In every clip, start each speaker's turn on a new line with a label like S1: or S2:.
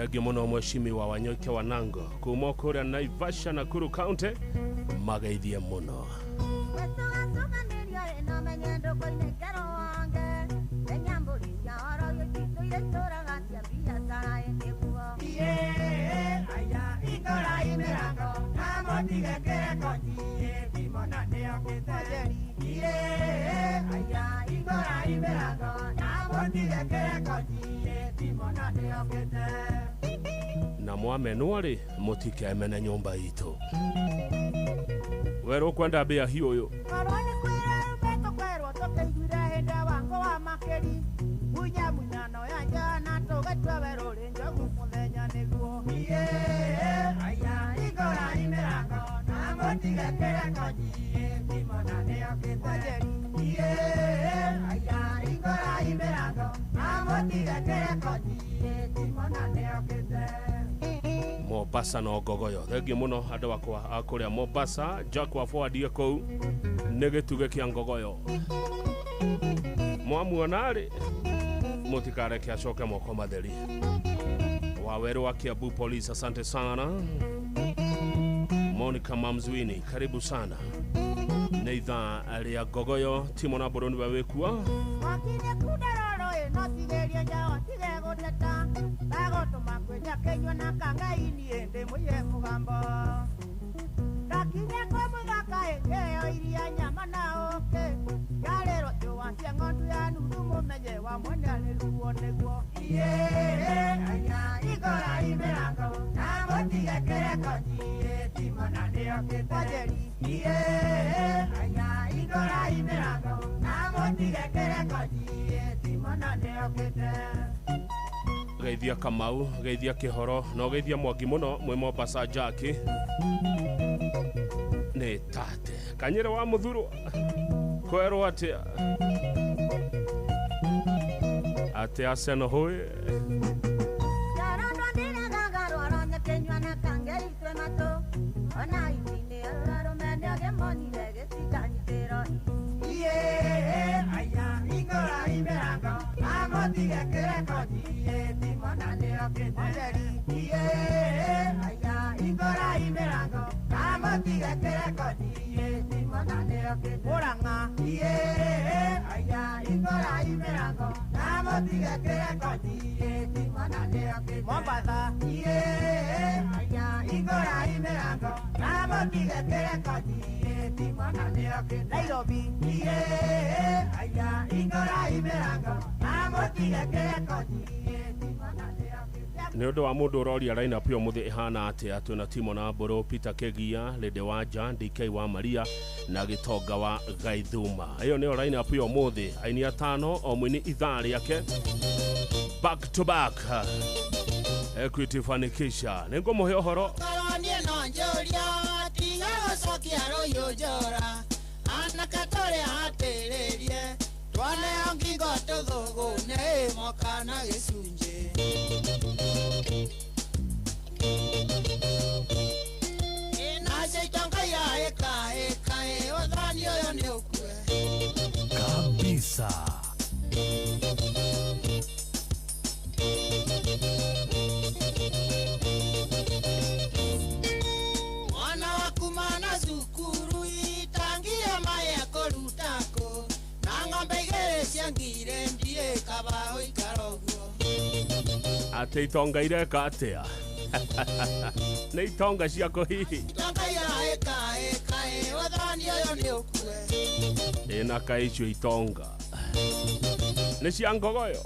S1: Thengiũ mũno mweshimiwa Wanyoike Wanango kuma kũrĩa Naivasha, Nakuru County, mageithie mũno. Na mwamenwo rĩ, mũtikemene nyũmba itũ werũ kwenda mbĩa hiũ ũyũ.
S2: Korwo nĩ kwĩra rũmetũ kwerwo tũkĩiguire hĩndĩ wango wa makĩri munya munyano ya njana tũgatua werũ rĩ njogu mũthenya nĩguo.
S1: Mombasa no ngogoyo. Thengiũ mũno andũ akwa a kũrĩa Mombasa. Jack wa forward kũu nĩ gĩtugĩ kĩa ngogoyo. Mwamuona rĩ, mũtikareke acoke moko matheri. Wawerũ wa Kiambu Police, asante sana. Monica Mamzwini, karibu sana. Nĩ ithaa rĩa ngogoyo. Timo na Mbũrũ nĩwe wĩkuo.
S2: Wakinya kundaroro ĩno tigĩria njao tige gũteta ndagũtũma kwĩnya kĩnyua na kangaini ĩndĩ mũiye mũgambo ndakinya kwĩ mũthaka ĩngĩo iria nyama na ũkĩ yarĩrwo njũa cia ng'ondu ya nuthu mũmenye wa mwene arĩruo nĩguo.
S1: Geithia Kamau, geithia Kĩhoro na ũgeithia Mwangi mũno mwĩ Mombasa. Jaki nĩ tate kanyĩrĩ wa mũthurwa kwerwo atĩa atĩ Arsenal hũĩ.
S2: Murang'a Mombasa Nairobi.
S1: Nĩ ũndũ wa mũndũ ũroria lineup ya ũmũthĩ ĩhana atĩa, twĩna Timo na Mbũrũ, Peter Kegia, Lady Wanja, DK wa Maria na Gĩtonga wa Gaithuma. Ĩyo nĩyo lineup ya ũmũthĩ, aini atano o mũini ithaa rĩake back to back. Equity fanikisha nĩ ngũmũhe ũhoro.
S3: Korwo niĩ no njũria tiga gũcokia rũhiũ njora anake tũrĩa hatĩrĩrie twaneo ngingo tũthũgũne ĩmoka na gĩcunjĩ. Nacio itonga iraĩkaĩkaĩ ũthani ũyũ nĩ ũkue.
S4: Kabisa.
S3: Mwana waku mana cukuru itangie maĩ ekũruta kũ na ng'ombe igĩrĩ cia ngire ndiĩ kaba ũikara ũguo.
S1: Atĩ itonga ireka atĩa? Nĩ itonga ciakũ hihi?
S3: Itonga iraĩkaĩkaĩ ũthani ũyũ nĩ ũkue.
S1: Ĩna kaĩ icio itonga nĩ cia ngogoyo.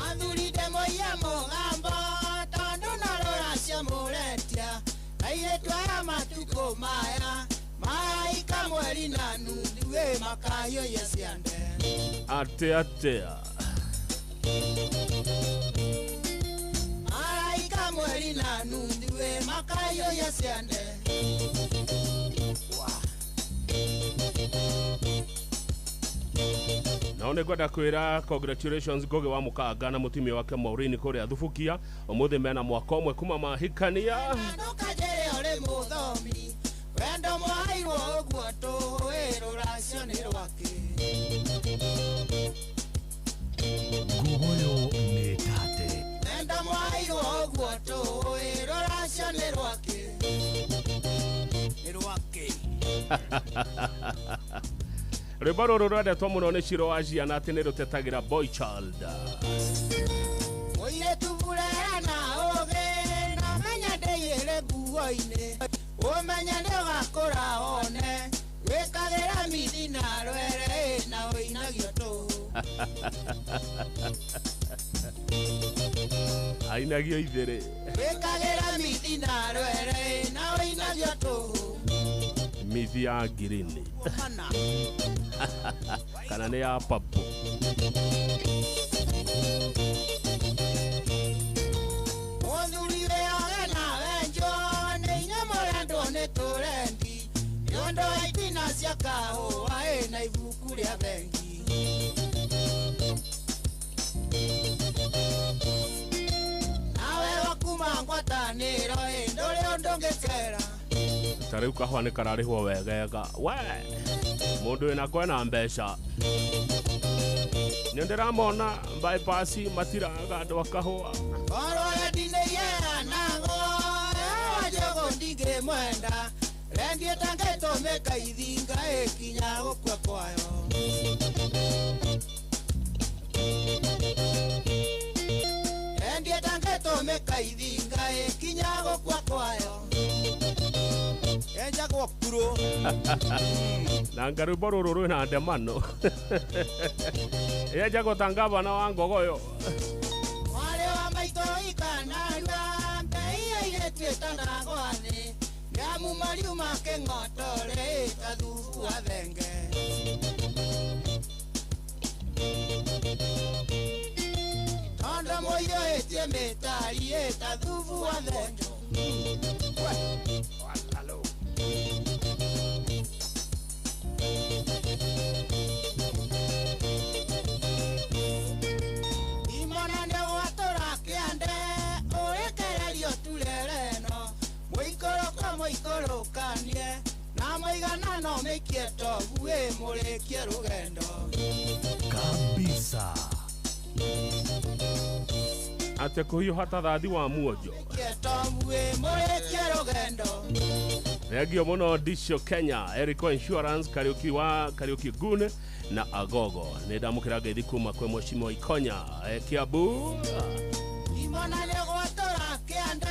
S3: Athuri ndĩmũiye mũgambo tondũ no rũracio mũretia airĩtu aya matukũ maya maraika mweri na nuthu ĩ makahiũhia ciande.
S1: Atĩ atĩa?
S3: Maraika mweri na nuthu ĩ makahiũhia ciande.
S1: Nao nĩ ngwenda kwĩra congratulations Ngugi wa Mũkanga na mũtumia wake Maureen kũrĩa Thubukia ũmũthĩ mena mwaka ũmwe kuma mahikania.
S3: Ndũkanjĩre ũrĩ mũthomi wendo mwahairwo ũguo tũĩ rũracio nĩ rwakĩ. Rũracio nĩ rwakĩ? Nĩ rwakĩ?
S1: Rwĩmbo rũrũ rwendetwo mũno nĩ Ciro wa ciana atĩ nĩ rũtetagĩra boy child.
S3: Mũirĩtu burera na ũgĩ na menya ndĩiyĩre nguo-inĩ ũmenye nĩ ũgakũra one wĩkagĩra mithi na rwere na ũinagio tũhũ.
S1: Ainagio ithĩrĩ.
S3: Wĩkagĩra mithi na rwere na ũinagio tũhũ.
S1: Mithi ya ngirini
S3: Mana.
S1: Kana nĩ ya papo.
S3: Mũthuri wĩoge na wenjwo nĩ inyuĩ mũrendwo nĩ tũrendi nĩ ũndũ wa itina cia kahũa ĩ na ibuku rĩa bengi. Nawe wakuma ngwatanĩro ĩ ndũrĩ ũndũ ũngĩkera.
S1: Ta rĩu kahũa nĩ kararĩhwo wegega we mũndũ wĩna kwena mbeca nĩ ndĩramona bypass matiraga andũ a kahũa.
S3: Korwo rendi nĩ iheanagwo wa njũgũ ndingĩmwenda rendi ĩtangĩtũmĩka ithinga ĩkinya gũkua kwayo. Rendi ĩtangĩtũmĩka ithinga ĩkinya gũkua kwayo. Enjagwo kuro.
S1: Na nga rwĩmbo rũrũ rwĩna ndemano yenjagwo ta ngavana wa Ngogoyo.
S3: Mwarĩ wa maitũ ikanarua mbei ya airĩtu ĩtanagwa thĩ nĩamu mariuma kĩng'otore ta thubu wa thenge. Tondũ mũiyũrĩtie mĩtari ta thubu wa thenge. Imona nĩ gwatũra kĩande ũrekererio turere ĩno mũikũrũko mũikũrũkanie na mũiganano mĩikie tobu ĩ mũrĩkie rũgendo.
S4: Kabisa.
S1: Atĩ kũhiũha ta thathi wa muonjo.
S3: Mĩikie tobu ĩ mũrĩkie rũgendo.
S1: Thengio mũno Dicio Kenya, Erico Insurance, Kariuki wa Kariuki Gun na Agogo. Nĩ ndamũkĩra ngeithi kuma kwĩ Mheshimiwa Ikonya Kiambu.
S3: Imona nĩ gwatũra kĩande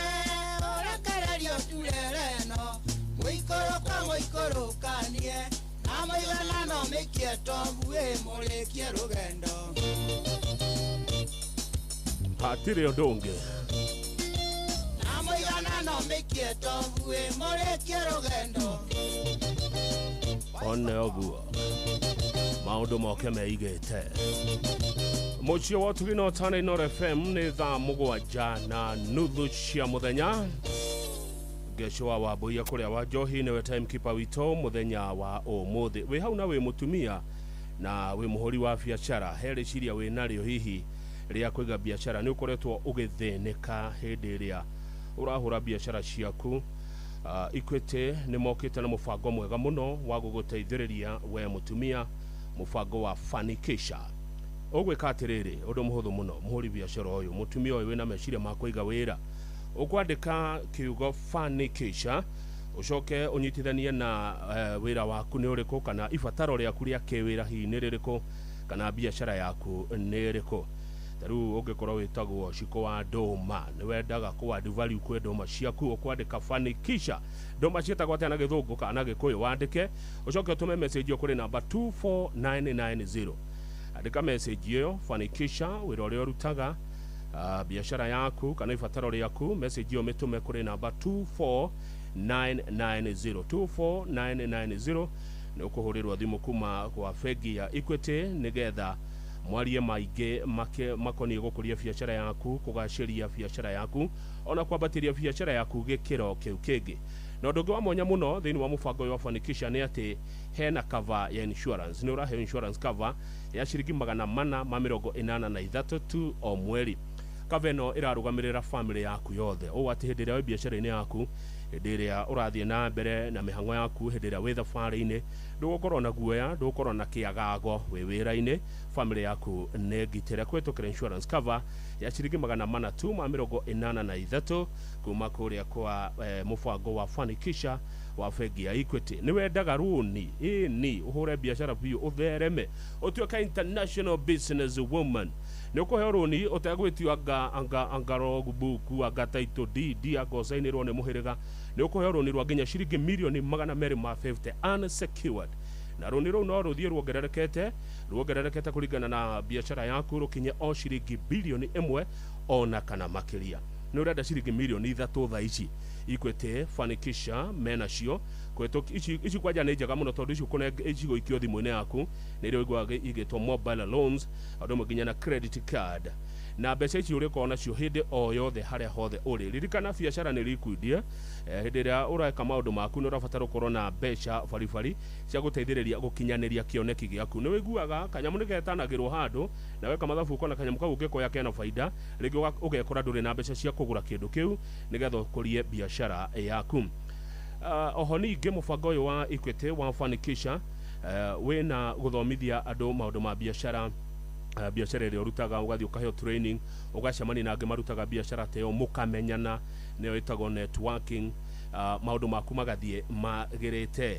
S3: ũrekererio turere ĩno mũikũrũko mũikũrũkanie na mũiganano mĩikie tobu ĩ mũrĩkie rũgendo.
S1: Hatirĩ ũndũ ũngĩ.
S3: Na mũiganano mĩikie tobu ĩ mũrĩkie rũgendo.
S1: One ũguo maũndũ moke meigĩte. Mũciĩ wa ũtugi na ũtana Inooro FM nĩ thaa 7:30 cia mũthenya. Ngeco wa Wambũi kũrĩa wa Njohi nĩwe timekeeper witũ mũthenya wa ũmũthĩ. Wĩ hau na wĩ mũtumia na wĩ mũhũri wa biacara, he rĩciria wĩ narĩo hihi rĩa kũiga biacara, nĩ ũkoretwo ũgĩthĩnĩka hĩndĩ ĩrĩa ũrahũra biacara ciaku. Equity nĩ mokĩte na mũbango mwega mũno wa gũgũteithĩrĩria we mũtumia, mũbango wa Fanikisha. Ũgwĩka atĩrĩrĩ, ũndũ mũhũthũ mũno, mũhũri biacara ũyũ, mũtumia ũyũ wĩna meciria ma kũiga wĩra, ũkwandĩka kiugo Fanikisha ũcoke ũnyitithanie na wĩra waku nĩ ũrĩkũ kana ibataro rĩaku rĩa kĩwĩra hihi nĩ rĩrĩkũ kana biacara yaku nĩ ĩrĩkũ. Ta rĩu ũngĩkorwo wĩtagwo Ciko wa ndũma, nĩ wendaga kũ add value kwĩ ndũma ciaku, ũkwandĩka Fanikisha. Ndũma ciĩtagwo atĩa na gĩthũngũ kana na gĩkũyũ? Wandĩke ũcoke ũtũme message ĩyo kũrĩ namba 24990. Andĩka message ĩyo Fanikisha, wĩra ũrĩa ũrutaga, biacara yaku kana ibataro rĩaku, message ĩyo mĩtũme kũrĩ namba 24990. 24990 nĩ ũkũhũrĩrwo thimũ kuma kwa bengi ya Equity nĩgetha mwarie maingĩ makoniĩ gũkũria biacara yaku, kũgacĩria biacara yaku, ona kwambatĩria biacara yaku gĩkĩro kĩu kĩngĩ. Na ũndũ ũngĩ wa mwanya mũno thĩinĩ wa mũbango ũyũ wa Fanikisha nĩ atĩ hena cover ya insurance. Nĩ ũraheo insurance cover ya ciringi 483 tu o mweri. Cover ĩno ĩrarũgamĩrĩra family yaku yothe ũũ atĩ hĩndĩ ĩrĩa wĩ biacara-inĩ yaku, hĩndĩ ĩrĩa ũrathiĩ na mbere na mĩhang'o yaku, hĩndĩ ĩrĩa wĩ thabarĩ-inĩ, ndũgũkorwo na guoya, ndũgũkorwo na kĩagago wĩ wĩra-inĩ. Family yaku nĩ ngitĩre kũhĩtũkĩra insurance cover ya ciringi 483 tu kuma kũrĩa kwa mũbango wa Fanikisha wa bengi ya Equity. Nĩ wendaga rũni ĩni ũhũre biacara biũ, ũthereme, ũtuĩke international business woman. Nĩ ũkũheo rũni ũtegwĩtio anga anga anga logbook, anga title deed, anga ũcainĩrwo nĩ mũhĩrĩga. Nĩ ũkũheo rũni rwa nginya ciringi mirioni 250 unsecured, na rũni rũu no rũthiĩ ruongererekete kũringana na biacara yaku, rũkinye o ciringi bilioni 1 ona kana makĩria. Nĩ ũrenda ciringi mirioni 3 thaa ici, Equity Fanikisha menacio ici kwanja nĩ njega mũno tondũ ici igũikio thimũ-inĩ yaku nĩ iria ũiguaga igĩtwo mobile loans, ũndũ ũmwe nginya na credit card, na mbeca ici ũrĩkorwo nacio hĩndĩ o yothe harĩa hothe ũrĩ. Ririkana biacara nĩ liquid, hĩndĩ ĩrĩa ũreka maũndũ maku nĩ ũrabatara ũkorwo na mbeca baribari cia gũteithĩrĩria gũkinyanĩria kĩoneki gĩaku. Nĩ wĩiguaga kanyamũ nĩ getanagĩrwo handũ na weka mathabu ũkona kanyamũ kau ũngĩkoya kena baida, rĩngĩ ũgekora ndũrĩ na mbeca cia kũgũra kĩndũ kĩu nĩgetha ũkũrie biacara yaku. Oho ningĩ mũbango ũyũ wa Equity wa Fanikisha wĩna gũthomithia andũ maũndũ ma biacara, biacara ĩrĩa ũrutaga, ũgathiĩ ũkaheo training, ũgacemania na angĩ marutaga biacara ta ĩyo, mũkamenyana, nĩyo ĩtagwo networking, maũndũ maku magathiĩ magĩrĩte.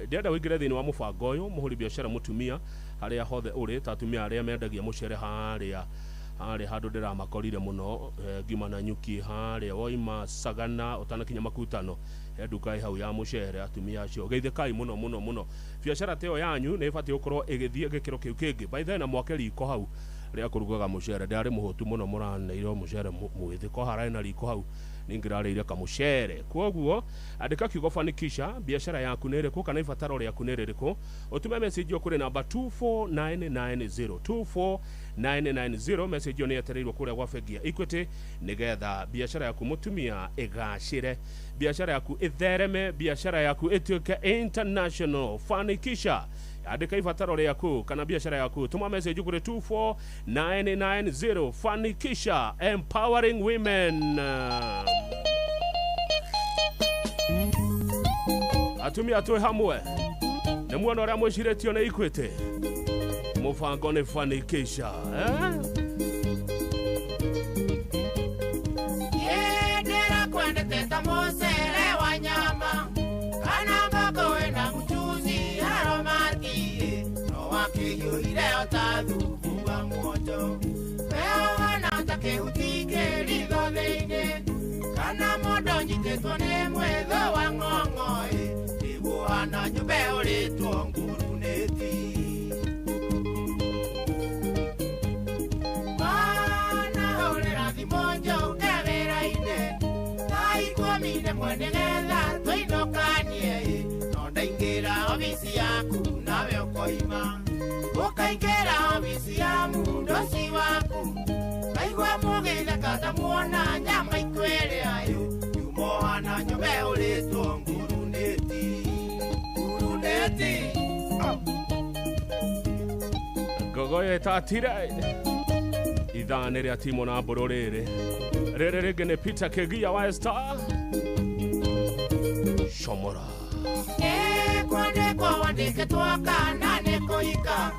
S1: Ndĩrenda ũingĩre thĩinĩ wa mũbango ũyũ mũhũri biacara mũtumia harĩa hothe ũrĩ, ta atumia arĩa mendagia mũcere harĩa handũ ndĩramakorire mũno, ngima na nyuki harĩa woima Sagana ũtanakinya Makutano, he nduka ĩ hau ya mũcere. Atumia acio geithĩkai mũno mũno mũno. Biacara ta ĩyo yanyu nĩ ĩbatiĩ gũkorwo ĩgĩthiĩ gĩkĩro kĩu kĩngĩ. By the way, na mwake riko hau rĩa kũrugaga mũcere, ndĩrarĩ mũhũtu mũno, mũraneire mũcere mwĩthĩ ko hararĩ na riko hau ningĩrarĩire kamũcere. Kwoguo andĩka kiugo Fanikisha, biacara yaku nĩ ĩrĩkũ kana ibataro rĩaku nĩ rĩrĩkũ, ũtũme message ĩyo kũrĩ namba 24990 24990. Message ĩyo nĩ yetereirwo kũrĩa gwa bengi ya Equity nĩgetha biacara yaku mũtumia ĩgacĩre, biacara yaku ĩthereme, biacara yaku ĩtuĩke international. Fanikisha, andĩka ibataro rĩaku kana biacara yaku, tũma message kũrĩ 24990. Fanikisha, empowering women. Atumia twĩ hamwe nĩ muona ũrĩa mwĩcirĩtio nĩ Equity, mũbango nĩ Fanikisha.
S3: Ndĩrakwendete ta mũcere wa nyama kana ngoko wĩna mũchuzi aromati, no wakĩhiũhire o ta thubu wa mwonjo, we ũhana ta kĩhuti kĩritho thĩinĩ kana mondo nyitĩtwo nĩ mwĩthũ wa ng'ong'oĩ, nĩguo hana nyũmba ũrĩtwo ngurunĩti. Mana hũrĩra thimũ njũke wĩra-inĩ thaa ikũmi rĩmwe nĩgetha tũinũkanie, no ndaingĩra obici yaku nawe ũkoima, ũkaingĩra obici ya mũndũ waku, kaigua mũgĩtheka ta muona nyama ikwĩrĩa yo, yumohana nyũmba ũrĩtwo ngurunĩti, ngurunĩti.
S1: Ngogoyo ĩtatire ithaa nĩ rĩa Timo na Mbũrũ rĩrĩ rĩrĩ rĩngĩ nĩ Peter Kĩgia wa Star Shomora.
S3: Nĩ kwandĩkwo wandĩkĩtwo kana nĩ kũhika,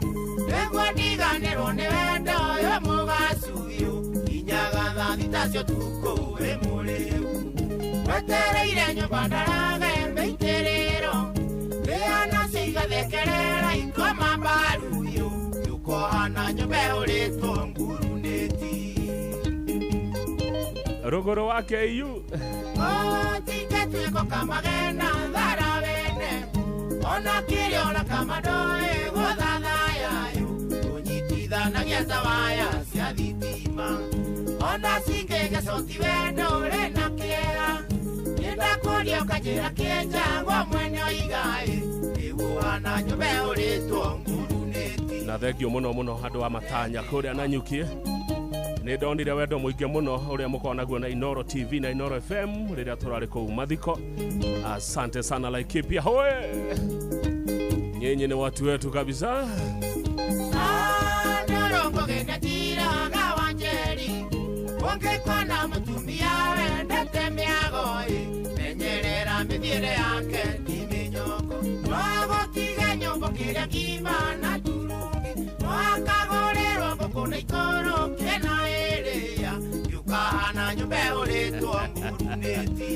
S3: nĩguo ndiganĩrwo nĩ wendo ũyũ mũgacuyu, nginyaga thaa thita cia ũtukũ wĩ mũrĩu, wetereire nyũmba ndarage mĩitĩrĩro, mbĩa nacio igathekerera ikoma mbaruyu, yũkohana nyũmba ĩhũrĩtwo ngurunĩti.
S1: Rũgũrũ wa KU
S3: Otingetuĩko kamagena thara wene, ona kĩrĩa ona kama ndoĩ gũthathayayo, kũnyitithanagia ta waya cia thitima, ona cingĩgecoti wendo ũrĩ na kĩeha, nĩndakũria ũkanjĩra kĩenjagwo mwene oigaĩ, nĩguo hana nyũmba ĩhũrĩtwo ngurunĩti.
S1: Na thengio mũno mũno andũ a matanya kũrĩa na nyuki, nĩ ndonire wendo mũingĩ mũno ũrĩa mũkoragwo naguo na Inoro TV na Inoro FM rĩrĩa tũrarĩ kũu mathiko. Asante sana Laikipia hoe, nyinyi ni watu wetu kabisa.
S3: Ndorongo genatiraga Wanjeri, Ũngĩkona mũtumia wendete mĩago ĩ, menyerera mĩthiĩre yake ti mĩnyoko. No agũtige nyũmba kĩrĩa kima na turungi, no akagũrĩrwo ngũkũ na ikũrũkie na ĩrĩa, yũkahana nyũmba ĩhũrĩtwo ngurunĩti.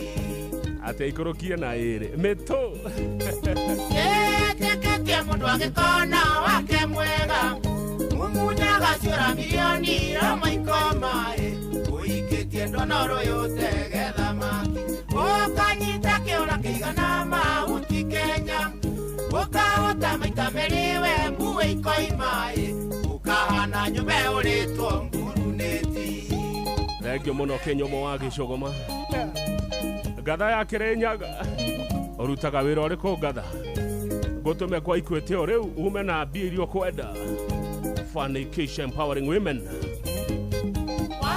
S1: Atĩ ikũrũkie na ĩrĩ mĩtũ.
S3: Etĩkĩtie mũndũ angĩkona wake mwega, mumunyaga ciũra mirioni roma ikoma ĩ, ũikĩtie ndonoro yotege thamaki, ũkanyita kĩũra kĩigana mahuti Kenya, ũkahota maita merĩ we mbue ikoima ĩ, ũkahana nyũmba ĩhũrĩtwo ngurunĩti.
S1: Thengio mũno Kĩnyũmũ wa Gĩcũgũma. Ngatha ya Kĩrĩnyaga, ũrutaga wĩra ũrĩkũ ngatha? Ngũtũme kwa Equity o rĩu ume na mbia iria ũkwenda. Fanikisha empowering women.
S3: Wa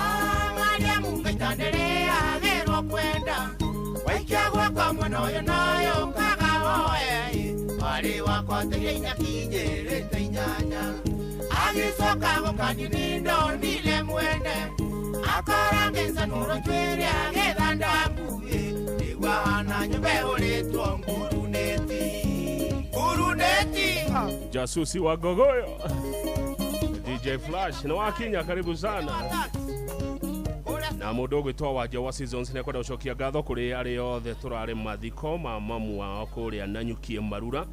S3: Mariamu ngaitanĩrĩagĩrwo kwenda, waikia gwakwa mwena ũyũ nayo ũkaga woe, mwarĩ wakwa teire inyakinyĩrĩte inyanya, agĩcoka gũkaniĩ nĩndonire mwene, akora ngĩcanũrwo njuĩrĩ agĩthanda mbuĩ, nĩguo ahana nyũmba ĩhũrĩtwo ngurunĩti. Ngurunĩti.
S1: Jasusi wa Gogoyo DJ Flash na wakinya, karibu sana. Na mũndũ ũgwĩtwo Wanja wa Seasons nĩ ekwenda gũcokia ngatho kũrĩ arĩa othe tũrarĩ mathiko ma mamu wao kũrĩa Nanyukie Marura.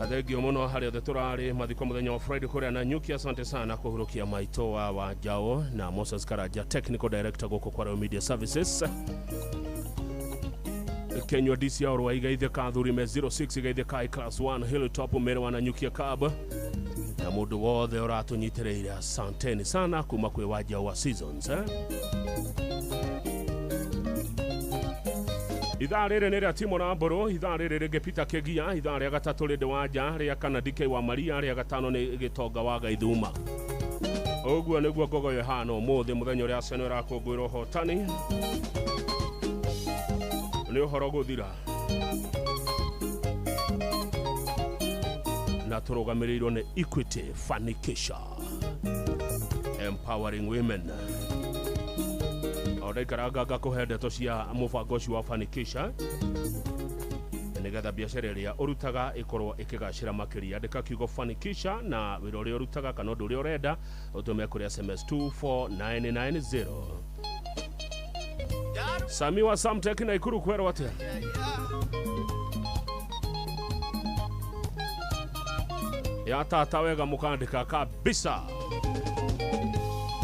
S1: Thengio mũno harĩa othe tũrarĩ mathiko mũthenya wa Friday kũrĩa Nanyuki. Asante sana kũhurũkia maitũ wa Wanjao na Moses Karanja, technical director gũkũ kwa Royal Media Services. Kenywa DCR wa Igaitheka Thurime 06 Igaitheka class 1 Hilltop Meru wa Nanyukia Cab. Na mũndũ wothe ũratũnyitĩrĩire, asanteni sana kuma kwĩ Wanja wa Seasons, eh? Ithaa rĩrĩ nĩ rĩa Timo na Mbũrũ, ithaa rĩrĩ rĩngĩ Peter Kĩgia, ithaa rĩa gatatũ rĩndĩ Wanja, rĩa kana DK wa Maria, rĩa gatano nĩ Gĩtonga wa Gaithuma. Ũguo nĩguo Ngogoyo ĩhana ũmũthĩ, mũthenya ũrĩa Arsenal ĩrakũngũĩra ũhotani. Nĩ ũhoro gũthira. Na tũrũgamĩrĩirwo nĩ Equity Fanikisha empowering women. O ndaikaranga ngakũhe ndeto cia mũbango ũcio wa Fanikisha nĩgetha biacara ĩrĩa ũrutaga ĩkorwo ĩkĩgacĩra makĩria. Andĩka kiugo Fanikisha na wĩra ũrĩa ũrutaga kana ũndũ ũrĩa ũrenda ũtũme kũrĩ SMS 24990. Sami wa Samtek na Ikuru kwerwo atĩa? Ya tata wega mũkandĩka kabisa.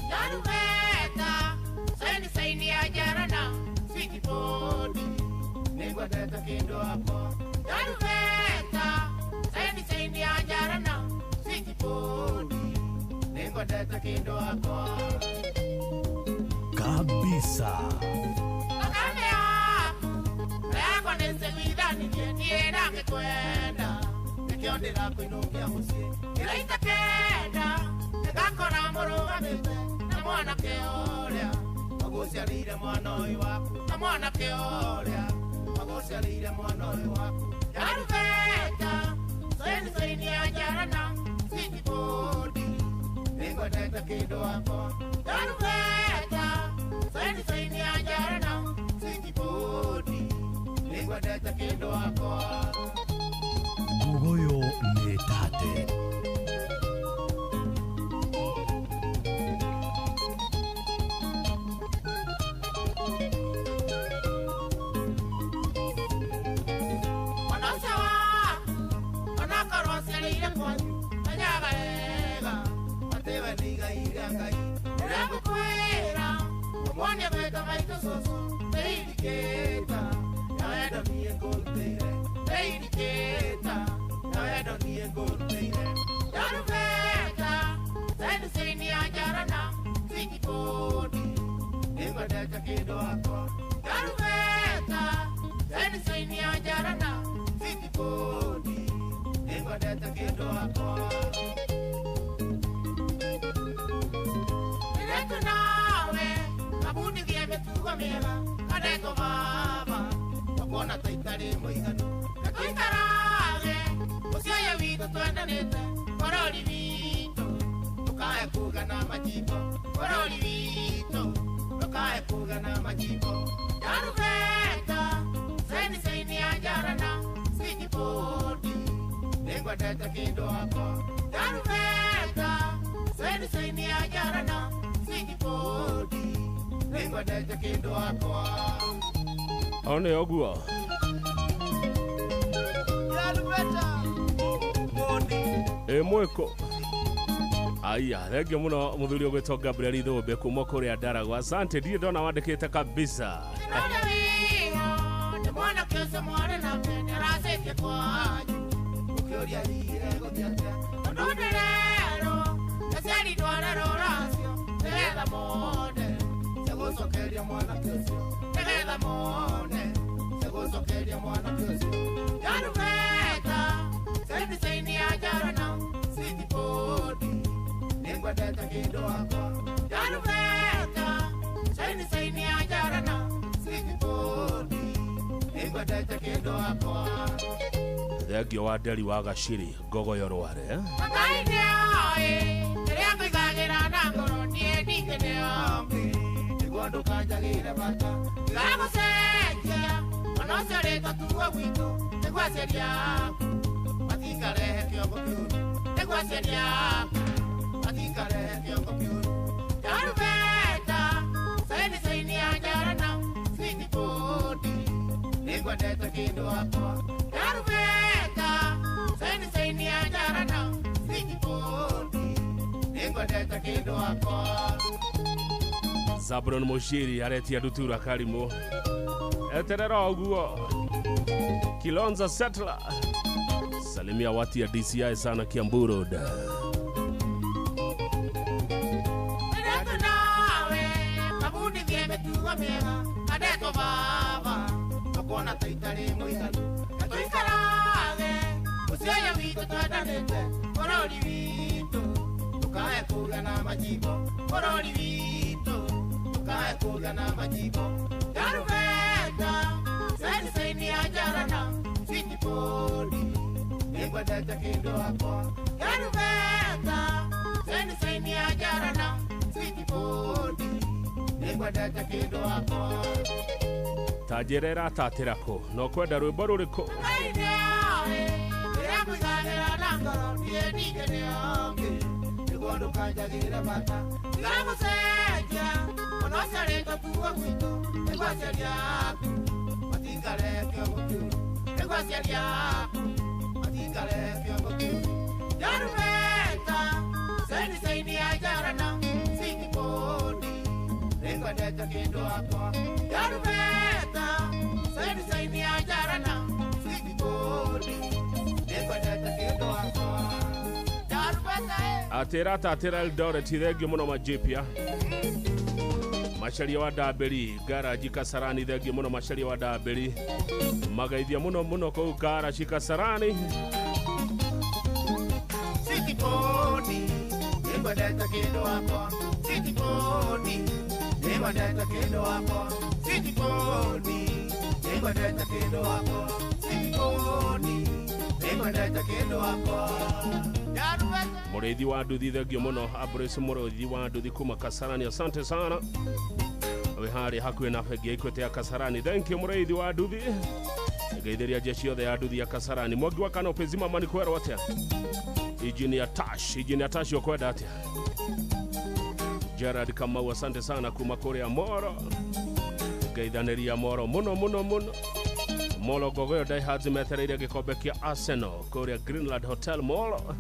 S3: Jarubeta, saini saini ya jarana, switi podi, nĩngwendete kĩndũ wakwa. Jarubeta, saini saini ya jarana, switi podi, nĩngwendete kĩndũ wakwa.
S4: Kabisa.
S3: Thakame yaku, yakwa nĩnseguithanirie niĩ ndangĩkwenda, nĩkĩo ndĩrakũinũkia mũciĩ. Kĩraita kenda, nĩngakora mũrũgamĩte na mwanake ũrĩa agũciarĩire mwana ũyũ waku, na mwanake ũrĩa agũciarĩire mwana ũyũ waku. Jarubeta, saini saini ya jarana, switi podi, nĩngwendete kĩndũ wakwa. Jarubeta, saini saini ya jarana, switi podi, nĩngwendete kĩndũ wakwa.
S4: Ngogoyo nĩ tate.
S3: Mwana ũcio waku, onakorwo aciarĩire kwanyu, menyaga wega atĩ we nĩ igai rĩa Ngai. Ndĩragũkwĩra, ũmuonie gwĩta maitũ cũcũ, nĩirikĩta, na wendo niĩ ngũrutĩire, nĩirikĩta, na wendo niĩ ngũrutĩire. Jarubeta, saini saini ya jarana, switi podi, nĩngwendete kĩndũ wakwa. Jarubeta, saini saini ya jarana, switi podi, nĩngwendete kĩndũ wakwa. Nĩretũ nawe, mabundithie mĩtugo mĩega, kanetwo baba, ũkuona ta itarĩ mũiganu. Na tũikarage, mũciĩ ũyũ witũ twendanĩte, bũrũri witũ, Ndũkae kuga na majimbo bũrũri witũ, ndũkae kuga na majimbo. Tarubeta saini saini ya njarana sijipodi, nĩngwendete kĩndũ wakwa. Tarubeta saini saini ya njarana sijipodi, nĩngwendete kĩndũ wakwa.
S1: One ũguo.
S3: Tarubeta bodi.
S1: Ĩ mwĩkũ. Aya, thengio mũno mũthuri ũgwĩtwo Gabriel Ithũmbe kuma kũrĩa Ndaragwa. Asante, ndirĩ ndona wandĩkĩte kabisa.
S3: Nona wĩho nĩ mwanake ũcio mwarĩ nake nĩaracetie kwanyu, ũkĩũria hihi egũthiĩ atĩa, tondũ ndĩrerwo aciari ndware rũracio nĩgetha mone cia gũcokeria mwanake ũcio, nĩgetha mone cia gũcokeria mwanake ũcio. Tarubeta saini saini ya njarana sitipodi, nĩngwendete kĩndũ wakwa. Tarubeta saini saini ya njarana sitipodi, nĩngwendete kĩndũ wakwa.
S1: Thengio wa Nderi wa Gaciri Ngogoyo Rware.
S3: Ngai nĩoĩ kĩrĩa ngũigagĩra na ngoro, niĩ ndingĩnĩongĩ nĩguo ndũkanjagĩre bata. Ndigagũcenjia ona ũcio rĩtwa tuo gwitũ, nĩguo aciari aku matikarehe kĩongo kĩũru, nĩguo aciari aku matikarehe kĩongo kĩũru. Tarubeta saini saini ya njarana sitipodi, nĩngwendete kĩndũ wakwa. Tarubeta saini saini ya njarana sitipodi, nĩngwendete kĩndũ wakwa.
S1: Zabron Moshiri aretia ndutura karimũ. Eterera ũguo. Kilonza Settler. Salimia watu ya DCI sana Kiambu Road.
S3: Ndeto nawe mabundithie mĩtugo mĩega, andetwo baba tũkuona ta itarĩ mũiganu, na tũikarage mũciĩ ũyũ witũ twendanĩte, bũrũri witũ ndũkae kuga na majimbo, bũrũri witũ ndũkae kuga na majimbo. Tarubeta saini saini ya njarana sitipodi, nĩngwendete kĩndũ wakwa. Tarubeta saini saini ya njarana sitipodi, nĩngwendete kĩndũ wakwa.
S1: Ta njĩra ĩratatĩra kũ na ũkwenda rwĩmbo rũrĩkũ?
S3: Ngai nĩoĩ kĩrĩa ngũigagĩra na ngoro, niĩ ndingĩnĩongĩ nĩguo ndũkanjagĩre bata. Ndigagũcenjia ona ũcio rĩtwa tuo gwitũ, nĩguo aciari aku matikarehe kĩongo kĩũru, nĩguo aciari aku matikarehe kĩongo kĩũru. Tarubeta saini saini ya njarana sitipodi, nĩngwendete kĩndũ wakwa. Tarubeta saini saini ya njarana sitipodi, nĩngwendete kĩndũ wakwa. Tarubeta
S1: Atĩ ĩratatĩra Eldoret. Thengio mũno Majipia. Macharia wa Ndambĩri garaji Kasarani. Thengio mũno Macharia wa Ndambĩri, magaithia mũno mũno kũu garaji Kasarani.
S3: Sitipodi, nĩngwendete kĩndũ wakwa. Sitipodi, nĩngwendete kĩndũ wakwa. Sitipodi, nĩngwendete kĩndũ wakwa. Sitipodi, nĩngwendete kĩndũ wakwa. Tarubeta.
S1: Mũrĩithi wa nduthi, thengio mũno Abrace mũrĩithi wa nduthi kuma Kasarani, asante sana. Wĩ harĩa hakuhĩ na bengi ya Equity ya Kasarani. Thank you mũrĩithi wa nduthi. Ngeithĩria jeshi yothe ya nduthi ya Kasarani. Mwangi wa Kano pezima mani kwerwo atĩa? Engineer Tash, Engineer Tash ũkwenda atĩa? Gerard Kamau, asante sana kuma kũrĩa Moro. Ngeithanĩria Moro mũno mũno mũno. Molo Ngogoyo Diehards metereire gĩkombe kĩa Arsenal kũrĩa Greenland Hotel Molo.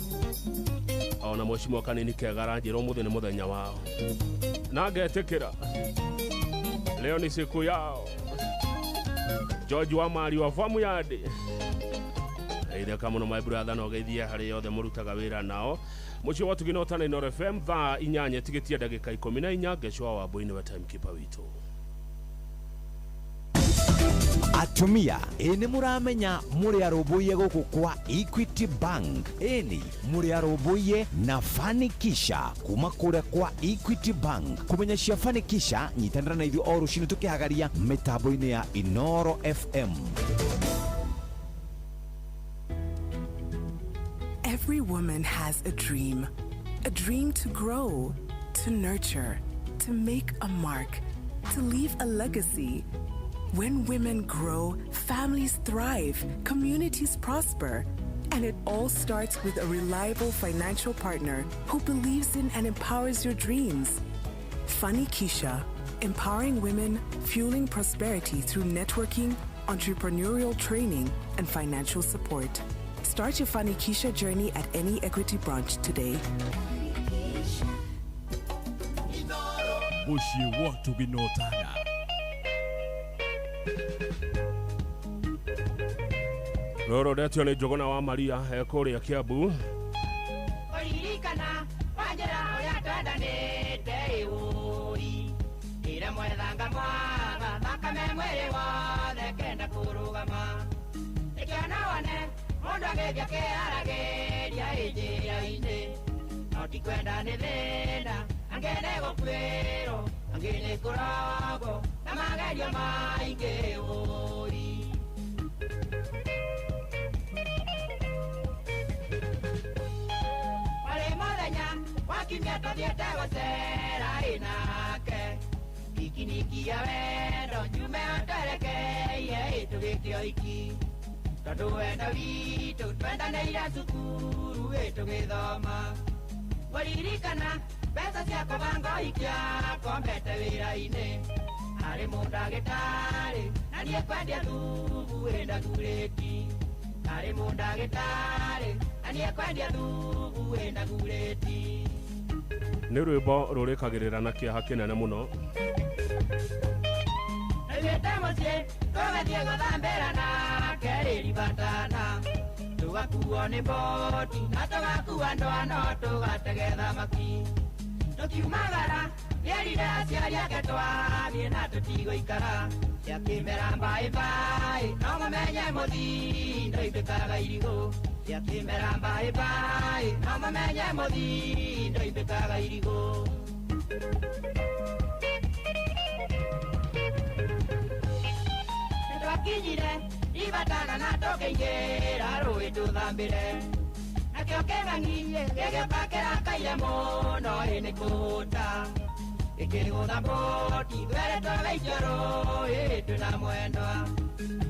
S1: Ona mheshimiwa Kanini Kega aranjĩra ũmũthĩ nĩ mũthenya wao na ngetĩkĩra leo ni siku yao. George wa Mari wa Famu Yard, itheka mũno my brother, no geithie harĩa othe mũrutaga wĩra nao. Mũciĩ wa Tugino Tana Inooro FM, thaa 8 tigĩtie ndagĩka 14. Ngecwa wa Mbui nĩwe timekeeper witũ.
S4: Atumia, ĩ nĩ mũramenya mũrĩ arũmbũiye gũkũ kwa Equity Bank? Ĩni mũrĩ arũmbũiye na Fanikisha kuma kũrĩa kwa Equity Bank. Kũmenya cia Fanikisha, nyitanĩra na ithuĩ o rũcinĩ tũkĩhagaria mĩtambo-inĩ ya Inooro FM.
S5: Every woman has a dream. A dream to grow, to nurture, to make a mark, to leave a legacy. When women grow, families thrive, communities prosper. And it all starts with a reliable financial partner who believes in and empowers your dreams. Fanikisha, empowering women, fueling prosperity through networking, entrepreneurial training, and financial support. Start your Fanikisha journey at any Equity branch today.
S6: Muciĩ wa ũtugi na ũtana.
S1: Rũrũ ndetio nĩ Njũgũna wa Maria ekũrĩa Kiambu.
S2: Kũririkana wanjĩra ũrĩa twendanĩte ĩũri ĩra mwethanga mwaga thakame mwĩrĩ wothe kenda kũrũgama nĩkĩona wone mũndũ agĩthiĩ akĩharagĩria ĩnjĩra-inĩ no ti kwenda nĩ thĩna angĩ nĩ gũkuĩrwo angĩ nĩ kũrogwo na magerio maingĩ ũri. Warĩ mũthenya wa kiumia tũthiĩte gũcera ĩnake pikiniki ya wendo njume twerekeire ĩ tũgĩte oiki tondũ wendo witũ twendanĩire cukuru ĩ tũgĩthoma ngũririkana mbeca cia kũbanga ũhiki akombete wĩra-inĩ arĩ mũndagĩtarĩ na niĩ kwendia thubu ĩ ndagurĩti arĩ mũndagĩtarĩ na niĩ kwendia thubu ĩ ndagurĩti.
S1: Nĩ rwĩmbo rũrĩkagĩrĩra na kĩeha kĩnene mũno.
S2: Naimĩte mũciĩ tũgathiĩ gũthambĩra nake rĩribatana tũgakuo nĩ boti na tũgakua ndwano tũgatege thamaki tũkiumagara nĩerire aciari ake twathiĩ na tũtigũikara ciakĩmera mbaĩmbaĩ no mamenye mũthii ndoimbĩkaga irigũ ciakĩmera mbaĩmbaĩ no mamenye mũthii ndoimbĩkaga irigũ. Nĩtwakinyire ibatana na tũkĩingĩra rũĩ tũthambĩre nakĩo kĩng'ang'i gĩgĩũka kĩrakaire mũno ĩ nĩ kũũta gĩkĩgũtha mbũti twere twagaikio rũĩ twĩna mwendwa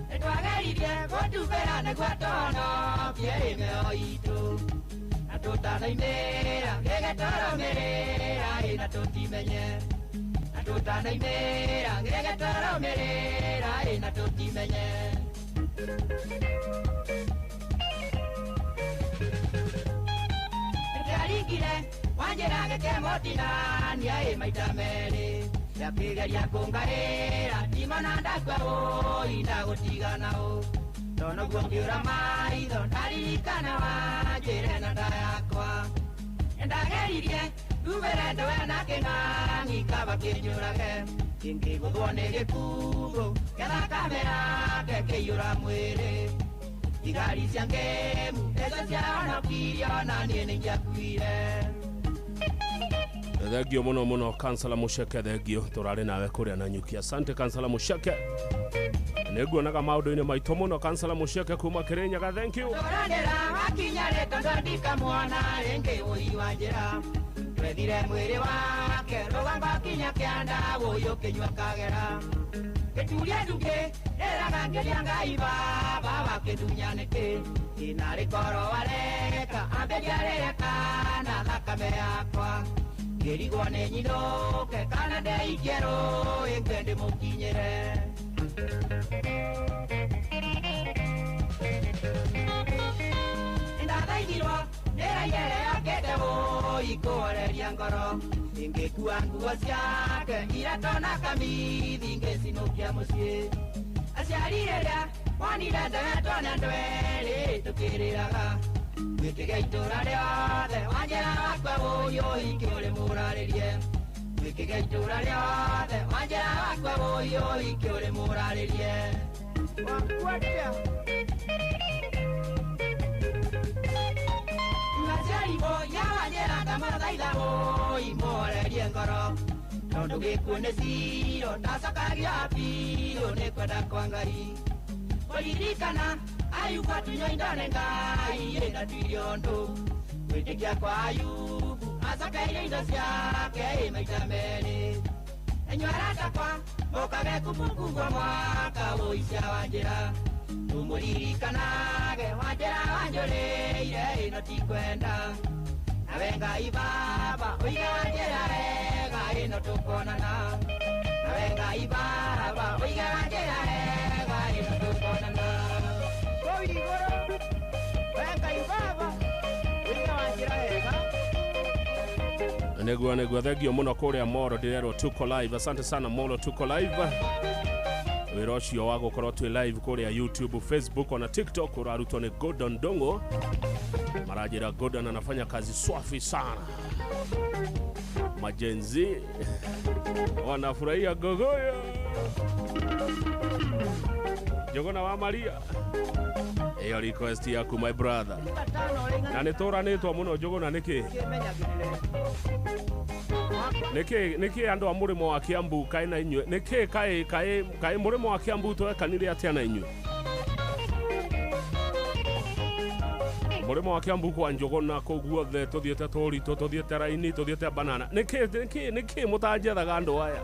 S2: nĩtwageririe gũtubĩra nĩguo tũhonokie ĩ mĩoyo itũ na tũtanaimĩra gĩgĩtũrũmĩrĩra ĩ na tũtimenye na tũtanaimĩra gĩgĩtũrũmĩrĩra ĩ na tũtimenye. Nĩkĩaringire wanjĩra gĩkĩmũtinania ĩ maita merĩ gĩakĩgeria kũngaĩra ndimona ndakua ũi ndagũtigana ũ tonoguo ngĩũra maitho ndaririkana wanjĩre na nda yakwa nĩndageririe ndumĩre ndũe na kĩng'ang'i kaba kĩnjũrage kĩngĩgũthwo nĩ gĩkuũ gĩathakame yake kĩiyũra mwĩrĩ thigari cia ngĩmu nĩcio ciahonokirio na niĩ nĩingĩakuire.
S1: Thengio mũno mũno Kansala Mũceke, thengio tũrarĩ nawe kũrĩa na nyuki. Asante Kansala Mũceke, nĩnguonaga maũndũ-inĩ maitũ mũno Kansala Mũceke kuma Kĩrĩnyaga, thank you.
S2: Tũranĩra wakinya rĩ tondũ ndikamuona rĩngĩ ũi wa njĩra twethire mwĩrĩ wake rũgongo kinya kĩanda ũi ũkĩnyua kagera gĩturia ndungĩ ĩraga ngĩria Ngai baba wakĩndunya nĩkĩ inarĩ korwo wareka ambĩria rĩrĩa kana thakame yakwa ngĩrigwo nĩ nyinũke kana ndeikie rũĩ ngwe ndĩmũkinyĩre. Nĩndathaithirwo nĩ raia ĩrĩa yokĩte ũi kũhoreria ngoro ingĩkua nguo ciake iratona kamithi ngĩcinũkia mũciĩ aciari rĩrĩa monire ndegetwo nĩ andũ erĩ tũkĩrĩraga gwĩkĩge itũra rĩothe wanjĩra wakwa ũi ũhiki ũrĩ mũrarĩrie gwĩkĩge itũra rĩothe wanjĩra wakwa ũi ũhiki ũrĩ mũrarĩrie. Aciari ya wanjĩra ndamathaitha ũi mũhorerie ngoro tondũ gĩkuũ nĩ ciro ndacokagia biũ nĩ kwenda kwa Ngai kũririkana Ayubu atunywo indo nĩ Ngai ĩ ndatuire ũndũ gwĩtĩkia kwa Ayubu Acokeirio indo ciake maita merĩ. Inyuĩ aratakwa mũkage kumukugwa mwaka ũicia wa njĩra. Tũmũririkanage wa njĩra wanjũrĩire ĩno tikwenda. Nawe Ngai Baba ũige wa njĩra ega ĩno tũkonana. Nawe Ngai Baba ũige wa njĩra ega ĩno tũkonana. Kũu igũrũ we Ngai Baba ũige wa njĩra ega.
S1: Nĩguo nĩguo, thengio mũno kũrĩa Moro, ndĩrerwo tuko live. Asante sana Moro, tuko live. Wĩra ũcio wa gũkorwo twĩ live kũrĩa YouTube, Facebook ona TikTok ũrarutwo nĩ Gordon Ndongo. Marajira Gordon anafanya kazi swafi sana. Majenzi wanafurahia gogoyo. Jogona wa Maria. Iyo request yaku my brother. Na nĩ tũranĩtwo mũno Jogona nĩkĩ? Nĩkĩ nĩkĩ andũ a mũrĩmo wa Kiambu kaĩ na inyuĩ? Nĩkĩ kaĩ kaĩ kaĩ mũrĩmo wa Kiambu twekanire atĩa na inyuĩ? Mũrĩmo wa Kiambu kwa Njũgũna kũu guothe tũthiĩte tũritũ, tũthiĩte raini, tũthiĩte banana. Nĩkĩ nĩkĩ nĩkĩ mũtanjethaga andũ aya?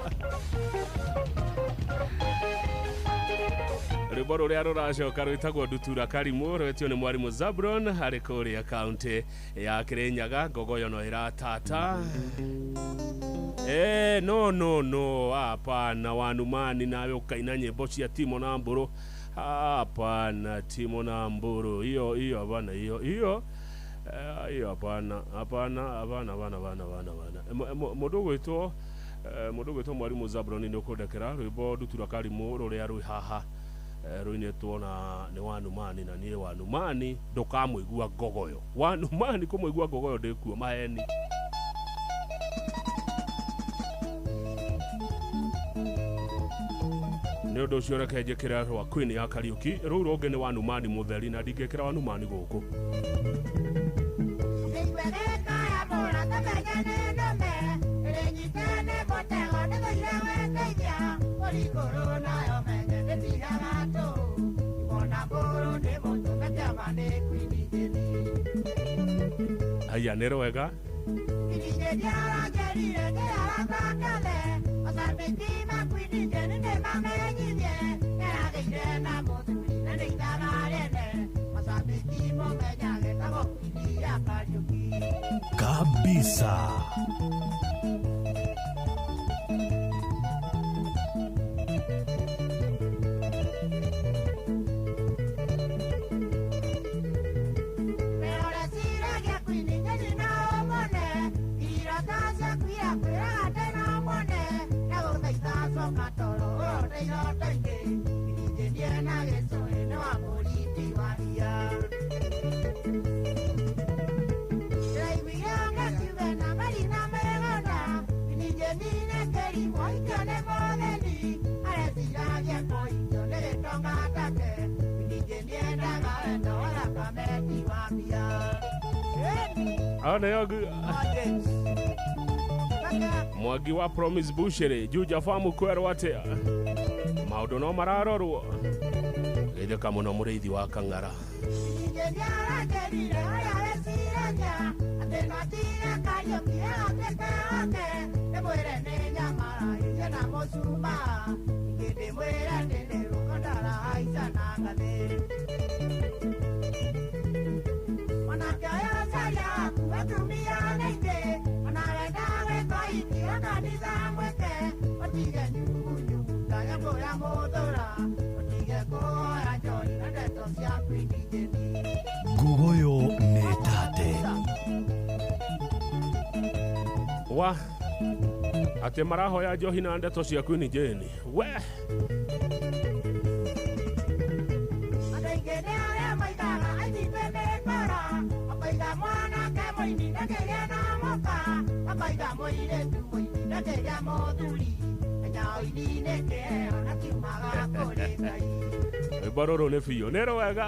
S1: Rwĩmbo rũrĩa rũracoka rwĩtagwo Ndutura Karimũ, rwetio nĩ mwarimũ Zabron harĩ kũrĩa kaunti ya Kirinyaga. Ngogoyo no ĩratata. No no no, hapana Wanumani, nawe ukaina nyĩmbo cia Timo na Mbũrũ. Hapana Timo na Mbũrũ, hiyo hiyo hapana, hiyo hiyo hiyo hapana, hapana hapana hapana hapana hapana. Mũndũ ũgwĩtwo mũndũ ũgwĩtwo mwarimũ Zabron nĩ ũkũndekera rwĩmbo Ndutura Karimũ rũrĩa rwĩ haha rũinĩtwo na nĩ Wanumani, na niĩ Wanumani ndũkamũigua ngogoyo. Wanumani kũmũigua ngogoyo ndĩkuo maheni. Nĩ ũndũ ũcio reke njĩkĩre rwa Queen ya Kariuki. Rũu rũngĩ nĩ Wanumani mũtheri na ndingĩkĩra Wanumani gũkũ. Haya nĩ rwega.
S6: Kabisa. Mwangi wa Promise Bushere Juja famu kwerwo atia maundu no mararorwo geithĩka mũno mũrĩithi wa Kang'ara.
S4: Ngugoyo nĩ tate
S1: wa atĩ marahoya njohi na ndeto cia Queen Jane we. Rwĩmbo rũrũ nĩ biũ nĩ rwega.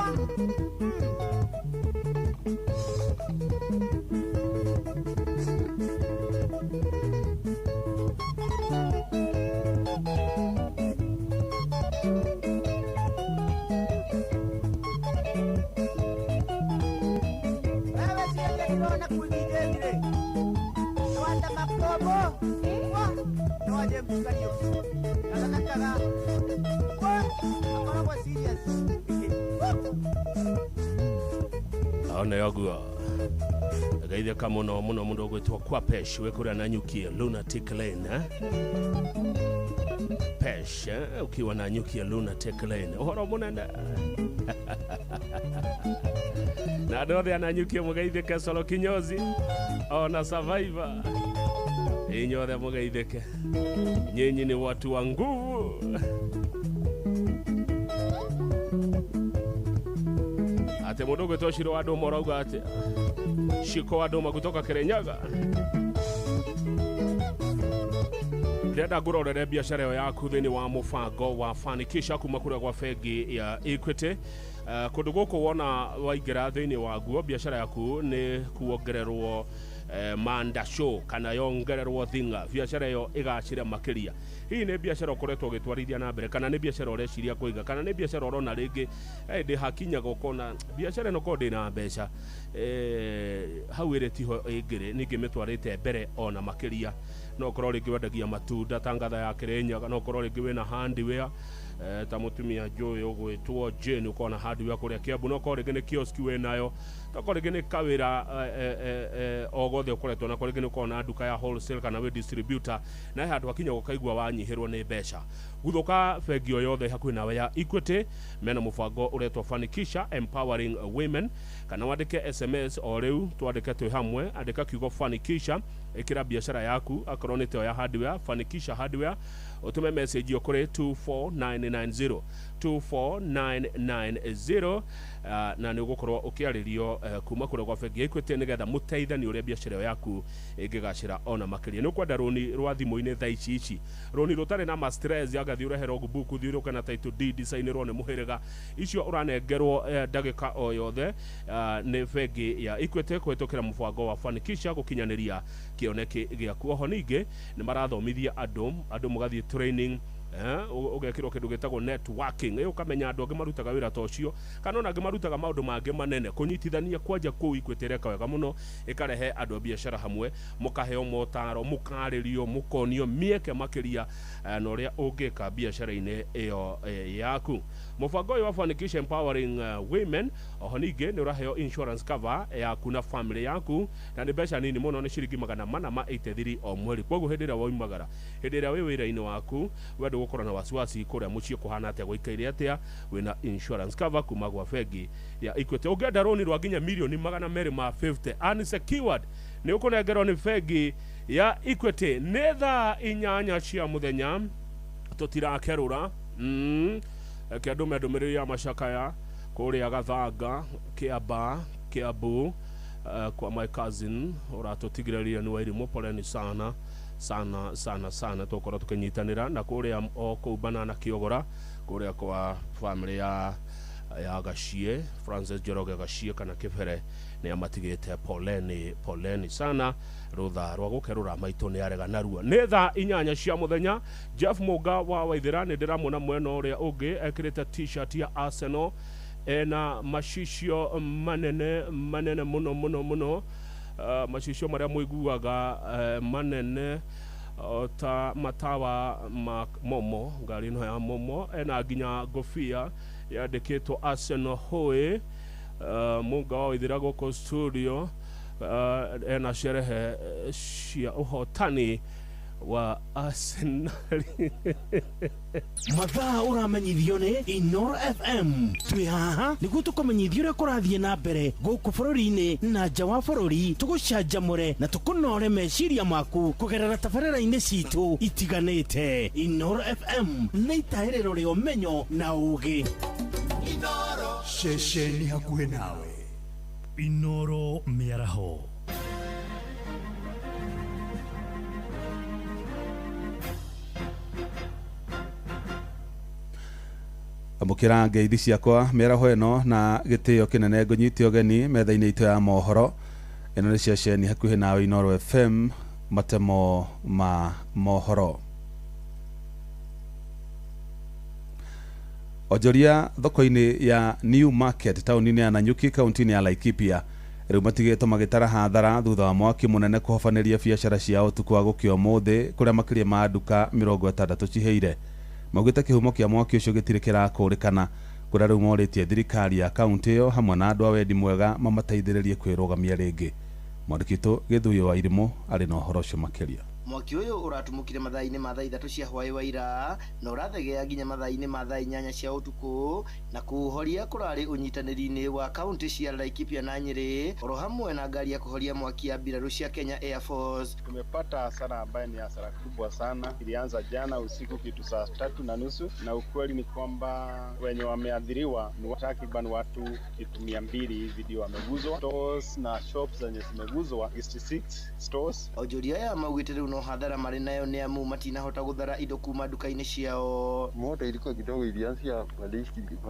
S2: Wewe siende ndĩrona kwĩgithĩrire nĩwata makombo no James Kariuki gathakaga akoragwo serious.
S1: Ona yoguo geithĩka mũno mũno mũndũ ũgwĩtwo kwa Pesh wĩ kũrĩa Nanyuki Lunatic Lane, eh? Pesh, eh? Ukiwa Nanyuki Lunatic Lane, ũhoro mũnene na andũ othe a Nanyuki mũgeithĩke, Solo Kinyozi ona Survivor, inyuothe mũgeithĩke, nyinyi ni watu wa nguvu. Ate mũndũ ũgwĩtwo Shiro wa Ndũma ũrauga atĩ Shiko wa Ndũma kutoka Kirinyaga, ndĩrenda ngũrorere biacara ĩyo yaku thĩinĩ wa mũbango wa Fanikisha kuma kũrĩa gwa bengi ya Equity. Kũndũ gũkũ wona waingĩra thĩinĩ waguo biacara yaku nĩ kuongererwo mandasho kana yongererwo thinga, biacara ĩyo ĩgacĩre makĩria. Hihi nĩ biacara ũkoretwo ũgĩtwarithia na mbere, kana nĩ biacara ũreciria kũiga, kana nĩ biacara ũrona rĩngĩ ndĩ hakinyaga ũkona biacara ĩno korwo ndĩna mbeca hau ĩrĩ tiho ĩngĩrĩ ningĩ mĩtwarĩte mbere ona makĩria. No ũkorwo rĩngĩ wendagia matunda ta ngatha ya Kirinyaga, no ũkorwo rĩngĩ wĩna hardware ta mũtumia njũĩ ũgwĩtwo Jane ũkona hardware kũrĩa Kiambu, no ũkorwo rĩngĩ nĩ kioski wĩnayo, no ũkorwo rĩngĩ nĩ kawĩra o gothe ũkoretwo nako, rĩngĩ nĩ ũkorwo na nduka ya wholesale kana wĩ distributor, na he handũ hakinya ũkaigua wanyihĩrwo nĩ mbeca. Guthũka bengi o yothe hakuhĩ nawe ya Equity, mena mũbango ũretwo Fanikisha Empowering Women, kana wandĩke SMS o rĩu, twandĩke twĩ hamwe, andĩka kiugo Fanikisha, ĩkĩra biacara yaku akorwo nĩ ya hardware, Fanikisha Hardware, ũtũme message ĩyo kũrĩ 24990 24990, na nĩ ũgũkorwo ũkĩarĩrio kuma kũrĩa gwa bengi ya Equity nĩgetha mũteithanie ũrĩa biacara ĩyo yaku ĩngĩgacĩra ona makĩria. Nĩ ũkwenda rũni rwa thimũ-inĩ thaa ici ici, rũni rũtarĩ na ma stress agathiĩ ũrehe logbook, ũthiĩ ũke na title deed isainĩrwo nĩ mũhĩrĩga, icio ũranengerwo ndagĩka o yothe nĩ bengi ya Equity kũhĩtũkĩra mũbango wa Fanikisha gũkinyanĩria kĩoneki gĩaku. Oho ningĩ nĩ marathomithia andũ, andũ mũgathiĩ training, ũgekĩrwo kĩndũ gĩtagwo networking, ũkamenya andũ angĩ marutaga wĩra ta ũcio kana ona angĩ marutaga maũndũ mangĩ manene. Kũnyitithania kwanja kũu Equity ĩreka wega mũno, ĩkarehe andũ a biacara hamwe, mũkaheo motaro, mũkarĩrio, mũkonio mĩeke makĩria na ũrĩa ũngĩka biacara-inĩ ĩyo yaku. Mũbango ũyũ wa Fanikisha Empowering Women oho ningĩ nĩ ũraheo insurance cover yaku na family yaku, na nĩ mbeca nini mũno, nĩ ciringi 483 o mweri. Koguo hĩndĩ ĩrĩa woimagara, hĩndĩ ĩrĩa wĩ wĩra-inĩ waku, we ndũgũkorwo na wasiwasi kũrĩa mũciĩ kũhana atĩa, gũikaire atĩa, wĩna insurance cover kuma gwa bengi ya Equity. Ũngĩenda rũni rwa nginya mirioni 250 unsecured, nĩ ũkũnengerwo nĩ bengi ya Equity. Nĩ thaa 8 cia mũthenya, tũtirakerũra. Reke andũ ndũmĩrĩri ya macakaya kũrĩa Gathanga, Kĩamba, Kiambu, kwa my cousin ũratũtigĩrĩria nĩ Wairimũ, poleni sana sana sana sana, tũkorwo tũkĩnyitanĩra na kũrĩa o kũu Banana Kĩogora, kũrĩa kwa family ya Gachie, Francis Njoroge Gachie kana Kĩbere, nĩ amatigĩte poleni poleni sana, rũtha rwa gũkerũra maitũ nĩ arega narua. Nĩ thaa 8 cia mũthenya. Jeff Mũnga wa Waithĩra nĩ ndĩramuona mwena ũrĩa ũngĩ ekĩrĩte t-shirt ya Arsenal, ena macicio manene manene mũno mũno mũno, macicio marĩa mũiguaga manene ta matawa ma Momo, ngari ĩno ya Momo, ena nginya ngobia yandĩkĩtwo Arsenal hoe. Mũnga wa Waithĩra gũkũ studio ena sherehe cia ũhotani wa Arsenal.
S7: Mathaa ũramenyithio nĩ Inoro FM. Twĩ haha nĩguo tũkũmenyithia ũrĩa kũrathiĩ na mbere gũkũ bũrũri-inĩ na nja wa bũrũri, tũgũcanjamũre na tũkũnore meciria maku kũgerera tabarĩra-inĩ citũ itiganĩte. Inoro FM nĩ itahĩrĩro rĩa ũmenyo na ũũgĩ.
S8: Ceceni hakuhĩ nawe.
S9: Inoro mĩaraho.
S8: Amũkĩra ngeithi ciakwa mĩaraho ĩno na gĩtĩo kĩnene ngũnyite ũgeni metha-inĩ itũ ya mohoro. Ĩno nĩ ceceni hakuhĩ nawe Inooro FM, matemo ma mohoro. Onjoria thoko-inĩ ya New Market taũni-inĩ ya Nanyuki kaunti-inĩ ya Laikipia rĩu matigĩtwo magĩtara hathara thutha wa mwaki mũnene kũhobanĩria biacara ciao ũtukũ wa gũkĩa ũmũthĩ kũrĩa makĩria ma nduka 60 cihĩire. Maugĩte kĩhumo kĩa mwaki ũcio gĩtirĩ kĩrakũrĩkana kũrĩa rĩu morĩtie thirikari ya kaunti ĩyo hamwe na andũ a wendi mwega mamateithĩrĩrie kwĩrũgamia rĩngĩ. Mwandĩki witũ Gĩthuĩ wa Irimũ arĩ na ũhoro ũcio makĩria.
S10: Mwaki ũyũ ũratumũkire mathaa-inĩ ma thaa 3 cia hwaĩ wa ira na ũrathegea nginya mathaa-inĩ ma thaa 8 cia ũtukũ, na kũũhoria kũrarĩ ũnyitanĩri-inĩ wa kaunti cia Laikipia na Nyĩrĩ oro hamwe na ngari ya kũhoria mwaki ya mbirarũ cia Kenya Air Force.
S11: Tumepata hasara ambayo ni hasara kubwa sana. Ilianza jana usiku kitu saa 3:30, na ukweli ni kwamba wenye wameathiriwa ni takriban watu kitu 200 hivi ndio wameguzwa. Stores na shops zenye zimeguzwa 66 stores.
S10: Onjoria aya maugĩte rĩu no hathara marĩ nayo nĩ amu matinahota gũthara indo kuma nduka-inĩ ciao.
S12: Moto ilikuwa kidogo, ilianzia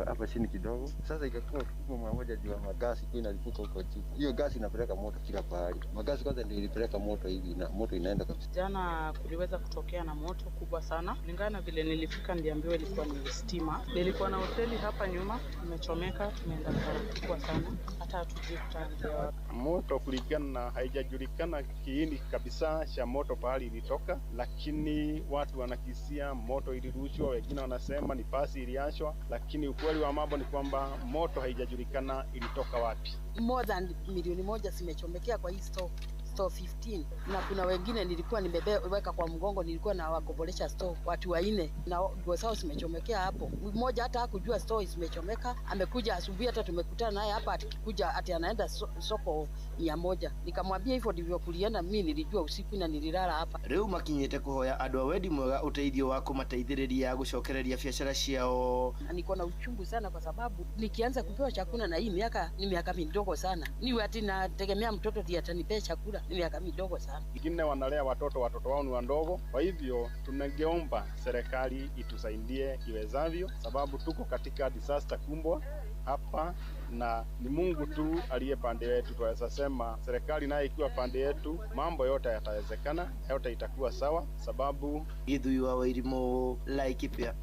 S12: hapa chini kidogo, sasa ikakuwa kubwa mara moja juu ya magasi kwa inalipuka huko juu. Hiyo gasi inapeleka moto kila pahali. Magasi kwanza ndio ilipeleka moto hivi na moto inaenda kabisa.
S13: Jana kuliweza kutokea na moto kubwa sana. Kulingana na vile nilifika niliambiwa ilikuwa ni stima. Nilikuwa na hoteli hapa nyuma imechomeka, tumeenda hasara kubwa sana. Hata hatujui tutaanzia wapi.
S11: Moto kulingana na haijajulikana kiini kabisa cha moto pahali ilitoka, lakini watu wanakisia moto ilirushwa, wengine wanasema ni pasi iliashwa, lakini ukweli wa mambo ni kwamba moto haijajulikana ilitoka wapi.
S14: More than milioni 1 zimechomekea kwa hii store 15, na kuna wengine nilikuwa nimeweka kwa mgongo, nilikuwa na wagobolesha store watu 4 na nguo zao zimechomekea hapo. Mmoja hata hakujua store zimechomeka, amekuja asubuhi, hata tumekutana naye hapa akikuja ati anaenda soko 100. Nikamwambia hivyo ndivyo kulienda, mimi nilijua usiku na nililala hapa.
S10: Rĩu makinyĩte kuhoya andũ a wendi mwega ũteithio wa kũmateithĩrĩria gũcokereria biacara ciao.
S14: Na niko na uchungu sana kwa sababu nikianza kupewa chakula na hii miaka ni miaka midogo sana, niwe ati nategemea mtoto ndiye atanipea chakula, ni miaka midogo sana.
S11: Wengine wanalea watoto wao ni wadogo. Kwa hivyo tungeomba serikali itusaidie iwezavyo, sababu tuko katika disaster kubwa hapa na ni Mungu tu aliye pande yetu. Tunaweza sema serikali naye ikiwa pande yetu, mambo yote yatawezekana, yote itakuwa sawa, sababu
S10: Githui wa Wairimu, Laikipia.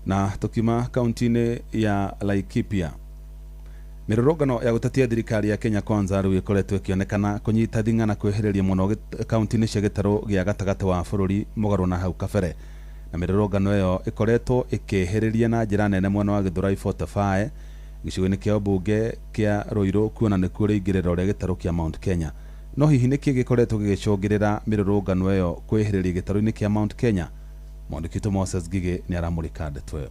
S8: Na tukima kaunti-inĩ ya Laikipia, mĩrũrũngano ya gũtetia thirikari ya Kenya Kwanza rĩu ĩkoretwo ĩkĩonekana kũnyita thing'a na kwĩhĩrĩria mũno kaunti-inĩ cia gĩtarũ gĩa gatagatĩ wa bũrũri mũgarũ na hau kabere. Na mĩrũrũngano ĩyo ĩkoretwo ĩkĩhĩrĩria na njĩra nene mwena wa Gĩthũrai 45 gĩcigo-inĩ kĩa ũmbunge kĩa Ruiru, kuona nĩkuo rĩingĩrĩro rĩa gĩtarũ kĩa Mount Kenya. No hihi nĩkĩ gĩkoretwo gĩgĩcũngĩrĩra mĩrũrũngano ĩyo kwĩhĩrĩria gĩtarũ-inĩ kĩa Mount Kenya? Mwandĩki witũ Moses Ngigĩ nĩaramũrĩka ndeto ĩyo.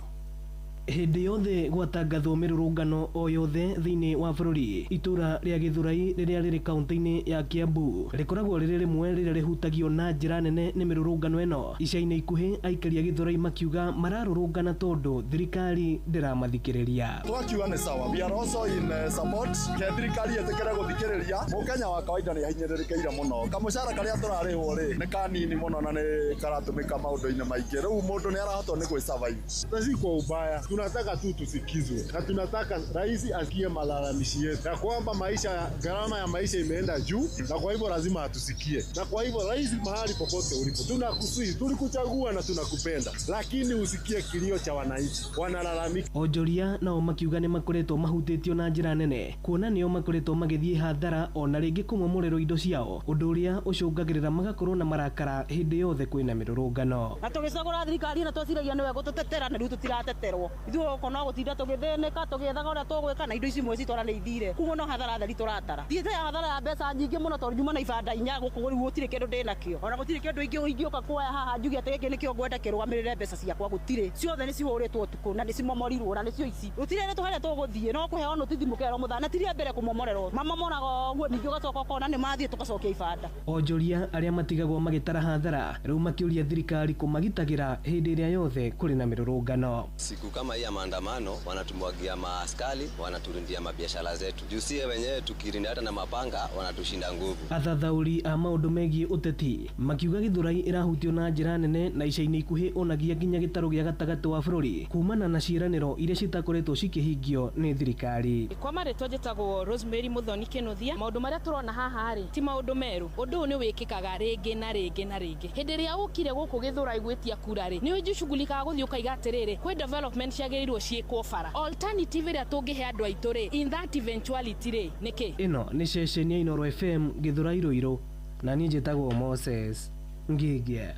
S15: Hĩndĩ yothe gwatangathwo mĩrũrũngano o yothe thĩinĩ wa bũrũri, itũra rĩa Gĩthũrai rĩrĩa rĩrĩ kaunti-inĩ ya Kiambu rĩkoragwo rĩrĩ rĩmwe rĩrĩa rĩhutagio na njĩra nene nĩ mĩrũrũngano ĩno. Ica-inĩ ikuhĩ aikari a Gĩthũrai makiuga mararũrũngana tondũ thirikari ndĩramathikĩrĩria.
S16: Twakiuga nĩ sawa, we are also in support ke thirikari ĩtĩkĩre gũthikĩrĩria. Mũkenya wa kawaida nĩ ahinyĩrĩrĩkĩire mũno, kamũcara karĩa tũrarĩhwo rĩ nĩ kanini mũno na nĩ karatũmĩka maũndũ-inĩ maingĩ, rĩu mũndũ nĩ arahotwo nĩ gwĩ survive.
S17: Si kwa ubaya, tunataka tu tusikizwe na tunataka rais asikie malalamishi yetu ya kwamba maisha, gharama ya maisha imeenda juu, na kwa hivyo lazima atusikie. Na kwa hivyo rais, mahali popote ulipo, tunakusihi, tulikuchagua na tunakupenda, lakini usikie kilio cha wananchi wanalalamika.
S15: Onjoria nao makiuga nĩ makoretwo mahutĩtio na njĩra nene kuona nĩo makoretwo magĩthiĩ hathara ona rĩngĩ kũmomorerwo indo ciao, ũndũ ũrĩa ũcũngagĩrĩra magakorwo na marakara hĩndĩ yothe kwĩna mĩrũrũngano.
S18: Na tũgĩcagũra thirikari na tweciragia nĩwe gũtũtetera, na rĩu tũtirateterwo. Ithuĩ gũkũ no gũtinda tũgĩthĩnĩka tũgĩethaga ũrĩa tũgwĩka, na indo ici imwe citwara nĩ ithire, koguo no hathara theri tũratara. Thiĩte hathara ya mbeca nyingĩ mũno tondũ nyuma na ibanda 4 gũkũ rĩu gũtirĩ kĩndũ ndĩnakĩo, ona gũtirĩ kĩndũ ingĩũka kuoya haha njuge atĩ gĩkĩ nĩkĩo ngwenda kĩrũgamĩrĩre mbeca ciakwa, gũtirĩ. Ciothe nĩ cihũrĩtwo ũtukũ na nĩ cimomorirwo na nĩcio ici. Gũtirĩ rĩtũ harĩa tũgũthiĩ, no kũheo notithi mũkerwo mũthana ti rĩa mbere kũmomorerwo, mamomoraga ũguo, ningĩ ũgacoka ũkona nĩ mathiĩ tũgacokia ibanda.
S15: Onjoria arĩa matigagwo magĩtara hathara rĩu makĩũria thirikari kũmagitagĩra hĩndĩ ĩrĩa yothe kũrĩ na mĩrũrũngano.
S19: Siku kama
S12: hii ya maandamano wanatumwagia maaskari, wanaturindia mabiashara zetu. Juu sie wenyewe tukirinda hata na mapanga wanatushinda nguvu.
S15: Athathaũri a maũndũ megiĩ ũteti makiuga Githurai ĩrahutio na njĩra nene na ica-inĩ ikuhĩ onagia nginya gĩtarũ gĩa gatagatĩ wa bũrũri kumana na ciĩranĩro iria citakoretwo cikĩhingio nĩ thirikari.
S19: Kwa marĩtwa njĩtagwo Rosemary Muthoni Kinuthia. Maũndũ marĩa tũrona haha rĩ ti maũndũ merũ, ũndũ ũyũ nĩ wĩkĩkaga rĩngĩ na rĩngĩ na rĩngĩ. Hĩndĩ ĩrĩa ũkire gũkũ Githurai gwĩtia kura rĩ, nĩ ũjicugulikaga gũthiĩ ũkaiga atĩrĩrĩ, kwĩ development ciagĩrĩirwo ciĩkwo bara, alternative ĩrĩa tũngĩhe andũ aitũ rĩ, in that eventuality rĩ nĩkĩ?
S15: Ĩno nĩ ceceni ya Inooro FM Githurai Ruiru, na niĩ njĩtagwo Moses Ngigia.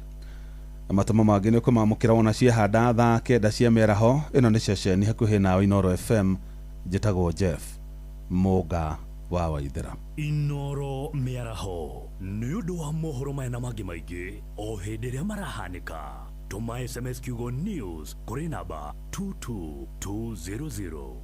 S8: Matoma mangĩ nĩ ũkũmamũkĩra wona ciehanda thaa 9 cia mĩaraho. Ĩno nĩ ceceni hakuhĩ nawe Inooro FM, njĩtagwo Jeff Mũnga wa Waithera.
S9: Inooro mĩaraho nĩ ũndũ wa mohoro maya na mangĩ maingĩ o hĩndĩ ĩrĩa marahanĩka. Tũma SMS kiugo news kũrĩ namba 22200.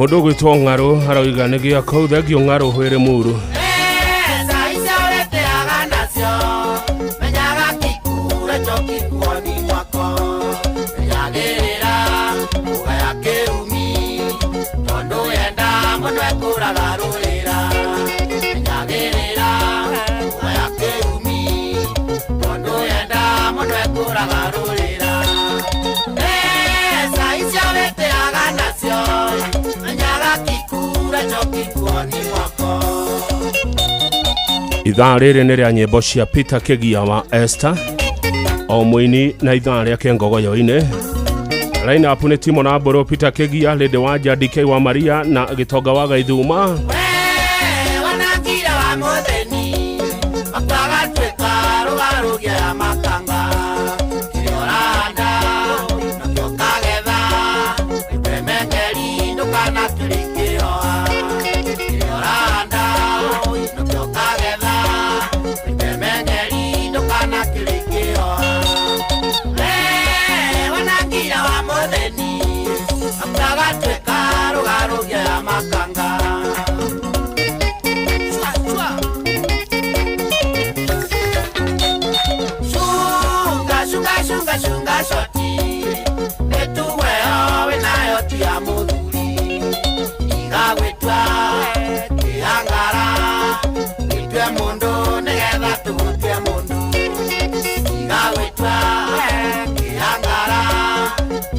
S1: Mundu gwitwo ng'aru arauga nĩ gĩa kũu thengio ng'aru hwĩrĩ muru. Ithaa rĩrĩ nĩ rĩa nyĩmbo cia Peter Kĩgia wa Esther o mũini na ithaa rĩake ngogoyo-inĩ. Line up nĩ Timo na Mbũrũ, Peter Kĩgia, Lady Wanja, DK wa Maria na Gĩtonga wa Gaithuma.
S2: Wanakira wa mũtheni akagatuĩka rũgarũgia makanga kĩrĩa ũrahanda nakĩo kagetha wĩtemengeri ndũkanatũrĩkĩoa kĩrĩa ũrahanda nakĩo kagetha wĩtemengeri ndũkanatũrĩkĩoa wanakira wa mũtheni akagatuĩka rũgarũgia makanga. Shunga shunga shoti netuwe owe nayo tia muthuri igagwitwa kihangara gitwe mundu nigetha tugutwe mundu igagwitwa kihangara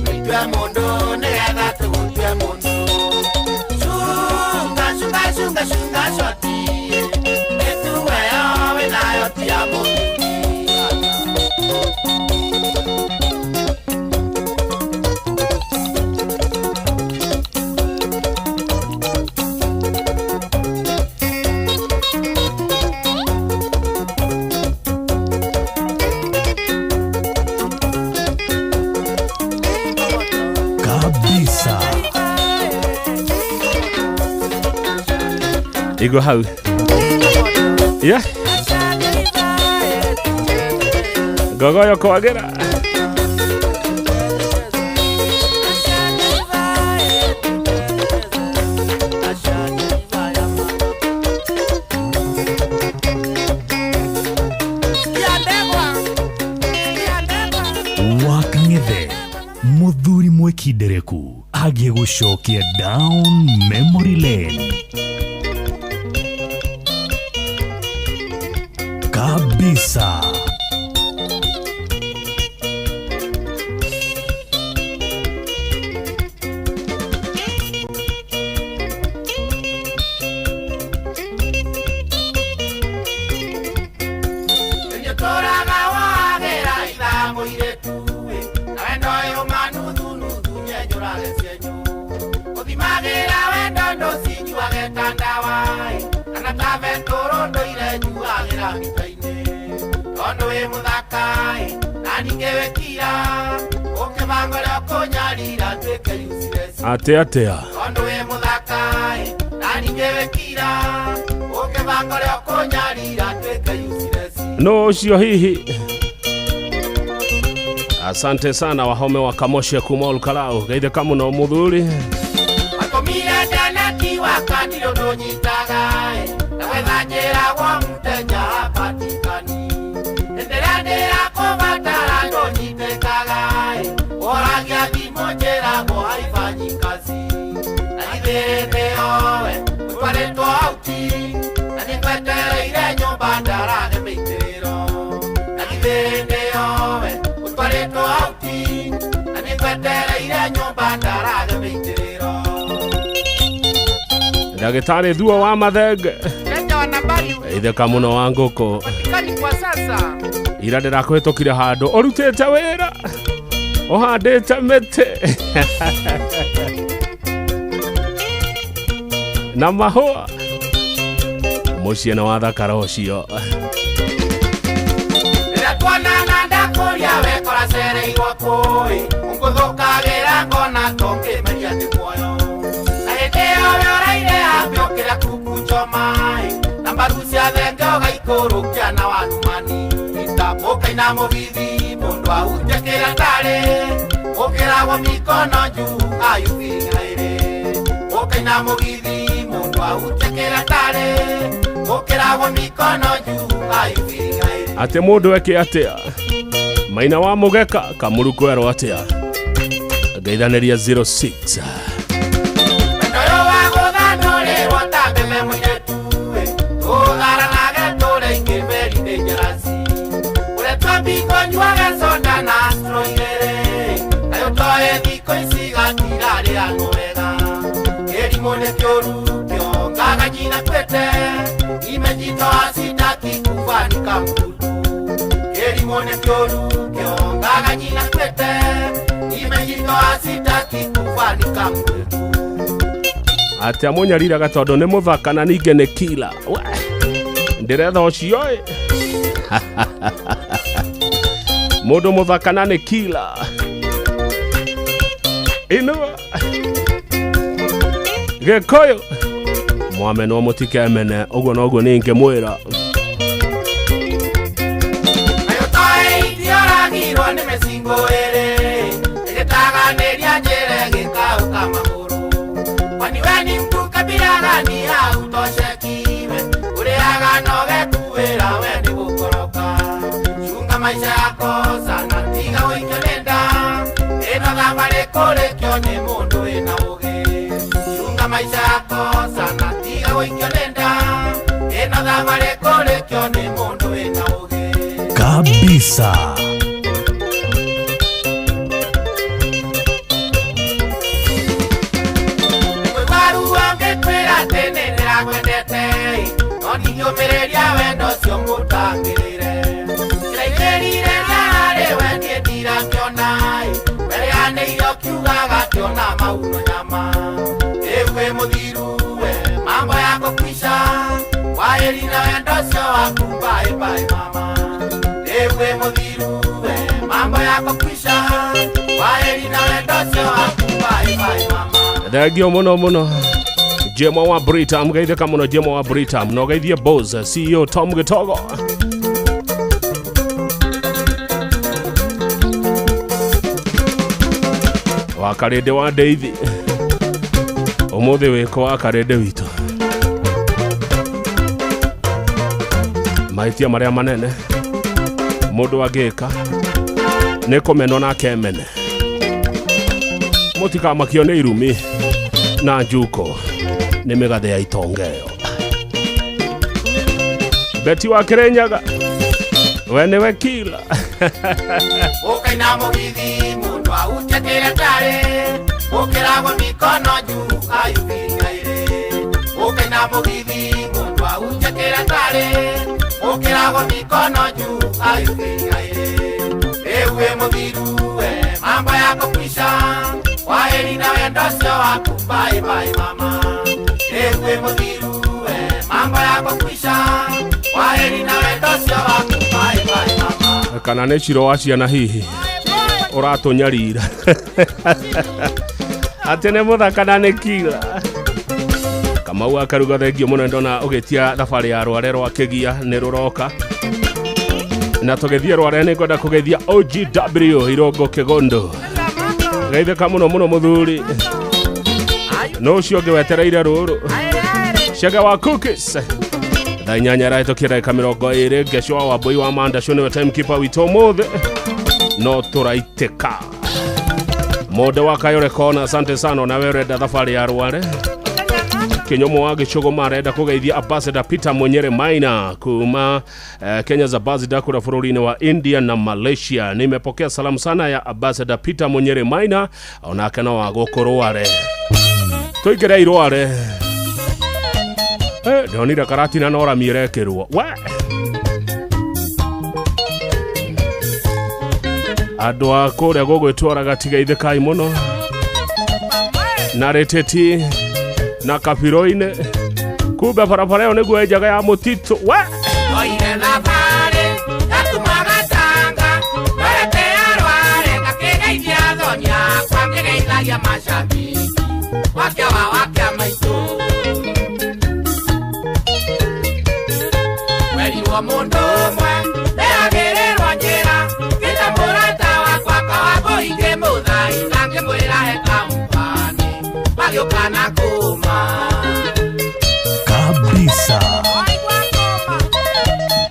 S2: gitwe mundu nigetha tugutwe mundu. Shunga shunga shunga shunga shoti netuwe owe nayo tia muthuri.
S9: Kabisa.
S1: Igua hau. Yeah. Gogoyo kwagĩra.
S9: Wakang'ethe muthuri mwekindereku agĩgũcokia down memory lane. Kabisa.
S1: Atea atea. No ucio hihi. Asante sana wahome wa Kamoshe kuma Olkalau. Geithĩka mũno mũthuri. Ndagĩtarĩ Thuo wa Mathenge. Geithĩka mũno wa ngũkũ. Ira ndĩrakũhĩtũkire handũ ũrutĩte wĩra ũhandĩte mĩtĩ na mahũa mũciĩ nĩ wathakara ũcio.
S2: Rĩrĩa tuonana ndakũria wekora cereirwo kũĩ ũngũthũkagĩra ngona tũngĩmeria thĩ muoyo na hĩndĩ ĩyo we ũraire ambe ũkĩrĩa kuku choma na mbaru cia thenge ũgaikũrũkia na warumani itambũkaina mũgithi mũndũ ahutie kĩrĩa tarĩ ũkĩragwo mikono juu ayubĩrĩire ũkaina mũgithi mũndũ ahutie kĩrĩa tarĩ ũkĩragwo mikono juu ayubĩrĩire.
S1: Atĩ mũndũ eke atĩa maina wa mũgeka kamũru kwerwo atĩa ngeithanĩria 06
S2: Kĩrimũ nĩ kĩũru kĩongaga nyina. kufanika mdudu Elimone kyoru kyongaga nyina kwete Nimejitoa sitaki kufanika mdudu
S1: Ati amunyariraga tondu ni muthaka na ninge ni kila ndiretha ucio mundu muthaka na ni kila inua Gikuyu mwamenwo mutikemene uguo noguo ningimwira
S2: Nayo tai ndioragirwo ni micingo ĩrĩ ĩgĩtaganĩria njĩra ĩgĩkaũka magũrũ Kwani we ni mtu kabila gani hautoshekiwe Ũrĩaga na ũgekuĩra we nĩ gũkoroka Chunga maisha yako sana tiga ũikio nĩ nda Ĩno thabarĩ kũrĩkio nĩ mũndũ wĩna ũgĩ Chunga maisha yako sana tiga ũikio nĩ nda Ĩno thabarĩ kũrĩkio nĩ mũndũ wĩna ũgĩ
S9: Kabisa.
S2: Nĩnyũmĩrĩria wendo ũcio mũtangĩrĩre Kĩraingĩrire rĩarĩ we niĩ ndirakĩona Wereanĩire ũkiugaga kĩona mauno nyama Rĩu wĩ mũthiru we mambo yako kwisha Kwaheri na wendo ũcio waku bye bye mama Rĩu wĩ mũthiru we mambo yako kwisha Kwaheri na wendo ũcio waku bye bye mama
S1: Thengio muno muno Jemo wa Britam geithĩka mũno Jemo wa Britam no geithie Boss CEO Tom Gitogo wa Karĩndĩ wa Ndeithi ũmũthĩ wĩko wa Karĩndĩ witũ mahĩtia marĩa manene mũndũ angĩka nĩ kũmenwo na akemene mũtikamakio nĩ irumi na njuko nĩ mĩgathe ya itonga ĩyo Beti wa Kirinyaga we nĩwe kila
S2: Ũkaina mũgithi mũndũ ahutĩkĩre tarĩ Ũkĩragwo mĩkono juu ayukingaire Ũkaina mũgithi mũndũ ahutĩkĩre tarĩ Ũkĩragwo mĩkono juu ayukingaire Rĩu wĩ mũthiru we mambo yako kwisha Kwaheri na wendo ũcio waku bye bye mama Rĩu wĩ mũthiru we mambo yako kwisha Kwaheri na wendo ũcio waku bye bye mama
S1: Kana nĩ ciro wa ciana hihi ũratũnyarira atĩ nĩ mũthaka na nĩ kila Kamau akaruga thengio mũno ndona ũgĩtia thabarĩ ya rware rwa kĩgia nĩ rũroka na tũgĩthiĩ rware nĩ ngwenda kũgeithia OGW Irongo Kĩgondo geithĩka mũno mũno mũthuri no ũcio ũngĩ wetereire rũrũ Chege wa Cookies thaa inyanya ĩrahĩtũkia ndagĩka 20 Ngeco wa Wambũi wa Mandacũ nĩwe timekeeper witũ ũmũthĩ no tũraitĩka Monde wa Kayore Kona asante sana nawe ũrenda thabarĩ ya rware Kinyomo wa Gĩcũgũma arenda kũgeithia Ambassador Peter Munyere Maina kuma Kenya's ambassador kura bũrũri-inĩ wa India na Malaysia. Nimepokea salamu sana ya Ambassador Peter Munyere Maina onake no wa gũkũ Rware tũingĩre Irware ndonire karatina no rami ĩrekĩrwo we andũ a kũrĩa gũgwĩtwaraga tigeithĩkai mũno na rĩtĩti na kabiro-inĩ kumbe barabara ĩyo nĩguo ĩnjaga ya mũtitũ we
S2: Oire thabarĩ yakuma Gatanga ndorete Rware ngakĩgeithia athoni akwa ngĩgeithagia mashabiki wakĩa wa wakĩa maitũ Werirwo mũndũ ũmwe ndeagĩrĩrwo njĩra ngĩta mũrata wakwa Kawambũi ngĩmũthaitha ngĩmwĩra he kampani magĩũka na kũma
S9: Kabisa.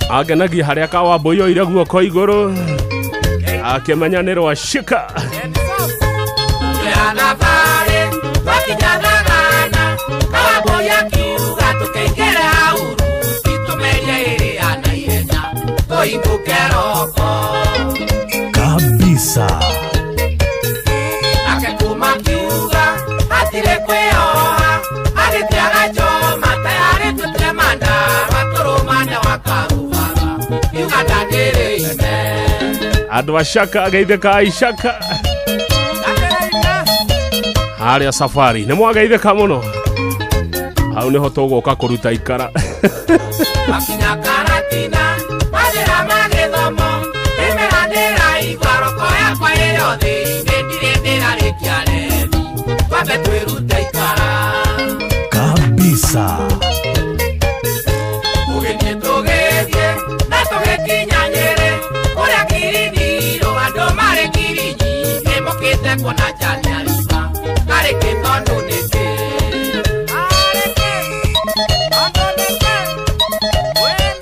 S1: Agenagia harĩa Kawambũi oire guoko igũrũ akĩmenya nĩ rwa shika
S2: Ya thabarĩ twakinya Thagana Kawambũi akiuga tũkĩingĩre Urusi tũmerie ĩrĩa naihenya tũhingũke roko
S9: Kabisa.
S2: Nake kuma kiuga hatirĩ kwĩyoha agĩtiaga choma tayarĩ tũtue mandarwa tũrũmane wa Karubara
S1: Andũ a Shaka geithĩkai Shaka. Harĩa safari nĩ mwageithĩka mũno. Hau nĩho tũgũka kũruta ikara.
S2: Makinya Karatina manjĩra magĩthomo ĩmera ndĩraigua roko yakwa ĩrĩ o thĩinĩ ndirĩ ndĩrarĩkia rethi twambe twĩrute ikara.
S9: Kabisa.
S2: Tũgĩthiĩ tũgĩthiĩ na tũgĩkinya Nyĩrĩ kũrĩa Kiriniro andũ marĩ ngiri nyingĩ mokĩte kuona Chania River karĩ kĩ tondũ nĩkĩ.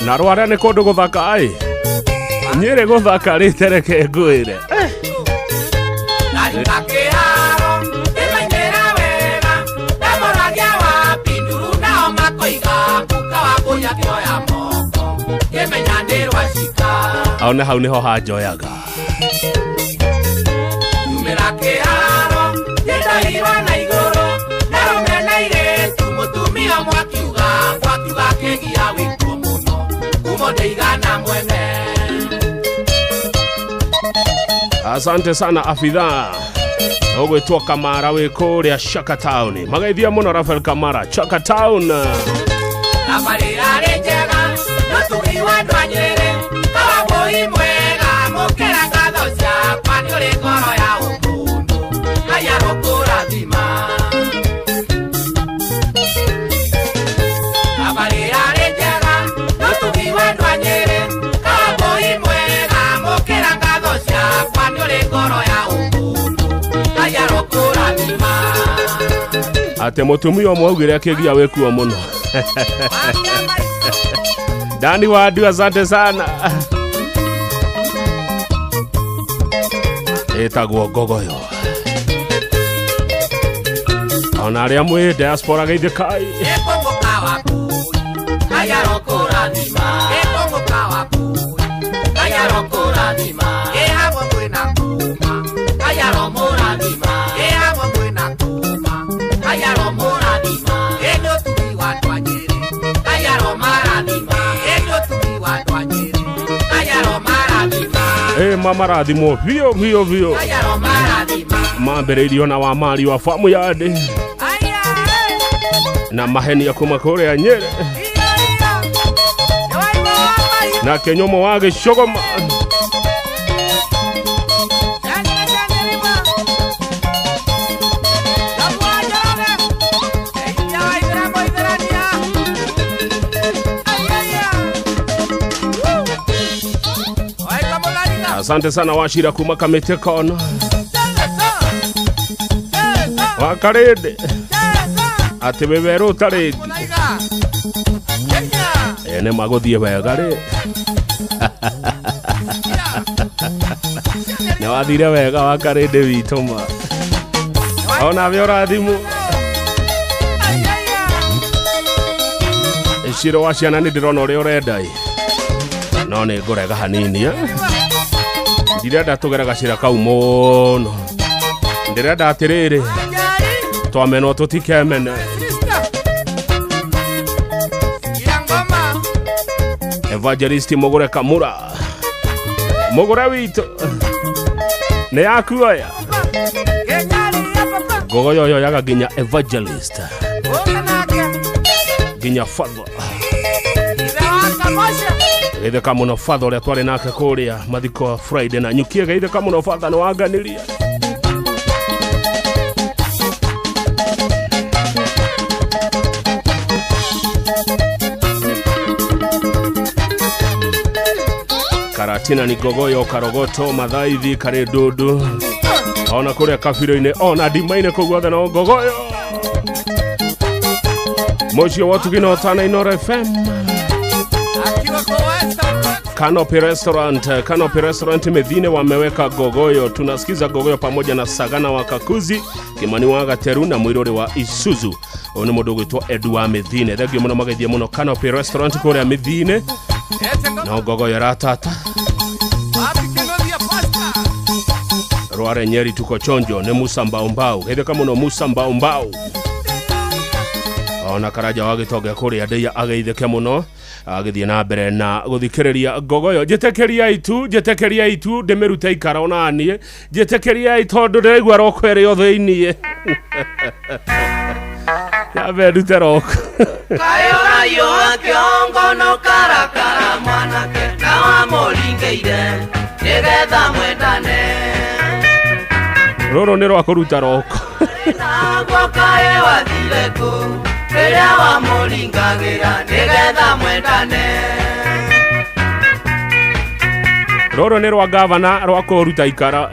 S1: Na rware nĩ kũndũ gũthaka ĩ. Nyĩrĩ gũthaka rĩte reke ngwĩre.
S2: Ndarika kĩharo ndĩmainĩra wega ndamoragia wapi nduru nao makoiga kuka wa mbũi akĩoya moko ngĩmenya nĩ rwacika.
S1: One hau nĩho hanjoyaga.
S2: Nyumĩra kĩharo ndĩndoirwo na igũrũ narũme na airĩtu mũtumia ũmwe akiuga gwakiuga kĩgia wĩkuo mũno kumo ndĩigana mwene.
S1: Asante sana afidha. Ũgwĩtwo Kamara wĩ kũrĩa Shaka Town. Mageithia mũno Rafael Kamara, Shaka Town.
S2: Thabarĩ yarĩ njega no tugi wa andũ a Nyĩrĩ Kawambũi mwega mũkĩra ngatho ciakwa nĩ ũrĩ ngoro ya ũmũndũ Ngai arokũrathima. Thabarĩ yarĩ njega no tugi wa andũ a Nyĩrĩ Kawambũi mwega mũkĩra ngatho ciakwa nĩ ũrĩ ngoro ya ũmũndũ Ngai arokũrathima.
S1: Atĩ mũtumia ũmwe augire akĩgia wĩkuo mũno. Dani Wadu, asante sana. Ĩtagwo Ngogoyo. Ona arĩa mwĩ diaspora geithĩkai.
S2: Ĩkũngũka Wambũi Ngai arokũrathima. Ĩkũngũka Wambũi Ngai arokũrathima. Ĩ hamwe mwĩna kuma Ngai aromũrathima. Ĩ hamwe mwĩna kuma Ngai aromũrathima. Ĩ nĩ ũtugi wa andũ a Nyĩrĩ Ngai aromarathima. Ĩ nĩ ũtugi wa andũ a Nyĩrĩ Ngai aromarathima.
S1: Ĩ mamarathimwo biũ biũ biũ.
S2: Ngai aromarathima.
S1: Mambĩrĩirio na wa mari wa famu yandi na mahenia kuma kũrĩa Nyĩrĩ na Kĩnyũmũ wa Gĩcũgũma. Asante sana Wachira kuma Kamĩtĩ Kona wa Karĩndĩ atĩ wĩ werũ ũtarĩ ĩ nĩ magũthiĩ wega rĩ. Nĩ wathire wega wa Karĩndĩ witũ ma. Ona we ũrathimwo. Ciro wa ciana nĩ ndĩrona ũrĩa ũrenda ĩ. No nĩ ngũrega hanini ĩ. Ndirenda tũgere gacĩra kau mũno. Ndĩrenda atĩrĩrĩ twamenwo tũtikemene. Evangelist Mũgũre Kamura Mũgũre witũ nĩ yakuoya Ngogoyo yoyaga nginya evangelist nginya father. Geithĩka mũno father ũrĩa twarĩ nake kũrĩa mathiko Friday na nyukie. Geithĩka mũno father nĩ wanganiria. Karatina ni Ngogoyo Karogoto Mathaithi Karĩndũndũ ona kũrĩa kabiro-inĩ ona ndima-inĩ kũu guothe no Ngogoyo. Mũciĩ wa ũtugi na ũtana Inooro FM. Canopy Restaurant, Canopy Restaurant Methine wameweka Ngogoyo. Tunasikiza Ngogoyo pamoja na Sagana wa Kakuzi, Kimani wa Gateru na Mwirore wa Isuzu. Ũyũ nĩ mũndũ ũgwĩtwo Edu wa Methine. Thengiũ mũno mageithie mũno Canopy Restaurant kũrĩa Methine. No Ngogoyo ĩratata. Rware Nyeri tuko chonjo nĩ Musa Mbaumbau. Geithĩka mũno Musa Mbaumbau. Ona Karanja wa Gĩtonge kũrĩa Ndĩia ageithĩke mũno. Agĩthiĩ na mbere na gũthikĩrĩria ngogoyo. Njĩtĩkĩriai tu, njĩtĩkĩriai tu ndĩmĩrute ikara onaniĩ, njĩtĩkĩriai tondũ ndĩraigua roko ĩrĩ o thĩiniĩ. Nyambe ndute roko.
S2: Kayũrayũ wa kĩongo no karakara mwanake na wamũringĩire nĩgetha mwendane.
S1: Rũrũ nĩ rwa kũruta roko.
S2: Naguo kaĩ wathire kũ rĩrĩa wamũringagĩra nĩgetha mwendane.
S1: Rũrũ nĩ rwa gavana rwa kũruta ikara.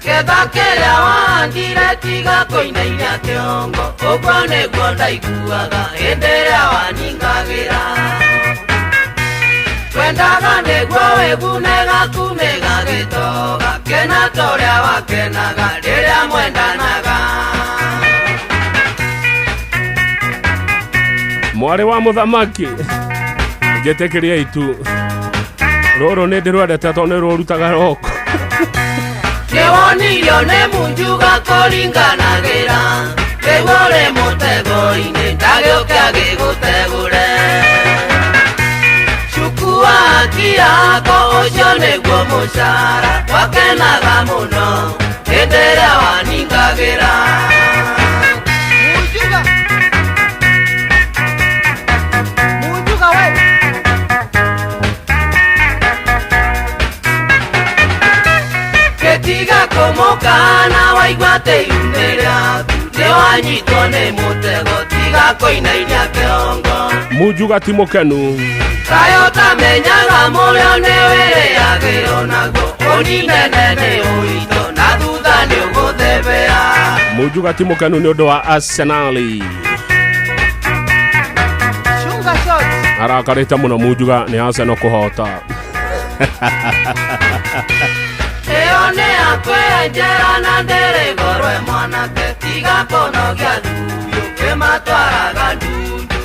S2: Ketha kĩrĩa wahandire tiga kũinainia kĩongo, ũguo nĩguo ndaiguaga hĩndĩ ĩrĩa waningagĩra. Twendaga nĩguo wĩgune gaku nĩgagĩtoga, kena ta ũrĩa wakenaga rĩrĩa mwendanaga.
S1: Mwarĩ wa mũthamaki, njĩtĩkĩriai tu, rũrũ nĩ ndĩrwendete tondũ nĩ rũrutaga roko.
S2: Nĩwonirio nĩ munjuga kũringanagĩra, rĩu ũrĩ mũtego-inĩ ndagĩũke agĩgũtegũre. Cukua haki yako ũcio nĩguo mũcara, wakenaga mũno hĩndĩ ĩrĩa waningagĩra.
S3: Munjuga. Munjuga we.
S2: Gĩtiga kũmũkana waigua atĩ iru rĩaku nĩwanyitwo nĩ mũtego, tiga kũinainia kĩongo.
S1: Munjuga ti mũkenu.
S2: Kaĩ ũtamenyaga mũrĩo nĩ wĩrĩagĩrwo naguo, ũninene nĩ ũito na thutha nĩ ũgũthebea.
S1: Munjuga ti mũkenu nĩ ũndũ wa Arsenali.
S3: Chunga shot.
S1: Arakarĩte mũno Munjuga nĩ Arsenal kũhota.
S2: Ĩyo nĩ yakwenjera na ndĩrĩ goro mwanake, tiga kũnogia thuyu kĩmatwaraga ndundu.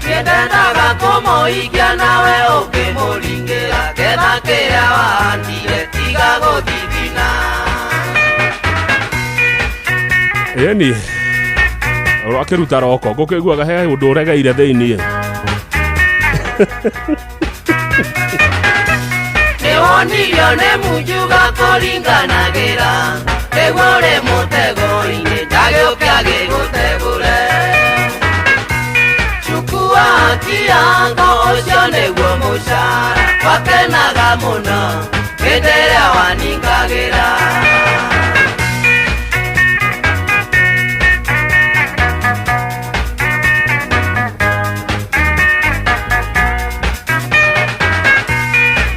S2: Nĩndendaga kũmũikia nawe ũkĩmũringĩra, ketha kĩrĩa wahandire tiga gũthithina.
S1: Ĩni rwakĩruta roko ngũkĩiguaga he ũndũ ũregeire thĩiniĩ.
S2: Nĩwonirio nĩ munjuga kũringanagĩra, rĩu ũrĩ mũtego-inĩ ndagĩũke agĩgũtegũre. Chukua haki yako ũcio nĩguo mũcara, wakenaga mũno hĩndĩ ĩrĩa waningagĩra.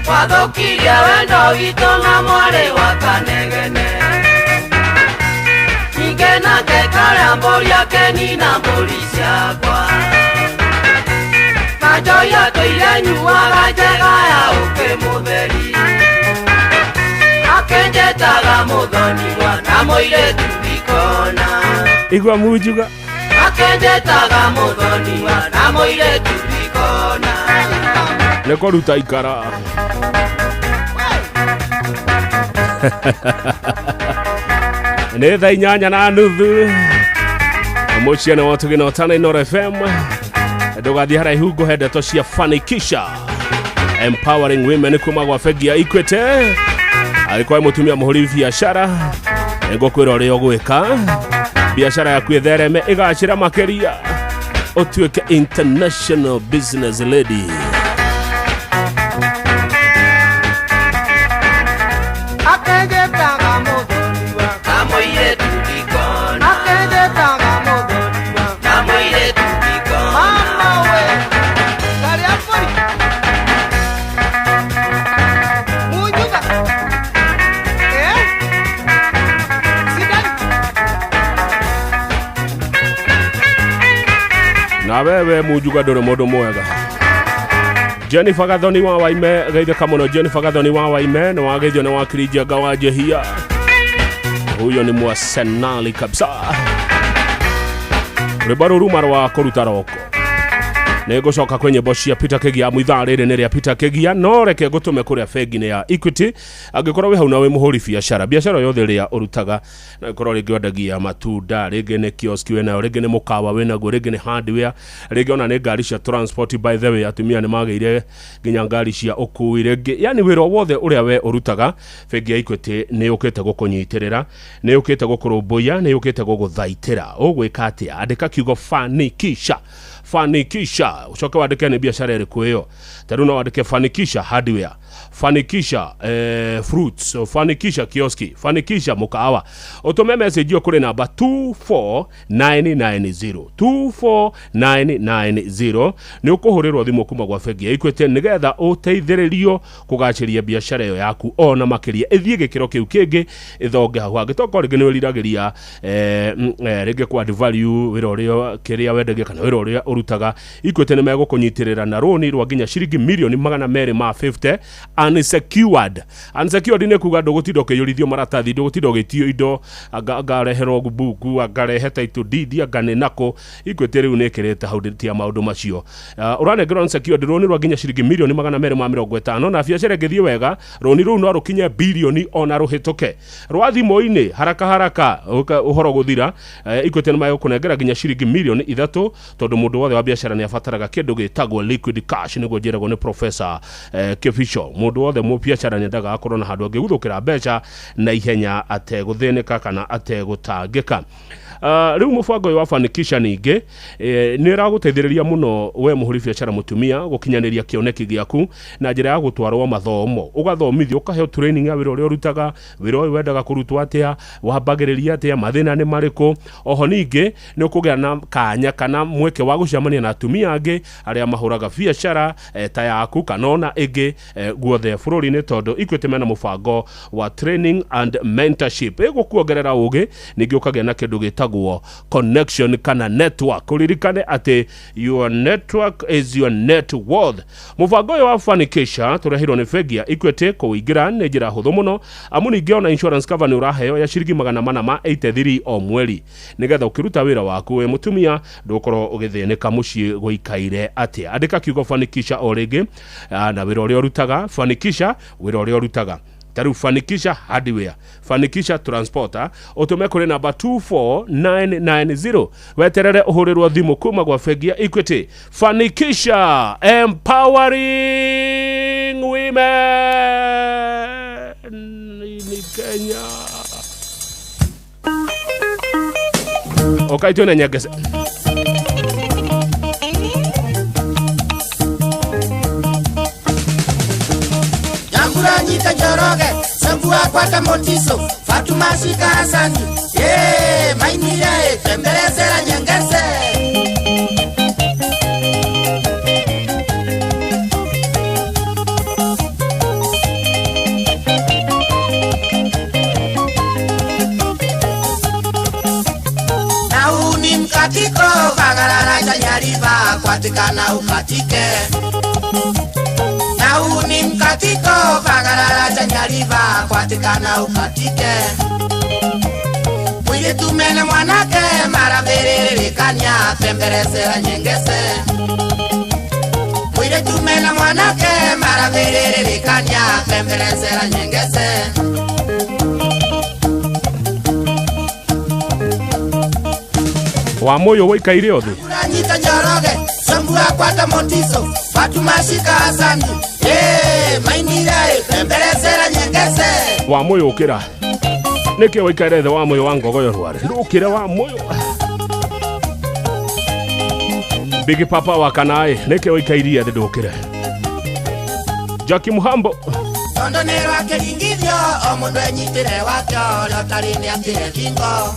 S2: Wathũkirie wendo witũ na mwarĩ wa Kanegene, ningĩ nake karĩa mbũri akenina mbũri ciakwa. Na njohi atũire nyuaga njega ya ũkĩ mũtheri, akĩnjĩtaga mũthoniwa na mũirĩtu ikona.
S1: Igua Munjuga.
S2: Akĩnjĩtaga mũthoniwa na mũirĩtu ikona.
S1: Nĩ kũruta ikara. Nĩ thaa 8:30 mũciĩ nĩ watũgĩ na ũtana Inooro FM. Ndũgathiĩ haraihu ngũhe ndeto cia Fanikisha Empowering Women kuma gwa bengi ya Equity. Angĩkorwo wĩ mũtumia mũhũri biacara, nĩngũkwĩra ũrĩa ũgwĩka biacara yaku ĩthereme ĩgacĩra makĩria, ũtuĩke international business lady.
S3: Akenjetaga mũthoniwa
S2: na mũirĩtu ndikona.
S3: Akenjetaga mũthoniwa
S2: na mũirĩtu ndikona.
S3: Mama we karĩa mbũri. Munjuga. Sidari.
S1: Na wewe Munjuga ndũrĩ mũndũ mwega. Jennifer Gathoni wa Waime, geithĩka mũno Jennifer Gathoni wa Waime, nĩ wageithio nĩ wakiri Njenga wa Njehia. Huyo ni mwasenali kabisa. Rwĩmbo rũu ruma rwa kũruta roko. Nĩ ngũcoka kwĩ nyĩmbo cia Peter Kegia amu ithaa rĩrĩ nĩ rĩa Peter Kegia, no reke ngũtũme kũrĩa bengi-inĩ ya Equity. Angĩkorwo wĩ hau na wĩ mũhũri biacara, biacara yothe ĩrĩa ũrutaga, na ĩkorwo rĩngĩ wendagia matunda, rĩngĩ nĩ kioski wĩnayo, rĩngĩ nĩ mũkawa wĩnaguo, rĩngĩ nĩ hardware, rĩngĩ ona nĩ ngari cia transport. By the way, atumia nĩ magĩire nginya ngari cia ũkui, rĩngĩ yani wĩra o wothe ũrĩa we ũrutaga, bengi ya Equity nĩ yũkĩte gũkũnyitĩrĩra, nĩ yũkĩte gũkũrũmbũiya, nĩ yũkĩte gũgũthaitĩra. Ũgwĩka atĩa? Andĩka kiugo fanikisha, fanikisha, ucoke wandĩke nĩ biacara ĩrĩkũ ĩyo. Ta rĩu no wandĩke fanikisha hardware, fanikisha fruits, fanikisha kioski, fanikisha mũkawa, ũtũme message ĩyo kũrĩ namba 24990, 24990. Nĩ ũkũhũrĩrwo thimũ kuma gwa bengi ya Equity nĩgetha ũteithĩrĩrio kũgacĩria biacara ĩyo yaku ona makĩria, ĩthiĩ gĩkĩro kĩu kĩngĩ, ĩthonge hau hangĩ. Tokorwo rĩngĩ nĩ wĩriragĩria rĩngĩ kwa add value wĩra ũrĩa kĩrĩa wendagia kana wĩra ũrĩa ũrutaga, Equity nĩ megũkũnyitĩrĩra na rũni rwa nginya ciringi mirioni 250 unsecured. Unsecured nĩ kuga ndũgũtinda ũkĩiyũrithio maratathi, ndũgũtinda ũgĩtio indo, anga areherwo mbuku, angarehe title deed, anga nĩ nakũ. Equity rĩu nĩ ĩkĩrĩte hau tia maũndũ macio. Ũranengerwo unsecured rũni rwa nginya ciringi mirioni 250, na biacara ĩngĩthiĩ wega rũni rũu no rũkinye bilioni ona rũhĩtũke. Rwa thimũ-inĩ haraka haraka ũhoro gũthira, Equity nĩ megũkũnengera nginya ciringi mirioni 3, tondũ mũndũ wothe wa biacara nĩ abataraga kĩndũ gĩtagwo liquid cash, nĩguo njĩragwo nĩ Professor Kibicho. Mũndũ wothe mu biacara nĩendaga akorwo na handũ angĩguthũkĩra mbeca na ihenya ategũthĩnĩka kana ategũtangĩka. Rĩu mũbango ũyũ wa fanikisha ningĩ nĩ ũragũteithĩrĩria mũno we mũhũri biacara mũtumia gũkinyanĩria kĩoneki gĩaku na njĩra ya gũtwarwo mathomo, ũgathomithio, ũkaheo training ya wĩra ũrĩa ũrutaga, wĩra ũyũ wendaga kũrutwo atĩa, wambagĩrĩria atĩa, mathĩna nĩ marĩkũ. Oho ningĩ nĩ ũkũgĩa na kanya kana mweke wa gũcemania na atumia angĩ arĩa mahũraga biacara ta yaku kana ona ĩngĩ guothe bũrũri-inĩ, tondũ Equity mena mũbango wa training and mentorship ĩgũkuongerera ũgĩ, ningĩ ũkagĩa na kĩndũ gĩtagwo connection kana network. Ũririkane atĩ your network is your net worth. Mũbango ũyũ wa fanikisha tũreheirwo nĩ bengi ya Equity. Kũingĩra nĩ njĩra hũthũ mũno, amu ningĩ ona insurance cover nĩ ũraheo ya ciringi 483 o mweri, nĩgetha ũkĩruta wĩra waku wĩ mũtumia ndũgũkorwo ũgĩthĩnĩka mũciĩ gũikaire atĩa. Andĩka kiugo fanikisha o rĩngĩ na wĩra ũrĩa ũrutaga, fanikisha wĩra ũrĩa ũrutaga, ta rĩu fanikisha hardware, fanikisha transporter, ũtũme kũrĩ namba 24990, weterere ũhũrĩrwo thimũ kuma gwa bengi ya Equity. Fanikisha, empowering women in Kenya. Ũkaitwo na nyangece.
S3: Nyambura nyita Njoroge, Sambua kwata Motiso, Fatuma Shika Hasani, ye mainire tembelezera nyengese. Na huu ni mkatiko, bagarara chanyariba, kwatikana ukatike. Na huu ni mkatiko, bagarara chanyariba, kwatikana ukatike. Mwili tumene mwanake, mara mbiririlikanya, pemberesera nyengese. Mwili tumene mwanake, mara mbiririlikanya, pemberesera nyengese.
S1: Wa moyo waikaire othe.
S3: Nyita Njoroge, Sambua kwata Motiso, Fatuma Shika Hasani, mainira pemberesera nyengese.
S1: Wa moyo ukira nĩkĩ waikaire thĩ wa moyo wa ngogoyo rware ndũkĩre wa moyo Big Papa wa kanaĩ nĩkĩ waikairie thĩ ndũkĩre Jackie Muhambo.
S3: Tondo nĩ rwakĩringithio o mũndũ enyitĩre wake ũrĩa ũtarĩ nĩatĩre thingo.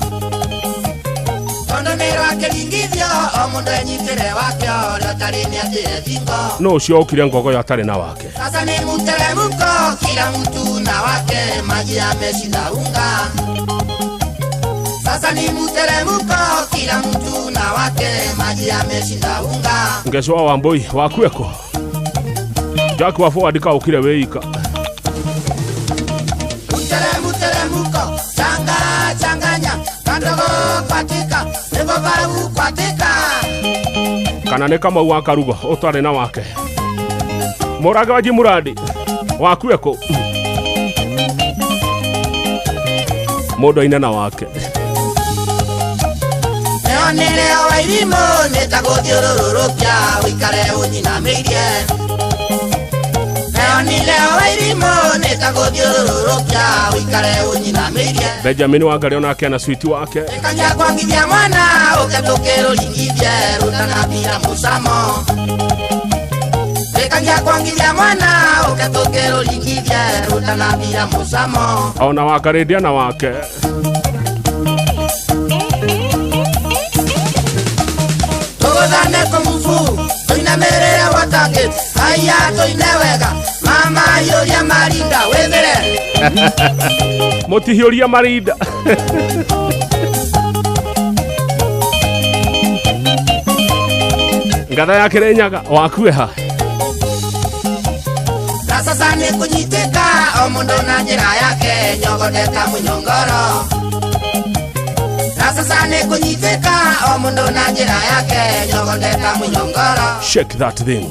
S3: Tondo nĩ rwakĩringithio o mũndũ enyitĩre wake ũrĩa ũtarĩ nĩatĩre thingo.
S1: No ũcio ũkire ngogoyo atarĩ na wake.
S3: Sasa ni mteremko, kila mtu na wake, maji yameshinda unga. Sasa ni mteremko, kila mtu na wake, maji yameshinda unga.
S1: Ngeswa wa Mboi wakweko Jack wa forward ka ukire weika.
S3: Mteremko, changa changanya, kandogo kwatika, nebo baru kwatika.
S1: Kana nĩ Kamau wa Karugo ũtarĩ na wake. Mũraga wa Jimuradi waku ekũ. Mũndũ aine na wake.
S2: Nĩonire wairimũ nĩ ta gũthiũrũrũkia ũikare ũnyinamĩirie. Nĩonire wairimũ nĩ ta gũthiũrũrũkia ũikare ũnyinamĩirie.
S1: Benjamin Wangari onake na switi wake.
S2: Ĩkania kwangithia mwana ũke tũkĩrũringithie rũtanambira mũcamo. Ĩkania kwangithia mwana ũke tũkĩrũringithie rũtanambira mũcamo.
S1: Ona Wangari ndia na wake.
S2: Tũgũthane kũmubu tũinamĩrĩre Watergate haiya tũine wega mama yũria marinda wĩthĩre.
S1: Mũtihiũria marinda. Ngatha ya Kĩrĩnyaga waku eha.
S2: Na sasa nĩ kũnyitĩka o mũndũ na njĩra yake nyogondeta mũnyongoro. Na sasa nĩ kũnyitĩka o mũndũ na njĩra yake nyogondeta mũnyongoro.
S1: Shake that thing.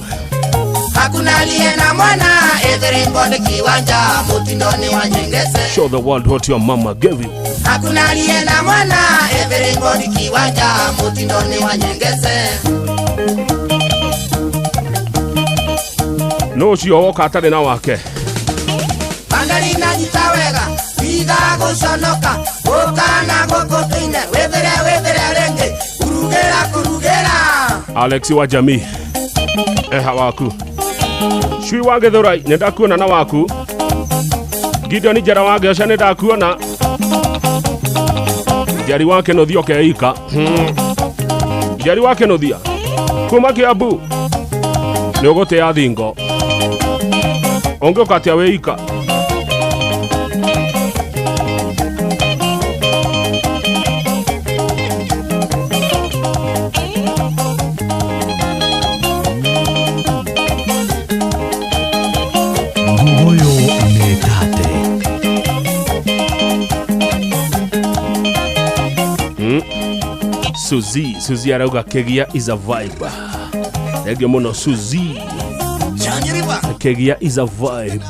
S2: Hakuna aliye na mwana etheri kiwanja mutindoni wa nyengese.
S1: Show the world what your mama gave you.
S2: Hakuna aliye na mwana etheri kiwanja mutindoni wa nyengese.
S1: No ũcio woka atarĩ na wake.
S2: Bandari na nyita wega tiga gũconoka ũka na gũkũ tũine wĩthĩre wĩthĩre rĩngĩ kurugĩra kurugĩra.
S1: Alex wa jamii eha waku. Cui wa Gĩthũrai nĩ ndakuona na waku. Gideon Njara wa Ngĩoca nĩ ndakuona. Njeri wa Kĩnũthia ũkeika. Njeri wa Kĩnũthia kuma Kĩambu nĩ ũgũtĩa thingo. Ũngĩũka atĩa wĩika.
S9: Ngugoyo nĩ tate.
S1: Suzy, Suzy arauga Kegia is a vibe. Thank you mũno Suzy. Kegia is a vibe.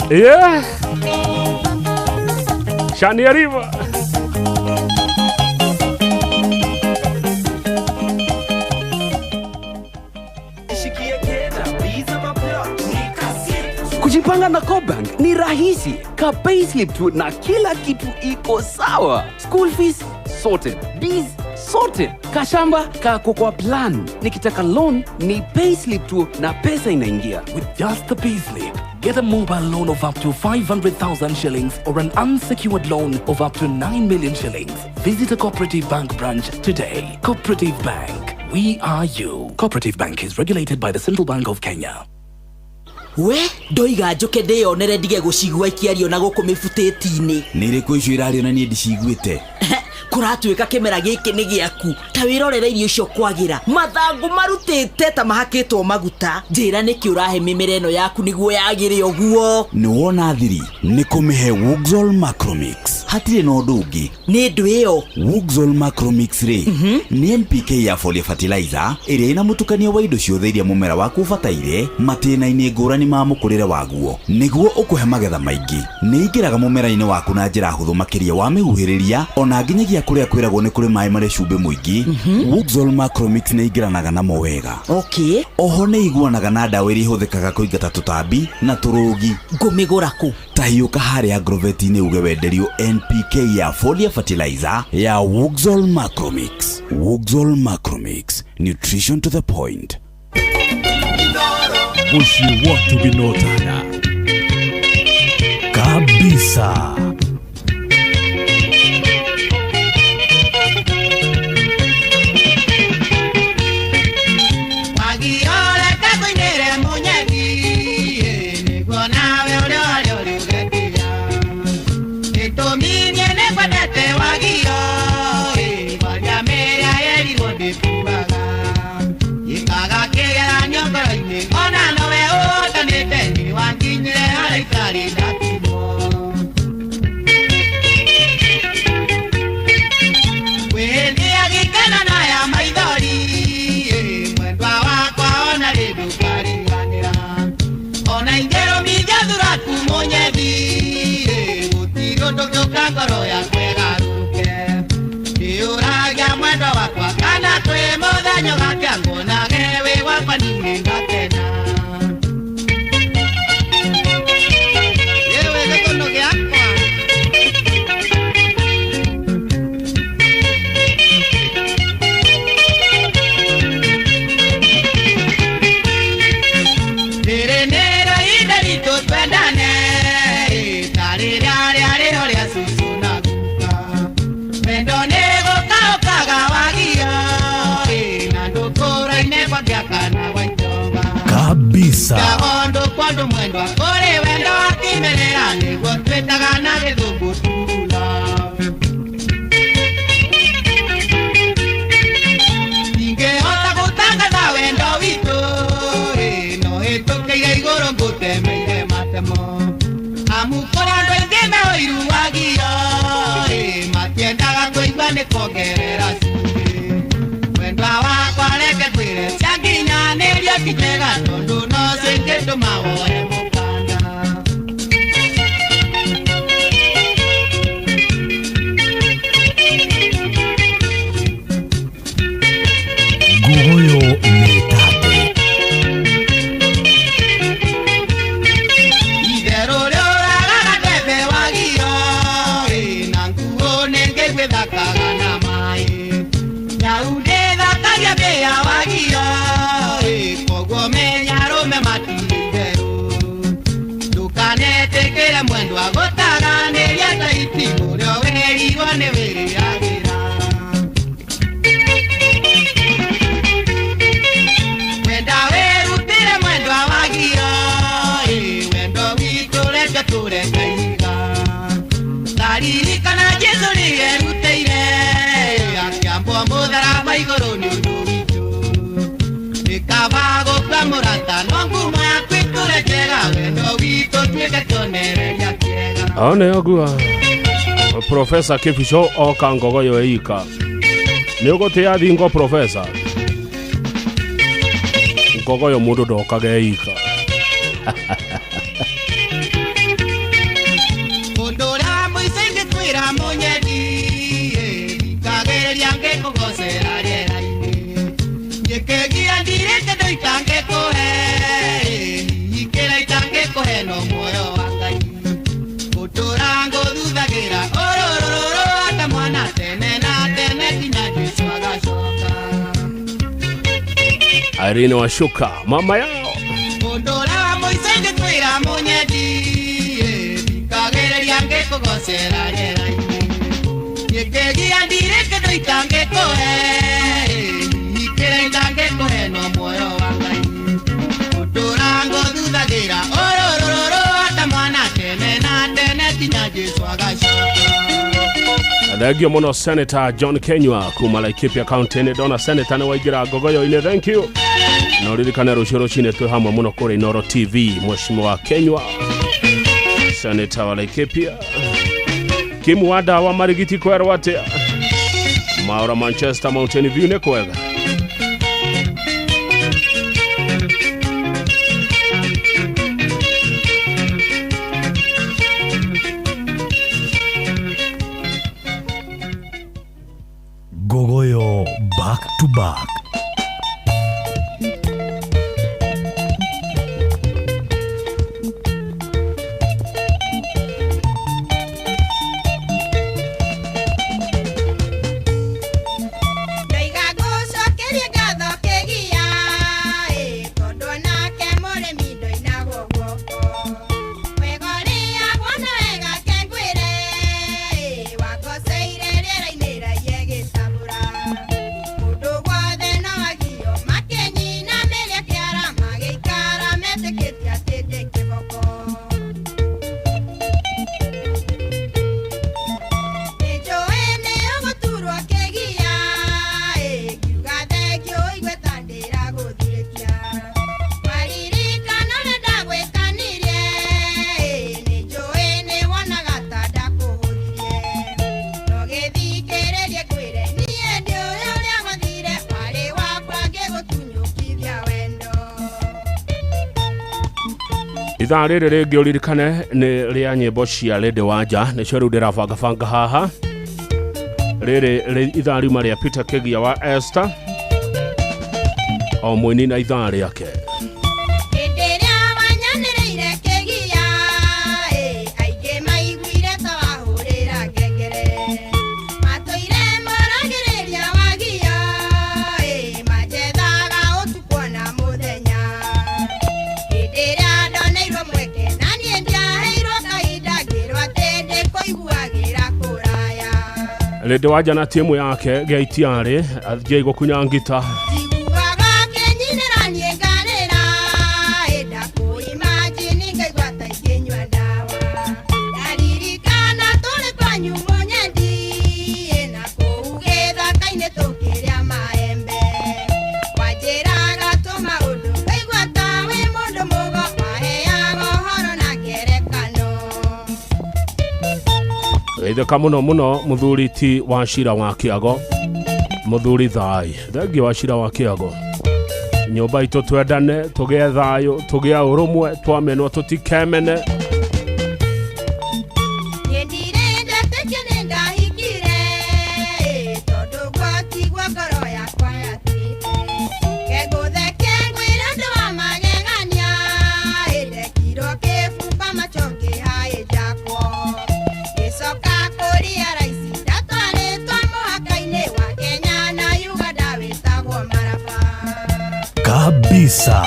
S1: Yeah. Shani River.
S20: Kujipanga na CoBank ni rahisi. Ka payslip tu na kila kitu iko sawa. School fees sorted, bills sorted, kashamba kako kwa plan. Nikitaka loan ni payslip tu na pesa inaingia.
S9: With just the payslip, get a mobile loan of up to 500,000 shillings or an unsecured loan of up to 9 million shillings. Visit a Cooperative Bank branch today. Cooperative Bank, we are you. Cooperative Bank is regulated by the Central Bank of Kenya.
S21: We ndoiga njuke ndiyonere ndige gucigua ikiario na guku mibuteti-ini.
S4: Nĩ irĩkũ icio irario na niĩ ndiciguĩte?
S21: Kũratuĩka kĩmera gĩkĩ nĩ gĩaku. Ta wĩrorere irio icio kwagĩra mathangũ marutĩte ta mahakĩtwo maguta. Njĩra nĩkĩ ũrahe mĩmera ĩno yaku nĩguo yagĩre ũguo.
S4: Nĩ wona thiri nĩ kũmĩhe Wuxal Macromix. Hatirĩ na ũndũ ũngĩ.
S21: Nĩ ndũ ĩyo.
S4: Wuxal Macromix rĩ nĩ NPK ya foliar fertilizer ĩrĩa ĩna mũtukanio wa indo ciothe iria mũmera waku ũbataire matĩna-inĩ ngũrani ma mũkũrĩre waguo nĩguo ũkũhe magetha maingĩ. Nĩ ingĩraga mũmera-inĩ waku na njĩra hũthũ makĩria wa mĩhuhĩrĩria ona nginyagia kũrĩa kwĩragwo nĩ kũrĩ maĩ marĩ cumbĩ mũingĩ. Wuxal Macromix nĩ ingĩranaga namo wega.
S21: Okay.
S4: Oho nĩ iguanaga na ndawa iria ihũthĩkaga kũingata tũtambi na tũrũgi.
S21: Ngũmĩgũra kũ?
S4: Ta hiũka harĩa Agrovet-inĩ uge wenderio NPK ya foliar fertilizer ya Wuxal Macromix. Wuxal Macromix, nutrition to the point.
S9: Muciĩ wa tũgĩnotana kabisa.
S2: When the ti njega tondũ no cingĩtũma woe mũkanda.
S5: Ngogoyo nĩ tate.
S2: Itherũ rĩũragaga ndebe wagio ĩ, na nguo nĩngĩgwĩthakaga na maĩ. Nyau ndĩthakagia mbĩa wagio ĩ, koguo menya arũme matirĩ itherũ. Ndũkanetĩkĩre mwendwa gũtaganĩria ta itimũ rĩo werirwo nĩ wĩrĩagĩra. Wenda wĩrutĩre mwendwa wagio ĩ, wendo witũ reke tũreke iga. Taririkana Jesũ nĩerutĩire akĩambwo mũtharaba igũrũ nĩ ũndũ witũ. Nĩ kaba gũkua mũrata no ngumo yaku ĩtũre njega, wendo witũ tuĩke kĩonereria kĩega.
S1: One ogua Profesa Kibicho oka ngogoyo ika nĩ ũgũtĩa thingo Profesa ngogoyo mũndũ ndokaga ika.
S2: Mũndũ ũrĩa wa mũico ingĩkwĩra mũnyendi ĩ, thikagĩrĩria ngĩkũgocera rĩera-inĩ. Njĩkĩgia ndirĩ kĩndũ itangĩkũhe ĩ, hihi kĩrĩa itangĩkũhe no muoyo wa Ngai. Ngũtũũra ngũthuthagĩra ũrũrũrũ ata mwana tene na tene nginya Jesũ agacoka.
S1: Irene Washuka mama yao.
S2: Mũndũ ũrĩa wa mũico ingĩkwĩra mũnyendi ĩ, thikagĩrĩria ngĩkũgocera rĩera-inĩ. Njĩkĩgia ndirĩ kĩndũ itangĩkũhe ĩ, hihi kĩrĩa itangĩkũhe no muoyo wa Ngai. Ngũtũũra ngũthuthagĩra ũrũrũrũ ata mwana tene na tene nginya Jesũ agacoka.
S1: Thengio mũno Senator John Kenywa kuma Laikipia County. Nĩ ndona Senator nĩ waingĩra ngogoyo-inĩ, thank you. Na ũririkane rũciũ rũcinĩ twĩ hamwe mũno kũrĩa Inooro TV. Mheshimiwa Kenywa, Senator wa Laikipia. Kimu wa ndawa marigiti kwerwo atĩa Maura Manchester Mountain View nĩ kwega.
S5: Ngogoyo back to back.
S22: Ndaiga ngũcokerie ngatho kĩgia ĩ, tondũ onake mũrĩmi ndoinagwo guoko. Wega ũrĩa wona wega ke ngwĩre ĩ, wangoceire rĩera-inĩ raiye gĩcabũra. Mũndũ wothe no agio makĩnyinamĩria kĩara magĩikara metĩkĩtie atĩ ndĩ kĩboko. Nĩnjũĩ nĩ ũgũturwo kĩgia ĩ, ngiuga thengio ũigue ta ndĩragũthirĩkia. Waririkana ũrĩa ndagwĩkanirie ĩ, nĩnjũĩ nĩwonaga ta ndakũhũthirie. No gĩthikĩrĩrie ngwĩre niĩ ndiũĩ ũrĩa gwathire, warĩ wakwa ngĩgũtunyũkithia wendo.
S1: Ithaa rĩrĩ rĩngĩ ũririkane nĩ rĩa nyĩmbo cia Lady Wanja, nĩcio rĩu ndĩrabangabanga haha. Rĩrĩ ithaa riuma rĩa Peter Kegia wa Esther, o mũini na ithaa rĩake.
S22: Hĩndĩ ĩrĩa wanyanĩrĩire kĩgia ĩ, aingĩ maiguire ta wahũrĩra ngengere. Matũire maragĩrĩria wagio ĩ, manjethaga ũtukũ ona mũthenya. Hĩndĩ ĩrĩa ndoneirwo mweke na niĩ ndiaheirwo kahinda, ngĩrwo atĩ ndĩkũiguagĩra kũraya.
S1: Lady Wanja na timu yake gĩa itiarĩ athiĩ gũkunya ngita.
S22: Njiguaga akĩnyinĩra niĩ ngarĩra ĩ, ndakũimagine ngaigua ta ingĩnyua ndawa. Ndaririkana tũrĩ kwanyu mũnyendi ĩ, na kũu gĩthaka-inĩ tũkĩrĩa maembe. Wanjĩraga tũmaũndũ ngaigua ta wĩ mũndũ mũgo, waheaga ũhoro na ngerekano.
S1: Geithĩka mũno mũno mũthuri ti wa cira wa kĩago, mũthuri Thai. Thengio wa cira wa kĩago. Nyũmba itũ twendane, tũgĩe thayũ, tũgĩe ũrũmwe, twamenwo tũtikemene.
S22: Niĩ ndirĩ ndetĩkia nĩ ndahikire, tondũ gwatigwo ngoro yakwa yatuĩte. Kengũtheke ngwĩre ũndũ wa magegania, ndekirwo kĩbumba macho ngĩhaĩnjakwo. Ngĩcoka kũria raici ndatwarĩtwo mũhaka-inĩ wa Kenya na Uganda wĩtagwo Maraba.
S5: Kabisa.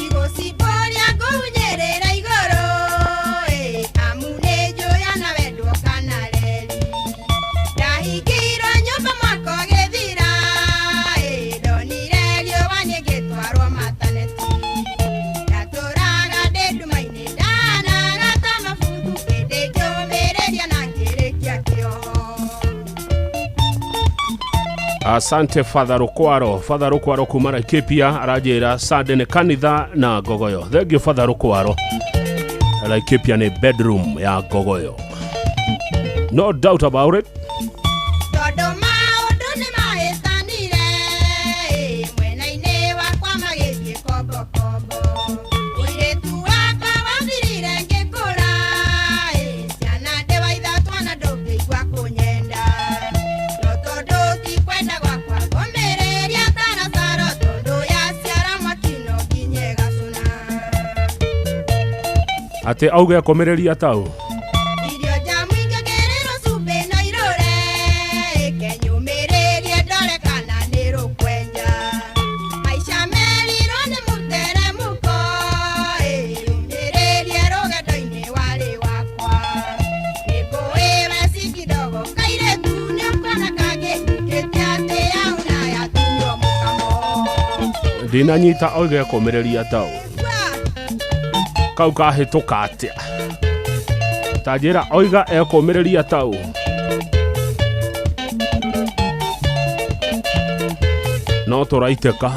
S22: Igũcimbũria ngũhunyĩrĩra igũrũ, amu nĩ njũya na wendwo kana reri. Ndahingĩirwo nyũmba mwaka ũgĩthira, ndonire riũa nĩngĩtwarwo mataneti. Ndatũraga ndĩ nduma-inĩ ndahanaga ta mabuthu, ĩndĩ ngĩũmĩrĩria na ngĩrĩkia kĩoho.
S1: Asante Father Rukwaro. Father Rukwaro kuma Laikipia aranjĩra Sunday nĩ kanitha na ngogoyo. Thank you Father Rukwaro. Laikipia nĩ bedroom ya ngogoyo. No doubt about it.
S22: Tondũ maũndũ nĩ mahĩtanire, mwena-inĩ wakwa magĩthiĩ kombokombo. Mũirĩtu wakwa wathirire ngĩkũra, ciana ndĩ wa ithatũ na ndũngĩigua kũnyenda. No tondũ ti kwenda gwakwa ngũmĩrĩria taracaro, tondũ yaciara mwaki no nginya ĩgacũna.
S1: Atĩ auge ekũmĩrĩria tau.
S22: Irio njamu ingĩongererwo cumbĩ no irũre, kenyũmĩrĩrie ndore kana nĩ rũkwenja. Maica merirwo nĩ mũteremũko, yũmĩrĩrie rũgendo-inĩ warĩ wakwa. Nĩngũĩ weci kidogo kairĩtu nĩũkuona kangĩ, ngĩte atĩ yaũ na yatunywo mũkamo.
S1: Ndinanyita auge ekũmĩrĩria tau. Kau kahĩtũka atĩa? Ta njĩra oiga ekũmĩrĩria tau. No tũraitĩka.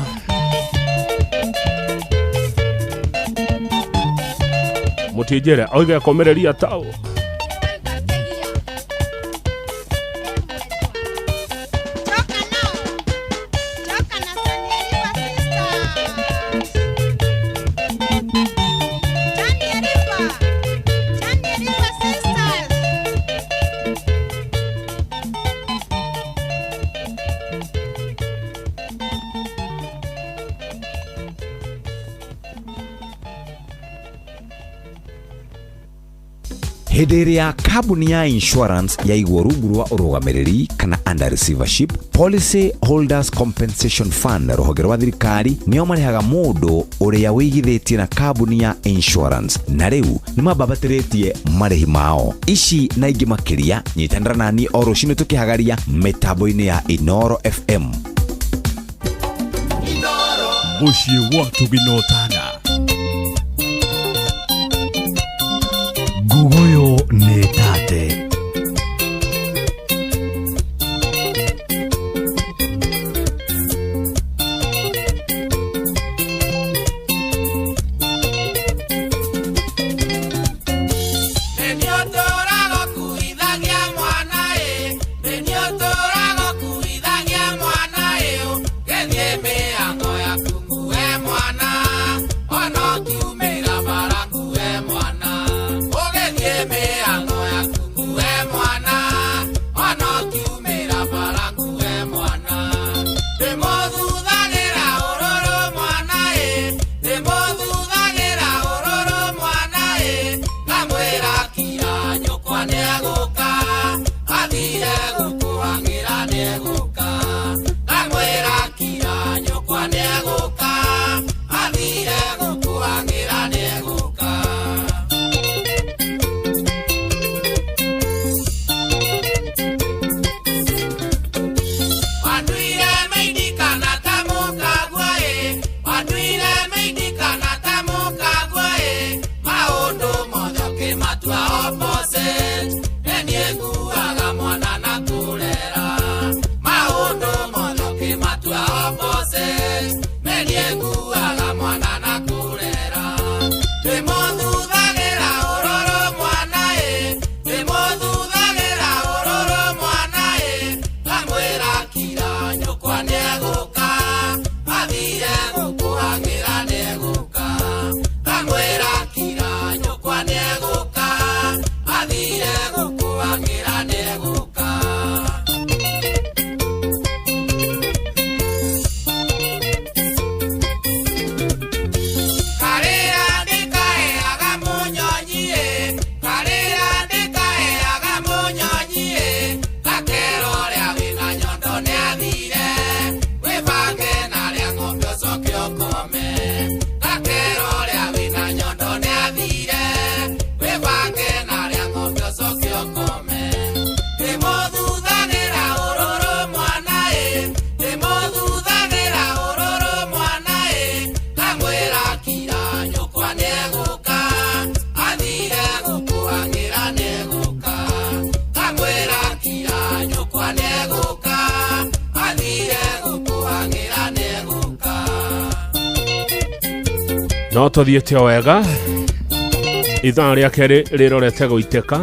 S1: Mũtinjĩre oiga ekũmĩrĩria tau.
S4: Hĩndĩ ĩrĩa kambuni ya insurance yaigwo rungu rwa ũrũgamĩrĩri kana under receivership, Policy Holders Compensation Fund rũhonge rwa thirikari nĩo marĩhaga mũndũ ũrĩa wĩigithĩtie na kambuni ya insurance, na rĩu nĩ mambambatĩrĩtie marĩhi mao. Ici na ingĩ makĩria, nyitanĩra nani o rũcinĩ tũkĩhagaria mĩtambo-inĩ ya Inoro FM.
S5: Mũciĩ wa tũginotana. Nguguyo nĩ tate.
S6: Mwana.
S1: No tũthiĩte o wega, ithaa rĩa kerĩ rĩrorete gũitĩka.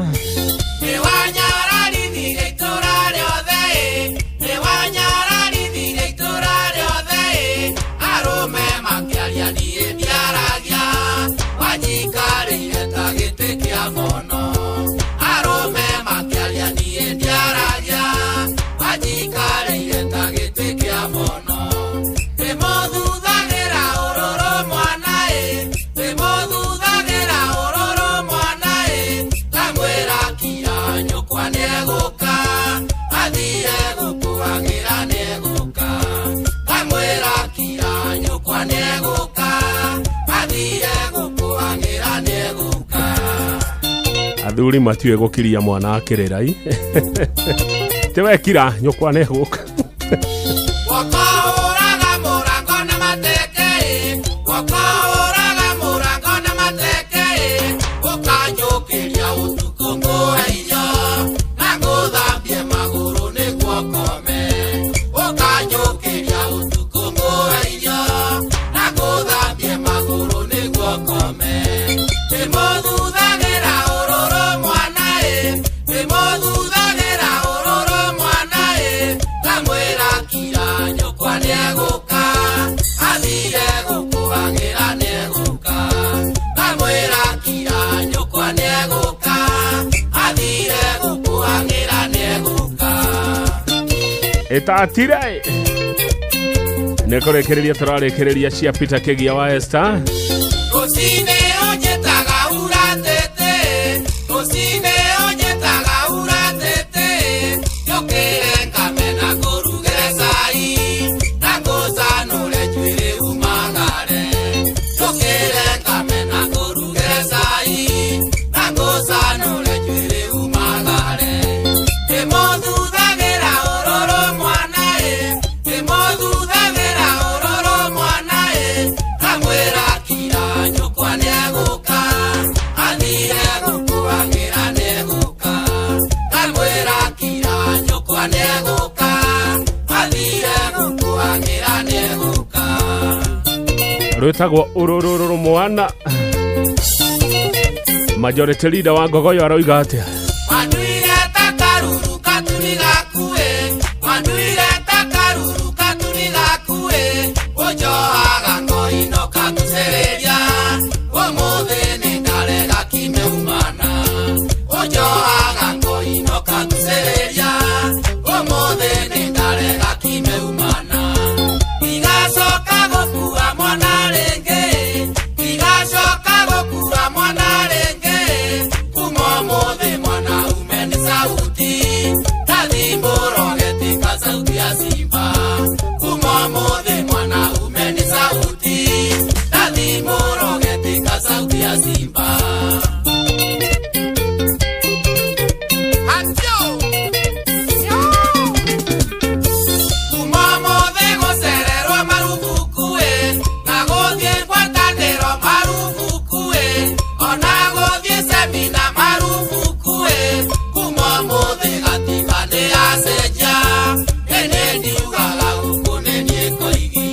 S6: Nĩwanyararithirie itũra rĩothe ĩ, nĩwanyararithirie itũra rĩothe ĩ, arũme makĩaria niĩ ndiaragia, wanjikarĩire ta gĩtĩ kĩa mono. Arũme makĩaria niĩ ndiaragia, wanjikarĩire ta gĩtĩ kĩa mono. Ndĩmũthuthagĩra ũrũrũ mwana ĩ, ndĩmũthuthagĩra ũrũrũ mwana ĩ, ndamwĩra kira nyũkwa nĩegũka, athire gũkũagĩra nĩegũka. Ndamwĩra kira nyũkwa nĩegũka, athire gũkũagĩra nĩegũka.
S1: Athuri matiũĩ gũkiria mwana akĩrĩra i tiwekira nyũkwa nĩegũka.
S6: Guoko hũraga mũrango na mateke ĩ, guoko hũraga mũrango na mateke ĩ, ũkanjũkĩria ũtukũ ngũhe irio, na ngũthambie magũrũ nĩguo ngome. Ũkanjũkĩria ũtukũ ngũhe irio, na ngũthambie magũrũ nĩguo ngome. Ndĩmũthuthagĩra ũrũrũ mwana ĩ, ndĩmũthuthagĩra ũrũrũ mwana ĩ, ndamwĩra kira nyũkwa nĩegũka, athire gũkũagĩra nĩegũka. Ndamwĩra kira nyũkwa nĩegũka, athire gũkũagĩra nĩegũka.
S1: Ĩtatire nĩ kũrĩkĩrĩria tũrarĩkĩrĩria cia Peter Kĩgia wa Esther.
S6: Rũcinĩ ũnjĩtaga uratĩte, rũcinĩ ũnjĩtaga uratĩte, njũkĩre ngame na ngũrugĩre cai, na ngũcanũre njuĩrĩ umagare. Njũkĩre ngame na ngũrugĩre cai, na ngũcanũre njuĩrĩ umagare. Ndĩmũthuthagĩra ũrũrũ mwana ĩ, ndĩmũthuthagĩra ũrũrũ mwana ĩ, ndamwĩra kira nyũkwa nĩegũka, athire gũkũagĩra nĩegũka. Ndamwĩra kira nyũkwa nĩegũka, athire gũkũagĩra nĩegũka.
S1: Rwĩtagwo ũrũrũrũ mwana. Majority leader wa Ngogoyo aroiga atĩa?
S6: Wanduire ta karuru katuri gakuĩ, wanduire ta karuru katuri gakuĩ, ũnjohaga ngoino kagucĩrĩria, ũmũthĩ nĩndarega kimeumana. Ũnjohaga ngoino kagucĩrĩria, ũmũthĩ nĩndarega kimeumana. Ndigacoka gũkua mwana rĩngĩ, ndigacoka gũkua mwana rĩngĩ, kuma ũmũthĩ mwana ume nĩ sauti, ndathimũrogetika sauti ya simba. Kuma ũmũthĩ mwana ume nĩ sauti, ndathimũrogetika sauti ya simba. Hatio! Kuma ũmũthĩ gũcererwo marubuku ĩ, na gũthiĩ ngwatanĩro marubuku ĩ, ona gũthiĩ semina marubuku ĩ, kuma ũmũthĩ gatiba nĩyacenjia, ĩ nĩ ndiugaga gũkũ nĩ niĩ koigi.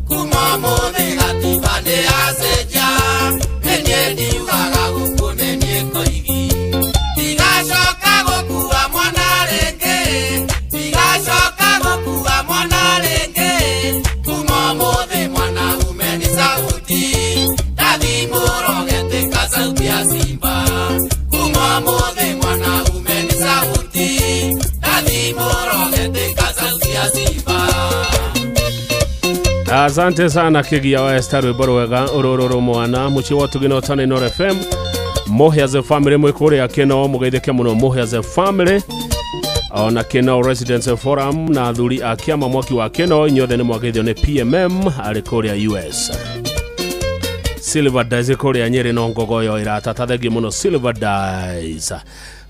S6: Kuma ũmũthĩ gatiba nĩyacenjia, ĩ niĩ ndiugaga gũkũ nĩ niĩ koigi. Ndigacoka gũkua mwana rĩngĩ, ndigacoka gũkua mwana rĩngĩ, kuma ũmũthĩ mwana ume nĩ sauti, ndathimũrogetika sauti ya simba. Kuma ũmũthĩ mwana ume nĩ sauti, ndathimũrogetika sauti ya simba.
S1: Asante sana Kĩgia wa Esther, rwĩmbo rwega ũrũrũrũ mwana. Mũciĩ wa Tugino Tana Inooro FM, Muhia family mwĩ kũrĩa Kĩno, mũgeithĩke mũno Muhia family, ona Kĩno Residents Forum na athuri a kĩama mwaki wa Kĩno, inyuothe nĩ mwageithio nĩ PMM arĩ kũrĩa US. Silver Dice kũrĩa Nyĩrĩ no Ngogoyo ĩratata, thengiũ mũno Silver Dice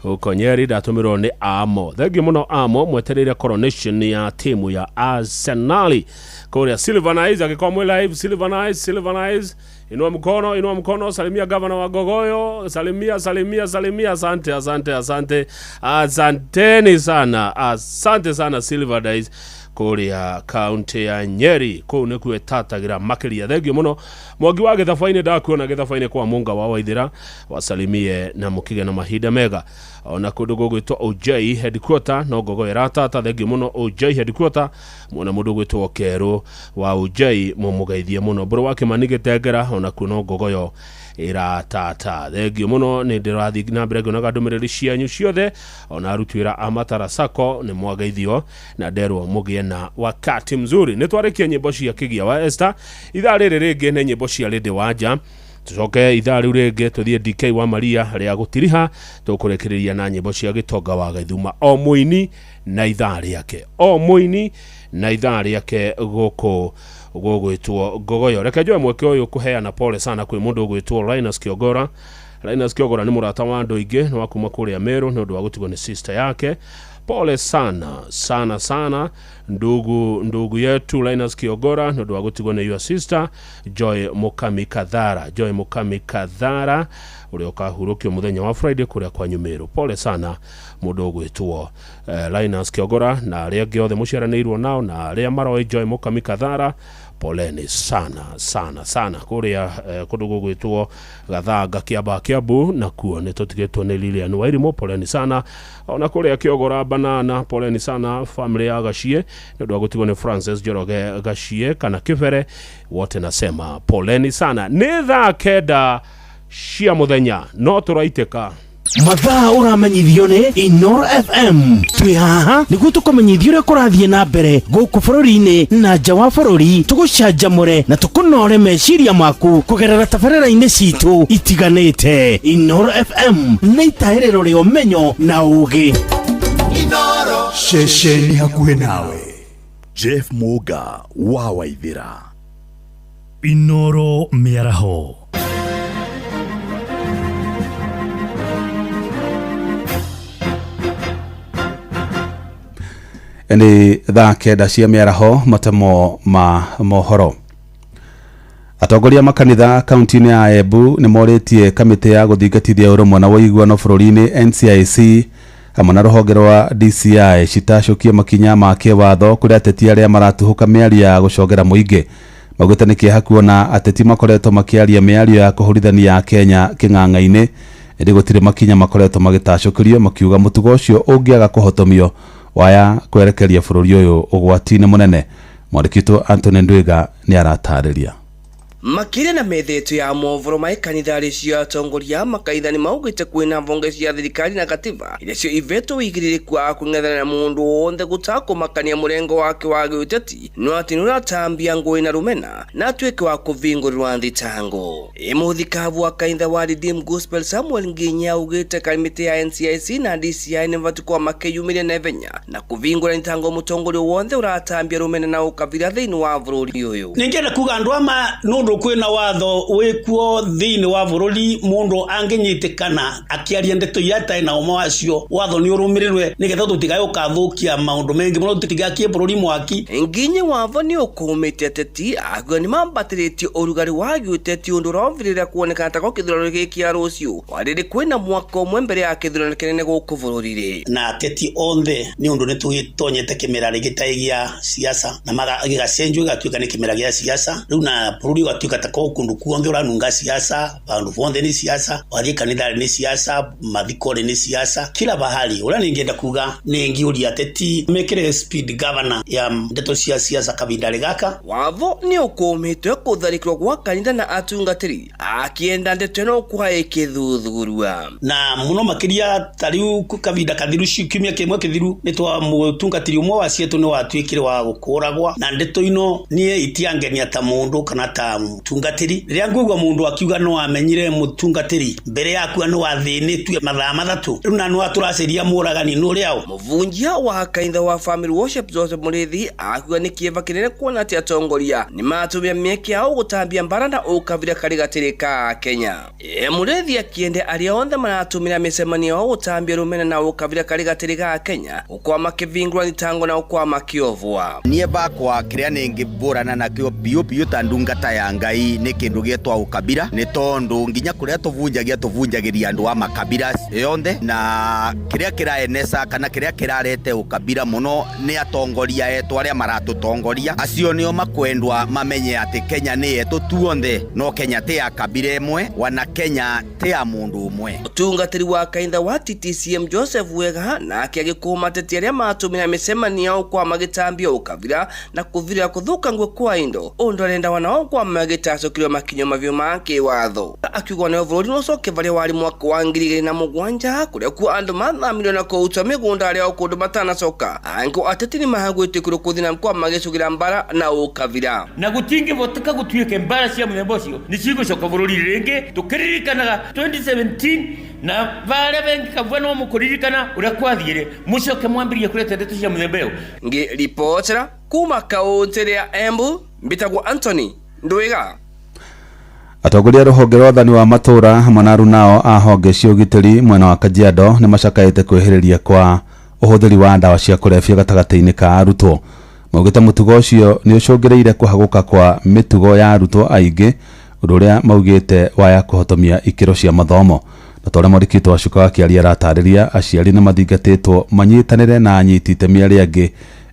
S1: huko Nyeri, ndatũmĩrwo nĩ Amo, thengiũ mũno Amo, mwetereire coronation ya timu ya Arsenali kũrĩa. Silver Nice angĩkorwo mwĩ live, Silver Nice, Silver Nice, inua mkono, inua mkono, salimia gavana wa Ngogoyo, salimia, salimia, salimia. Asante, asante, asante, asanteni sana, asante sana Silver Days. Kũrĩa kaunti ya Nyeri, kũu nĩkuo ĩtatagĩra makĩria. Thengio mũno Mwangi wa Gĩthabainĩ, ndakuona Gĩthabainĩ kwa Munga wa Waithĩra, wasalimie na mũkĩgĩa na mahinda mega. Ona kũndũ gũgwĩtwo OJ headquarter no ngogo ĩratata. Thengio mũno OJ headquarter, mwona mũndũ ũgwĩtwo Kerũ wa OJ, mũmũgeithie mũno. Mbũrũ wa Kĩmani Gĩtengera, ona kuo no ngogoyo ĩratata. Thengio mũno, nĩ ndĩrathiĩ na mbere ngĩonaga ndũmĩrĩri cianyu ciothe. Ona aruti wĩra a Matara Sacco nĩ mwageithio na nderwo mũgĩe na wakati mzuri. Nĩ twarĩkia nyĩmbo cia Kĩgia wa Esther. Ithaa rĩrĩ rĩngĩ nĩ nyĩmbo cia Lady Wanja, tucoke ithaa rĩu rĩngĩ tũthiĩ DK wa Maria rĩa gũtiriha, tũkũrĩkĩrĩria na nyĩmbo cia Gĩtonga wa Gaithuma. O mũini na ithaa rĩake, o mũini na ithaa rĩake gũkũ gũgwĩtwo ngogoyo. Reke njoe mweke ũyũ kũheana pole sana kwĩ mũndũ ũgwĩtwo Linus Kiogora. Linus Kiogora nĩ mũrata wa andũ aingĩ, nĩ wa kuma kũrĩa Meru, nĩ ũndũ wa gũtigwo nĩ sister yake. Pole sana sana sana ndugu yetu Linus Kiogora nĩ ũndũ wa gũtigwo nĩ your sister Joy Mukami Kathara. Joy Mukami Kathara ũrĩa ũkahurũkio mũthenya wa Friday kũrĩa kwanyu Meru. Pole sana mũndũ ũgwĩtwo Linus Kiogora na arĩa angĩ othe mũciaranĩirwo nao na arĩa maroĩ Joy Mukami Kathara, poleni sana sana sana. Kũrĩa kũndũ gũgwĩtwo Gathanga, Kĩamba, Kiambu, nakuo nĩ tũtigĩtwo nĩ Lilian Wairimu, poleni sana. Ona kũrĩa Kĩogora Banana, poleni sana family ya Gachie nĩ ũndũ wa gũtigwo nĩ Francis Njoroge Gachie kana Kĩbere, wote nasema poleni sana. Nĩ thaa 9 cia mũthenya, no tũraitĩka.
S7: Mathaa ũramenyithio nĩ Inoro FM. Twĩ haha nĩguo tũkũmenyithia ũrĩa kũrathiĩ na mbere gũkũ bũrũri-inĩ na nja wa bũrũri, tũgũcanjamũre na tũkũnore meciria maku kũgerera tabarĩra-inĩ citũ itiganĩte. Inoro FM nĩ itahĩrĩro rĩa ũmenyo na ũũgĩ.
S5: Ceceni hakuhĩ nawe. Jeff Muga wa Waithĩra. Inoro mĩaraho.
S8: Nĩ thaa 9 cia mĩaraho, matemo ma mohoro. Atongoria makanitha kaunti-inĩ ya Embu nĩ morĩtie kamĩtĩ ya gũthingatithia ũrũmwe na ũiguano bũrũri-inĩ NCIC hamwe na rũhonge rwa DCI citacũkie makinya ma kĩwatho kũrĩ ateti arĩa maratuhũka mĩario ya gũcogera mũingĩ. Maugĩte nĩ kĩeha kuona ateti makoretwo makĩaria mĩario ya kũhũrithania Kenya kĩng'ang'a-inĩ, ĩndĩ gũtirĩ makinya makoretwo magĩtacũkĩrio, makiuga mũtugo ũcio ũngĩaga kũhotomio waya kwerekeria bũrũri ũyũ ũgwati-inĩ mũnene. Mwandĩki witũ Anthony Ndwiga nĩ aratarĩria.
S13: Makĩria na metha ya mohoro ma kanitha cio atongoria makaitha nĩ maugĩte kwĩna mbonge cia thirikari na katiba iria cio ivetwo wĩigĩrĩrĩku wa kũng'ethana na mũndũ wothe gũtakũmakania mũrengo wake wa gĩũteti, no atĩ nĩ ũratambia ngũĩ na rũmena na atuĩke wa kũvingũrĩrwa thitango. Mũthikabu wa kanitha wa Redeemed Gospel Samuel Nginya augĩte kamĩtĩ ya NCIC na DCI nĩ mabatiĩ gũkorwo makĩyumĩria naihenya na kũvingũra thitango mũtongoria wothe ũratambia rũmena na ũkabira thĩinĩ wa bũrũri ũyũ.
S23: Ningĩenda kuga andũ ama nũndũ kwĩna watho wĩkuo thĩinĩ wa bũrũri, mũndũ angĩnyitĩkana akĩaria ndeto iria atarĩ na ũma wacio, watho nĩ ũrũmĩrĩrwe nĩgetha tũtigae gũkathũkia maũndũ maingĩ mũno, tũtigakie bũrũri mwaki.
S13: Nginya watho nĩ ũkũmĩte ateti akuga nĩ mambatĩrĩtie ũrugarĩ wa gĩũteti ũndũ ũrovirĩra kuonekana tako kĩthurano gĩkĩ kĩa rũciũ warĩrĩ kwĩna mwaka ũmwe mbere ya kĩthurano kĩnene gũkũ bũrũri-rĩ.
S23: Na ateti othe nĩ ũndũ nĩ tũgĩtonyete kĩmera rĩngĩ ta gĩa siasa na gĩgacenjio gĩgatuĩka nĩ kĩmera gĩa siasa rĩu, na bũrũri ũgatuĩka ta ko kũndũ kuothe ũranunga siasa, vandũ vonthe nĩ siasa, wathiĩ kanitha nĩ siasa, mathiko-rĩ nĩ siasa, kila bahali. Ũrĩa ningĩenda kuga nĩ ngĩũria ateti mekĩre speed governor ya ndeto cia siasa kavinda gaka.
S13: Watho nĩ ũkũmĩtwe kũtharĩkĩrwo gwa kanitha na atungatĩri akĩenda ndeto ĩno kwa ĩkĩthuthurua.
S23: Na mũno makĩria ta rĩu kavinda kathiru, kiumia kĩmwe kĩthiru, nĩ twa mũtungatĩri ũmwe wa cietũ nĩ watuĩkire wa gũkũragwa, na ndeto ino niĩ itiangenia ta mũndũ kana ta mũtungatĩri. Rĩrĩa ngũigua mũndũ akiuga no amenyire mũtungatĩri mbere yaku nĩ wathĩnĩtue mathaa 3, rĩu na nĩ tũraceria mũragani nĩ ũrĩa ũ.
S13: Mũvunjia wa kanitha wa Family Worship Joseph Mũrĩithi akiuga nĩ kĩeva kĩnene kuona atĩ atongoria nĩ matũmĩra mĩeke yao gũtambia mbara na ũkabira karĩ gatĩrĩ ka Kenya. Mũrĩithi akĩende arĩa othe maratũmĩra mĩcemanio yao gũtambia rũmena na ũkabira karĩ gatĩrĩ ga Kenya gũkorwo makĩvingũra thitango na gũkorwo makĩovwa.
S24: Niĩ bakwa kĩrĩa nĩngĩbũrana nakĩo biũ biũ ta ndungata ya
S10: Ngai nĩ kĩndũ gĩetwa ũkabira nĩ tondũ nginya kũrĩa tũbunjagia tũbunjagĩria andũ a makabira yonthe na kĩrĩa kĩraenesa kana kĩrĩa kĩrarete ũkabira mũno nĩ atongoria etũ arĩa maratũtongoria acio nĩo makwendwa mamenye atĩ Kenya nĩ yetũ tuonthe no Kenya ti ya kabira ĩmwe wana Kenya ti ya mũndũ ũmwe.
S13: Mũtungatĩri wa kaitha wa TTCM Joseph Wega nake agĩkũma ateti arĩa matũmĩra mĩcemanio yao kwa magĩtambia ũkabira na kũthira kũthũkangwo kwa indo ũndũ arenda wanao kwa magĩtacũkĩrio makinyo mabiũ ma kĩwatho. Akiuga nayo bũrũri no ũcoke varĩa warĩ mwaka wa 2007 kũrĩa kuo andũ mathamirwo na kũũtwa mĩgũnda arĩa o kũndũ matanacoka. Angĩ ateti nĩ mahagwĩtĩkĩrwo kũthiĩ na kwa magĩcũgĩra mbara na ũkabira.
S11: Na gutingĩhoteka gũtuĩke mbara cia mũthemba ũcio nĩ cigũcoka bũrũri rĩngĩ tũkĩririkanaga 2017 na barĩa bengi kabwa no mũkũririkana ũrĩa kwathiĩre mũcoke mwambĩrĩrie kũreta ndeto cia mũthemba ĩyo.
S13: Ngĩribotera kuma kaũntĩ ya Embu mbĩtagwo Anthony Ndwiga.
S8: Atongoria a rũhonge rwa wathani wa matũũra hamwe na arunao a honge cia ũgitĩri mwena wa Kajiado nĩ macakaĩte kwĩhĩrĩria kwa ũhũthĩri wa ndawa cia kũrebia gatagatĩ-inĩ ka arutwo. Maugĩte mũtugo ũcio nĩ ũcũngĩrĩire kũhagũka kwa mĩtugo ya arutwo aingĩ ũndũ ũrĩa maugĩte waya kũhotomia ikĩro cia mathomo. Na ta ũrĩa mwandĩki witũ Wacuka wa Kĩaria aratarĩria, aciari nĩ mathingatĩtwo manyitanĩre na anyiti itemi arĩa angĩ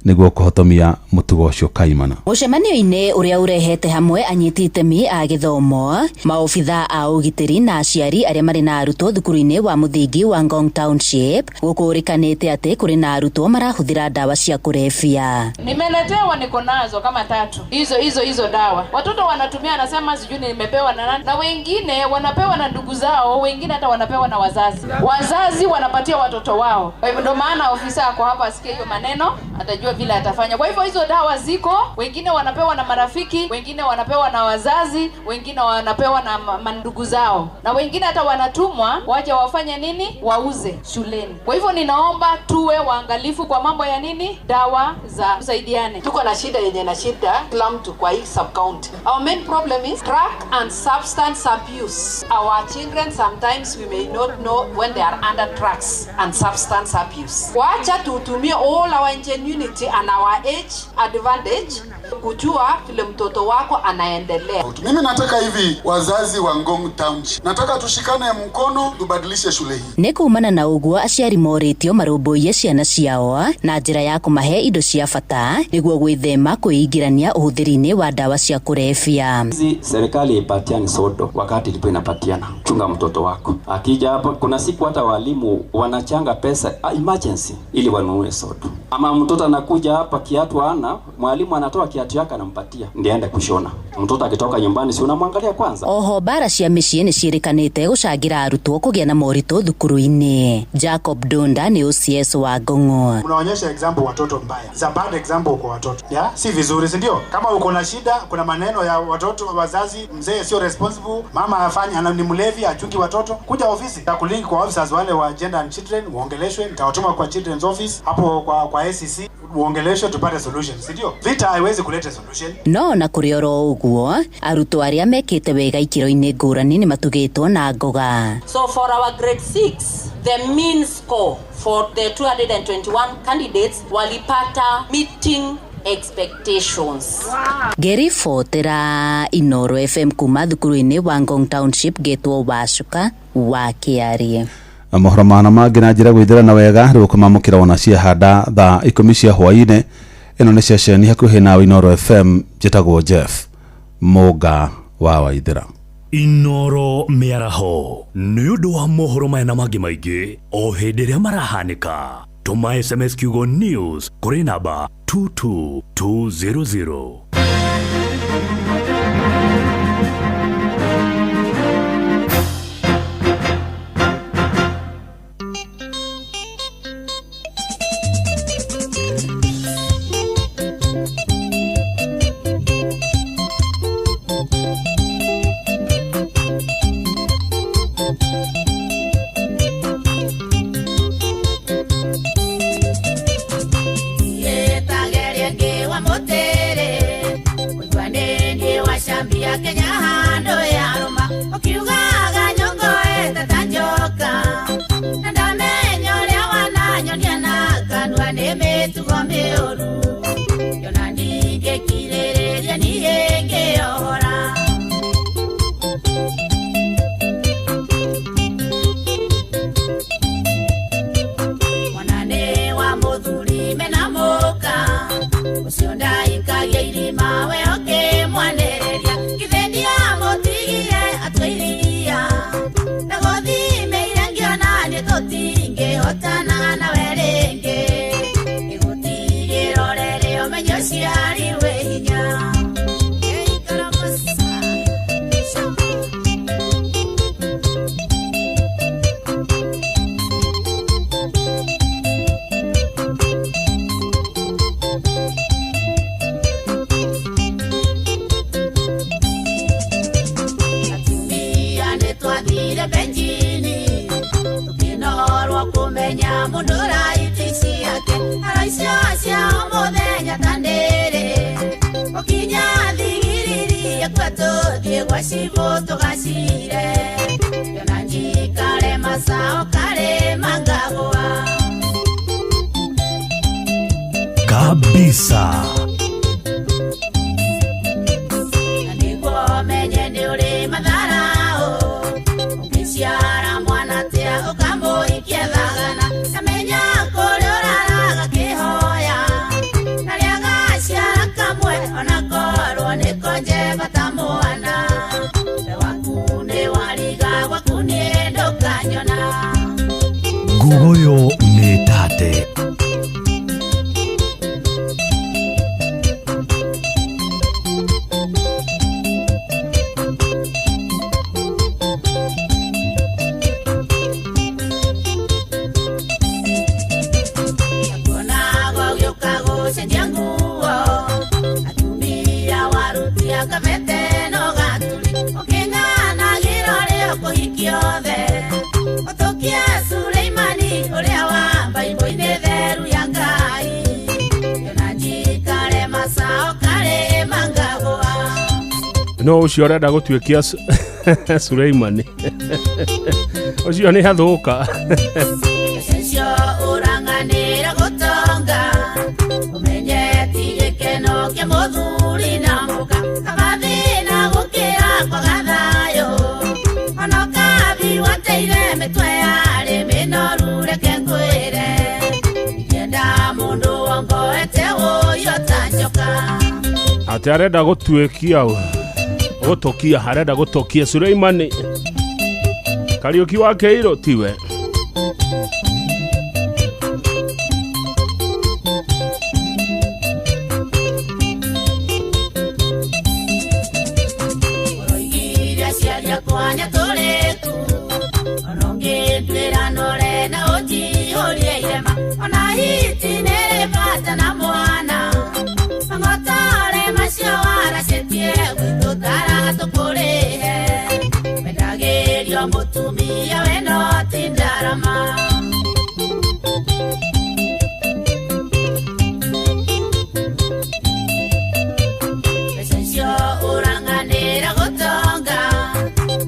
S8: nĩguo kũhotomia mũtugo ũcio kaimana.
S14: Mũcemanio-inĩ ũrĩa ũrehete hamwe anyiti itemi a gĩthomo, maobitha a ũgitĩri na aciari arĩa marĩ na arutwo thukuru-inĩ wa mũthingi wa Ngong Township, gũkũrĩkanĩte atĩ kũrĩ na arutwo marahũthĩra ndawa cia kũrebia.
S24: Nimeletewa, niko nazo kama tatu hizo hizo hizo dawa. Watoto wanatumia, anasema sijui nimepewa na nani, na wengine wanapewa na ndugu zao, wengine hata wanapewa na wazazi. Wazazi wanapatia watoto wao. Kwa hivyo ndio maana ofisa ako hapa asikie hiyo maneno, atajua vile atafanya. Kwa hivyo hizo dawa ziko, wengine wanapewa na marafiki, wengine wanapewa na wazazi, wengine wanapewa na mandugu zao, na wengine hata wanatumwa waje wafanye nini, wauze shuleni. Kwa hivyo ninaomba tuwe waangalifu kwa mambo ya nini, dawa za tusaidiane.
S25: Tuko na shida yenye na shida kila mtu kwa hii sub county. Our main problem is drug and substance abuse. Our children sometimes we may not know when they are under drugs and substance abuse. Wacha tutumie all our ingenuity and our age advantage kujua vile mtoto wako anaendelea.
S26: Mimi nataka hivi wazazi wa Ngong Township, nataka tushikane mkono tubadilishe shule hii.
S14: Nĩ kumana na ũguo aciari morĩtio marũmbũiye ciana ciao na njĩra ya kũmahe indo cia bata nĩguo gwĩthema kwĩingĩrania ũhũthĩri-inĩ wa ndawa cia kũrebia.
S27: Hizi serikali ipatiani sodo wakati ilipo inapatiana. Chunga mtoto wako. Akija hapa kuna siku hata walimu wanachanga pesa emergency ili wanunue sodo. Ama mtoto anakuja hapa kiatu hana, mwalimu anatoa kiatu yake anampatia ndiye aende kushona. Mtoto akitoka nyumbani si unamwangalia kwanza.
S14: Oho bara cia mĩciĩ nĩ ciĩrĩkanĩte gũcangĩra arutwo kũgĩa na moritũ thukuru-inĩ. Jacob Donda nĩ OCS wa Ngong'o.
S28: Unaonyesha example watoto mbaya. It's a bad example kwa watoto. Ya, si vizuri, si ndio? Kama uko na shida, kuna maneno ya watoto, wazazi, mzee sio responsible, mama afanye, ni mlevi, achungi watoto, kuja ofisi. Nitakulink kwa officers wale wa gender and children, uongeleshwe, nitawatuma kwa children's office hapo kwa SEC, uongeleshwe tupate solution, si ndio? Vita haiwezi kuleta solution.
S14: No na kũrĩ oro ũguo, arutwo arĩa mekĩte wega ikĩro-inĩ ngũrani nĩ matugĩtwo na ngoga.
S29: So for our grade 6, the mean score for the 221 candidates walipata meeting expectations.
S14: Wow. Ngĩribotera Inoro FM kuma thukuru-inĩ wa Ngong Township getwo Wacuka wa Kĩarie.
S8: Mohoro mana mangĩ na njĩra gwĩthĩrana wega rĩu kũmamũkĩra wona ciahanda thaa 10 cia hwaĩ-inĩ. Ĩno nĩ ceceni hakuhĩ nawe Inoro FM, njĩtagwo Jeff Mũnga wa Waithĩra.
S5: Inoro mĩaraho nĩ ũndũ wa mohoro maya na mangĩ maingĩ o hĩndĩ ĩrĩa marahanĩka. Tũma SMS kiugo news kũrĩ namba 22200.
S22: Ĩtagĩria ngĩwa mũtĩrĩ. Tũthiĩ gwa cibũ tũgacire Yona njikare macao karĩma ngagũa.
S5: Kabisa.
S22: Na nĩguo menye nĩ ũrĩ matharaũ ũngĩciara mwana atĩa ũkamũhikia thagana kamenya kũrĩa ũraraga kĩhoya na rĩagaciara kamwe onakorwo nĩ konje bata mwana we waku nĩ wariga gwaku niĩ ndũkanyona.
S5: Ngugoyo nĩ tate.
S22: Kuonaga ũgĩũka gũcenjia nguo atumia warutia kabete no gaturi ũkĩng'anagĩra ũrĩa ũkũhikia othe ũtũkie Suleimani ũrĩa wa Baibũ-inĩ theru ya Ngai yona njikare macao karĩma ngagũa.
S1: No ũcio ũrenda gũtuĩkia Suleimani ũcio nĩ athũka.
S22: Ũcio ũrang'anĩra gũtonga ũmenye ti gĩkeno kĩa mũthuri na mũka kaba thĩna gũkĩra kwaga thayũ ona ũkathi wateire mĩtwe yarĩ mĩnoru reke ngwĩre ingĩenda mũndũ wongoete ũyũ ta njoka.
S1: Atĩ arenda gũtuĩkia gũtũkia arenda gũtũkia Suleimani Kariũki wa Kĩirũ tiwe.
S22: Ũroigire aciari akwa nĩatũrĩku ona ũngĩnduĩra nore na ũnjihũrie irema ona hiti nĩrĩ bata na mwana mang'otore macio waracĩtie gwitũ taratũkũrĩhe wendagĩrio mũtumia we no ti ndarama. Mbeca icio ũrang'anĩra gũtonga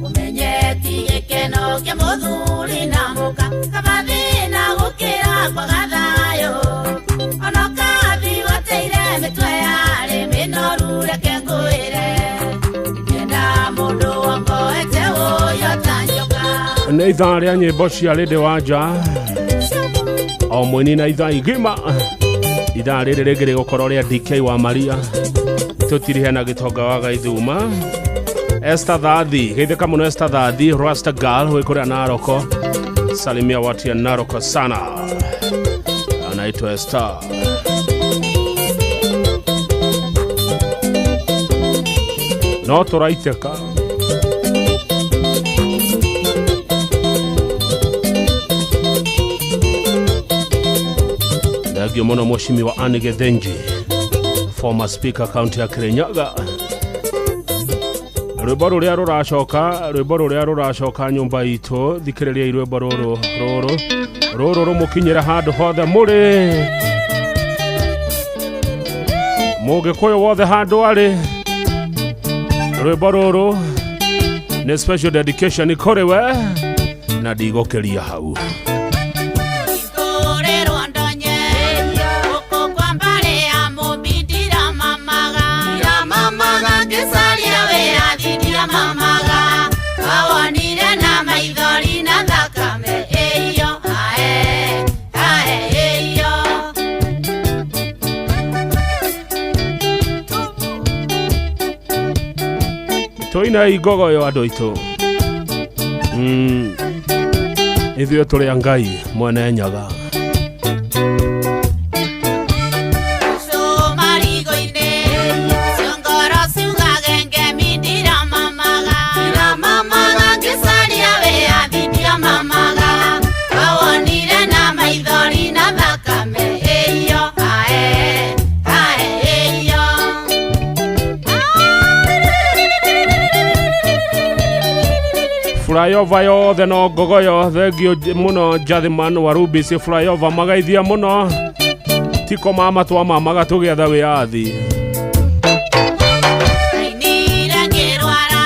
S22: ũmenye ti gĩkeno kĩa mũthuri na mũka kaba thĩna gũkĩra kwaga thayũ ona ũkathi wateire mĩtwe yarĩ mĩnoru reke ngwĩre ingĩenda mũndũ wongoete ũyũ ta njoka.
S1: Nĩ ithaa rĩa nyĩmbo cia Lady Wanja o mwini na ithaa igima ithaa rĩrĩ rĩngĩ rĩgũkorwo rĩa DK wa Maria tũtirihe na gĩtonga wa Gaithuma Esther Thathi geithĩka mũno Esther Thathi Rasta Girl wĩ kũrĩa Naroko salimia watu ya Naroko sana anaitwa Esther. No tũraitĩka. Thengio mũno mheshimiwa Anne Githinji former speaker county ya Kirinyaga. Rwĩmbo rũrĩa rũracoka rwĩmbo rũrĩa rũracoka nyũmba itũ thikĩrĩriai rwĩmbo rũrũ rũrũ rũrũ rũmũkinyĩre handũ hothe mũrĩ mũgĩkũyũ wothe handũ arĩ rwĩmbo rũrũ nĩ special dedication kũrĩ we na ndigũkĩria hau.
S22: Ngũrĩrwo ndonye gũkũ kwa mbarĩ ya Mũmbi ndiramamaga ndiramamaga ngĩcaria wĩyathi ndiramamaga awonire na maithori na thakame ĩyo ae ae ĩyo.
S1: Tũinai ngogoyo andũ aitũ. Ithuĩ tũrĩ a Ngai mwene Nyaga.
S22: Marigo-inĩ ciongoro ciugage ngemi ndiramamaga ndiramamaga ngĩcaria wĩyathi ndiramamaga awonire na maithori na thakame ĩyo ae ae ĩyo.
S1: Flyover yothe no ngogoyo thengio mũno Jathiman wa Rubis flyover magaithia mũno tiko mama twamamaga tũgĩetha wĩyathi.
S22: Ainire ngĩrwara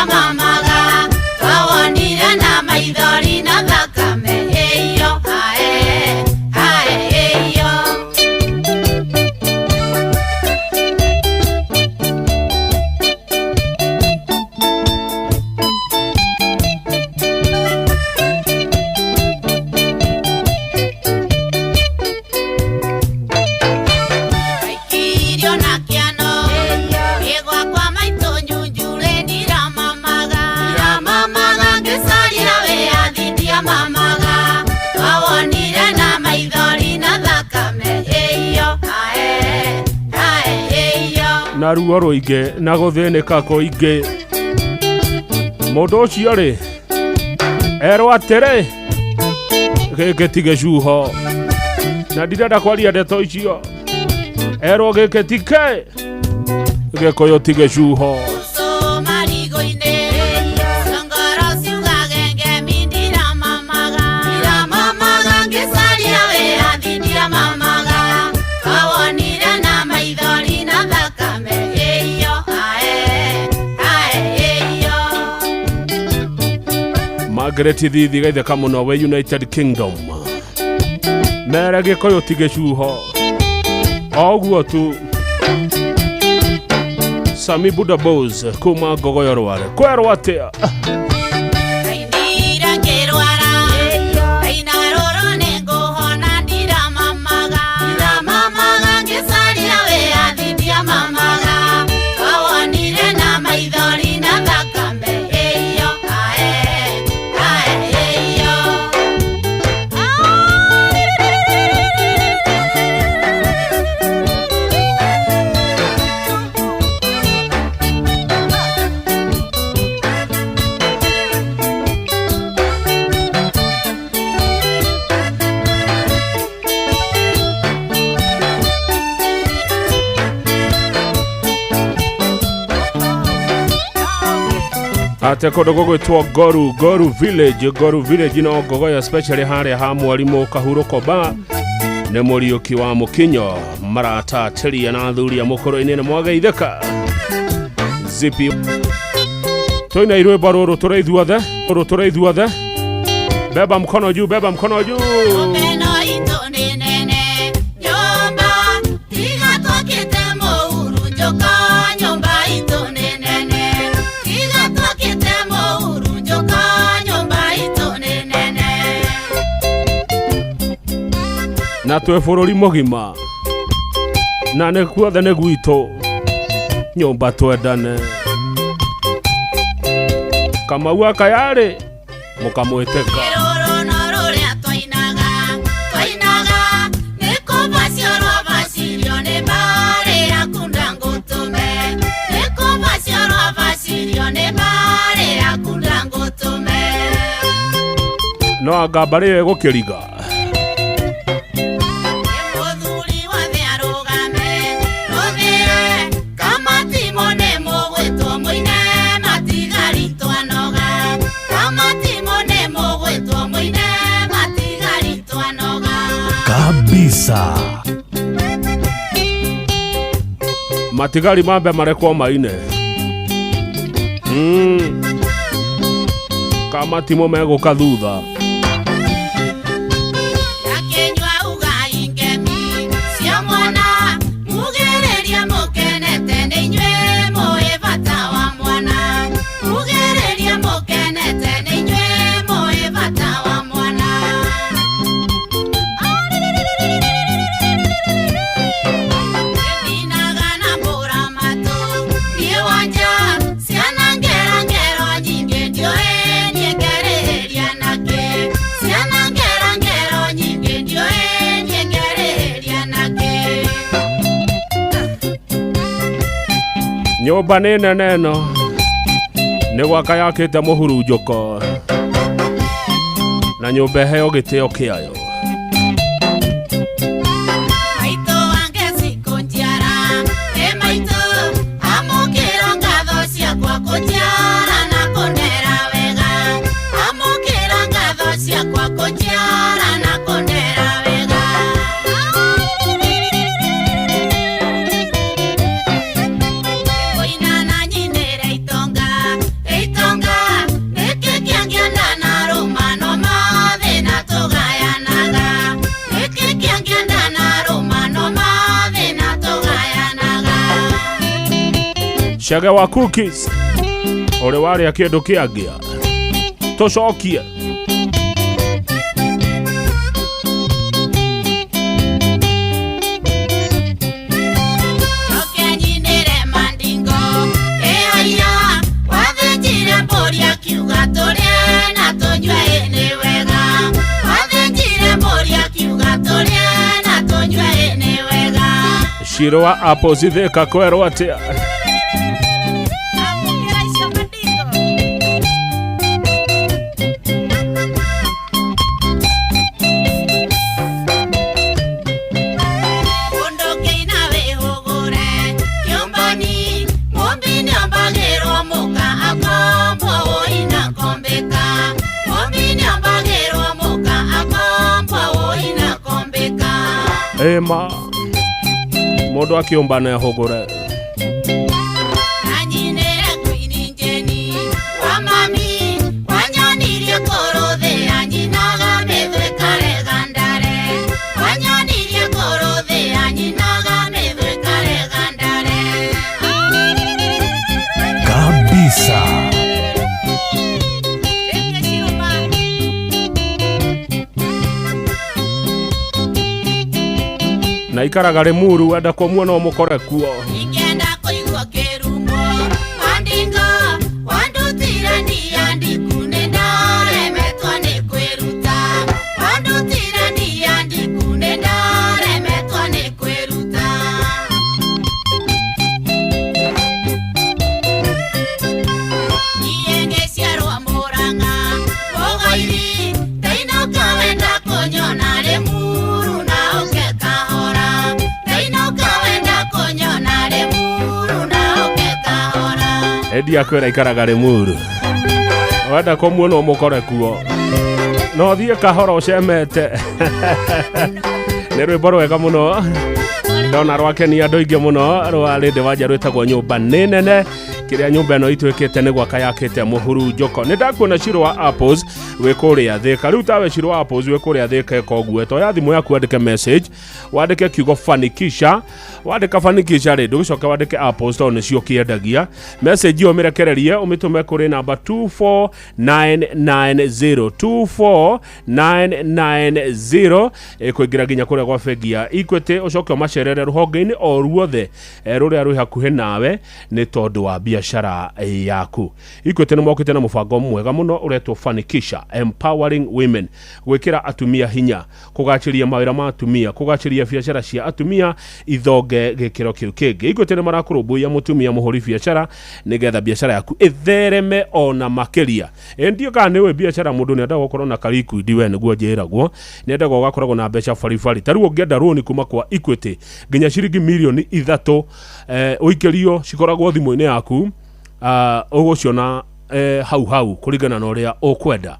S22: Ndiramamaga twawonire na maithori na thakame ĩyo ae ae ĩyo. Irio na kĩano ĩgwakwa maitũ nyunjure ndiramamaga ndiramamaga ngĩcaria wĩyathi ndiamamaga twawonire na maithori na thakame ĩyo ae ae ĩyo.
S1: Na ruo rũingĩ na gũthĩnĩka kũingĩ. Mũndũ ũcio rĩ erwo atĩrĩ gĩkĩ ti gĩcuho na ndirenda kwaria ndeto icio erwo gĩkĩ ti kĩ Gĩkũyũ ti gĩcuho.
S22: Marigo-inĩ congoro ciugage ngemi ndiramamaga ndiramamaga ngĩcaria wĩyathi ndiramamaga twawonire na maithori na thakame ĩyo ae ae ĩyo.
S1: Margaret Thithi gaitheka mũno we United Kingdom mere Gĩkũyũ ti gĩcuho o ũguo tu. Sami Buda Bose kuma Ngogoyo Rware kwerwo atĩa?
S22: Ndira ngĩrwara ngaina rũrũ nĩngũhona ndiramamaga ndiramamaga ngĩcaria wĩyathi ndiamamaga twawonire na maithori na thakame ĩyo ae ae ĩyo.
S1: Ate kũndũ gũgwĩtwo Goru Goru Village Goru Village no Ngogoyo especially harĩa ha mwarimũ Kahurũko ba nĩ Mũriũki wa Mũkinyo maratatĩria na athuri a mũkũrũ-inĩ nĩ mwageithĩka zipi tũina irwĩmbo rũrũ tũrĩ ithuothe rũrũ tũrĩ ithuothe beba mkono juu beba mkono juu.
S22: Ĩno itũ nĩ nene nyũmba tiga twakĩte mũhurunjũko nyũmba itũ nĩ nene tiga twakĩte mũhurunjũko nyũmba itũ nĩ nene.
S1: Na twĩ bũrũri mũgima na nĩ kuothe nĩ gwitũ nyũmba twendane Kamau akayarĩ mũkamwĩtĩka.
S22: Rũrũ rũrĩa twainaga twainaga nĩ kũbacio rwabacirio nĩ mbarĩ yaku ndangũtũme nĩ kũbacio rwabacirio nĩ mbarĩ yaku ndangũtũme.
S1: No anga mbarĩ ĩyo ĩgũkĩriga.
S22: Mũthuri wothe arũgame rũthĩre kamatimo nĩ mũgwĩtwo mũine matigari twanoga kamatimo nĩ mũgwĩtwo mũine matigari twanoga.
S5: Kabisa.
S1: Matigari mambe marekwo maine kamatimo megũka thutha.
S22: Akĩnyua ugai ngemi cia mwana mugĩrĩria mũkenete nĩ inyuĩ mũĩ bata wa mwana mugĩrĩria mũkenete nĩ inyuĩ mũĩ bata wa mwana. Ndinaga na mbũra matũ niĩ wanja ciana ngera ngero nyingĩ ndiũĩ niĩ ngerĩria nakĩ ciana ngera ngero nyingĩ ndiũĩ niĩ ngerĩria nakĩ.
S1: Nyũmba nĩ nene ĩno nĩ gwaka yakĩte mũhurunjũko na nyũmba ĩheo gĩtĩo kĩayo.
S22: Maitũ wange cikũnjiara ĩ maitũ amũkĩra ngatho ciakwa kũnjiara na kũndera wega amũkĩra ngatho ciakwa kũnjiara na kũndera wega. Kũina na nyinĩre itonga
S1: Chege wa cookies ũrĩ warĩa kĩndũ kĩangĩa tũcokie.
S22: Coke nyinĩre mandingo ĩhaiya wathĩnjire mbũri akiuga tũrĩe na tũnyue ĩ nĩ wega wathĩnjire mbũri akiuga tũrĩe na tũnyue ĩ nĩ wega.
S1: Ciro wa apples Thika kwerwo atĩa?
S22: Amũkĩra icio mandingo. Mũndũ kĩina wĩhũgũre kĩũmbani mũmbi nĩombagĩrwo mũka akombo ũina kombĩka mũmbi nĩombagĩrwo mũka akombo ũina kombĩka.
S1: Ĩma mũndũ akĩũmba na ehũgũre.
S22: Anyinĩre kwini njeni wa mami wanyonirie kũrũthĩa nyinaga mĩthwĩka rega ndare wanyonirie kũrũthĩa nyinaga mĩthwĩka rega ndare.
S5: Kabisa.
S22: Rĩngĩ ciũma.
S1: Na ikaraga Rĩmuru wenda kũmuona ũmũkore kuo.
S22: Ingĩenda kũigua kĩrumo mandingo wandutire niandiku nĩ ndaremetwo nĩ kwĩruta wandutire niandiku nĩ ndaremetwo nĩ kwĩruta. Niĩ ngĩciarwo Mũrang'a Mũgairi ndainũka wenda kũnyona Rĩmuru na ũke kahora ndainũka wenda kũnyona Rĩmuru na ũke kahora.
S1: Endi akwĩra ikaraga Rĩmuru wenda kũmuona ũmũkore kuo no thiĩ kahora ũcemete. Nĩ rwĩmbo rwega mũno ndona rwakenia andũ aingĩ mũno rwa Lady Wanja rwĩtagwo nyũmba nĩ nene kĩrĩa nyũmba ĩno ituĩkĩte nĩ gwaka yakĩte mũhurunjũko. Nĩ ndakuona Ciro wa apples wĩ kũrĩa Thika. Rĩu tawe Ciro wa apples wĩ kũrĩa Thika ĩka ũguo toya thimũ yaku wandĩke message wandĩke kiugo fanikisha wandĩka fanikisha rĩ ndũgĩcoke wandĩke apples tondũ nĩcio kĩendagia. Message ĩyo ũmĩrekererie ũmĩtũme kũrĩ namba 24990 24990 ĩkũingĩra nginya kũrĩa gwa bengi ya Equity ũcoke ũmacerere rũhonge-inĩ o ruothe rũrĩa rwĩ hakuhĩ nawe nĩ tondũ wa biacara yaku. Equity nĩ mokĩte na mũbango mwega mũno ũretwo Fanikisha Empowering Women, gwĩkĩra atumia hinya, kũgacĩria mawĩra ma atumia, kũgacĩria biacara cia atumia ithonge gĩkĩro kĩu kĩngĩ. Equity nĩ marakũrũmbũiya mũtumia mũhũri biacara nĩgetha biacara yaku ĩthereme ona makĩria. Ĩ ndiũ kana nĩ ũĩ biacara mũndũ nĩendaga gũkorwo na kaliquid we nĩguo njĩragwo nĩendaga ũgakoragwo na mbeca baribari. Ta rĩu ũngĩenda rũni kuma kwa Equity nginya ciringi mirioni 3 ũikĩrio cikoragwo thimũ-inĩ yaku ũgũciona hau hau kũringana na ũrĩa ũkwenda.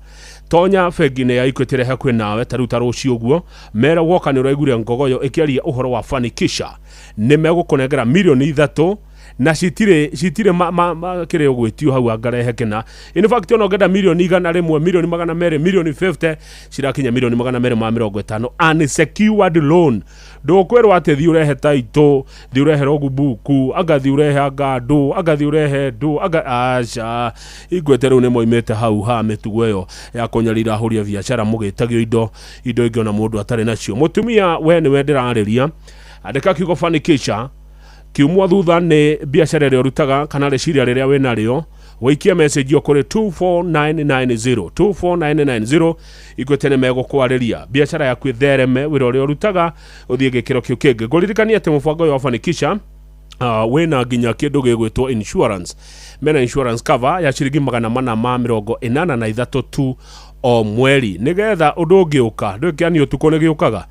S1: Tonya bengi-inĩ ya Equity ĩrĩa hakuhĩ nawe ta rĩu ta rũciũ ũguo mera woka nĩ ũraiguire ngogoyo ĩkĩaria ũhoro wa Fanikisha nĩ megũkũnengera mirioni 3 na citirĩ kĩrĩa ũgwĩtio hau angarehe kĩna. In fact ona ũngĩenda mirioni 100 mirioni 200 mirioni 50 cirakinya mirioni 250 unsecured loan. Ndũkwĩrwo atĩ thiĩ ũrehe title thiĩ ũrehe logbook anga thiĩ ũrehe anga ndũ anga thiĩ ũrehe ndũ anga aca. Equity rĩu nĩ moimĩte hau ha mĩtugo ĩyo ya kũnyarira ahũri a biacara mũgĩtagio indo ingĩ ona mũndũ atarĩ nacio. Mũtumia we nĩwe ndĩrarĩria andĩka kiugo Fanikisha kiumwa thutha nĩ biacara ĩrĩa ũrutaga kana rĩciria rĩrĩa wĩ narĩo wĩikie message ĩyo kũrĩ 24990 24990 Equity nĩ megũkwarĩria biacara yaku ĩthereme wĩra ũrĩa ũrutaga ũthiĩ gĩkĩro kĩu kĩngĩ. Ngũririkania atĩ mũbango ũyũ wa Fanikisha wĩna nginya kĩndũ gĩgwĩtwo insurance. Mena insurance cover ya ciringi 483 tu o mweri nigetha ũndũ ũngĩũka ndũkĩani ũtukũ nĩ gĩũkaga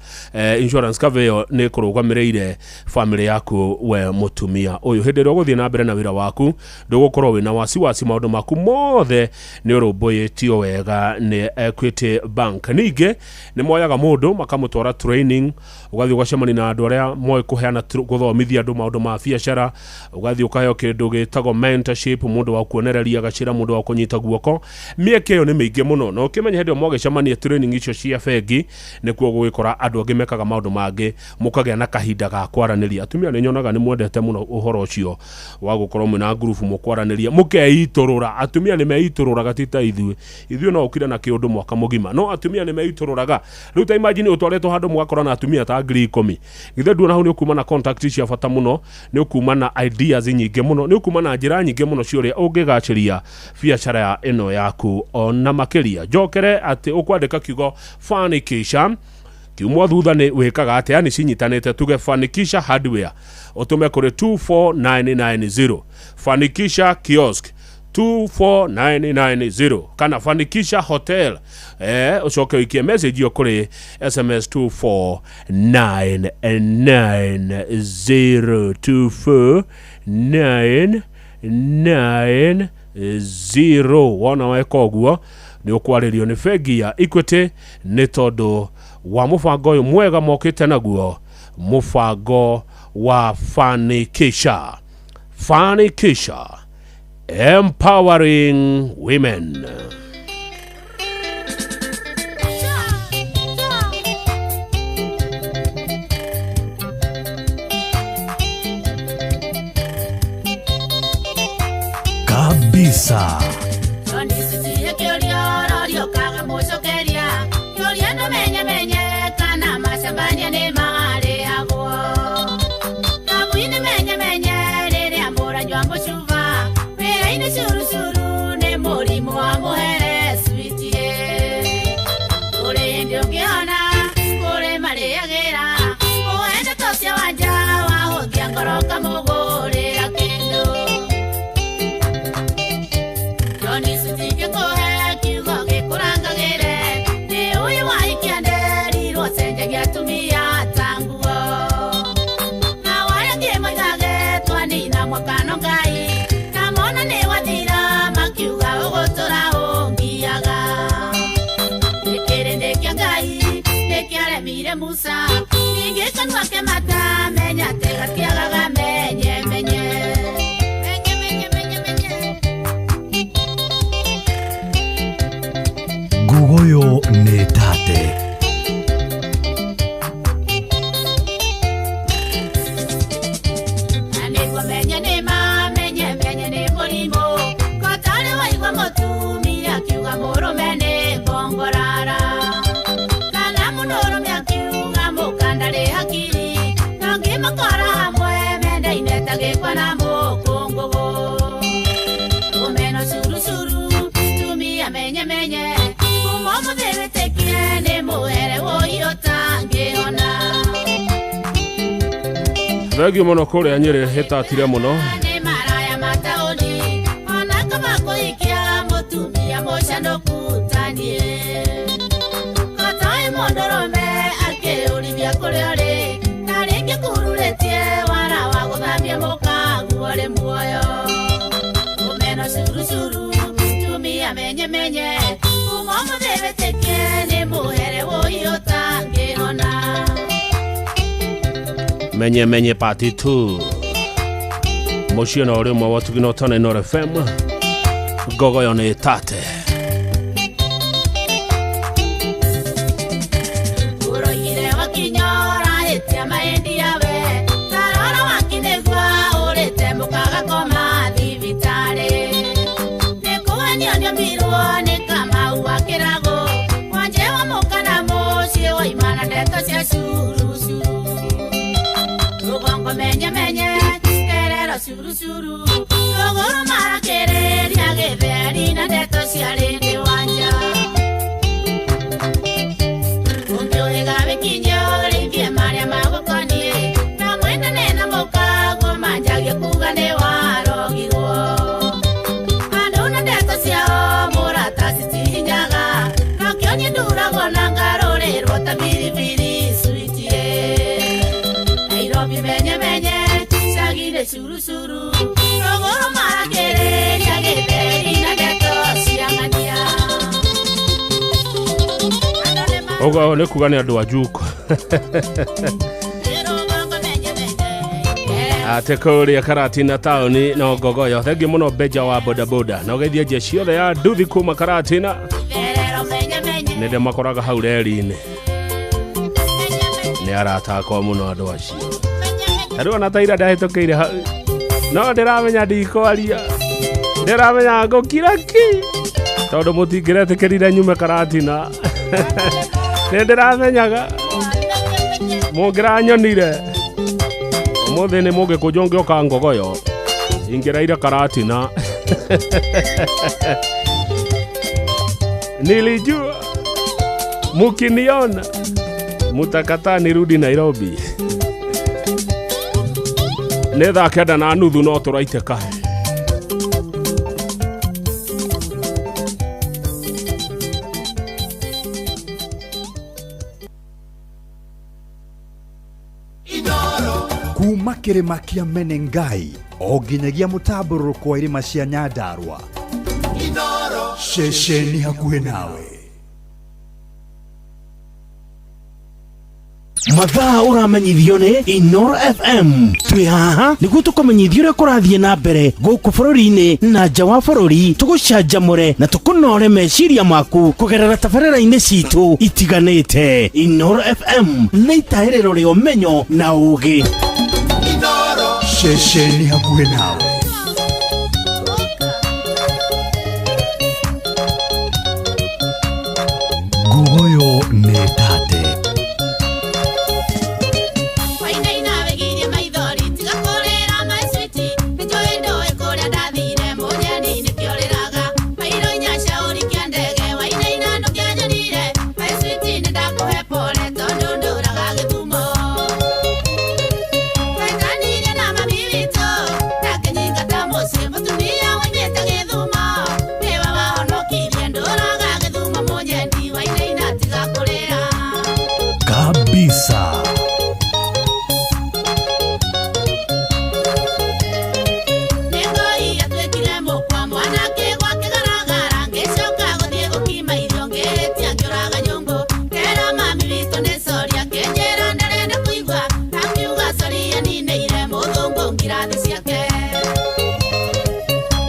S1: insurance cover ĩyo nĩ kũrũgamĩrĩire family yaku we mũtumia ũyũ. Hĩndĩ ĩrĩa ũgũthiĩ na mbere na wĩra waku ndũgũkorwo wĩna wasiwasi maũndũ maku mothe nĩ ũrũmbũyĩtio wega nĩ Equity Bank. Ningĩ nĩ moyaga mũndũ makamũtwara training ũgathiĩ ũgacemania na andũ arĩa moĩ kũheana gũthomithia andũ maũndũ ma biacara ũgathiĩ ũkaheo kĩndũ gĩtagwo mentorship mũndũ wa kuonereria gacĩra mũndũ wa kũnyita guoko. Mĩeke ĩyo nĩ mĩingĩ mũno na Ũkĩmenya hĩndĩ ĩyo mwagĩcemania training icio cia bengi nĩkuo gũgĩkora andũ angĩ mekaga maũndũ mangĩ, mũkagĩa na kahinda ga kwaranĩria. Atumia nĩ nyonaga nĩ mwendete mũno ũhoro ũcio wa gũkorwo mwĩna ngurubu mũkwaranĩria, mũkeitũrũra. Atumia nĩ meitũrũraga, ti ta ithuĩ. Ithuĩ no ũkire na kĩũndũ mwaka mũgima, no atumia nĩ meitũrũraga. Rĩu ta imagine ũtwarĩtwo handũ mũgakora na atumia ta 10,000, githĩ nduona hau nĩ ũkuma na contact cia bata mũno, nĩ ũkuma na ideas nyingĩ mũno, nĩ ũkuma na njĩra nyingĩ mũno cia ũrĩa ũngĩgacĩria biacara ya ĩno yaku ona makĩria. Njokere atĩ ũkwandĩka kiugo fanikisha kiumwa thutha nĩ wĩkaga atĩa, yani cinyitanĩte, tuge Fanikisha Hardware, ũtũme kũrĩ 24990, Fanikisha Kiosk 24990 kana Fanikisha Hotel, ũcoke ũikie message ĩyo kũrĩ SMS 24990, 24990. Wona weka ũguo nĩ ũkwarĩrio nĩ bengi ya Equity nĩ tondũ wa mũbango ũyũ mwega mokĩte naguo, mũbango wa Fanikisha. Fanikisha, empowering women.
S5: Kabisa.
S22: Musa ningĩ kanua ke mata menya atĩ gatiagaga menye menye menye menye menye menye.
S5: Ngugoyo nĩ tate.
S22: Na nĩguo menye nĩ ma menye menye nĩ mũrimũ kotarĩ waigua mũtumia akiuga mũrũme nĩ ngongorara kana mũndũrũme akiuga mũkanda rĩ hakiri no ngĩmakora hamwe mendaine ta gĩkwa na mũkũngũgũ. Ũmeno curucuru tumia menye menye kuma ũmũthĩ wĩtĩkie nĩ mũhere wũi ũtangĩhona.
S1: Thengio mũno kũrĩa Nyĩrĩ ĩtatire mũno.
S22: Nĩ maraya mataũni ona kaba kũhikia mũtumia mũcanũku taniĩ kotoĩ mũndũrũme akĩũrithia kũrĩa ũrĩ na rĩngĩ kururĩtie wara wa gũthambia mũkaguo rĩ muoyo. Ũmeno curucuru tumia menye menye kuma ũmũthĩ wĩtĩkie nĩ mũhere wũi ũtangĩhona.
S1: Menye menye party 2 mũciĩ na ũrĩ ũmwe wa Tugino Tana Inooro FM. Ngogoyo nĩ tate.
S22: Ũroigire wakinyora hĩtia mahĩndĩ yawe tarora wakinĩgua ũrĩte mũkagakoma thibitarĩ nĩkũhenio nĩombirwo nĩ Kamau wa Kĩrago wanje wa mũka na mũciĩ waimana ndeto cia curucuru rũgongo menye menye kerero curucuru rũgũrũ marakĩrĩria gĩtheri na ndeto cia rĩndĩ wanja ũngĩũhĩga wĩkinye ũrĩithie marĩa magũkoniĩ na mwendane na mũkaguo manjagie kuga nĩ warogirwo andũ na ndeto ciao mũrata citihinyaga no kĩonye nduragwo na ngarũrĩrwo ta biribiri switie Nairobi menye menye cagire curucuru rũgũrũ marakĩrĩria gĩtheri na ndeto cia ng'ania.
S1: Ũguo nĩ kuga nĩ andũ a Juku atĩ kũrĩa Karatina taũni no Ngogoyo. Thengiũ mũno Benja wa bodaboda na ũgeithie njeci yothe ya nduthi kuma Karatina.
S22: Kerero menye
S1: Nĩ ndĩmakoraga hau reri-inĩ. Nĩ arata akwa mũno andũ acio. Ta rĩu ona ta ira ndahĩtũkĩire hau. No ndĩramenya ndikwaria. Ndĩramenya ngũkira ki. Tondũ mũtingĩretĩkĩrire nyume Karatina. Nĩ ndĩramenyaga. Mũngĩranyonire. Ũmũthĩ nĩ mũngĩkũnjwo ngĩũka Ngogoyo. Ingĩraire Karatina. Nilijua mukiniona mutakataa nirudi Nairobi. Nĩ thaa 9:30 no tũraitĩka.
S3: Kuma kĩrĩma kĩa Menengai o nginyagia mũtambũrũrũko wa irĩma cia Nyandarua, ceceni hakuhĩ nawe.
S7: Mathaa ũramenyithio nĩ Inoro FM. Twĩ haha nĩguo tũkũmenyithia ũrĩa kũrathiĩ na mbere gũkũ bũrũri-inĩ na nja wa bũrũri, tũgũcanjamũre na tũkũnore meciria maku kũgerera tabarĩra-inĩ citũ itiganĩte. Inoro FM nĩ itahĩrĩro rĩa ũmenyo na ũũgĩ.
S3: Ceceni hakuhĩ nawe.
S5: Ngugoyo nĩ tate.
S22: Wainaina wĩgirie maithori tiga kũrĩra my sweet nĩ njũĩ ndũĩ kũrĩa ndathire mũnyeni nĩkĩo rĩraga mairo inya caũri kĩa ndege wainaina ndũngĩanjonire my sweet nĩ ndakũhe pole tondũ ndũraga Gĩthumo. Twetanirie na mami witũ ndakĩnyingata mũciĩ mũtumia waimĩte Gĩthumo nĩwe wahonokirie ndũraga Gĩthumo mũnyendi wainaina tiga kũrĩra.
S5: Kabisa.
S22: Nĩngoi yatuĩkire mũkwa mwanake gwakĩgaragara ngĩcoka gũthiĩ gũkima irio ngĩhĩtia ngĩũraga nyũngũ ngera mami witũ nĩ sori akĩnjĩra ndarenda kũigua akiuga sori aninĩire mũthũngũ ngirathi ciake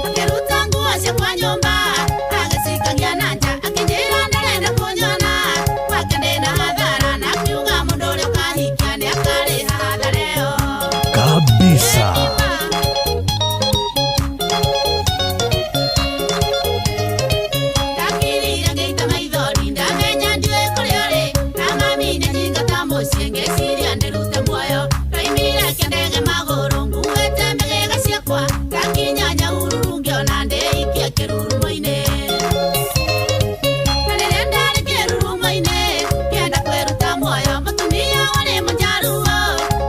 S22: akĩruta nguo ciakwa nyũmba agĩcikagia na nja akĩnjĩra ndarenda kũnyona gwake ndĩna hathara na akiuga mũndũ ũrĩa ũkahikia nĩakarĩha hathara ĩyo.
S5: Kabisa.
S22: Ndakirire ngĩita maithori ndamenya ndiũĩ kũrĩa ũrĩ na mami nĩanyingata mũciĩ ngĩciria ndĩrute muoyo ndaimire kĩndege magũrũ nguĩte mĩgĩga ciakwa ndakinya Nyahururu ngĩona ndĩikie kĩrurumo-inĩ na rĩrĩa ndarĩ kĩrurumo-inĩ ngĩenda kwĩruta muoyo mũtumia warĩ mũnjaruo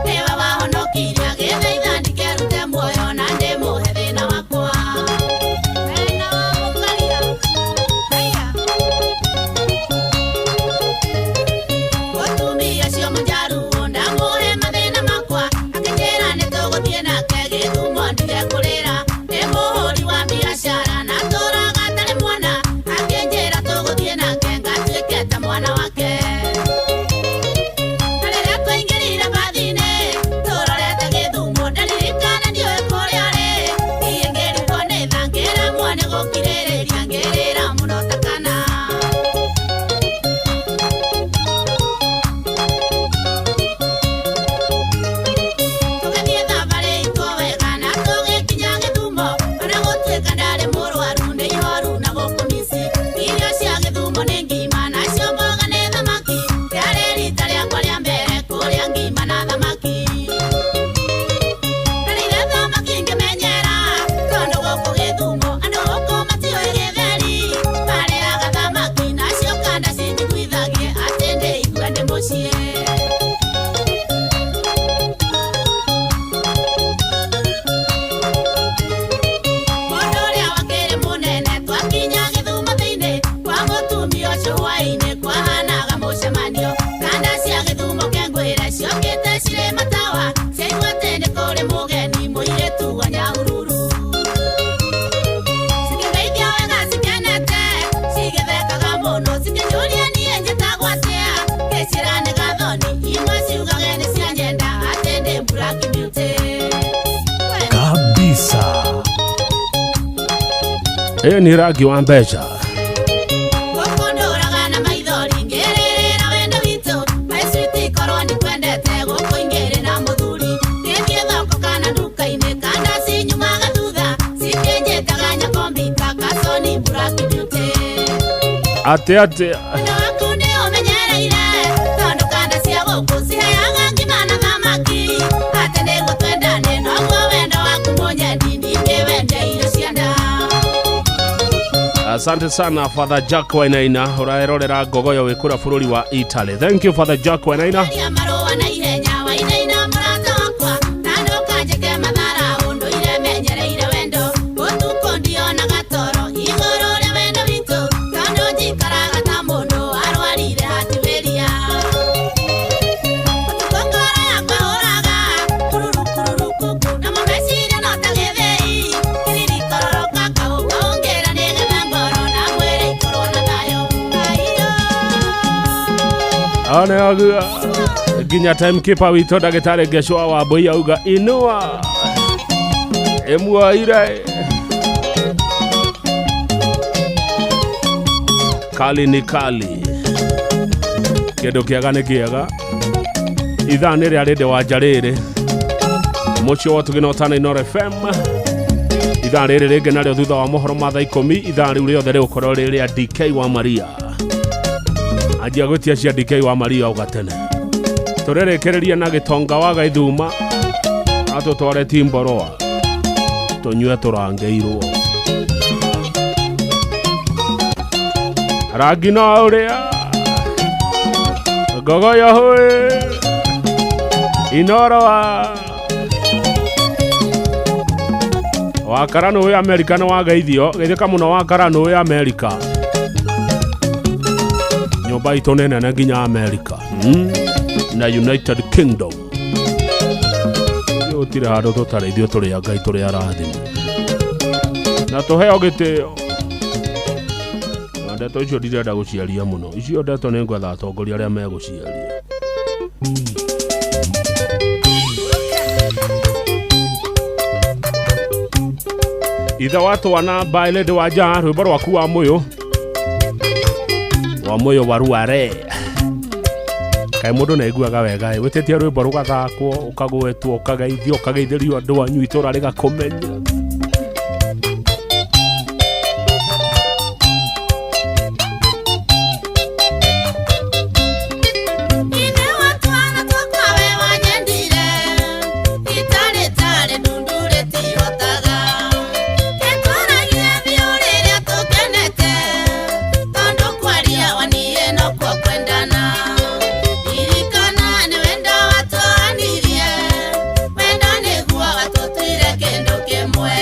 S22: nĩwe wahonokirie agĩthaitha ndikerute muoyo na ndĩmũhe thĩna wakwa. Wena wa mũkaria. Mũtumia ũcio mũnjaruo ndamũhe mathĩna makwa akĩnjĩra nĩtũgũthiĩ nake Gĩthumo ndige kũrĩra nĩ mũhũri wa biacara na atũraga atarĩ mwana akĩnjĩra tũgũthiĩ nake ngatuĩke ta mwana wake. Na rĩrĩa twaingĩrire bathi-inĩ tũrorete Gĩthumo ndaririkana ndiũĩ kũrĩa arĩ niĩ ngĩrigwo nĩ tha ngĩremwo nĩ gũkirĩrĩria ngĩrĩra mũno ta kana. Tũgĩthiĩ thabarĩ itũ wega na tũgĩkinya Gĩthumo ona gũtuĩka ndarĩ mũrwaru nĩ ihoru na gũkũ mici irio cia Gĩthumo nĩ ngima nacio mboga nĩ thamaki rĩarĩ rita rĩakwa rĩa mbere kũrĩa ngima na thamaki ndarĩire thamaki ngĩmenyera tondũ gũkũ Gĩthumo andũ gũkũ matiũĩ gĩtheri marĩaga thamaki nacio kanda cinjiguithagie atĩ ndĩigue ndĩ mũciĩ. Mũndũ ũrĩa wakĩrĩ mũnene twakinya Gĩthumo thĩinĩ kwa mũtumia ũcio hwaĩ-inĩ kwahanaga mũcemanio kanda cia Gĩthumo kengwĩre ciokĩte cirĩ matawa ciaigua atĩ nĩ kũrĩ mũgeni mũirĩtu wa Nyahururu cikĩngeithia wega cikenete cigĩthekaga mũno cikĩnjũria niĩ njĩtagwo atĩa ngĩciĩra nĩ Gathoni imwe ciugage nĩ cia nyenda atĩ ndĩ Black Beauty.
S5: Kabisa.
S1: Ĩyo nĩ rangi wa mbeca.
S22: Gũkũ ndũraga na maithori
S1: Atĩ atĩ
S22: Waku nĩ ũmenyereire tondũ kanda cia gũkũ ciheaga ngima na thamaki atĩ nĩguo twendane noguo wendo waku mũnyendi ndingĩwendia irio cia nda.
S1: Asante sana Father Jack Wainaina, ũraerorera ngogoyo wĩ kũrĩa bũrũri wa Italy. Thank you Father Jack Wainaina.
S22: Ria marũa na ihenya Wainaina mũrata wakwa na ndũkanjĩke mathara ũndũire menyereire wendo ũtukũ ndionaga toro igũrũ rĩa wendo witũ tondũ njikaraga ta mũndũ arwarire hatiwĩria ũtukũ ngoro yakwa hũraga kururu kururu kuku namo meciria no ta gĩthĩi kĩririkororoka kaũkaũngĩra nĩgetha ngoro na mwĩrĩ ikorwo na thayũ aiyo.
S1: One agua nginya timekeeper witũ ndagĩtarĩ Ngecwa wa Mbui auga inua ĩmuoire kali ni kali kĩndũ kĩega nĩ kĩega ithaa nĩ rĩa rĩndĩ wa njarĩrĩ mũciĩ wa Ũtugi na Ũtana Inooro FM ithaa rĩrĩ rĩngĩ narĩo thutha wa mohoro ma thaa 10 ithaa rĩu rĩothe rĩgũkorwo rĩ rĩa DK wa Maria anjia gwĩtia cia DK wa Maria ũgatene tũrĩrĩkĩrĩria na gĩtonga wa Gaithuma atũtware Timboroa tũnyue tũrangĩirwo rangi no ũrĩa ngogoyo hũĩ Inooro wakara nĩ ũĩ Amerika nĩ wageithio geithĩka mũno wakara nĩ ũĩ Amerika nyũmba itũ nĩ nene nginya Amerika na United Kingdom gũtirĩ handũ tũtarĩ ithuĩ tũrĩ a Ngai tũrĩ arathime na tũheo gĩtĩo na ndeto icio ndirenda gũciaria mũno icio ndeto nĩ ngwetha atongoria arĩa megũciaria. Ithe wa twana by Lady Wanja rwĩmbo rwaku wa mũyũ wa mũyũ wa ruare kaĩ mũndũ nĩaiguaga wega ĩ wĩtĩtie rwĩmbo rũgathakwo ũkagwetwo ũkageithio ũkageithĩrio andũ anyu itũra rĩgakũmenya.
S22: Ithe wa twana twakwa we wanyendire itarĩ tarĩ ndundu rĩtihotaga Kĩtwaragie biũ rĩrĩa tũkenete tondũ kwaria waniĩ nokuo kwendana ririkana nĩ wendo watũanirie wendo nĩguo watũtuire kĩndũ kĩmwe.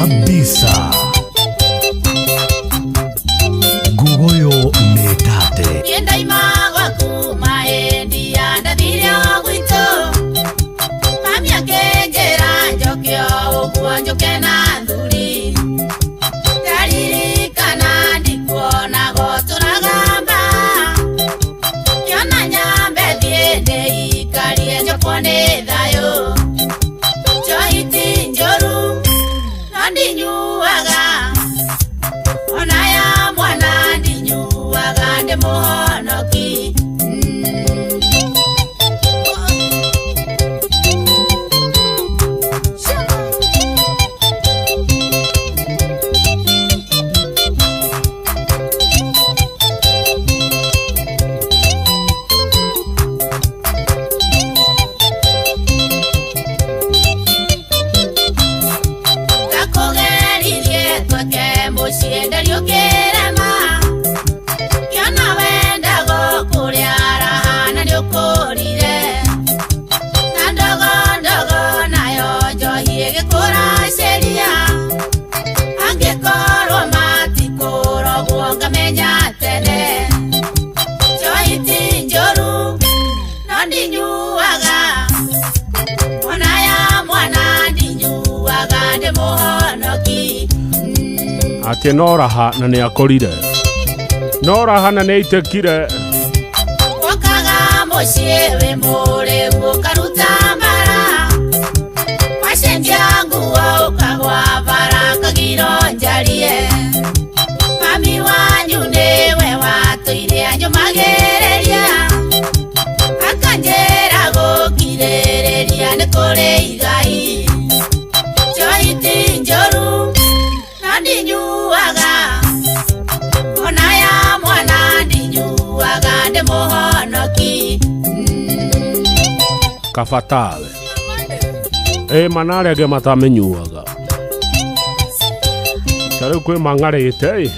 S5: Kabisa. Ngugoyo nĩ tate.
S22: Niĩ gwaku maendia ndathire o gwitũ mami akĩnjĩra njoke o ũguo njoke na thuri ndaririkana ndikuonago tũragamba kĩona nyambe thiĩ ndĩikarie njokwo nĩ thayũ njohi ti njũru no ndinyuaga ona ya mwana ndinyuaga ndĩ mũhonoki. Ndakũgeririe tweke mũciĩ ndariũkĩrema kĩona wendago kũrĩa raha na nĩũkũrire na ndogo ndogo nayo njohi ĩgĩkũracĩria angĩkorwo matikũrogwo ngamenya tene njohi ti njũru no ndinyuaga ona ya mwana ndinyuaga ndĩ mũhonoki.
S1: Atĩ no raha na nĩ akorire, no raha na nĩ aitekire.
S22: Wokaga mũciĩ wĩ mũrĩu ũkaruta mbara wacenjia nguo ũkagwa bara kagiro njarie mami wanyu nĩwe watũire anyũmagĩrĩria akanjĩra gũkirĩrĩria nĩ kũrĩ igai njohi ti njũru no ndinyuaga ona ya mwana ndinyuaga ndĩ mũhonoki.
S1: Kabatawe ĩ mana arĩa angĩ matamenyuaga ta rĩu kwĩ mang'arĩte ĩ.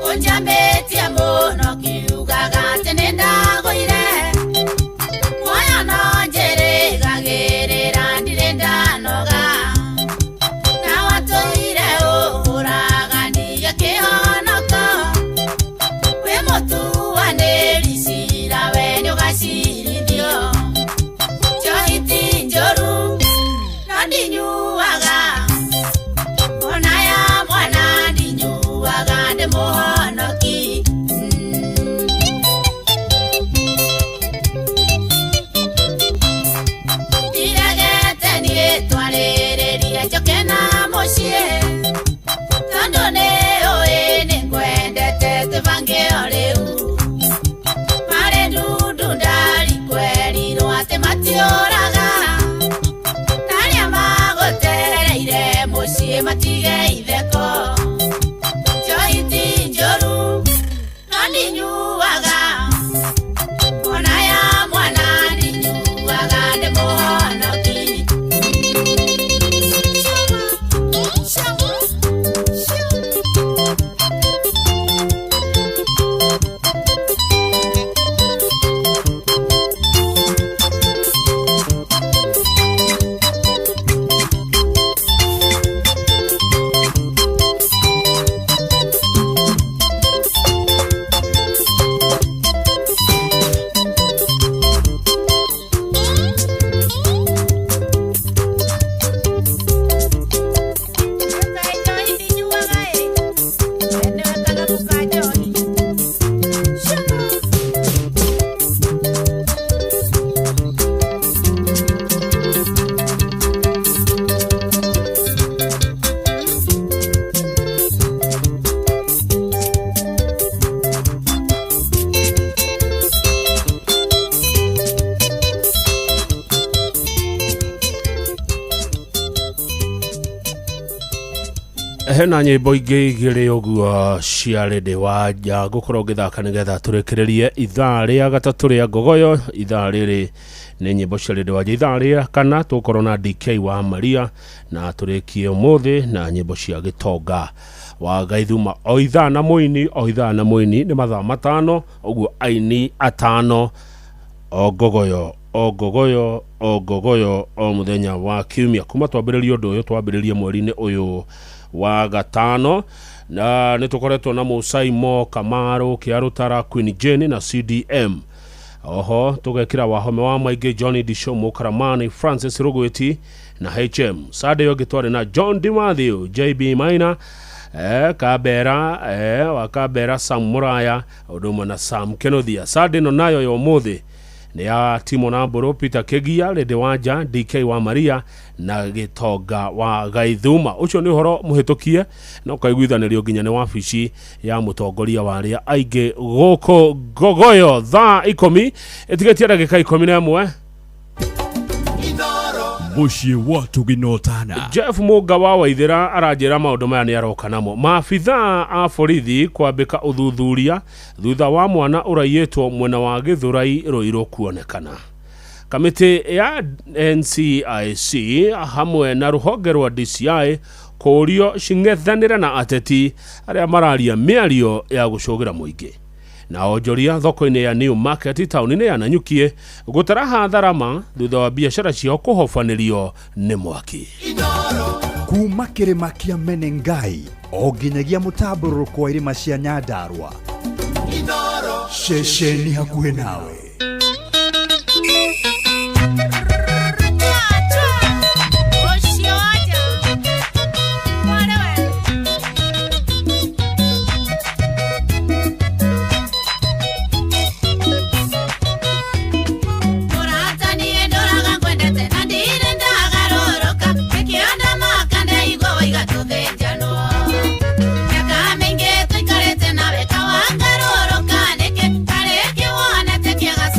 S22: Ũnjambĩtie mũno kiugaga atĩ nĩndagũire muoyo no njĩrĩgagĩrĩra ndirĩ ndanoga na watũire ũhũraga ndige kĩhonoko wĩ mũtuanĩri cira we nĩũgacirithio njohi ti njũru no ndinyuaga ona ya mwana ndinyuaga ndĩ mũhonoki. Ndiregete niĩ twarĩrĩria njoke na mũciĩ tondũ nĩũĩ nĩngwendete twĩbange o rĩu marĩ ndundu ndarikwerirwo atĩ matiũraga na arĩa magũtereire mũciĩ matige itheko njohi ti njũru no ndinyuaga ona ya mwana ndinyuaga ndĩ mũhonoki.
S1: Hena nyĩmbo ingĩ igĩrĩ ũguo cia Lady Wanja ngũkorwo ngĩthaka nĩgetha tũrĩkĩrĩrie ithaa rĩa gatatũ rĩa ngogoyo. Ithaa rĩrĩ nĩ nyĩmbo cia Lady Wanja. Ithaa rĩa kana tũgũkorwo na DK wa Maria na tũrĩkie ũmũthĩ na nyĩmbo cia Gĩtonga wa Gaithuma. O ithaa na mũini, o ithaa na mũini, nĩ mathaa 5 ũguo, aini 5 o ngogoyo, o ngogoyo, o ngogoyo, o mũthenya wa kiumia kuma twambĩrĩrie ũndũ ũyũ. Twambĩrĩrie mweri-inĩ ũyũ wa gatano na nĩ tũkoretwo na Mũsaimo Kamaru, Kĩarũtara, Queen Jane na CDM. Oho tũgekĩra Wahome wa Maingĩ, Johnny Disho, Mũkaramani, Francis Rugwiti na HM. Sunday ũngĩ twarĩ na John Dimathew, JB Maina, Kabera, wa Kabera, Sam Muraya ũndũ ũmwe na Sam Kenothia. Sunday ĩno nayo ya ũmũthĩ nĩ ya Timo na Mbũrũ, Peter Kegia, Lady Wanja, DK wa Maria na Gĩtonga wa Gaithuma. Ũcio nĩ ũhoro mũhĩtũkie na ũkaiguithanĩrio nginya nĩ wabici ya mũtongoria wa arĩa aingĩ gũkũ Ngogoyo. Thaa 10 ĩtigĩtie ndagĩka 11.
S5: Mũciĩ wa Tũginotana.
S1: Jeff Mũnga wa Waithĩra aranjĩra maũndũ maya nĩ aroka namo. Maabithaa a borithi kwambĩka ũthuthuria thutha wa mwana ũraiyĩtwo mwena wa Gĩthũrai Rũirũ kuonekana. Kamĩtĩ ya NCIC hamwe na rũhonge rwa DCI kũũrio cing'ethanĩre na ateti arĩa mararia mĩario ya gũcũgĩra mũingĩ. Na onjoria thoko-inĩ ya New Market taũni-inĩ ya Nanyuki gũtara hatharama thutha wa biacara ciao kũhobanĩrio nĩ mwaki.
S3: Kuma kĩrĩma kĩa Menengai o nginyagia mũtambũrũko wa irĩma cia Nyandarua, ceceni hakuhĩ nawe.
S22: Mĩaka mĩingĩ tũikarĩte nawe kawangarũrũka nĩkĩ? Tarĩngĩ wonete kĩega.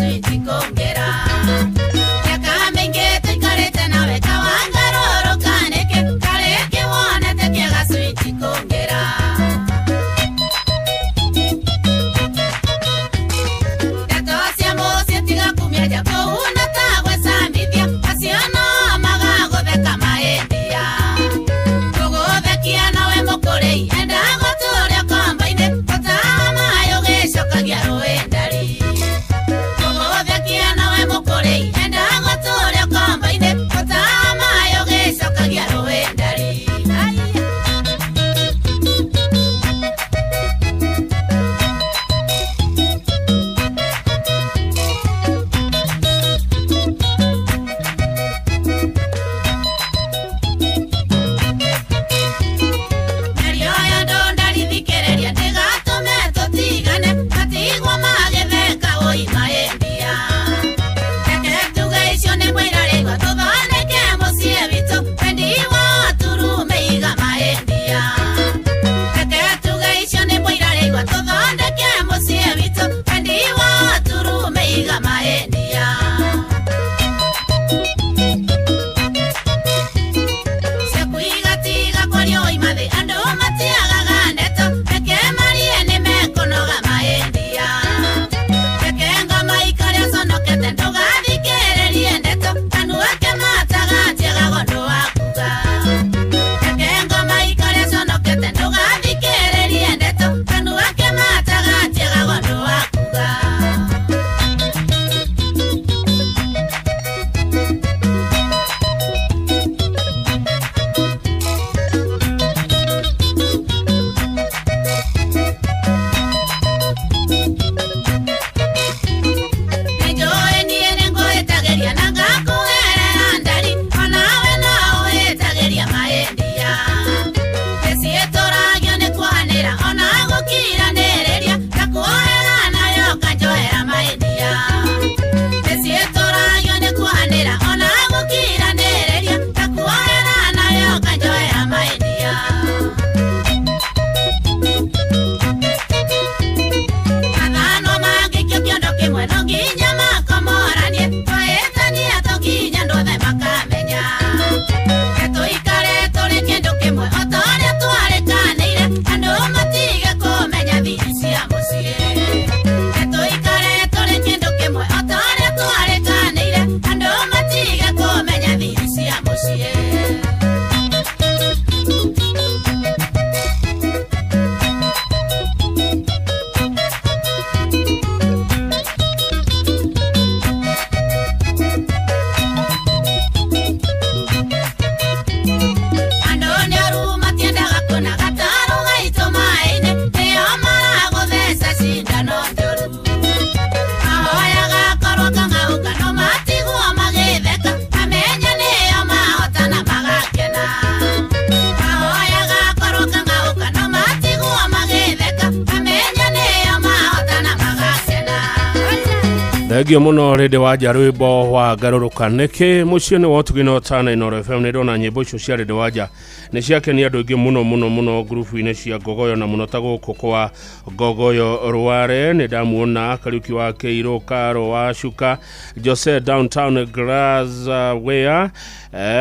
S1: Thengio muno rĩndĩ wanja rwĩmbo wa ngarũrũka nĩkĩ mũciĩ nĩ wotugi no tana Inooro FM. Nĩ ndona nyĩmbo icio cia rĩndĩ wanja nĩ ciakenia andũ aingĩ mũno mũno mũno ngurubu-inĩ cia Ngogoyo na mũno ta gũkũ kwa Ngogoyo Rware. Nĩ ndamuona Kariuki wa Kĩirũ, Karo wa Cuka, Jose Downtown Glass Ware,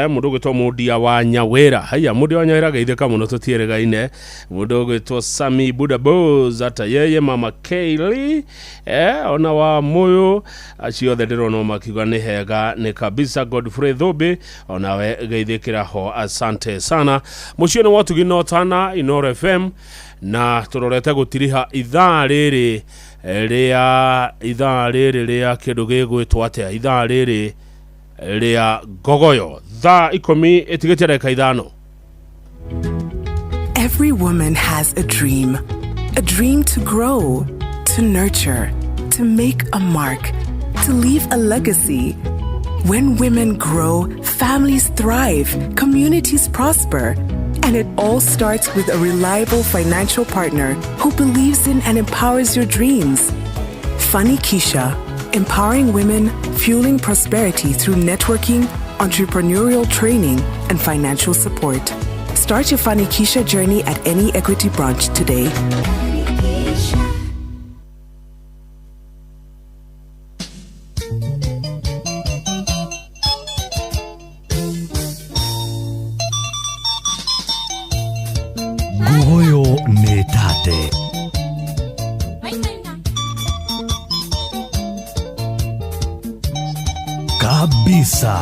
S1: mũndũ ũgwĩtwo Mũndia wa Nyawĩra. Haiya, Mũndia wa Nyawĩra geithĩka mũno tũtiĩrĩgaine. Mũndũ ũgwĩtwo Sami Buda Boys, ata yeye Mama Kaylee, ona wa Moyo, acio othe ndĩrona makiuga nĩ hega nĩ kabisa. Godfrey Thumbi onawe geithĩkĩra ho, asante sana. Mũciĩ nĩ wotugi no tana Inooro FM, na tũrorete gũtiriha ithaa rĩrĩ rĩa ithaa rĩrĩ rĩa kĩndũ gĩgwĩtwo atĩa, ithaa rĩrĩ rĩa Ngogoyo, thaa 10 ĩtigĩtie ndagĩka 5.
S9: Every woman has a dream. A dream to grow, to nurture, to make a mark, to leave a legacy. When women grow, families thrive, communities prosper. And it all starts with a reliable financial partner who believes in and empowers your dreams. Fanikisha, empowering women, fueling prosperity through networking, entrepreneurial training, and financial support. Start your Fanikisha journey at any Equity branch today.
S5: Ngogoyo nĩ tate. Kabisa.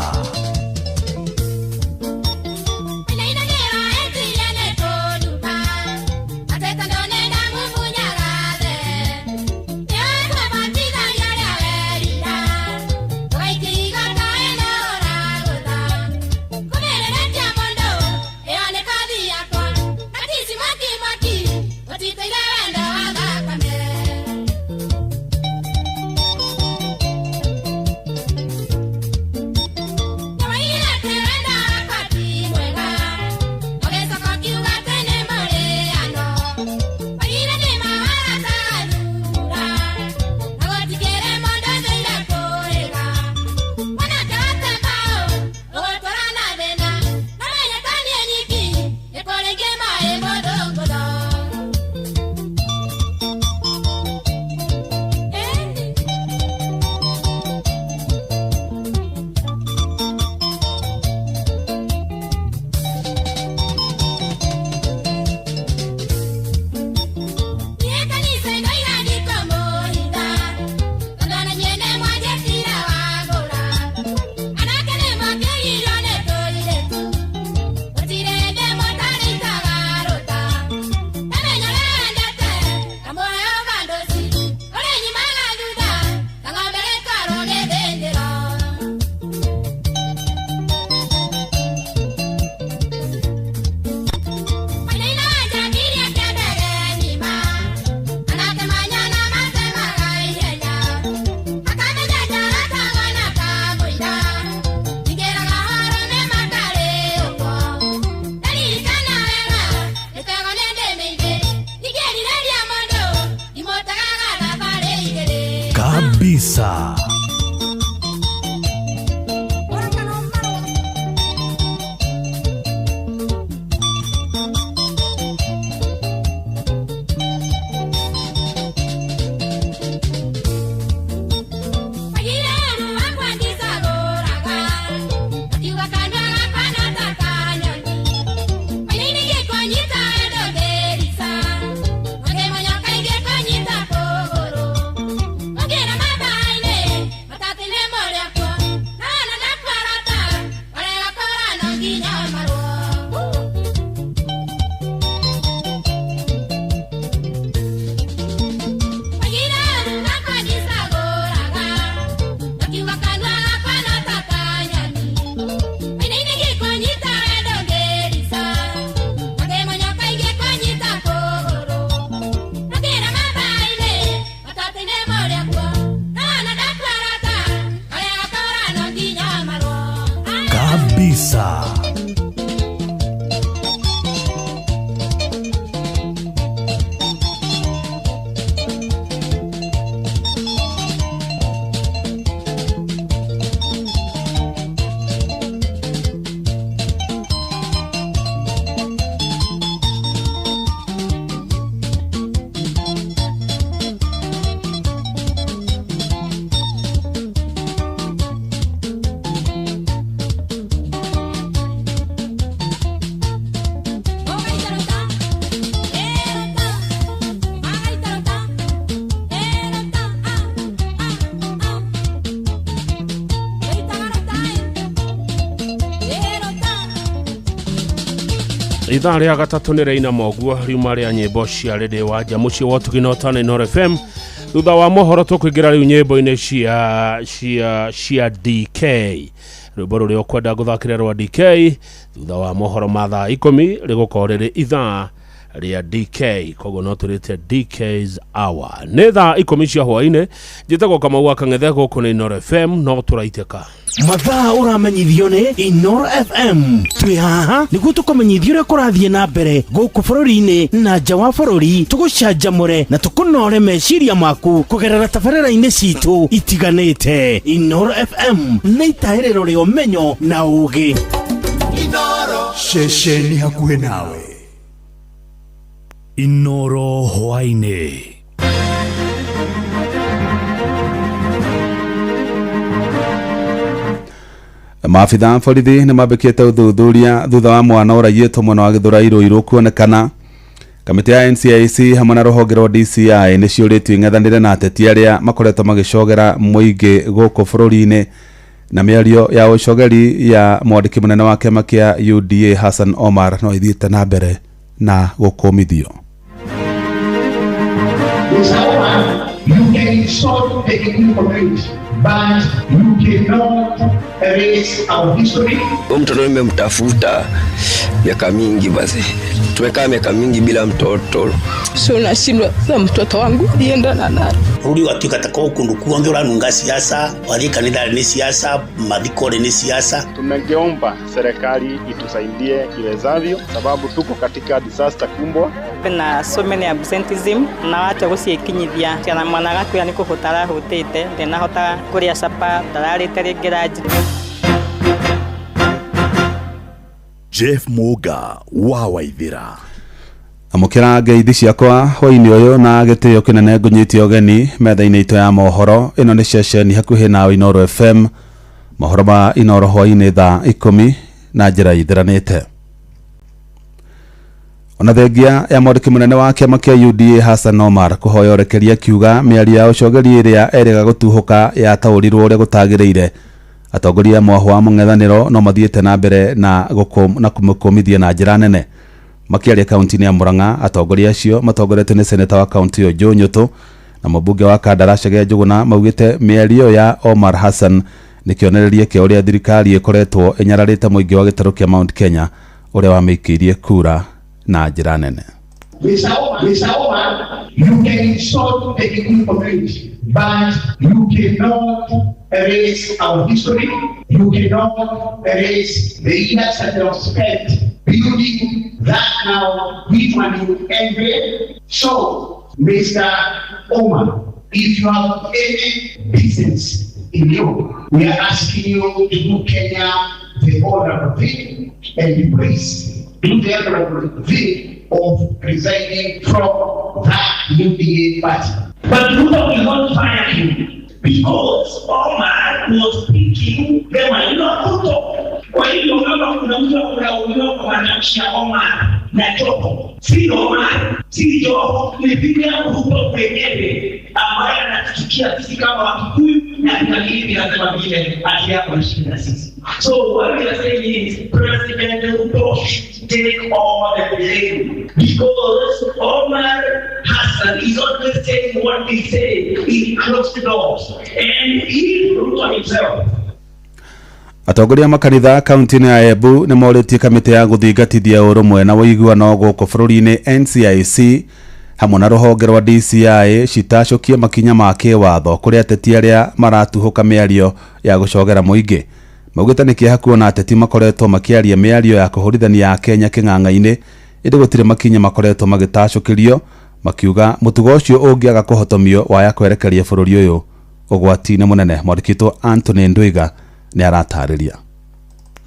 S5: Kabisa. Kabisa.
S1: Ithaa rĩa gatatũ nĩ rĩina moguo riuma rĩa nyĩmbo cia rĩndĩ wa nja mũciĩ wa ũtugi na ũtana Inooro FM. Thutha wa mohoro tũkũingĩra rĩu nyĩmbo-inĩ cia cia cia DK, rwĩmbo rũrĩa ũkwenda gũthakĩra rwa DK thutha wa mohoro ma thaa 10 rĩgũkorwo rĩrĩ ithaa rĩa DK, koguo no tũrĩte DK's hour. Nĩ thaa 10 cia hwaĩ-inĩ. Njĩtagwo Kamau wa Kang'ethe, gũkũ nĩ Inooro FM, no tũraitĩka.
S7: Mathaa ũramenyithio nĩ Inoro FM. Twĩ haha nĩguo tũkũmenyithia ũrĩa kũrathiĩ na mbere gũkũ bũrũri-inĩ na nja wa bũrũri, tũgũcanjamũre na tũkũnore meciria maku kũgerera tabarĩra-inĩ citũ itiganĩte. Inoro FM nĩ itahĩrĩro rĩa ũmenyo na ũgĩ.
S3: Ceceni hakuhĩ nawe.
S5: Inoro hwaĩ-inĩ.
S8: Maabitha a borithi nĩ mambĩkĩte ũthuthuria thutha wa mwana ũraiĩtwo mwena wa Gĩthũrai Rũirũ kuonekana. Kamĩtĩ ya NCIC hamwe na rũhonge rwa DCI nĩ ciũrĩtio ing'ethanĩre na ateti arĩa makoretwo magĩcogera mũingĩ gũkũ bũrũri-inĩ, na mĩario ya ũcogeri ya mwandĩki mũnene wa kĩama kĩa UDA Hassan Omar no ĩthiĩte na mbere na gũkũmithio.
S2: Mr. Omar, you can insult the Kikuyu community, but you cannot erase our history.
S12: Huyu mtoto nimemtafuta miaka mingi, basi tumekaa miaka mingi bila mtoto.
S15: So nashindwa sasa, mtoto wangu alienda na nani?
S23: Bũrũri ũgatuĩka ta korwo kũndũ kuothe ũranunga siasa, wathiĩ kanitha nĩ siasa, mathiko nĩ siasa.
S16: Tungeomba serikali itusaidie iwezavyo, sababu tuko katika disaster kubwa.
S17: Na so many absenteeism na wacha guciikinyithia kana mwana gakuya ni kuhuta arahutite, ndinahota kuria capa, ndararite ringi lunch.
S3: Jeff Muga wa Waithira.
S8: Amũkĩra ngeithi ciakwa hwainĩ ũyũ na gĩtĩo kĩnene, ngũnyite ũgeni metha-inĩ itũ ya mohoro. Ĩno nĩ ceceni hakuhĩ nawe, Inooro FM. Mohoro ma Inooro hwainĩ thaa 10 na njĩra ithiranĩte. Ona thengia ya mwandĩki mũnene wa kĩama kĩa UDA Hassan Omar kũhoya ũrekeria, akiuga mĩario ya ũcogeri ĩrĩa erĩga gũtuhũka yataũrirwo ũrĩa gũtagĩrĩire, atongoria a mwahũ wa mũng'ethanĩro no mathiĩte na mbere na kũmũkũmithia na njĩra nene. Makĩaria kaunti-inĩ ya Murang'a, atongoria acio matongoretio nĩ seneta wa kaunti ĩyo Joe Nyutu na mũmbunge wa Kandara Chege Njuguna maugĩte mĩario ya Omar Hassan nĩ kĩonereria kĩa ũrĩa thirikari ĩkoretwo ĩnyararĩte mũingĩ wa gĩtarũ kĩa Mount Kenya ũrĩa wamĩikĩirie kura na njĩra nene.
S2: Mr. Omar, Mr. Omar, you can insult the Kikuyu community, but you cannot erase our history. You cannot erase the years that they have spent building that now which one you envy. So, Mr. Omar, if you have any business in you, we are asking you to do Kenya the honorable thing and please do the honorable thing of resigning from that UDA party.
S18: But Ruto will not fire him because Omar was speaking the maneno ya Ruto. Kwa hivyo kama kuna mtu akulaumiwa kwa matamshi ya Omar na Joho, si Omar, si Joho, ni William Ruto mwenyewe ambaye anatuchukia sisi kama Wakikuyu na tunakiri vinasema vile ati yako na shida sisi. So what we are saying is President Ruto should take all the blame because Omar Hassan is always saying what he say in closed doors, and he Ruto himself.
S8: Atongoria a makanitha kaunti-inĩ ya Embu nĩ morĩtie kamĩtĩ ya gũthingatithia ũrũmwe na ũiguano gũkũ bũrũri-inĩ NCIC hamwe na rũhonge rwa DCI citacũkie makinya ma kĩwatho kũrĩ ateti arĩa maratuhũka mĩario ya gũcogera mũingĩ. Maugĩte nĩ kĩeha kuona ateti makoretwo makĩaria mĩario ya kũhũrithania Akenya kĩng'ang'a-inĩ, ĩndĩ gũtirĩ makinya makoretwo magĩtacũkĩrio, makiuga mũtugo ũcio ũngĩaga kũhotomio waya kwerekeria bũrũri ũyũ ũgwati-inĩ mũnene. Mwandĩki witũ Anthony Ndwiga nĩ aratarĩria.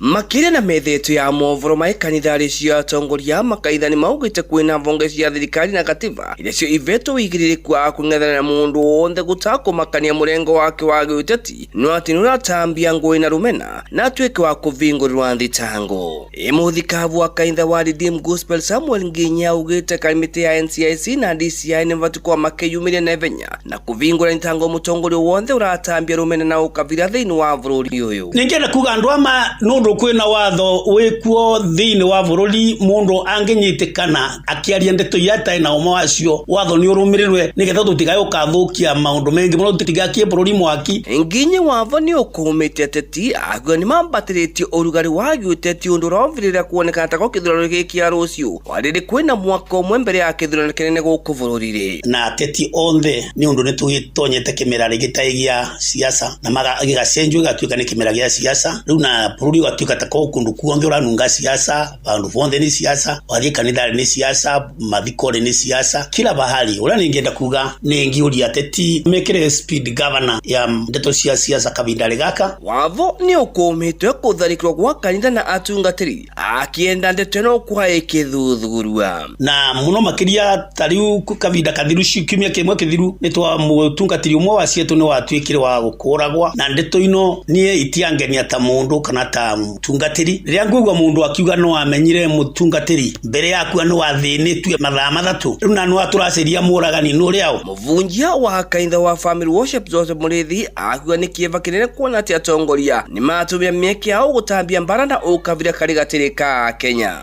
S13: Makĩria na metha ĩtu ya mohoro ma kanitha cia atongoria makaitha nĩ maugĩte kwĩna mbunge cia thirikari na katiba iria cio ivetwo wĩigĩrĩrĩku wa kũng'ethanĩra na mũndũ wothe gũtakũmakania mũrengo wake wa gĩũteti, no atĩ nĩũratambia ngũĩ na rũmena na atuĩke wa kũvingũrĩrwa thitango. Mũthikabu wa kanitha wa Redeemed Gospel Samuel Nginya augĩte kamĩtĩ ya NCIC na DCI nĩ matukũ makĩyumĩria na ihenya na kũvingũra thitango mũtongoria wothe ũratambia rũmena na ũkabira thĩinĩ wa bũrũri ũyũ.
S23: Ningĩenda kuga andũ ama nũndũ Tondu kwina watho wikuo thiini wa bururi mundu anginyitikana akiaria ndeto iria atarĩ na ũma wacio, watho ni urumirirwe nigetha tutigae ukathukia maundu mengi muno, tutigakie bururi mwaki.
S13: Nginye watho ni ukumite ateti akuga ni mambatĩrĩtie ũrugarĩ wa gĩũteti ũndũ ũrovirĩra kuonekana ta gũkĩthurano gĩkĩ kĩa rũciũ warĩrĩ kwĩna mwaka ũmwe mbere ya kĩthurano kĩnene gũkũ bũrũri-inĩ.
S23: Na ateti onthe ni undu ni tugitonyete kimera gĩtarĩ gĩa siasa na gĩgacenjio gĩgatuĩka nĩ kĩmera gĩa siasa. Rĩu na bũrũri ũgatuĩka ta kũndũ kuonthe ũranunga siasa, vandũ vonthe nĩ siasa, wathiĩ kanitharĩ nĩ siasa, mathikorĩ nĩ siasa, kila bahali. Ũrĩa ningĩenda kuga nĩ ngiũria ateti mekĩre speed governor ya ndeto cia siasa kavinda gaka.
S13: Watho nĩ ũkũmĩtwe kũtharĩkĩrwo gwa kanitha na atungatĩri akienda ndeto ĩno kwa ĩkĩthuthurua.
S23: Na muno makiria ta riu kavinda kathiru kiumia kimwe kithiru ni twa mutungatiri umwe wa cietu ni watuikire wa gukuragwa na ndeto ino nie itiangenia ta mundu kana ta mutungatiri. Riria nguigua mundu akiuga no amenyire mutungatiri mbere yakua ni wathinitue mathaa 3, riu na no aturaceria muragani nuriao.
S13: Muvunjia wa kanitha wa Family Worship Joseph Murithi akiuga ni kieva kinene kuona ati atongoria ni matumia mieke yao gutambia mbara na ukavira kari gatiri ka Kenya.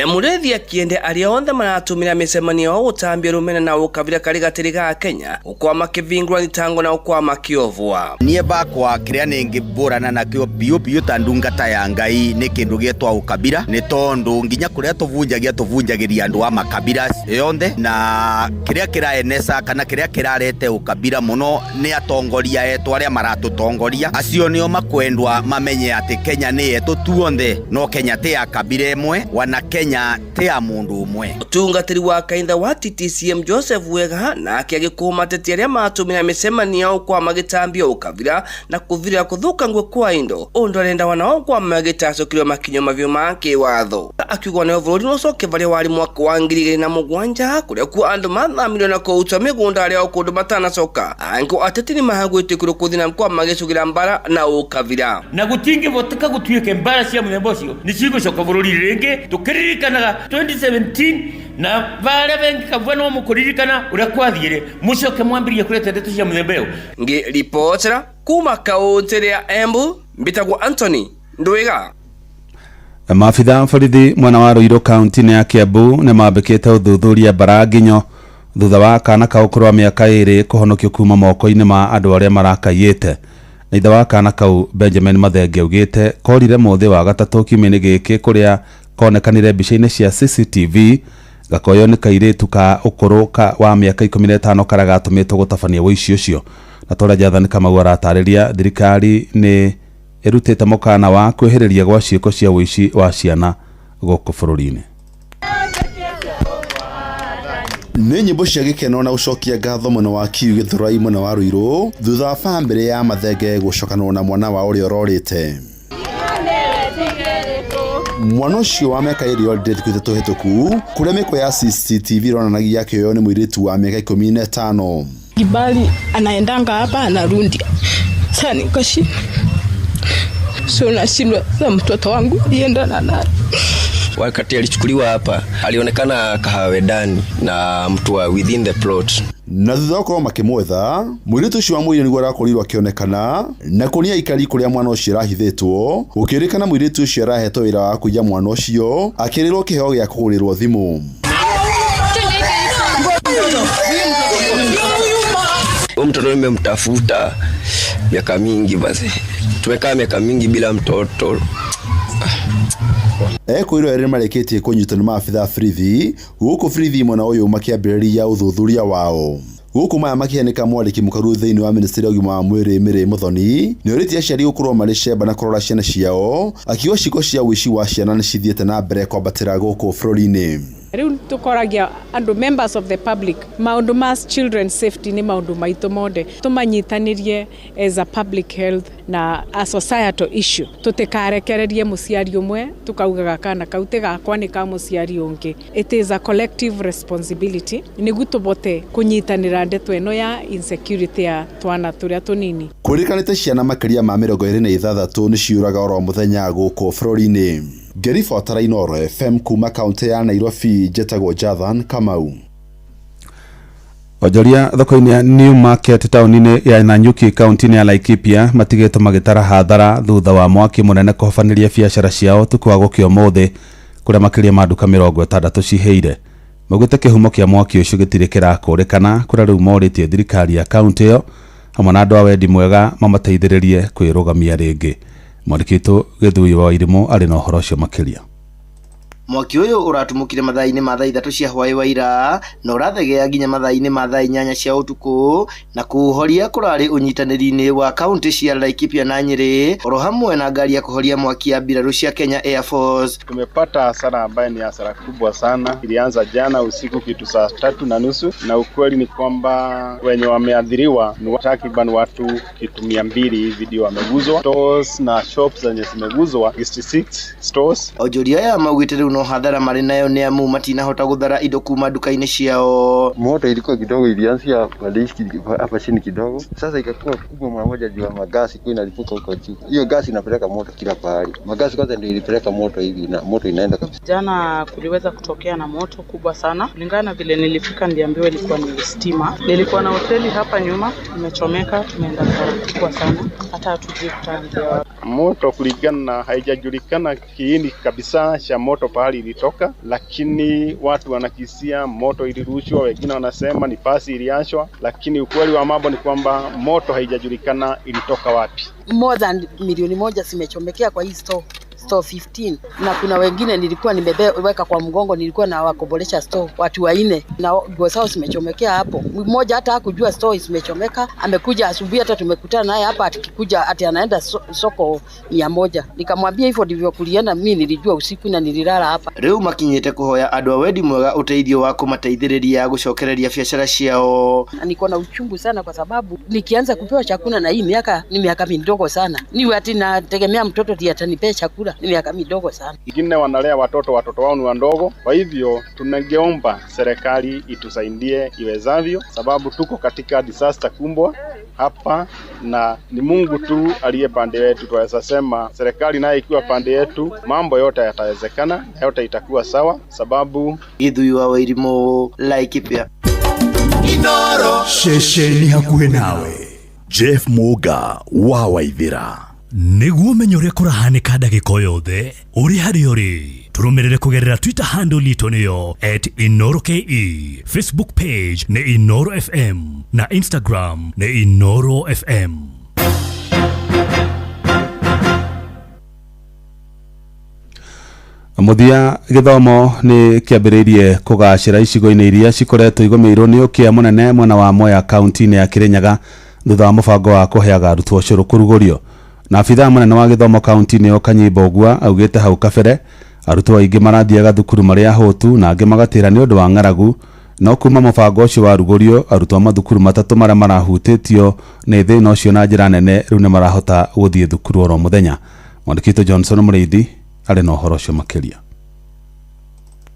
S13: Murithi akiende aria othe maratumira micemanio yao gutambia rumena na ukavira kari gatiri ka Kenya ukwama kivingurwa thitango na ukwama kiovwa.
S4: Nie bakwa kiria ningiburana nakio biu biu ta ndungata ya Ngai ni kindu gietwa ukabira, ni tondu nginya kuria tuvunjagia tuvunjagiria andu a makabira yonthe, na kiria kiraenesa kana kiria kirarete ukabira muno ni atongoria etu aria maratutongoria acio nio makwendwa mamenye ati Kenya ni yetu tuonthe, no Kenya ti ya kabira imwe wana Kenya ti ya mundu umwe.
S13: Mutungatiri wa kanitha wa TTCM Joseph Wega nake agikuma ateti aria matumira micemanio yao kwa magitambia ukabira na kuthira kuthukangwe kwa indo undu arenda wanao kwa magitacukirwo makinyo mabiũ ma kĩwatho. Akiuga nayo bũrũri no ũcoke varia wari mwaka wa 2007 kuria kuo andu mathamirwo na kũutwa mĩgũnda arĩa o kũndũ matanacoka. Angĩ ateti nĩ mahagwĩtĩkĩrwo kũthiĩ na kwa magĩcugĩra mbara na ũkabira.
S6: Na gũtingĩhoteka gũtuĩke mbara cia mũthemba ũcio nĩ cigũcoka bũrũri rĩngĩ tũkĩririkanaga 2017 na varia vengi kavua no mũkũririkana ũrĩa kwathiĩre mũcoke mwambĩrĩrie kũreta ndeto cia mũthemba ũyũ.
S13: Ngĩribotera kuma kaũntĩ ya Embu mbĩtagwo Anthony Ndwiga.
S8: Maabitha borithi mwena wa Ruiru kaunti-inĩ ya Kiambu nĩ mambĩkĩte ũthuthuria mbara nginyo thutha wa kana ka ũkũrũ wa mĩaka 2 kũhonokio kuma moko-inĩ ma andũ arĩa marakaiyĩte. Na ithe wa kana kau Benjamin Mathenge augĩte korire mũthĩ wa gatatũ kiumia-inĩ gĩkĩ kũrĩa konekanire mbica-inĩ cia CCTV gakoywo nĩ kairĩtu ka ũkũrũ wa mĩaka 15 karĩa gatũmĩtwo gũtabania ũici ũcio. Na torĩa Jathani Kamau aratarĩria, thirikari nĩ ĩrutĩte mũkana wa kwĩhĩrĩria gwa ciĩko cia ũici wa ciana gũkũ bũrũri-inĩ.
S10: Nĩ nyĩmbo cia gĩkeno na gũcokia ngatho mwena wa Kiu Gĩthũrai mwena wa Ruiru thutha wa bamĩrĩ ya Mathenge gũcokanwo na mwana wao ũrĩa ũrorĩte. Mwana ũcio wa mĩaka 2 orĩte thikũ 3 hĩtũku kũrĩa mĩkwa ya CCTV ĩronanagia akĩoywo nĩ mũirĩtu wa mĩaka 15.
S15: Kibali anaendanga hapa anarundi. Sasa nikashi so nashindwa sasa mtoto wangu alienda na nani?
S12: Wakati alichukuliwa hapa alionekana kahawedani na mtu wa within the plot.
S10: Na thutha wa gũkorwo makĩmwetha mũirĩtu ũcio wa mũirũ nĩguo arakorirwo akĩonekana na kũnia aikari kũrĩa mwana ũcio arahithĩtwo. Gũkĩrĩkana mũirĩtu ũcio arahetwo wĩra wa kũiya mwana ũcio akĩrĩrwo kĩheo gĩa kũgũrĩrwo thimũ.
S12: Huyu mtoto nimemtafuta miaka mingi, basi tumekaa miaka mingi bila mtoto.
S10: Ekwĩrwo erĩ marĩkĩtie kũnyitwo nĩ maabitha a borithi gũkũ borithi mwena ũyũ makĩambĩrĩria ũthuthuria wao. Gũkũ maya makĩhanĩka, mwandĩki mũkaru thĩinĩ wa ministry ya ũgima wa mwĩrĩ Mary Muthoni nĩorĩtie aciari gũkorwo marĩ cemba na kũrora ciana ciao, akiuga ciĩko cia ũici wa ciana nĩ cithiĩte na mbere kwambatĩra gũkũ bũrũri-inĩ.
S11: Rĩu tũkoragia andũ members of the public maũndũ ma children safety nĩ maũndũ maitũ mothe tũmanyitanĩrie as a public health na a societal issue. Tũtikarekererie mũciari ũmwe tũkaugaga kana kau ti gakwa nĩ ka mũciari ũngĩ. It is a collective responsibility nĩguo tũbote kũnyitanĩra ndeto ĩno ya insecurity ya twana tũrĩa tũnini.
S10: Kwĩrĩkanĩte ciana makĩria ma 26 nĩ ciũraga oro mũthenya gũkũ bũrũri-inĩ. Ngĩribotera Inooro FM kuma kaunti ya Nairobi, njĩtagwo Jathan Kamau.
S8: Onjoria thoko-inĩ ya New Market taũni-inĩ ya Nanyuki kaunti-inĩ ya Laikipia matigĩtwo magĩtara hathara thutha wa mwaki mũnene kũhobanĩria biacara ciao ũtukũ wa gũkĩa ũmũthĩ kũrĩa makĩria ma nduka 60 cihĩire. Maugĩte kĩhumo kĩa mwaki ũcio gĩtirĩ kĩrakũrĩkana kũrĩa rĩu morĩtie thirikari ya kaunti ĩyo hamwe na andũ a wendi mwega mamateithĩrĩrie kwĩrũgamia rĩngĩ. Mwandĩki witũ Gĩthui wa Irimũ arĩ na ũhoro ũcio makĩria.
S19: Mwaki ũyũ ũratumũkire mathaa-inĩ ma thaa 3 cia hwaĩ wa ira na ũrathegea nginya mathaa-inĩ ma thaa 8 cia ũtukũ, na kũũhoria kũrarĩ ũnyitanĩri-inĩ wa kaunti cia Laikipia na Nyeri oro hamwe na ngari ya kũhoria mwaki ya mbirarũ cia Kenya Air Force.
S16: Tumepata hasara ambayo ni hasara kubwa sana. Ilianza jana usiku kitu saa 3:30, na ukweli ni kwamba wenye wameathiriwa ni takriban watu kitu 200 hivi ndio wameguzwa. Stores na shops zenye zimeguzwa 66 stores.
S19: Onjoria aya maugĩte rĩu no hathara marĩ nayo nĩ amu matinahota gũthara indo kuma nduka-inĩ ciao.
S20: Moto ilikuwa kidogo, ilianzia hapa chini kidogo, sasa ikakuwa kubwa mara moja juu ya magasi kwa inalipuka huko juu. Hiyo gasi inapeleka moto kila pahali. Magasi kwanza ndio ilipeleka moto hivi na moto inaenda kabisa.
S21: Jana kuliweza kutokea na moto kubwa sana. Kulingana na vile nilifika niliambiwa ilikuwa ni stima. Nilikuwa na hoteli hapa nyuma imechomeka, tumeenda hasara kubwa sana, hata hatujui tutaanzia.
S16: Moto kulingana haijajulikana kiini kabisa cha moto pahali ilitoka, lakini watu wanakisia moto ilirushwa, wengine wanasema ni pasi iliashwa, lakini ukweli wa mambo ni kwamba moto haijajulikana ilitoka wapi.
S24: More than milioni 1 zimechomekea kwa hii store 15, na kuna wengine nilikuwa nimeweka kwa mgongo, nilikuwa na wakobolesha store watu 4 na nguo zao zimechomekea hapo. Mmoja hata hakujua store zimechomeka, amekuja asubuhi, hata tumekutana naye hapa akikuja ati anaenda soko 100. Nikamwambia hivyo ndivyo kulienda, mimi nilijua usiku na nililala hapa.
S19: Riu makinyite kuhoya andu a wendi mwega uteithio wa kumateithĩrĩria gũcokereria biacara ciao.
S24: Niko na uchungu sana kwa sababu nikianza kupewa chakula na hii miaka ni miaka midogo sana, niwe ati nategemea mtoto ndiye atanipea chakula, ni miaka midogo sana.
S16: Wengine wanalea watoto wao ni wadogo. Kwa hivyo tungeomba serikali itusaidie iwezavyo, sababu tuko katika disaster kubwa hapa na ni Mungu tu aliye pande yetu. Twaweza sema serikali naye ikiwa pande yetu, mambo yote yatawezekana, yote itakuwa sawa, sababu
S19: Githui wa Wairimu, Laikipia.
S3: Inoro ceceni hakuhĩ nawe. Jeff Muga wa Waithira.
S5: Nĩguo ũmenye ũrĩa kũrahanĩka ndagĩka o yothe ũrĩ harĩa ũrĩ, tũrũmĩrĩre kũgerera Twitter handle itũ nĩyo @InoroKE, Facebook page nĩ Inoro FM na Instagram nĩ Inoro FM.
S8: Mũthia gĩthomo nĩ kĩambĩrĩirie kũgacĩra icigo-inĩ iria cikoretwo igũmĩirwo nĩ ũkĩa mũnene mwena wa Mwea kaunti-inĩ ya Kirinyaga thutha wa mũbango wa kũheaga arutwo ũcũrũ kũrugũrio. Na abithaa mũnene wa gĩthomo kaunti-inĩ ĩyo Kanyimba Ũgua augĩte hau kabere arutwo aingĩ marathiaga thukuru marĩ ahũtu na angĩ magatĩra nĩ ũndũ wa ng'aragu, no kuma mũbango ũcio warugũrio arutwo a mathukuru matatũ marĩa marahutĩtio nĩ thĩna ũcio na njĩra nene rĩu nĩ marahota gũthiĩ thukuru oro mũthenya. Mwandĩki witũ Johnson Mũrĩithi arĩ na ũhoro ũcio makĩria.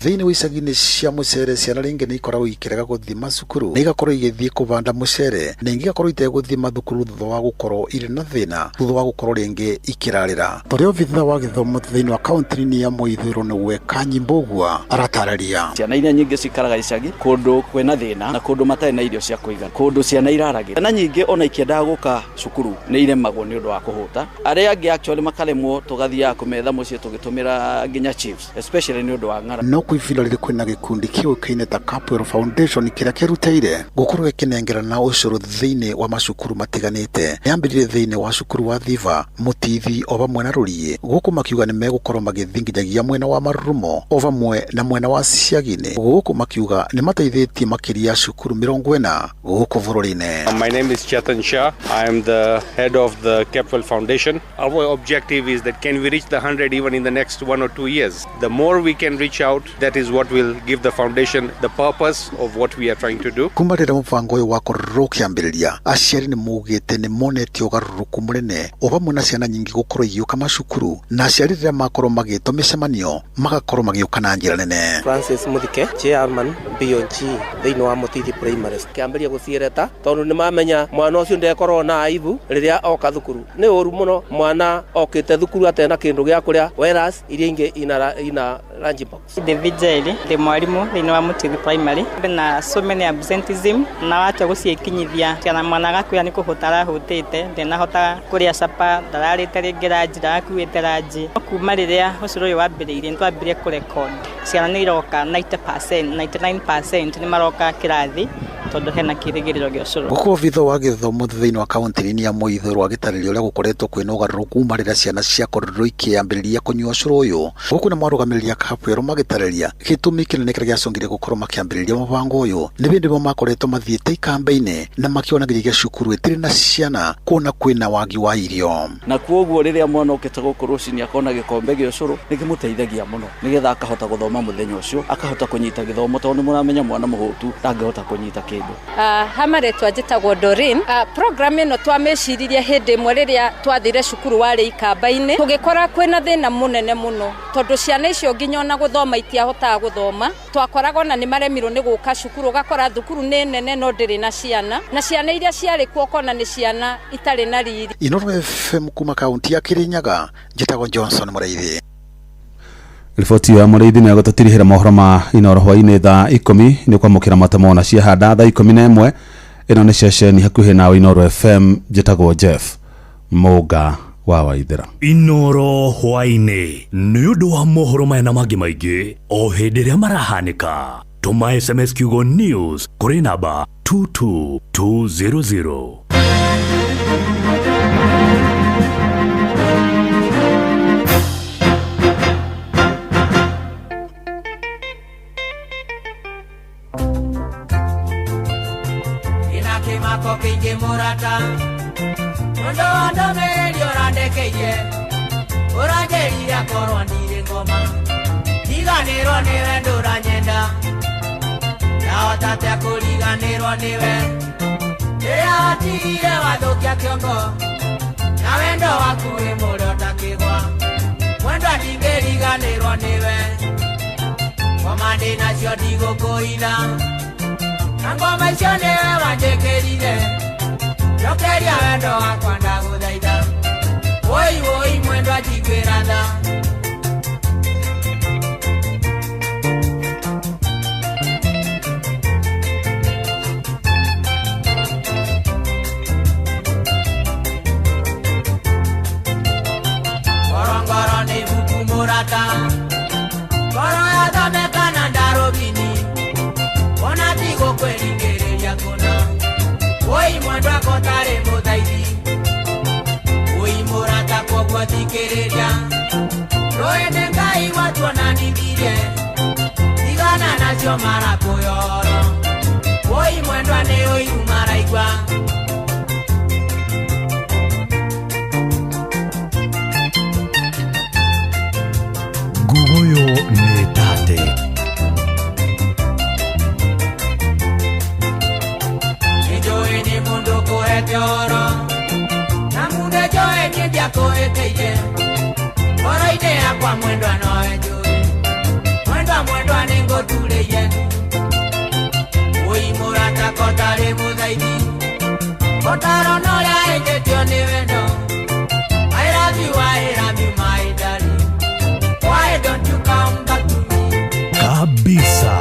S25: Thĩinĩ wa icagi-inĩ cia mũcere ciana rĩngĩ nĩ ikoragwo ikĩrega gũthiĩ macukuru na igakorwo igĩthiĩ kũbanda mũcere na ingĩ igakorwo itegũthiĩ mathukuru thutha wa gũkorwo irĩ na thĩna thutha wa gũkorwo rĩngĩ ikĩrarĩra. Torĩa obitha wa gĩthomo thĩinĩ wa kaunti-inĩ ya Mũithũĩro nĩwe Kanyimba Ũgua aratarĩria.
S26: Ciana iria nyingĩ cikaraga icagi kũndũ kwĩna thĩna na kũndũ matarĩ na irio cia kũigana, kũndũ ciana iraragĩra, ciana nyingĩ ona ikĩendaga gũka cukuru nĩ iremagwo nĩ ũndũ wa kũhũta, arĩa angĩ actually makaremwo, tũgathiaga kũmetha mũciĩ tũgĩtũmĩra nginya chiefs especially nĩ ũndũ wa ng'aragu.
S25: No kwĩ rĩrĩ kwĩna gĩkundi kĩũĩkaine ta Capwell Foundation kĩrĩa kĩrutĩire gũkorwo gĩkĩnengerana ũcũrũ thĩinĩ wa macukuru matiganĩte. Yambĩrĩirie thĩinĩ wa cukuru wa Thiva, Mũtithi o vamwe na Rũriĩ, gũkũ makiuga nĩ megũkorwo magĩthiĩ nginyagia mwena wa Marurumo o vamwe na mwena wa Ciaginĩ, gũkũ makiuga nĩ mateithĩtie makĩria cukuru 40 gũkũ bũrũri-inĩ.
S27: My name is Chetan Shah. I am the head of the Capwell Foundation. Our objective is that can we reach the 100 even in the next 1 or 2 years? The more we can reach out, that is what will give the foundation the purpose of what we are trying to do.
S25: Kuma rĩrĩa mũbango ũyũ wakorirwo ũkĩambĩrĩria, aciari nĩ maugĩte nĩ monete ũgarũrũku mũnene o vamwe na ciana nyingĩ gũkorwo igĩũka macukuru, na aciari rĩrĩa makorwo magĩtwo mĩcemanio magakorwo magĩũka na njĩra nene.
S28: Francis Muthike, chairman BOG thĩinĩ wa Mũtithi Primary, kĩambĩrĩria gũciereta tondũ nĩ mamenya mwana ũcio ndekorwo na aibu rĩrĩa oka thukuru. Nĩ ũru mũno mwana okĩte thukuru atena kĩndũ gĩa kũrĩa, whereas iria ingĩ ina lunch box.
S1: David Jaili ndi mwarimu thiini wa Mutithi Primary na so many absenteeism na watua guciikinyithia kana mwana agakwira ni kuhuta arahutite ndenahota kuria capa ndararite ringi ranji ndarakuite ranji kuma riria ucoro uyu wambiriirie nitwambirie kurecord ciana ni iroka 90% 99% ni maroka kirathi tondu hena kirigiriro gia ucoro.
S25: Gũkũ obitha wa gĩthomo thĩinĩ wa kaunti ya Mũithũrũ agĩtarĩria ũrĩa gũkoretwo kwĩna ũgarũrũku kuma rĩrĩa ciana ciakorirwo ikĩambĩrĩria kũnyua ũcũrũ ũyũ gũkũ na marũgamĩrĩri a Kapwero magĩtarĩria gĩtũmi kĩnene kĩrĩa gĩacũngire gũkorwo makĩambĩrĩria mũbango ũyũ nĩ bĩndĩ mo makoretwo mathiĩte ikamba-inĩ na makĩonagĩrĩria cukuru ĩtirĩ na ciana kuona kwĩna wagi wa irio.
S26: Na kuoguo rĩrĩa mwana okĩte gũkũ rũcinĩ akona gĩkombe gĩa ũcũrũ nĩkĩmũteithagia mũno nĩgetha akahota gũthoma mũthenya ũcio akahota kũnyita gĩthomo tondũ nĩmũramenya mwana mũhũtu ndangĩhota kũnyita kĩndũ.
S2: Hamaretwa njĩtagwo Doreen. Program ĩno twamĩciririe hĩndĩ ĩmwe rĩrĩa twathire cukuru warĩ ikamba-inĩ tũgĩkora kwĩna thĩna mũnene mũno tondũ ciana icio nginya ona gũthoma itiahotaga gũthoma twakoraga ona nĩ maremirwo nĩ gũka cukuru ũgakora thukuru nĩ nene no ndĩrĩ na ciana na ciana iria ciarĩ kuo ũkona nĩ ciana itarĩ na riri.
S25: Inooro FM kuma kaunti ya Kirinyaga njĩtagwo Johnson Mũraithi.
S8: Riboti ya Mũraithi nĩ agũtũtirihĩra mohoro ma Inooro hwainĩ thaa 10 nĩ kwamũkĩra matemo na ciahanda thaa 11. Ĩno nĩ ceceni hakuhĩ nawe Inooro FM njĩtagwo Jeff Mũnga wa Waithera.
S5: Inooro hwainĩ nĩ ũndũ wa mohoro maya na mangĩ maingĩ o hĩndĩ ĩrĩa marahanĩka tũma SMS kiugo news kũrĩ namba 22200.
S7: Mako kingi murata Nondo andomereri orandekeirie Ũranjĩrire akorwo ndirĩ ngoma Ndiganĩrwo nĩwe ndũranyenda Ndahota atĩa kũriganĩrwo nĩwe Rĩrĩa watigire wathũkia kĩongo Na wendo waku wĩ mũrĩ ũtakĩgwa Mwendwa ndingĩriganĩrwo nĩwe Ngoma ndĩnacio ndigũkũitha Na ngoma icio nĩwe wanjĩkĩrire Njokeria wendo wakwa ndagũthaitha Woi woi mwendwa njiguĩra tha. Ngorongoro nĩ ibuku mũrata Ngoro yathomeka na ndarũbini Ona tigũkwĩringĩrĩria kũna Woi mwendwa kotarĩ mũthaithi Woi mũrata kwoguo thikĩrĩria Rũĩ nĩ Ngai watuonanithirie Tigana nacio marakũyoro Woi mwendwa nĩ ũiru maraigua.
S5: Nguguyo nĩ tate.
S7: Nĩnjũĩ nĩ mũndũ kũhete ũhoro na mundu njũĩ niĩ ndiakũhĩtĩirie ngoro-inĩ yakwa mwendwa nowe njũĩ mwendwa mwendwa nĩngũturĩirie wũi mũrata kotarĩ mũthaithi ũtarona ũrĩa ĩnjĩtio nĩ wendo I love you, I love you, my darling. Why don't you come back to me?
S5: Kabisa.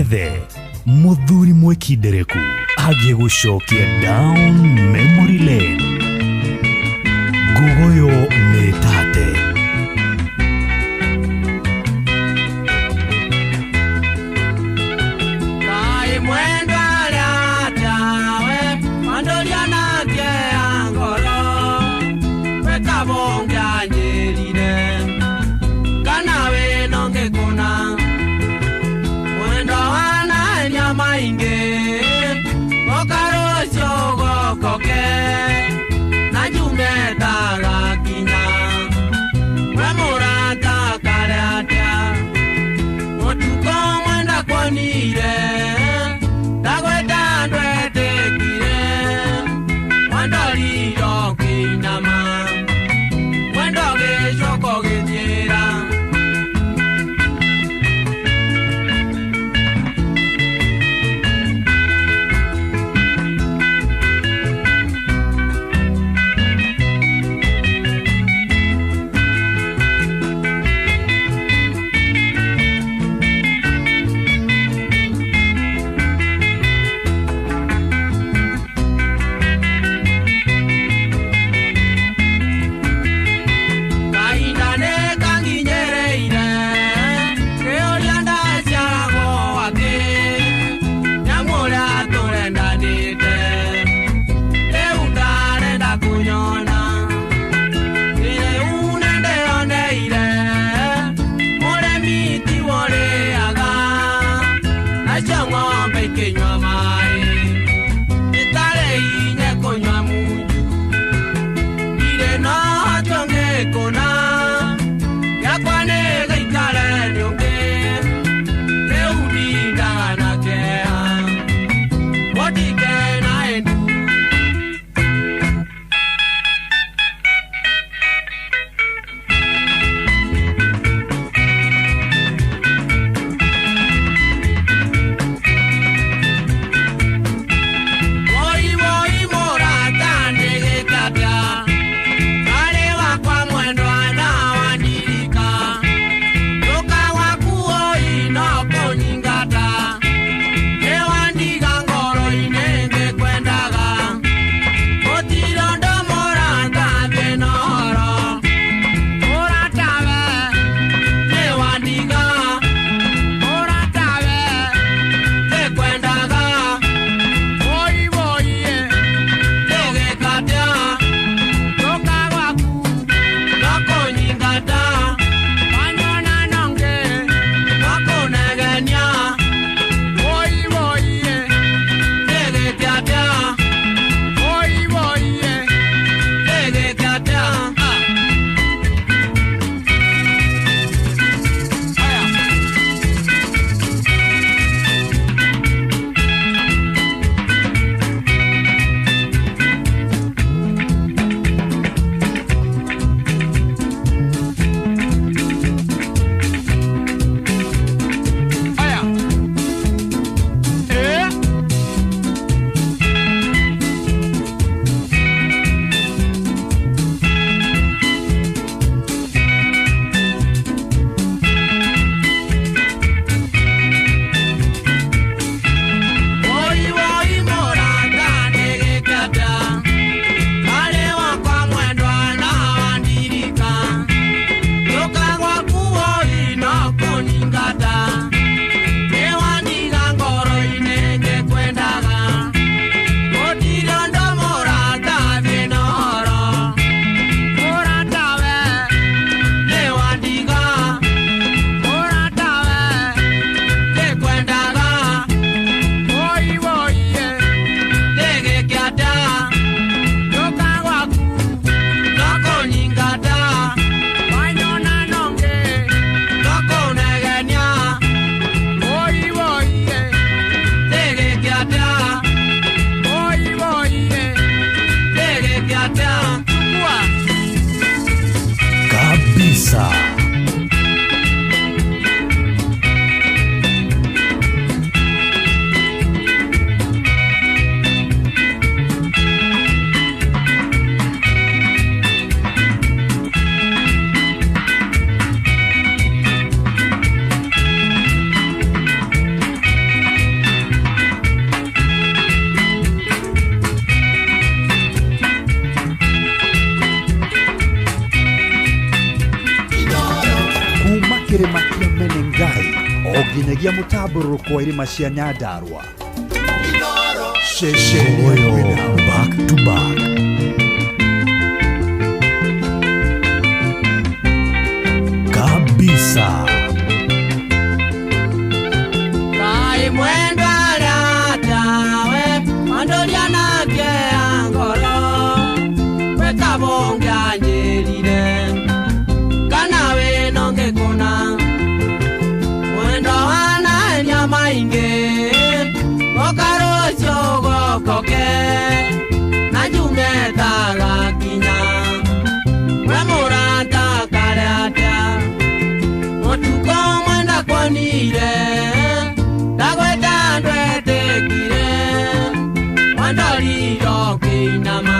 S5: Mwethe muthuri mwikindereku agĩgũcokia down memory lane. Nguguyo nĩ tate.
S7: Kai mwendwa tawe mandoria nake angoro wetabonga nyerire kana we nonge kona mwendwa wana nyama inge okarosyo gokoke na jume tarakinya we murata karatia otuko mwenda kwonire ndagweta ndwetekire mwendoriro kinama mwendo gĩcoko gĩthiĩra.
S3: O nginyagia mũtambũrũrũko wa irĩma cia Nyandarua. Ceceni ya
S5: Oyo
S3: kwĩnawe.
S5: back to back. Kabisa.
S7: Kai mwendwa ratawe wandoria nake angoro wekabonganjirire kana wino ngikuna mwendo wanania maingi ukarucio gokoke na njume tagakinya we murata kare atia mutuko mwenda kwonire ndagweta ndwetikire mwendoriro kĩinama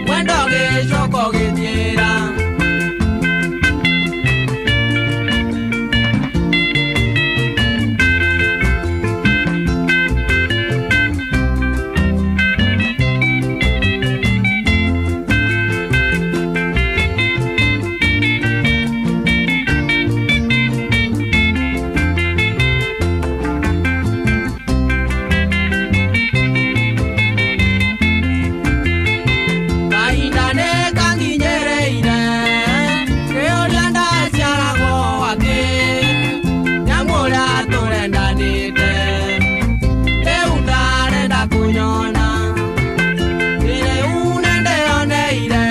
S7: mwendo gĩcoko gĩthiĩra. Kahinda nĩ kanginyĩrĩire kĩũria ndaciaragwo akĩ nyamũ ũrĩa tũrendanĩte rĩu ndarenda kũnyona rĩu nĩndĩoneire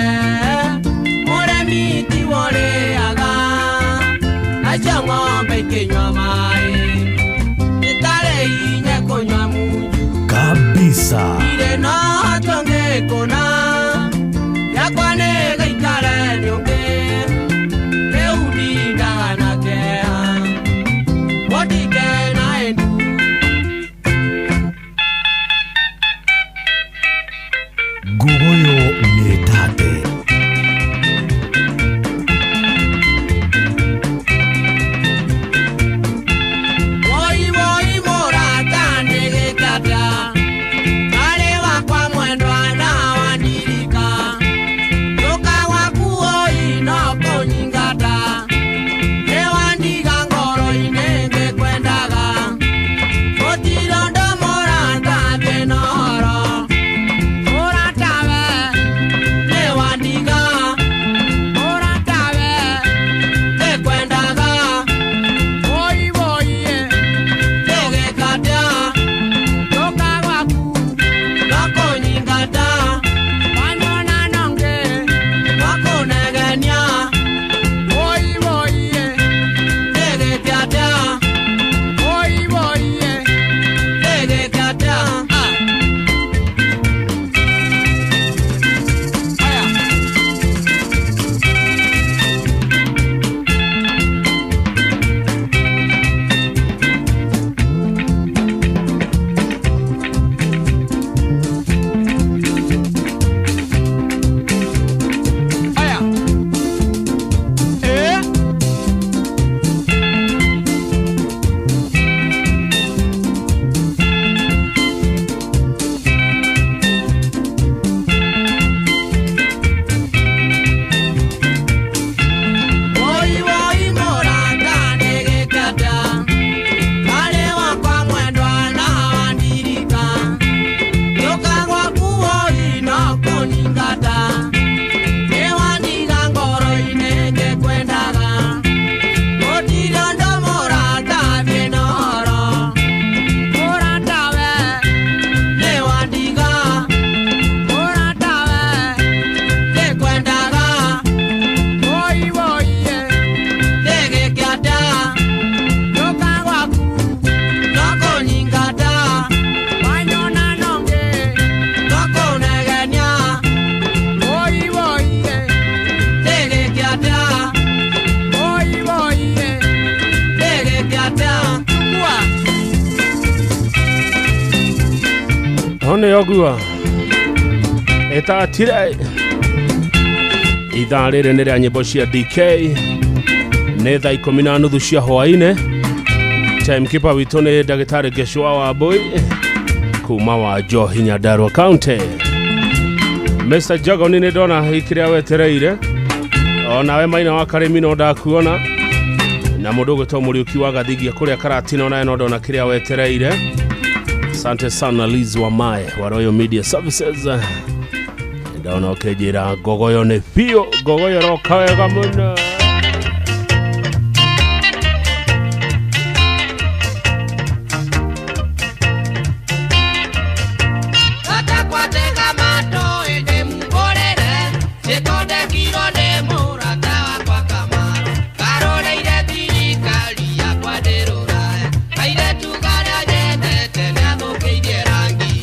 S7: mũrĩmi tiwe ũrĩaga nacio ng'ombe ikĩnyua maĩ itarĩ inye kũnyua munju.
S5: Kabisa.
S7: Irĩ no tuongĩkũna yakwa nĩ gĩikare nĩ ũngĩ rĩu ndindaga na kĩeha mũtike na ĩndu.
S5: Nguguyo nĩ tate.
S7: Woi woi mũrata nĩgĩkata arĩ wakwa mwendwa na wandirika rũka gwaku oi no kũnyingata nĩwandiga ngoro-inĩ ngĩkwendaga gũtirĩ ũndũ mũrata thĩ na ũhoro mũrata we nĩwandiga mũrata we ngĩkwendaga woi woi ndũgĩkata rũka gwaku no kũnyingata wanyona nongĩ no kũnegenia woi woi ndĩgĩkata woi woi ndĩgĩkata. Aya. Aya. Eh? Woi woi mũrata nĩgĩkata arĩ wakwa mwendwa na wandirika rũka gwaku woi no kũnyingata nĩwandiga ngoro-inĩ ngĩkwendaga gũtirĩ ũndũ mũrata thiĩ na ũhoro mũrata we nĩwandiga mũrata we ngĩkwendaga woi woi ndĩgĩkĩata rũka gwaku no kũnyingata wanyona nongĩ no kũnegenia woi woi ndĩgĩkĩata woi woi ndĩgĩkĩata chukua.
S4: Hone yogua ĩtatire ithaa rĩrĩ nĩ rĩa nyĩmbo cia DK nĩ thaa 10:30 cia hwaĩ-inĩ. Timekeeper witũ nĩ ndagĩtarĩ Geshua wa Mbui kuma wa Njohi Nyandarua County. Mr. Jagoni nĩ ndona kĩrĩa wetereire onawe maina wa Karĩmi no ndakuona. Na mũndũ ũgwĩtwo Mũriũki wa Gathigia kũrĩa Karatina, onawe no ndona kĩrĩa wetereire. Asante sana Liz Wamae wa Royal Media Services. Ndona ũkĩnjĩra ngogoyo nĩ biũ, ngogoyo roka wega mũno.
S7: Gatakwatega matũ ĩndĩ mumbũrĩre, cĩtondekirwo nĩ mũrata wakwa Kamaru. Karoreire thirikari yakwa ndĩ rũraya, kairĩtu karĩa nyendete nĩathũkĩirie rangi.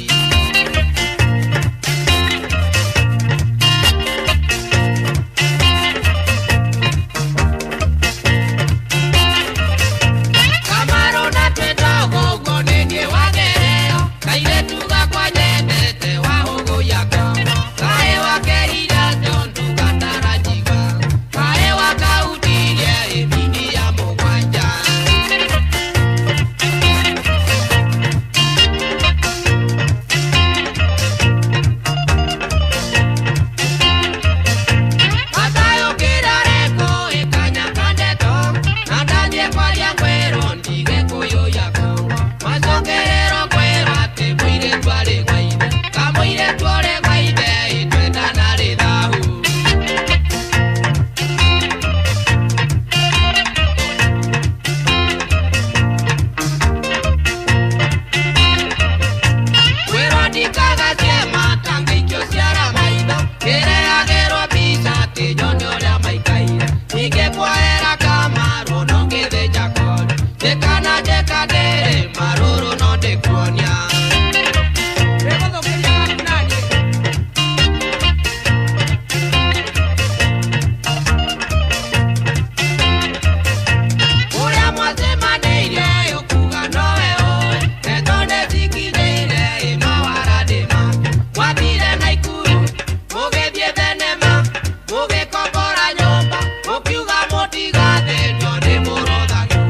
S7: Kamaru na twĩndogo ũguo nĩ niĩ wagereo, kairĩtu gakwa nyendete wahũgũya kongo. Kaĩ wakerira tondũ gatarajiga, kaĩ wakautirie ĩmini ya mũgwanja. Matayũkĩra ĩkanya kandeto, na ndathiĩ kwaria ngwĩrwo ndige kũyũya kongo. Macokererwo kwĩrwo atĩ mũirĩtu arĩ gwa ithe, kamũirĩtu ũrĩ gwa ithe ĩtwendana rĩ thahu. Kwĩrwo ndikagacie matangĩikio ciara maitho, kĩrehagĩrwo mbica atĩ nyone ũrĩa maikaire. Ningĩ kuohera Kamaru no ngĩthĩnja kori, njĩka na njĩka ndĩrĩ marũrũ no ndĩkuonia. Ũrĩa mwacemanĩirie ũkuga nowe ũĩ, ndeto nĩcikinyĩire ĩmawara ndĩ make. Mwathire Naikuru, mũgĩthiĩ thenema, mũgĩkombora nyũmba, mũkiuga mũtigathĩnio nĩ mũrothanio.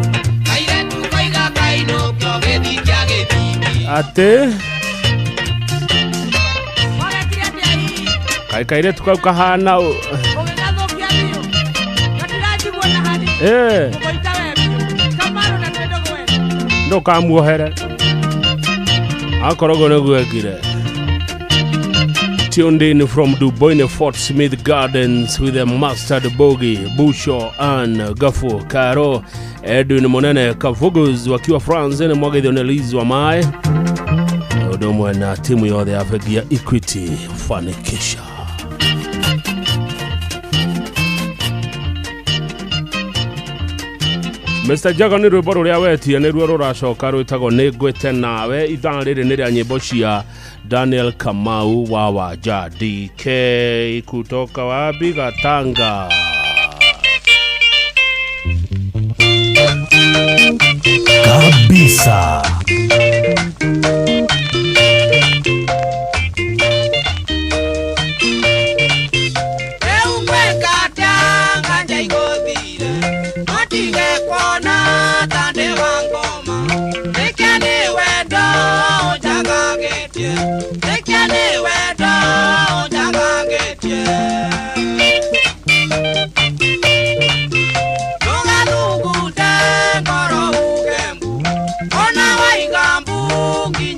S7: Kairĩtu koiga kainũkio gĩthii kĩa gĩthingi.
S4: Atĩ kaĩ kairĩtu kau kahana ũ? Eh. Ndũkamuohere akorwo ũguo nĩguo ekire. Tuned in from Duboine Fort Smith Gardens with a mustard bogie, Busho, Ann, Gafu, Caro, Edwin Monene, Kavugus wakiwa France, nĩ mwagithio nĩ Liz Wamae ũndũ ũmwe na timu yothe ya bengi ya Equity. Fanikisha. Mr. Jago nĩ rwĩmbo rũrĩa wetie nĩruo rũracoka rwĩtagwo nĩ ngwĩte nawe. Ithaa rĩrĩ nĩ rĩa nyĩmbo cia Daniel Kamau wa Wanja DK kutoka wapi Gatanga.
S5: Kabisa.
S7: Rĩu ngwĩka atĩa nganja igũthire, matige kuona ta ndĩ wa ngoma. Nĩkĩo nĩ wendo ũnjagagĩtie, nĩkĩo nĩ wendo ũnjagagĩtie. Ndũgathugute ngoro uge mbu, ona waiga mbu nginya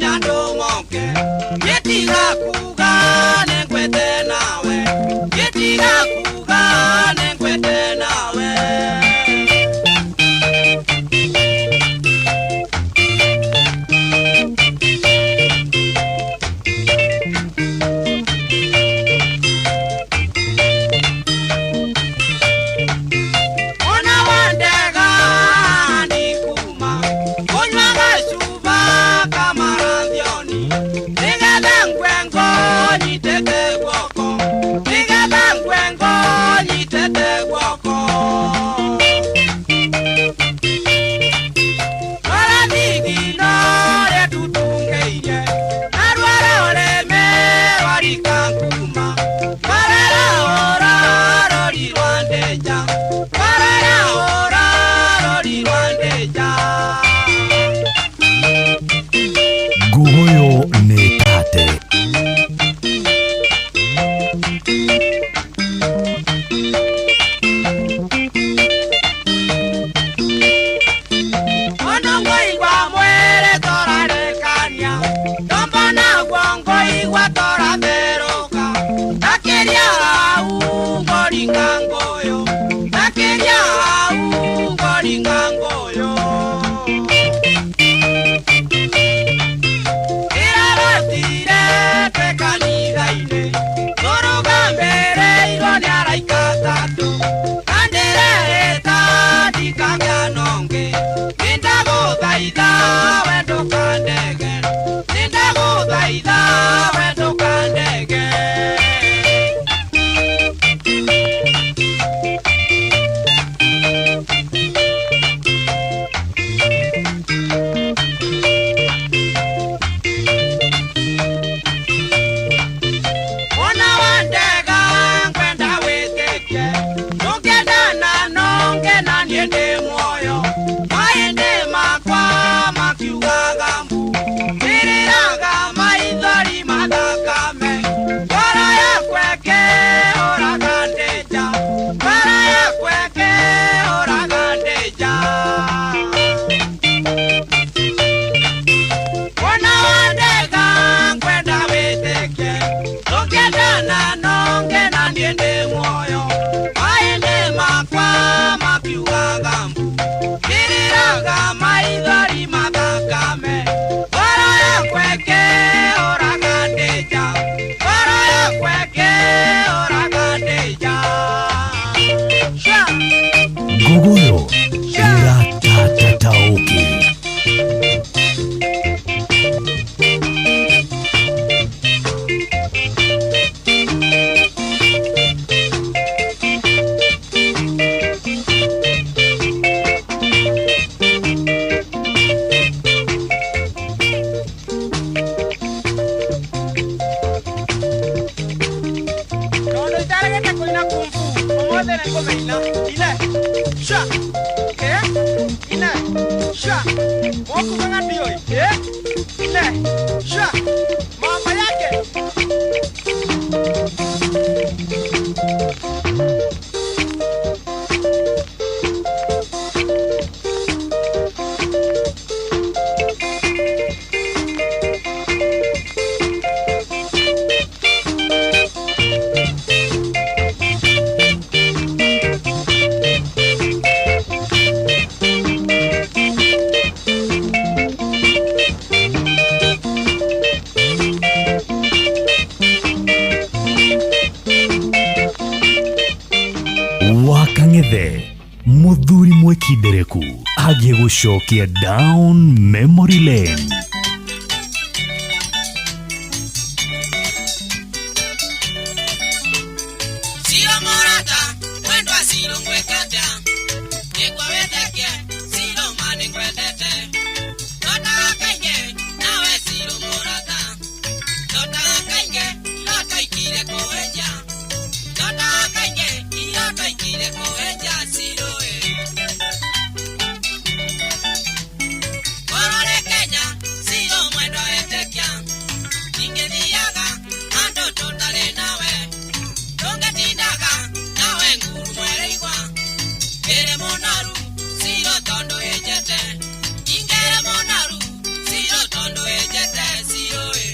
S7: Mothe nĩ ngũmĩina ine sha eh ine sha mokugaga ndiũĩ eh ine sha mama yake.
S5: Wakang'ethe muthuri mwikindereku agĩgũcokia down memory lane.
S7: Siro morata mwendwa siro ngwekete nĩguo wĩtĩkie siro ma nĩngwendete ndotaga kaingĩ nawe siro mũrata ndotaga kaingĩ iroto ikire kũwenja ndotaga kaingĩ iroto ikire kũwenja siro ĩ korwo rĩ Kenya siro mwendwa wĩtĩkia ingĩthiaga handũ tũtarĩ nawe tũngĩtindaga nawe nguru mwereigwa ngĩrĩ mũnoru siro tondũ ĩnjete ingĩrĩ mũnoru siro tondũ ĩnjete siro ĩ.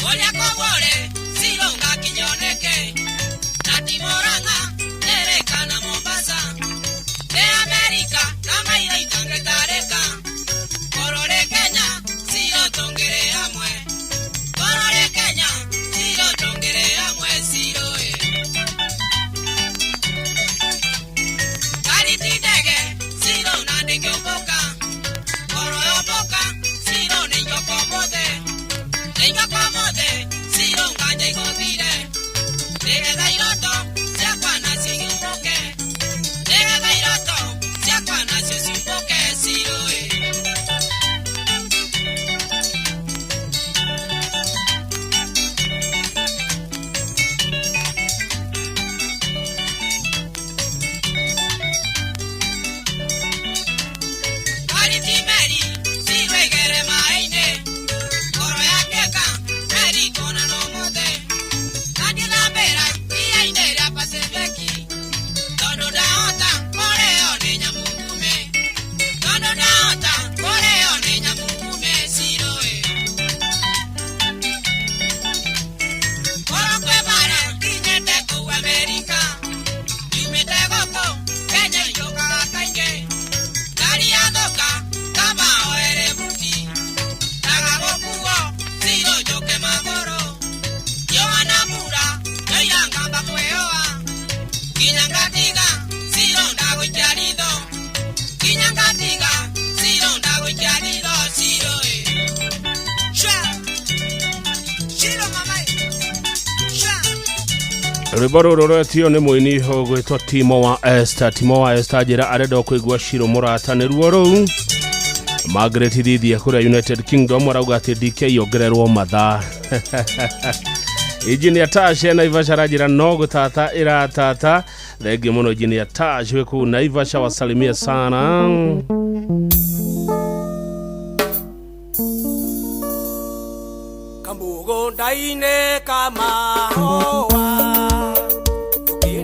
S7: Kũrĩa kũgũrĩ siro ngakinyoneke na ti Murang'a Nyeri kana Mombasa nĩ Amerika na maitho itangĩtarĩka korwo rĩ Kenya siro tũngĩrĩ hamwe korwo rĩ Kenya siro tũngĩrĩ hamwe siro ĩ. Ngari ti ndege siro na ndĩngĩũmbũka korwo yombũka siro nĩ njoka ũmũthĩ nĩ njoka ũmũthĩ siro nganja igũthire nĩgetha iroto ciakwa nacio iumbũke nĩgetha iroto ciakwa nacio ciumbũke siro ĩ. Ngari ti meri siro ĩgere maĩ-inĩ ngoro yatuĩka meri kuona no mũthĩ na ndĩthambĩra iria-inĩ rĩa Pasifiki tondũ ndahota kũrĩo nĩ nyamũ ngume tondũ ndahota kũrĩo nĩ nyamũ ngume siro ĩ. Korwo kwĩ mbara nginyĩte kũu Amerika nyumĩte gũkũ Kenya njũkaga kaingĩ ngari yathũka kaba oere buti ndaga gũkuo siro njũke magũrũ riũa na mbura ndoira ngamba kwĩyoa nginya ngatiga siro ndagũikia ritho nginya ngatiga siro ndagũikia ritho siro ĩ. Sha Shiro mama ĩ. Sha
S4: Rwĩmbo rũrũ rwetio nĩ mũini ũgwĩtwo Timo wa Esther. Timo wa Esther njĩra arenda kũigua Shiro mũrata nĩruo rũu. Margaret Thithia kũrĩa United Kingdom arauga atĩ DK yongererwo mathaa. Engineer Tash e Naivasha aranjĩra no gũtata ĩratata. Thengiũ mũno Engineer Tash wĩ kũu Naivasha, wasalimia sana.
S7: Kamũgũnda-inĩ ka mahũa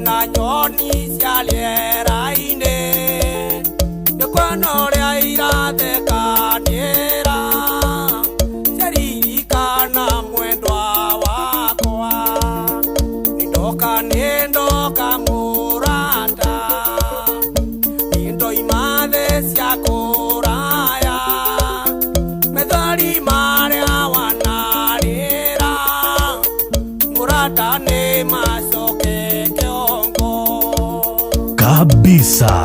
S7: na nyoni cia rĩera-inĩ nĩkuona ũrĩa irathekanĩra ciaririkana mwendwa wakwa nĩndoka nĩndoka mũrata nĩndoima thĩ cia kũraya methori marĩa wanarĩra mũrata nĩ macoke kĩongo.
S5: Kabisa.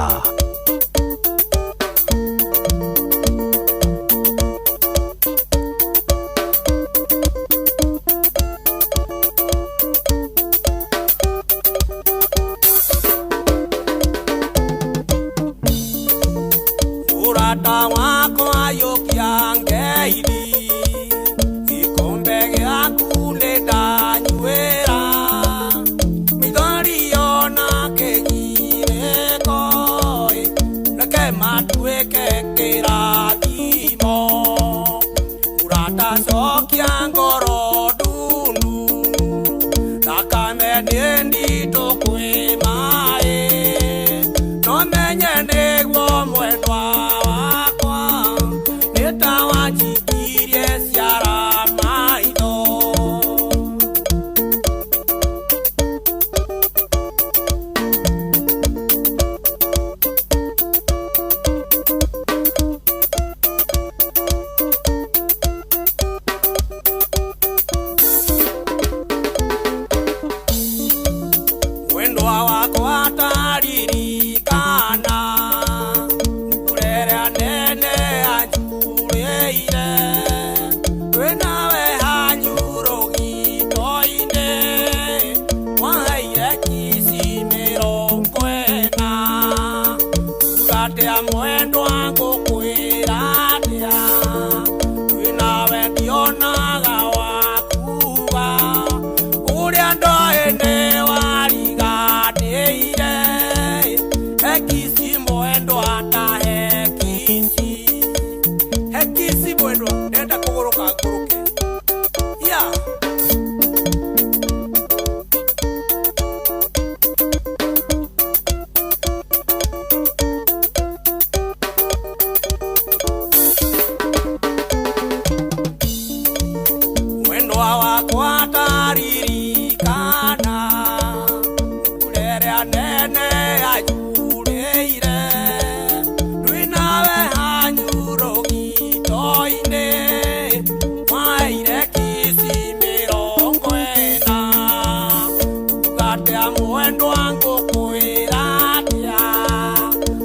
S7: Mũrata Murata wakwa yũkia ngeithi gĩkombe gĩaku nĩndanyuĩra mĩthori ona kĩnyirĩko reke matuĩke kĩrathimo murata cokia ngoro ndundu thakame nĩ nditũ kwĩ maĩ no menye nĩguo mwendwa wakwa nĩ ta wanjikirie ciara maitho. Mwendwa wakwa taririkana ngurere nene anjurĩire twĩnawe hanyurũgito-inĩ waheire kici 40 ugatĩa mwendwa ngũkwĩra atĩa twĩnawe ndionaga wakuga ũrĩa ndoĩ nĩ wariganĩire hekisi mwendwa ta hekisi hekisi mwendwa ndenda kũgũrũka ngũrũke yeah. Mwendwa wakwa taririkana ngurere nene anjurĩire twĩnawe hanyurũgito-inĩ waheire kici 40 ugatĩa mwendwa ngũkwĩra atĩa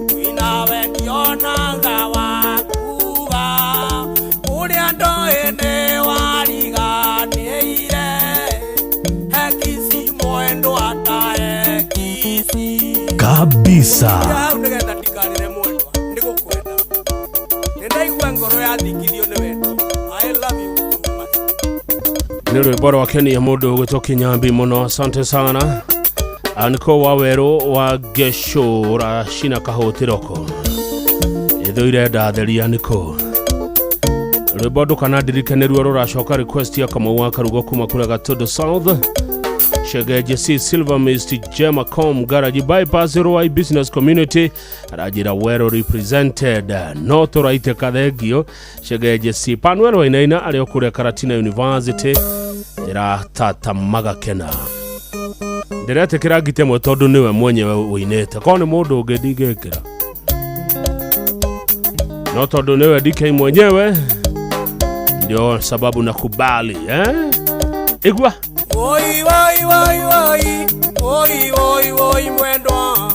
S7: twĩnawe ndionaga wakuga ũrĩa ndoĩ nĩ wariganĩire hekisi mwendwa ta hekisi
S5: Kabisa.
S7: Hau nĩgetha ndikarĩre mwendwa nĩ gũkwenda nĩ ndaigua ngoro yathingithio nĩ wendo. I love you too much.
S4: Nĩ rwĩmbo rwa kenia mũndũ ũgwĩtwo Kĩnyambi mũno, asante sana. Aniko wa werũ wa Gecũra cina kahũtĩroko ĩthũire ndatheria nĩkũ rwĩmbo ndũkanandirike nĩruo rũracoka request ya Kamau wa Karugo kuma kũrĩa Gatũndũ South Shegeje C Silver Mist Gemma Com Garage Bypass Ruai Business Community aranjĩra well represented no tũraitĩka thengio Shegeje C Panuel Wainaina arĩ o kũrĩa Karatina University ĩratata magakena ndĩretĩkĩra ngite ĩmwe tondũ nĩwe mwenyewe ũinĩte korwo nĩ mũndũ ũngĩ ndingĩkĩra no tondũ nĩwe DK mwenyewe ndio sababu nakubali eh? Igua
S7: Oi oi oi oi oi oi oi mwendwa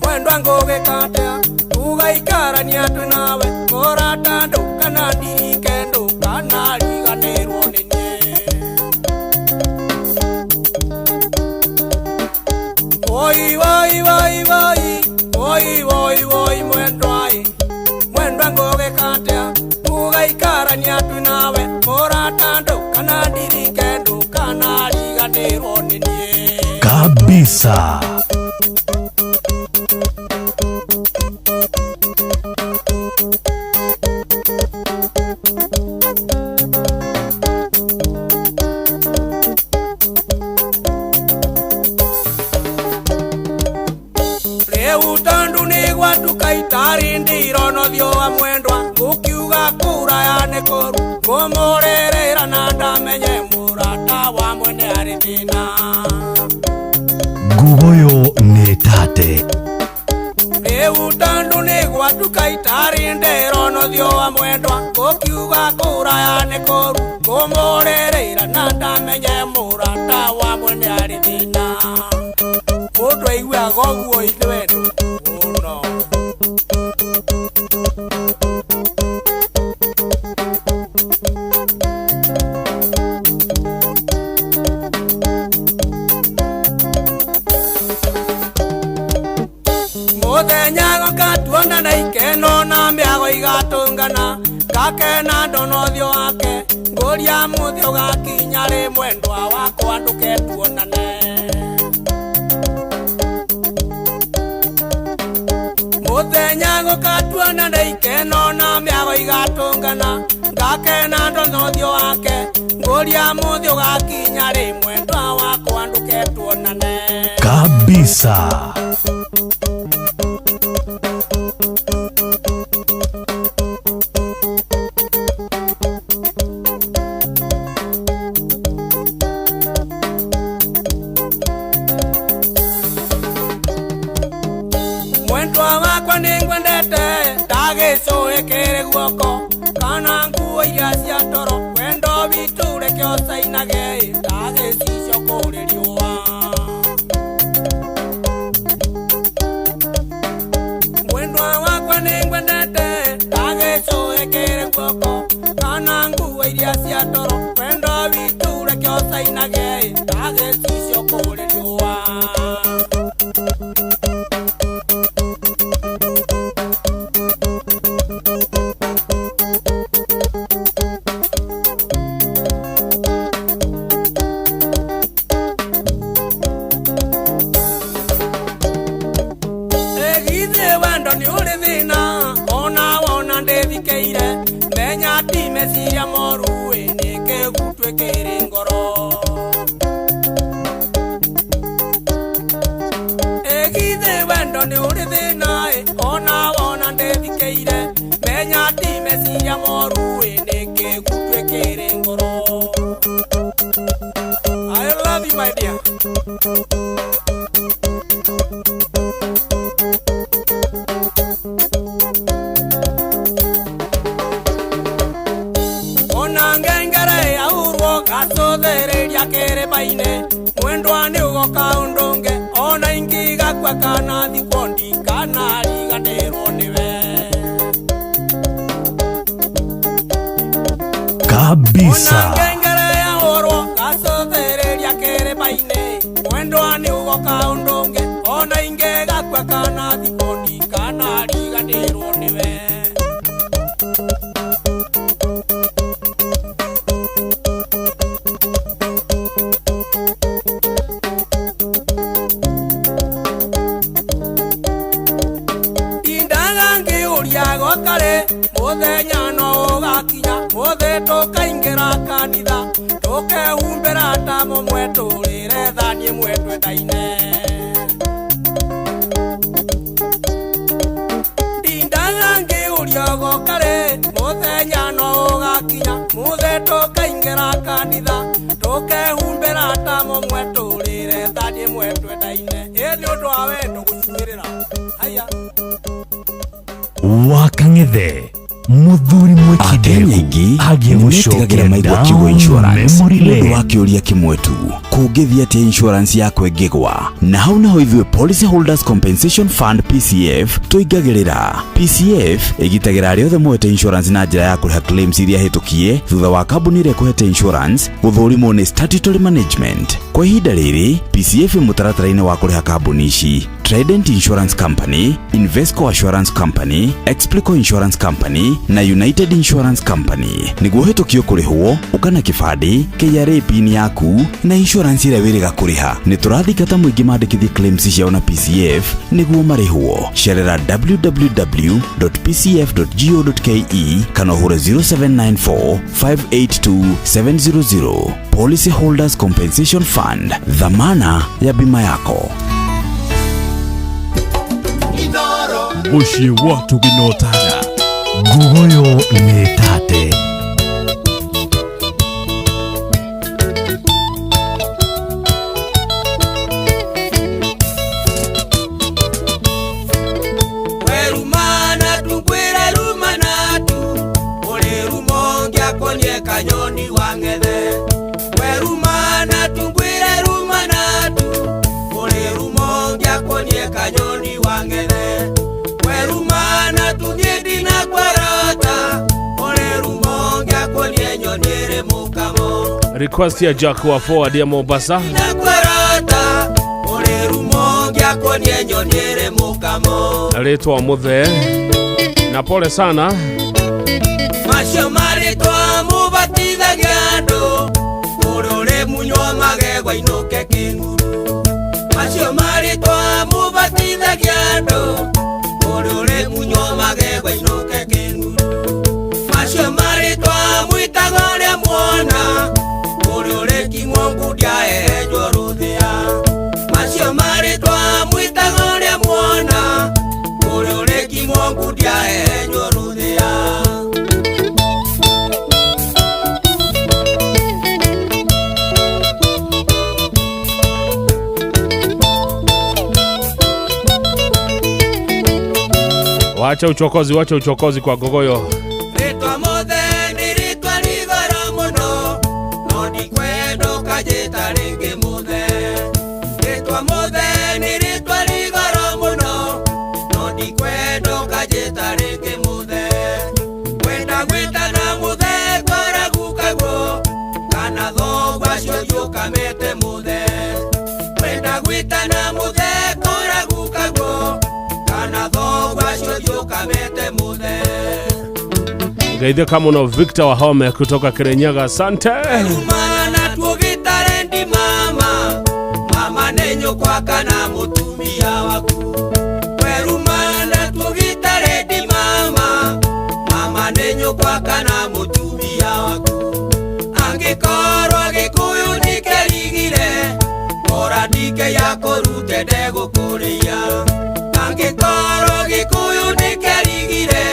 S7: mwendwa ngũgĩka atĩa tũgaikarania twĩ nawe mũrata ndũkanandirike ndũkanariganĩrwo nĩ niĩ. Oi oi oi oi oi oi oi mwendwa ĩ mwendwa ngũgĩka atĩa tũgaikarania twĩ nawe mũrata ndũkanandirike ndũkanariganĩrwo nĩ niĩ.
S5: Kabisa.
S7: Rĩu tondũ nĩ gwatuka itarĩ ndironothio wa mwendwa ngũkiuga kũraya nĩ kũru ngũmũrĩrĩra na ndamenye mũrata wa mwene arĩ thĩna.
S5: Nguoyo nĩ tate.
S7: Rĩu tondũ nĩ gwatuka itarĩ ndironothio wa mwendwa ngũkiuga kũraya nĩ kũru ngũmũrĩrĩra na ndamenye mũrata wa mwene arĩ thĩna. Mũndũ aiguaga ũguo ithe wendo mũno. Mũthenya gũkatuona na ikeno na mĩago iga igatũngana ngakena ndona ũthiũ wake ngũria mũthĩ ũgakinya rĩ mwendwa wakwa ndũke tuonane Mũthenya gũkatuonana ikeno na mĩago igatũngana ngakena ndona ũthiũ wake ngũria mũthĩ ũgakinya rĩ mwendwa wakwa ndũke tuonane
S5: Kabisa.
S7: Mwendwa wakwa nĩngwendete ndagĩcũĩkĩrĩ guoko kana nguo iria cia toro wendo witũ reke ũcainage ndagĩcicio kũrĩ riũa Mwendwa wakwa nĩngwendete ndagĩcũĩkĩrĩ guoko kana nguo iria cia toro wendo witũ reke ũcainage ndagĩcicio kũrĩ riũa Egithĩ wendo nĩ ũrĩ thĩna ona wona ndĩthikĩire menya ti meciria moru ĩ nĩkĩgu twĩkĩrĩ ngoro Egithĩ wendo nĩ ũrĩ thĩna ĩ ona wona ndĩthikĩire menya ti meciria moru ĩ nĩkĩgu twĩkĩrĩ ngoro I love you my dear. Ona ngengere yaurwo gacũthĩrĩria kĩrĩma-inĩ mwendwa nĩ ũgoka ũndũnge ona ingĩgakua kana thikwo ndikanariganĩrwo nĩwe
S5: Kabisa.
S7: Ngengere yaurwo gacũthĩrĩria kĩrĩma-inĩ mwendwa nĩ ũgoka ũndũnge ona ingĩgakua kana thikwo ndikanariganĩrwo nĩwe Ndindaga ngĩũria gokarĩ mũthenya no ũgakinya mũthĩ tũkaingĩra kanitha tũkehumbĩra ta mũmwe tũrĩre thani ĩmwe twendaine Ndindaga ngĩũria gokarĩ mũthenya no ũgakinya mũthĩ tũkaingĩra kanitha tũkehumbĩra ta mũmwe tũrĩre thani ĩmwe twendaine ĩ nĩ ũndũ wa wendo gũcuĩrĩra haya
S5: Wakang'ethe muthuri
S6: Akenya aingĩ
S5: agiĩ
S6: nĩmetigagĩra
S5: gũcokera
S6: maigua kiugo
S5: down
S6: insurance
S5: memory
S6: nĩ ũndũ
S5: lane.
S6: wa kĩũria kĩmwe tu kũngĩthiĩ atĩa insurance yakwa ĩngĩgwa na hau naho ithuĩ Policy Holders Compensation Fund PCF tũingagĩrĩra PCF ĩgitagĩra arĩa othe moete insurance na njĩra ya kũrĩha claims iria hĩtũkie thutha wa kambuni ĩrĩa ĩkũhete insurance gũthũrimwo nĩ statutory management kwa ihinda rĩrĩ PCF ĩ mũtaratara-inĩ wa kũrĩha kambuni ici Trident Insurance Company, Invesco Assurance Company, Explico Insurance Company na United Insurance Company. Nĩguo ũhĩtũkio kũrĩhwo, ũka na kĩbandĩ, KRA PIN yaku na insurance ĩrĩa wĩrĩga kũrĩha. Nĩ tũrathingata mũingĩ mandĩkithie claims ciao na PCF nĩguo marĩhwo. Cerera www.pcf.go.ke kana ũhũre 0794 582 700. Policy Holders Compensation Fund, dhamana ya bima yako.
S5: Mũciĩ wa tũginotana ngugoyo nĩ tate
S7: Werumana tungwire rumana tu uri rumo ngiakonie kanyoni wa ng'ethe Werumana tungwire rumana tu uri rumo ngiakonie kanyoni wa ng'ethe Werumana tuthie ndinakwarata uri rumo ngiakonie nyoni ĩrĩ mũkamo
S4: Request ya Jack wa forward ya Mombasa
S7: Ndinakwarata uri rumo ngiakonie nyoni ĩrĩ mũkamo
S4: rĩtwa mũthee Na pole sana.
S7: Macio marĩtwa mũbatithagia andũ ũrũrĩ munywa magegwa inũke kĩng'uru. Macio marĩtwa mũbatithagia andũ ũrũrĩ munywa magegwa inũke kĩng'uru. Macio marĩtwa mwĩtaga ũrĩa muona ũrũrĩ king'ongu ndiahehenjwo rũthĩa. Macio marĩtwa mwĩtaga ũrĩa muona ũrũrĩ king'ongu ndiahehenjwo rũthĩa.
S4: Wacha uchokozi, wacha uchokozi kwa gogoyo.
S7: Ritwa mothe ni ritwa rigoro muno no ndikwenda ũkanjĩta rĩngĩ mothe. Ritwa mothe ni ritwa rigoro muno no ndikwenda ũkanjĩta rĩngĩ mothe. Kwenda gwĩtana mothe kwaragukagwo kana thoguo acio ũkamete mothe. Kwenda gwĩtana mothe kwaragukagwo kana thoguo acio ũkamete mothe.
S4: Geithĩka mũno Victor Wahome kutoka Kirinyaga, asante.
S7: Mana tuogitare ndi mama mama nĩ nyũkwa kana mũtumia waku. Werumana tuogitare ndi mama mama nĩ nyũkwa kana mũtumia waku. Angĩkorwo Gĩkũyũ ndikĩrigire ora ndike ya kũrute ndegũkũrĩia. Angĩkorwo Gĩkũyũ ndikĩrigire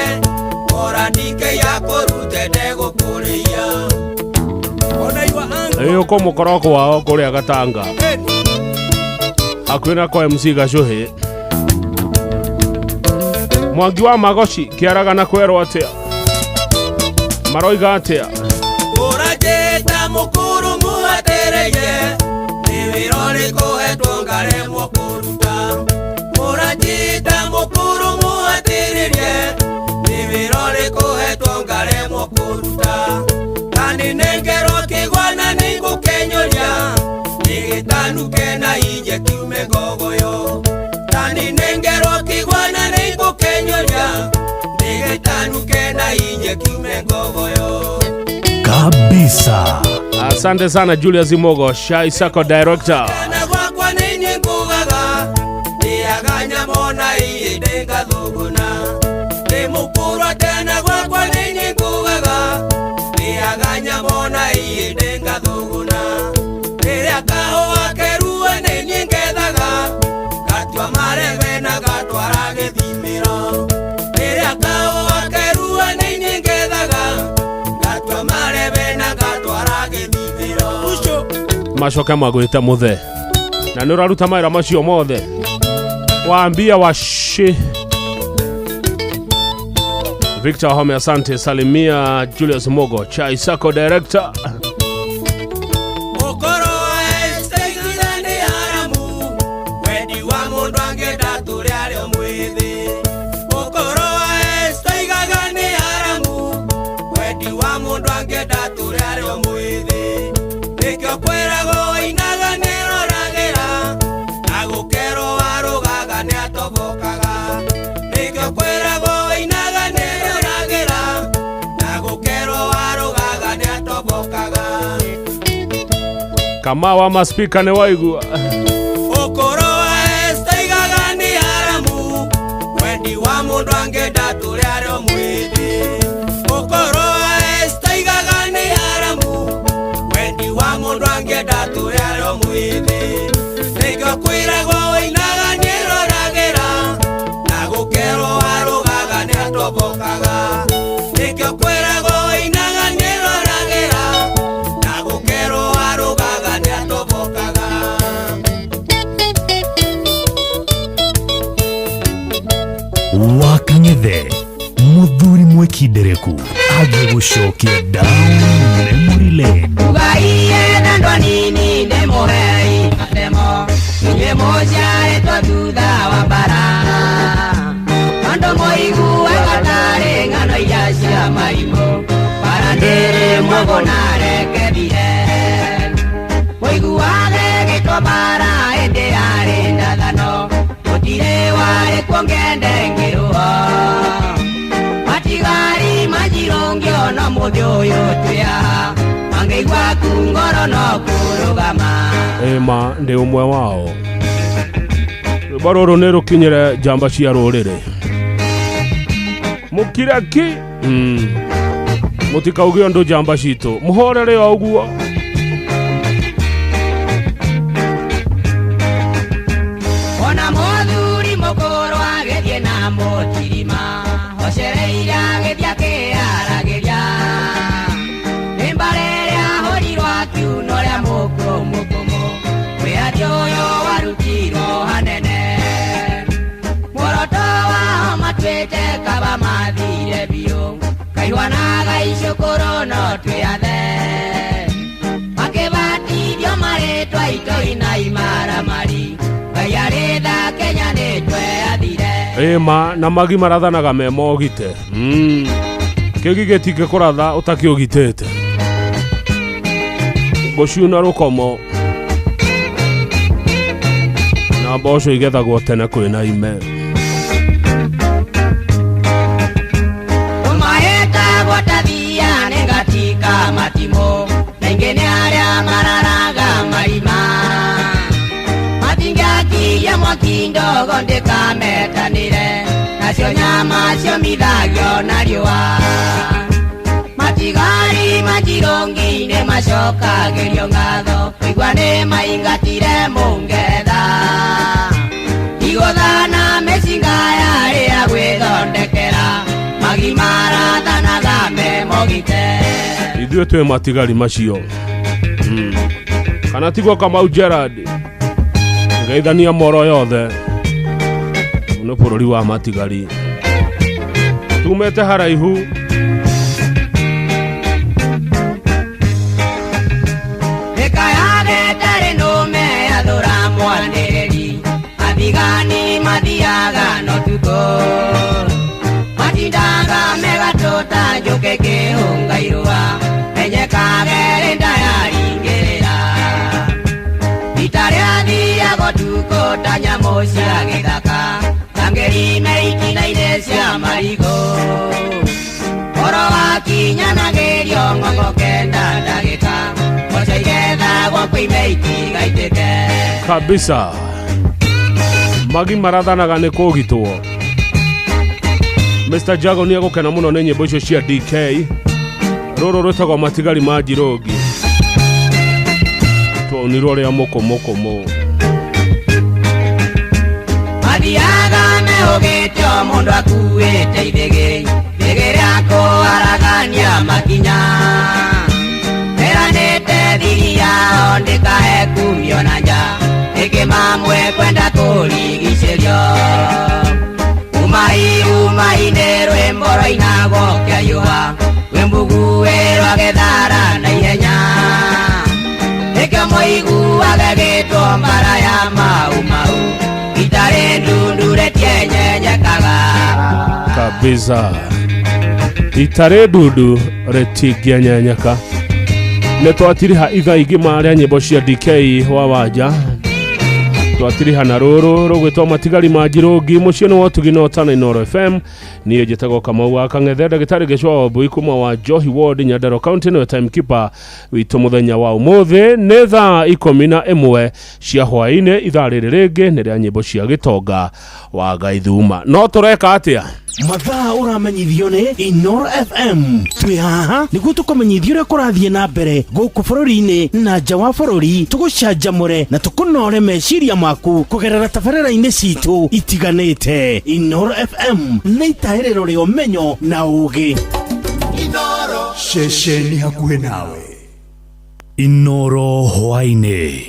S7: ora ndike ya kũrute ndegũkũrĩia.
S4: Ĩyo kũ mũkoroko wao kũrĩa Gatanga hakuhĩ na kwa MC Gacuhĩ. Mwangi wa Magoci kĩaraga na kwerwo atĩa maroiga atĩa?
S7: Ũranjĩta mũkũrũ mũhatĩrĩire nĩ wĩra ũrĩkũ hetwo ngaremwo kũruta. Ũranjĩta mũkũrũ mũhatĩrĩrie nĩ wĩra ũrĩkũ hetwo ngaremwo kũruta. Tani nengerwo kĩgwana nĩngũkĩnyũria nĩgĩtanuke na inje kiume ngogoyo. Tani nengerwo kĩgwana nĩngũkĩnyũria nĩgĩtanuke na inje kiume ngogoyo.
S5: Kabisa.
S4: Asante sana Julius Mogo, Shai Sako director.
S7: Na gwakwa nĩ ngugaga ndĩaga nyama na iĩ ndĩngathũgũna. Ndĩ mũkũrũ tena gwakwa nĩ ngugaga ndĩaga nyama na iĩ ndĩngathũgũna. Rĩrĩa kahũa keruo nĩ niĩ ngethaga ngatua marebe na ngatwara gĩthimĩro. Rĩrĩa kahũa keruo nĩ niĩ ngethaga ngatua marebe na ngatwara gĩthimĩro.
S4: Macoke magwĩte muthe na nĩ ũraruta mawĩra macio mothe waambia washi. Victor Home, asante. Salimia Julius Mogo, Chai Sako director.
S7: Ũkorwo esteigire nĩ haramu wendi wa mũndũ angĩenda tũrĩ arĩ o mwĩthĩ. Ũkorwo esteigaga nĩ haramu wendi wa mũndũ angĩenda tũrĩ arĩ o mwĩthĩ. Nĩkĩo kwĩragwo wainaga nĩroragĩra na gũkerwo warũgaga nĩatobokaga. Nĩkĩo kwĩragwo wainaga nĩroragĩra na gũkerwo warũgaga nĩatobokaga.
S4: Kama wa maspika nĩ waigua.
S7: Ũkorwo esteigaga nĩ haramu wendi wa mũndũ angĩenda tũrĩ arĩ o mwĩthĩ. Ũkorwo esteigaga nĩ haramu wendi wa mũndũ angĩenda tũrĩ arĩ o mwĩthĩ. Nĩkĩo kwĩragwo wainaga nĩroragĩra na gũkerwo warũgaga nĩatobokaga. Nĩkĩo kwĩragwo wainaga nĩroragĩra na gũkerwo warũgaga nĩatobokaga.
S5: Wakang'ethe muthuri mwĩkindereku agĩgũcokia down memory lane.
S7: Ugaiye na ndwa nini ndĩmũhei matemo inyuĩ mũciarĩtwo thutha wa mbara. Andũ mũiguaga tarĩ ng'ano iria cia marimũ bara ndĩrĩ mũgũna rekethire. Mũiguage gĩtwo bara ĩndĩ yarĩ ndathano gũtirĩ warĩ kuo ngende ngĩrũo. Ũmũthĩ ũyũ twĩ haha mangĩigua ku ngoro no kũrũgama.
S4: Ĩma ndĩ ũmwe wao. Rwĩmbo rũrũ nĩ rũkinyĩre njamba cia rũrĩrĩ. Mũkire ki. Mũtikauge ũndũ njamba citũ. Mũhorere o ũguo.
S7: Ona mũthuri mũkũrũ agĩthiĩ na mũtirima hocereire agĩthiĩ akĩaragĩria nĩ mbara ĩrĩa ahũrirwo akiuna ũrĩa mũkũmũkũmũ wĩyathi ũyũ warutirwo hanene muoroto wao matuĩte kaba mathire biũ kaihwanaga icukũrũ no twĩathe makĩbatithio marĩtwa itoi na imaramari Ngai arĩ tha Kenya nĩ tweathire.
S4: Ĩma na magi marathanaga me mogite. Kĩgi gĩtingĩkũratha ũtakĩũgitĩte. Ngũciuna rũkomo na mboco igethagwo tene kwĩna ime.
S7: Ũmaĩtagwo ta thia nĩ ngatika matimũ na ingĩ nĩ arĩa mararaga marima matingĩakirie mwaki ndogo ndĩkametanĩre nacio nyama ciomithagio na riũa matigari majirũngi-inĩ macokagĩrio ngatho kũigua nĩ maingatire mũngeretha igũthana mĩcinga yarĩ ya gwĩthondekera magi marathanaga me mogite.
S4: Ithuĩ twĩ matigari macio. Kana tiguo Kamau Gerard ngeithania moro yothe nĩ bũrũri wa matigari tumĩte haraihu.
S7: Ĩkayage tarĩ nũme yathũra mwanĩrĩri athigani mathiaga no tukũ matindaga megatũta njũkĩ kĩhũnga irũa menyekage rĩ ndayaringĩrĩra ita rĩathiago tukũ ta nyamũ cia gĩthaka tangĩrime itina-inĩ cia marigũ oro wakinyanagĩrio ng'ong'o kenda ndagĩka mboco igethagwo kwĩime itigaitĩke.
S4: Kabisa magi marathanaga nĩ kũgitwo. Mr. Jago nĩ egũkena mũno nĩ nyĩmbo icio cia DK. Rũrũ rwĩtagwo matigari ma Njirũngi. Twaunirwo rĩa mũkũmũkũmũ.
S7: Mathiaga mehũgĩte o mũndũ akuĩte ithĩgĩ ithĩgĩ rĩa kũharagania makinya meranĩte thiri yao ndĩkae kumio na nja ĩngĩ mamwe kwenda kũrigicĩrio umai umai nĩ rwĩmbo rwainagwo kĩayũa rwĩmbuguĩ rwa gĩthara na ihenya nĩkĩo mũiguage gĩtwo mbara ya mau mau itarĩ ndundu rĩtienyenyekaga.
S4: Kabisa itarĩ ndundu rĩtingĩenyenyeka. Nĩ twatiriha ithaa igima rĩa nyĩmbo cia DK wa wanja twatiriha na rũrũ rũgwĩtwo matigari ma Njirũngi mũciĩ nĩ wotugi na ũtana Inooro FM. Niĩ njĩtagwo Kamau wa Kang'ethe ndagĩtarĩ Gĩcũa wa Mbui kuma wa Njohi Ward Nyandarua County nĩwe timekeeper witũ mũthenya wa ũmũthĩ nĩ thaa 11 cia hwaĩ-inĩ ithaa rĩrĩ rĩngĩ nĩ rĩa nyĩmbo cia gĩtonga wa Gaithuma. No tũreka atĩa?
S9: Mathaa ũramenyithio nĩ Inooro FM. Twĩ haha nĩguo tũkũmenyithie ũrĩa kũrathiĩ na mbere gũkũ bũrũri-inĩ na nja wa bũrũri, tũgũcanjamũre na tũkũnore meciria maku kũgerera tabarĩra-inĩ citũ itiganĩte. Inooro FM nĩ itahĩrĩro rĩa ũmenyo na ũũgĩ.
S3: Ceceni hakuhĩ nawe.
S5: Inooro hwaĩ-inĩ.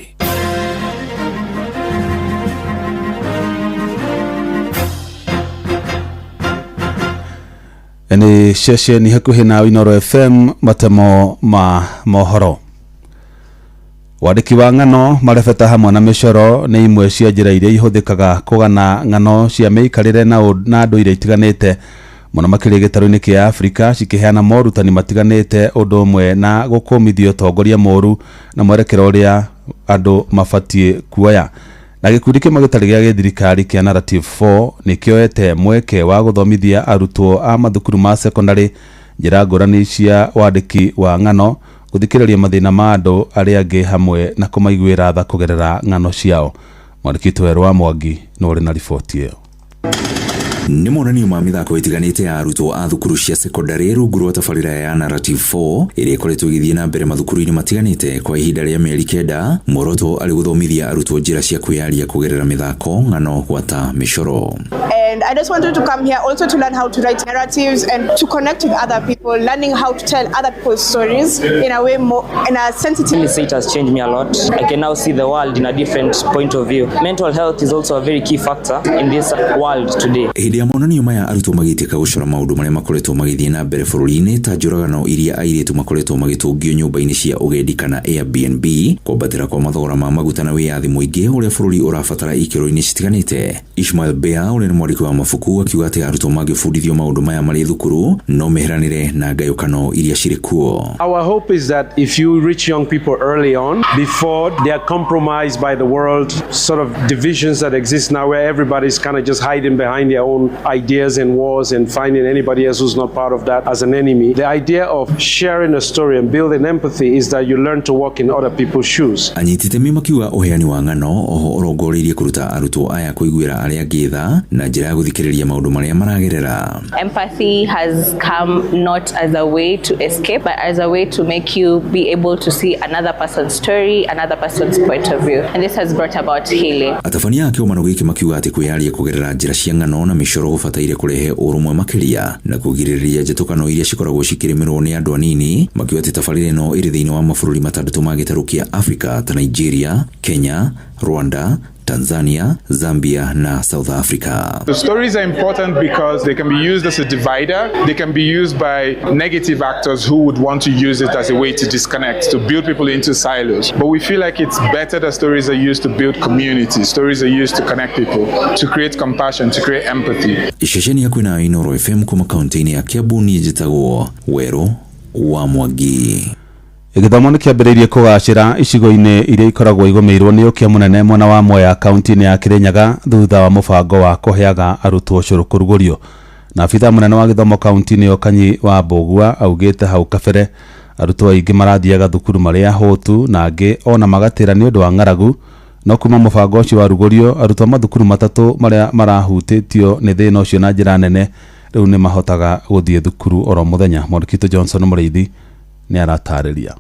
S8: Nĩ ceceni hakuhĩ na Inooro FM matemo ma mohoro. Wandĩki wa ng'ano marebeta hamwe na mĩcoro nĩ imwe cia njĩra iria ihũthĩkaga kũgana ng'ano cia mĩikarĩre na ndũire itiganĩte mũno makĩria gĩtarũ-inĩ kĩa Afrika cikĩheana morutani matiganĩte ũndũ ũmwe na gũkũmithia ũtongoria mũũru na mwerekera ũrĩa andũ mabatiĩ kuoya. Na gĩkundi kĩmwe gĩtarĩ gĩa gĩthirikari kĩa Narrative 4 nĩ kĩoete mweke wa gũthomithia arutwo a mathukuru ma secondary Njĩra ngũrani cia wandĩki wa ng'ano, gũthikĩrĩria mathĩna ma andũ arĩa angĩ hamwe na kũmaiguĩra tha kũgerera ng'ano ciao. Mwandĩki witũ Werũ wa Mwangi nĩ ũrĩ na riboti ĩyo.
S6: Nĩ monanio ma mĩthako ĩtiganĩte ya arutwo a thukuru cia sekondarĩ rungu rwa tabarĩra ya Narrative 4 ĩrĩa ĩkoretwo ĩgĩthiĩ na mbere mathukuru-inĩ matiganĩte kwa ihinda rĩa mĩeri 9, muoroto arĩ gũthomithia arutwo njĩra cia kwĩyaria kũgerera mĩthako, ng'ano gwata mĩcoro.
S12: And I just wanted to come here also to learn how to write narratives and to connect with other people, learning how to tell other people's stories in a way more, in a sensitive
S13: Let me say it has changed me a lot. I can now see the world in a different point of view. Mental health is also a very key factor in this world today.
S6: Hĩndĩ ya monanio maya arutwo magĩtĩka gũcora maũndũ marĩa makoretwo magĩthiĩ na mbere bũrũri-inĩ ta njũragano iria airĩtu makoretwo magĩtũngio nyũmba-inĩ cia ũgendi kana Airbnb, kwambatĩra kwa mathogora ma maguta na wĩyathi mũingĩ ũrĩa bũrũri ũrabatara ikĩro-inĩ citiganĩte. Ishmael Bea ũrĩa nĩ mwandĩki wa mabuku akiuga atĩ arutwo mangĩbundithio maũndũ maya marĩ thukuru no meheranĩre na ngayũkano iria cirĩ kuo.
S14: Our hope is that if you reach young people early on, before they are compromised by the world sort of divisions that exist now, where everybody's kind of just hiding behind their own ideas and wars and finding anybody else who's not part of that as an enemy. The idea of sharing a story and building empathy is that you learn to walk in other people's shoes.
S6: Anyiti itemi makiuga ũheani wa ng'ano oho ũrongoreirie kũruta arutwo aya kũiguĩra arĩa angĩ tha na njĩra ya gũthikĩrĩria maũndũ marĩa maragerera.
S15: Empathy has come not as a way to escape, but as a way to make you be able to see another person's story, another person's point of view. And this has brought about healing.
S6: Atabania a kĩgomano gĩkĩ makiuga atĩ kwĩyaria kũgerera njĩra cia ng'ano na mĩcoro gũbataire kũrehe ũrũmwe makĩria na kũgirĩrĩria njatũkano iria cikoragwo cikĩrĩmĩrwo nĩ andũ anini, makiuga atĩ tabarĩra ĩno ĩrĩ thĩinĩ wa mabũrũri matandatũ ma gĩtarũ kĩa Afrika ta Nigeria, Kenya, Rwanda, Tanzania, Zambia na South Africa.
S17: The stories are important because they can be used as a divider. They can be used by negative actors who would want to use it as a way to disconnect, to build people into silos. But we feel like it's better that stories are used to build community. Stories are used to connect people, to create compassion, to create empathy.
S6: Ceceni ya kwĩna Inooro FM kuma kaunti-inĩ ya Kiambu niĩ njĩtagwo Werũ wa Mwangi.
S8: Gĩthomo nĩ kĩambĩrĩirie kũgacĩra icigo-inĩ iria ikoragwo igũmĩirwo nĩ ũkĩa mũnene mwena wa Mwea kaunti-inĩ ya Kĩrĩnyaga thutha wa mũbango wa kũheaga arutwo ũcũrũ kũrugũrio. Na abithaa mũnene wa gĩthomo kaunti-inĩ ĩyo Kanyi wa Mbũgua augĩte hau kabere arutwo aingĩ marathiaga thukuru marĩ ahũtu na angĩ ona magatĩra nĩ ũndũ wa ng'aragu, no kuma mũbango ũcio warugũrio arutwo a mathukuru matatũ marĩa marahutĩtio nĩ thĩna ũcio na njĩra nene rĩu nĩ mahotaga gũthiĩ thukuru oro mũthenya. Mwandĩki witũ Johnson Mũrĩithi nĩ aratarĩria.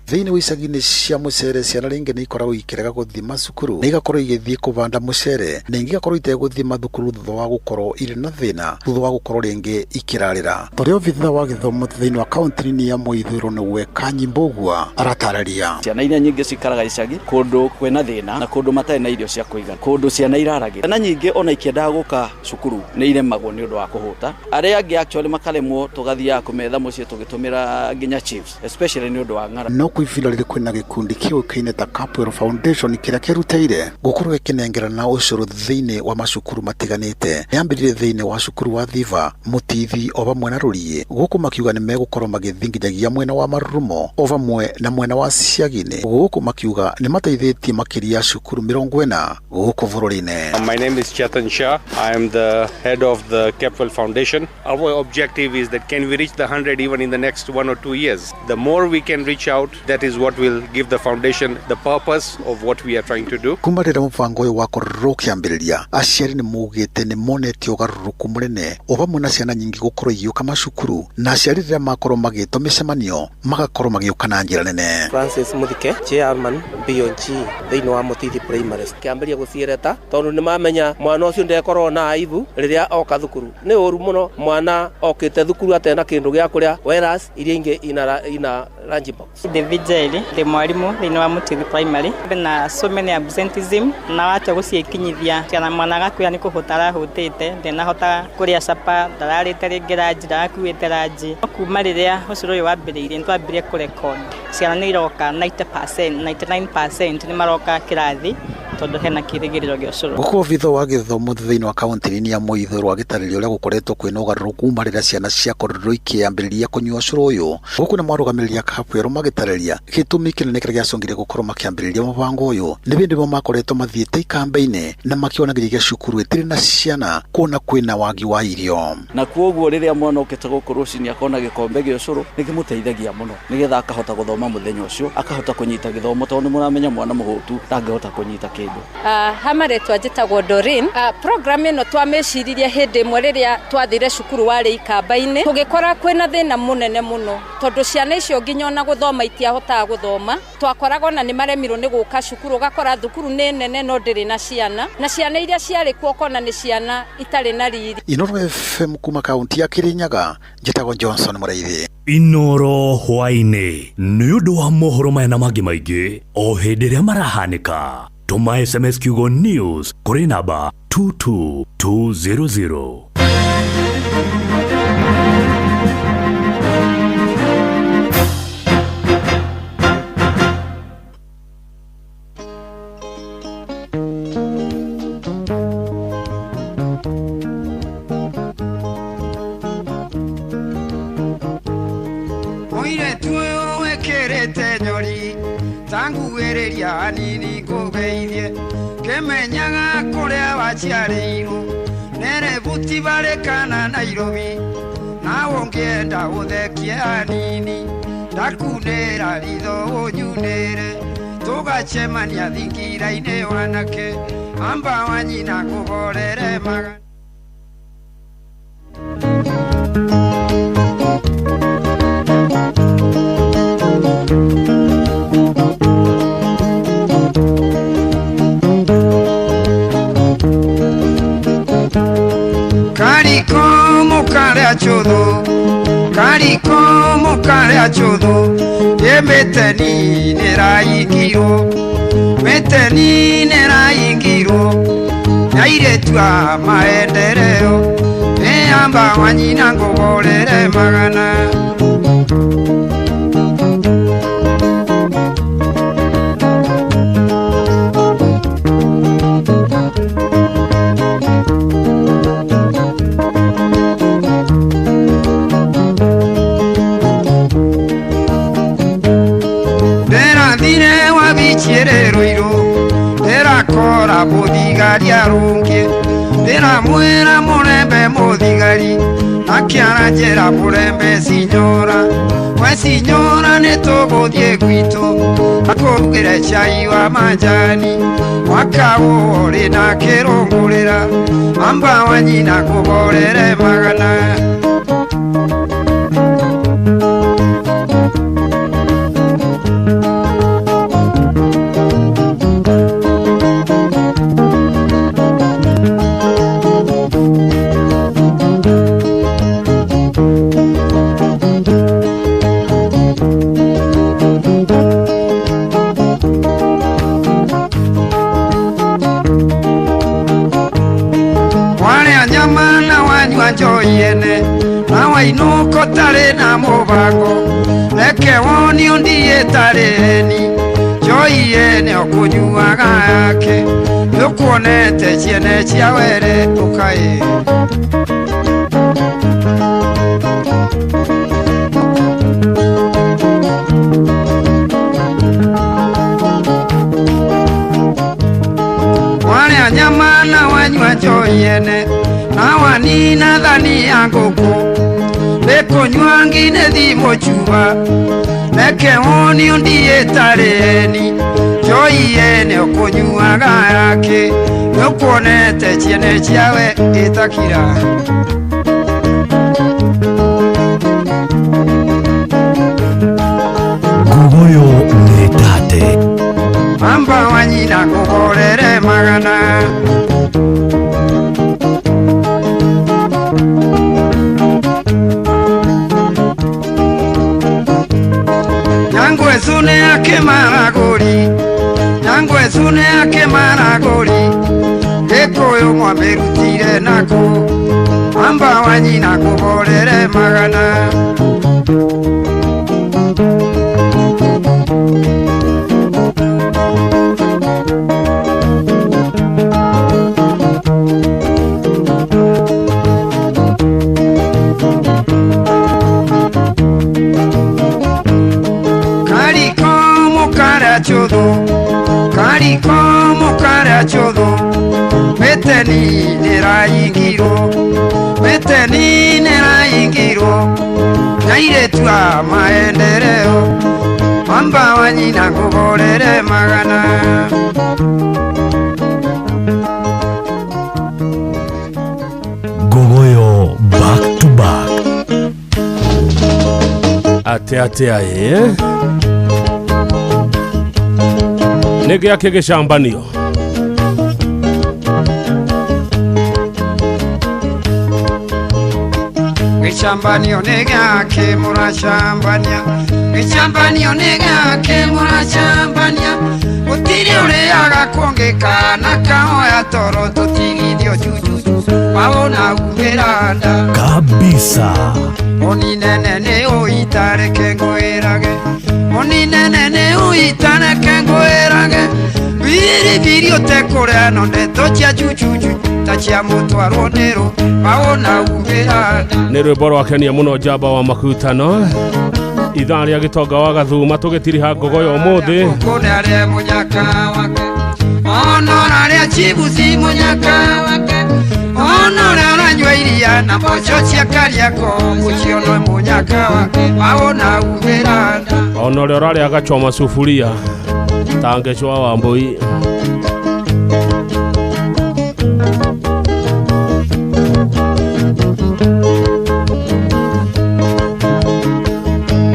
S25: Thĩinĩ wa icagi-inĩ cia mũcere ciana rĩngĩ nĩ ikoragwo ikĩrega gũthiĩ macukuru na igakorwo igĩthiĩ kũbanda mũcere na ingĩ igakorwo itegũthiĩ mathukuru thutha wa gũkorwo irĩ na thĩna thutha wa gũkorwo rĩngĩ ikĩrarĩra. Torĩa obitha wa gĩthomo thĩinĩ wa kaunti ya Mũithũĩro nĩwe Kanyi Mbũgua aratarĩria.
S26: Ciana iria nyingĩ cikaraga icagi kũndũ kwĩna thĩna na kũndũ matarĩ na irio cia kũigana, kũndũ ciana iraragĩra. Ciana nyingĩ ona ikĩendaga gũka cukuru nĩ iremagwo nĩ ũndũ wa kũhũta, arĩa angĩ actually makaremwo, tũgathiaga kũmetha mũciĩ tũgĩtũmĩra nginya chiefs, especially nĩ ũndũ wa ng'aragu.
S25: No kwa ihinda rĩrĩ kwĩna gĩkundi kĩũĩkaine ta Capwell Foundation kĩrĩa kĩrutĩire gũkorwo gĩkĩnengerana ũcũrũ thĩinĩ wa macukuru matiganĩte. Yambĩrĩirie thĩinĩ wa cukuru wa Thiva, Mũtithi o vamwe na Rũriĩ, gũkũ makiuga nĩ megũkorwo magĩthiĩ nginyagia mwena wa Marurumo o vamwe na mwena wa Ciaginĩ, gũkũ makiuga nĩ mateithĩtie makĩria cukuru 40 gũkũ bũrũri-inĩ.
S27: My name is Chetan Shah. I am the head of the Capwell Foundation. Our objective is that can we reach the 100 even in the next 1 or 2 years? The more we can reach out, that is what will give the foundation the purpose of what we are trying to do.
S25: Kuma rĩrĩa mũbango ũyũ wakorirwo ũkĩambĩrĩria, aciari nĩ maugĩte nĩ monete ũgarũrũku mũnene o vamwe na ciana nyingĩ gũkorwo igĩũka macukuru, na aciari rĩrĩa makorwo magĩtwo mĩcemanio magakorwo magĩũka na njĩra nene.
S28: Francis Muthike, chairman BOG thĩinĩ wa Mũtithi Primary. Kĩambĩrĩria gũciereta tondũ nĩ mamenya mwana ũcio ndekorwo na aibu rĩrĩa oka thukuru. Nĩ ũru mũno mwana okĩte thukuru atena kĩndũ gĩa kũrĩa, whereas iria ingĩ ina lunch box.
S1: David Njeri ndĩ mwarimũ thĩinĩ wa Mũtithi Primary. Na so many absenteeism na watua gũciĩkinyithia ciana mwana agakwĩra nĩ kũhũta arahũtĩte, ndenahota kũrĩa capa, ndararĩte rĩngĩ ranji, ndarakuĩte ranji. No kuma rĩrĩa ũcũrũ ũyũ wambĩrĩirie nĩ twambirie kũrecord ciana nĩ iroka 90%, 99% nĩ maroka kĩrathi. Tondũ hena kĩrĩgĩrĩro gĩa ũcũrũ.
S25: Gũkũ obitha wa gĩthomo thĩinĩ wa kaunti ya Mũithũrũ agĩtarĩria ũrĩa gũkoretwo kwĩna ũgarũrũku kuma rĩrĩa ciana ciakorirwo ikĩambĩrĩria kũnyua ũcũrũ ũyũ. Gũkũ nĩ marũgamĩrĩri a Kapwero magĩtarĩria gĩtũmi kĩnene kĩrĩa gĩacũngire gũkorwo makĩambĩrĩria mũbango ũyũ nĩ hĩndĩ ĩmwe makoretwo mathiĩte ikamba-inĩ na makĩona nginyagia cukuru ĩtirĩ na ciana kuona kwĩna wagi wa irio.
S26: Na kuoguo rĩrĩa mwana okĩte gũkũ rũcinĩ akona gĩkombe gĩa ũcũrũ nĩkĩmũteithagia mũno nĩgetha akahota gũthoma mũthenya ũcio, akahota kũnyita gĩthomo tondũ nĩmũramenya mwana mũhũtu ndangĩhota kũnyita kĩndũ.
S2: Ha marĩtwa njĩtagwo Doreen. Program ĩno twamĩciririe hĩndĩ ĩmwe rĩrĩa twathire cukuru warĩ ikamba-inĩ, tũgĩkora kwĩna thĩna mũnene mũno tondũ ciana icio nginya ona gũthoma itiahotaga gũthoma. Twakoraga ona nĩ maremirwo nĩ gũka cukuru, ũgakora thukuru nĩ nene no ndĩrĩ na ciana, na ciana iria ciarĩ kuo ũkona nĩ ciana itarĩ na riri.
S25: Inoro FM kuma kaunti ya Kirinyaga, njĩtagwo Johnson Mũraithi.
S5: Inoro hwaĩ-inĩ nĩ ũndũ wa mohoro maya na mangĩ maingĩ o hĩndĩ ĩrĩa marahanĩka. Tũma SMS kiugo news kũrĩ namba 22200.
S10: Mũirĩtu ũyũ wĩkĩrĩte nyori tanguĩrĩria hanini ngũgeithie, kĩmenyaga kũrĩa waciarĩirwo Nairobi barĩ kana Nairobi, nawe ũngĩenda ũthekie hanini ndakunĩra ritho ũnyunĩre, tũgacemania thingira-inĩ wanake amba wa nyina ngũhorere maga. Kariko mukare chuthu, kariko mukare chuthu, ye meteni neraingirwo, meteni neraingirwo, nairetu a maendeleo, e amba wa nyina ngũhorere magana. Ndĩrakora mũthigari arũngie, ndĩramwĩra mũrembe mũthigari, akĩara njĩra mũrembe sinyora, we sinyora nĩtũgũthiĩ gwitũ, akũrugĩre cai wa manjani, mwaka ũrĩ na kĩrũngũrĩra, amba wa nyina ngũhorere magana. Njoyene na wainuko tarĩ na mũbango, reke woni ũndiĩ tarĩ heni, njoyene ũkũnyuaga yake, nĩũkuonete ciene cia were ũkaĩ. Warĩa nyama na wanyua njoyene na wanina thani ya ngũkũ, nĩkũnyua ngine thimũ cuba, reke woni ũndiĩ tarĩ heni, njoyene ũkũnyuaga yake, nĩũkuonete ciene ciawe ĩtakira.
S5: Ngugoyo nĩ tate.
S10: Amba wa nyina ngũhorere magana. Nyangwe ake maragũri, nyangwe ake maragũri, Gĩkũyũ mwamĩrutire nakũ, amba wa nyina ngũhorere magana. ũrarĩa chũthũ mĩteni nĩraingirwo mĩteni nĩraingirwo nyairĩtu a maendeleo mamba wa nyina ngũgũrĩre magana.
S5: Ngogoyo back to back.
S4: Atä atä aä nä gä akä gä cambanio.
S10: Gĩcambanio nĩ gĩake mũracambania, gĩcambanio nĩ gĩake mũracambania, gũtirĩ ũrĩaga kũngĩkana kahoya toro tũtigithio jujuju wawona umĩra nda.
S5: Kabisa.
S10: Oninene nĩ ũitareke ngwĩrage, oninene nĩ ũitareke ngwĩrage, biribiri ũtekũrĩa no ndeto cia jujuju ta cia mũtwarwo nĩrũ wawona umĩra nda.
S4: Nä rwä mbo rwakenia må no njamba wa makutano ithaa rĩa gĩtonga wa gathuma tũgĩtiriha ngogoyo ũmũthĩ.
S10: Kune arĩa mũnyaka wake onora arĩa chibuci mũnyaka wake onora aranyua iria na mboco cia Kariako ũcio no mũnyaka wake wawona umĩra nda.
S4: Ona ũrĩa ũrarĩa agachoma sufuria ta ngecwa wa mbũi.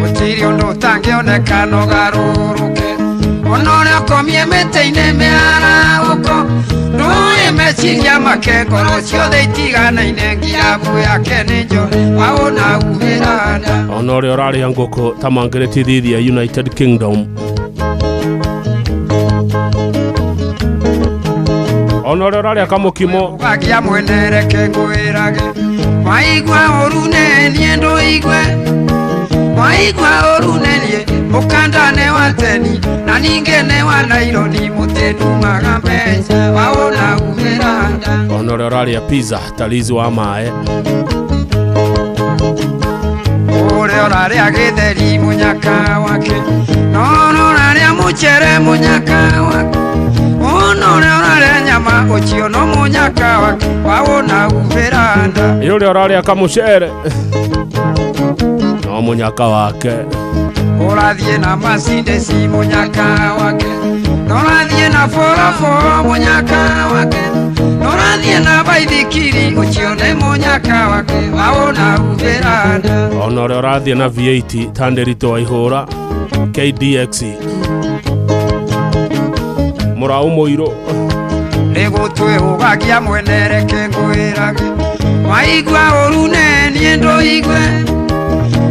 S10: Gũtirĩ ũndũ ũtangĩoneka no garũrũke ona ũrĩa ũkomie mĩtĩ-inĩ mĩarahũko ndũĩ meciria make ngoro ciothe itiganaine ngirabu yake nĩ njore wawona umĩra nda.
S4: Ona ũrĩa ũrarĩa ngũkũ ta mangĩrĩtithithia United Kingdom. Ona ũrĩa ũrarĩa kamũkimo.
S10: Gakia mwene reke ngwĩrage waigua ũru nĩ niĩ ndũigue waigua ũru nĩ niĩ mũkanda nĩ wa teni na ningĩ nĩ wa naironi mũtĩndumaga mbeca wawona umĩra nda.
S4: Ona ũrĩa ũrarĩa pizza ta Liz wa maĩ.
S10: Ũrĩa ũrarĩa gĩtheri mũnyaka wake nono ũrarĩa mũcere mũnyaka wake ona ũrĩa ũrarĩa nyama ũcio no mũnyaka wake wawona umĩra nda.
S4: Ĩ ũrĩa ũrarĩa kamũcere no mũnyaka wake.
S10: Ũrathiĩ na Mercedes mũnyaka wake norathiĩ na boroboro mũnyaka wake norathiĩ na baithikiri ũcio nĩ mũnyaka wake wawona umĩra nda.
S4: Ona ũrĩa ũrathiĩ na V8 ta Nderitu wa ihũra KDX mũraũ mũirũ.
S10: Nĩgũtwĩhũgagia mwene reke ngwĩrage waigua ũru nĩ niĩ ndũigue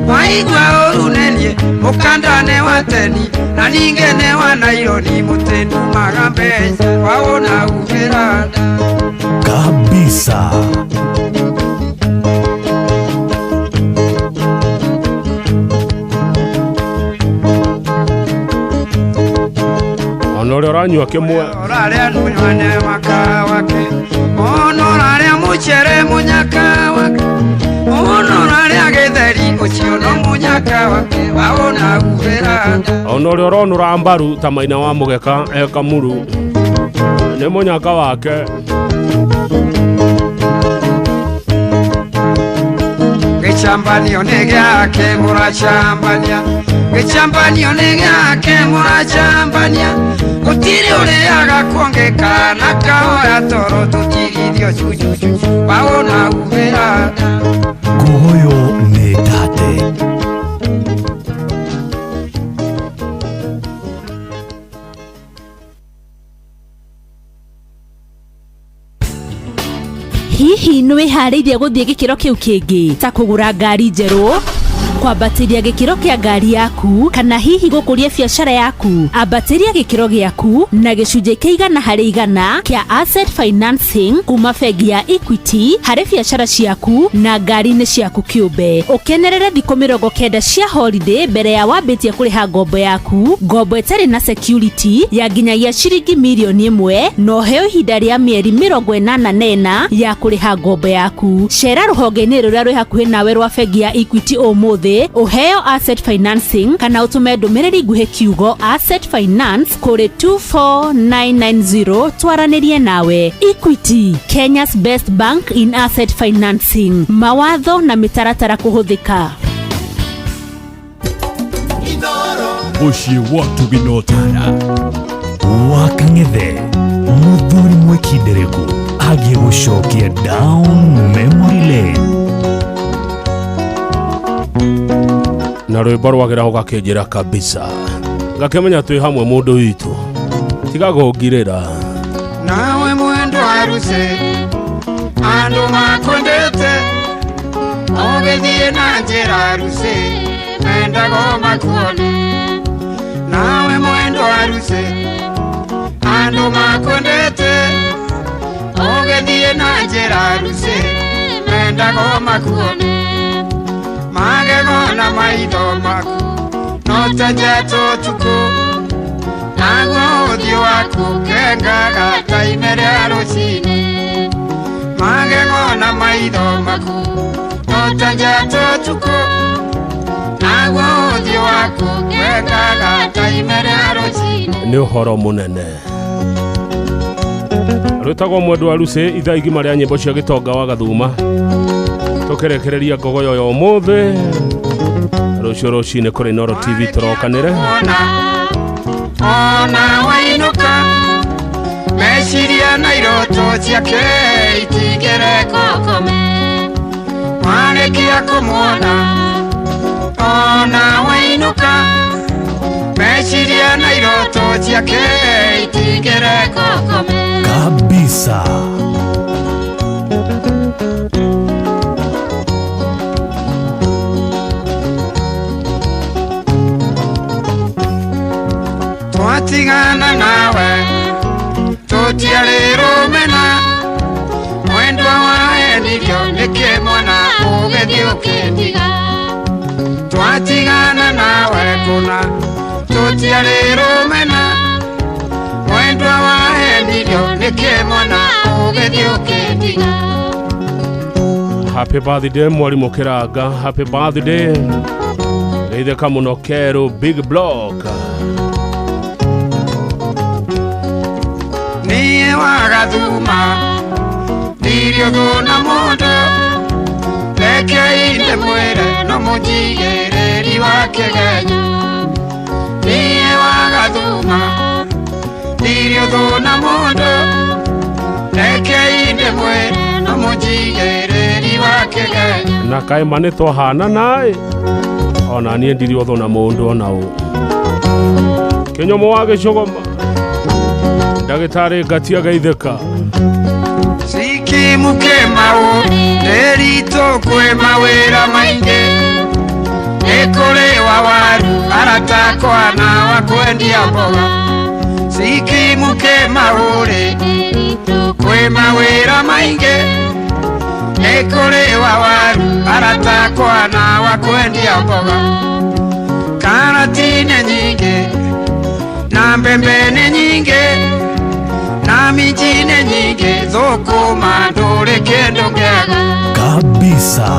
S10: waigua ũru nĩ niĩ mũkanda nĩ wa teni na ningĩ nĩ wa naironi mũtĩndumaga mbeca wawona umĩra nda.
S5: Kabisa.
S4: Ona ũrĩa ũranyua kĩmwe.
S10: Ũrarĩa nunywane maka wake ona ũrarĩa mũcere mũnyaka wake ona ũrarĩa gĩtheri ũcio no mũnyaka wake wawona umĩra nda.
S4: Ona ũrĩa ũronũra mbaru ta maina wa mũgeka e Kamuru nĩ mũnyaka wake.
S10: Gĩcambanio nĩ gĩake mũracambania gĩcambanio nĩ gĩake mũracambania gũtirĩ ũrĩaga kuongĩkana kahoya toro tũtigithio cucucu wawona umĩra nda.
S5: Ngogoyo nĩ tate.
S11: Hihi nĩ wĩharĩirie gũthiĩ gĩkĩro kĩu kĩngĩ ta kũgũra ngari njerũ, kwambatĩria gĩkĩro kĩa ngari yaku, kana hihi gũkũria biacara yaku? Ambatĩria gĩkĩro gĩaku na gĩcunjĩ kĩa 100% kĩa asset financing kuma bengi ya Equity harĩ biacara ciaku na ngari-inĩ ciaku kĩũmbe. Ũkenerere thikũ 90 cia holiday mbere ya wambĩtie kũrĩha ngombo yaku, ngombo ĩtarĩ na security ya nginyagia ciringi mirioni 1 na ũheo ihinda rĩa mĩeri 84 ya kũrĩha ngombo yaku. Cera rũhonge-inĩ rũrĩa rwĩ hakuhĩ nawe rwa bengi ya Equity ũmũthĩ ũmũthĩ ũheo asset financing kana ũtũme ndũmĩrĩri nguhĩ kiugo asset finance kũrĩ 24990 twaranĩrie nawe. Equity, Kenya's best bank in asset financing. Mawatho na mĩtaratara kũhũthĩka.
S5: Mũciĩ wa Tũginotara wa Kang'ethe, mũthuri mwĩkindereku agiĩ gũcokia down memory lane.
S4: Na rwĩmbo rwagĩra ũgakĩnjĩra kabisa, ngakĩmenya twĩ hamwe mũndũ witũ, tiga kũngirĩra.
S10: Nawe mwendo aruse andu makwendete, ũgĩthiĩ na njĩra aruse mendago makuone. Nawe mwendo aruse andu makwendete, ũgĩthiĩ na njĩra aruse mendago makuone. Magego na maitho maku no ta njata ũtukũ, naguo ũthiũ waku ũkengaga ta ime rĩa rũcinĩ. Magego na maitho maku no ta njata ũtukũ, naguo ũthiũ waku ũkengaga ta ime rĩa rũcinĩ.
S4: Nĩ ũhoro mũnene. Rwĩtagwo Mwendwa Lucy, ithaa igima rĩa nyĩmbo cia gĩtonga wa Gathuma. Tũkĩrekereria ngogoyo ya ũmũthĩ, rũciũ rũcinĩ kũrĩ Inooro TV tũrokanĩre.
S10: Ona wainũka meciria na iroto ciake itigere kũkome, warĩkia kũmuona. Ona wainũka meciria na iroto ciake itigere kũkome.
S5: Kabisa.
S10: Twatigana nawe tũtiarĩ rũmena, mwendwa wahenirio nĩkĩ mwana ũgĩthiĩ ũkĩndiga. Twatigana nawe kũna tũtiarĩ rũmena, mwendwa wahenirio nĩkĩ mwana ũgĩthiĩ ũkĩndiga.
S4: Happy birthday mwarimũ Kĩranga, happy birthday. Geithĩka mũno Kerũ Big Block.
S10: Niĩ wagathuma ndirĩ ũthũ na mũndũ, rekei ndĩmwĩre no mũnjigĩrĩri wa kĩgenyo. Niĩ wagathuma ndirĩ ũthũ na mũndũ, rekei ndĩmwĩre no mũnjigĩrĩri wa kĩgenyo.
S4: Na kaĩ ma nĩ twahanana ĩ, ona niĩ ndirĩ ũthũ na mũndũ ona ũ. Kĩnyũmũ wa gĩcũgũma, ndagĩtarĩ Ngatia geithĩka.
S10: Sikimuke mau ndĩritũ kwĩ mawĩra maingĩ, nĩ kũrĩ wa waru aratakwa na wa kwendia mboga. Sikimuke mau rĩ kwĩ mawĩra maingĩ, nĩ kũrĩ wa waru aratakwa na wa kwendia mboga. Karati nĩ nyingĩ na mbembe nĩ nyingĩ na minji nĩ nyingĩ, thũkũma ndũrĩ kĩndũ kĩega.
S5: Kabisa.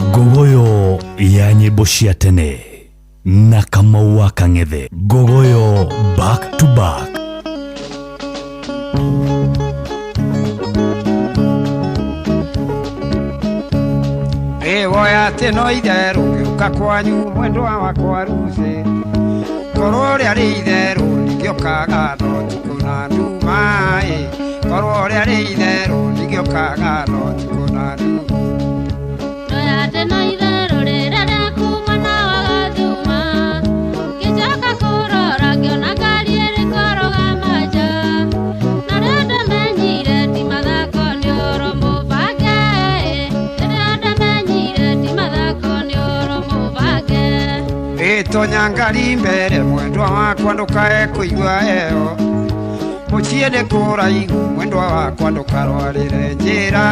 S5: Ngogoyo ya nyĩmbo cia tene na Kamau wa Kang'ethe. Ngogoyo back to back.
S10: Ĩwoya atĩ no itherũ ngĩũka kwanyu mwendwa wakwa Lucy, korwo rĩarĩ itherũ ndingĩũkaga no ũtukũ na nduma ĩ, korwo rĩarĩ itherũ ndingĩũkaga no ũtukũ na nduma.
S16: Ndoya atĩ no itherũ rĩrĩa rĩakuma na wagathuma, ngĩcoka kũrora ngĩona ngari ĩrĩ kũrũgama nja, na rĩrĩa ndamenyire ti mathako nĩ ũhoro mũbange, rĩrĩa ndamenyire ti mathako nĩ ũhoro mũbange.
S10: Ĩtonya ngari mbere mwendwa wakwa ndũkae kũigua heho, mũciĩ nĩ kũraihu mwendwa wakwa ndũkarwarĩre njĩra.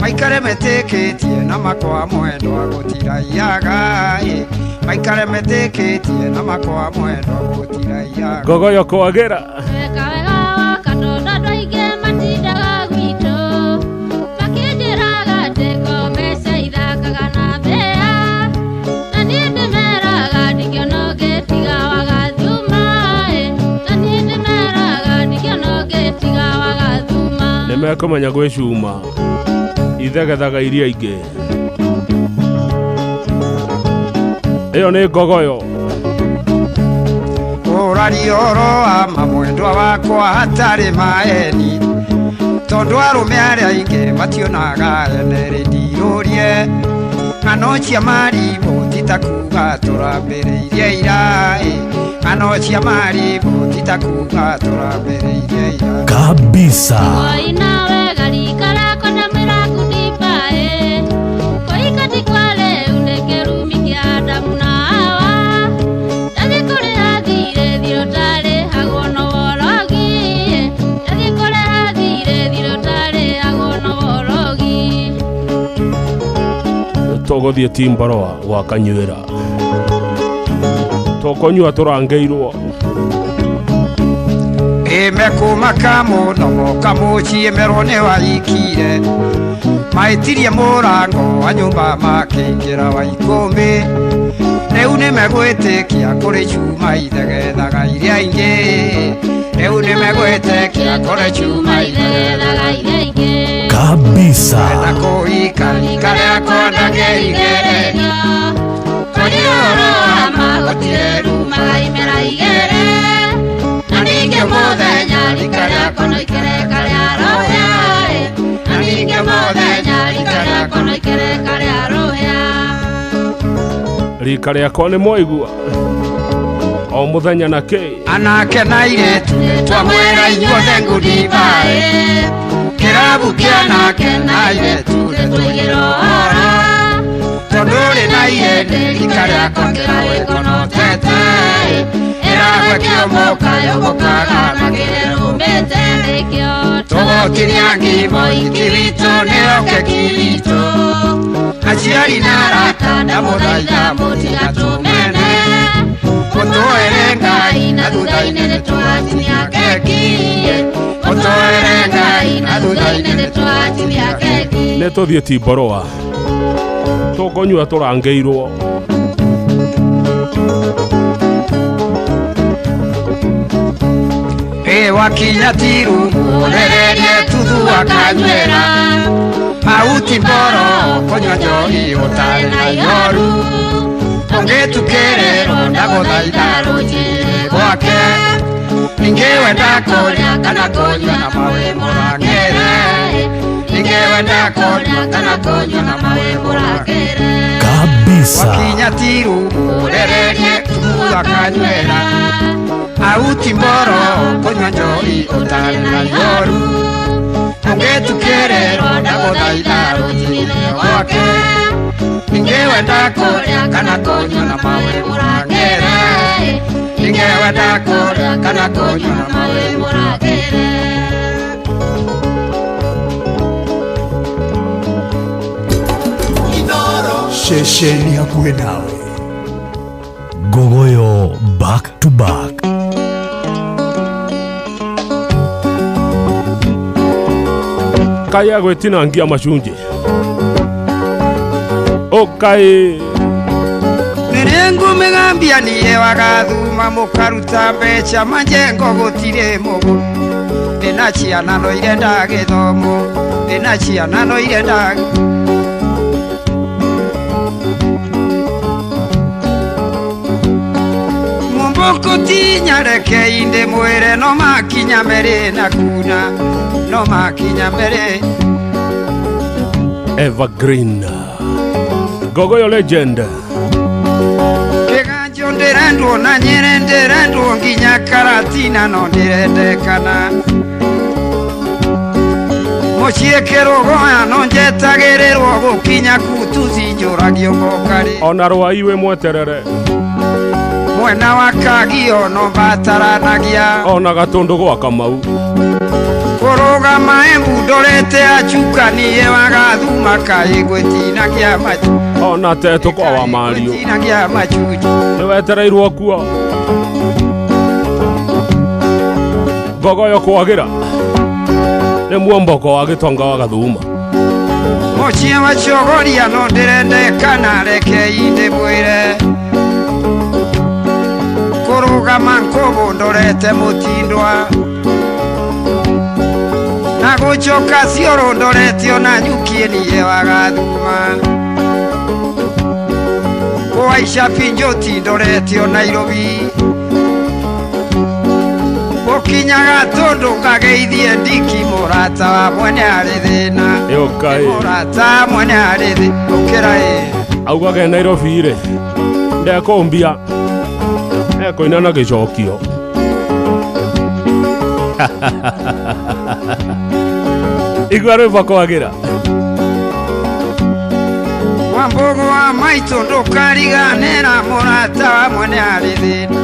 S10: Maikare metĩkĩtie na makwa mwendwa gũtiraiyaga ĩ. Maikare metĩkĩtie na makwa mwendwa gũtiraiyaga.
S4: Ngogoyo kwagĩra.
S16: Weka wega woka tondũ andũ aingĩ matindaga gwitũ makĩnjĩraga atĩ ngombe cia ithakaga na mbĩa na niĩ ndĩmeraga ndingĩona ũngĩ tiga wagathuma ĩ. Na niĩ ndĩmeraga ndingĩona ũngĩ tiga wagathuma.
S4: Nĩ mekũmenya gwĩ cuma ithegethaga iria ingĩ. Ĩyo nĩ ngogoyo.
S10: Ũraria ũhoro wa mamwendwa wakwa hatarĩ maeni tondũ arũme arĩa aingĩ mationaga ene rĩndirũrie ng'ano cia marimũ ti ta kuga tũrambĩrĩirie ira ĩ. Ng'ano cia marimũ ti ta kuga tũrambĩrĩirie ira.
S5: Kabisa.
S16: Koi nawe garika rako ndamwĩra kundibaĩ koika ti kwa rĩu nĩ kĩrumi kĩa Adamu na Hawa ndathiĩ kũrĩa thirĩ thirĩ ũtarĩhagwo no worogi ndathiĩ kũrĩa thirĩ thirĩ ũtarĩhagwo no worogi.
S4: Tũgũthiĩ timbarũa gwa kanyuĩra tũkũnyua tũrangĩirwo.
S10: Ĩmekũmaka mũno moka mũciĩ merwo nĩ waikire maĩtirie mũrango wa nyũmba makĩingĩra wa ikũmbĩ rĩu nĩmegwĩtĩkia kũrĩ cuma ithegethaga iria ingĩ rĩu nĩmegwĩtĩkia kũrĩ cuma
S16: ithegethaga iria ingĩ.
S5: Kabisa.
S10: Na kũhika rika rĩakwa ndangĩrigereria kũrĩ ũhoro wa ma gũtirĩ
S16: rumaga imera igĩrĩ na ningĩ mũthenya rika rĩakwa no ikereka rĩa rũhĩa ĩ. Na ningĩ mũthenya rika rĩakwa no ikereka rĩa rũhĩa.
S4: Rika rĩakwa nĩ mwaigua o mũthenya na kĩ.
S10: Anake na airĩtu twamwĩra inyuothe ngudibaĩ kĩrabu kĩa anake na airĩtu nĩtũigĩrwo ũhoro tondũ ũrĩ na ihĩndĩ rika rĩakwa kĩrawĩkonotete ĩragwe kĩomoka yũmbũkaga
S16: na kĩrũmĩte nĩkĩo
S10: tũgũtinia ngimo iki witũ nĩyo keki witũ aciari na arata ndamũthaitha mũtigatũmene mũtũere Ngai na thutha-inĩ nĩtũgatinia keki mũtũere Ngai na thutha-inĩ nĩtũgatinia keki.
S4: Nĩ tũthiĩ timbarũa tũkũnyua tũrangĩirwo.
S10: Ĩ wakinya tiru ũrererie tuthu akanyuĩra auti mboro kũnyua njohi ũtarĩ na ihoru ũngĩtukĩrĩrwo ndagũthaitha rũcinĩ gwake ningĩ wenda kũrĩa kana kũnyua na mawe mũrangĩre ningĩ wenda kũrĩa kana kũnyua na mawe mũrangĩre.
S5: Kabisa.
S10: Wakinya tiru ũrererie tuthu akanyuĩra auti mboro kũnyua njohi ũtarĩ na ihoru ũngĩtukĩrĩrwo ndagũthaitha rũcinĩ gwake ningĩ wenda kũrĩa kana kũnyua na mawe mũrangĩre ningĩ wenda kũrĩa kana kũnyua na mawe
S16: mũrangĩre.
S3: Ceceni hakuhĩ nawe.
S5: Ngogoyo back to back.
S4: Kaya gwĩtinangia macunjĩ ũkai.
S10: Nĩrĩ ngũmĩgambia niĩ wagathuma mũkaruta mbeca manjengo gũtirĩ mũgũ ndĩna ciana no irenda gĩthomo ndĩna ciana no irenda. Mũmbũkũ tinya reke inde mwĩre no makinya mbere na kuna no makinya mbere.
S4: Evergreen Ngogoyo legend.
S10: Kĩganjo ndĩrendwo na Nyĩrĩ ndĩrendwo nginya Karatina no ndĩrendekana mũciĩ kĩrũgoya no njetagĩrĩrwo gũkinya kutuci njũragio ngokarĩ
S4: ona rwai wĩ mweterere
S10: mwena wa Kagio no mbataranagia
S4: ona Gatũndũ gwa Kamau.
S10: Kũrũgama Embu ndorete achukanie wagathuma kaĩ gwĩtina kĩa machu
S4: Ona tetũ kwa wa Mario.
S10: Gwĩtina kĩa machuji.
S4: Nĩ wetereirwo kuo. Ngogoyo kwagĩra. Nĩ muomboko wa gĩtonga wa Gathuma.
S10: Mũciĩ wa Chogoria no ndĩrendekana rekei ndĩmwĩre. Kũrũgama Nkũbũ ndorete mũtindwa. Na gũcoka cioro ndorete ona nyuki niĩ wagathuma. Kũhaica Pinjoti ndorete o Nairobi. Gũkinyaga tũndũ ngageithie ndiki mũrata wa mwene arĩ thĩna.
S4: Ĩũkaĩ.
S10: Mũrata mwene arĩ thĩ ũkĩra ĩ.
S4: Augaga e Nairobi rĩ ndekũmbia ekũina na gĩcokio. Igua rwĩmbo kwagĩra.
S10: Wambũgũ wa maitũ ndũkariganĩra mũrata wa mwene arĩ thĩna.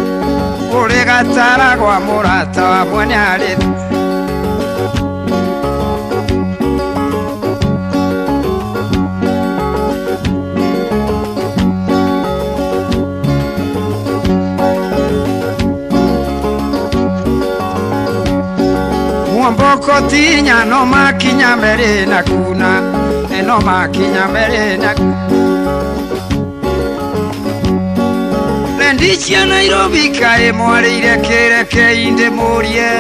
S10: Ũrĩ gatara gwa mũrata wa mwene arĩ thĩ. Mwomboko tinya no makinya mbere na kuna no makinya mbere na Rendi cia Nairobi kaĩ mwarĩire kĩreke ndĩmũrie.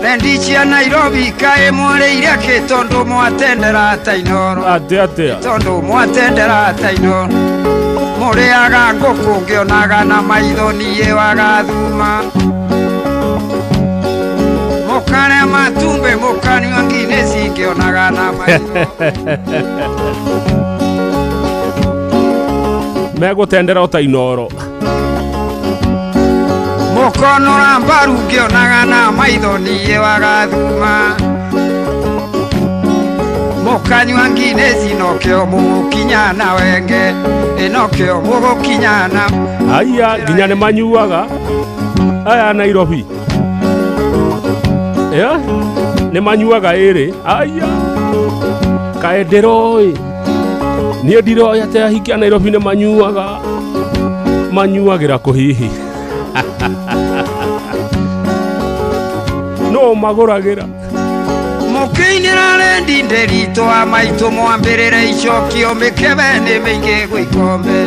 S10: Rendi cia Nairobi kaĩ mwarĩire kĩ tondũ mwatendera ta Inooro.
S4: Atĩa atĩa.
S10: Tondũ mwatendera ta Inooro. Mũrĩaga ngũkũ ngĩonaga na maitho niĩ wagathuma. Mũkarĩa matumbĩ mũkanyua nginĩci ngĩonaga na maitho.
S4: Megũtendera o ta Inooro.
S10: Mũkonora mbaru ngĩonaga na maitho niĩ wagathuma. Mũkanyua nginĩci nokĩo mũgũkinya na wenge ĩnokĩo mũgũkinya na.
S4: Aya nginya nĩ manyuaga aya Nairobi. Yeah? Nĩ manyuaga ĩrĩ. Aya kaĩ ndĩroĩ. Niĩ ndiroĩ atĩ ahiki a Nairobi nĩ manyuaga. Manyuagĩra kũ hihi? No magũragĩra.
S10: Mũkĩinĩra rendi ndĩritũ wa maitũ mwambĩrĩre icokio mĩkebe nĩ mĩingĩ gwĩ ikombe.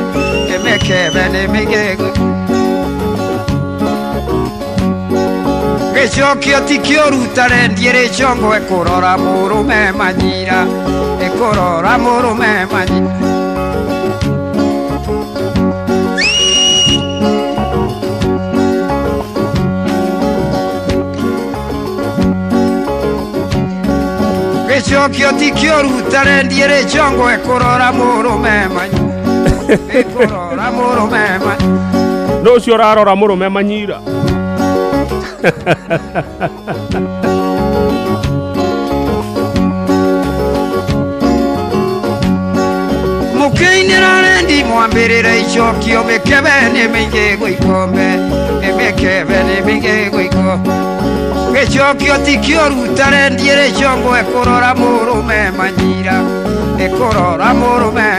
S10: Mĩkebe nĩ mĩingĩ gwĩ Gĩcokio ti kĩũru ta rendi ĩrĩ congo ĩkũrora mũrũme manyira. Ĩkũrora mũrũme manyira. Gĩcokio ti kĩũru ta rendi ĩrĩ congo ĩkũrora mũrũme manyira. Ĩkũrora mũrũme manyira.
S4: Nũ ũcio ũrarora mũrũme manyira?
S10: Mũkĩinĩra rendi mwambĩrĩre icokio mĩkebe nĩ mĩingĩ gwĩ ikombe. Mĩkebe nĩ mĩingĩ gwĩ ikombe. Gĩcokio ti kĩũru ta rendi ĩrĩ congo ĩkũrora mũrũme manyira. Ĩkũrora mũrũme.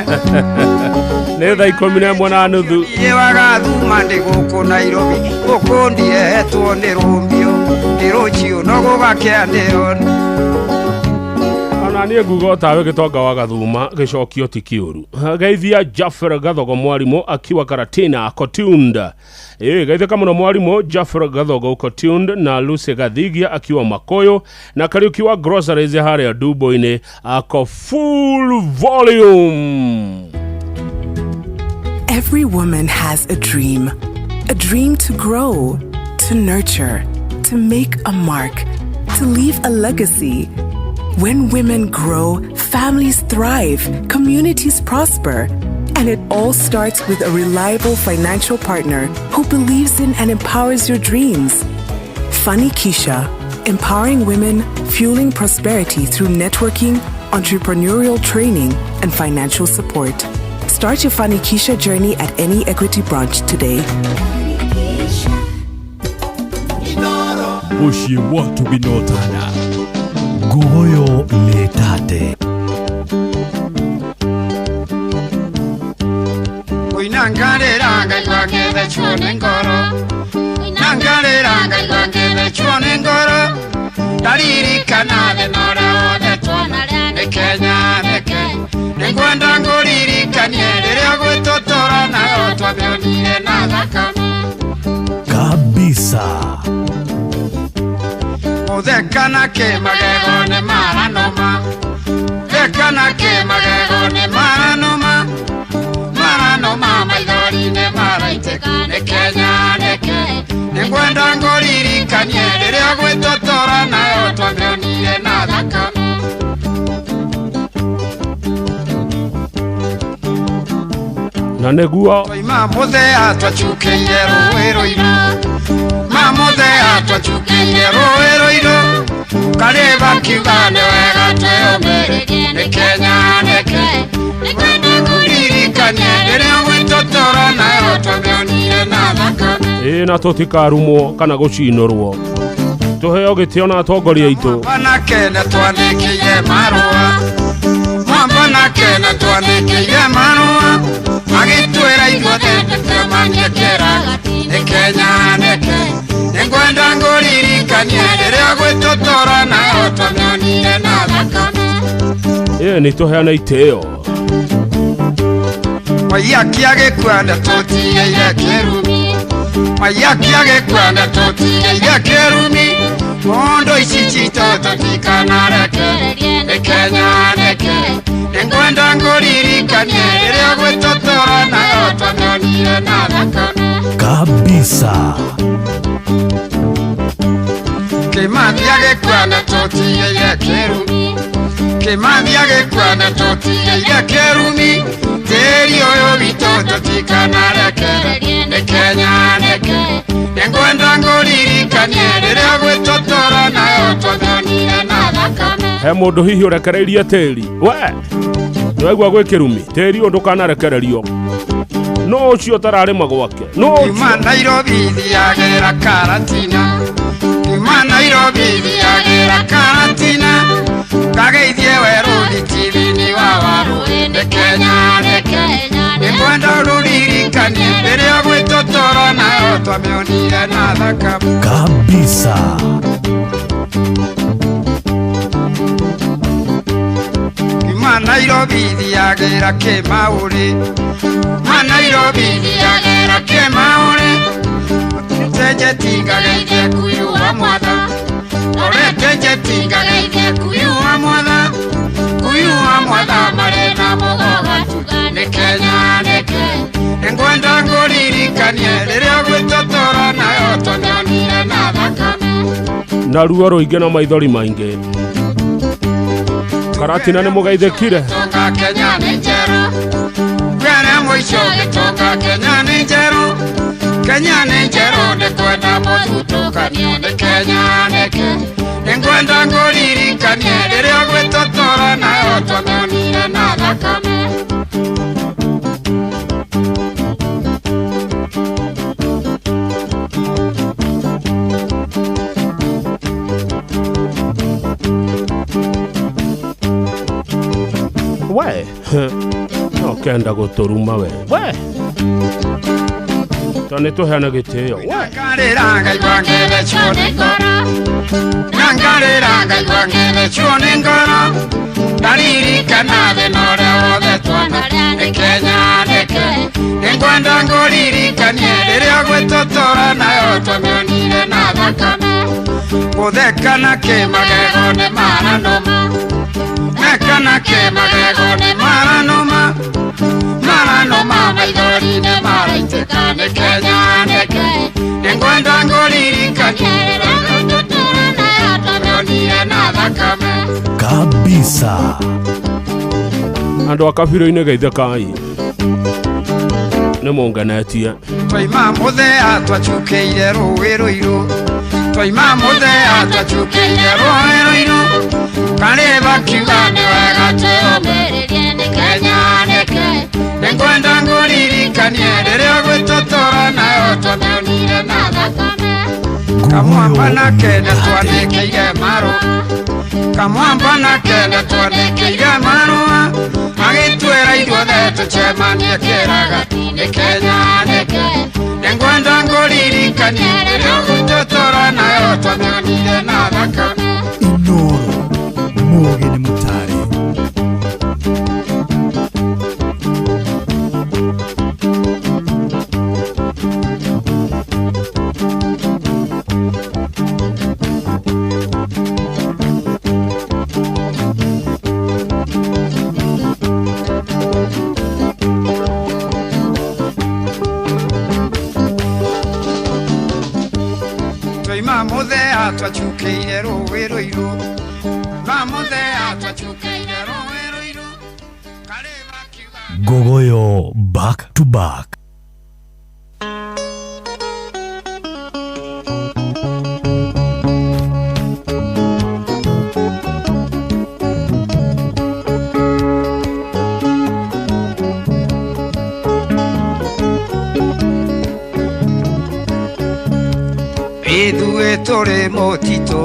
S4: Nĩ thaa 11:30.
S10: Niĩ wagathuma ndĩ gũkũ Nairobi. Gũkũ ndirehetwo nĩ rũmbio. Nĩ rũciũ no gũgakĩa ndĩrona.
S4: Ona niĩ nguga o tawe gĩtonga wa Gathuma gĩcokio ti kĩũru. Geithia Jaffer Gathogo mwarimũ akiwa Karatina Kotund. Geithĩka mũno mwarimũ Jaffer Gathogo Kotund na Lucy Gathigia akiwa Makoyo na Kariuki wa Groceries harĩa Dubo-inĩ ako full volume.
S7: Every woman has a dream. A dream to grow, to nurture, to make a mark, to leave a legacy. When women grow, families thrive, communities prosper. And it all starts with a reliable financial partner who believes in and empowers your dreams. Fanikisha, empowering women, fueling prosperity through networking, entrepreneurial training, and financial support. Start your Fanikisha journey at any Equity branch today.
S18: Inoro.
S5: Mũciĩ wa ũtugi na ũtana. Nguoyo nĩ tate.
S10: Koinangarĩra ngaigua ngĩthecwo nĩ ngoro, nangarĩra ngaigua ngĩthecwo nĩ ngoro, ndaririkana thĩna ũrĩa wothe tuona nĩ Kenya, nĩ Kenya. Nĩngwenda ngũririkanie rĩrĩa gwĩtũtũra nayo twamĩonire na thakame.
S5: Kabisa.
S10: Mũtheka na kĩmagego nĩ maranũma, theka na kĩmagego nĩ maranũma, maranũma maithori nĩ maraitĩka nĩ Kenya, nĩ Kenya. Nĩngwenda ngũririkanie rĩrĩa gwĩtũtũra nayo twamĩonire na thakame.
S4: Na nĩguo
S10: Twaima mũthea twacukĩire rũĩ rũirũ, mamũthea twacukĩire rũĩ rũirũ, karĩba kiuga nĩ wega twĩyũmĩrĩrie nĩ Kenya, nĩ Kenya. Nĩngwenda ngũririkanie rĩrĩa gwĩtũtũra nayo twamĩonire na thakame.
S4: Ĩ na tũtikarumwo kana gũcinũrwo, tũheo gĩtĩo na atongoria aitũ.
S10: Mwanake nĩ twandĩkĩire marũa, mwamba nake nĩ twandĩkĩire marũa, agĩtwĩra ithuothe tũcemanie kĩragati nĩ Kenya, nĩ Kenya. Nĩngwenda ngũririkanie rĩrĩa gwĩtũtũra nayo twamĩonire na thakame.
S4: Ĩ nĩ tũheane itĩo.
S10: Waiyaki agĩkua ndatũtigĩire kĩrumi, Waiyaki agĩkua ndatũtigĩire kĩrumi, mondo ici citũ tũtikanarekererie nĩ Kenya, nĩ Kenya. Nĩngwenda ngũririkanie rĩrĩa gwĩtũtũra nayo twamĩonire na thakame.
S5: Kabisa.
S10: Kĩmathi agĩkua ndatũtigĩire kĩrumi, Kĩmathi agĩkua ndatũtigĩire kĩrumi, tĩri ũyũ witũ tũtikanarekererie nĩ Kenya, nĩ Kenya. Nĩngwenda ngũririkanie rĩrĩa gwĩtũtũra nayo twamĩonire na thakame.
S4: He mũndũ hihi ũrekereirie tĩri we nĩwaigua gwĩ kĩrumi tĩri ũyũ ndũkanarekererio no ũcio ũtararĩma gwake no
S10: Kiuma Nairobi thiagĩra Karatina, Kiuma Nairobi thiagĩra Karatina, kageithie werũ thitithini wa Warũĩ nĩ Kenya, nĩ Kenya. Nĩngwenda ũrũririkanie rĩrĩa gwĩtũtũra nayo twamĩonire na thakame.
S5: Kabisa.
S10: Kiuma Nairobi thiagĩra Kĩmaũrĩ, Kiuma Nairobi thiagĩra Kĩmaũrĩ, tenjeti ngageithie kuyu wa mwatha, orete njeti ngageithie kuyu wa mwatha, kuyu wa mwatha marĩ na mũgoga tuga nĩ Kenya, nĩ Kenya. Nĩngwenda ngũririkanie rĩrĩa gwĩtũtũra nayo twamĩonire na thakame.
S4: Na ruo rũingĩ na maithori maingĩ. Karatina nĩ mũgeithĩkire.
S10: Gĩtonga Kenya nĩ njerũ, ngwere mũico gĩtonga Kenya nĩ njerũ, Kenya nĩ njerũ nĩkwenda mũthutũkanio nĩ Kenya, nĩ Kenya. Nĩngwenda ngũririkanie rĩrĩa gwĩtũtũra nayo twamĩonire na thakame.
S4: We no kenda gũtũruma we we to nĩ tũheana gĩtĩo we.
S10: Ngarĩra ngaigua ngĩthecwo nĩ ngoro, ngarĩra ngaigua ngĩthecwo nĩ ngoro, ndaririkana thĩna ũrĩa wothe tuona nĩ Kenya, nĩ Kenya. Nĩngwenda ngũririkanie rĩrĩa gwĩtũtũra nayo twamĩonire na thakame. Gũtheka na kĩmagego nĩ maranũma, theka na kĩmagego nĩ maranũma, maranũma maithori nĩ maraitĩka nĩ Kenya, nĩ Kenya. Nĩngwenda ngũririkanie rĩrĩa gwĩtũtũra nayo twamĩonire na thakame.
S5: Kabisa.
S4: Andũ a kabirũ-inĩ geithĩkai nĩ mũngenetie.
S10: Twaima mũthea twacukĩire rũĩ rũirũ, twaima mũthea twacukĩire rũĩ rũirũ, karĩba kiuga nĩ wega twĩyũmĩrĩrie nĩ Kenya, nĩ Kenya. Nĩngwenda ngũririkanie rĩrĩa gwĩtũtũra nayo twamĩonire na thakame. Kamwamba na kenda twandĩkĩire marũa, kamwamba na kenda twandĩkĩire marũa, magĩtwĩra ithuothe tũcemanie kĩragati-inĩ Kenya nĩke. Nĩngwenda ngũririkanie rĩrĩa ũgũtũtũra nayo twamĩonire na thakame.
S3: Inoro Mũgĩ nĩ mũtare.
S10: Twaima mũthea twacukĩire rũĩ rũirũ, ma mũthea twacukĩire rũĩ rũirũ.
S5: Gogoyo back to back.
S10: Ithuĩ tũrĩ mũtitũ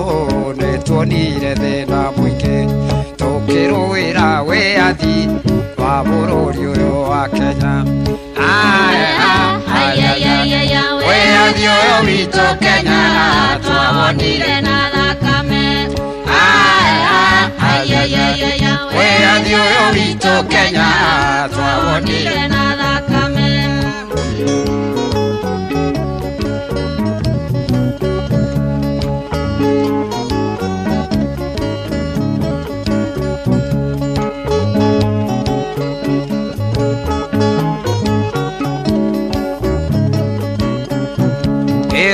S10: nĩ tuonire thĩna mũingĩ, tũkĩrũĩra wĩyathi wa bũrũri ũyũ wa Kenya. Wĩyathi ũyũ witũ Kenya twawonire
S16: na thakame.
S10: Wĩyathi ũyũ witũ Kenya twawonire
S16: na thakame.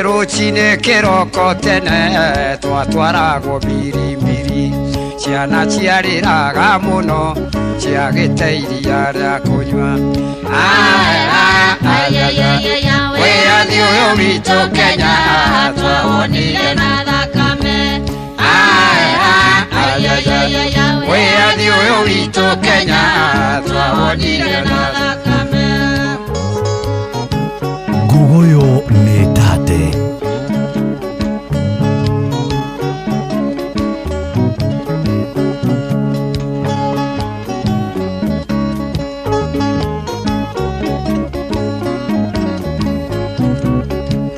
S10: Rũcinĩ kĩroko tene twatwaragwo mbirimbiri, ciana ciarĩraga mũno ciagĩte iria rĩa kũnyua. Wĩyathi ũyũ witũ Kenya twawonire
S16: na thakame.
S10: Wĩyathi ũyũ witũ Kenya twawonire na
S16: thakame.
S5: Gogoyo nĩ tate.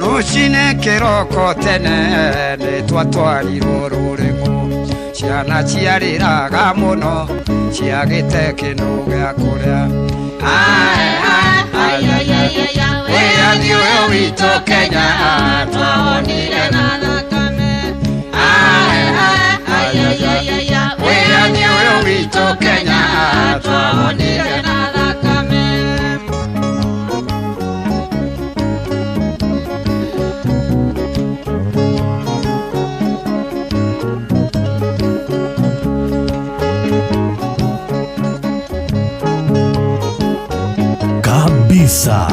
S10: Rũcinĩ kĩroko tene nĩ twatwarirwo rũrĩng'ũ, ciana ciarĩraga mũno ciagĩte kĩndũ gĩa kũrĩa. Wĩyathi ũyũ witũ Kenya twawonire
S16: na thakame.
S10: Wĩyathi ũyũ witũ Kenya twawonire
S16: na thakame.
S5: Kabisa.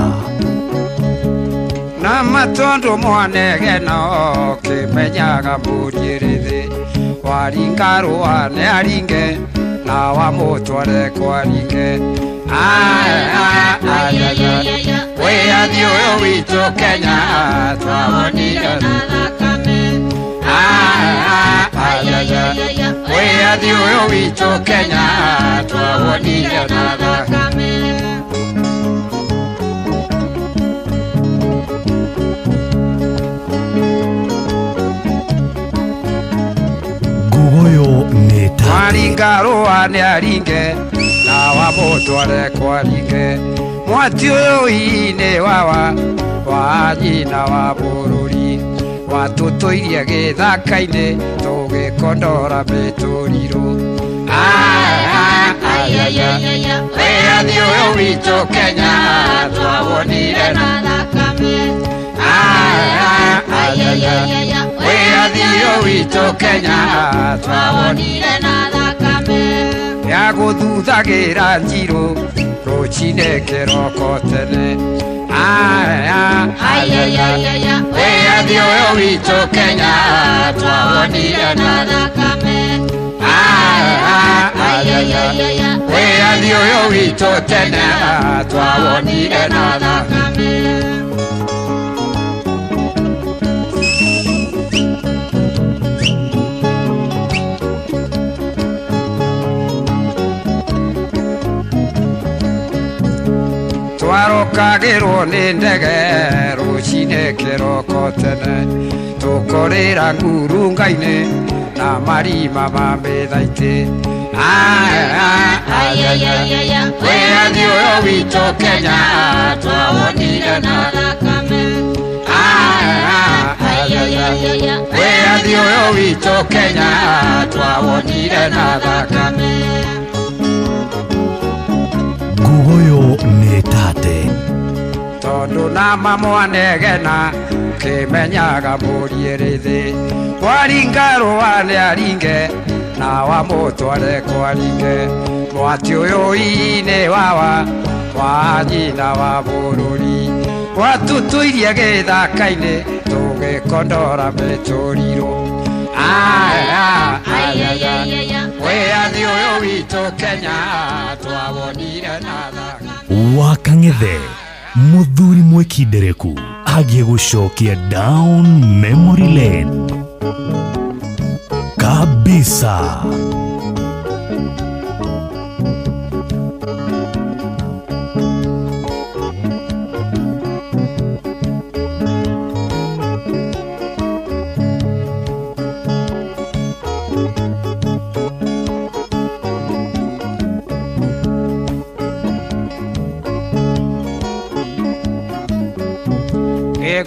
S10: Na matondu mwanegeno kĩmenyaga mũriĩrĩthĩ, waringa rũa nĩ aringe na wamũtware kwaringe. Wĩyathi ũyũ witũ Kenya twawonire
S16: na thakame.
S10: Wĩyathi ũyũ witũ Kenya twawonire na
S16: thakame.
S5: Gogoyo nĩ tate.
S10: Waringa rũa nĩ aringe na wamũtware kwaringe, mwati ũyũ inĩ wawa wa nyina wa bũrũri, watũtũirie gĩthaka-inĩ tũgĩkondora mĩtũrirũ. Wĩyathi ũyũ witũ Kenya twawonire
S16: na thakame.
S10: Wĩyathi ũyũ witũ Kenya
S16: twawonire na thakame.
S10: Ya gũthuthagĩra njirũ rũcinĩ kĩroko tene. Wĩyathi ũyũ witũ Kenya twawonire
S16: na thakame.
S10: Wĩyathi ũyũ witũ tene twawonire na thakame. Tũkagĩrwo nĩ ndege rũcinĩ kĩroko tene tũkorĩra ngurunga-inĩ na marima ma mĩthaitĩ. Wĩyathi ũyũ witũ Kenya twawonire na thakame. Wĩyathi ũyũ witũ Kenya twawonire na thakame.
S5: Ngugoyo nĩ tate.
S10: Tondũ na mamwanegena kĩmenyaga mbũri ĩrĩ thĩ waringa rũa nĩ aringe na wamũtware kwaringe mwati ũyũ inĩ wawa wa nyina wa bũrũri watutuirie gĩthaka-inĩ tũgĩkondora mĩtũrirũ. Wĩyathi ũyũ witũ Kenya twawonire na thakame.
S5: Wa kang'ethe muthuri mwikindereku agie gucokia down memory lane kabisa.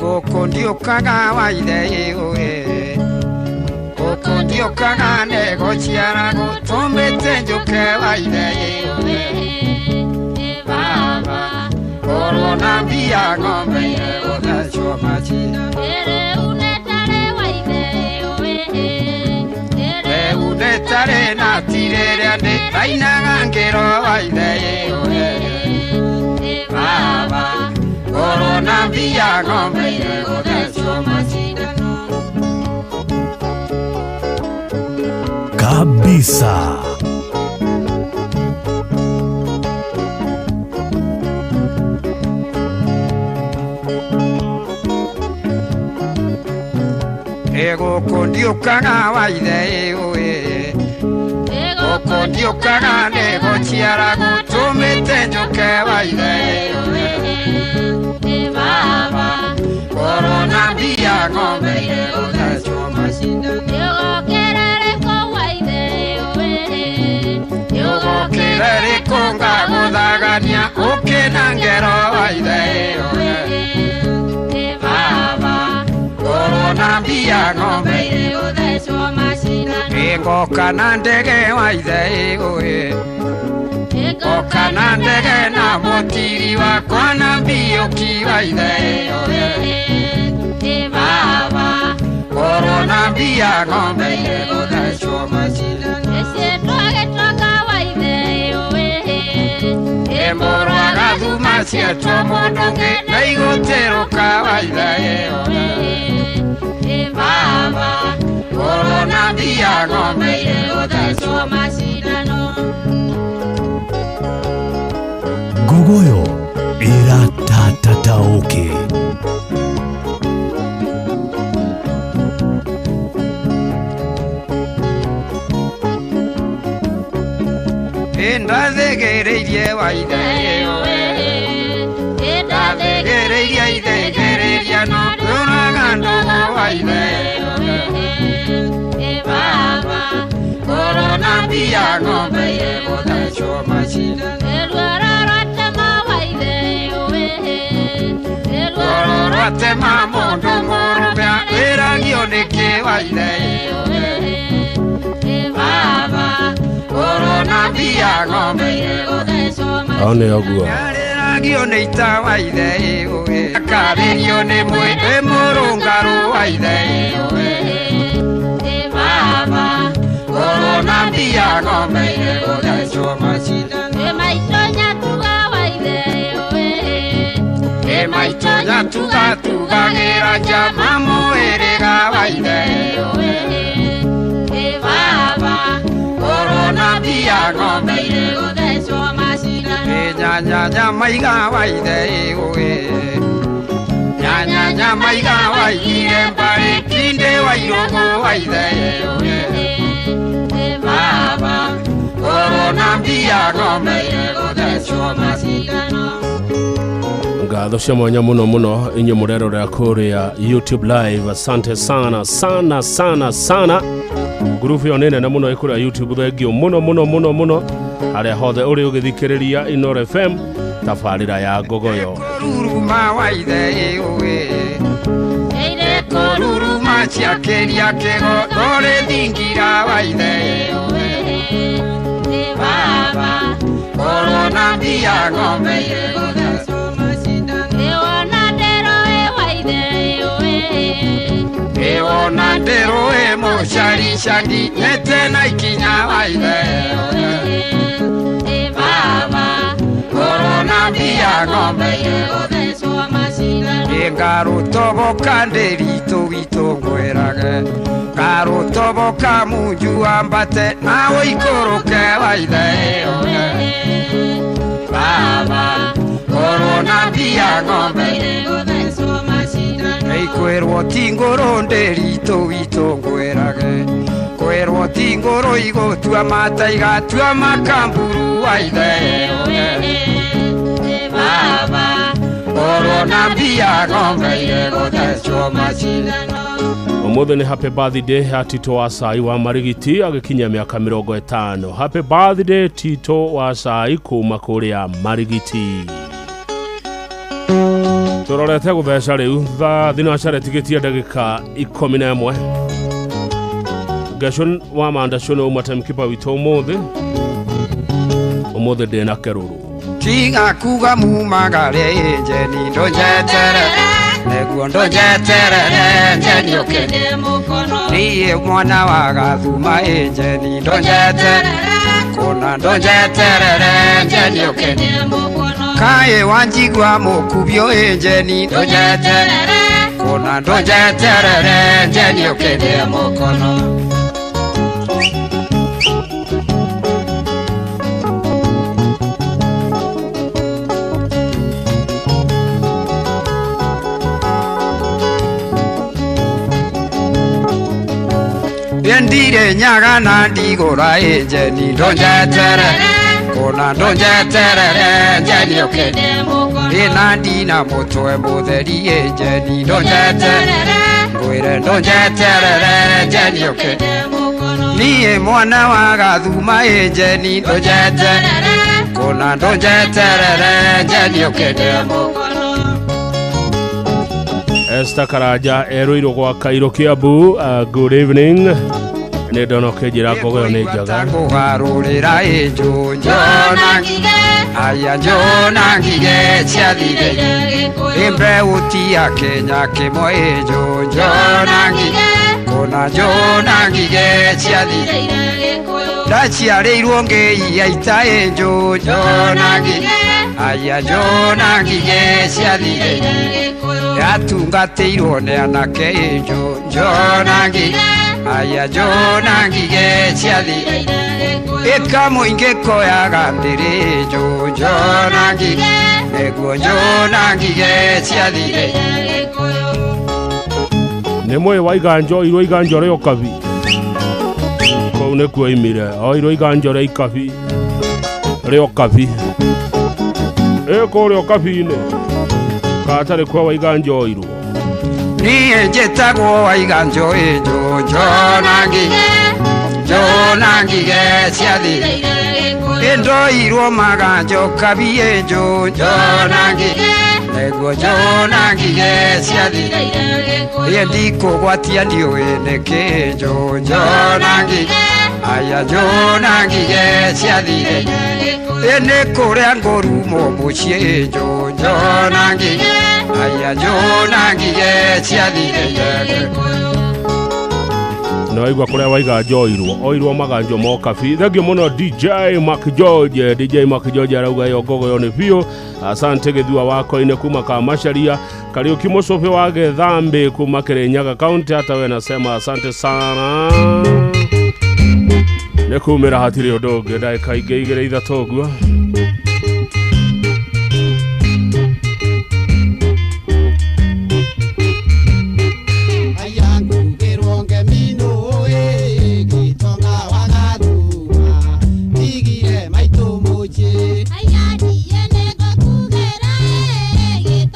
S10: Gũkũ ndiũkaga waithe ĩũĩ gũkũ ndiũkaga nĩgũciaragwo tũmbĩte njũke waithe ĩũĩ baba korwo na mbia ng'ombe ĩgũthecwo macindano rĩu nĩtarĩ na tirĩrĩa ndĩ ndainaga ngĩro waithe ĩũĩ baba korwo na mbia ng'ombe ĩgũthecwo macindano.
S5: Kabisa.
S10: Gũkũ ndiũkaga waithe ĩũĩ gũkũ ndiũkaga nĩgũciaragwo tũmĩte njũke waithe ĩũĩ baba korwo na mbia ng'ombe ĩgũthecwo macindano. Yũgũkĩre rĩkũ ngagũthagania ũkĩna ngero waithe ĩũĩ baba korwo na mbia ng'ombe ĩgũthecwo macindano. Ngoka na ndege waithe ĩũĩ ngoka na ndege na mũtiri wakwa na mbiũki waithe ĩũĩ baba korwo na mbia ng'ombe ĩgũthecwo macindano. Ĩmũrwaga thuma cietwo mũndũ ũngĩ na igũtĩrũka waithe ĩũĩ baba korwo na mbia ng'ombe ĩgũthecwo macindano.
S5: Ngugoyo ĩratatataũkĩ.
S10: Ndathĩgĩrĩirie waithe ĩũĩ ndathĩgĩrĩirie ithĩgĩrĩria no ndũraga ndũgũ waithe ĩũĩ baba korwo na mbia ng'ombe ĩgũthecwo macindano. Ruoro rwatema mũndũ mũrũme wĩragio nĩkĩ waithe ĩũĩ baba korwo na mbia ng'ombe ĩgũthecwo
S4: Ao nĩ ũguo.
S10: Wĩragio nĩ ita waithe ĩũĩ akarĩrio nĩ mwĩ mũrũngarũ waithe ĩũĩ baba korwo na mbia ng'ombe ĩgũthecwo macindano. Maitũ nyatugatugagĩra njama mwĩrĩga waithe ĩũĩ baba korwo na mbia ng'ombe ĩgũthecwo macindano. Nyanya maiga waithe ĩũĩ nyanya maiga waigire mbarĩ kinde wairũgũ waithe ĩũĩ baba korwo na mbia ng'ombe ĩgũthecwo macindano.
S4: Ngatho cia mwanya muno muno inyuĩ mũrerorera kũrĩa YouTube live. Asante sana sana sana sana. Ngurubu ĩyo nĩ nene mũno ĩkũrĩa YouTube. Thengio mũno mũno mũno mũno harĩa hothe ũrĩ ũgĩthikĩrĩria Inooro FM, tabarĩra ya Ngogoyo.
S10: Ruruma wa ithe ĩũĩ Ruruma ciakĩria kĩgo ndũrĩ thingira wa ithe ĩũĩ Baba korwo na mbia ng'ombe irĩgũthecwo. Ĩwona ndĩrũĩ mũcaricani nĩte na ikinya wa ithe ĩũĩ Baba korwo na mbia ng'ombe irĩgũthecwo. Ngarũtoboka ndĩritũ witũ ngwĩrage ngarũtoboka munju ambate nawe ikũrũke wa ithe ĩũĩ Baba korwo na mbia ng'ombe irĩgũthecwo. Kwĩrwo ti ngũrũ ndĩritũ witũ ngwĩrage kwĩrwo ti ngũrũ igũtua mata igatua makamburu wa ithe ĩũĩ Baba korwo na mbia ng'ombe irĩgũthecwo macindano.
S4: Ũmũthĩ nĩ happy birthday ya Tito wa Cai wa Marigiti agĩkinyia mĩaka 50. Happy birthday Tito wa Cai kuma kũrĩa Marigiti. Tũrorete gũtheca rĩu thaa thinacara ĩtigĩtie ndagĩka 11. Gashon wa Mandacũ nĩ uma timekeeper witũ ũmũthĩ. Ũmũthĩ ndĩna kerũrũ.
S10: Tiga kuga mumagare njeni ndũnjeterere nĩguo ndũnjeterere njeni ũkĩ niĩ mwana wa gathuma njeni ndũnjeterere kũna ndũnjeterere njeni ũkĩ kaĩ wanjigua mũkubio njeni ndũnjeterere kũna ndũnjeterere njeni ũkĩ mũkono. Ndire nyaga na ndigũra njeni ndũnjeterere kũna ndũnjeterere njeni ũkĩ ĩna ndina mũtwe mũtheri njeni ndũnjeterere ngwĩre ndũnjeterere njeni ũkĩ niĩ mwana wa gathuma njeni ndũnjeterere kũna ndũnjeterere njeni ũkĩ.
S4: Esther Karanja erũirwo gwa Kairũ Kiambu. Good evening. Nĩ ndona ũkĩnjĩra Ngogoyo nĩ njega.
S10: Kũgarũrĩra njũnjona aya njũna ngige ciathire imbeũ ti ya Kenya kĩmwe njũnjona ngige kũna njũna ngige ciathire ndaciarĩirwo ngĩia ita njũnjona ngige aya njũna ngige ciathire yatungatĩirwo nĩ anake njũnjona ngige aya njũna ngige ciathire ĩka mũingĩ koyaga ndĩrĩ njũnjona ngige nĩguo njũna ngige ciathire.
S4: Nĩ mwĩ wa iganjo irwo iganjo rĩa ũkabi kũu nĩkuo imire o irwo iganjo rĩa ikabi rĩa ũkabi ĩ kũrĩa ũkabi-inĩ katarĩ kwa wa iganjo irwo.
S10: Niĩ njĩtagwo wa iganjo njũnjona ngige njũna ngige ciathire ĩndoirwo maganjo kabi njũnjona ngige nĩguo njũna ngige ciathire ĩ ndikũgwatia ndiũĩ nĩkĩ njũnjona ngige aya njũna ngige ciathire ĩ nĩ kũrĩa ngũrumwo mũciĩ njũnjona ngige aya njũna ngige ciathire.
S4: Nĩ waigua kũrĩa waiganjo oirwo oirwo maganjo mokabi. Thengio mũno DJ Mark George. DJ Mark George arauga ĩyo Ngogoyo nĩ biũ. Asante Gĩthua wako-inĩ kuma Kamacharia. Kariũki Mũcũbĩ wa Gĩthambi kuma Kĩrĩnyaga County, hata we nasema asante sana. Nĩ kumĩra hatirĩ ũndũ ũngĩ ndagĩka ingĩ igĩrĩ ithatũ ũguo.
S16: Aya, niĩ nĩngũkugĩra ĩ,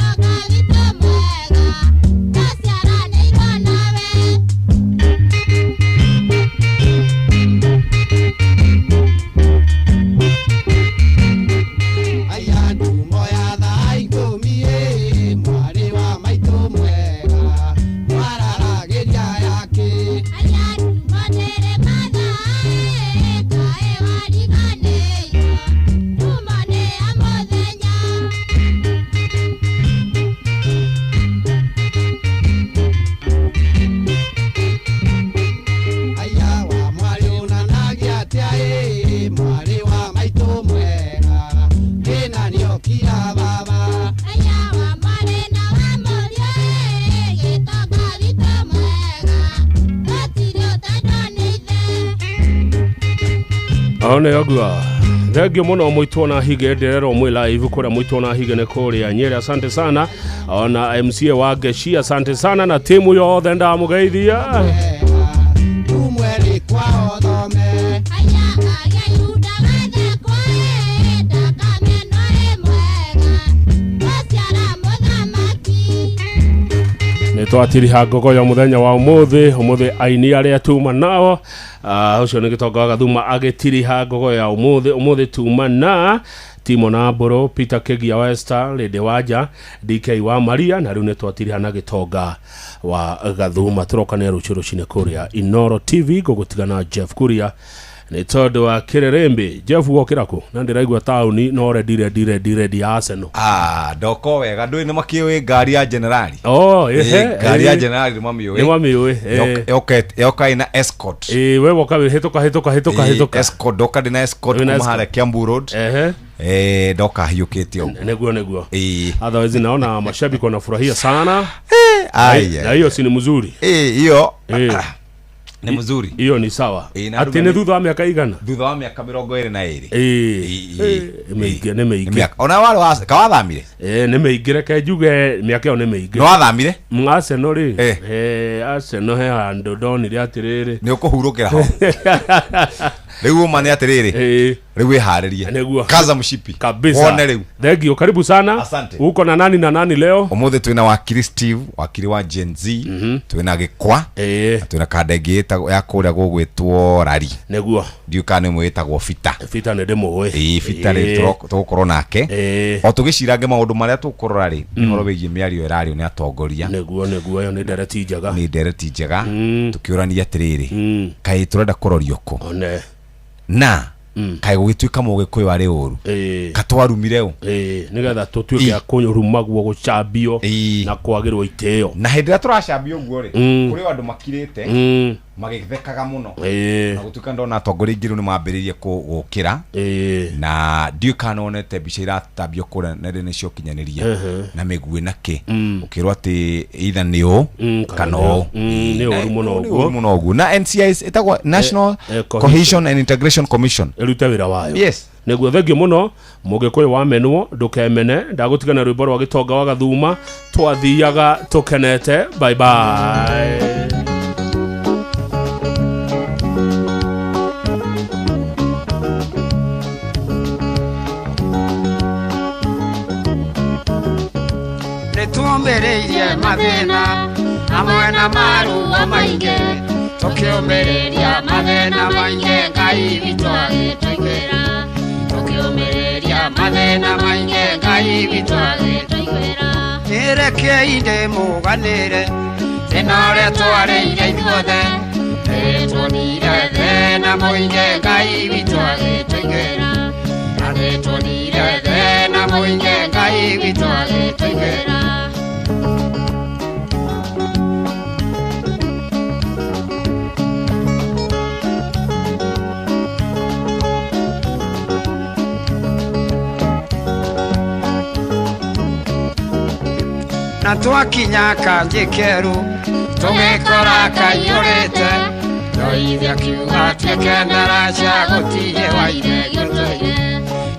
S4: One ogua thengio muno mwitwo na hige ndirerwo mwi live kuria mwitwo na hige ni kuria Nyeri. Asante sana ona MCA wa Ngeshi, asante sana na timu yothe ndamugeithia. Nä twatiriha ngogoyo muthenya wa umuthi umuthi aini aria tuma nao. Ucio nä gä tonga wa Gathuma agä ngogoyo ya umuthi umuthi tuma na Timo na Mbũrũ, Peter Kegia wa Esther, Lady Wanja, DK wa Maria, na rĩu nĩ twatiriha na gĩtonga wa Gathuma. Tũrokania rũciũ rũcinĩ kũrĩa Inoro TV. Ngũgũtigana Jeff Kuria nĩ tondũ wa kĩrĩrĩmbĩ. Jeff, wokĩra kũ? Na ndĩraigua taũni no rendi rendi rendi rendi ya Arsenal.
S9: Ah, ndoko wega ndũĩ nĩ makĩũĩ ngari ya generali.
S4: Oh, ehe,
S9: ngari ya
S4: eh.
S9: generali nĩ mamiũĩ.
S4: Nĩ mamiũĩ, eh.
S9: Yoka ĩna escort.
S4: Ĩĩ, we woka wĩ hĩtũka hĩtũka hĩtũka hĩtũka.
S9: Escort ndoka ndĩna escort
S4: Wĩna
S9: kuma
S4: escort.
S9: harĩa Kiambu Road.
S4: Ehe.
S9: Eh, ndoka hiũkĩte ũguo.
S4: Nĩguo nĩguo.
S9: Ĩĩ.
S4: Otherwise naona mashabiki wanafurahia sana.
S9: Ai,
S4: Na hiyo si ni mzuri.
S9: Eh, hiyo
S4: Eh.
S9: ni mzuri.
S4: Hiyo ni sawa.
S9: Ĩĩ, na
S4: Atĩ
S9: andũ
S4: nĩ thutha wa mĩaka igana?
S9: Thutha wa mĩaka 22.
S4: Ĩĩ. Nĩ mĩingĩ nĩ mĩingĩ.
S9: Mĩaka. Ona warĩ wa kawathamire?
S4: Eh, nĩ mĩingĩ reke njuge mĩaka ĩyo nĩ mĩingĩ.
S9: Nĩ wathamire?
S4: Arsenal rĩ. Eh, Arsenal he handũ ndonire atĩrĩrĩ.
S9: Nĩ ũkũhurũkĩra ho. Rĩu ũma nĩ atĩrĩrĩ. Rĩu wĩharĩrie.
S4: Nĩguo.
S9: Kaza mshipi.
S4: Kabisa.
S9: Wone rĩu.
S4: Thank you. Karibu sana.
S9: Asante.
S4: Uko na nani na nani leo?
S9: Ũmũthĩ twĩna wakiri Steve, wakiri wa Gen Z, twĩna Gĩkwa, na twĩna kanda ĩngĩ ya kũrĩa gũgwĩtwo Rari.
S4: Nĩguo.
S9: Ndiũĩ kana nĩ ĩmwe ĩtagwo Fita.
S4: Fita nĩ ndĩmũĩ.
S9: Ĩĩ, Fita rĩ
S4: Ĩĩ.
S9: tũgũkorwo nake. O tũgĩcirange maũndũ marĩa tũkũrora rĩ, nĩ ũhoro wĩgiĩ mĩario ĩrario nĩ atongoria.
S4: Nĩguo nĩguo, ĩyo nĩ ndereti njega.
S9: Nĩ ndereti njega. Tũkĩũrania atĩrĩrĩ, kaĩ tũrenda kũrorio kũ?
S4: One.
S9: Na kaĩ gũgĩtuĩka mũgĩkũyũ arĩ ũru? Katwarumire ũ?
S4: Ĩĩ, nĩgetha tũtuĩke a kũrumagwo, gũcambio na kwagĩrwo itĩo.
S9: Na hĩndĩ ĩrĩa tũracambio ũguo rĩ, kũrĩ o andũ makirĩte magĩthekaga mũno. Na gũtuĩka ndona atongoria aingĩ rĩu nĩ mambĩrĩirie gũkĩra. Na ndiũĩ kana nĩwonete mbica iratambio kũrĩa nenda-inĩ cia ũkinyanĩria na mĩguĩ na kĩ, ũkĩrwo atĩ either nĩ ũ kana ũ.
S4: Nĩ ũru mũno
S9: Nĩ
S4: ũguo.
S9: ũru mũno ũguo. Na NCIC ĩtagwo National
S4: eh,
S9: Cohesion and Integration Commission.
S4: Ĩrute wĩra wayo.
S9: Yes.
S4: Nĩguo, thengio mũno mũgĩkũyũ wamenwo ndũkemene. Ndagũtigana rwĩmbo rwa gĩtonga wa Gathuma, twathiaga tũkenete. Bye bye.
S10: Nĩtũmĩrĩirie mathĩna hamwe na maruo maingĩ, tũkĩũmĩrĩria mathĩna maingĩ Ngai witũ agĩtũiguĩra, tũkĩũmĩrĩria mathĩna maingĩ Ngai witũ agĩtũiguĩra. Nĩrekei ndĩmũganĩre thĩna ũrĩa twarĩire ithuothe, nĩtuonire thĩna mũingĩ Ngai witũ agĩtũiguĩra, na nĩtuonire thĩna mũingĩ Ngai witũ agĩtũiguĩra. Na twakinya kanjĩ keru tũgĩkora kaiyũrĩte, ndoithe akiuga tuĩke ndaraca gũtirĩ waire gĩtũire,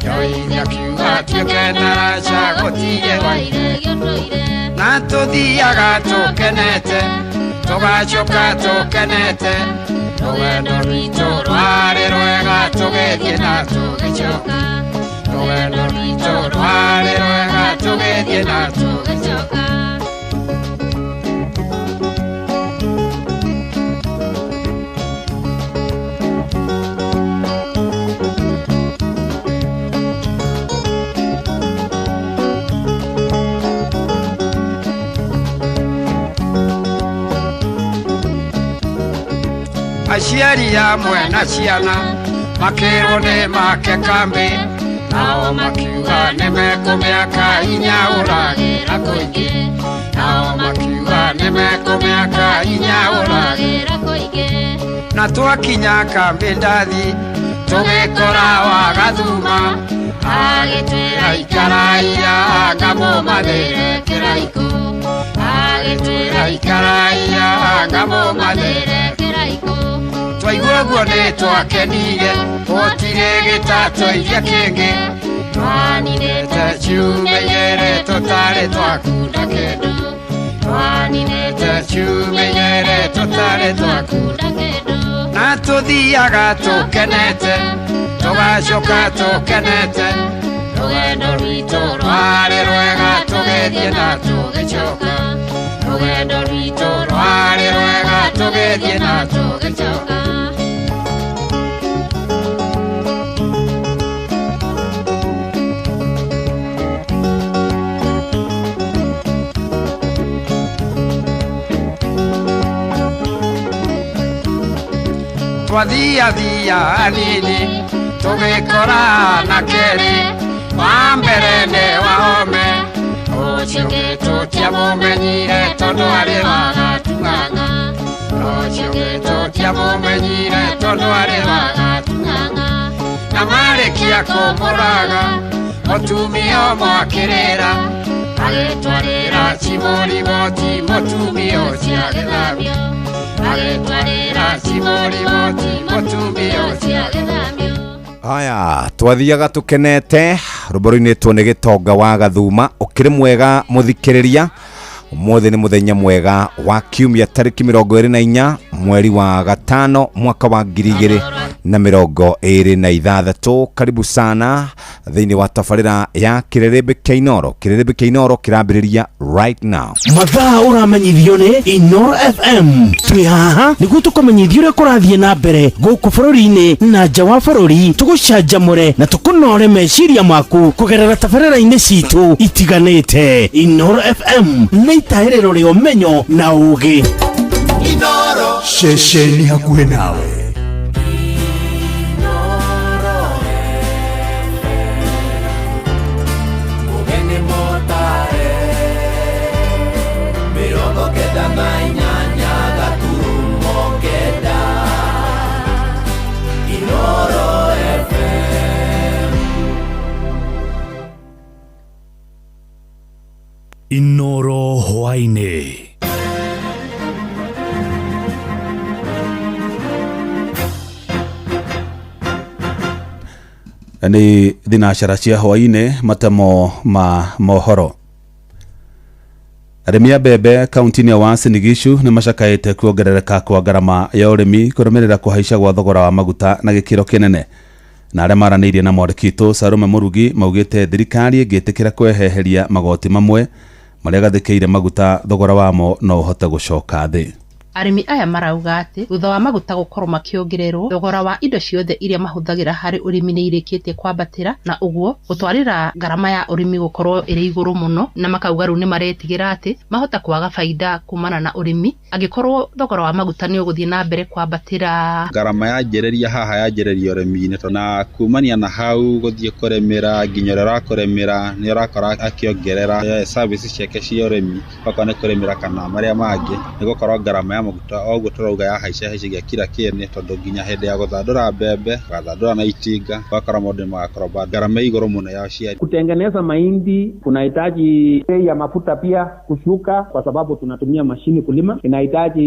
S10: ndoithe akiuga tuĩke ndaraca gũtirĩ waire gĩtũire. Na tũthiaga tũkenete tũgacoka tũkenete, rũgendo rwitũ rwarĩ rwega tũgĩthiĩ na tũgĩcoka, rũgendo rwitũ rwarĩ rwega tũgĩthiĩ na tũgĩcoka. Aciari amwe na ciana makĩrwo nĩ make kambĩ, nao makiuga nĩ mekũmĩaka inya ũragĩra kũingĩ, nao makiuga nĩ mekũmĩaka inya ũragĩra kũingĩ. Na twakinya kambĩ ndathi tũgĩkora wa Gathuma agĩtwĩra ikaraiya ngamũmathĩre kĩraikũ, agĩtwĩra ikaraiya ngamũmathĩre kĩraikũ. Twaigua ũguo nĩ twakenire, gũtirĩ gĩtatũiria kĩngĩ. Twaninĩte ciumia igĩrĩ tũtarĩ twakunda kĩndũ. Twaninĩte ciumia igĩrĩ tũtarĩ twakunda kĩndũ. Na tũthiaga tũkenete, tũgacoka tũkenete. Rũgendo rwitũ rwarĩ rwega tũgĩthiĩ na tũgĩcoka. Rũgendo rwitũ rwarĩ rwega tũgĩthiĩ na tũgĩcoka. Twathiathia anini tũgĩkora na kerĩ, wa mbere nĩ wahome, ũcio ũngĩ tũtiamũmenyire tondũ arĩ wa Gatung'ang'a. Ũcio ũngĩ tũtiamũmenyire tondũ arĩ wa Gatung'ang'a. Na marĩkia kũmũraga mũtumia ũmwe akĩrĩra, agĩtwarĩra cibũ riboti mũtumia ũcio agĩthamio. Agĩtwarĩra cibũ riboti mũtumia ũcio agĩthamio.
S9: Haya, twathiaga tukenete rwĩmbo rũinĩtwo nĩ Gĩtonga wa Gathuma. Ũkĩrĩ mwega mũthikĩrĩria, ũmũthĩ nĩ mũthenya mwega wa kiumia tarĩki 24 mweri wa 5 mwaka wa 2026. Karibu sana thĩinĩ wa tabarĩra ya Kĩrĩrĩmbĩ kĩa Inoro. Kĩrĩrĩmbĩ kĩa Inoro kĩrambĩrĩria right now.
S12: Mathaa ũramenyithio nĩ Inoro FM. Twĩ haha nĩguo tũkũmenyithia ũrĩa kũrathiĩ na mbere gũkũ bũrũri-inĩ na nja wa bũrũri, tũgũcanjamũre na tũkũnore meciria maku kũgerera tabarĩra-inĩ citũ itiganĩte. Inoro FM nĩ itahĩrĩro rĩa ũmenyo na ũũgĩ.
S3: Inoro ceceni hakuhĩ nawe. Inoro hwaĩ-inĩ.
S8: Nĩ thinacara cia hwaĩ-inĩ, matemo ma mohoro. Arĩmi a mbembe kaunti-inĩ ya Uasin Gishu nĩ macakaĩte kuongerereka kwa ngarama ya ũrĩmi kũrũmĩrĩra kũhaica gwa thogora wa maguta na gĩkĩro kĩnene. Na arĩa maranĩirie na mwandĩki witũ Salome Mũrugi maugĩte thirikari ĩngĩtĩkĩra kweheheria magoti mamwe marĩa gathĩkĩire maguta, thogora wamo no ũhote gũcoka thĩ.
S18: Arĩmi aya marauga atĩ thutha wa maguta gũkorwo makĩongererwo, thogora wa indo ciothe iria mahũthagĩra harĩ ũrĩmi nĩ irĩkĩtie kwambatĩra, na ũguo gũtwarĩra ngarama ya ũrĩmi gũkorwo ĩrĩ igũrũ mũno, na makauga rĩu nĩ maretigĩra atĩ mahota kwaga baida kumana na ũrĩmi angĩkorwo thogora wa maguta nĩ ũgũthiĩ na mbere kwambatĩra.
S19: Ngarama yanjĩrĩria haha yanjĩrĩria ũrĩmi-inĩ, na kumania na hau gũthiĩ kũrĩmĩra nginya ũrĩa ũrakũrĩmĩra nĩ ũrakora akĩongerera services ciake cia ũrĩmi, okorwo nĩ kũrĩmĩra kana marĩa mangĩ, nĩ gũkorwo ngarama ya maguta oguo tũrauga ya haica haicagia kila kĩene, tondũ nginya hĩndĩ ya gũthandũra mbembe gathandũra na itinga, ũgakora maũndũ nĩ magakorwo bado ngarama ĩ igũrũ mũno ya ũciari.
S20: Kutengeneza mahindi kunahitaji bei ya mafuta pia kushuka, kwa sababu tunatumia mashini kulima. Inahitaji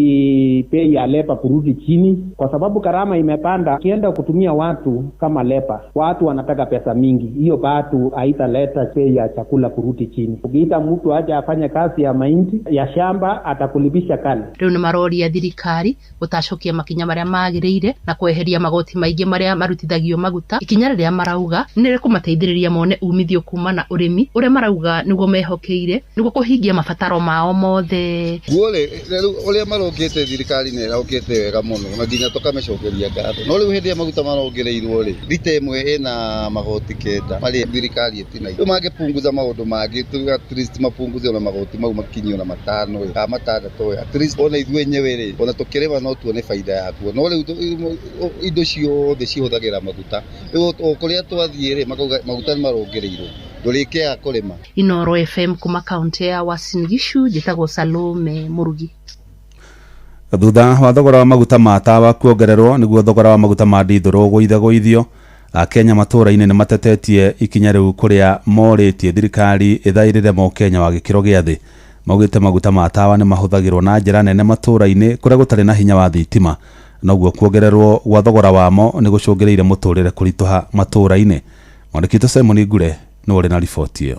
S20: bei ya leba kurudi chini, kwa sababu gharama imepanda. Ukienda kutumia watu kama leba, watu wanataka pesa mingi, hiyo bado haitaleta bei ya chakula kurudi chini. Ukiita mtu aje afanye kazi ya mahindi ya shamba, atakulipisha kali.
S18: Rĩu nĩ maroria thirikari gũtacokia makinya marĩa magĩrĩire na kweheria magoti maingĩ marĩa marutithagio maguta, ikinya rĩrĩa marauga nĩ rĩkũmateithĩrĩria mone umithio kuma na ũrĩmi ũrĩa marauga nĩguo mehokeire nĩguo kũhingia mabataro mao mothe.
S21: Guo-rĩ, rĩu ũrĩa marokĩte thirikari nĩ ĩrokĩte wega mũno na nginya tũkamĩcokeria ngatho. No rĩu hĩndĩ ĩrĩa maguta marongereirwo rĩ, rita ĩmwe ĩna magoti 9 marĩa thirikari ĩtinagia. Rĩu mangĩpunguza maũndũ mangĩ, at least mapunguze ona magoti mau makinyie ona 5 ĩ, kana 6 ĩ, at least ona ithuĩ enyewe rĩ, ona tũkĩrĩma no tuone baida yakuo. No rĩu indo ciothe cihũthagĩra maguta. Rĩu o kũrĩa twathiĩ rĩ, makauga maguta nĩ marongereirwo, ndũrĩkĩaga kũrĩma.
S18: Inoro FM kuma kaunti ya Uasin Gishu, njĩtagwo Salome Mũrugi.
S8: Thutha wa thogora wa maguta ma tawa kuongererwo nĩguo thogora wa maguta ma ndithũrũ gũithagũithio, Akenya matũũra-inĩ nĩ matetetie ikinya rĩu kũrĩa morĩtie thirikari ĩthaĩrĩre Mũkenya wa gĩkĩro gĩa thĩ. Maugĩte maguta ma tawa nĩ mahũthagĩrwo na njĩra nene matũũra-inĩ kũrĩa gũtarĩ na hinya wa thitima. Noguo kuongererwo gwa thogora wamo nĩ gũcũngĩrĩire mũtũrĩre kũritũha matũũra-inĩ. Mwandĩki witũ Simon Ngure nĩwe ũrĩ na riboti ĩyo.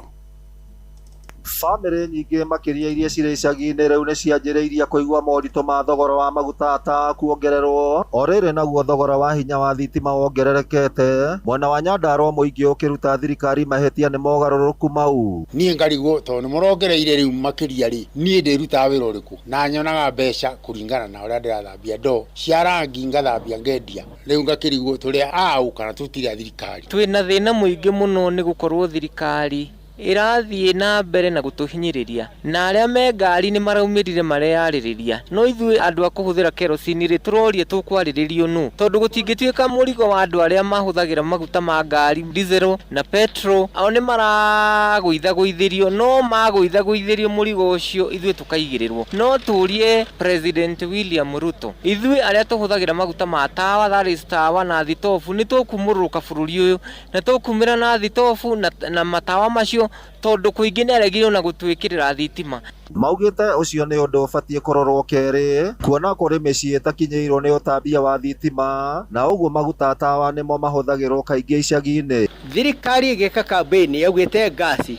S6: Bamĩrĩ nyingĩ makĩria iria cirĩ icagi-inĩ rĩu nĩ cianjĩrĩirie kũigua moritũ ma thogora wa maguta ta kuongererwo. O rĩrĩ naguo thogora wa hinya wa thitima wongererekete, mwena wa Nyandarua mũingĩ ũkĩruta thirikari mahĩtia nĩ mogarũrũku mau.
S13: Niĩ ngarigwo tondũ nĩ mũrongereire rĩu makĩria rĩ, niĩ ndĩrutaga wĩra ũrĩkũ na nyonaga mbeca kũringana na ũrĩa ndĩrathambia ndoo cia rangi ngathambia ngendia, rĩu ngakĩrigwo tũrĩ aũ kana tũtirĩ a thirikari.
S14: Twĩna thĩna mũingĩ mũno nĩ gũkorwo thirikari ĩrathiĩ na mbere na gũtũhinyĩrĩria, na arĩa me ngari nĩ maraumĩrire mareyarĩrĩria, no ithuĩ andũ a kũhũthĩra kerosini rĩ, tũroria tũkwarĩrĩrio nũ, tondũ gũtingĩtuĩka mũrigo wa andũ arĩa mahũthagĩra maguta ma ngari diesel na petrol, o nĩ maragũithagũithĩrio, no magũithagũithĩrio mũrigo ũcio ithuĩ tũkaigĩrĩrwo. No tũrie President William Ruto, ithuĩ arĩa tũhũthagĩra maguta ma tawa, that is tawa na thitobu, nĩ tũkumũrũrũka bũrũri ũyũ na tũkumĩra na thitobu na matawa macio, tondũ kũingĩ nĩ aregire ona gũtwĩkĩrĩra thitima.
S6: Maugĩte ũcio nĩ ũndũ ũbatiĩ kũrorwo kerĩ, kuona kũrĩ mĩciĩ ĩtakinyĩirwo nĩ ũtambia wa thitima na ũguo maguta tawa nĩmo mahũthagĩrwo kaingĩ icagi-inĩ.
S15: Thirikari ĩgĩka campaign yaugĩte ngasi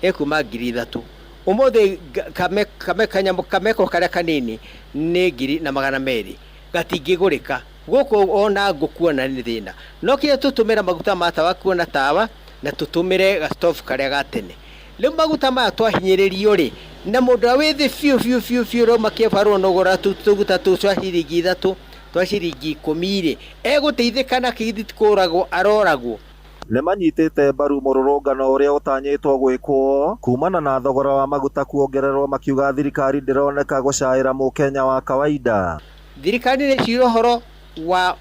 S15: ĩkuma 3,000, ũmũthĩ kame kanyamũ kameko karĩa kanini nĩ 1,200, gatingĩgũrĩka gũkũ ona ngũ kuona nĩ thĩna. No kinya tũtũmĩra maguta ma tawa kuona tawa na tũtũmĩre gastovu karĩa ga tene. Rĩu maguta maya twahinyĩrĩrio rĩ, na mũndũ ũrĩa wĩ thĩ biũ biũ biũ biũ ũrauma kĩbarũa na ũgũra tũguta tũu twa ciringi 3 twa ciringi 10 rĩ, egũteithĩka na kĩgithi kũragwo aroragwo.
S6: Nĩ manyitĩte mbaru mũrũrũngano ũrĩa ũtanyĩtwo gwĩkwo kumana na thogora wa maguta kuongererwo, makiuga thirikari ndĩroneka gũcaĩra mũkenya wa kawaida.
S15: Thirikari nĩ cira ũhoro wa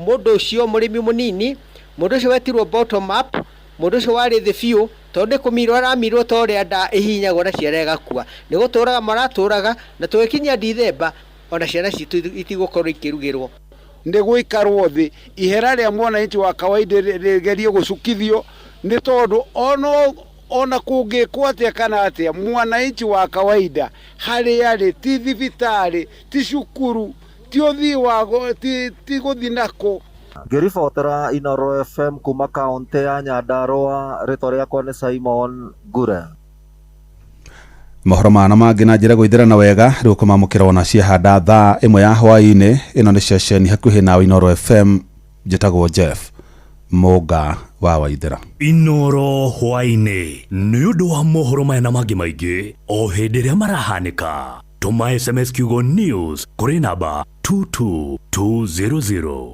S15: mũndũ ũcio mũrĩmi mũnini, mũndũ ũcio wetirwo bottom up, mũndũ ũcio warĩ thĩ biũ, tondũ nĩ kũmirwo aramirwo ta ũrĩa nda ĩhihinyagwo na ciana ĩgakua. Nĩ gũtũraga maratũraga na tũgĩkinyia Dithemba ona ciana citũ itigũkorwo ikĩrugĩrwo.
S13: Nĩ gũikarwo thĩ ihera rĩa mwananchi wa kawaida rĩgerie gũcukithio, nĩ tondũ ona kũngĩkwo atĩa kana atĩa, mwananchi wa kawaida harĩa arĩ ti thibitarĩ, ti cukuru, ti ũthii wa ti gũthiĩ nakũ.
S6: Ngĩribotera Inooro FM kuma kaũntĩ ya Nyandarua, rĩtwa rĩakwa nĩ Simon Ngure.
S8: Mohoro mana mangĩ na njĩra gũithĩrana wega rĩu kũmamũkĩra ona ciahanda thaa 1 ya hwaĩ-inĩ. Ĩno nĩ ceceni hakuhĩ nawe Inooro FM, njĩtagwo Jeff Mũnga wa Waithĩra.
S5: Inooro hwaĩ-inĩ nĩ ũndũ wa mohoro maya na mangĩ maingĩ o hĩndĩ ĩrĩa marahanĩka. Tũma SMS kiugo news kũrĩ namba 22200.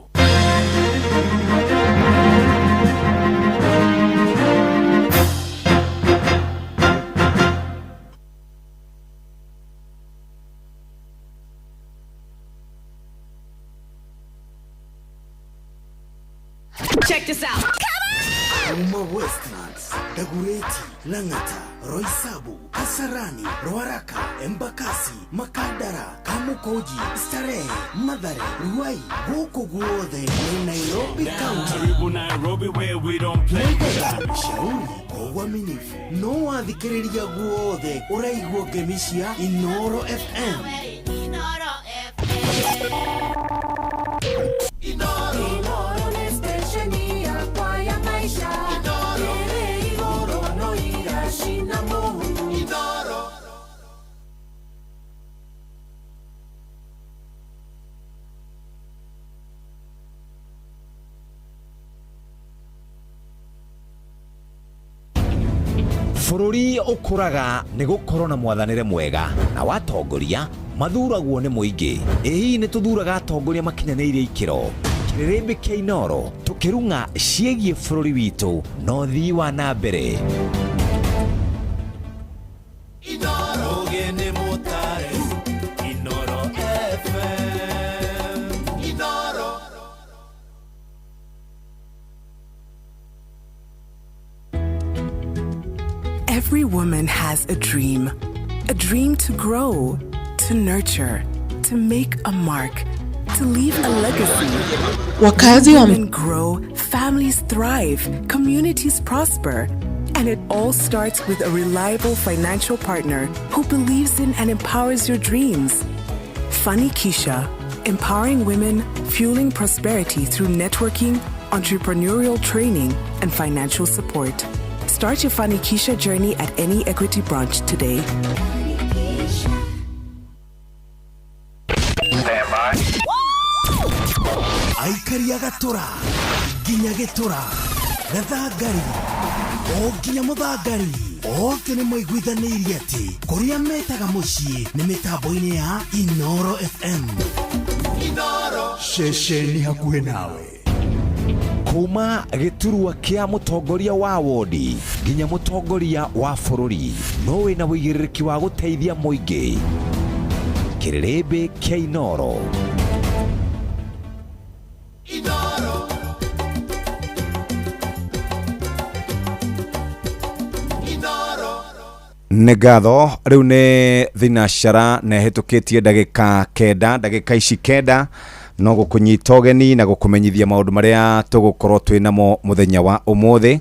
S17: Check this out.
S12: Kuma Westlands, Dagoretti, Lang'ata, Roysambu, Kasarani, Ruaraka, Embakasi, Makadara, Kamukunji, Starehe, Mathare, Ruai, gũkũ guothe nĩ Nairobi County.
S22: Karibu Nairobi where we don't play.
S12: Shauri kwa uaminifu no wathikĩrĩria guothe ũraigua ngemi cia Inooro FM.
S23: Inooro nĩ stesheni yakwa ya maisha. Ĩrĩ igũrũ no iracina mũhu.
S9: Bũrũri ũkũraga nĩ gũkorwo na mwathanĩre mwega na watongoria mathuragwo nĩ mũingĩ. Ĩ hihi nĩ tũthuraga atongoria makinyanĩirie ikĩro? Kĩrĩrĩmbĩ kĩa Inooro tũkĩrung'a ciĩgiĩ bũrũri witũ na ũthii wa na mbere.
S22: Ũgĩ nĩ mũtare, Inooro FM. Inooro.
S7: Every woman has a dream. A dream to grow, to nurture, to make a mark, to leave a legacy.
S24: Wakazi wa
S7: Women grow, families thrive, communities prosper. And it all starts with a reliable financial partner who believes in and empowers your dreams. Fanikisha. Empowering women, fueling prosperity through networking, entrepreneurial training, and financial support. Start your Fanikisha journey at any Equity branch today.
S1: Aikari a gatũra nginya gĩtũra gathangari o nginya mũthangari othe nĩ maiguithanĩirie atĩ kũrĩa metaga mũciĩ nĩ mĩtambo-inĩ ya Inoro FM.
S3: Ceceni hakuhĩ nawe.
S9: Kuma gĩturwa kĩa mũtongoria wa wodi nginya mũtongoria wa bũrũri, no wĩna wĩigĩrĩrĩki wa gũteithia mũingĩ. Kĩrĩrĩmbĩ kĩa Inoro. Nĩ ngatho. Rĩu nĩ thinacara na ĩhĩtũkĩtie ndagĩka 9. Ndagĩka ici 9 no gũkũnyita ũgeni na gũkũmenyithia maũndũ marĩa tũgũkorwo twĩ namo mũthenya wa ũmũthĩ,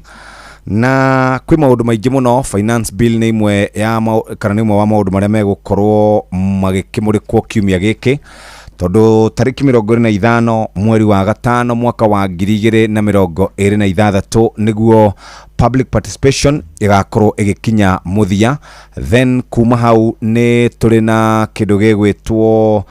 S9: na kwĩ maũndũ maingĩ mũno. Finance bill nĩ imwe ya kana nĩ ũmwe wa maũndũ marĩa megũkorwo magĩkĩmũrĩkwo kiumia gĩkĩ, tondũ tarĩki 25 mweri wa 5 mwaka wa 2026 nĩguo public participation ĩgakorwo ĩgĩkinya mũthia. Then kuma hau nĩ tũrĩ na kĩndũ gĩgwĩtwo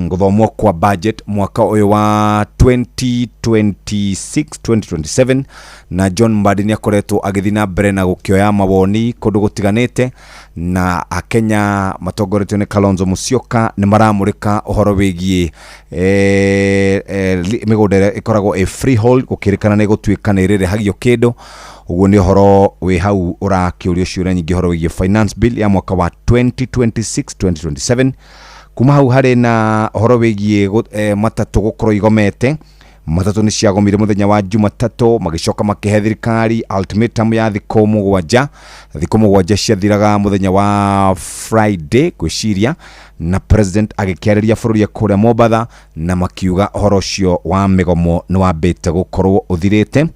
S9: gũthomwo kwa budget mwaka ũyũ wa 2026 2027, na John Mbadi nĩ akoretwo agĩthiĩ na mbere na gũkĩoya mawoni kũndũ gũtiganĩte, na akenya matongoretio nĩ Kalonzo Musyoka nĩ maramũrĩka ũhoro wĩgiĩ mĩgũnda ĩrĩa ĩkoragwo ĩ freehold, gũkĩrĩkana nĩ gũtuĩka nĩ ĩrĩrĩhagio kĩndũ. Ũguo nĩ ũhoro wĩ hau ũrakĩũrio ciũria nyingĩ ũhoro wĩgiĩ finance bill ya mwaka wa 2026 2027. Kuma hau harĩ na ũhoro wĩgiĩ matatũ gũkorwo igomete. Matatũ nĩ ciagomire mũthenya wa Jumatatũ, magĩcoka makĩhe thirikari ultimatum ya thikũ 7. Thikũ 7 ciathiraga mũthenya wa Friday ngwĩciria, na president agĩkĩarĩria bũrũri kũrĩa Mombatha, na makiuga ũhoro ũcio wa mĩgomo nĩ wambĩte gũkorwo ũthirĩte.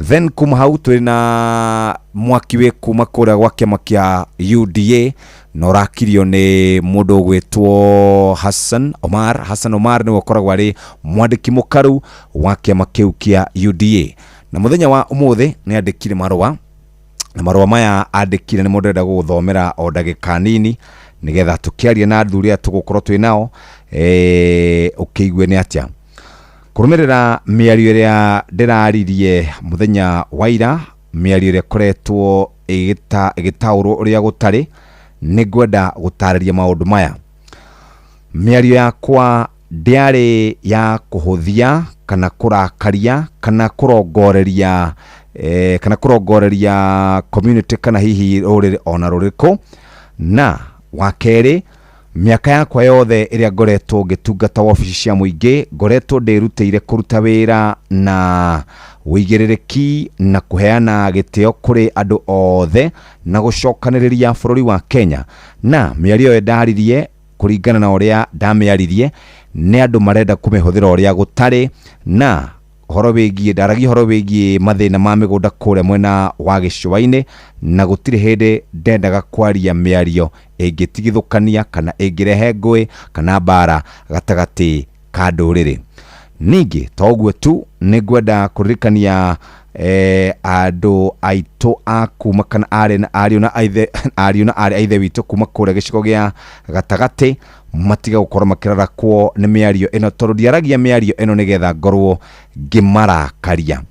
S9: Then kuma hau twĩ na mwaki wĩ kuma kũrĩa gwa kĩama kĩa UDA, na ũrakirio nĩ mũndũ ũgwĩtwo Hassan Omar. Hassan Omar nĩwe ũkoragwo arĩ mwandĩki mũkaru wa kĩama kĩu kĩa UDA, na mũthenya wa ũmũthĩ nĩ andĩkire marũa, na marũa maya andĩkire nĩ mũndũ ũrenda gũgũthomera o ndagĩka nini nĩgetha tũkĩaria na athuri aya tũgũkorwo twĩ nao, ũkĩigue nĩ atĩa. Kũrũmĩrĩra mĩario ĩrĩa ndĩraririe mũthenya wa ira, mĩario ĩrĩa ĩkoretwo ĩgĩtaũrwo ũrĩa gũtarĩ, nĩ ngwenda gũtarĩria maũndũ maya. Mĩario yakwa ndĩarĩ ya kũhũthia kana kũrakaria kana kũrongoreria kana kũrongoreria community kana hihi rũrĩrĩ ona rũrĩkũ. Na wa kerĩ, mĩaka yakwa yothe ĩrĩa ngoretwo ngĩtungata wabici cia mũingĩ, ngoretwo ndĩrutĩire kũruta wĩra na wĩigĩrĩrĩki na kũheana gĩtĩo kũrĩ andũ othe na gũcokanĩrĩria bũrũri wa Kenya. Na mĩario ĩyo ndaririe kũringana na ũrĩa ndamĩaririe nĩ andũ marenda kũmĩhũthĩra ũrĩa gũtarĩ. Na ũhoro wĩgiĩ ndaragia ũhoro wĩgiĩ mathĩna ma mĩgũnda kũrĩa mwena wa gĩcũa-inĩ, na gũtirĩ hĩndĩ ndendaga kwaria mĩario ĩngĩtigithũkania kana ĩngĩrehe ngũĩ kana mbara gatagatĩ ka ndũrĩrĩ. Ningĩ to ũguo tu, nĩ ngwenda kũririkania andũ aitũ a kuma kana arĩ na ariũ na aithe ariũ na arĩ aithe witũ kuma kũrĩa gĩcigo gĩa gatagatĩ matiga gũkorwo makĩrarakwo nĩ mĩario ĩno, tondũ ndiaragia mĩario ĩno nĩgetha ngorwo ngĩmarakaria.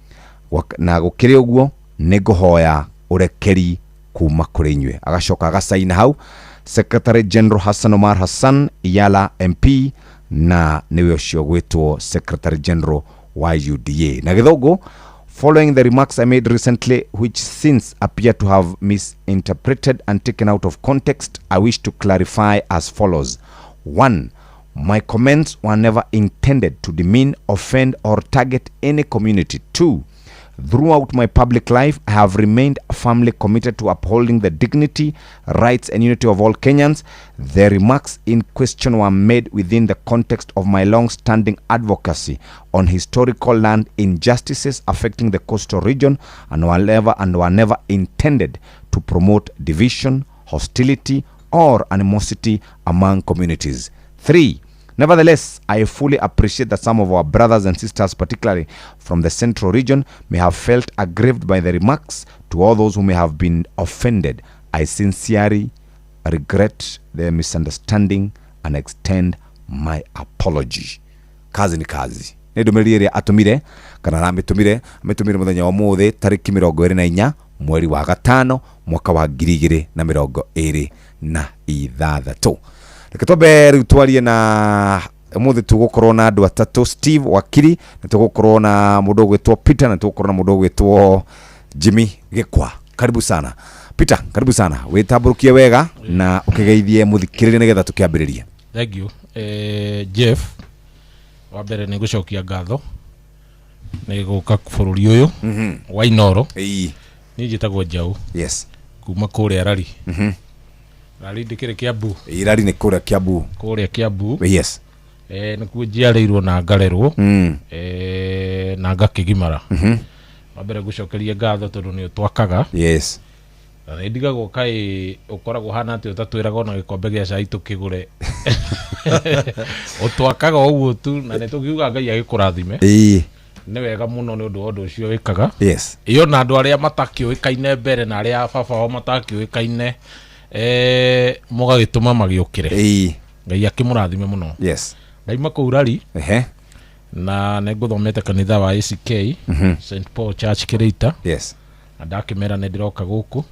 S9: Na gũkĩrĩ ũguo nĩ ngũhoya ũrekeri kuma kũrĩ inyuĩ. Agacoka agacaina hau Secretary General Hassan Omar Hassan Yala MP, na nĩwe ũcio gwĩtwo Secretary General wa UDA. Na gĩthũngũ, following the remarks I made recently, which since appear to have misinterpreted and taken out of context, I wish to clarify as follows. 1. My comments were never intended to demean, offend, or target any community. 2. Throughout my public life, I have remained firmly committed to upholding the dignity, rights, and unity of all Kenyans. The remarks in question were made within the context of my long-standing advocacy on historical land injustices affecting the coastal region and were never intended to promote division, hostility, or animosity among communities. 3. Nevertheless, I fully appreciate that some of our brothers and sisters, particularly from the central region, may have felt aggrieved by the remarks. To all those who may have been offended, I sincerely regret the misunderstanding and extend my apology. Kazi ni kazi. Nä ndå mä rä ri ä rä a atå kana aramä tå mire amä tå mire må thenya wa må thä tarä ki mä rongo ä rä na inya mweri wa gatano mwaka wa 2026. Reke twambe rä u twarie na umuthi tugukorwo na andu atatu, Steve Wakiri, na tugukorwo na mundu ugwitwo Peter, na tugukorwo na mundu ugwitwo Jimmy Gikwa. Karibu sana Peter, karibu sana, witamburukie wega na ukigeithie muthikiriria nigetha tukiambiririe.
S2: Thank you. Jeff, wa mbere nĩ ngũcokia ngatho nĩ gũka bũrũri ũyũ wa Inoro. Niĩ njĩtagwo Njaũ.
S9: Yes.
S2: Kuma kũrĩa Rari. Rari ndĩkĩrĩ Kĩambu.
S9: Rari nĩ kũrĩa Kĩambu.
S2: Kũrĩa Kĩambu.
S9: Yes.
S2: Nĩkuo njiarĩirwo na ngarerwo. Na ngakĩgimara. Wa mbere ngũcokerie ngatho tondũ nĩ ũtwakaga.
S9: Yes.
S2: Na nĩ ndigagwo kaĩ ũkoragwo ũhana atĩ ũtatwĩraga ona gĩkombe gĩa cai tũkĩgũre. Ũtwakaga ũguo tu na nĩ tũkiuga Ngai agĩkũrathime. Nĩ wega mũno nĩ ũndũ wa ũndũ ũcio wĩkaga.
S9: Yes.
S2: Ĩyo na andũ arĩa matakĩũĩkaine mbere na arĩa baba wao matakĩũĩkaine, mũgagĩtũma magĩũkĩre. Ngai akĩmũrathime mũno.
S9: Yes.
S2: Ndaima kũu Rari.
S9: Ehe.
S2: Na nĩ ngũthomete kanitha wa ACK, St Paul Church Kĩrĩita.
S9: Yes.
S2: Na ndakĩmera nĩ ndĩroka gũkũ.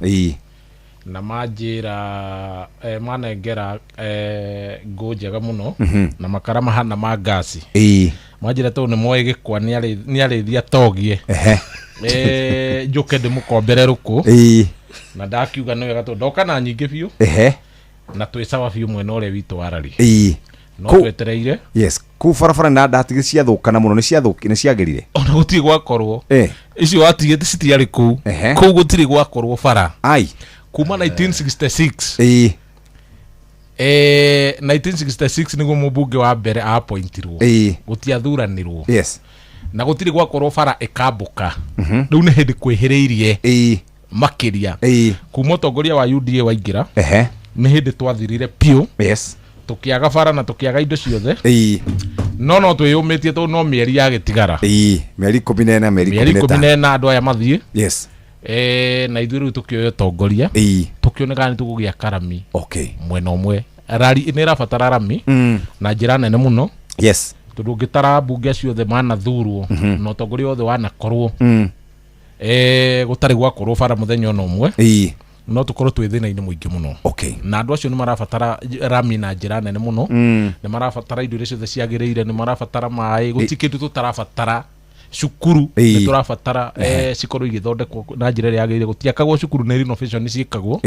S2: Na manjĩra, manengera ngũ njega mũno na makara mahana ma ngasi. Manjĩra tondũ nĩ moĩ Gĩkwa nĩ arĩithia togie. Njũke ndĩmũkombere rũkũ. Na ndakiuga nĩ wega tondũ ndoka na nyingĩ biũ. Na twĩ sawa biũ mwena ũrĩa witũ wa Rari. No twetereire.
S9: Yes. Kuu barabara na ndatigĩ ciathũkana mũno, nĩ ciagĩrire.
S2: Ona gũtirĩ gwakorwo. Icio watigĩte citiarĩ kũu. Kũu gũtirĩ gwakorwo bara.
S9: Ai.
S2: Kuma 1966. 1966 nĩguo mũmbunge wa mbere appointirwo. Gũtiathuranirwo.
S9: Yes.
S2: Na gũtirĩ gwakorwo bara ĩkambũka. Rĩu nĩ hĩndĩ kwĩhĩrĩirie. Makĩria. Kuma ũtongoria wa UDA waingĩra. Nĩ hĩndĩ twathirire piũ.
S9: Yes.
S2: Tũkĩaga bara na tũkĩaga indo ciothe. No twĩyũmĩtie tondũ no mĩeri yagĩtigara.
S9: Mĩeri 14, mĩeri
S2: Mĩeri 14 andũ aya mathiĩ.
S9: Yes.
S2: Na ithuĩ rĩu tũkĩoya ũtongoria. Tũkĩoneka nĩ tũkũgĩa karami.
S9: Okay.
S2: Mwena ũmwe. Rari nĩ ĩrabatara rami. Na njĩra nene mũno.
S9: Yes.
S2: Tondũ ũngĩtara mbunge ciothe manathurwo na ũtongoria wothe wanakorwo. Gũtarĩ gwakorwo bara mũthenya ona ũmwe. No tũkorwo twĩ thĩna-inĩ mũingĩ mũno.
S9: Okay.
S2: Na andũ acio nĩ marabatara rami na njĩra nene mũno. Nĩ marabatara indo iria ciothe ciagĩrĩire, nĩ marabatara maĩ, gũtirĩ kĩndũ tũtarabatara. Cukuru nĩ tũrabatara cikorwo igĩthondekwo na njĩra ĩrĩa yagĩrĩire. Gũtiakagwo cukuru nĩ renovation ciĩkagwo.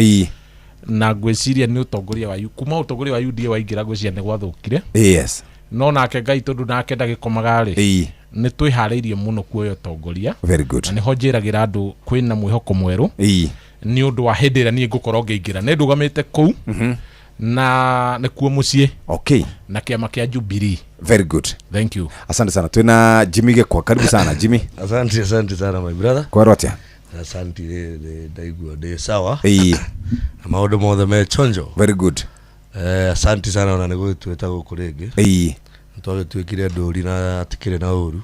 S2: Na ngwĩciria nĩ ũtongoria wa kuma ũtongoria wa UDA waingĩra ngwĩciria nĩ gwathũkire.
S9: Yes.
S2: No nake Ngai tondũ nake ndagĩkomaga rĩ, nĩ twĩharĩirie mũno kuoya ũtongoria.
S9: Very good.
S2: Na nĩho njĩragĩra andũ kwĩna mwĩhoko mwerũ. Nĩ ũndũ wa hĩndĩ ĩrĩa niĩ ngũkorwo ngĩingĩra. Nĩ ndũgamĩte kũu na nĩkuo mũciĩ.
S9: Okay.
S2: Na kĩama kĩa Jubilee.
S9: Very good.
S2: Thank you.
S9: Asante sana. Twina Jimmy Gĩkwa. Karibu sana Jimmy.
S4: Asante, asante sana my brother.
S9: Kwerwo atĩa?
S4: Asante, ndaigua ndĩ sawa. Na maũndũ mothe me chonjo.
S9: Very good.
S4: Asante sana ona nĩ gũgĩtuĩta gũkũ rĩngĩ. Nĩ twagĩtuĩkire ndũri na atikĩrĩ na ũru.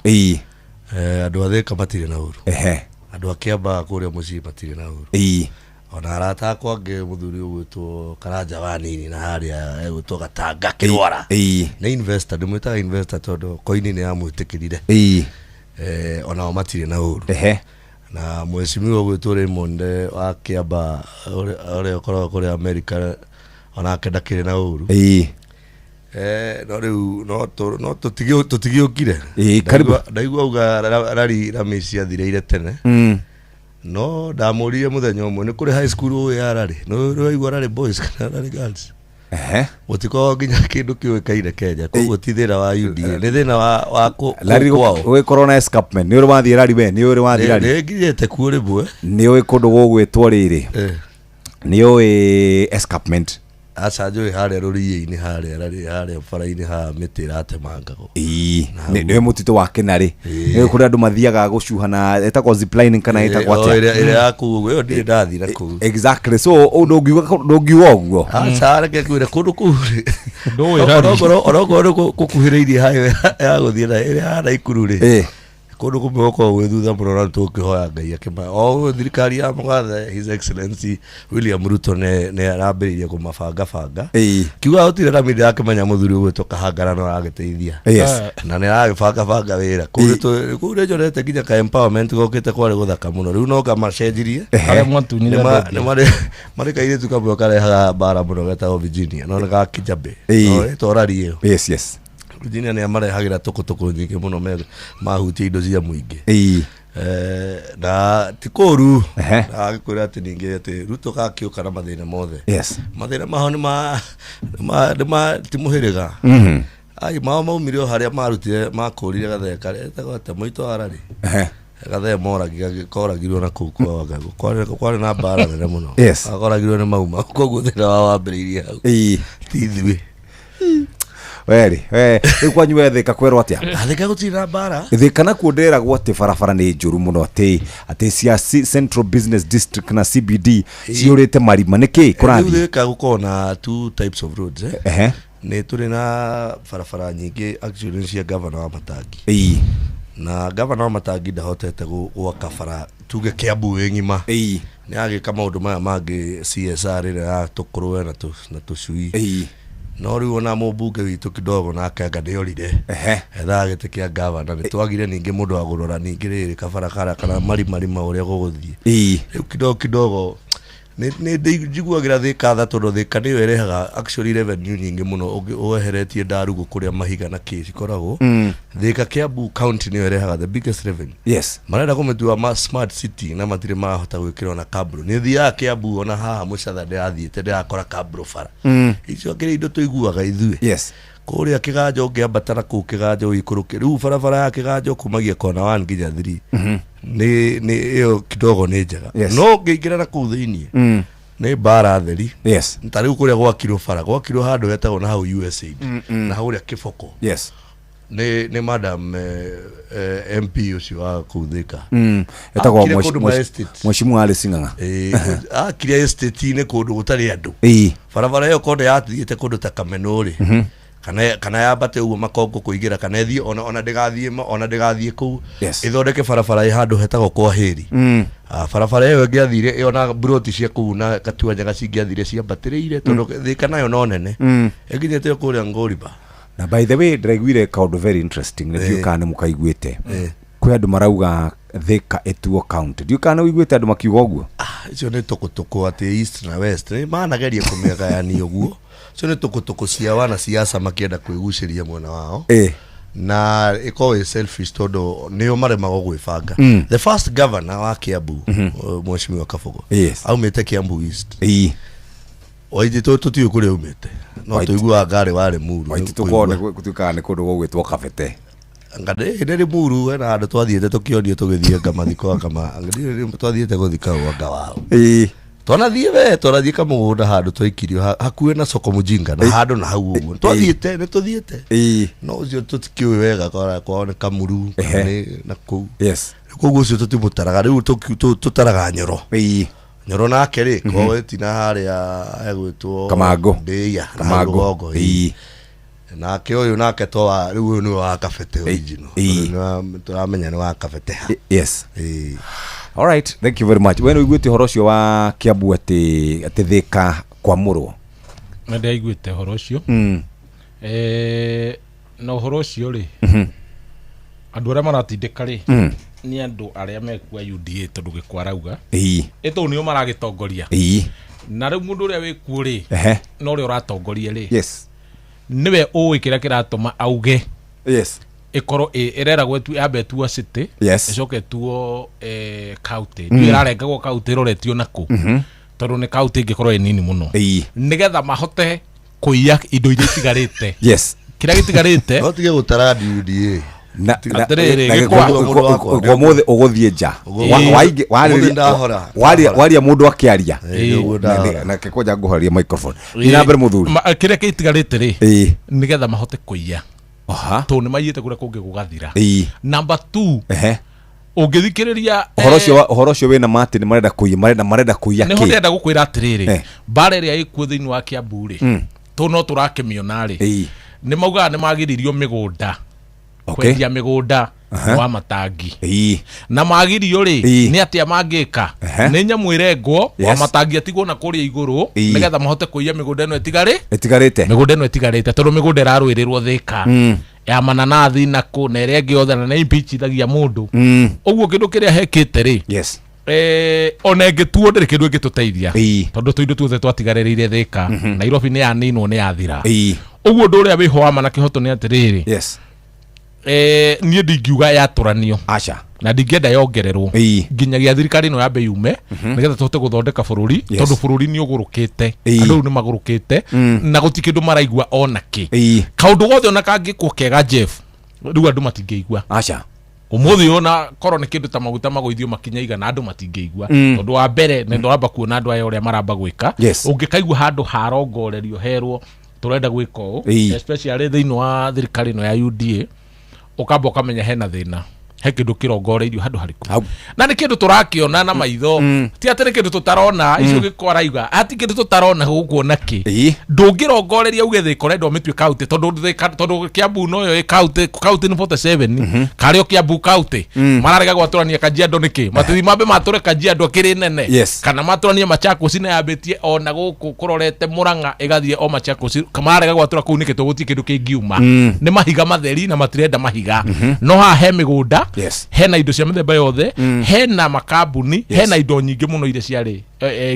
S4: Andũ a Thĩka matirĩ na ũru. Andũ a Kĩambaa kũrĩa mũciĩ matirĩ na ũru. Ona arata akwa angĩ mũthuri ũgwĩtwo Karanja wa nini na harĩa egwĩtwo Gatanga Kĩrwara. Nĩ investor, ndĩmwĩtaga investor tondũ koini nĩ yamwĩtĩkĩrire. Onao matirĩ na ũru. Na mheshimiwa ũgwĩtwo Raymond wa Kĩambaa ũrĩa ũkoragwo kũrĩa America onake ndakĩrĩ na ũru. No rĩu no tũtigĩũkire.
S9: Karibu.
S4: Ndaigua auga Rari rami ciathireire tene. No ndamũririe mũthenya ũmwe nĩ kũrĩ high school ũĩ ya Rari. No ũraigua Rari boys kana Rari girls. Gũtikoragwo nginya kĩndũ kĩũĩkaine Kenya. Koguo ti thĩna wa UDA, nĩ thĩna wa
S9: Rari
S4: kwao.
S9: Ũgĩkorwo na escarpment. Nĩ ũrĩ wathiĩ Rari we? Nĩ ũrĩ wathiĩ Rari?
S4: Nĩ nginyĩte kuo rĩmwe.
S9: Nĩ ũĩ kũndũ gũgwĩtwo rĩrĩ? Nĩ ũĩ escarpment?
S4: Aca njũĩ harĩa rũriĩ-inĩ harĩa harĩa bara-inĩ haha mĩtĩ ĩratemangagwo.
S9: Ĩĩ, nĩ mũtitũ wa Kĩnarĩ. Nĩ kũrĩa andũ mathiaga gũcuha na ĩtagwo ziplining kana ĩtagwo
S4: o,
S9: atĩa?
S4: ĩrĩa ya kũu ũguo, ĩyo ndirĩ ndathiĩ na kũu.
S9: Exactly. So ndũngiuga ũguo.
S4: Aca reke ngwĩre kũndũ kũu rĩ.
S2: Ndũĩ rari.
S4: Onokorwo nĩ gũkuhĩrĩirie highway ya gũthiĩ na ĩrĩa ya Naikuru rĩ. Kũndũ kũmwe gũkoragwo gwĩ thutha mũno na tũkĩhoya Ngai akĩma o ũguo thirikari ya mũgathe His Excellency William Ruto nĩ arambĩrĩirie kũmabanga banga. Kiuga gũtirĩ na mĩndĩ akĩmenya mũthuri ũgwĩtwo Kahangara no aragĩteithia. Na nĩ aragĩbanga banga wĩra. Kũu kũu nĩ nyonete nginya ka empowerment gokĩte kwarĩ gũthaka mũno. Rĩu no kamacenjirie.
S2: Arĩa mwatunyire andũ
S4: Nĩ marĩ kairĩtu kamwe karehaga mbara mũno getagwo Virginia. No nĩ ga Kijabe. No ĩtwa rari ĩyo.
S9: Yes, yes.
S4: Virginia nĩ amarehagĩra tũkũtũkũ nyingĩ mũno mahutia indo cia mũingĩ. Na ti kũru. Na agĩkwĩra atĩ ningĩ atĩ Ruto gakĩũka na mathĩna mothe. Mathĩna mao nĩ ma, nĩ ma, nĩ ma, ti mũhĩrĩga. Ai, mao maumire o harĩa marutire, makũrire gathee karĩa etagwo atĩa, mũitũ wa Rari. Gathee koragirwo na kũu kwa Wangangũ. Kwarĩ na mbara nene mũno. Akoragirwo nĩ Mau Mau, koguo thĩna wao wambĩrĩirie hau. Ti ithuĩ.
S9: Weri, we, rĩu kwanyu we Thĩka kwerwo atĩa?
S4: Thĩka gũtirĩ na mbara.
S9: Thĩka nakuo ndĩragwo atĩ barabara nĩ njũru mũno, atĩ cia Central Business District na CBD ciyũrĩte marima. Nĩ kĩ kũrathiĩ?
S4: Rĩu Thĩka gũkoragwo na two types of roads, eh? Nĩ tũrĩ na barabara nyingĩ actually nĩ cia governor wa Matangi. Na governor wa Matangi ndahotete gwaka bara tuge Kiambu ĩ ng'ima. Nĩ agĩka maũndũ maya mangĩ CSR ĩrĩa ya tũkũrwe na tũcui. No rĩu ona mũmbunge witũ kidogo nake anga nĩorire. Ethaga gĩtĩ kĩa gavana. Nĩ twagire ningĩ mũndũ wa kũrora ningĩ rĩrĩ kabara karĩa kana marimarima ũrĩa gũgũthiĩ. Rĩu kidogo kidogo nĩ njiguagĩra Thĩka tha tondũ Thĩka nĩyo ĩrehaga actually revenue nyingĩ mũno weheretie Ndarugu kũrĩa mahiga na kĩ cikoragwo. Thĩka Kiambu county nĩyo ĩrehaga the biggest revenue. Marenda kũmĩtua ma smart city na matirĩ marahota gwĩkĩra ona kabro. Nĩ thiaga Kiambu ona haha Mũcatha ndĩrathiĩte ndĩrakora kabro bara. Icio akĩrĩ indo tũiguaga ithuĩ. Kũrĩa Kĩganjo ũngĩambata na kũu Kĩganjo ũikũrũke. Rĩu barabara ya Kĩganjo kumagia kona 1 nginya 3. Nĩ ĩyo kidogo nĩ njega. No ũngĩingĩra na kũu thĩiniĩ, nĩ mbara theri. Ta rĩu kũrĩa gwakirwo bara, gwakirwo handũ hetagwo na hau USAID. Na haurĩa Kĩboko. Nĩ madam MP ũcio wa kũu Thĩka.
S9: Etagwo
S4: Akire kũndũ ma estate.
S9: Mheshimiwa Alice Ng'ang'a.
S4: Akire estate-inĩ kũndũ gũtarĩ andũ. Barabara ĩyo korwo yathiĩte kũndũ ta Kameno rĩ, kana yambate ũguo Makongo kũingĩra, kana ĩthiĩ ona ndĩgathiĩ ona ndĩgathiĩ kũu. Ĩthondeke barabara ĩ handũ hetagwo kwa Heri. Barabara ĩyo ĩngĩathire ĩyo na mburoti cia kũu na Gatuanyaga cingĩathire ciambatĩrĩire, tondũ Thĩka nayo no nene. Ĩnginyĩte o kũrĩa Ngũriba.
S9: Na by the way, ndĩraiguire kaũndũ very interesting, nĩ ndiũĩ kana nĩ mũkaiguĩte. Kwĩ andũ marauga Thĩka ĩtuo county. Ndiũĩ kana nĩ ũiguĩte andũ makiuga ũguo?
S4: Icio nĩ tũkũtũkũ atĩ East na West. Nĩ manageria kũmĩgayania ũguo. Icio nĩ tũkũtũkũ cia wanasiasa makĩenda kwĩgucĩria mwena wao. Na ĩkoragwo ĩ selfish tondũ nĩo maremagwo gwĩbanga. The first governor wa Kiambu, Mheshimiwa Kabogo, aumĩte Kiambu East. Waititũ tũtiũĩ kũrĩa aumĩte. No tũiguaga ngarĩ wa Limuru.
S9: Waititũ kwao nĩ gũtuĩkaga nĩ kũndũ gũgwĩtwo Kabete.
S4: Anga nĩ Limuru hena handũ twathiĩte tũkĩonio tũgĩthiĩ anga mathiko anga ma, anga nĩ twathiĩte gũthika ũũ anga wao. Twanathiĩ we, twanathiĩ kamũgũnda handũ twaikirio hakuhĩ na soko mũjinga na handũ na hau ũguo. Twathiĩte, nĩ tũthiĩte. No ũcio tũtikĩũĩ wega kwao nĩ Kamuru, kana nĩ na kũu. Koguo ũcio tũtimũtaraga, rĩu tũtaraga Nyoro. Nyoro nake rĩ, kwao ĩtina harĩa egwĩtwo
S9: Kamangũ.
S4: Ndĩia, na
S9: Kamangũ.
S4: rũgongo, Nake ũyũ nake to wa, rĩu ũyũ nĩwe wa Kabete original. Ũyũ nĩ wa, tũramenya nĩ wa Kabete ha.
S9: All right, thank you very much. We nĩ ũiguĩte ũhoro ũcio wa Kiambu atĩ Thĩka kwamũrwo?
S2: Nĩ ndĩraiguĩte ũhoro ũcio. Na ũhoro ũcio rĩ, andũ arĩa maratindĩka rĩ, nĩ andũ arĩa mekua UDA tondũ gĩkwa arauga. Ĩ tondũ nĩo maragĩtongoria. Na rĩu mũndũ ũrĩa wĩkuo rĩ, na ũrĩa ũratongoria rĩ, nĩwe ũĩ kĩrĩa kĩratũma auge. Ĩkorwo ĩreragwo yambe ĩtuo city, ĩcoke ĩtuo county. Ndiũĩ ĩrarengagwo county ĩroretio nakũ. Tondũ nĩ county ĩngĩkorwo ĩ nini mũno. Nĩgetha mahote kũiya indo iria itigarĩte. Kĩrĩa gĩtigarĩte.
S4: No tige gũtara UDA.
S9: Na- na-
S2: Atĩrĩrĩ,
S9: na
S2: gĩkwa-
S9: gĩkwa- ũmũthĩ ũgũthiĩ nja
S4: Ũguo-
S9: Wa- waingĩ-
S4: Ũmũthĩ ndahora.
S9: waria mũndũ akĩaria.
S4: Ĩĩ, ũguo ndahora.
S9: Na kĩkwanja ngũhoreria microphone. Thiĩ na mbere, mũthuri.
S2: Kĩrĩa kĩtigarĩte rĩ,
S9: Ĩĩ.
S2: nĩgetha mahote kũiya,
S9: Aha.
S2: tondũ nĩ maiyĩte kũrĩa kũngĩ gũgathira. Number two,
S9: Ehe.
S2: ũngĩthikĩrĩria
S9: Ũhoro ũcio ũhoro ũcio wĩna ma atĩ nĩ marenda kũiya, marenda kũiya
S2: nĩho
S9: kĩ?
S2: ndĩrenda gũkwĩra atĩrĩrĩ, mbara ĩrĩa ĩkuo thĩinĩ wa Kiambu rĩ, tũ no tũrakĩmĩona rĩ, nĩ maugaga nĩ magiririo mĩgũnda, kwendia mĩgũnda wa matangi, na magirio rĩ, nĩ atĩa mangĩka? Nĩ nyamũ ĩrengwo wa matangi atigwo na kũrĩa igũrũ, nĩgetha mahote kũiya mĩgũnda ĩno ĩtigarĩ
S9: Ĩtigarĩte.
S2: Mĩgũnda ĩno ĩtigarĩte, tondũ mĩgũnda ĩrarũĩrĩrwo Thĩka, ya mananathi na kũ na ĩrĩa ĩngĩ yothe, na nĩ impeachithagia mũndũ. Ũguo kĩndũ kĩrĩa hekĩte rĩ, ona ĩngĩtuo ndĩrĩ kĩndũ ĩngĩtũteithia, tondũ tũindo tuothe twatigarĩrĩire Thĩka, Nairobi nĩ yaninwo, nĩ yathira. Ũguo ũndũ ũrĩa wĩho wa ma na kĩhoto nĩ atĩrĩrĩ, niĩ ndingiuga yatũranio.
S9: Aca.
S2: Na ndingĩenda yongererwo nginyagia thirikari ĩno yambe yume, nĩgetha tũhote gũthondeka bũrũri, tondũ bũrũri nĩ ũgũrũkĩte. Andũ rĩu nĩ magũrũkĩte na gũtirĩ kĩndũ maraigua ona kĩ. Kaũndũ gothe ona kangĩkwo kega, Jeff, rĩu andũ matingĩigua.
S9: Aca.
S2: Ũmũthĩ ona korwo nĩ kĩndũ ta maguta magũithio makinya 100, andũ matingĩigua, tondũ wa mbere nĩ ndwamba kuona andũ aya ũrĩa maramba gwĩka. Ũngĩkaigua handũ harongorerio herwo tũrenda gwĩka ũũ, especially thĩinĩ wa thirikari ĩno ya UDA, ũkamba ũkamenya hena thĩna, he kĩndũ kĩrongoreirio handũ harĩkũ, na nĩ kĩndũ tũrakĩona na maitho, ti atĩ nĩ kĩndũ tũtarona. Icio gĩko araiga ati kĩndũ tũtarona gũkũ ona kĩ. Ndũngĩrongoreria uge Thĩka ũrenda ũmĩtue kaunti, tondũ Thĩka, tondũ Kiambu noyo ĩ kaunti, kaunti nĩ 47, karĩ o Kiambu kaunti. Mararega gwatũrania Kajiado nĩkĩ? Matithi mambe matũre Kajiado kĩrĩ nene, kana matũranie Machakos na yambĩtie ona gũkũ kũrorete Mũrang'a ĩgathiĩ o Machakos. Mararega gwatũra kũu nĩkĩ? Tondũ gũtirĩ kĩndũ kĩngiuma. Nĩ mahiga matheri na matirenda mahiga, no haha he mĩgũnda, hena indo cia mĩthemba yothe, hena makambuni, hena indo nyingĩ mũno iria ciarĩ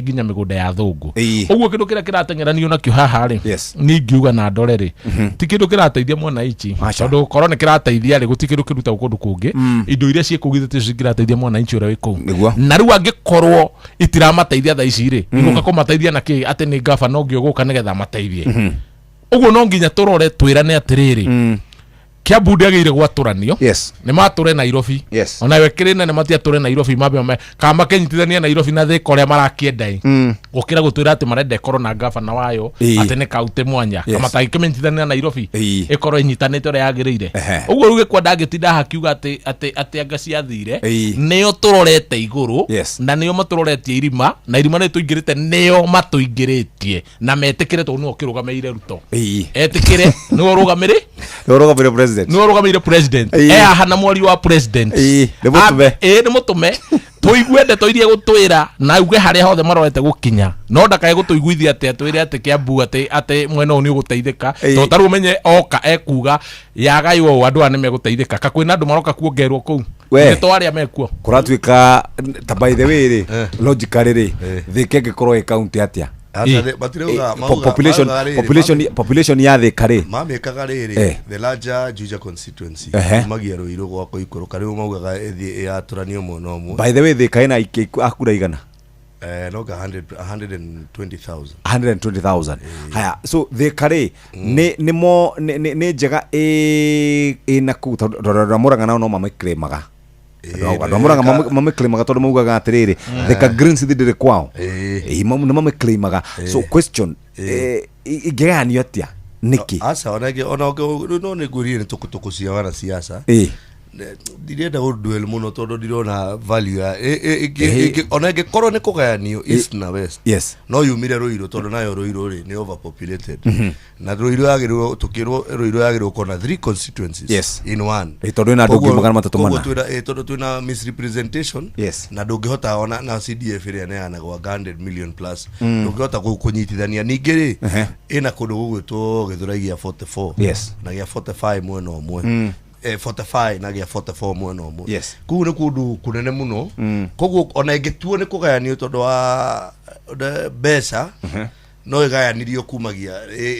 S2: nginya mĩgũnda ya thũngũ. Ũguo kĩndũ kĩrĩa kĩrateng'eranio nakĩo haha rĩ, niĩ ingiuga na ndore rĩ, ti kĩndũ kĩrateithia mwananchi, tondũ korwo nĩ kĩrateithia rĩ, gũtirĩ kĩndũ kĩrutagwo kũndũ kũngĩ. Indo iria ciĩ kũu githĩ ticio kĩrateithia mwananchi ũrĩa wĩ kũu?
S9: Nĩguo.
S2: Na rĩu angĩkorwo itiramateithia thaa ici rĩ, igũka kũmateithia na kĩ, atĩ nĩ gavana ũngĩ ũgũka nĩgetha amateithie? Ũguo no nginya tũrore twĩrane atĩrĩrĩ, Kiambu ndĩagĩrĩire gwatũranio. Nĩ matũre Nairobi. Onawe kĩrĩ nene matiatũre Nairobi, mambe kana makenyitithania Nairobi na Thĩka ũrĩa marakĩenda ĩ, gũkĩra gũtwĩra atĩ marenda ĩkorwo na gavana wayo, atĩ nĩ kaunti mwanya. Kama matangĩkĩmenyithania na Nairobi, ĩkorwo ĩnyitanĩte ũrĩa yagĩrĩire. Ũguo rĩu gĩkwa ndangĩtinda hakiuga atĩ anga ciathire. Nĩo tũrorete igũrũ, na nĩo matũroretie irima, na irima rĩrĩ tũingĩrĩte nĩo matũingĩrĩtie, na metĩkĩre, tondũ nĩwe ũkĩrũgamĩrĩire Ruto. Etĩkĩre nĩwe ũrũgamĩrĩ
S9: Nĩwe ũrũgamĩrĩire president.
S2: Nĩwe ũrũgamĩrĩire president. E haha na mwario wa president.
S9: Nĩ mũtũme.
S2: Ĩĩ, nĩ mũtũme tũigue ndeto iria gũtwĩra na auge harĩa hothe marorete gũkinya, no ndakae gũtũiguithia atĩ atwĩre atĩ Kiambu atĩ mwena ũyũ nĩ ũgũteithĩka, tondũ tarĩu ũmenye oka ekuga yagaywo ũũ andũ aya nĩ megũteithĩka, ka kwĩna andũ maroka kuongerwo kũu?
S9: We.
S2: Nĩ to arĩa mekuo.
S9: Kũratuĩka ta, by the way rĩ, logically rĩ, Thĩka ĩngĩkorwo ĩ kaunti atĩa?
S4: Aca, matirauga-
S9: Population
S4: maugaga rĩrĩ,
S9: population ya Thĩka rĩ,
S4: mamĩkaga rĩrĩ, the larger Juja constituency, kumagia Rũirũ gwakwa ikũrũka, rĩu maugaga ĩthiĩ ĩyatũranio mwena ũmwe.
S9: By the way, Thĩka ĩna akura igana?
S4: No 100 120,000.
S9: 120,000. Haya, so Thĩka rĩ, nĩ mo nĩ njega ĩ na kũu, tondũ andũ a Mũrang'a nao no mamĩclaimaga. Andũ a Mũrang'a mamĩclaimaga tondũ maugaga atĩrĩrĩ, Thĩka Green City ndĩrĩ kwao. Nĩ mamĩclaimaga. So question, ĩngĩgayanio atĩa, nĩkĩ?
S4: Aca, ona ĩngĩ ona ũngĩ no nĩ ngwĩrire nĩ tũkũtũkũ cia wanasiasa. Ndirenda gũdwell mũno tondũ ndirona value ya ona ĩngĩkorwo nĩ kũgayanio east na west, no yumire Rũirũ, tondũ nayo Rũirũ rĩ nĩ overpopulated, na Rũirũ yagĩrĩirwo, tũkĩrwo Rũirũ yagĩrĩirwo gũkorwo na three constituencies in one.
S9: Tondũ ĩna andũ ngiri 340.
S4: Koguo tondũ twĩna misrepresentation, na ndũngĩhota ona na CDF ĩrĩa neanagwo anga 100 million plus, ndũngĩhota kũnyitithania. Ningĩ rĩ, ĩna kũndũ gũgwĩtwo Gĩthũrai gĩa 44 na gĩa 45 mwena ũmwe, 45 na gĩa 44 mwena ũmwe. Kũu nĩ kũndũ kũnene mũno. Koguo ona ĩngĩtuo nĩ kũgayanio tondũ wa mbeca, no ĩgayanirio kumagia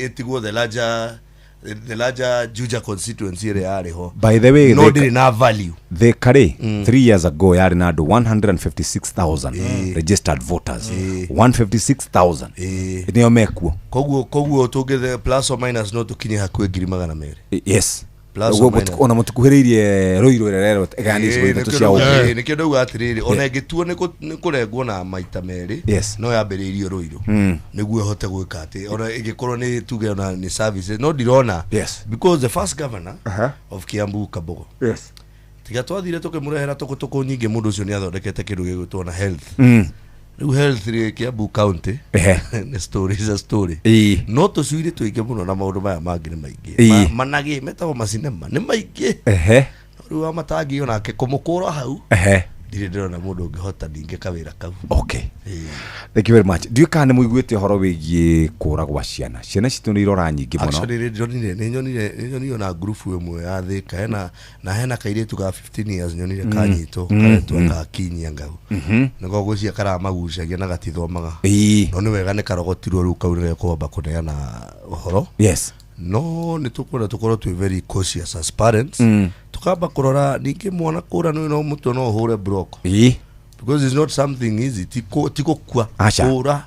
S4: ĩtigwo the larger Juja constituency ĩrĩa yarĩ ho.
S9: By the way,
S4: no ndĩrĩ na value.
S9: Thĩka rĩ, 3 years ago yarĩ na andũ 156,000 registered voters, 156,000 nĩo mekuo.
S4: Koguo tũngĩthe plus or minus no tũkinye hakuhĩ 200,000. Plus
S9: Ũguo
S4: or minus.
S9: ona mũtikuhĩrĩirie Ruiru ĩrĩa ĩrerwo ĩgayania icigo ithatũ cia ũguo.
S4: Nĩkĩo ndauga atĩrĩrĩ, ona ĩngĩtuo nĩ kũrengwo na maita merĩ, no yambĩrĩirio Ruiru nĩguo ĩhote gwĩka atĩ ona ĩngĩkorwo nĩ tuge ona nĩ services, no ndirona, because the first governor of Kiambu, Kabogo, tiga twathire tũkĩmũrehera tũkũtũkũ nyingĩ, mũndũ ũcio nĩ athondekete kĩndũ gĩgwĩtwo na health. Rĩu health rĩ Kiambu County nĩ story is a story. No tũcuirĩ tũingĩ mũno na maũndũ maya mangĩ nĩ maingĩ. Managĩ metagwo macinema nĩ maingĩ. No rĩu wa matangi onake kũmũkũra hau, ndirĩ ndĩrona mũndũ ũngĩhota ningĩ kawĩra kau.
S9: Okay, thank you very much. Ndiũĩ kana nĩ mũiguĩte ũhoro wĩgiĩ kũra gwa ciana. Ciana citũ nĩ irora nyingĩ mũno.
S4: Actually, nĩ ndĩronire, nĩ nyonire ona ngurubu ĩmwe ya Thĩka hena na hena kairĩtu ga 15 years nyonire kanyitwo, karetwo gakinyia ngau. Nĩko gwĩcia karamagucagia na gatithomaga. No nĩ wega nĩ karogotirwo, rĩu kau nĩ gekwamba kũneana ũhoro. No nĩ tũkwenda tũkorwo twĩ very cautious as parents, tukamba kũrora ningĩ mwana kũra nĩ no mũtwe no ũhũre block, because it's not something easy, ti gũkua.
S9: Aca.
S4: Kũra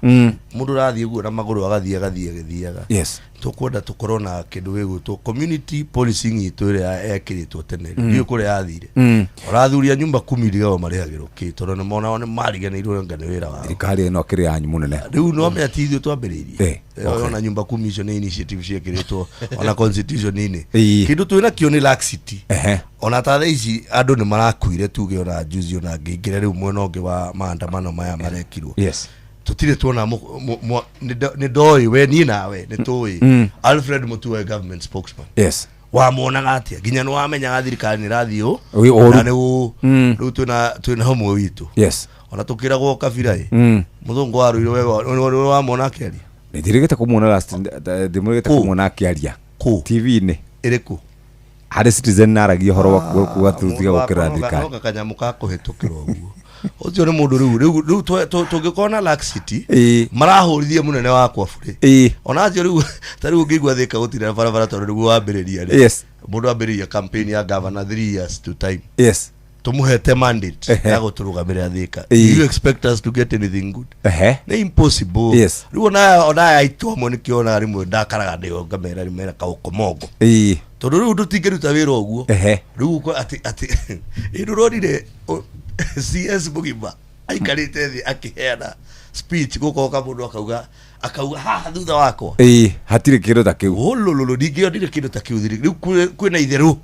S4: mũndũ ũrathiĩ guo na magũrũ, agathiĩ agathiĩ agĩthiaga. Tũkwenda tũkorwo na kĩndũ gĩgwĩtwo community policing itũ ĩrĩa ekĩrĩtwo tene. Ndiũĩ kũrĩa yathire. Ũrathuria nyumba kumi ndigao marĩhagĩrwo kĩ, tondũ nĩ monao nĩ mariganĩirwo nga nĩ wĩra wao.
S9: Thirikari ĩno kĩrĩ yanyu mũnene.
S4: Rĩu no menya ti ithuĩ twambĩrĩirie. Ona nyumba kumi icio nĩ initiative ciĩkĩrĩtwo ona constitution-inĩ. Kĩndũ twĩ nakĩo nĩ laxity. Ona ta thaa ici andũ nĩ marakuire, tuge ona juzi ona ngĩingĩra rĩu mwena ũngĩ wa maandamano maya marekirwo, tũtirĩ tuona nĩ ndoĩ we niĩ nawe nĩ tũĩ Alfred Mutua, government spokesman, wamuonaga atĩa nginya nĩ wamenyaga thirikari nĩ ĩrathiĩ ũ
S9: Ũru.
S4: Na nĩ ũ rĩu twĩna ũmwe witũ, ona tũkĩragwo kabira ĩ, mũthũngũ warũire wega wamwona akĩaria.
S9: Ndirĩgĩte kũmuona last, ndimũrĩgĩte kũmuona akĩaria
S4: kũ
S9: TV-inĩ.
S4: Ĩrĩkũ?
S9: Harĩ Citizen, naragia ũhoro wa kuga tutiga gũkĩrĩra thirikari.
S4: Noga kanyamũ ka kũhĩtũkĩra ũguo, ũcio nĩ mũndũ rĩu tũngĩkorwo na laxity, marahũrithie mũnene wakwa burĩ. Ona acio rĩu, ta rĩu ũngĩigua Thĩka gũtirĩ na barabara tondũ nĩguo wambĩrĩria rĩ, mũndũ ambĩrĩria campaign ya governor 3 years to time, tũmũhete mandate ya gũtũrũgamĩrĩra Thĩka. Do you expect us to get anything good? Nĩ impossible. Rĩu ona aya aitũ amwe nĩkĩo onaga rĩmwe ndakaraga ndĩo ngamera rĩmwe mena kaũkomongo, tondũ rĩu tũtingĩruta wĩra ũguo. Rĩu atĩ ĩ ndũronire CS mũgima aikarĩte thĩ akĩheana speech, gũkoka mũndũ akauga haha thutha wakwa.
S9: Ĩĩ, hatirĩ kĩndũ ta kĩu.
S4: Ũlũlũlũ, ndingĩonire kĩndũ ta kĩu thiri. Rĩu kwĩna itherũ,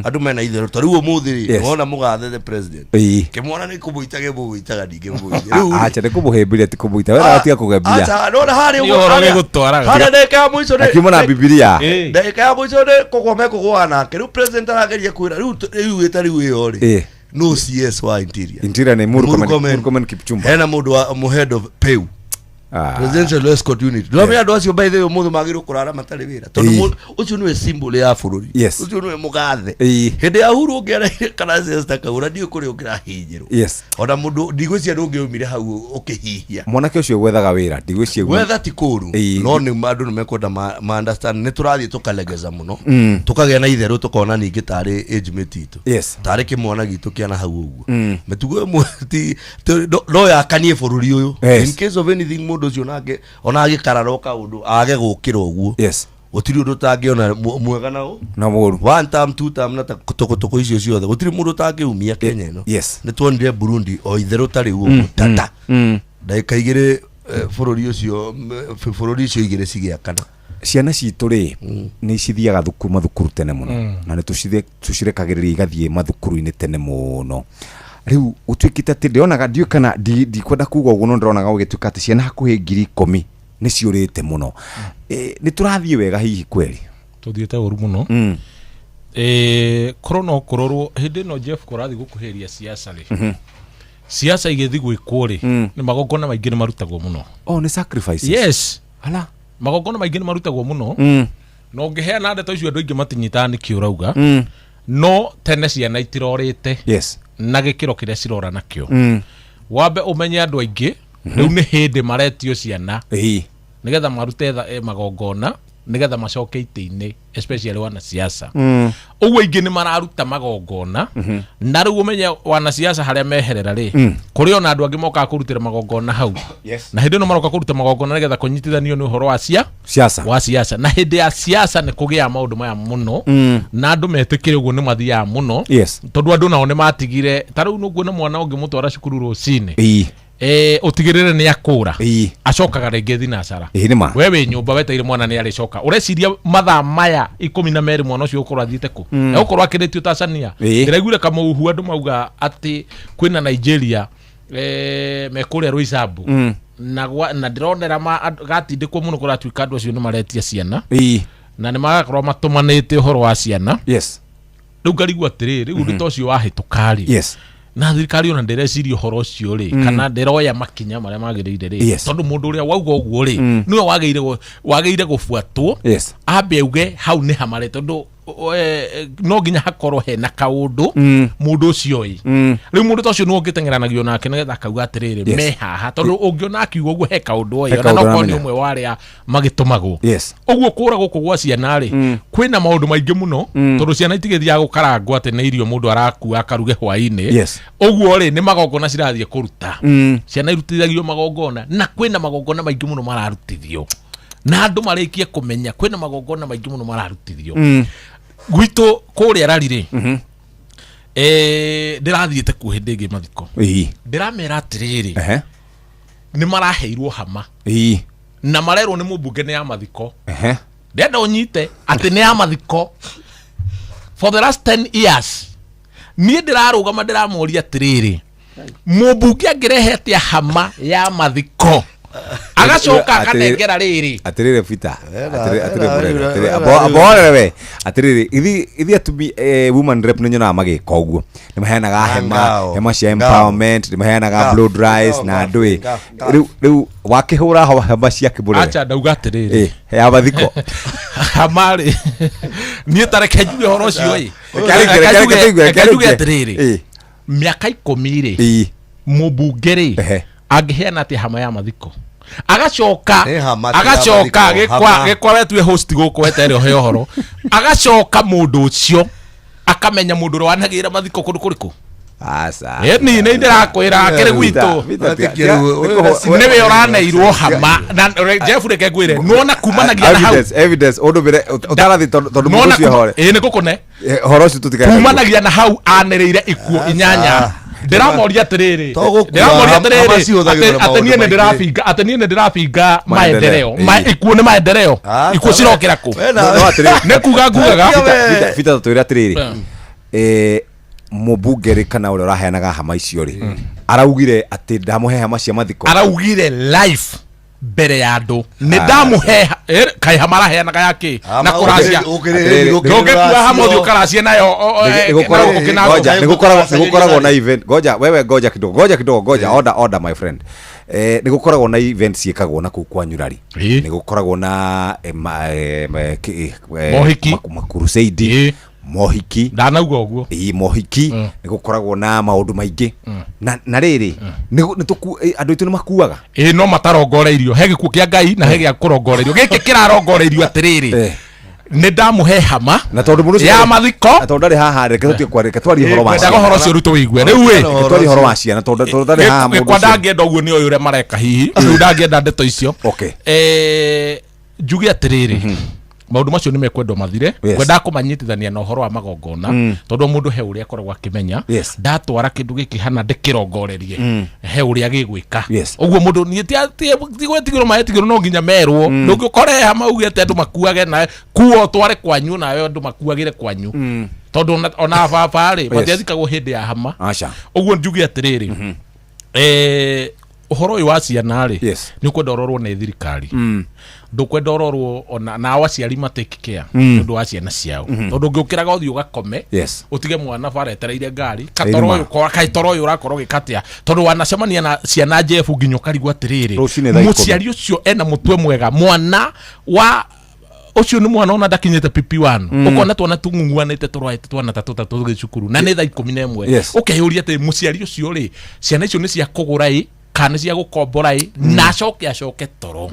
S4: andũ mena itherũ ta rĩu ũmũthĩ rĩ, wona mũgathe the president, kĩmwana nĩ kũmũita gĩmũitaga, ningĩ mũite rĩu rĩ,
S9: Acha, nĩ kũmũhĩmbĩria, ti kũmũita wena gatiga kũgembia.
S4: Acha, nona harĩa
S2: Nĩ
S4: ũguo,
S2: ũhoro gĩgũtwaraga.
S4: Harĩa ndagĩka ya mũico
S9: Akiuma na Bibilia.
S4: Ndagĩka ya mũico nĩ kũgwa mekũgũa nake. Rĩu president arageria kwĩra rĩu rĩu ĩta rĩu ĩyo rĩ, no CS wa interior.
S9: Interior nĩ Murkomen.
S4: Murkomen.
S9: Murkomen Kipchumba.
S4: Hena mũndũ wa mu head of PEU, Presidential Escort Unit. Ndũramenya andũ acio by the way ũmũthĩ magĩrĩirwo kũrara matarĩ wĩra, tondũ ũcio nĩwe symbol ya bũrũri. Ũcio nĩwe mũgathe. Hĩndĩ ya Uhuru ũngĩaraire kana Siesta Kaura, ndiũĩ kũrĩa ũngĩrahinyĩrwo. Ona mũndũ ndigwĩciria ndũngĩaumire hau ũkĩhihia.
S9: Mwanake ũcio gwethaga wĩra, ndigwĩciria.
S4: Gwetha ti kũru, no nĩ andũ nĩ mekwenda ma understand nĩ tũrathiĩ tũkalegeza mũno, tũkagĩa na itherũ, tũkona ningĩ tarĩ age mate itũ, tarĩ kĩmwana gitũ kĩana hau ũguo. Mĩtugo ĩmwe ti no yakanie bũrũri ũyũ. In case of anything, mũndũ ũcio nake ona agĩkarara kaũndũ age gũkĩra ũguo, gũtirĩ ũndũ ũtangĩona mwega na ũ
S9: na mũru.
S4: One term, two term, na tũkũtũkũ icio ciothe, gũtirĩ mũndũ ũtangĩumia Kenya ĩno. Nĩ tuonire Burundi o itherũ tarĩ ũguo, tata ndagĩka 2, bũrũri ũcio bũrũri icio igĩrĩ cigĩakana.
S9: Ciana citũ rĩ, nĩ cithiaga thukuru, mathukuru tene mũno, na nĩ tũcirekagĩrĩria igathiĩ mathukuru-inĩ tene mũno. Rĩu gũtuĩkĩte atĩ ndĩronaga, ndiũĩ kana ndikwenda kuga ũguo, no ndĩronaga gũgĩtuĩka atĩ ciana hakuhĩ 10,000 nĩ ciũrĩte mũno. Nĩ tũrathiĩ wega hihi kweri?
S2: Tũthiĩte ũru mũno. Korwo no kũrorwo hĩndĩ ĩno Jeff kũrathiĩ gũkuhĩrĩria siasa rĩ, siasa igĩthiĩ gwĩkwo rĩ, nĩ magongona maingĩ nĩ marutagwo mũno.
S9: Oh, nĩ sacrifices?
S2: Yes.
S9: Ala.
S2: Magongona maingĩ nĩ marutagwo mũno, na ũngĩheana ndeto icio andũ aingĩ matinyitaga nĩkĩ ũrauga. No tene ciana itirorĩte na gĩkĩro kĩrĩa cirora nakĩo. Wambe ũmenye andũ aingĩ rĩu nĩ hĩndĩ maretio ciana nĩgetha marute magongona. Nĩgetha macoke itĩ-inĩ, especially wanasiasa. Ũguo aingĩ nĩ mararuta magongona. Na rĩu ũmenye wanasiasa harĩa meherera rĩ, kũrĩ ona andũ angĩ mokaga kũrutĩra magongona hau. Na hĩndĩ ĩno maroka kũruta magongona nĩgetha kũnyitithanio nĩ ũhoro wa cia
S9: Siasa.
S2: Wa siasa. Na hĩndĩ ya siasa nĩ kũgĩaga maũndũ maya mũno. Na andũ metĩkĩre ũguo nĩ mathiaga mũno. Tondũ andũ nao nĩ matigire, ta rĩu nĩũkuona mwana ũngĩmũtwara cukuru rũcinĩ, ũtigĩrĩre nĩ akũra, acokaga rĩngĩ thinacara.
S9: Ĩĩ, nĩ ma.
S2: We wĩ nyũmba weteire mwana nĩ arĩcoka, ũreciria mathaa maya 12 mwana ũcio ũgũkorwo athiĩte kũ? Egũkorwo akĩrĩtio Tanzania. Ndĩraiguire kamũhuhu andũ mauga atĩ kwĩna Nigeria, me kũrĩa Roysambu. Na na ndĩronera gatindĩkwo mũno, kũratuĩka andũ acio nĩ maretia ciana. Na nĩ magakorwo matũmanĩte ũhoro wa ciana. Rĩu ngarigwo atĩrĩrĩ, rĩu ũndũ ta ũcio wahĩtũka rĩ, na thirikari ona ndĩreciria ũhoro ũcio rĩ, kana ndĩroya makinya marĩa magĩrĩire rĩ, tondũ mũndũ ũrĩa wauga ũguo rĩ, nĩwe wagĩrĩire gũbuatwo. Ambe auge hau nĩ hamare, tondũ no nginya hakorwo hena kaũndũ mũndũ ũcio ĩ. Rĩu mũndũ ta ũcio nĩwe ũngĩteng'eranagio nake nĩgetha akauga atĩrĩrĩ, me haha, tondũ ũngĩona akiuga ũguo he kaũndũ oĩ,
S9: He
S2: ona no
S9: kaũndũ
S2: korwo nĩ
S9: aramenya.
S2: ũmwe wa arĩa magĩtũmagwo. Ũguo kũra gũkũ gwa ciana rĩ, kwĩna maũndũ maingĩ mũno, tondũ ciana itigĩthiaga gũkarangwo atĩ nĩ irio mũndũ arakua akaruge hwainĩ. Ũguo rĩ, nĩ magongona cirathiĩ kũruta. Ciana irutithagio magongona, na kwĩna magongona maingĩ mũno mararutithio, na andũ marĩkie kũmenya kwĩna magongona maingĩ mũno mararutithio. Gwitũ kũrĩa rari rĩ, ndĩrathiĩte kuo hĩndĩ ĩngĩ mathiko. Ndĩramera atĩrĩrĩ, nĩ maraheirwo hama na marerwo nĩ mũmbunge nĩ ya mathiko. Ndĩrenda ũnyite atĩ nĩ ya mathiko for the last 10 years. Niĩ ndĩrarũgama ndĩramoria atĩrĩrĩ, mũmbunge angĩrehe atĩa hama ya mathiko agacoka akanengera rĩrĩ?
S9: Atiriri Peter, atiriri mũrere, atiriri abo we, atiriri ithi atumi, woman rep nĩ nyonaga magĩka ũguo, nĩ maheanaga hema,
S4: Ngao.
S9: hema cia
S4: Ngao.
S9: empowerment, nĩ maheanaga
S4: Ngao.
S9: blow dries
S4: Ngao,
S9: na
S4: ngao,
S9: ndũĩ.
S4: ngao, ngao.
S9: Rĩu wakĩhũra ho hema cia kĩmũrere?
S2: Acha, ndauga atĩrĩrĩ,
S9: Ya mathiko.
S2: Hamarĩ niĩ ta reke njuge ũhoro ũcio ĩ.
S9: Reke arĩkie, reke arĩkie, tũigue, reke
S2: Reke njuge
S9: arĩkie.
S2: atĩrĩrĩ, mĩaka 10 rĩ, mũmbunge rĩ angĩheana atĩa hama ya mathiko agacoka
S4: Nĩ hama ti ya
S2: agacoka
S4: mathiko,
S2: gĩkwa
S4: hama.
S2: gĩkwa wetue host gũkũ wetere ũhe ũhoro, agacoka mũndũ ũcio akamenya mũndũ ũrĩa wanagĩra mathiko kũndũ kũrĩkũ?
S9: Aca.
S2: Ĩ, ni nĩ ndĩrakwĩra akĩrĩ gwitũ nĩwe ũraneirwo hama na Jeff, reke ngwĩre, nĩwona kumanagia na hau.
S9: Evidence, evidence, ũndũ mbere ũtarathi, tondũ mũndũ
S2: Nĩwona
S9: ũcio hore.
S2: Ĩ, nĩ ngũkũne.
S9: Horo ũcio tũtikae.
S2: Kumanagia na hau anĩrĩire ikuũ 8. Ndĩramoria atĩrĩrĩ,
S4: To gũkua,
S2: ndĩramoria atĩrĩrĩ,
S4: hama cihũthagĩrwo na
S2: atĩ niĩ
S4: maũndũ
S2: nĩ
S4: maingĩ.
S2: ndĩrabinga, atĩ niĩ nĩ ndĩrabinga
S9: maendeleo.
S2: Maendeleo. Ikuũ nĩ maendeleo? Ikuũ cirokĩra kũ?
S9: No atĩrĩrĩ,
S2: Nĩ kuga ngugaga.
S9: Peter, tũtwĩre atĩrĩrĩ, mũmbunge rĩ kana ũrĩa ũraheanaga hama icio rĩ, araugire atĩ ndamũhe hama cia mathiko?
S2: Araugire live mbere ya andũ nĩ ndamũhe kaĩ hama araheanaga ya kĩ na kũracia? Ndũngĩkua hama ũthiĩ ũkaracie nayo na gũkũ kĩnango.
S9: Ngoja, nĩ gũkoragwo na event. Ngoja wewe, ngoja kidogo, ngoja kidogo, ngoja. Order, order, my friend. Nĩ gũkoragwo na event ciĩkagwo na kũu kwa Nyurari. Nĩ gũkoragwo na
S2: Mohiki.
S9: Makuruseidi, mohiki.
S2: Ndanauga ũguo.
S9: Ĩĩ, mohiki. Nĩ gũkoragwo na maũndũ maingĩ na rĩrĩ andũ aitũ nĩ makuaga.
S2: Ĩ, no matarongoreirio he gĩkuũ kĩa Ngai na he gĩa kũrongoreirio. Gĩkĩ kĩrarongoreirio atĩrĩrĩ, nĩ ndamũhe hama
S9: na tondũ mũndũ ũcio
S2: ya mathiko.
S9: Na tondũ ndarĩ haha, reke tũtige kwaria, reke twarie ũhoro wa
S2: Ngwendaga
S9: ciana.
S2: ũhoro ũcio rĩu tũwĩigue rĩu ĩ.
S9: Reke twarie ũhoro wa ciana tondũ ndarĩ haha mũndũ
S2: Gĩkwa
S9: ũcio.
S2: ndangĩenda ũguo, nĩ ũyũ ũrĩa mareka hihi rĩu, ndangĩenda ndeto icio. Njuge atĩrĩrĩ, maũndũ macio nĩ mekwendwo mathire. Ngwendaga kũmanyitithania na ũhoro wa magongona, tondũ o mũndũ he ũrĩa akoragwo akĩmenya. Ndatwara kĩndũ gĩkĩ hana ndĩkĩrongorerie, he ũrĩa gĩgwĩka. Ũguo mũndũ niĩ ti gwĩtigĩrwo maretigĩrwo, no nginya merwo. Ndũngĩũkore hama uge atĩ andũ makuage na kuo ũtware kwanyu, nawe andũ makuagĩre kwanyu, tondũ ona baba rĩ, matiathikagwo hĩndĩ ya hama.
S9: Aca.
S2: Ũguo njuge atĩrĩrĩ, ũhoro ũyũ wa ciana rĩ, nĩ ũkwenda ũrorwo nĩ thirikari, ndũkwenda ũrorwo ona nao aciari ma take care ũndũ wa ciana ciao, tondũ ũngĩũkĩraga ũthiĩ ũgakome, ũtige mwana bara etereire ngari katoro
S9: Ĩrima.
S2: ũyũ kaĩ toro ũyũ ũrakorwo ũgĩkatia, tondũ wanacemania na ciana njebu nginya ũkarigwo atĩrĩrĩ,
S9: Rũcinĩ thaa 10.
S2: Mũciari ũcio ena mũtwe mwega? Mwana wa ũcio nĩ mwana ona ndakinyĩte PP1. Ũkona twana tũng'ung'uanĩte tũroete twana ta tũtatũ tũgĩthiĩ cukuru na nĩ thaa 11. Ũkeyũria atĩ mũciari ũcio rĩ, ciana icio nĩ cia kũgũra ĩ kana nĩ cia gũkombora ĩ, na acoke toro.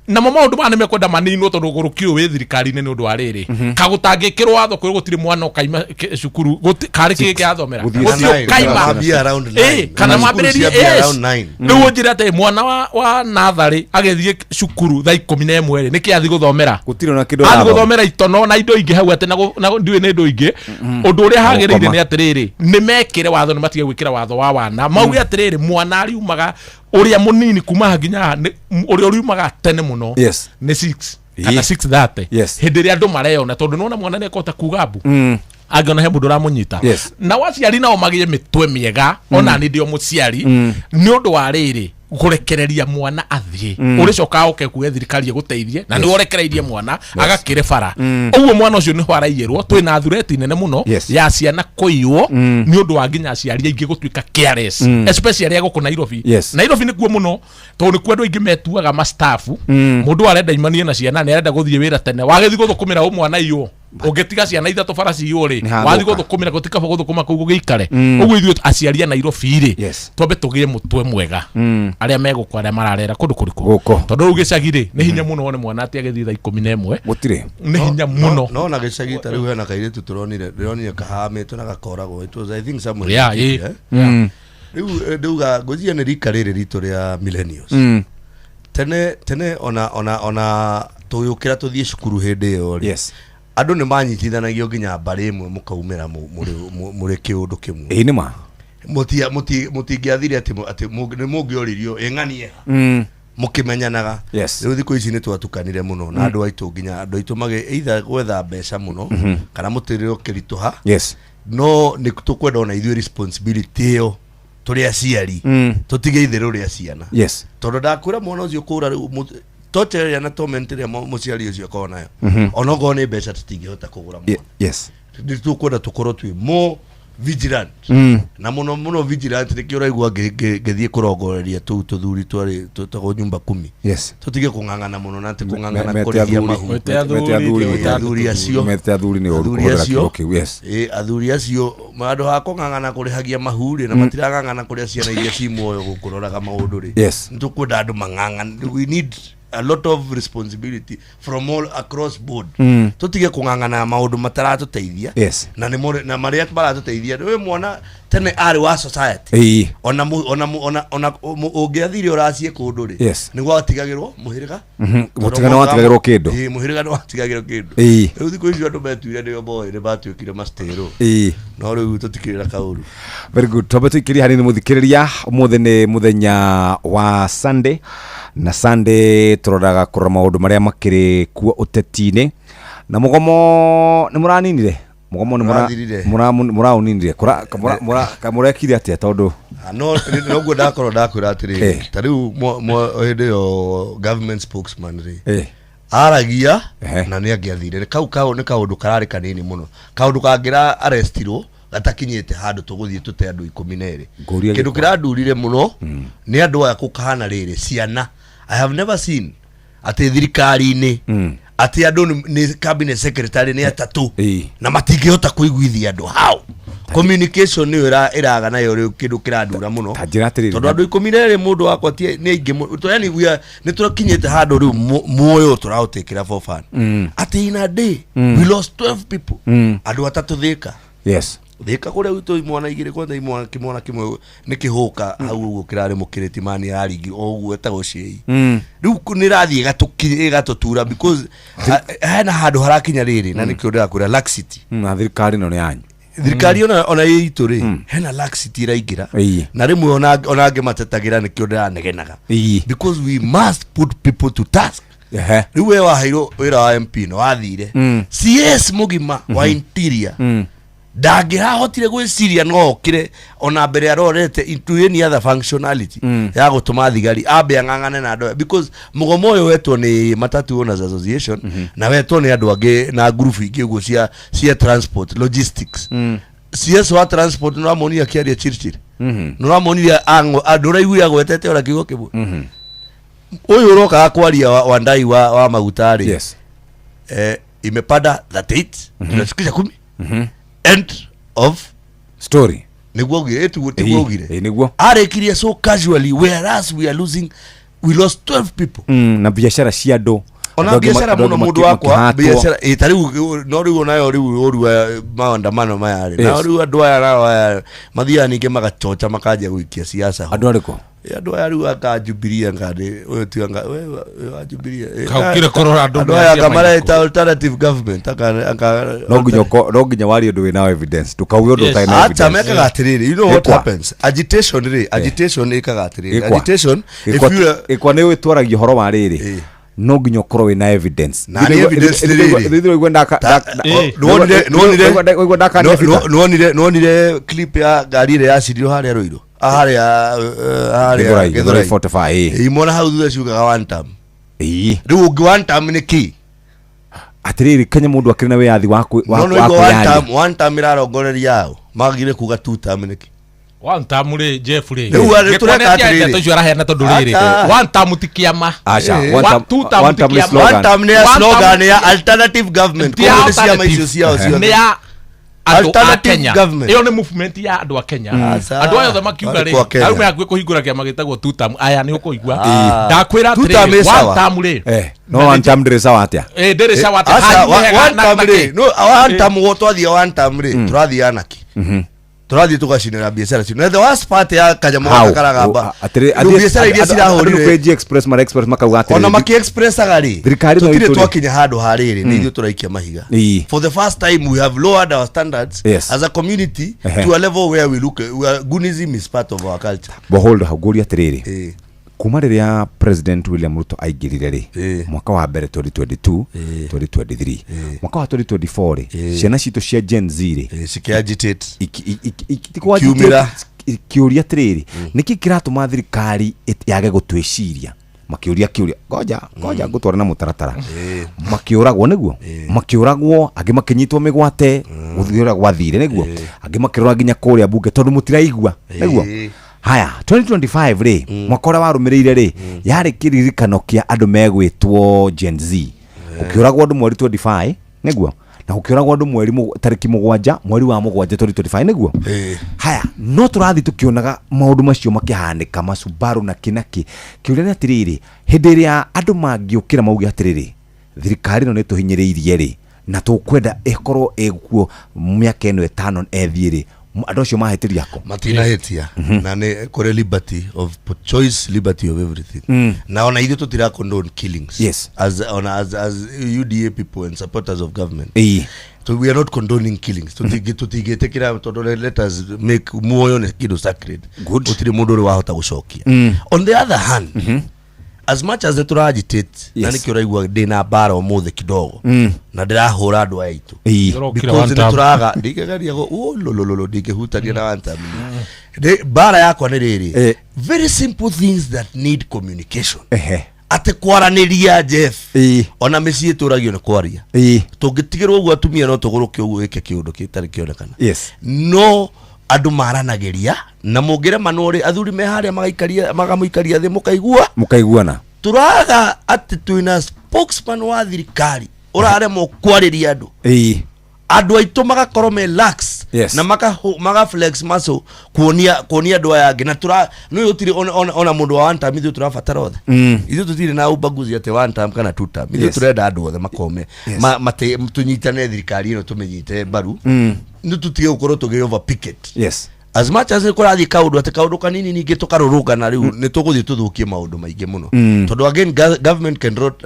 S2: Namo maũndũ maya nĩmekwenda maninwo tondũ ũgũrũki ũyũ wĩ thirikari-inĩ nĩ ũndũ wa rĩrĩ kagũtangĩkĩrwo watho kwĩrwo gũtirĩ mwana ũkaima cukuru karĩ kĩ kĩathomera
S9: Gũthiĩ
S2: gũtirĩ
S4: nine,
S2: ũkaima.
S4: kana mambie around nine.
S2: Ĩĩ, kana
S4: Cukuru
S2: mambĩrĩrie
S4: ciambie
S2: yes.
S4: around nine.
S2: Rĩu ũnjĩre atĩ mwana wa natharĩ agĩthiĩ cukuru thaa 11 rĩ, nĩkĩ athiĩ gũthomera?
S9: Gũtirĩ ona kĩndũ
S2: athiĩ
S9: arathoma.
S2: Gũthomera itono na indo ingĩ hau atĩ na ndiũĩ nĩ indo ingĩ. Ũndũ ũrĩa hagĩrĩire
S9: Gũkoma.
S2: nĩ atĩrĩrĩ, nĩ mekĩre watho, nĩ matige gwĩkĩra watho wa wana, mauge atĩrĩrĩ, mwana ariumaga ũrĩa mũnini kuma haha nginya haha, ũrĩa ũriumaga tene mũno nĩ 6 kana 6:30, hĩndĩ ĩrĩa andũ mareyona, tondũ nĩwona mwana nĩ ekũhota kuga mbu angĩona he mũndũ ũramũnyita. Nao aciari nao magĩe mĩtwe mĩega. Ona niĩ ndĩ o mũciari, nĩ ũndũ wa rĩrĩ kũrekereria mwana athiĩ, ũrĩcoka oke kuge thirikari ĩgũteithie na nĩwe ũrekereirie mwana agakĩre bara. Ũguo mwana ũcio nĩho araiyĩrwo. Twĩna thureti nene mũno ya ciana kũiywo nĩ ũndũ wa nginya aciari aingĩ gũtuĩka careless, especially a gũkũ Nairobi. Nairobi nĩkuo mũno, tondũ nĩkuo andũ aingĩ metuaga mastafu. Mũndũ arenda imanie na ciana, nĩ arenda gũthiĩ wĩra tene, wagĩthiĩ gũthũkũmĩra ũ mwana iywo, ũngĩtiga ciana ithatũ bara ciywo rĩ,
S9: Nĩ hathuka.
S2: wathiĩ gũthũkũmĩra gũtikaba gũthũkũma kũu gũgĩikare. Ũguo ithuĩ aciari a Nairobi rĩ, twambe tũgĩe mũtwe mwega, arĩa megũkũ, arĩa mararera kũndũ kũrĩkũ.
S9: Gũkũ.
S2: Tondũ rĩu gĩcagi rĩ, nĩ hinya mũno wone mwana atĩ agĩthiĩ thaa 11.
S9: Gũtirĩ.
S2: Nĩ hinya mũno.
S4: No na gĩcagi ta rĩu hena kairĩtu tũronire, ndĩronire kahamĩtwo na gakoragwo, it was, I think, somewhere
S2: Yeah,
S4: in Laikipia,
S2: ĩĩ.
S4: eh? Rĩu ndauga ngwĩciria nĩ rika rĩrĩ ritũ rĩa millennials. Tene tene ona tũgĩũkĩra tũthiĩ cukuru hĩndĩ ĩyo rĩ, andũ nĩ manyitithanagio nginya mbarĩ ĩmwe, mũkaumĩra mũrĩ kĩũndũ kĩmwe.
S9: Ĩĩ, nĩ ma.
S4: Mũtingĩathire atĩ nĩ mũngĩoririo ĩng'anie ha, mũkĩmenyanaga. Rĩu thikũ ici nĩ twatukanire mũno na andũ aitũ, nginya andũ aitũ magĩ either gwetha mbeca mũno kana mũtũrĩre ũkĩritũha. No nĩ tũkwenda ona ithuĩ responsibility ĩyo tũrĩ aciari, tũtige itherũ rĩa ciana, tondũ ndakwĩra mwana ũcio kũra rĩu torture ĩrĩa na torment ĩrĩa mũciari ũcio akoragwo nayo, onokorwo nĩ mbeca tũtingĩhota kũgũra mwana. Nĩ tũkwenda tũkorwo twĩ more vigilant, na mũno mũno vigilant. Nĩkĩo ũraigua ngĩthiĩ kũrongoreria tũu tũthuri twarĩ twĩtagwo nyumba kumi, tũtige kũng'ang'ana mũno na atĩ kũng'ang'ana
S9: Mete
S4: kũrĩhia
S9: athuri.
S4: mahu.
S9: Mete athuri.
S4: Ĩ, athuri acio.
S9: Mete athuri nĩ ũru
S4: Athuri
S9: kũhũthĩra
S4: acio.
S9: kiugo kĩu, yes.
S4: Ĩ, athuri acio handũ ha kũng'ang'ana kũrĩhagia mahu rĩ, na matirang'ang'ana kũrĩa ciana iria ci muoyo gũkũroraga maũndũ rĩ, nĩ tũkwenda andũ mang'ang'ane. We need a lot of responsibility from all across board. Tũtige kũng'ang'ana maũndũ mataratũteithia na nĩ na marĩa maratũteithia. Wĩ mwana tene arĩ wa society, ona ona ona ona ũngĩathire ũracie kũndũ rĩ, nĩ gwatigagĩrwo mũhĩrĩga. Tondũ
S9: Mũtigano watigagĩrwo kĩndũ.
S4: Ĩĩ, mũhĩrĩga nĩ watigagĩrwo kĩndũ. Rĩu thikũ icio andũ metuire nĩo moĩ, nĩ matuĩkire mastĩrũ, no rĩu tũtikĩrĩ na kaũru.
S9: Very good. Twambe tũikĩrie hanini mũthikĩrĩria. Ũmũthĩ nĩ mũthenya wa Sunday, na Sunday tũroraga kũrora maũndũ marĩa makĩrĩ kuo ũteti-inĩ. Na mũgomo nĩ mũraninire mũgomo nĩ
S4: Ũrathirire.
S9: Mũraũninire. Mũrekire atĩa tondũ
S4: Ah, no noguo ndakorwo ndakwĩra atĩrĩrĩ, ta rĩu hĩndĩ ĩyo government spokesman rĩ, aragia na nĩ angĩathire. Kau nĩ kaũndũ kararĩ kanini mũno, kaũndũ kangĩra arrestirwo gatakinyĩte handũ tũgũthiĩ tũte andũ 12.
S9: Ngũria
S4: Kĩndũ
S9: gĩkwa.
S4: kĩrandurire mũno nĩ andũ aya kũkahana rĩrĩ ciana. I have never seen atĩ thirikari-inĩ atĩ andũ nĩ cabinet secretary nĩ atatũ na matingĩhota kũiguithia andũ. How communication nĩyo ĩraga nayo rĩu kĩndũ kĩrandura mũno,
S9: Ta njĩra atĩrĩrĩ,
S4: tondũ andũ 12 mũndũ wakwa nĩ aingĩ mũno. Yani nĩ tũrakinyĩte handũ rĩu muoyo tũraũtĩkĩra for fun, atĩ in a day we lost 12 people, andũ atatũ Thĩka. Thĩka kũrĩa gwitũ imwana igĩrĩ, kwanza imwana, kĩmwana kĩmwe nĩ kĩhũka hau ũguo kĩrarĩ mũkĩrĩti mani araringi o ũguo etagwo cĩi. Rĩu nĩ ĩrathiĩ ĩgatũtura because hena handũ harakinya rĩrĩ, na nĩkĩo ndĩrakwĩra laxity.
S9: Na thirikari ĩno nĩ yanyu.
S4: Thirikari ona ĩ itũ rĩ, hena laxity ĩraingĩra, na rĩmwe ona angĩ matetagĩra, nĩkĩo ndĩranegenaga, because we must put people to task. Rĩu we waheirwo wĩra wa MP na wathire, CS mũgima wa interior ndangĩrahotire gwĩciria no okire ona mbere arorete into any other functionality ya gũtũma thigari ambe ang'ang'ane na andũ aya, because mũgomo ũyũ wetwo nĩ Matatu Owners Association na wetwo nĩ andũ angĩ na ngurubu ingĩ ũguo cia transport logistics. CS wa transport nĩ ũramuonire akĩaria Chirchir? Nĩ ũramuonire andũ ũraiguire agwetete ona kiugo kĩmwe? Ũyũ ũrokaga kwaria Wandai wa maguta rĩ, imepanda 38, tunashukisha 10, end of
S9: story.
S4: Nĩguo augire, ĩtiguo? Tiguo augire?
S9: Ĩĩ, nĩguo.
S4: Arĩkirie so casually, whereas we are losing We lost 12 people.
S9: Na biacara cia andũ.
S4: Ona
S9: Andũ angĩ
S4: biacara
S9: andũ
S4: mũno
S9: angĩ
S4: mũndũ wakwa
S9: makĩhatwo.
S4: biacara ĩ ta rĩu no rĩu onayo rĩu ũru wa maandamano maya rĩ nao
S9: Yes.
S4: rĩu andũ aya nao aya mathiaga ningĩ magachocha makanjia gũikia siasa ho.
S9: Andũ arĩkũ?
S4: Ĩ, andũ aya rĩu aka Jubilee anga nĩ ũyũ ti anga we we wa Jubilee ĩ,
S2: Kaukire kũrora andũ
S4: andũ aya anga
S2: meciria
S4: mareta alternative government anga anga
S9: No nginya warie ũndũ wĩna evidence, ndũkauge ũndũ ũtarĩ na
S4: Acha
S9: evidence.
S4: mekaga atĩrĩrĩ, you know what
S9: Ĩkwa.
S4: happens, agitation rĩ, agitation ĩkaga atĩrĩrĩ,
S9: Ĩkwa.
S4: agitation if
S9: Ĩkwa-
S4: you are-
S9: ĩkwa nĩ ũtwaragia ũhoro wa rĩrĩ, no nginya ũkorwo wĩna evidence.
S4: Na nĩ evidence nĩ rĩrĩ.
S9: Thithĩ waigua ndaka
S4: Nĩwonire-
S9: waigua ndakania Peter?
S4: nĩwonire clip ya ngari ĩrĩa yacirirwo harĩa Ruiru. Ah, harĩa harĩa
S9: Gĩthũrai,
S4: Gĩthũrai.
S9: Gĩthũrai 45, ĩ.
S4: Imona hau thutha ciugaga one term.
S9: Ĩĩ.
S4: Rĩu ũngĩ one term nĩ kĩ?
S9: Atĩrĩrĩ, Kenya mũndũ akĩrĩ na wĩyathi wa
S4: No
S9: wa
S4: nĩwaigua one
S9: kwĩyaria.
S4: term, one term ĩrarongoreria ũ? Magire kuga two term nĩkĩ?
S2: One term rĩ, Jeff rĩ.
S4: Rĩu arĩ
S2: Gĩkwa
S4: tũreka
S2: nĩ atĩa
S4: atĩrĩrĩ.
S2: ndeto icio araheana tondũ rĩrĩ,
S4: Ata.
S2: one term ti kĩama.
S9: Aca,
S2: Eh.
S9: one term-
S2: Two term
S9: one
S2: ti
S9: term nĩ
S2: kĩama.
S9: slogan.
S4: One term nĩ ya
S2: One term-
S4: slogan ya alternative government.
S2: Ti ya
S4: Koguo nĩ ciama
S2: alternative.
S4: icio ciao ciothe.
S2: Nĩ ya andũ a
S4: Alternative
S2: Kenya.
S4: government.
S2: Ĩyo nĩ movement ya andũ a Kenya.
S4: Aca.
S2: Andũ aya othe makiuga
S4: Marĩ
S2: rĩ,
S4: kwa Kenya.
S2: arĩa me hakuhĩ kũhingũra kĩama gĩtagwo two term, aya nĩ ũkũigua.
S4: Ah.
S2: Ndakwĩra
S4: Two term
S2: atĩrĩrĩ,
S4: ĩ
S2: one
S4: sawa.
S2: term rĩ,
S9: Eh, no one term ndĩrĩ sawa atĩa?
S2: Eh, ndĩrĩ sawa atĩa?
S4: Aca,
S2: Hanyu nĩ hega
S4: one
S2: na-
S4: term
S2: na
S4: rĩ,
S2: kĩ?
S4: no, one term wo twathiĩ one term rĩ, tũrathiĩ anarchy. Tũrathiĩ tũgacinĩra biacara citũ. Na the worst part ya kanyamũ
S9: How?
S4: gaka karagamba.
S9: Atĩrĩ,
S4: Rĩu biacara iria cirahũrire
S9: kwĩ G Express mara Express makauga atĩrĩrĩ,
S4: ona makiexpressaga rĩ,
S9: Thirikari no
S4: tũtirĩ
S9: itũrĩ.
S4: twakinya handũ ha rĩrĩ nĩ ithuĩ tũraikia mahiga.
S9: Ĩĩ.
S4: For the first time we have lowered our standards
S9: Yes.
S4: as a community
S9: Ehe.
S4: to a level where we look where Gunism is part of our culture.
S9: Behold, hau ngũria atĩrĩrĩ,
S4: Ĩĩ.
S9: kuma rĩrĩa President William Ruto aingĩrire rĩ, mwaka wa mbere 2022, 2023, mwaka wa 2024 rĩ, ciana citũ cia Gen Z rĩ
S4: cikĩagitate,
S9: ikiumĩra ikĩũria atĩrĩrĩ, nĩkĩ kĩratũma thirikari yage gũtwĩciria? Makĩũria kĩũria, ngoja ngoja ngũtwara na mũtaratara. Makĩũragwo nĩguo, makĩũragwo, angĩ makĩnyitwo mĩgwate, gũthiĩ ũrĩa gwathire nĩguo, angĩ makĩrora nginya kũrĩa bunge tondũ mũtiraigua nĩguo. Haya, 2025 rĩ, mwaka ũrĩa warũmĩrĩire rĩ, yarĩ kĩririkano kĩa andũ megwĩtwo Gen Z, gũkĩũragwo andũ mweri 25 nĩguo, na gũkĩũragwo andũ mweri tarĩki 7 mweri wa 7 2025 nĩguo. Haya, no tũrathiĩ tũkĩonaga maũndũ macio makĩhanĩka, macubaru na kĩ na kĩ. Kĩũria nĩ atĩrĩrĩ, hĩndĩ ĩrĩa andũ mangĩũkĩra mauge atĩrĩrĩ, thirikari ĩno nĩ tũhinyĩrĩirie rĩ, na tũkwenda ĩkorwo ĩkuo mĩaka ĩno 5 ethiĩ rĩ, andũ acio mahĩtĩria kũ?
S4: Matinahĩtia, na nĩ kũrĩ liberty of choice, liberty of everything. Na ona ithuĩ tũtira condone killings.
S9: Yes.
S4: As ona as UDA people and supporters of government.
S9: Ĩĩ.
S4: So we are not condoning killings. Tũtingĩtĩkĩra tondũ let us make muoyo nĩ kĩndũ sacred. Gũtirĩ mũndũ ũrĩ wahota gũcokia. On the other hand, as much as nĩ tũragitate, na nĩkĩo ũraigua ndĩna mbara ũmũthĩ kidogo, na ndĩrahũra andũ aya aitũ.
S9: Ĩĩ.
S2: Ũrokire
S4: Because
S2: one
S4: nĩ
S2: term.
S4: tũraga ndingĩgeria lololo ndingĩhutania na one term. Mbara yakwa nĩ rĩrĩ, very simple things that need communication,
S9: Ehe.
S4: atĩ kwaranĩria, Jeff.
S9: Ĩĩ.
S4: Ona mĩciĩ tũragio nĩ kwaria.
S9: Ĩĩ.
S4: Tũngĩtigĩrwo ũguo atumia no tũgũrũke ũguo wĩke kĩũndũ gĩtarĩ kĩonekana.
S9: Yes.
S4: No andũ maranagĩria na mũngĩremanwo rĩ, athuri me harĩa magaikaria magamũikaria thĩ mũkaigua
S9: Mũkaiguana.
S4: Tũraga atĩ twĩna spokesman wa thirikari ũraremwo kwarĩria andũ.
S9: Ĩĩ.
S4: Andũ aitũ magakorwo me lax
S9: Yes.
S4: na maka flex muscle kuonia andũ aya angĩ na tũra nĩ gũtirĩ ona mũndũ wa one term ithuĩ tũrabatara othe. Ithuĩ tũtirĩ na ubaguzi atĩ one term kana two term. Ithuĩ tũrenda andũ othe makome tũnyitane thirikari ĩno tũmĩnyite mbaru, nĩ tũtige gũkorwo tũgĩ over picket.
S9: Yes.
S4: As much as nĩ kũrathiĩ kaũndũ atĩ kaũndũ kanini ningĩ tũkarũrũngana rĩu nĩ tũgũthiĩ tũthũkie maũndũ maingĩ mũno. Tondũ again government can rot,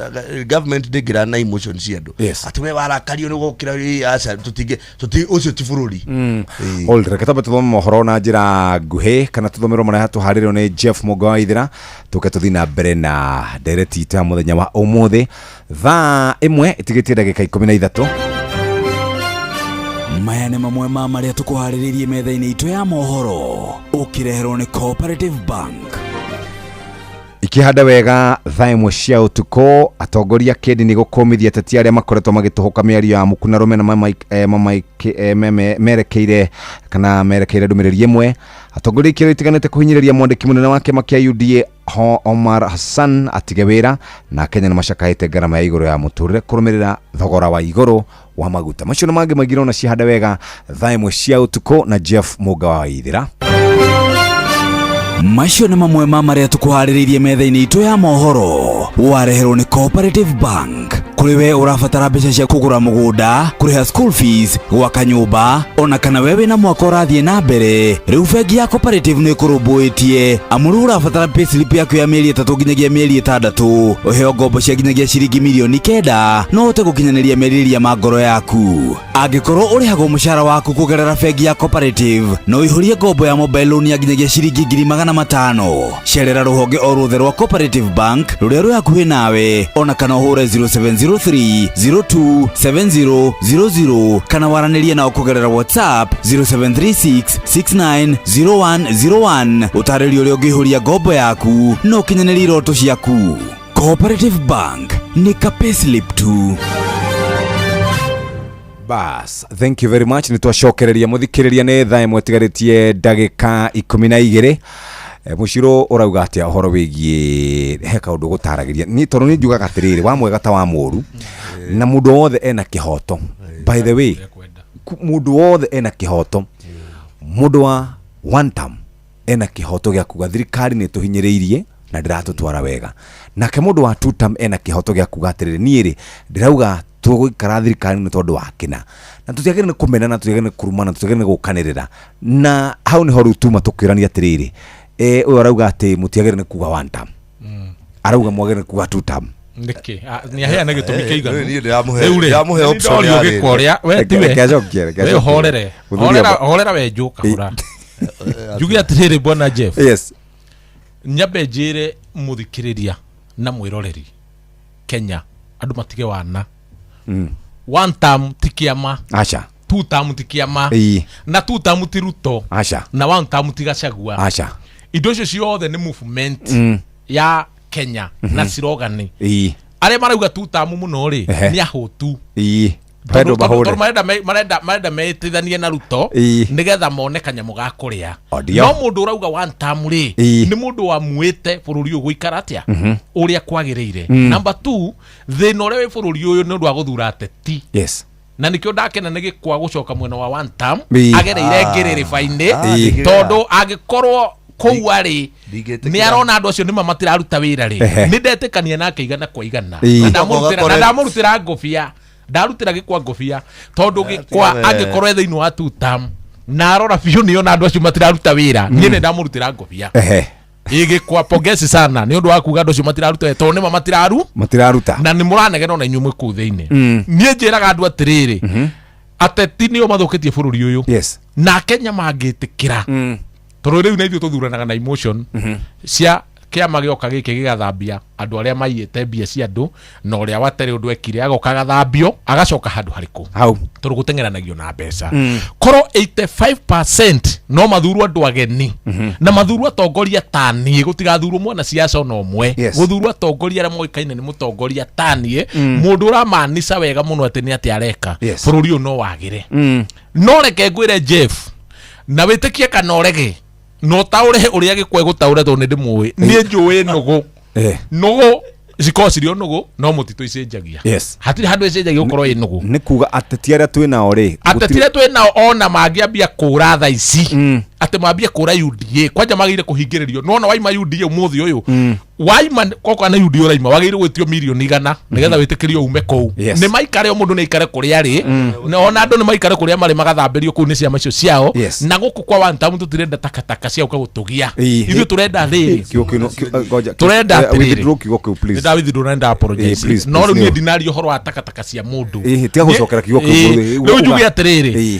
S4: government ndĩngĩra na emotion cia andũ.
S9: Yes.
S4: Atĩ we warakario nĩ gũkĩra ĩ, aca tũtingĩ ũcio ti bũrũri. Ĩĩ.
S9: Hold, reke twambe tũthome mohoro na njĩra nguhĩ kana tũthomerwo marĩa tũharĩrwo nĩ Jeff Mũnga wa Ithira, tũke tũthiĩ na mbere na ndereti itũ ya mũthenya wa ũmũthĩ thaa 1 ĩtigĩtie ndagĩka 13.
S3: Maya nĩ mamwe ma marĩa tũkũharĩrĩirie metha-inĩ itũ ya mohoro, ũkĩreherwo nĩ Cooperative Bank.
S9: Ikĩhanda wega thaa 1 cia ũtukũ, atongoria kĩndini gũkũmithia ateti arĩa makoretwo magĩtũhũka mĩario ya muku na rũmena merekeire kana merekeire ndũmĩrĩri ĩmwe. Atongoria ikĩro itiganĩte kũhinyĩrĩria mwandĩki mũnene wa kĩama kĩa UDA Omar Hassan atige wĩra, na Kenya nĩ macakaĩte ngarama ya igũrũ ya mũtũrĩre kũrũmĩrĩra thogora wa igũrũ wa maguta. Macio nĩ mangĩ maingĩ na cihande wega thaa 1 cia ũtukũ na Jeff Mũnga wa Ithira.
S1: Macio nĩ mamwe ma marĩa tũkũharĩrĩirie metha-inĩ itũ ya mohoro. Wareherwo nĩ Cooperative Bank. Kũrĩ we ũrabatara mbeca cia kũgũra mũgũnda, kũrĩha school fees, gwaka nyũmba, ona kana we wĩna mwaka ũrathiĩ na mbere, rĩu bengi ya Cooperative nĩ ĩkũrũmbũĩtie. Amu rĩu ũrabatara payslip yaku ya mĩeri 3 nginyagia mĩeri 6, ũheo ngombo cia nginyagia ciringi mirioni 9, no ũhote gũkinyanĩria merirĩria ma ngoro yaku. Angĩkorwo ũrĩhagwo mũcara waku kũgerera bengi ya Cooperative, no ũihũrie ngombo ya mobile loan ya nginyagia ciringi 500,000. Cerera rũhonge o ruothe rwa Cooperative Bank rũrĩa rwĩ hakuhĩ nawe, ona kana ũhũre 0703 02 70 00 kana waranĩrie nao kũgerera WhatsApp 0736 690101. Ũtarĩrio ũrĩa ũngĩihũria ngombo yaku na ũkinyanĩrie iroto ciaku. Cooperative Bank nĩ ka payslip tu.
S9: Bas, thank you very much. Nĩ twacokereria mũthikĩrĩria, nĩ thaa 1 tigarĩtie ndagĩka 12. Mũcirũ, ũrauga atĩa ũhoro wĩgiĩ he kaũndũ gũtaragĩria niĩ, tondũ nĩ njugaga atĩrĩrĩ, wa mwega ta wa mũũru, na mũndũ wothe ena kĩhoto. By the way, mũndũ wothe ena kĩhoto. Mũndũ wa one term ena kĩhoto gĩa kuga thirikari nĩ tũhinyĩrĩirie na ndĩratũtwara wega, nake mũndũ wa two term ena kĩhoto gĩa kuga atĩrĩrĩ, niĩ rĩ ndĩrauga tũgũikara thirikari nĩ tondũ wa kĩna, na tũtiagĩrĩire nĩ kũmenana, tũtiagĩrĩire nĩ kũrumana, tũtiagĩrĩire nĩ gũkanĩrĩra. Na hau nĩho rĩu tuma tũkĩũrania atĩrĩrĩ, ũyũ arauga atĩ mũtiagĩrĩire nĩ kuga one term, arauga mwagĩrĩire nĩ kuga two term.
S2: Nĩkĩ? Nĩ aheane gĩtũmi kĩiganu.
S4: Niĩ ndĩramũhe-
S2: Rĩu rĩ,
S4: ndĩramũhe
S2: nĩ
S4: option
S2: ndorio
S4: ya rĩrĩ.
S2: gĩkwa ũrĩa, we tiwe.
S9: Reke acokie, reke
S2: We
S9: acokie.
S2: ũhorere.
S9: Mũthuri
S2: Horera, horera we njũ kahora. Njuge atĩrĩrĩ, bwana Jeff.
S9: Yes.
S2: Nyambe njĩre mũthikĩrĩria na mwĩroreri Kenya, andũ matige wana. One term ti kĩama.
S9: Aca.
S2: Two term ti kĩama. Na two term ti Ruto.
S9: Aca.
S2: Na one term ti Gachagua.
S9: Aca.
S2: Indo icio ciothe nĩ movement ya Kenya na cirogani. Arĩa marauga two term mũno rĩ, nĩ ahũtu.
S9: Bado
S2: Tondũ
S9: mahũre.
S2: Tondũ marenda metithanie na Ruto nĩgetha mone kanyamũ ga kũrĩa.
S9: O, ndio.
S2: No mũndũ ũrauga one term rĩ, nĩ mũndũ wamuĩte bũrũri ũyũ gũikara atĩa ũrĩa kwagĩrĩire. Number two, thĩna ũrĩa wĩ bũrũri ũyũ nĩ ũndũ wa gũthura ateti. Na nikĩo ndakena nĩ gĩkwa gũcoka mwena wa one term, agereire ngĩrĩrĩba-inĩ, tondũ angĩkorwo kũu arĩ
S4: Ndingĩtĩkĩra.
S2: Nĩ arona andũ acio nĩma matiraruta wĩra rĩ, nĩ ndetĩkania nake igana kwa igana. Na
S4: Ũgakore-
S2: na ndamũrutĩra ngũbia, ndarutĩra gĩkwa ngũbia, tondũ gĩkwa angĩkorwo e thĩinĩ wa two term na arora biũ nĩona andũ acio matiraruta wĩra, niĩ nĩ ndamũrutĩra ngũbia. Ĩ gĩkwa, pongezi sana nĩ ũndũ wa kuga andũ acio matiraruta wĩra, tondũ nĩma matiraru
S9: Matiraruta.
S2: Na nĩ mũranegena ona inyuĩ mwĩ kũu thĩinĩ. Niĩ njĩraga andũ atĩrĩrĩ, ateti nĩo mathũkĩtie bũrũri ũyũ. Na Kenya mangĩtĩkĩra, tondũ rĩu na ithuĩ tũthuranaga na emotion cia kĩama, gĩoka gĩkĩ gĩgathambia andũ arĩa maiyĩte mbia cia andũ, na ũrĩa waterĩ ũndũ ekire agoka agathambio, agacoka handũ harĩkũ?
S9: Hau.
S2: Tondũ gũteng'eranagio na mbeca. Korwo 85% no mathurwo andũ ageni na mathurwo atongoria taniĩ, gũtigathurwo mwana ciaca ona ũmwe. Gũthurwo atongoria arĩa moĩkaine nĩ mũtongoria taniĩ, mũndũ ũramanica wega mũno atĩ nĩ atĩ areka, bũrũri ũyũ no wagĩre. No reke ngwĩre Jeff, na wĩtĩkie kana ũrege, na ũtaũre ũrĩa gĩkwe gũtaũra, tondũ nĩ ndĩmũĩ, niĩ njũĩ nũgũ. Nũgũ cikoragwo cirĩ o nũgũ, no mũtitũ icenjagia. Hatirĩ handũ ĩcenjagia gũkorwo ĩ nũgũ.
S9: Nĩ kuga ateti arĩa twĩ nao rĩ,
S2: ateti arĩa twĩ nao, ona mangĩambia kũra thaa ici, atĩ mambie kũra UDA kwanja, magĩrĩire kũhingĩrĩrio. Nona waima UDA ũmũthĩ ũyũ, waima okorwo nĩ UDA ũraima, wagĩrĩire gwĩtio mirioni 100 nĩgetha wĩtĩkĩrio ume kũu. Nĩ maikare, o mũndũ nĩ aikare kũrĩa arĩ, na ona andũ nĩ maikare kũrĩa marĩ, magathambĩrio kũu nĩ ciama icio ciao. Na gũkũ kwa one term tũtirenda takataka cia gũka gũtũgia. Ithuĩ tũrenda rĩrĩ,
S9: Kiugo kĩu ngoja.
S2: Tũrenda atĩrĩrĩ.
S9: Withdraw kiugo kĩu, please.
S2: Nĩ ndawithdraw na nĩ apologize.
S9: Please,
S2: No rĩu
S9: please,
S2: niĩ
S9: nĩo.
S2: ndinaria ũhoro wa takataka cia mũndũ.
S9: Tiga gũcokera kiugo kĩu,
S2: Rĩu njuge atĩrĩrĩ,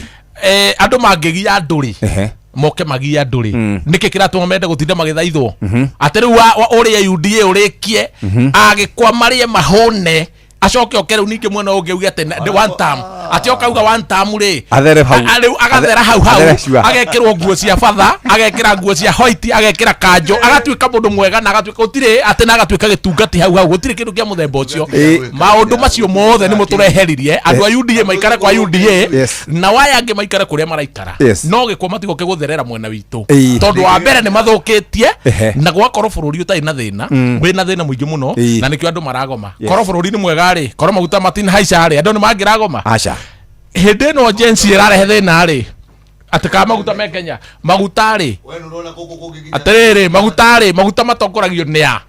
S2: andũ mangĩgia andũ rĩ, moke magie andũ rĩ, nĩkĩ kĩratũma mende gũtinda magĩthaithwo atĩ rĩu ũrĩe UDA ũrĩkie, agĩkwa marĩe mahũne, acoke oke rĩu ningĩ mwena ũngĩ auge atĩ one term, atĩ oka auga one term rĩ,
S9: Athere hau.
S2: Rĩu agathera hau hau.
S9: Athere cua.
S2: Agekĩrwo nguo cia batha, agekĩra nguo cia white, agekĩra kanjo, agatuĩka mũndũ mwega, na agatuĩka gũtirĩ atĩ na agatuĩka gĩtungati hau hau. Gũtirĩ kĩndũ kĩa mũthemba ũcio. Maũndũ macio mothe nĩmo tũreheririe. Andũ a UDA maikare kwa UDA, na waya angĩ maikare kũrĩa maraikara. No gĩkwo matigoke gũtherera mwena witũ, tondũ wa mbere nĩ mathũkĩtie, na gwakorwo bũrũri ũtarĩ na thĩna, wĩna thĩna mũingĩ mũno, na nĩkĩo andũ maragoma. Korwo bũrũri nĩ mwega rĩ, korwo maguta matinahaica rĩ, andũ nĩ mangĩragoma?
S9: Aca.
S2: Hĩndĩ ĩno Gen Z ĩrarehe thĩna rĩ, Atĩ ka maguta me Kenya maguta rĩ, atĩrĩrĩ, maguta rĩ, maguta matongoragio nĩ a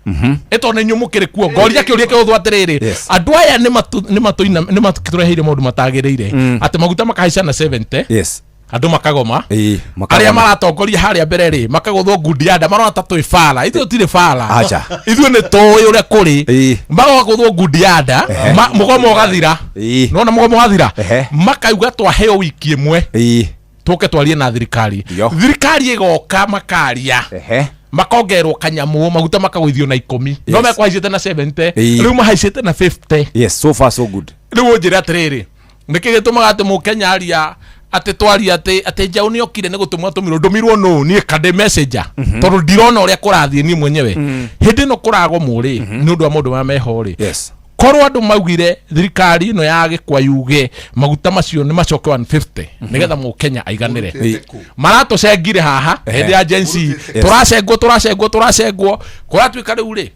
S2: ĩto nĩ inyuĩ mũkĩrĩ kuo. Ngoria kĩũria kĩhũthũ atĩrĩrĩ,
S3: Yes.
S2: andũ aya nĩ matũreheire maũndũ matagĩrĩire, atĩ maguta makahaica na 70,
S3: Yes.
S2: andũ makagoma.
S3: Ĩĩ, makagoma.
S2: Arĩa maratongoria harĩa mbere rĩ, makagũthwo ngundi ya nda, marona ta twĩ bara. Ithuĩ tũtirĩ bara.
S3: Acha.
S2: Ithuĩ nĩ tũĩ ũrĩa kũrĩ.
S3: Ĩĩ.
S2: Magagũthwo ngundi ya nda,
S3: Ehe.
S2: mũgomo ũgathira.
S3: Ĩĩ.
S2: Nona mũgomo wathira,
S3: Ehe.
S2: makauga twaheo wiki ĩmwe,
S3: Ĩĩ.
S2: tũke twarie na thirikari.
S3: Ndio.
S2: Thirikari ĩgoka, makaria,
S3: Ehe.
S2: makongerwo kanyamũ, maguta makagũithio na 10, no
S3: Yes.
S2: mekwahaicĩte na 70,
S3: Ĩĩ.
S2: rĩu mahaicĩte na 50.
S3: Yes, so far so good.
S2: Rĩu ũnjĩre atĩrĩrĩ, nĩkĩ gĩtũmaga atĩ mũkenya aria atĩ twaria atĩ njaũ nĩ okire nĩ gũtũmwo atũmirwo ndũmirwo nũ? Niĩ kandĩ messenger, tondũ ndirona ũrĩa kũrathiĩ niĩ mwenyewe hĩndĩ ĩno kũragomwo rĩ, nĩ ũndũ wa maũndũ marĩa meho rĩ.
S3: Yes.
S2: Korwo andũ maugire thirikari ĩno ya gĩkwa yuge maguta macio nĩ macoke 150 nĩgetha mũkenya aiganĩre.
S3: Ĩĩ.
S2: Maratũcengire haha
S3: Ehe.
S2: hĩndĩ ya Gen Z.
S3: Yes.
S2: Tũracengwo, tũracengwo, tũracengwo, kũratuĩka rĩu rĩ,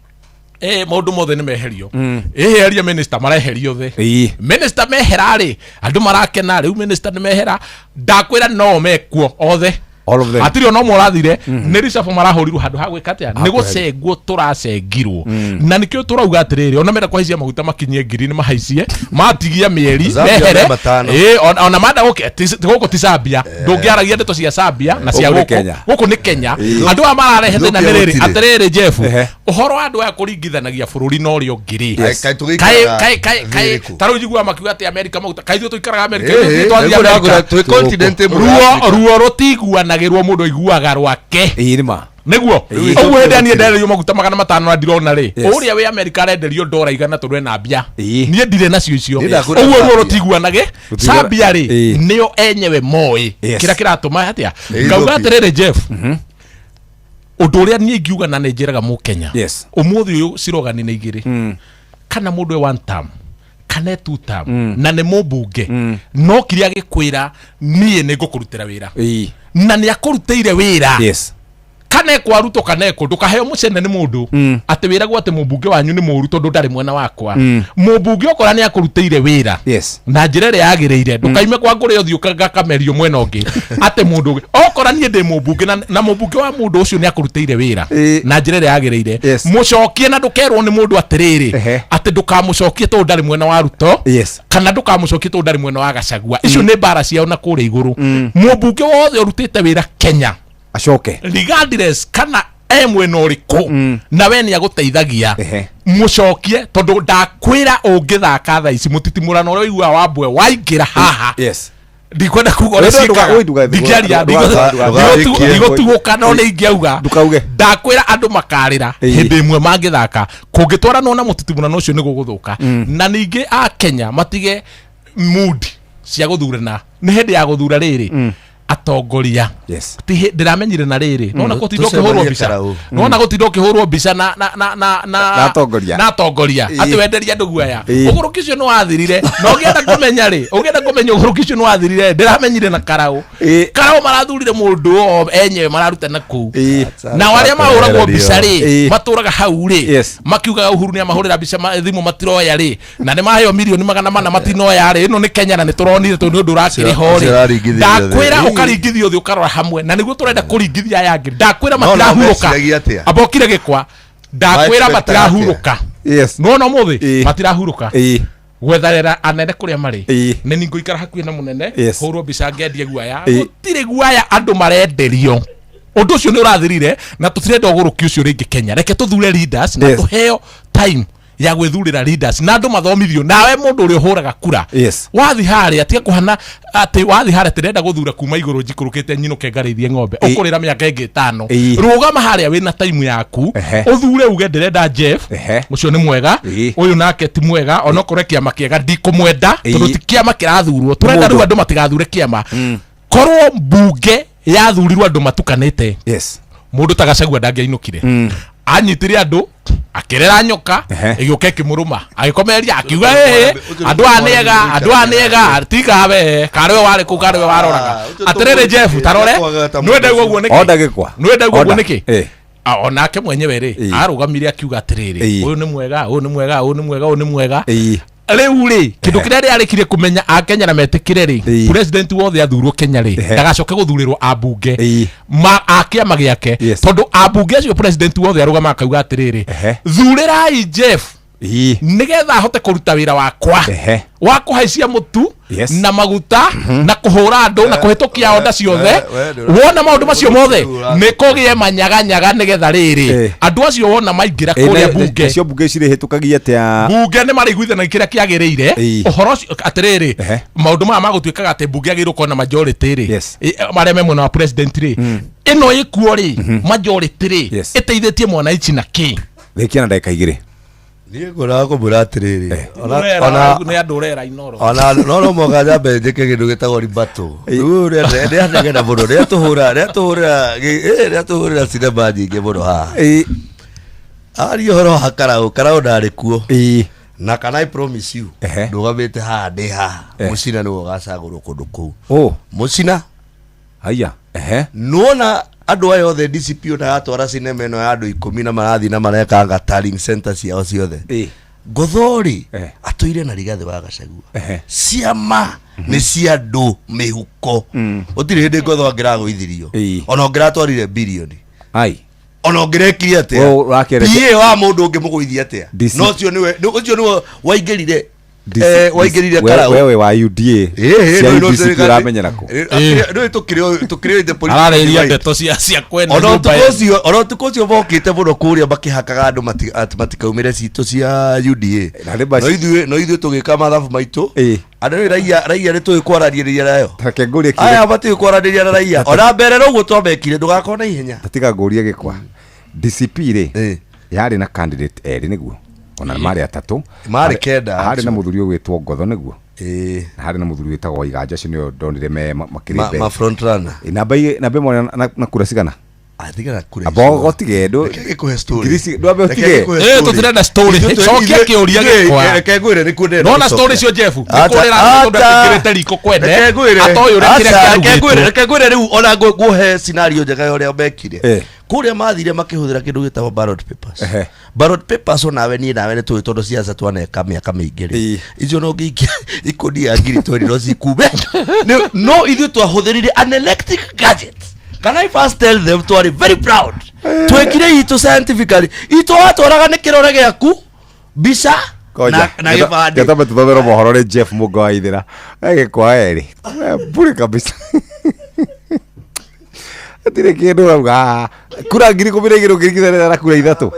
S2: maũndũ mothe nĩ meherio. Ĩheria minister, mareherio thĩ.
S3: Ĩĩ.
S2: Minister mehera rĩ, andũ marakena rĩu minister nĩ mehera. Ndakwĩra no mekuo othe.
S3: All of them.
S2: Hatirĩ ona ũmwe ũrathire. Nĩ ricabo marahũrirwo handũ ha gwĩka atĩa? Nĩ
S3: Hakweheria.
S2: gũcengwo tũracengirwo, na nĩkĩo tũrauga atĩrĩrĩ, ona menda kũhaicia maguta makinyie 1000 nĩ mahaicie, matigia mĩeri
S4: Zambia
S2: mehere.
S4: me matano.
S2: Ĩĩ, ona manda gũkũ ti Zambia, ndũngĩaragia ndeto cia Zambia na cia
S3: Gũkũ nĩ
S2: gũkũ.
S3: Kenya.
S2: Gũkũ nĩ Kenya.
S3: Ĩĩ.
S2: Andũ aya mararehe thĩna nĩ
S4: Ethiopia
S2: rĩrĩ,
S4: gũtirĩ.
S2: atĩrĩrĩ Jeff,
S3: Ehe.
S2: ũhoro wa andũ aya kũringithanagia bũrũri na ũrĩa ũngĩ rĩ,
S4: Yes. Kaĩ tũgĩikaraga
S2: kaĩ kaĩ kaĩ
S4: thĩ ĩrĩkũ?
S2: Ta rĩu njiguaga makiuga atĩ Amerika maguta, kaĩ ithuĩ tũikaraga Amerika?
S4: Ĩĩ,
S2: Ithuĩ twathiĩ
S4: nĩguo
S2: Amerika.
S4: ndakũra, twĩ continent ĩmwe ya
S2: Ruo
S4: Africa.
S2: ruo rũtiguanagĩrwo, mũndũ aiguaga rwake.
S3: Ĩĩ, nĩ ma.
S2: Nĩguo.
S3: Ĩĩ.
S2: Ũguo hĩndĩ ĩrĩa niĩ ndenderio maguta 500 na ndirona rĩ,
S3: Yes.
S2: ũrĩa wĩ Amerika arenderio ndora 100 tondũ ena mbia,
S3: Ĩĩ.
S2: niĩ ndirĩ nacio icio.
S4: Niĩ ndakũra
S2: Ũguo ruo
S4: Zambia.
S2: rũtiguanage.
S3: Rũtiguana-
S2: Zambia rĩ,
S3: Ĩĩ.
S2: nĩo enyewe moĩ
S3: Yes.
S2: kĩrĩa kĩratũma atĩa.
S4: Ĩĩ,
S2: Ngauga
S4: Ethiopia.
S2: atĩrĩrĩ Jeff, ũndũ ũrĩa niĩ ingiuga na nĩ njĩraga mũkenya,
S3: Yes.
S2: ũmũthĩ ũyũ cirogani nĩ igĩrĩ, kana mũndũ e one term kana e two term, na nĩ mũmbunge, no kĩrĩa gĩkwĩra niĩ nĩ ngũkũrutĩra wĩra,
S3: Ĩĩ.
S2: na nĩ akũrutĩire wĩra,
S3: Yes.
S2: kana ekwa Ruto kana ekũ, ndũkaheo mũcene nĩ mũndũ atĩ wĩragwo atĩ mũmbunge wanyu nĩ mũũru tondũ ndarĩ mwena wakwa. Mũmbunge okora nĩ akũrutĩire wĩra
S3: Yes.
S2: na njĩra ĩrĩa yagĩrĩire, ndũkaime kwa ngũrĩ ũthiĩ ngakamerio mwena ũngĩ atĩ mũndũ ũngĩ okora niĩ ndĩ mũmbunge na mũmbunge wa mũndũ ũcio nĩ akũrutĩire wĩra
S3: Ĩĩ.
S2: na njĩra ĩrĩa yagĩrĩire,
S3: Yes.
S2: mũcokie, na ndũkerwo nĩ mũndũ atĩrĩrĩ,
S3: Ehe.
S2: atĩ ndũkamũcokie tondũ ndarĩ mwena wa Ruto,
S3: Yes.
S2: kana ndũkamũcokie tondũ ndarĩ mwena wa Gachagua. Icio nĩ mbara ciao na kũrĩa igũrũ. Mũmbunge wothe ũrutĩte wĩra Kenya,
S3: Acoke.
S2: Regardless kana e mwena ũrĩkũ, na we nĩ agũteithagia,
S3: Ehe.
S2: mũcokie, tondũ ndakwĩra ũngĩthaka thaa ici mũtitimũrano ũrĩa ũiguaga wa mbwe waingĩra haha.
S3: Yes.
S2: Ndikwenda kuga ũrĩa
S3: Wee
S2: ciĩkaga. Ndingĩaria, ndigũtugũka, no nĩ ingĩauga.
S3: Ndukauge.
S2: Ndakwĩra andũ makarĩra
S3: Ĩĩ.
S2: hĩndĩ ĩmwe mangĩthaka kũngĩtwaranwo na mũtitimũrano ũcio nĩ gũgũthũka. Na ningĩ a Kenya matige mood cia gũthurana, nĩ hĩndĩ ya gũthura rĩrĩ atongoria.
S3: Yes.
S2: Ti ndĩramenyire na rĩrĩ, nona gũtinda ũkĩhũrwo
S4: Tũcemanie
S2: mbica,
S4: Karau.
S2: nona gũtinda ũkĩhũrwo mbica na na na na na
S3: Na atongoria.
S2: na atongoria,
S3: Ĩĩ.
S2: atĩ wenderia andũ guoya.
S3: Ĩĩ.
S2: Ũgũrũki ũcio nĩ wathirire, na ũngĩenda kũmenya rĩ, ũngĩenda kũmenya ũgũrũki ũcio nĩ wathirire, ndĩramenyire na Karau.
S3: Ĩĩ.
S2: Karau marathurire mũndũ o enyewe mararuta na kũu,
S3: Ĩĩ.
S2: nao arĩa mahũragwo mbica rĩ,
S3: Ĩĩ.
S2: matũraga hau rĩ,
S3: Yes.
S2: makiugaga Uhuru nĩ amahũrĩra mbica, thimũ matiroya rĩ, na nĩ maheo 400,000,000 matinoya rĩ. Ĩno nĩ Kenya na nĩ tũronire tondũ nĩ ũndũ ũrakĩrĩ ho
S4: Ũcio
S2: rĩ,
S4: ũraringithia thĩ.
S2: ndakwĩra
S4: Ĩĩ.
S2: ũkaringithio thĩ ũkarora hamwe, na nĩguo tũrenda kũringithia aya angĩ. Ndakwĩra
S4: No, nao
S2: matirahurũka.
S4: meciragia atĩa?
S2: Ambokire gĩkwa, ndakwĩra
S4: Ma-expectaga
S2: matirahurũka.
S3: Yes.
S2: Nona ũmũthĩ
S3: Ĩĩ.
S2: matirahurũka
S3: Ĩĩ.
S2: gwetharĩra anene kũrĩa marĩ.
S3: Ĩĩ.
S2: Nĩ ni ngũikara hakuhĩ na mũnene,
S3: Yes.
S2: hũrwo mbica ngendie guaya.
S3: Ĩĩ.
S2: Gũtirĩ guaya andũ marenderio, ũndũ ũcio nĩ ũrathirire, na tũtirenda ũgũrũki ũcio rĩngĩ Kenya. Reke tũthure leaders na
S3: Yes.
S2: tũheo time ya gwĩthurĩra leaders na andũ mathomithio. Nawe mũndũ ũrĩa ũhũraga kura,
S3: Yes.
S2: wathi harĩa, tiga kũhana atĩ wathi harĩa tĩrenda gũthura kuma igũrũ njikũrũkĩte nyinũke ngarĩithie ng'ombe,
S3: Ĩĩ.
S2: ũkũrĩra mĩaka ĩngĩ 5.
S3: Ĩĩ.
S2: Rũgama harĩa wĩna time yaku,
S3: Ehe.
S2: ũthure uge ndĩrenda Jeff,
S3: Ehe.
S2: ũcio nĩ mwega,
S3: Ĩĩ.
S2: ũyũ nake ti mwega, onokorwo kĩama kĩega ndikũmwenda,
S3: Ĩĩ.
S2: tondũ ti kĩama kĩrathurwo tũrenda.
S3: Mũndũ.
S2: Rĩu andũ matigathure kĩama. Korwo mbunge yathurirwo andũ matukanĩte,
S3: Yes.
S2: mũndũ ta Gachagua ndangĩainũkire. Anyitire andũ akĩrera nyoka,
S3: Ehe.
S2: ĩgĩũka ĩkĩmũrũma, agĩkomeria akiuga ĩĩ, andũ aya nĩ ega, andũ aya nĩ ega, tigawe karĩwe warĩ kũu, karĩwe waroraga. Atĩrĩrĩ Jeff, tarore, nĩwenda uguo nĩkĩ?
S3: Onda gĩkwa.
S2: Nĩwenda uguo
S3: Onda.
S2: nĩkĩ?
S3: Ĩĩ.
S2: Onake mwenyewe rĩ,
S3: Ĩĩ.
S2: arũgamire akiuga atĩrĩrĩ,
S3: Ĩĩ.
S2: ũyũ nĩ mwega, ũyũ nĩ mwega, ũyũ nĩ mwega, ũyũ nĩ mwega.
S3: Ĩĩ.
S2: Rĩu rĩ, kĩndũ kĩrĩa rĩarĩkire kũmenya akenya na metĩkĩre rĩ, president wothe athurwo Kenya rĩ, ndagacoke gũthurĩrwo ambunge ma a kĩama gĩake, tondũ ambunge acio president wothe arũgama akauga atĩrĩrĩ, thurĩrai Jeff nigetha ahote kũruta wĩra wakwa wa kũhaicia mũtu na maguta na kũhũra andũ na kũhĩtũkia onda ciothe. Wona maũndũ macio mothe nĩ kũgĩe manyaganyaga nĩgetha rĩrĩ andũ acio wona maingĩra kũrĩa bunge,
S9: nacio bunge cirĩhĩtũkagia atĩa?
S2: Bunge nĩ marĩiguithanagia kĩrĩa kĩagĩrĩire. Ũhoro ũcio atĩrĩrĩ, maũndũ maya magũtuĩkaga atĩ bunge agĩrĩirwo gũkorwo na majority rĩ, marĩa me mwena wa president rĩ, ĩno ĩkuo rĩ, majority rĩ ĩteithĩtie mwananchi na kĩ?
S9: Rĩkia na ndagĩka 2.
S4: Niĩ ngũraga kũmwĩra atĩrĩrĩ,
S2: nĩ andũ ũrera Inoro.
S4: Ona no mũhaka nyambe njĩke kĩndũ gĩtagwo ribatũ. Rĩu nĩanegena mũno, nĩatũhũrĩra cinema nyingĩ mũno haha. Aria ũhoro wa Karau, Karau ndarĩ kuo. Na can I promise you, ndũgamĩte haha ndĩ haha, Mũcina nĩwe ũgacagũrwo kũndũ kũu. Mũcina.
S9: Haya.
S4: Nĩwona andũ aya othe DCP ona yatwara cinema ĩno ya andũ 10 na marathiĩ na marekanga tallying center ciao ciothe. Ngothori atũire na Rigathĩ wa Gachagua. Ciama nĩ cia andũ mĩhuko. Gũtirĩ hĩndĩ Ngotho angĩragũithirio. Ona ũngĩratwarire birioni. Ona ũngĩrekire atĩa? PA wa mũndũ ũngĩmũgũithia atĩa? No ũcio nĩwe, ũcio nĩwe waingĩrire waingĩrire Karau.
S9: Wewe wa UDA. Cia UDC ũramenyera kũ?
S4: Rĩu tũkĩrĩ the political
S2: Ararĩria
S4: divide.
S2: ndeto cia kwenda
S4: Ona
S2: nyũmba
S4: ũtukũ
S2: ĩno.
S4: ũcio, ona ũtukũ ũcio mokĩte mũno kũrĩa makĩhakaga andũ atĩ matikaumĩre citũ cia UDA. No ithuĩ tũgĩka mathabu maitũ. Andũ rĩu raia nĩ tũĩ kwaranĩria nayo.
S9: Reke ngũrie kĩũria.
S4: Aya matiũĩ kwaranĩria na raia. Ona mbere noguo twamekire, ndũgakorwo na ihenya.
S9: Tiga ngũrie gĩkwa. DCP rĩ, yarĩ na candidate erĩ nĩguo. Ona marĩ atatũ.
S4: Marĩ kenda,
S9: Harĩ na
S4: actually.
S9: mũthuri ũgwĩtwo Ngotho nĩguo. Na harĩ na mũthuri wĩtagwo Waiganja, ũcio nĩwe ndonire me makĩrĩ mbere.
S4: Ma front runner.
S9: Namba ĩmwe na kura cigana?
S4: Atigana kura
S9: Amba
S4: icio.
S9: ũtige ndũ.
S4: Reke ngĩkũhe story.
S9: Ngiri ndwambe
S4: Reke
S9: ũtige.
S4: ngĩkũhe story.
S2: Tũtirenda story. Cokia kĩũria gĩkwa.
S4: Reke ngwĩre nĩkuo ndĩrenda
S2: Nona
S4: gũcokia.
S2: story cio Jeff, nĩ
S4: Acha,
S2: kũrĩra tondũ
S4: acha.
S2: atingĩrĩte riko kwene,
S4: Reke ngwĩre.
S2: atoĩ ũrĩa kĩrĩa
S4: Acha, reke
S2: kĩarugĩtwo.
S4: ngwĩre, reke ngwĩre rĩu ona ngũhe scenario njega ya ũrĩa mekire. Kũrĩa mathire makĩhũthĩra kĩndũ gĩtagwo ballot papers. Ballot papers onawe niĩ nawe nĩ tũĩ tondũ ciaca twaneka mĩaka mĩingĩ rĩ, icio no ngĩikia ikundi ya ngiri twendi no cikume. No ithuĩ twahũthĩrire an electric gadget. Can I first tell them twarĩ very proud. Twekire itũ scientifically. Itũ watwaraga nĩ kĩrore gĩaku mbica na gĩbandĩ.
S9: Gatambe tuthomerwo mohoro nĩ Jeff Mũnga wa Ithĩra. Gĩkwa erĩ. Bure kabisa. Hatirĩ kĩndũ ũrauga haha. Kura 12,000 ũngĩringithania na kura 3.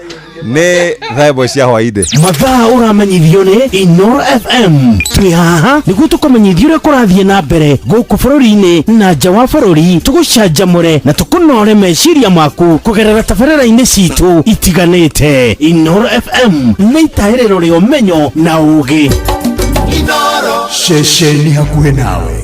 S9: Nĩ thaa 1 cia hwaĩ-inĩ.
S12: Mathaa ũramenyithio nĩ Inoro FM. Twĩ haha nĩguo tũkũmenyithie ũrĩa kũrathiĩ na mbere gũkũ bũrũri-inĩ na nja wa bũrũri, tũgũcanjamũre na tũkũnore meciria maku kũgerera tabarĩra-inĩ citũ itiganĩte. Inoro FM nĩ itahĩrĩro rĩa ũmenyo na ũũgĩ.
S22: Inoro.
S3: Ceceni hakuhĩ nawe.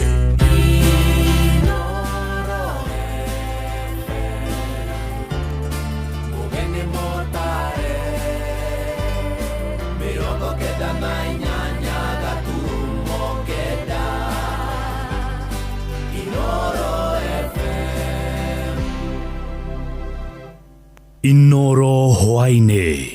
S5: Inoro hwaĩ-inĩ.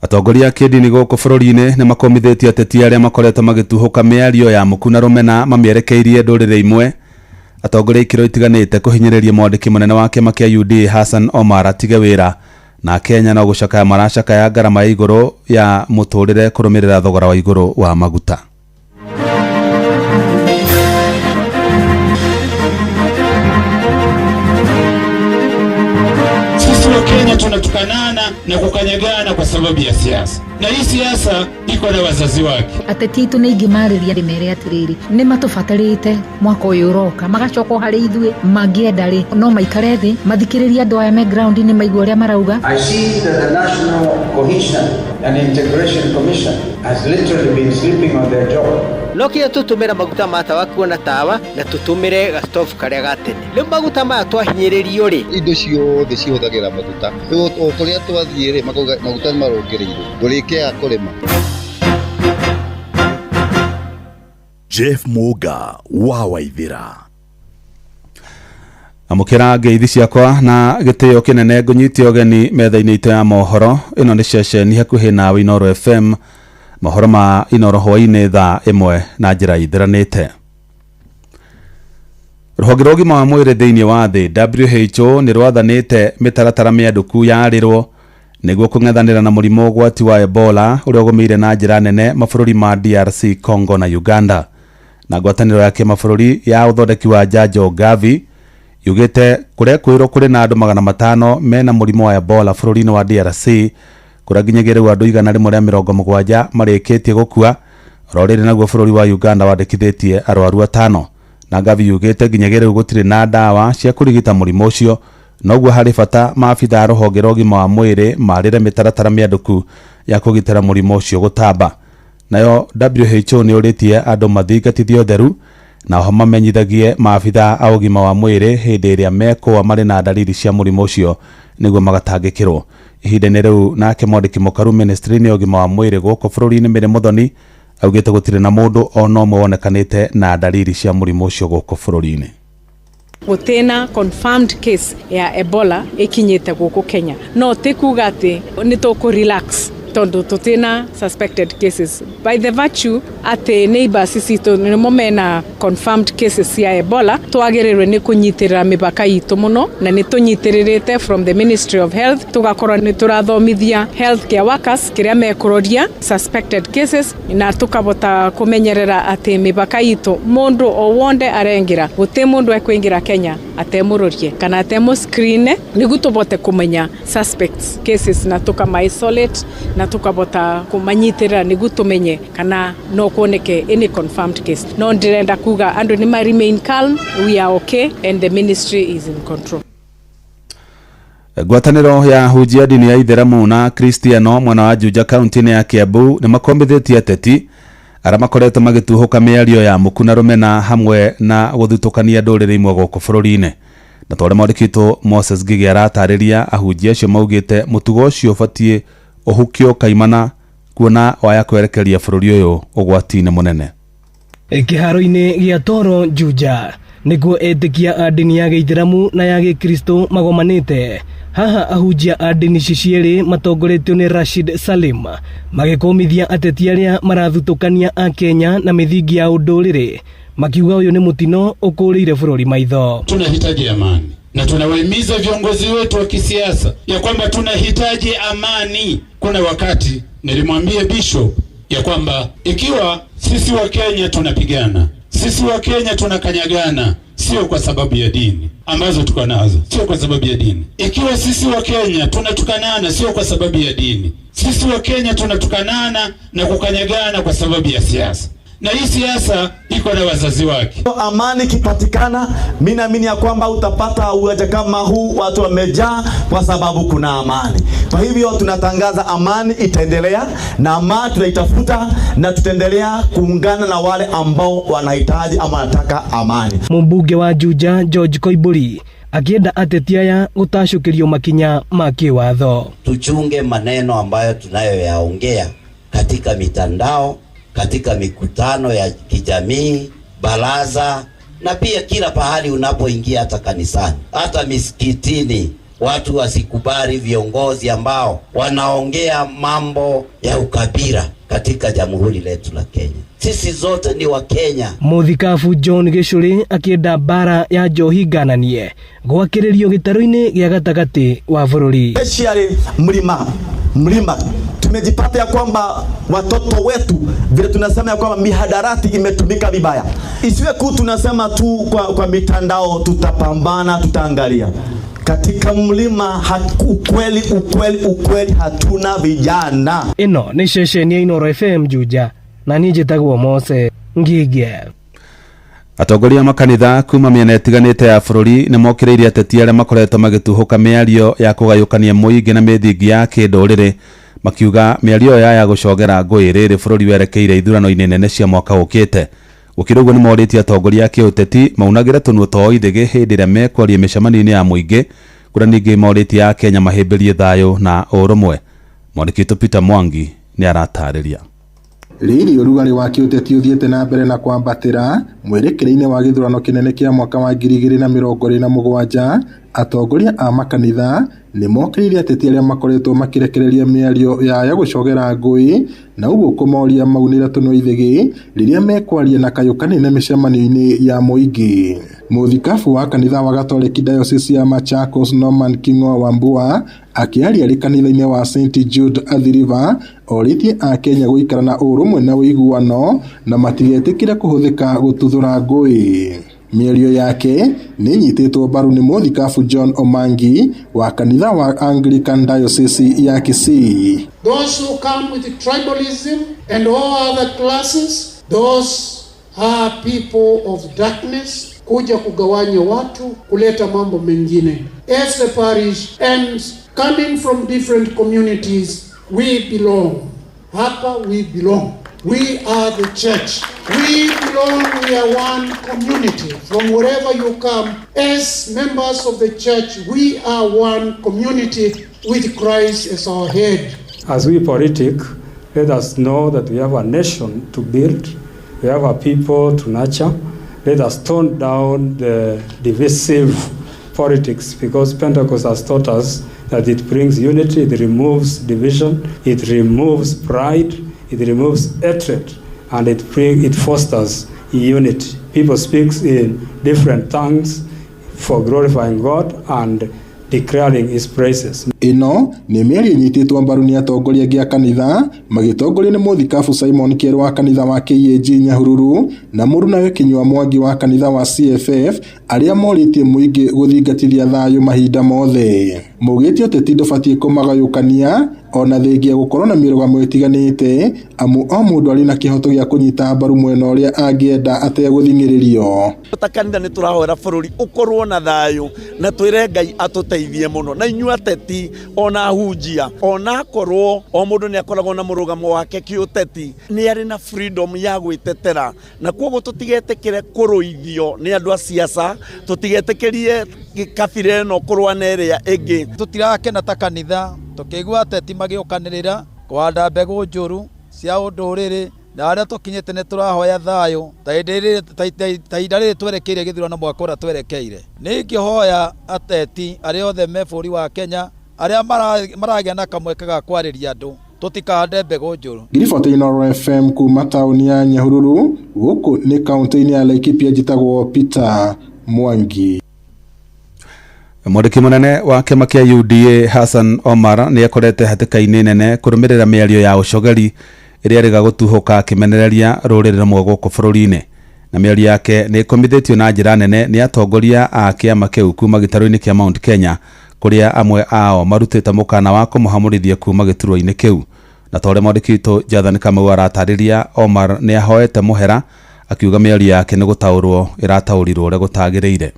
S8: Atongoria a kĩndini gũkũ bũrũri-inĩ nĩ makomithĩtie ateti arĩa makoretwo magĩtuhũka mĩario ya muku na rũmena mamĩerekeirie ndũrĩrĩ imwe. Atongoria ikĩro itiganĩte kũhinyĩrĩria mwandĩki mũnene wa kĩama kĩa UDA Hassan Omar atige wĩra, na Kenya no gũcakaya maracakaya ngarama ya igũrũ ya mũtũrĩre kũrũmĩrĩra thogora wa igũrũ wa maguta.
S10: Sisi wa Kenya tunatukanana na kukanyagana kwa sababu ya siasa, na hii siasa iko na wazazi wake.
S11: Ateti aitũ nĩ ingĩmarĩria ndĩmere atĩrĩrĩ, nĩ matũbatarĩte mwaka ũyũ ũroka, magacoka harĩ ithuĩ, mangĩenda rĩ no maikare thĩ mathikĩrĩrie andũ aya me ground-inĩ maigue ũrĩa marauga.
S16: I see that the National Cohesion and Integration Commission has literally been sleeping on their job.
S15: No kinya tũtũmĩra maguta ma tawa kuona tawa na tũtũmĩre gastovu karĩa ga tene. Rĩu maguta maya twahinyĩrĩrio rĩ,
S21: indo ciothe cihũthagĩra maguta. Rĩu o kũrĩa twathiĩ rĩ, maguta nĩ marongereirwo, ndũrĩkĩaga kũrĩma.
S3: Jeff Muga wa Waithira.
S8: Amũkĩra ngeithi ciakwa na gĩtĩo kĩnene ngũnyite ũgeni metha-inĩ itũ ya mohoro. Ĩno nĩ ceceni hakuhĩ nawe Inooro FM. Mohoro ma Inooro hwaĩ-inĩ thaa 1 na njĩra ithiranĩte. Rũhonge rwa ũgima wa mwĩrĩ thĩinĩ wa thĩ WHO nĩ rwathanĩte mĩtaratara mĩandũku yarĩrwo nĩguo kũng'ethanĩra na mũrimũ ũgwati wa Ebola ũrĩa ũgũmĩire na njĩra nene mabũrũri ma DRC Congo na Uganda. Na ngwatanĩro ya kĩmabũrũri ya ũthondeki wa njanjo Gavi yugĩte kũrekwĩrwo kũrĩ na andũ 500 mena mũrimũ wa Ebola bũrũri-inĩ wa DRC, kũrĩa nginyagia rĩu andũ 170 marĩkĩtie gũkua. Oro rĩrĩ naguo bũrũri wa Uganda wandĩkithĩtie arwaru 5. Na Gavi yugĩte nginyagia rĩu gũtirĩ na ndawa cia kũrigita mũrimũ ũcio, noguo harĩ bata maabitha a rũhonge rwa ũgima wa mwĩrĩ marĩre mĩtaratara mĩandũku ya kũgitĩra mũrimũ ũcio gũtamba. Nayo WHO nĩ ũrĩtie andũ mathingatithie ũtheru na oho mamenyithagie maabitha a ũgima wa mwĩrĩ hĩndĩ ĩrĩa mekũa marĩ na ndariri cia mũrimũ ũcio nĩguo magatangĩkĩrwo. Ihinda-inĩ rĩu nake mwandĩki mũkaru ministry-inĩ ya ũgima wa mwĩrĩ gũkũ bũrũri-inĩ Mary Muthoni augĩte gũtirĩ na mũndũ ona ũmwe wonekanĩte na ndariri cia mũrimũ ũcio gũkũ bũrũri-inĩ.
S14: Gũtĩna confirmed case ya Ebola ĩkinyĩte gũkũ Kenya. No ti kuga atĩ nĩ tũkũ relax tondũ tũtĩna suspected cases. By the virtue atĩ neighbors citũ nĩmo mena confirmed cases cia Ebola, twagĩrĩirwo nĩ kũnyitĩrĩra mĩbaka itũ mũno, na nĩ tũnyitĩrĩrĩte from the Ministry of Health, tũgakorwo nĩ tũrathomithia healthcare workers kĩrĩa mekũroria suspected cases, na tũkabota kũmenyerera atĩ mĩbaka itũ mũndũ o wonde arengĩra, gũtĩ mũndũ ekũingĩra Kenya atemũrorie kana atemũ screen nĩguo tũbote kũmenya suspects cases na tũkama isolate na tukabota kumanyitĩrĩra nĩguo tũmenye kana no kuoneke any confirmed case. No ndĩrenda kuga andũ nĩ ma remain calm, we are okay and the ministry is in control.
S8: Ngwatanĩro ya ahunjia ndini ya Ithĩramu na Kristiano mwena wa Juja kaunti-inĩ ya Kiambu nĩ makombithĩtie ateti arĩa makoretwo magĩtuhũka mĩario ya muku na rũmena hamwe na gũthutũkania ndũrĩrĩ imwe gũkũ bũrũri-inĩ. Na ta ũrĩa mwandĩki witũ Moses Ngigĩ aratarĩria, ahunjia acio maugĩte mũtugo ũcio ũbatiĩ ũhukio kaimana kuona waya kwerekeria bũrũri ũyũ ũgwati-inĩ mũnene.
S18: Kĩharo-inĩ gĩa Toro Juja nĩkuo etĩkia a ndini ya Gĩithĩramu na ya Gĩkristo magomanĩte. Haha ahunjia a ndini ici cierĩ matongoretio nĩ Rashid Salim magĩkũmithia ateti arĩa marathutũkania a Kenya na mĩthingi ya ũndũrĩrĩ, makiuga ũyũ nĩ mũtino ũkũrĩire bũrũri maitho.
S10: Tunahitaji amani na tunawahimiza viongozi wetu wa kisiasa ya kwamba tunahitaji amani. Kuna wakati nilimwambia Bishop ya kwamba ikiwa sisi wa Kenya tunapigana, sisi wa Kenya tunakanyagana, sio kwa sababu ya dini ambazo tuko nazo, sio kwa sababu ya dini. Ikiwa sisi wa Kenya tunatukanana, sio kwa sababu ya dini. Sisi wa Kenya tunatukanana na kukanyagana kwa sababu ya siasa. Na hii siasa iko na wazazi wake.
S6: Amani ikipatikana, mimi naamini ya kwamba utapata uwanja kama huu watu wamejaa kwa sababu kuna amani. Kwa hivyo tunatangaza amani itaendelea, na amani tunaitafuta, na tutaendelea kuungana na wale ambao wanahitaji ama wanataka amani.
S18: Mbunge wa Juja George Koimburi akienda ateti aya gũtacũkĩrio makinya ma kĩwatho.
S19: Tuchunge maneno ambayo tunayoyaongea katika mitandao, katika mikutano ya kijamii, baraza, na pia kila pahali unapoingia, hata kanisani, hata misikitini. Watu wasikubali viongozi ambao wanaongea mambo ya ukabila katika jamhuri letu la Kenya. Sisi zote ni wa Kenya.
S18: Mũthikabu John Gĩcũrĩ akĩenda mbara ya njohi ngananie gwakĩrĩrio gĩtarũ-inĩ gĩa gatagatĩ wa bũrũri.
S6: Especially mlima tumejipata ya kwamba watoto wetu vile tunasema ya kwamba mihadarati imetumika vibaya. Isiwe ku tunasema tu kwa mitandao, tutapambana, tutaangalia. Katika mlima ukweli, ukweli, ukweli hatuna vijana.
S18: Ĩno nĩ ceceni ya Inooro FM Juja, na niĩ njĩtagwo Mose Ngigĩ.
S8: Atongoria a makanitha kuma mĩena ĩtiganĩte ya bũrũri nĩ mokĩrĩirie ateti arĩa makoretwo magĩtuhũka mĩario ya kũgayũkania mũingĩ na mĩthingi ya kĩndũrĩrĩ, makiuga mĩario ĩyo ya gũcogera ngũĩ rĩrĩ bũrũri werekeire ithurano-inĩ nene cia mwaka ũkĩte. Gũkĩrĩ ũguo nĩ morĩtie atongoria a kĩũteti maunagĩre tũnua twao ithĩgĩ hĩndĩ ĩrĩa mekwaria mĩcemanio-inĩ ya mũingĩ, kũrĩa ningĩ morĩtie a Kenya mahĩmbĩrie thayũ na ũrũmwe. Mwandĩki witũ Peter Mwangi nĩ aratarĩria.
S13: Rĩrĩ ũrugarĩ wa kĩũteti ũthiĩte na mbere na kwambatĩra mwerekera-inĩ wa gĩthurano kĩnene kĩa mwaka wa 2027, atongoria a makanitha nĩ mokĩrĩire ateti arĩa makoretwo makĩrekereria mĩario ya gũcogera ngũĩ na ũguo kũmoria maunĩre tũnua ithĩgĩ rĩrĩa mekwaria na kayũ kanene mĩcemanio-inĩ ya mũingĩ. Mũthikabu wa kanitha wa Gatoreki Diocese ya Machakos Norman King'oa Wambua akĩaria arĩ kanitha-inĩ wa St Jude Athi River orĩtie akenya gũikara na ũrũmwe na ũiguano na matigetĩkĩre kũhũthĩka gũtuthũra ngũĩ. Mĩario yake nĩ ĩnyitĩtwo mbaru nĩ mũthikabu John Omangi wa kanitha wa Anglican Diocese ya Kisii.
S10: Those who come with tribalism and all other classes, those are people of darkness, kuja kugawanya watu, kuleta mambo mengine. As the parish and coming from different communities, we belong. Hapa we belong. We are the church. We belong, we are one community. From wherever you come, as members of the church, we are one community with Christ as our head.
S17: As we politic, let us know that we have a nation to build, we have a people to nurture. Let us tone down the divisive politics, because Pentecost has taught us that it brings unity, it removes division, it removes pride, it removes hatred, and it fosters unity. People speak in different tongues for glorifying God and declaring his praises.
S13: Ĩno nĩ mĩario ĩnyitĩtwo mbaru nĩ atongoria angĩ a kanitha magĩtongorio nĩ mũthikabu Simon Kĩerũ wa kanitha wa KAG Nyahururu na mũrunawe Kinyua Mwangi wa kanitha wa CFF arĩa morĩtie mũingĩ gũthingatithia thayũ mahinda mothe. Maugĩte ũteti ndũbatiĩ kũmagayũkania ona thengia gũkorwo na mĩrũgamo ĩtiganĩte amu o mũndũ arĩ na kĩhoto gĩa kũnyita mbaru mwena ũrĩa angĩenda ategũthing'ĩrĩrio.
S20: Ta kanitha nĩ tũrahoera bũrũri ũkorwo na thayũ na twĩre Ngai atũteithie mũno na inyuĩ ateti ona ahunjia ona akorwo o mũndũ nĩ akoragwo na mũrũgamo wake kĩũteti nĩ arĩ na freedom ya gwĩtetera na koguo tũtigetĩkĩre kũrũithio nĩ andũ a siasa, tũtigetĩkĩrie kabira ĩno kũrũa na ĩrĩa ĩngĩ.
S23: Tũtirakena ta kanitha tũkĩigua ateti magĩũkanĩrĩra kũhanda mbegũ njũru cia ũndũrĩrĩ na arĩa tũkinyĩte nĩ tũrahoya thayũ ta ihinda rĩrĩ twerekeire gĩthurano mwaka ũrĩa twerekeire. Nĩ ingĩhoya ateti arĩa othe me bũrũri wa Kenya arĩa maragĩa na kamweke ga kwarĩria andũ tũtikahande mbegũ njũru.
S13: Ngiribota Inooro FM kuma taũni ya Nyahururu gũkũ nĩ kaũntĩ-inĩ ya Laikipia, njĩtagwo Peter Mwangi.
S8: Mwandĩki mũnene wa kĩama kĩa UDA Hassan Omar nĩ akorete hatĩka-inĩ nene kũrũmĩrĩra mĩario ya ũcogeri ĩrĩa ĩrĩga gũtuhũka akĩmenereria rũrĩrĩ rũmwe gũkũ bũrũri-inĩ, na mĩario yake nĩ ĩkomithĩtio na njĩra nene nĩ atongoria a kĩama kĩu kuma gĩtarũ-inĩ kĩa Mount Kenya kũrĩa amwe ao marutĩte mũkana wa kũmũhamũrithia kuma gĩturwa-inĩ kĩu. Na ta ũrĩa mwandĩki witũ Jathan Kamau aratarĩria, Omar nĩ ahoete mũhera akiuga mĩario yake nĩ gũtaũrwo ĩrataũrirwo ũrĩa gũtagĩrĩire.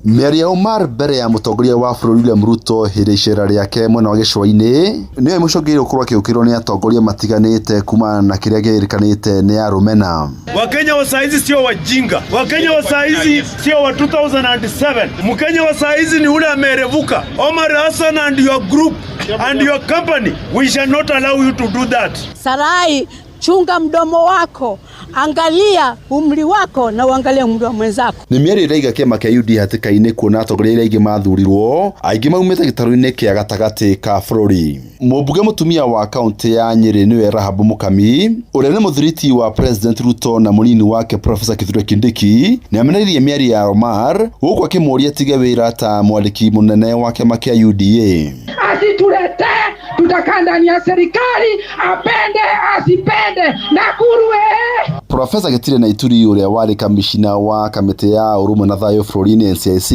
S25: Mĩario ya Omar mbere ya mũtongoria wa bũrũri William Ruto hĩndĩ icera rĩake mwena wa gĩcũa-inĩ nĩyo ĩmũcũngĩrĩirie gũkorwo akĩũkĩrĩrwo nĩ atongoria matiganĩte kumana na kĩrĩa kĩrĩkanĩte nĩ arũmena.
S26: Wakenya wa saizi sio wajinga. Wakenya wa saizi sio wa 2007. Mkenya wa saizi ni ule amerevuka. Omar Hassan and your group and your company, we shall not allow you to do that.
S27: Sarai, chunga mdomo wako, angalia umri wako na uangalie umri wa mwenzako.
S25: Nĩ mĩario ĩraiga kĩama kĩa UDA hatĩka-inĩ kuona atongoria arĩa aingĩ mathurirwo aingĩ maumĩte gĩtarũ-inĩ kĩa gatagatĩ ka bũrũri. Mũmbunge mũtumia wa kaũntĩ ya Nyĩrĩ nĩwe Rahab Mukami ũrĩa nĩ mũthiriti wa President Ruto na mũnini wake Professor Kithure Kindiki nĩ amenereirie mĩario ya Omar gũkũ akĩmũũria atige wĩra ta mwandĩki mũnene wa kĩama kĩa UDA.
S28: Asituletee, tutakaa ndani ya serikali, apende asipende, Nakuru.
S25: Professor Gitire na Ituri ũrĩa warĩ kamishina wa kamĩtĩ ya ũrũmwe na thayũ bũrũri-inĩ NCIC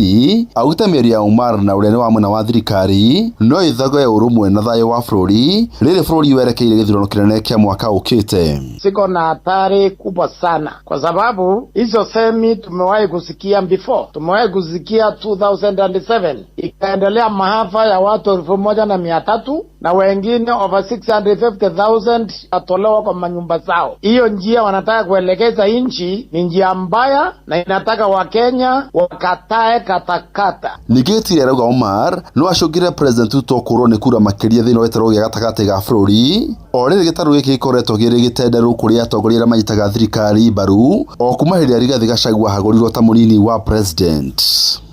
S25: augĩte mĩario ya Omar na ũrĩa nĩ wa mwena wa thirikari no ĩthagoe ũrũmwe na thayũ wa bũrũri rĩrĩ bũrũri werekeire gĩthurano kĩnene kĩa mwaka ũkĩte.
S16: Siko na hatari kubwa sana kwa sababu hizo semi tumewahi kusikia before, tumewahi kusikia 2007 ikaendelea maafa ya watu 1300.
S1: na wengine over 650,000 atolewa kwa manyumba zao. Hiyo njia wanataka kuelekeza nchi ni njia mbaya, na inataka Wakenya wakatae katakata.
S25: Ningĩ Tiria arauga Omar no acũngĩre President Ruto kũrwo nĩ kura makĩria thĩinĩ wa gĩtarũ gĩa gatagatĩ ga bũrũri o rĩrĩ gĩtarũ gĩkĩ gĩkoretwo kĩrĩ gĩtenderũ kũrĩ atongoria arĩa manyitaga thirikari mbaru o kuma hĩndĩ ĩrĩa Rigathĩ Gachagua ahagũrirwo ta mũnini wa president.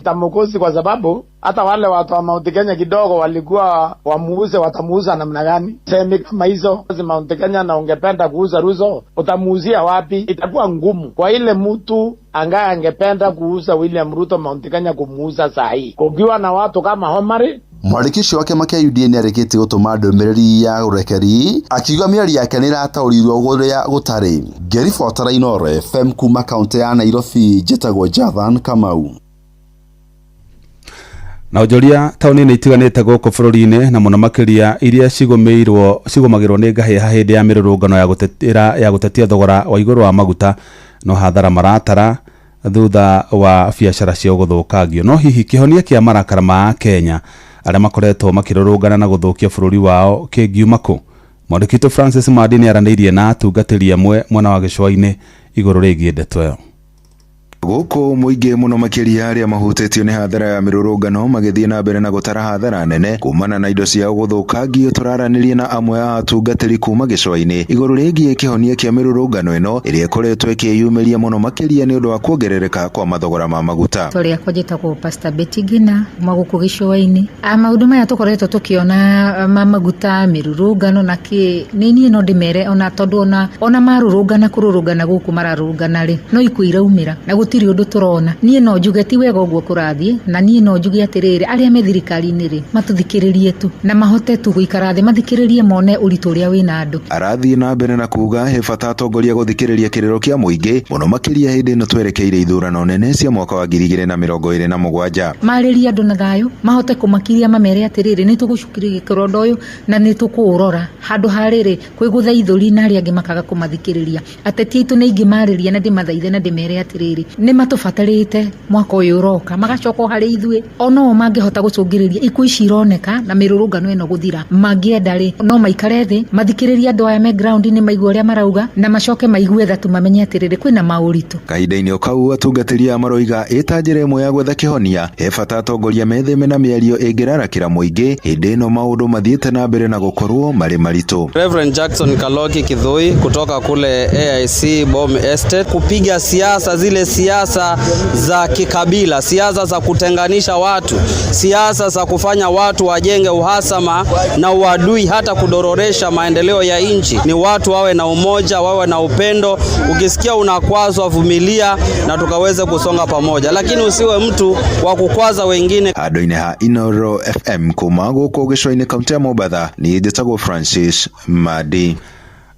S1: Tamukosi kwa sababu hata wale watu wa Mount Kenya kidogo walikuwa wamuuze, watamuuza namna gani? Semi kama hizo Mount Kenya, na ungependa kuuza Ruto utamuuzia wapi? Itakuwa ngumu kwa ile mtu angaye angependa kuuza William Ruto Mount Kenya kumuuza saa hii, kukiwa na watu kama Omari.
S25: Mwandĩki ũcio wa kĩama kĩa UDA nĩarĩkĩtie gũtũma ndũmĩrĩri ya ũrekeri akiuga mĩario yake nĩĩrataũrirwo ũrĩa gũtarĩ. Ngĩribotera Inooro FM kuma kaũntĩ ya Nairobi, njĩtagwo Jathan Kamau.
S8: Na onjoria taũni-inĩ itiganĩte gũkũ bũrũri-inĩ na mũno makĩria iria cigũmagĩrwo nĩ ngahĩha hĩndĩ ya mĩrũrũngano ya gũtetia thogora wa igũrũ wa maguta no hathara maratara thutha wa biacara ciao gũthũkangio. No hihi kĩhonia kĩa marakara ma Kenya arĩa makoretwo makĩrũrũngana na gũthũkia bũrũri wao kĩngiuma kũ? Mwandĩki witũ Francis Mandi nĩaranĩirie na atungatĩri amwe mwena wa gĩcũa-inĩ igũrũ rĩgiĩ ndeto ĩyo.
S2: Gũkũ mũingĩ mũno makĩria arĩa mahutĩtio nĩ hathara ya mĩrũrũngano magĩthiĩ na mbere na gũtara hathara nene kumana na indo ciao gũthũkangio. Tũraranĩria na amwe a atungatĩri kuma gĩcũa-inĩ igũrũ rĩgiĩ kĩhonia kĩa mĩrũrũngano ĩno ĩrĩa ĩkoretwo ĩkĩyumĩria mũno makĩria nĩ ũndũ wa kuongerereka kwa mathogora ma maguta.
S11: Rĩtwa rĩakwa njĩtagwo Pastor Betty Ngina kuma gũkũ gĩcũa-inĩ. Maũndũ maya tũkoretwo tũkĩona ma maguta, mĩrũrũngano na kĩ, nĩ niĩ no ndĩmere ona tondũ ona marũrũngana kũrũrũngana gũkũ mararũrũngana rĩ, no ikuũ iraumĩra na gũtirĩ ũndũ tũrona. Niĩ no njuge ti wega ũguo kũrathiĩ, na niĩ no njuge atĩrĩrĩ, arĩa me thirikari-inĩ rĩ matũthikĩrĩrie tu na mahote tu gũikara thĩ mathikĩrĩrie mone ũritũ ũrĩa wĩna andũ.
S2: Arathiĩ na mbere na kuga he bata atongoria gũthikĩrĩria kĩrĩro kĩa mũingĩ mũno makĩria hĩndĩ ĩno twerekeire ithurano nene cia mwaka wa 2027.
S11: Marĩrie andũ na thayũ, mahote kũmakiria mamere atĩrĩrĩ, nĩ tũgũcukĩrĩria ũndũ ũyũ na nĩ tũkũũrora handũ ha rĩrĩ kwĩgũtha ithũri na arĩa angĩ makaga kũmathikĩrĩria. Ateti aitũ nĩ ingĩmarĩria na ndĩmathaithe na ndĩmere atĩrĩrĩ, nĩ matũbatarĩte mwaka ũyũ ũroka magacoka harĩ ithuĩ, ona o mangĩhota gũcũngĩrĩria ikuũ ici ironeka na mĩrũrũngano ĩno gũthira. Mangĩenda rĩ no maikare thĩ mathikĩrĩrie andũ aya me ground-inĩ maigue ũrĩa marauga na macoke maigue tha tu mamenye atĩrĩrĩ kwĩna maũritũ.
S2: Kahinda-inĩ o kau atungatĩri aya maroiga ĩta njĩra ĩmwe ya gwetha kĩhonia he bata atongoria metheme na mĩario ĩngĩrarakĩra mũingĩ hĩndĩ ĩno maũndũ mathiĩte na mbere na gũkorwo marĩ maritũ.
S4: Reverend Jackson Kaloki Kidhui kutoka kule AIC Bomb Estate, kupiga siasa zile siasa za kikabila, siasa za kutenganisha watu, siasa za kufanya watu wajenge uhasama na uadui, hata kudororesha maendeleo ya nchi. Ni watu wawe na umoja, wawe na upendo. Ukisikia unakwazwa, vumilia na tukaweze kusonga pamoja, lakini usiwe mtu wa kukwaza wengine.
S2: Handũ-inĩ ha Inooro FM kuma gũkũ gĩcũa-inĩ kaunti ya Mombatha, niĩ njĩtagwo Francis Madi.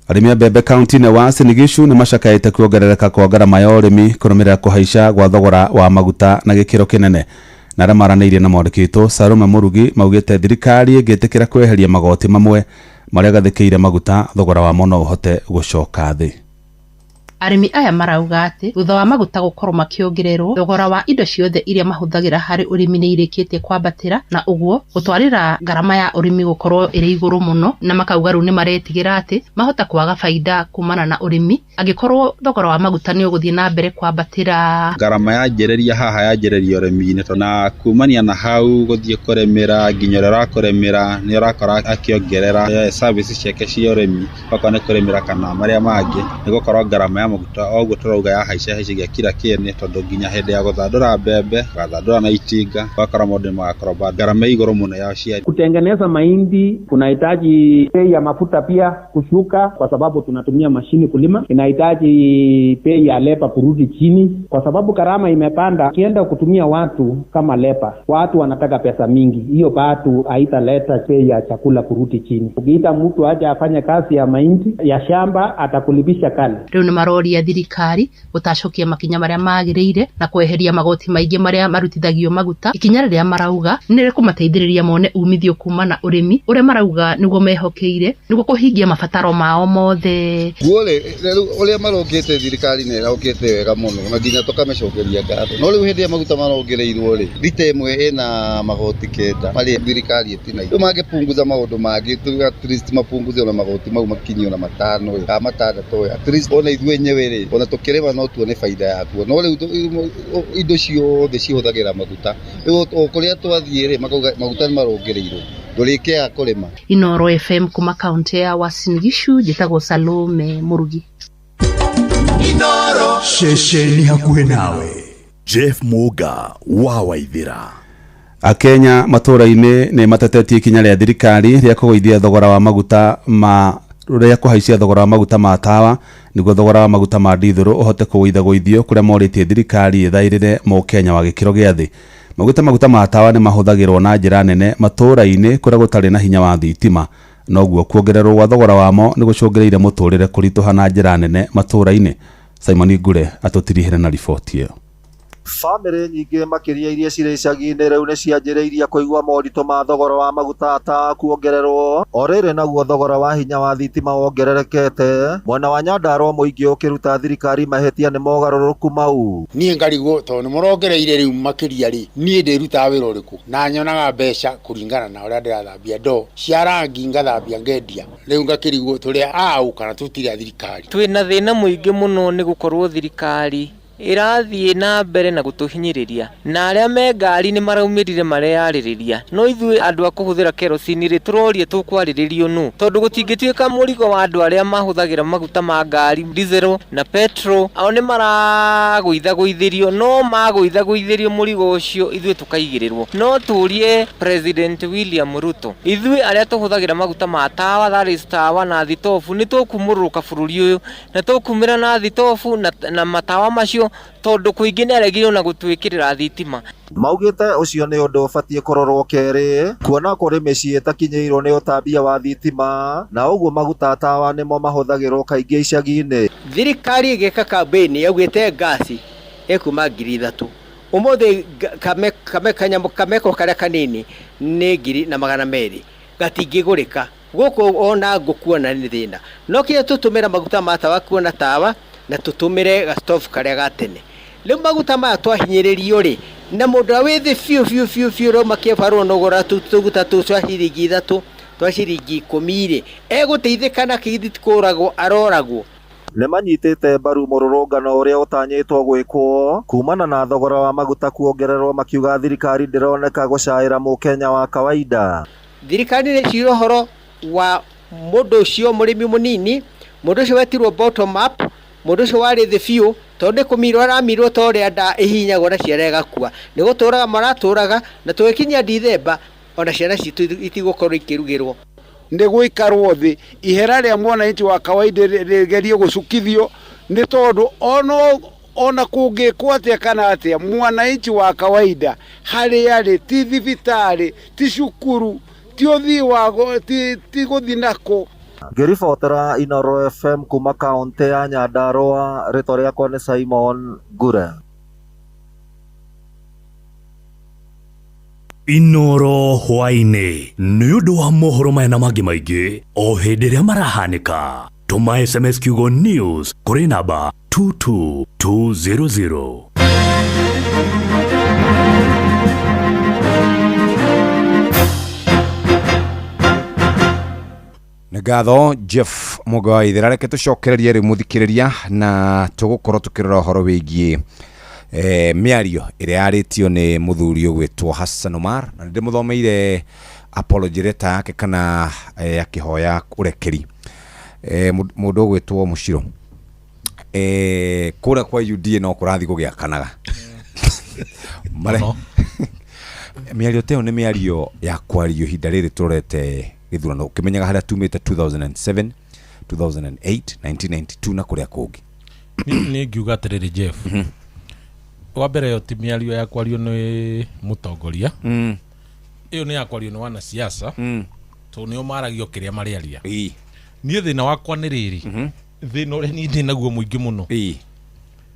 S8: Arĩmi a mbembe kaunti-inĩ wa Uasin Gishu nĩ macakaĩte kuongerereka kwa ngarama ya ũrĩmi kũrũmĩrĩra kũhaica gwa thogora wa maguta na gĩkĩro kĩnene. Na arĩa maranĩirie na mwandĩki witũ Salome Mũrugi maugĩte thirikari ĩngĩtĩkĩra kweheria magoti mamwe marĩa gathĩkĩire maguta, thogora wamo no ũhote gũcoka thĩ.
S7: Arĩmi aya marauga atĩ thutha wa maguta gũkorwo makĩongererwo, thogora wa indo ciothe iria mahũthagĩra harĩ ũrĩmi nĩ irĩkĩtie kwambatĩra, na ũguo gũtwarĩra ngarama ya ũrĩmi gũkorwo ĩrĩ igũrũ mũno, na makauga rĩu nĩ maretigĩra atĩ mahota kwaga baida kumana na ũrĩmi angĩkorwo thogora wa maguta nĩ ũgũthiĩ na mbere kwambatĩra.
S9: Ngarama yanjĩrĩria haha yanjĩrĩria ũrĩmi-inĩ, na kumania na hau gũthiĩ kũrĩmĩra nginya ũrĩa ũrakũrĩmĩra nĩ ũrakora akĩongerera service ciake cia ũrĩmi, okorwo nĩ kũrĩmĩra kana marĩa mangĩ, nĩ gũkorwo ngarama ya maguta oguo tũrauga ya haica haicagia kila kĩene, tondũ nginya hĩndĩ ya gũthandũra mbembe gathandũra na itinga ũgakora maũndũ nĩ magakorwo ngarama igũrũ mũno ya ũciari.
S12: Kutengeneza mahindi kunahitaji bei ya mafuta pia kushuka, kwa sababu tunatumia mashini kulima. Inahitaji bei ya leba kurudi chini, kwa sababu gharama imepanda. Ukienda kutumia watu kama leba, watu wanataka pesa mingi, hiyo bado haitaleta bei ya chakula kurudi chini. Ukiita mtu aje afanye kazi ya mahindi ya shamba atakulipisha kali.
S7: Rĩu nĩ Maroria thirikari gũtacũkia makinya marĩa magĩrĩire na kweheria magoti maingĩ marĩa marutithagio maguta, ikinya rĩrĩa marauga nĩ rĩkũmateithĩrĩria mone umithio kuma na ũrĩmi ũrĩa marauga nĩguo mehokeire nĩguo kũhingia mabataro mao mothe.
S3: Guo rĩ, ũrĩa marokĩte thirikari nĩ ĩrokĩte wega mũno na nginya tũkamĩcokeria ngatho, no rĩu hĩndĩ ĩrĩa maguta marongereirwo rĩ, rita ĩmwe ĩna magoti 9 marĩa thirikari ĩtinagia. Rĩu mangĩpunguza maũndũ mangĩ, at least mapunguze ona magoti mau makinyio na 5 kana 6, at least ona ithuĩ enyewe rĩ, ona tũkĩrĩma no tuone baida yakuo. No rĩu indo ciothe cihũthagĩra maguta, rĩu o kũrĩa twathiĩ rĩ, makauga maguta nĩ marongereirwo, ndũrĩkĩaga kũrĩma.
S7: Inooro FM kuma kaunti ya Uasin Gishu, njĩtagwo Salome Murugi.
S5: Inooro ceceni hakuhĩ nawe. Jeff Muga wa Waithira.
S8: Akenya matũra-inĩ nĩ matetetie ikinya rĩa thirikari rĩa kũgũithia thogora wa maguta ma rĩa kũhaicia thogora wa maguta ma tawa nĩguo thogora wa maguta ma ndithũrũ ũhote kũgũithagũithio kũrĩa morĩtie thirikari ĩthaĩrĩre mũkenya wa gĩkĩro gĩa thĩ. Maguta ma tawa nĩ mahũthagĩrwo na njĩra nene matũra-inĩ kũrĩa gũtarĩ na hinya wa thitima, noguo kuongererwo gwa thogora wamo nĩ gũcũngĩrĩire mũtũrĩre kũritũha na njĩra nene matũra-inĩ. Simon Ngure atũtirihĩre na riboti ĩyo.
S6: Bamĩrĩ nyingĩ makĩria iria cirĩ icagi-inĩ rĩu nĩ cianjĩrĩirie kũigua moritũ ma thogora wa maguta ta kuongererwo. O rĩrĩ naguo thogora wa hinya wa thitima wongererekete, mwena wa Nyandarua mũingĩ ũkĩruta thirikari mahĩtia nĩ mogarũrũku mau.
S14: Niĩ ngarigwo tondũ nĩ mũrongereire rĩu makĩria rĩ, niĩ ndĩrutaga wĩra ũrĩkũ na nyonaga mbeca kũringana na ũrĩa ndĩrathambia ndoo cia rangi, ngathambia ngendia, rĩu ngakĩrigwo tũrĩ aũ kana tũtirĩ a thirikari.
S15: Twĩna thĩna mũingĩ mũno nĩ gũkorwo thirikari ĩrathiĩ na mbere na gũtũhinyĩrĩria, na arĩa me ngari nĩ maraumĩrire mareyarĩrĩria, no ithuĩ andũ a kũhũthĩra kerosini rĩ, tũroria tũkwarĩrĩrio nũ, tondũ gũtingĩtuĩka mũrigo wa andũ arĩa mahũthagĩra maguta ma ngari diesel na petrol, ao nĩ maragũithagũithĩrio, no magũithagũithĩrio mũrigo ũcio ithuĩ tũkaigĩrĩrwo. No tũrie President William Ruto, ithuĩ arĩa tũhũthagĩra maguta ma tawa, that is tawa na thitobu, nĩ tũkumũrũrũka bũrũri ũyũ na tũkumĩra na thitobu na matawa macio, tondũ kũingĩ nĩ aregire ona gũtwĩkĩrĩra thitima.
S6: Maugĩte ũcio nĩ ũndũ ũbatiĩ kũrorwo kerĩ, kuona kũrĩ mĩciĩ ĩtakinyĩirwo nĩ ũtambia wa thitima, na ũguo maguta tawa nĩmo mahũthagĩrwo kaingĩ icagi-inĩ.
S19: Thirikari ĩgĩka campaign yaugĩte ngasi ĩkuma 3,000, ũmũthĩ kanyamũ kameko karĩa kanini nĩ 1,200, gatingĩgũrĩka gũkũ ona ngũkuona nĩ thĩna. No kĩrĩa tũtũmĩra maguta ma tawa kuona tawa na tũtũmĩre gastovu karĩa ga tene. Rĩu maguta maya twahinyĩrĩrio rĩ, na mũndũ ũrĩa wĩ thĩ biũ biũ biũ biũ rauma kĩbarũa no gũra tũguta tũu twa ciringi 3 twa ciringi 10 rĩ, egũteithĩka na kĩgithĩ kũragwo aroragwo.
S6: Nĩ manyitĩte mbaru mũrũrũngano ũrĩa ũtanyĩtwo gwĩkwo kumana na thogora wa maguta kuongererwo, makiuga thirikari ndĩroneka gũcaĩra mũkenya wa kawaida.
S19: Thirikari nĩ ĩcira ũhoro wa mũndũ ũcio mũrĩmi mũnini, mũndũ ũcio wetirwo bottom up, mũndũ ũcio warĩ thĩ biũ, tondũ nĩ kũmirwo aramirwo ta ũrĩa nda ĩhihinyagwo na ciana ĩgakua, nĩ gũtũraga maratũraga, na tũgĩkinyia Dithemba ona ciana citũ itigũkorwo ikĩrugĩrwo.
S21: Nĩ gũikarwo thĩ ihera rĩa mwananchi wa kawaida rĩgerie gũcukithio, nĩ tondũ ona kũngĩkwo atĩa kana atĩa, mwananchi wa kawaida harĩa arĩ ti thibitarĩ, ti cukuru, ti ũthii wa ti gũthiĩ nakũ.
S6: Ngĩribotera Inooro FM kuma kaunti ya Nyandarua, rĩtwa rĩakwa nĩ Simon Ngure.
S5: Inooro hwaĩ-inĩ nĩ ũndũ wa mohoro maya na mangĩ maingĩ o hĩndĩ ĩrĩa marahanĩka. Tũma SMS kiugo news kũrĩ namba 22200.
S22: Nĩ ngatho Jeff Mũga wa Ithera, reke tũcokererie rĩu mũthikĩrĩria na tũgũkorwo tũkĩrora ũhoro wĩgiĩ mĩario ĩrĩa yarĩtio nĩ mũthuri ũgwĩtwo Hassan Omar, na nĩndĩmũthomeire apology letter yake kana akĩhoya ũrekeri. Mũndũ ũgwĩtwo Mũciro, kũrĩa kwa UDA no kũrathiĩ gũgĩakanaga. Mĩario ta ĩyo nĩ mĩario ya kwario ihinda rĩrĩ tũrorete gĩthurano, ũkĩmenyaga harĩa tumĩte 2007, 2008, 1992 na kũrĩa kũngĩ.
S24: Niĩ ngiuga atĩrĩrĩ Jeff, wa mbere ĩyo ti mĩario ya kwario nĩ mũtongoria, ĩyo nĩ ya kwario nĩ wanasiasa, tondũ nĩo maragio kĩrĩa marĩaria. Niĩ thĩna wakwa nĩ rĩrĩ, Thĩna ũrĩa niĩ ndĩ naguo mũingĩ mũno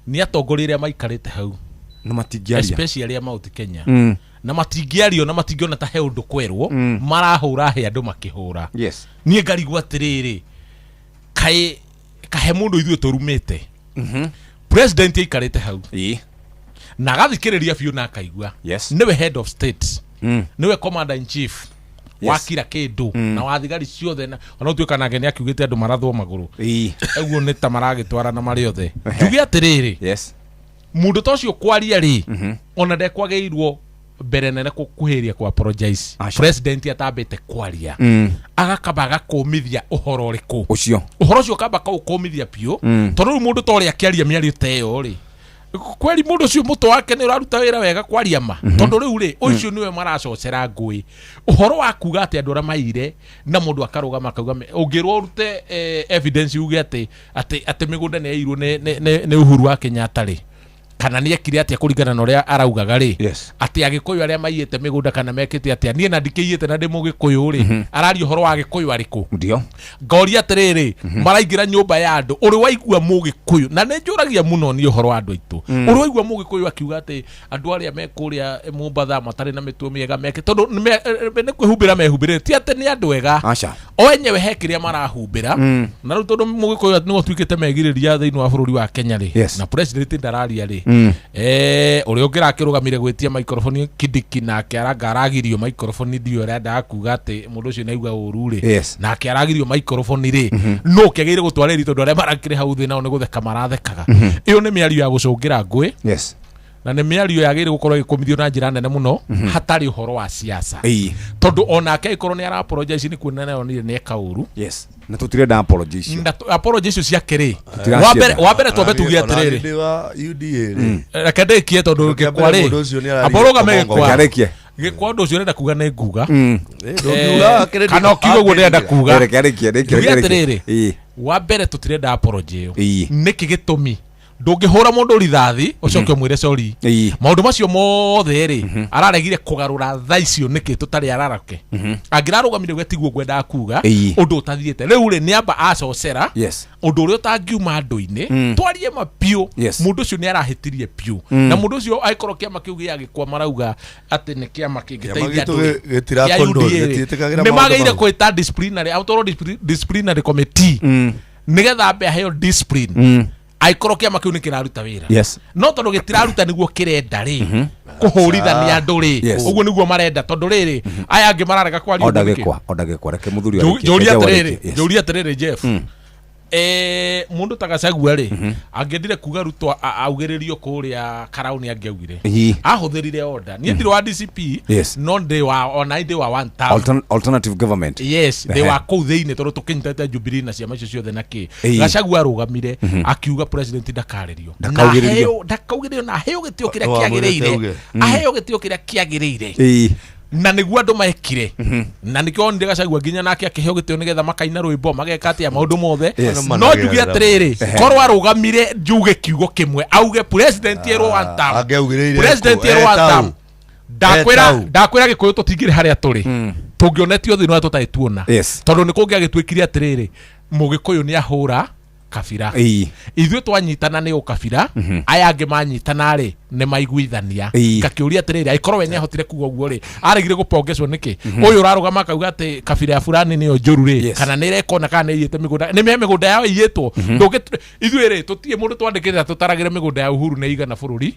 S24: nĩ atongoria arĩa maikarĩte hau,
S22: na matingĩaria,
S24: especially arĩa Mount Kenya, na matingĩario na matingĩona ta he ũndũ kwerwo, marahũra he andũ makĩhũra. Niĩ ngarigwo atĩrĩrĩ, kaĩ kahe mũndũ ithuĩ tũrumĩte president aikarĩte hau na agathikĩrĩria biũ na akaigua, nĩwe head of state, nĩwe commander in chief wa kira kĩndũ, na wa thigari ciothe, na ona ũtuĩka nake nĩ akiugĩte andũ marathwo magũrũ, ũguo nĩ ta maragĩtwarana marĩ othe. Njuge atĩrĩrĩ, mũndũ ta ũcio kwaria rĩ, ona ndekwagĩrĩirwo mbere nene kuhĩria ku apologize president atambĩte kwaria, agakamba agakũmithia ũhoro ũrĩkũ
S22: ũcio,
S24: ũhoro ũcio kamba kaũkũmithia biũ, tondũ rĩu mũndũ ta ũrĩa akĩaria mĩario ta ĩyo rĩ, kweri mũndũ ũcio mũtwe wake nĩ ũraruta wĩra wega kwaria ma, tondũ rĩu rĩ, ũcio nĩwe maracocera ngũĩ ũhoro wa kuga atĩ andũ arĩa maire, na mũndũ akarũgama akauga ũngĩrwo ũrute evidence uge atĩ mĩgũnda nĩ yairwo nĩ Uhuru wa Kenyatta rĩ, kana nĩ ekire atĩa kũringana na ũrĩa araugaga rĩ, atĩ Agĩkũyũ arĩa maiyĩte mĩgũnda kana mekĩte atĩa, niĩ na ndikĩiyĩte na ndĩ Mũgĩkũyũ rĩ, araria ũhoro wa Gĩkũyũ arĩkũ?
S22: Ndio.
S24: Ngoria atĩrĩrĩ, maraingĩra nyũmba ya andũ, ũrĩ waigua Mũgĩkũyũ, na nĩ njũragia mũno niĩ ũhoro wa andũ aitũ, ũrĩ waigua Mũgĩkũyũ akiuga atĩ andũ arĩa me kũrĩa Mombatha matarĩ na mĩtugo mĩega meke, tondũ nĩ kwĩhumbĩra mehumbĩrĩte, ti atĩ nĩ andũ ega,
S22: Aca.
S24: O enyewe he kĩrĩa marahumbĩra. Na rĩu tondũ Mũgĩkũyũ nĩwe ũtuĩkĩte megirĩria thĩinĩ wa bũrũri wa Kenya rĩ, na president ndararia rĩ, ũrĩa ũngĩ rakĩrũgamire gwĩtia microphone Kindiki, nake aranga aragirio microphone, ndiũ ũrĩa kuga atĩ mũndũ ũcio nĩaigua ũru rĩ, nake aragirio microphone rĩ, no kĩagĩrĩire gũtwarĩria, tondũ arĩa marakĩrĩ hau thĩ nao nĩ gũtheka marathekaga. Ĩyo nĩ mĩario ya gũcũngĩra ngũĩ, na nĩ mĩario yagĩrĩire gũkorwo ĩgĩkũmithio na njĩra nene mũno, hatarĩ ũhoro wa siasa, tondũ onake angĩkorwo nĩ ara apologize nĩ kuona nayo nĩ eka ũru.
S22: Yes, na tũtirenda apology icio.
S24: Na apology icio ciake rĩ,
S22: Tũtiracienda.
S24: Wa mbere twambe tuge
S10: Ona
S24: atĩrĩrĩ,
S10: ndĩ wa UDA rĩ,
S24: reke ndĩkie, tondũ
S10: Kĩndũ kĩa
S24: gĩkwa
S10: mbere
S24: rĩ,
S10: mũndũ ũcio nĩ araria
S24: amba ũrũgame
S10: kũmongo.
S24: gĩkwa.
S22: Reke arĩkie.
S24: Gĩkwa, ũndũ ũcio ũrenda kuga nĩ nguga.
S10: Ndũngiuga, kĩrĩ
S24: Kana ũkiuga ũguo ndĩrenda kuga.
S22: Reke arĩkie, rĩkie,
S24: Njuge
S22: reke arĩkie.
S24: atĩrĩrĩ, wa mbere tũtirenda apology ĩyo. Nĩkĩ gĩtũmi ndũngĩhũra mũndũ rithathi ũcoke ũmwĩre sorry? Maũndũ macio mothe rĩ, araregire kũgarũra tha icio nĩkĩ tũtarĩ ararake? Angĩrarũgamire uge tiguo ngwendaga kuga, ũndũ ũtathiĩte rĩu rĩ, nĩ amba acocera ũndũ ũrĩa ũtangiuma andũ-inĩ. Twarie ma biũ, mũndũ ũcio nĩ arahĩtirie biũ, na mũndũ ũcio angĩkorwo kĩama kĩu gĩa gĩkwa marauga atĩ nĩ kĩama kĩngĩteithia
S10: gitũ
S24: andũ rĩ,
S10: gĩtira
S24: kĩa
S10: control,
S24: UDA rĩ,
S10: gĩtiĩtĩkagĩra
S24: nĩ
S10: maũndũ
S24: magĩrĩire
S10: mau.
S24: gwĩta disciplinary, atwarwo disciplinary committee, nĩgetha ambe aheo discipline, angĩkorwo kĩama kĩu nĩ kĩraruta wĩra. No tondũ gĩtiraruta nĩguo kĩrenda rĩ, kũhũrithania andũ rĩ, ũguo nĩguo marenda, tondũ rĩrĩ, aya angĩ mararega kwaria
S22: Onda
S24: ũguo nĩkĩ?
S22: gĩkwa, onda gĩkwa, reke mũthuri arĩkie.
S24: Njũria
S22: Reke
S24: atĩrĩrĩ,
S22: arĩkie. Yes.
S24: njũria atĩrĩrĩ, Jeff, mũndũ ta Gachagua rĩ, angĩendire kuga Ruto augĩrĩrio kũrĩa karaũ, nĩ angĩaugire? Ahũthĩrire order. Niĩ ndirĩ wa DCP, no ndĩ wa, ona ndĩ wa one term.
S22: Alternative government.
S24: Yes, ndĩ wa kũu thĩinĩ, tondũ tũkĩnyitĩte Jubilee na ciama icio ciothe na kĩ. Gachagua arũgamire akiuga president ndakarĩrio. Na
S22: Ndakaugĩrĩrio.
S24: Ndakaugĩrĩrio na aheo gĩtĩo kĩrĩa
S10: No amwĩrĩte
S24: kĩagĩrĩire,
S10: auge.
S24: Aheo gĩtĩo kĩrĩa kĩagĩrĩire, na nĩguo andũ mekire, na nĩkĩo onire Gachagua nginya nake akĩheo gĩtĩo, nĩgetha makaina rwĩmbo, mageka atĩa maũndũ mothe. No njuge atĩrĩrĩ, korwo arũgamire njuge kiugo kĩmwe auge president erwo one term,
S10: Angĩaugĩrĩire
S24: president
S10: kũ?
S24: erwo one
S10: Etau.
S24: term, ndakwĩra,
S10: Etau.
S24: ndakwĩra Gĩkũyũ tũtingĩrĩ harĩa tũrĩ, tũngĩonetio thĩna ũrĩa tũtarĩ tuona, tondũ nĩ kũngĩagĩtuĩkire atĩrĩrĩ, Mũgĩkũyũ nĩ ahũra kabira, ithuĩ twanyitana nĩ ũkabira, aya angĩ manyitana rĩ, nĩ maiguithania. Ngakĩũria atĩrĩrĩ, angĩkorwo we nĩ ahotire kuga ũguo rĩ, aregire gũpongecwo nĩkĩ? Ũyũ ũrarũgama akauga atĩ kabira ya fulani nĩyo njũru rĩ, kana nĩ ĩrekona, kana nĩ ĩiyĩte mĩgũnda, nĩ me mĩgũnda yao ĩiyĩtwo. Ndũngĩ ithuĩ rĩ, tũtirĩ mũndũ twandĩkĩte tũtaragĩre mĩgũnda ya Uhuru nĩ igana bũrũri,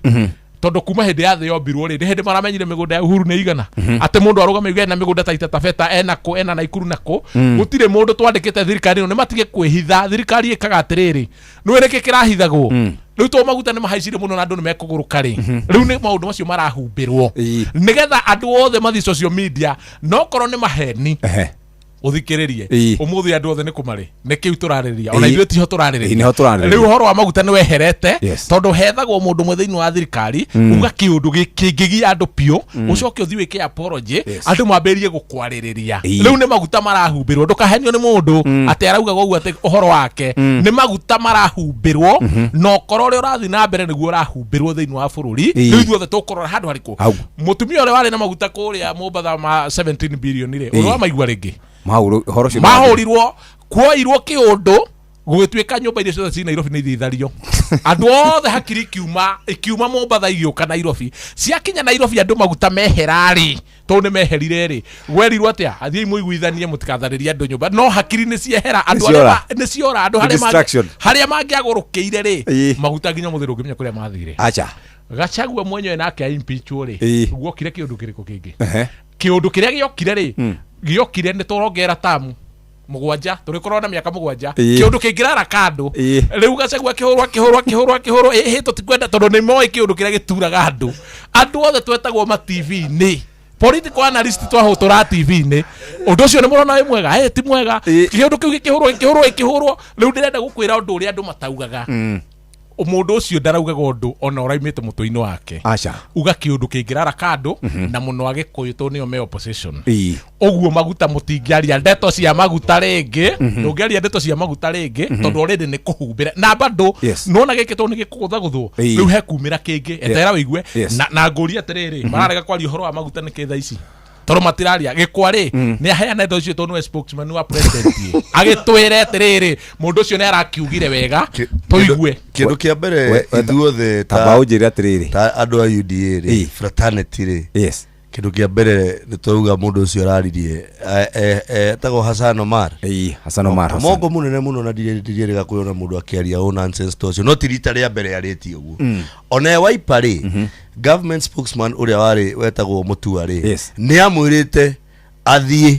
S24: tondũ kuma hĩndĩ ya thĩ yombirwo rĩ, nĩ hĩndĩ maramenyire mĩgũnda ya Uhuru nĩ igana, atĩ mũndũ arũgame uge ena mĩgũnda Taita Taveta, ena kũ, ena Naikuru na kũ. Gũtirĩ mũndũ twandĩkĩte thirikari ĩno, nĩ matige kwĩhitha. Thirikari ĩkaga atĩrĩrĩ, nĩwe nĩkĩ kĩrahithagwo rĩu? To maguta nĩ mahaicire mũno na andũ nĩ mekũgũrũka rĩ, rĩu nĩ maũndũ macio marahumbĩrwo nĩgetha andũ othe mathiĩ social media, no korwo nĩ maheni. Ũthikĩrĩrie, ũmũthĩ andũ othe nĩ kũmarĩ nĩ kĩu tũrarĩrĩria, ona ithuĩ tiho tũrarĩrĩria.
S22: Nĩho tũrarĩrĩria.
S24: Rĩu ũhoro wa maguta nĩ weherete, tondũ hethagwo mũndũ ũmwe thĩinĩ wa thirikari, uga kĩũndũ kĩngĩgia andũ biũ, ũcoke ũthiĩ wĩke apology, andũ mambĩrĩrie gũkwarĩrĩria. Rĩu nĩ maguta marahumbĩrwo, ndũkahenio nĩ mũndũ atĩ araugaga ũguo atĩ ũhoro wake, nĩ maguta marahumbĩrwo, na ũkorwo ũrĩa ũrathiĩ na mbere nĩguo ũrahumbĩrwo thĩinĩ wa bũrũri. Rĩu ithuothe tũkũrora handũ harĩkũ?
S22: Hau.
S24: Mũtumia ũrĩa warĩ na maguta kũrĩa Mombatha ma 17 billion rĩ, ũrĩa wamaigua rĩngĩ?
S22: Mahũrwo ũhoro ũcio.
S24: Mahũrirwo, kuoirwo kĩũndũ Gũgĩtuĩka nyũmba iria ciothe ci Nairobi nĩ ithiĩ ithario. Andũ othe hakiri ikiuma ikiuma Mombatha igĩũka Nairobi. Ciakinya Nairobi andũ maguta mehera rĩ, tondũ nĩ meherire rĩ, gwerirwo atĩa? Athiĩi mũiguithanie mũtikatharĩrie andũ nyũmba. No hakiri nĩ ciehera andũ arĩa
S22: Nĩciora.
S24: nĩ ciora andũ
S22: Nĩ
S24: harĩa
S22: distraction.
S24: harĩa mangĩagũrũkĩire rĩ,
S22: Ĩĩ.
S24: maguta nginya mũthĩ ndũngĩmenya kũrĩa mathire.
S22: Acha.
S24: Gachagua mwenyewe nake aimpeachwo rĩ,
S22: Ĩĩ.
S24: guokire kĩũndũ kĩrĩkũ kĩngĩ?
S22: Ehe.
S24: Kĩũndũ kĩrĩa gĩokire rĩ, gĩokire nĩ tũrongera tamu mũgwanja tũrĩkorwo na mĩaka mũgwanja.
S22: Ĩĩ.
S24: Kĩũndũ kĩngĩrara kandũ.
S22: Ĩĩ.
S24: Rĩu Gachagua akĩhũrwo akĩhũrwo akĩhũrwo akĩhũrwo, ĩhĩ tũtikwenda tondũ nĩ moĩ kĩũndũ kĩrĩa gĩturaga andũ. Andũ othe twetagwo ma TV-inĩ, political analyst twahũtũra TV-inĩ. Ũndũ ũcio nĩ mũrona wĩ mwega? Ĩ ti mwega. Kĩũndũ kĩu gĩkĩhũrwo gĩkĩhũrwo gĩkĩhũrwo. Rĩu ndĩrenda gũkwĩra ũndũ ũrĩa andũ mataugaga. Mũndũ ũcio ndaraugaga ũndũ ona ũraimĩte mũtwe-inĩ wake.
S22: Aca.
S24: Uga kĩũndũ kĩngĩrara kandũ na mũno Agĩkũyũ tondũ nĩo me opposition.
S22: Ĩĩ.
S24: Ũguo maguta mũtingĩaria ndeto cia maguta rĩngĩ. Ndũngĩaria ndeto cia maguta rĩngĩ tondũ already nĩ kũhumbĩra na bado.
S22: Yes.
S24: Nona gĩkĩ tondũ nĩ gĩkũgũthagũthwo.
S22: Ĩĩ.
S24: Rĩu hekumĩra kĩngĩ, etera wĩigue.
S22: Yes.
S24: Na ngũria atĩrĩrĩ, mararega kwaria ũhoro wa maguta nĩkĩ thaa ici? Tondũ matiraria gĩkwa rĩ, nĩ aheana ndeto icio tondũ nĩwe spokesman wa president ĩ. Agĩtwĩre atĩrĩrĩ, mũndũ ũcio nĩ arakiugire wega tũigue.
S10: Kĩndũ kĩa mbere ithuothe
S22: Tamba ũnjĩre atĩrĩrĩ.
S10: Ta andũ a UDA rĩ, fraternity rĩ,
S22: Yes.
S10: Kĩndũ kĩa mbere nĩ twauga mũndũ ũcio araririe etagwo Hassan Omar.
S22: Ĩĩ, Hassan Omar Hassan.
S10: Mongo mũnene mũno na ndirĩrĩga kwĩona mũndũ akĩaria o nonsense ta ũcio, no ti rita rĩa mbere arĩtie ũguo. Ona e Wiper rĩ, government spokesman ũrĩa warĩ wetagwo Mutua rĩ,
S22: Yes.
S10: nĩ amwĩrĩte athiĩ.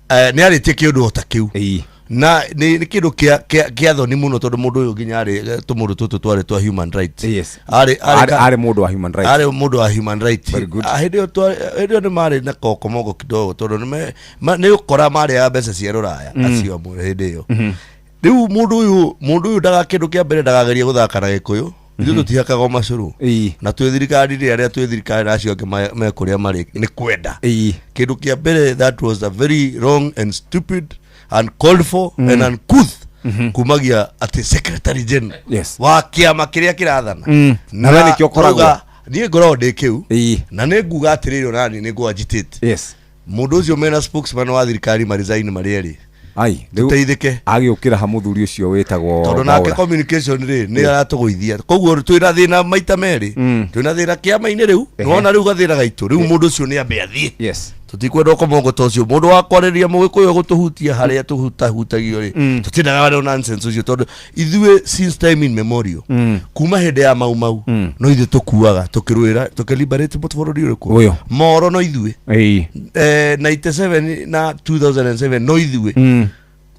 S10: Nĩ arĩtie kĩũndũ o ta kĩu na nĩ kĩndũ kĩa thoni mũno tondũ mũndũ ũyũ nginya arĩ tũmũndũ tũtũ twarĩ twa human rights.
S22: Yes.
S10: Arĩ
S22: Arĩ mũndũ wa human rights.
S10: Arĩ mũndũ wa human rights.
S22: Very good.
S10: Ah, hĩndĩ ĩyo nĩ marĩ na kokomoko kidogo tondũ nĩ ũkora marĩaga mbeca cia rũraya acio amwe hĩndĩ ĩyo. Rĩu mũndũ ũyũ ndaga kĩndũ kĩa mbere ndakagerie gũthaka na Gĩkũyũ. Ithuĩ tũtihakaga macũrũ na twĩ thirikari rĩ, arĩa twĩ thirikari na acio angĩ me kũrĩa marĩ nĩ kwenda. Kĩndũ kĩa mbere, that was a very wrong and stupid and called for and uncouth kumagia atĩ secretary general
S22: Yes.
S10: wa kĩama kĩrĩa kĩrathana.
S22: Na we nĩkĩo ũkoragwo.
S10: Niĩ ngoragwo ndĩ kĩu na nĩ nguga atĩrĩrĩ, onani nĩ ngũ agitate
S22: Yes.
S10: Mũndũ ũcio mena spokesman wa thirikari maresign marĩ erĩ.
S22: Ai, rĩu
S10: Tũteithĩke.
S22: Agĩũkĩra ha mũthuri ũcio wĩtagwo
S10: Tondũ nake
S22: Mwaũra.
S10: Communication rĩ, nĩ aratũgũithia, koguo twĩna thĩna maita merĩ. Twĩna thĩna kĩama-inĩ rĩu. Nĩwona rĩu gathĩna gaitũ rĩu, mũndũ ũcio nĩ ambe athiĩ.
S22: Yes.
S10: Tũtikwenda ũkomongo ta ũcio, mũndũ wa kwarĩria mũgĩkũyũ gũtũhutia harĩa tũhutahutagio rĩ. Tũtiendaga no nonsense ũcio tondũ ithuĩ since time immemorial, kuma hĩndĩ ya Mau Mau, no ithuĩ tũkuaga tũkĩrũĩra tũkĩliberate bũrũri ũrĩkũ.
S22: Ũyũ.
S10: Moro no ithuĩ.
S22: Ĩĩ.
S10: 97 na 2007 no ithuĩ.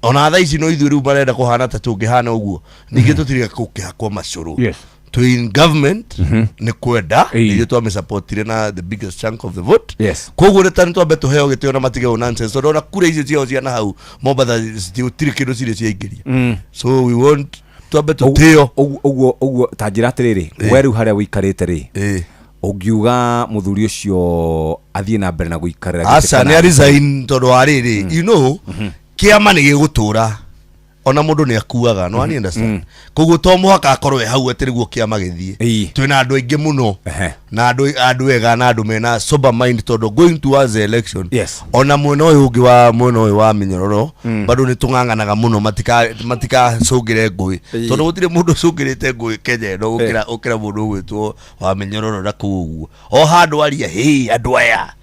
S10: Ona thaa ici no ithuĩ. Rĩu marenda kũhana ta tũngĩhana ũguo ningĩ tũtirĩga gũkĩhakwo macũrũ.
S22: Yes.
S10: Twĩ in government nĩ kwenda. Ithuĩ twamĩsupportire na the biggest chunk of the vote.
S22: Yes.
S10: Koguo nĩ ta nĩ twambe tũheo gĩtĩo na matige ũ nonsense tondũ ona kura icio ciao cia na hau Mombatha gũtirĩ kĩndũ cirĩ ciaingĩria. So we want twambe tũtĩo.
S22: Ũguo ta njĩra atĩrĩrĩ, we rĩu harĩa ũikarĩte rĩ, ũngiuga mũthuri ũcio athiĩ na mbere na gũikarĩra gĩtĩ
S10: Aca,
S22: kana
S10: nĩ aresign tondũ wa rĩrĩ, kĩama nĩ gĩgũtũra ona mũndũ nĩ akuaga, no ani understand. Koguo to mũhaka akorwo e hau atĩ nĩguo kĩama gĩthiĩ. Twĩna andũ aingĩ mũno na andũ ega na andũ mena sober mind tondũ going towards the election,
S22: Yes.
S10: ona mwena ũyũ ũngĩ wa mwena ũyũ wa mĩnyororo bado nĩ tũng'ang'anaga mũno matikacũngĩre ngũĩ tondũ gũtirĩ mũndũ ũcũngĩrĩte ngũĩ Kenya ĩno gũkĩra mũndũ ũgwĩtwo wa mĩnyororo na kũu ũguo o handũ aria hĩ andũ aya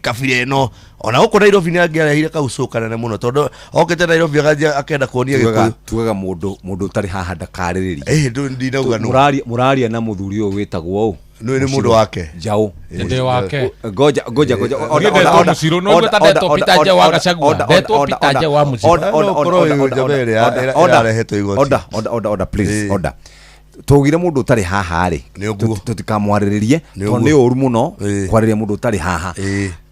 S10: kabira ĩno ona gũkũ Nairobi nĩ angĩarehire kaucũ kanene mũno tondũ okĩte Nairobi akanjia akenda kuonia
S22: Tugaga
S10: Gĩkũyũ.
S22: Tugaga mũndũ ũtarĩ haha ndakarĩrĩrie.
S10: Ĩĩ, ndinauga nũ.
S22: Mũraria na mũthuri ũyũ wĩtagwo ũ?
S10: Nĩ mũndũ wake.
S22: Njaũ.
S24: Ndĩ wake.
S22: Ngoja ngoja ngoja.
S24: Niĩ ndetwo Mũcirũ, no ũguo ta ndetwo Peter Njaũ wa Gachagua. Ndetwo Peter Njaũ wa Mũcirũ.
S10: No ũkorwo wĩ njama ĩrĩa ĩrarehetwo igoti.
S22: Order, order, order, order, please, order. Tũgire mũndũ ũtarĩ haha rĩ, tũtikamwarĩrĩrie tondũ nĩ ũru mũno kwarĩria mũndũ ũtarĩ haha.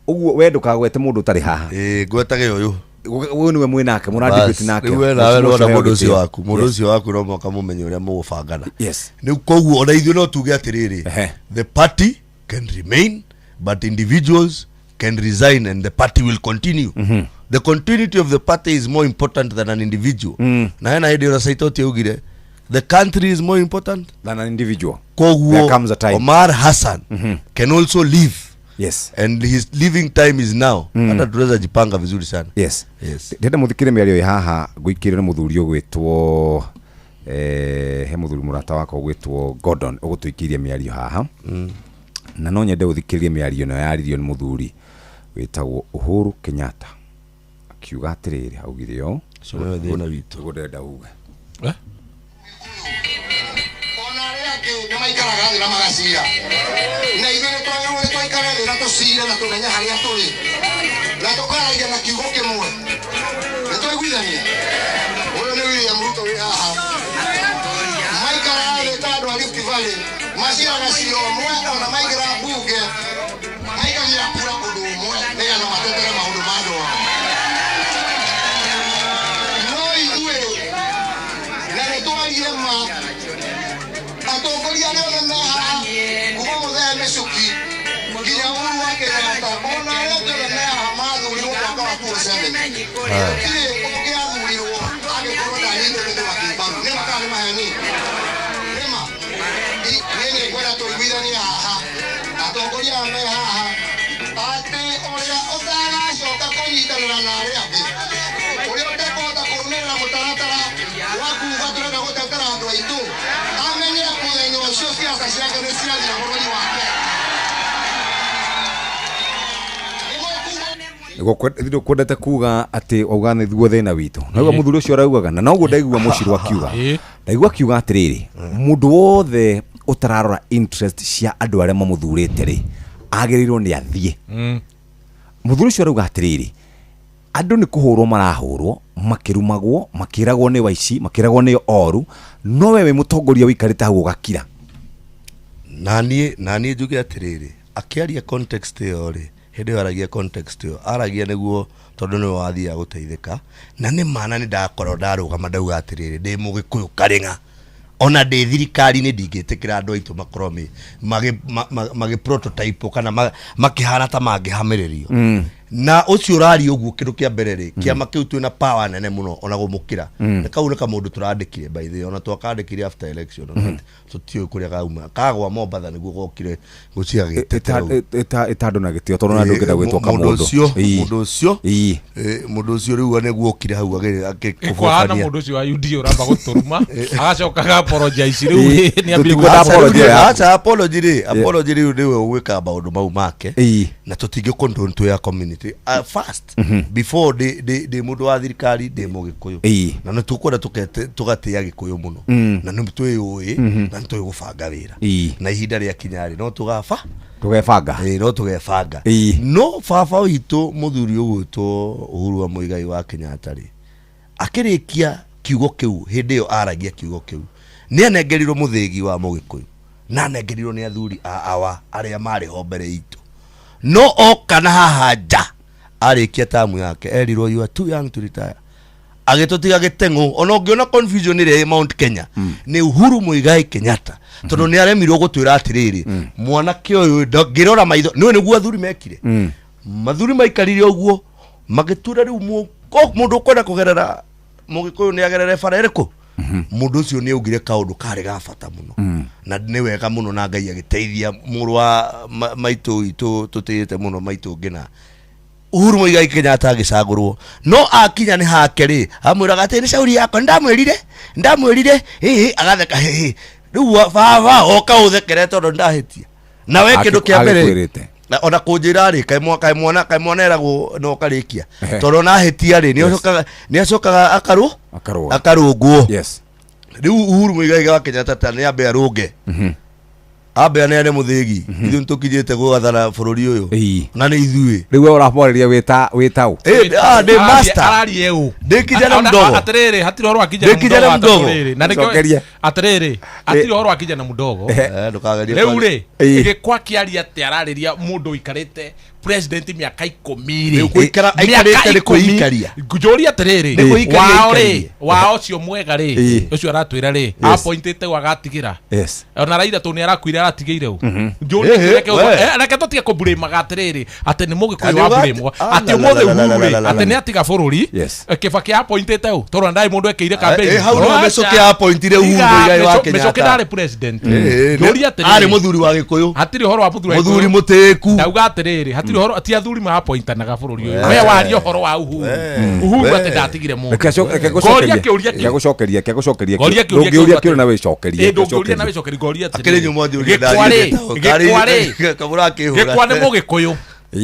S22: Ũguo we ndũkagwete mũndũ ũtarĩ haha.
S10: Ngwetage ũyũ.
S22: Ũyũ nĩwe mwĩ nake, mũradebate nake.
S10: Rĩu we nawe
S22: Mũcio
S10: nĩwona
S22: heo
S10: mũndũ ũcio
S22: gĩtĩo.
S10: waku, mũndũ
S22: Yes.
S10: ũcio waku no mũhaka mũmenye ũrĩa mũgũbangana.
S22: Yes.
S10: Rĩu koguo ona ithuĩ no tuge atĩrĩrĩ, the party can remain but individuals can resign and the party will continue. The continuity of the party is more important than an individual. Na hena hĩndĩ ona Saitoti augire the country is more important
S22: than an individual.
S10: Koguo
S22: There comes a time.
S10: Omar Hassan can also leave. And his living time is now. Hata tunaweza jipanga vizuri sana. Yes.
S22: Ndĩrenda mũthikĩre mĩario ĩ haha ngũikĩrio nĩ mũthuri ũgwĩtwo he mũthuri mũrata wakwa ũgwĩtwo Gordon ũgũtũikĩirie mĩario haha. Na no nyende ũthikĩrĩrie mĩario ĩno yaririo nĩ mũthuri wĩtagwo Uhuru Kenyatta akiuga atĩrĩrĩ, augire ũũ.
S10: Ũcio nĩwe thĩna witũ.
S22: Nĩguo ndĩrenda uge.
S13: Nĩ maikaraga thĩ na magacira, na ithuĩ nĩ twagĩrĩirwo nĩ twaikare thĩ na tũcire na tũmenye harĩa tũrĩ na tũkaragia na kiugo kĩmwe. Nĩ twaiguithania? Ũyũ nĩ William Ruto wĩ haha. Maikaraga thĩ ta andũ a Rift Valley, maciraga cira ũmwe, ona maingĩra mbunge maikagia kura ũndũ ũmwe nĩgetha matetere maũndũ ma andũ ao. No ithuĩ na nĩ twarie ma, atongoria arĩa othe me haha kuma mũthee Mĩcuki nginya Uhuru wa Kenyatta, ona arĩa angĩ othe me haha mathurirwo mwaka wa 2007, gũtirĩ ũngĩathurirwo angĩkorwo ndanyitĩte Kibaki mbaru. Nĩ ma kana nĩ maheni? Nĩ ma. Niĩ nĩ ngwenda tũiguithanie haha, atongoria aya me haha, atĩ ũrĩa ũtagacoka kũnyitanĩra na arĩa angĩ, ũrĩa ũtekũhota kũrũmĩrĩra mũtaratara wa kuga tũrenda gũtetera andũ aitũ, amenye mũthenya ũcio siasa ciake nĩ ciathira bũrũri wake.
S22: Nĩguo kwendete kuga atĩ wauga nĩguo thĩna witũ, naigua mũthuri ũcio araugaga, na noguo ndaigua mũciru akiuga. Ndaigua akiuga atĩrĩrĩ, mũndũ wothe ũtararora interest cia andũ arĩa mamũthurĩte rĩ, agĩrĩirwo nĩ athiĩ. Mũthuri ũcio arauga atĩrĩrĩ, andũ nĩ kũhũrwo marahũrwo, makĩrumagwo, makĩragwo nĩ waici, makĩragwo nĩ oru, no we wĩ mũtongoria ũikarĩte hau ũgakira.
S10: Na niĩ njuge atĩrĩrĩ, akĩaria context ĩyo rĩ, hĩndĩ ĩyo aragia context ĩyo aragia nĩguo tondũ nĩwe wathiaga gũteithĩka, na nĩ ma na nĩ ndakorwo ndarũgama ndauga atĩrĩrĩ, ndĩ mũgĩkũyũ karĩng'a, ona ndĩ thirikari-inĩ ndingĩtĩkĩra andũ aitũ makorwo magĩ prototype kana makĩhana ta mangĩhamĩrĩrio. Na ũcio ũraria ũguo, kĩndũ kĩa mbere rĩ, kĩama kĩu twĩna power nene mũno ona gũmũkĩra. Na kau nĩ kamũndũ tũrandĩkire, by the way, ona twakandĩkire after election. Tũtiũĩ kũrĩa kauma, kagwa Mombatha nĩguo gokire gũciagĩtetera ũguo.
S22: Ĩtandũ na gĩtĩo tondũ ona ndũngĩenda gwĩtwo
S10: Mũndũ
S22: kamũndũ.
S10: ũcio, mũndũ ũcio, mũndũ ũcio rĩu nĩguo okire hau
S24: Ĩkũhana
S10: akĩkũbobania.
S24: Mũndũ ũcio wa UDA ũramba gũtũruma agacoka aga apologize rĩu nĩ ambie
S22: Tũtikwenda apology yaku.
S10: Aca, apology rĩ, apology rĩu nĩwe ũgwĩka maũndũ mau make, na tũtingĩ condone twĩ a community. First, before ndĩ mũndũ wa thirikari, ndĩ mũgĩkũyũ. Na nĩ tũkwenda tũgatĩĩa gĩkũyũ mũno. Na nĩ twĩyũĩ na nĩ tũĩ gũbanga wĩra. Na ihinda rĩakinya rĩ, no tũgaba
S22: Tũgebanga.
S10: Ĩĩ, no tũgebanga. No baba witũ mũthuri ũgwĩtwo Uhuru wa Muigai wa Kenyatta rĩ, akĩrĩkia kiugo kĩu, hĩndĩ ĩyo aragia kiugo kĩu, nĩ anengerirwo mũthĩgi wa mũgĩkũyũ na anengerirwo nĩ athuri a awa arĩa marĩ ho mbere itũ, no oka na haha nja arĩkia tamu yake erirwo, "You are too young to retire." Agĩtũtiga gĩteng'ũ. Ona ũngĩona confusion ĩrĩa ĩ Mount Kenya nĩ Uhuru Muigai Kenyatta, tondũ nĩ aremirwo gũtwĩra atĩrĩrĩ, mwanake ũyũ ngĩrora maitho nĩwe nĩguo athuri mekire. Mathuri maikarire ũguo magĩtura rĩu mũndũ ũkwenda kũgerera mũgĩkũyũ nĩ agerere bara ĩrĩkũ. Mũndũ ũcio nĩ augire kaũndũ karĩ ga bata mũno na nĩ wega mũno, na Ngai agĩteithia mũrũ wa maitũ witũ tũtĩĩte mũno, maitũ ngĩna Uhuru Muigai Kenyatta agĩcagũrwo, no akinya nĩ hake rĩ, amwĩraga atĩ nĩ cauri yakwa, nĩndamwĩrire, nĩndamwĩrire hĩhĩ, agatheka hĩhĩ. Rĩu baba oka ũthekere tondũ nĩndahĩtia nawe kĩndũ kĩa mbere.
S22: Agĩkwĩrĩte.
S10: Na ona kũnjĩra rĩ, kaĩ mwana eragwo no karĩkia tondũ ona ahĩtia rĩ, nĩ acokaga akarũ
S22: Akarũga.
S10: Akarũngwo. Rĩu Uhuru Muigai wa Kenyatta ta nĩ ambe arũnge, ambe aneane mũthĩgi. Ithuĩ nĩ tũkinyĩte gwathana bũrũri ũyũ na nĩ ithuĩ.
S22: Rĩu we ũramwarĩria wĩta wĩtaũ?
S10: Ndĩ master.
S24: Ararie ũ?
S10: Ndĩ kijana mdogo.
S24: Atĩrĩrĩ, hatirĩ ũhoro wa kijana
S10: Ndĩ kijana
S24: mdogo
S10: mdogo.
S24: atĩrĩrĩ. Na nĩkĩo
S22: Cokeria.
S24: atĩrĩrĩ, hatirĩ ũhoro wa kijana mdogo.
S10: Ndũkagerie
S24: Rĩu rĩ,
S22: Ĩĩ.
S24: gĩkwa kĩaria atĩ ararĩria mũndũ ũikarĩte President mĩaka 10 rĩ.
S10: Rĩu gũikara aikarĩte nĩ kwĩikaria.
S24: Njũria atĩrĩrĩ,
S10: Nĩ kwĩikaria
S24: wao rĩ,
S10: aikarire.
S24: wao ũcio mwega rĩ, ũcio aratwĩra rĩ, appointĩte ũ agatigĩra? Ona Raila tondũ nĩ arakuire aratigĩire ũ? Njũrie
S10: Ĩhĩ,
S24: reke
S10: we.
S24: reke tũtige kũmburĩmaga atĩrĩrĩ atĩ nĩ mũgĩkũyũ
S10: Kana
S24: wa
S10: ũgati-
S24: burĩmwo
S10: Ah,
S24: atĩ
S10: la, la,
S24: ũmũthĩ
S10: la, la, la,
S24: Uhuru
S10: la,
S24: rĩ
S10: la, la,
S24: atĩ
S10: la.
S24: nĩ atiga bũrũri. Kibaki appointĩte ũ tondũ ndarĩ mũndũ ekĩire campaign.
S10: Hau nĩho
S24: Aca.
S10: Mĩcũkĩ appointire Uhuru
S24: Tiga,
S10: Muigai wa
S24: Mĩcũkĩ
S10: Kenyatta.
S24: ndarĩ president. Njũria atĩrĩrĩ,
S10: Arĩ mũthuri wa Gĩkũyũ.
S24: Hatirĩ ũhoro wa mũthuri wa
S10: Mũthuri
S24: Gĩkũyũ.
S10: mũtĩĩku.
S24: Ndauga atĩrĩrĩ, hatirĩ ũhoro ti athuri maappointanaga bũrũri ũyũ.
S10: We.
S24: We waria ũhoro wa Uhuru. Uhuru
S10: We.
S24: atĩ ndatigire mũndũ.
S22: Reke reke
S24: Ngoria kĩũria
S22: reke
S24: kĩu.
S22: gũcokeria, reke gũcokeria.
S24: Ngoria kĩũria kĩu
S22: Ndũngĩũria kĩũria na
S24: atĩ-
S22: wĩcokerie.
S24: Ĩ, ndũngĩũria na wĩcokerie, ngoria atĩrĩrĩ.
S10: Akĩrĩ nyũmũ anjũrie
S24: Gĩkwa rĩ, gĩkwa rĩ,
S10: Kamũra akĩhũra.
S24: gĩkwa nĩ mũgĩkũyũ.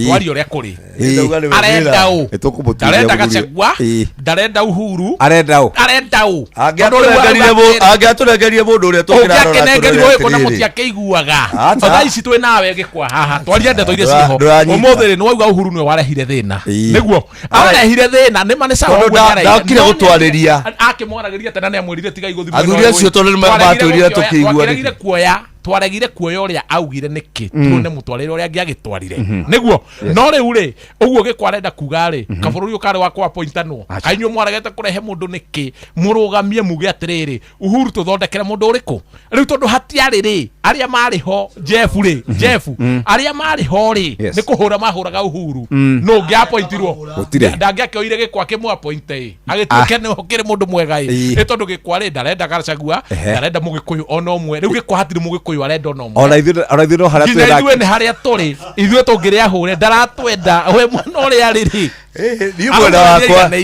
S24: Twaria ũrĩa kũrĩ.
S10: Ndauga nĩ
S24: Arenda
S10: wĩra.
S24: ũ?
S22: Nĩtũkũmũtuithia
S24: Ndarenda
S22: mũthuri.
S24: Gachagua, ndarenda Uhuru,
S22: Arenda ũ?
S24: Arenda ũ?
S10: Angĩatũnengerire angĩatũnengerire mũndũ ũrĩa tũkĩrarora
S24: Ũngĩakĩnengerirwo
S10: tũrore
S24: ĩkũ na
S10: atĩrĩrĩ.
S24: mũtiakĩiguaga.
S10: Acha.
S24: Thaa ici twĩ nawe gĩkwa haha twaria ndeto iria ciho
S10: Ndũranyita.
S24: ũmũthĩ rĩ nĩwauga Uhuru nĩwe warehire thĩna nĩguo arehire thĩna nĩ ma nĩ sawa
S10: Tondũ
S24: ũguo nĩarehire.
S10: ndokire
S24: No nĩ-
S10: gũtwarĩria.
S24: Akĩmwaragĩria tena nĩamwĩrire tigai gũthiĩ
S10: Athuri
S24: mwena ũyũ.
S10: acio tondũ nĩ matwĩrire tũkĩigua
S24: Twaregire
S10: nĩkĩ.
S24: kuoya twaregire kuoya ũrĩa augire nĩkĩ tuone mũtwarĩre ũrĩa angĩagĩtwarire nĩguo.
S22: Yes.
S24: No rĩu rĩ, ũguo gĩkwa arenda kuga rĩ, kabũrũri ũyũ karĩ wa kũapointanwo kainyuĩ mwaregete kũrehe mũndũ nĩkĩ mũrũgamie muge atĩrĩrĩ Uhuru tũthondekere mũndũ ũrĩkũ rĩu tondũ hatiarĩ rĩ arĩa marĩ ho Jeff rĩ Jeff arĩa marĩ ho rĩ nĩ kũhũra mahũraga Uhuru no ũngĩapointirwo.
S22: Gũtirĩ.
S24: Ndangĩakĩoire gĩkwa kĩmũapointe ĩ agĩtuĩke nĩ kĩrĩ mũndũ mwega ĩ. Nĩ tondũ gĩkwa rĩ ndarenda Gachagua, ndarenda mũgĩkũyũ ona ũmwe. Rĩu gĩkwa hatirĩ mũgĩkũyũ arenda ona ũmwe.
S22: Ona ithuĩ no harĩa
S24: Nginya
S22: twĩ
S24: ithuĩ nĩ harĩa tũrĩ, ithuĩ tũngĩrĩ ahũre ndaratwenda we mwana ũrĩa rĩ rĩ.
S10: Niĩ mwena wakwa na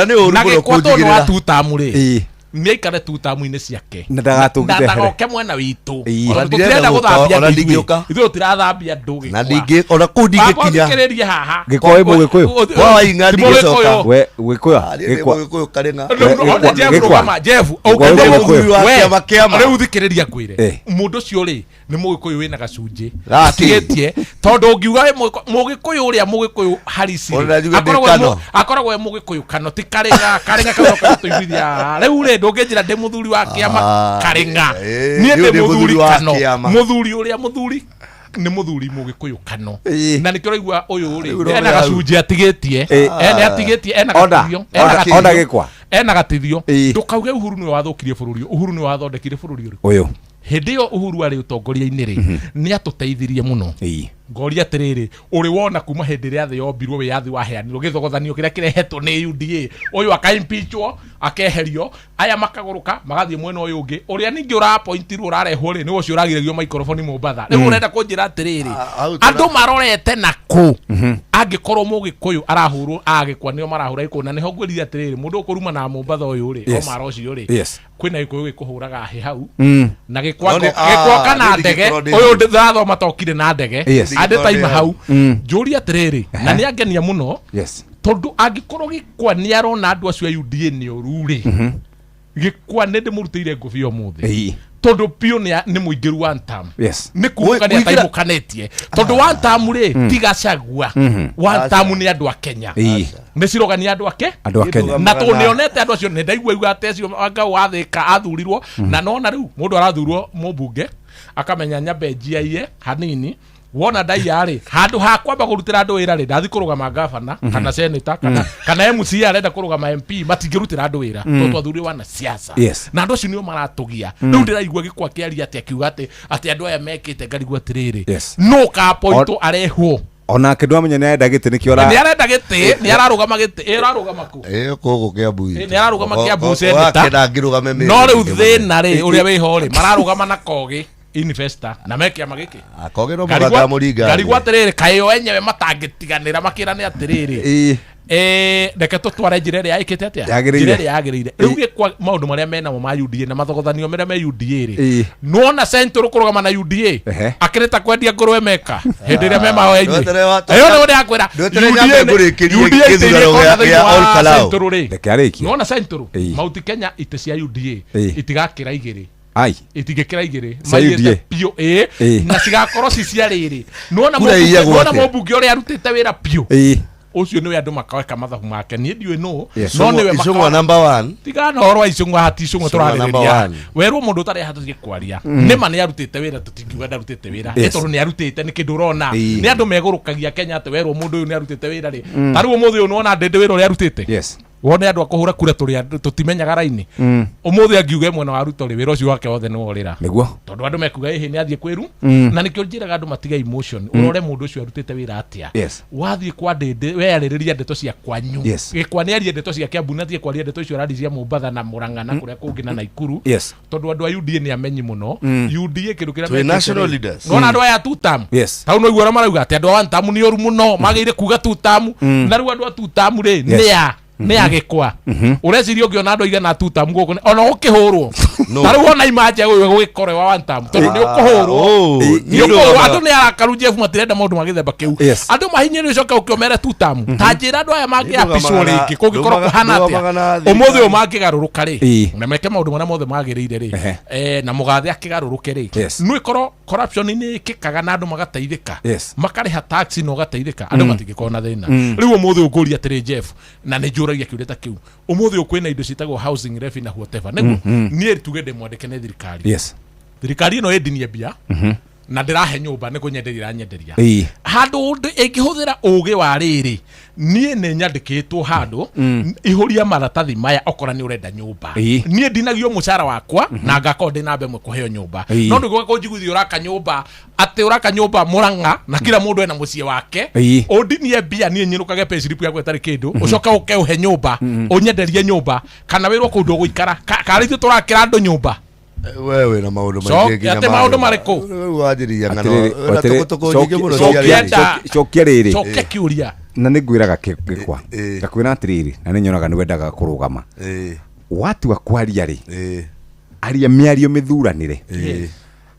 S10: nĩ ũru
S24: Na
S10: mũno
S24: gĩkwa tondũ wa
S10: kũnjigĩrĩra.
S24: tutamu rĩ, nĩ aikare tutamu-inĩ ciake
S22: Na ndagatũgite
S24: na
S22: here.
S24: ndagoke mwena witũ.
S10: Ona
S24: Tondũ
S10: ndirenda
S24: tũtirenda
S10: gũka,
S24: gũthambia
S10: ona
S24: andũ ithuĩ.
S10: ndingĩũka.
S24: Ithuĩ tũtirathambia andũ gĩkwa.
S10: Na ndingĩ ona kũu
S24: Baba
S10: ndingĩkinya.
S24: ũthikĩrĩrie haha.
S22: Gĩkwa wĩ mũgĩkũyũ?
S10: Kwa waing'a
S24: Ti
S10: ndingĩcoka.
S24: mũgĩkũyũ.
S22: We Gĩkũyũ.
S10: Niĩ ndĩ
S22: Gĩkwa.
S10: mũgĩkũyũ karĩng'a.
S24: Ona Jeff
S22: Gĩkwa.
S24: rũgama, Jeff,
S22: Gĩkwa
S24: ũngĩ
S22: wĩ
S24: Jeff,
S22: mũgĩkũyũ.
S10: Wa
S24: we,
S10: kĩama kĩama.
S24: rĩu thikĩrĩria ngwĩre mũndũ ũcio rĩ nĩ mũgĩkũyũ wĩna gacunjĩ
S10: Gaki.
S24: atigĩtie tondũ ũngiuga wĩ mũgĩkũyũ ũrĩa mũgĩkũyũ harisi rĩ,
S10: Ona njuge ndĩ kano.
S24: akoragwo e mũgĩkũyũ kano ti karĩng'a karĩng'a kau tũiguithia haha. Rĩu rĩ ndũngĩnjĩra ndĩ mũthuri wa kĩama
S10: Ah,
S24: karĩng'a niĩ
S10: niĩ
S24: ndĩ
S10: ndĩ
S24: mũthuri
S10: mũthuri wa
S24: kano
S10: kĩama.
S24: Mũthuri ũrĩa mũthuri nĩ mũthuri mũgĩkũyũ kano na nĩkĩo ũraigua ũyũ rĩ
S10: Rĩu
S24: ena
S10: hau.
S24: gacunjĩ atigĩtie. Nĩ atigĩtie ena
S22: Ona,
S24: gatithio ena gatithio.
S22: ona gĩkwa.
S24: Ena gatithio. Ndũkauge Uhuru nĩwe wathũkirie bũrũri ũyũ. Uhuru nĩwe wathondekire bũrũri ũrĩkũ?
S22: Ũyũ.
S24: Hĩndĩ ĩyo Uhuru arĩ ũtongoria-inĩ rĩ, nĩ atũteithirie mũno. Ngoria atĩrĩrĩ, ũrĩ wona kuma hĩndĩ ĩrĩa thĩ yombirwo wĩyathi waheanirwo gĩthogothanio kĩrĩa kĩrehetwo nĩ UDA, ũyũ akaimpeachwo akeherio, aya makagũrũka magathiĩ mwena ũyũ ũngĩ, ũrĩa ningĩ ũrapointirwo ũrarehwo rĩ nĩwe ũcio ũragiragio maikoroboni Mombatha. Rĩu ũrenda kũnjĩra atĩrĩrĩ, andũ marorete nakũ angĩkorwo mũgĩkũyũ arahũrwo agĩkwa nĩo marahũra gĩkũyũ na nĩho ngwĩrire atĩrĩrĩ mũndũ ũkũruma na Mombatha ũyũ rĩ Omar ũcio rĩ kwĩna gĩkũyũ gĩkũhũraga hĩ hau na gĩkwa
S10: No nĩ-
S24: gĩkwa kana
S10: niĩ
S24: ndege
S10: ndingĩkorwo ndĩ
S24: ũyũ ndĩrathoma tokire na ndege andĩ taima
S10: Ndingĩkorwo ndĩ
S24: hau njũria atĩrĩrĩ na nĩ angenia mũno tondũ angĩkorwo gĩkwa nĩ arona andũ acio a UDA nĩ ũru rĩ, gĩkwa nĩ ndĩmũrutĩire ngũbia ũmũthĩ tondũ biũ nĩ mũingĩru one term. Nĩ kuga nĩ ataimũkanĩtie tondũ one term rĩ ti Gachagua. One term nĩ andũ a Kenya nĩ cirogania andũ ake
S22: Andũ a Kenya.
S24: Na tondũ nĩonete andũ acio nĩ ndaigua igua atĩ acio anga wathĩka athurirwo na nona rĩu mũndũ arathurwo mũmbunge akamenya nyambe njiaiye hanini wona ndaiya rĩ handũ ha kwamba kũrutĩra andũ wĩra rĩ ndathi kũrũgama gavana kana senator kana MCA arenda kũrũgama MP matingĩrutĩra andũ wĩra tondũ twathurirwo wanasiasa na andũ acio nĩo maratũgia. Rĩu ndĩraigua gĩkwa kĩaria atĩ akiuga atĩ andũ aya mekĩte ngarigwo atĩrĩrĩ no kapointwo arehwo.
S22: Onake ndwamenya nĩ arenda gĩtĩ nĩkĩo
S24: Nĩ arenda gĩtĩ nĩ ararũgama gĩtĩ ĩ ararũgama kũ?
S10: Ĩyo kũgũ Kĩambu.
S24: Ĩ, nĩ ararũgama Kĩambu senator.
S10: Wakena ngĩrũgame mĩrũ
S24: No rĩu
S10: ndingĩmũhe.
S24: thĩna rĩ ũrĩa wĩho rĩ mararũgama na kogĩ investor na me kĩama gĩkĩ.
S10: Kogĩ no mũganga mũringa.
S24: Ngarigwo atĩrĩrĩ kaĩ o enyewe matangĩtiganĩra makĩrane atĩrĩrĩ reke tũtware njĩra ĩrĩa ĩkĩte atĩa
S22: Yagĩrĩire.
S24: njĩra ĩrĩa yagĩrĩire rĩu gĩkwa maũndũ marĩa menamo ma UDA na mathogothanio marĩa me UDA rĩ nĩwona Central kũrũgama na UDA akĩrĩ ta kwendia ngũrwe meka hĩndĩ ĩrĩa me mahoya-inĩ ĩyo nĩyo ndĩrakwĩra.
S10: Ndweterere nyambe ngũrĩkĩrie gĩthurano gĩa Ol Kalou.
S24: Central rĩ
S22: Reke arĩkie.
S24: nĩwona Central Mount Kenya itĩ cia UDA itigakĩra igĩrĩ
S22: Ai.
S24: Itingĩkĩra igĩrĩ
S22: Cia
S24: maiyĩte
S22: UDA.
S24: biũ ĩ na cigakorwo ci cia rĩrĩ nĩwona
S10: Kura iyagwo
S24: nĩwona
S10: atĩa?
S24: mũmbunge ũrĩa arutĩte wĩra biũ Ũcio nĩwe andũ makaweka mathabu make, niĩ ndiũĩ nũ.
S10: Yes.
S24: No nĩwe
S10: Icũng'wa number one.
S24: Tigana ũhoro wa icũng'wa, hati icũng'wa.
S10: Icũng'wa number
S24: Tũrarĩrĩria
S10: one.
S24: werwo mũndũ ũtarĩ haha tũthiĩ kwaria. Nĩma nĩ arutĩte wĩra, tũtingiuga ndarutĩte wĩra. Nĩ tondũ nĩ arutĩte, nĩ kĩndũ ũrona. Nĩ andũ megũrũkagia Kenya atĩ werwo mũndũ ũyũ nĩ arutĩte wĩra rĩ, ta rĩu ũmũthĩ ũyũ nĩwona Ndĩndĩ wĩra ũrĩa arutĩte. Wone andũ a kũhũra kura tũrĩ andũ tũtimenyaga raini. Ũmũthĩ angiuga mwena wa Ruto rĩ, wĩra ũcio wake wothe nĩ worĩra. Tondũ andũ mekuga ĩhĩ nĩ athiĩ kwĩru. Na nĩkĩo njĩraga andũ matige emotion. Ũrore mũndũ ũcio arutĩte wĩra atĩa. Wathiĩ kwa Ndĩndĩ weyarĩrĩria ndeto cia kwanyu. Gĩkwa nĩ arie ndeto cia Kĩambu, na atige kwaria ndeto icio araria cia Mombatha na Mũrang'a na kũrĩa kũngĩ na Naikuru. Tondũ andũ a UDA nĩ amenyi mũno. UDA kĩndũ kĩrĩa
S10: Twĩ
S24: mekĩte
S10: national
S24: rĩ,
S10: leaders.
S24: nĩwona andũ aya two term. Tau no igua ũrĩa marauga atĩ andũ a one term nĩ ũru mũno, magĩrĩire kuga two term. Na rĩu andũ a two term rĩ, nĩ a nĩ a gĩkwa. Ũreciria ũngĩona andũ aigana a two term gũkũ ona ũkĩhũrwo?
S10: No.
S24: Ta rĩu ona imanje ũyũ gũgĩkorwo wa one term, tondũ nĩ ũkũhũrwo.
S10: Oh,
S24: Nĩ ũkũhũrwo. Andũ nĩ arakaru, Jeff, matirenda maũndũ ma gĩthemba kĩu. Andũ mahinyĩrĩrio, ũcoke ũkĩomere two term. Ta njĩra, andũ aya mangĩapicwo rĩngĩ kũngĩkorwo kũhana
S10: Ndũgamaga na
S24: atĩa ũmũthĩ ũyũ
S10: thirikari.
S24: mangĩgarũrũka rĩ, na meke maũndũ marĩa mothe magĩrĩire rĩ, na mũgathe akĩgarũrũke rĩ, no ĩkorwo corruption nĩ ĩkĩkaga na andũ magateithĩka, makarĩha tax na ũgateithĩka, andũ matingĩkorwo na thĩna. Rĩu ũmũthĩ ũngũria atĩrĩ, Jeff, na nĩ njũragia kĩũria ta kĩu, ũmũthĩ ũyũ kwĩna indo ciĩtagwo housing levy na whatever, nĩguo niĩ tuge ndĩ mwandĩke nĩ thirikari, thirikari ĩno ĩndinie mbia na ndĩrahe nyũmba nĩ kũnyenderia iranyenderia handũ ĩngĩhũthĩra ũgĩ wa rĩrĩ, niĩ nĩ nyandĩkĩtwo handũ, ihũria maratathi maya okora nĩ ũrenda nyũmba. Niĩ ndinagio mũcara wakwa na ngakorwo ndĩ namba ĩmwe kũheo nyũmba. No ndũgũka kũnjiguithia ũraka nyũmba, atĩ ũraka nyũmba Mũrang'a na kila mũndũ ena mũciĩ wake. Ũndinie mbia niĩ nyinũkage payslip yakwa ĩtarĩ kĩndũ, ũcoke ũke ũhe nyũmba, ũnyenderie nyũmba kana wĩrwo kũndũ ũgũikara. Karĩ ithuĩ tũrakĩra andũ nyũmba?
S10: We wĩna maũndũ
S24: Cokia,
S10: maingĩ nginya
S24: atĩ maũndũ marĩkũ?
S10: Rĩu wanjĩrĩria ng'ano
S22: Atĩrĩrĩ,
S10: na
S22: atĩrĩrĩ,
S10: tũkũtũkũ nyingĩ mũno
S22: cokia-
S10: cia rĩrĩ.
S22: cokia rĩrĩ.
S24: Cokia kĩũria.
S22: Na nĩ ngwĩraga gĩkwa, ngakwĩra atĩrĩrĩ, na nĩ nyonaga nĩ wendaga kũrũgama. Watua kwaria rĩ, aria mĩario mĩthuranĩre.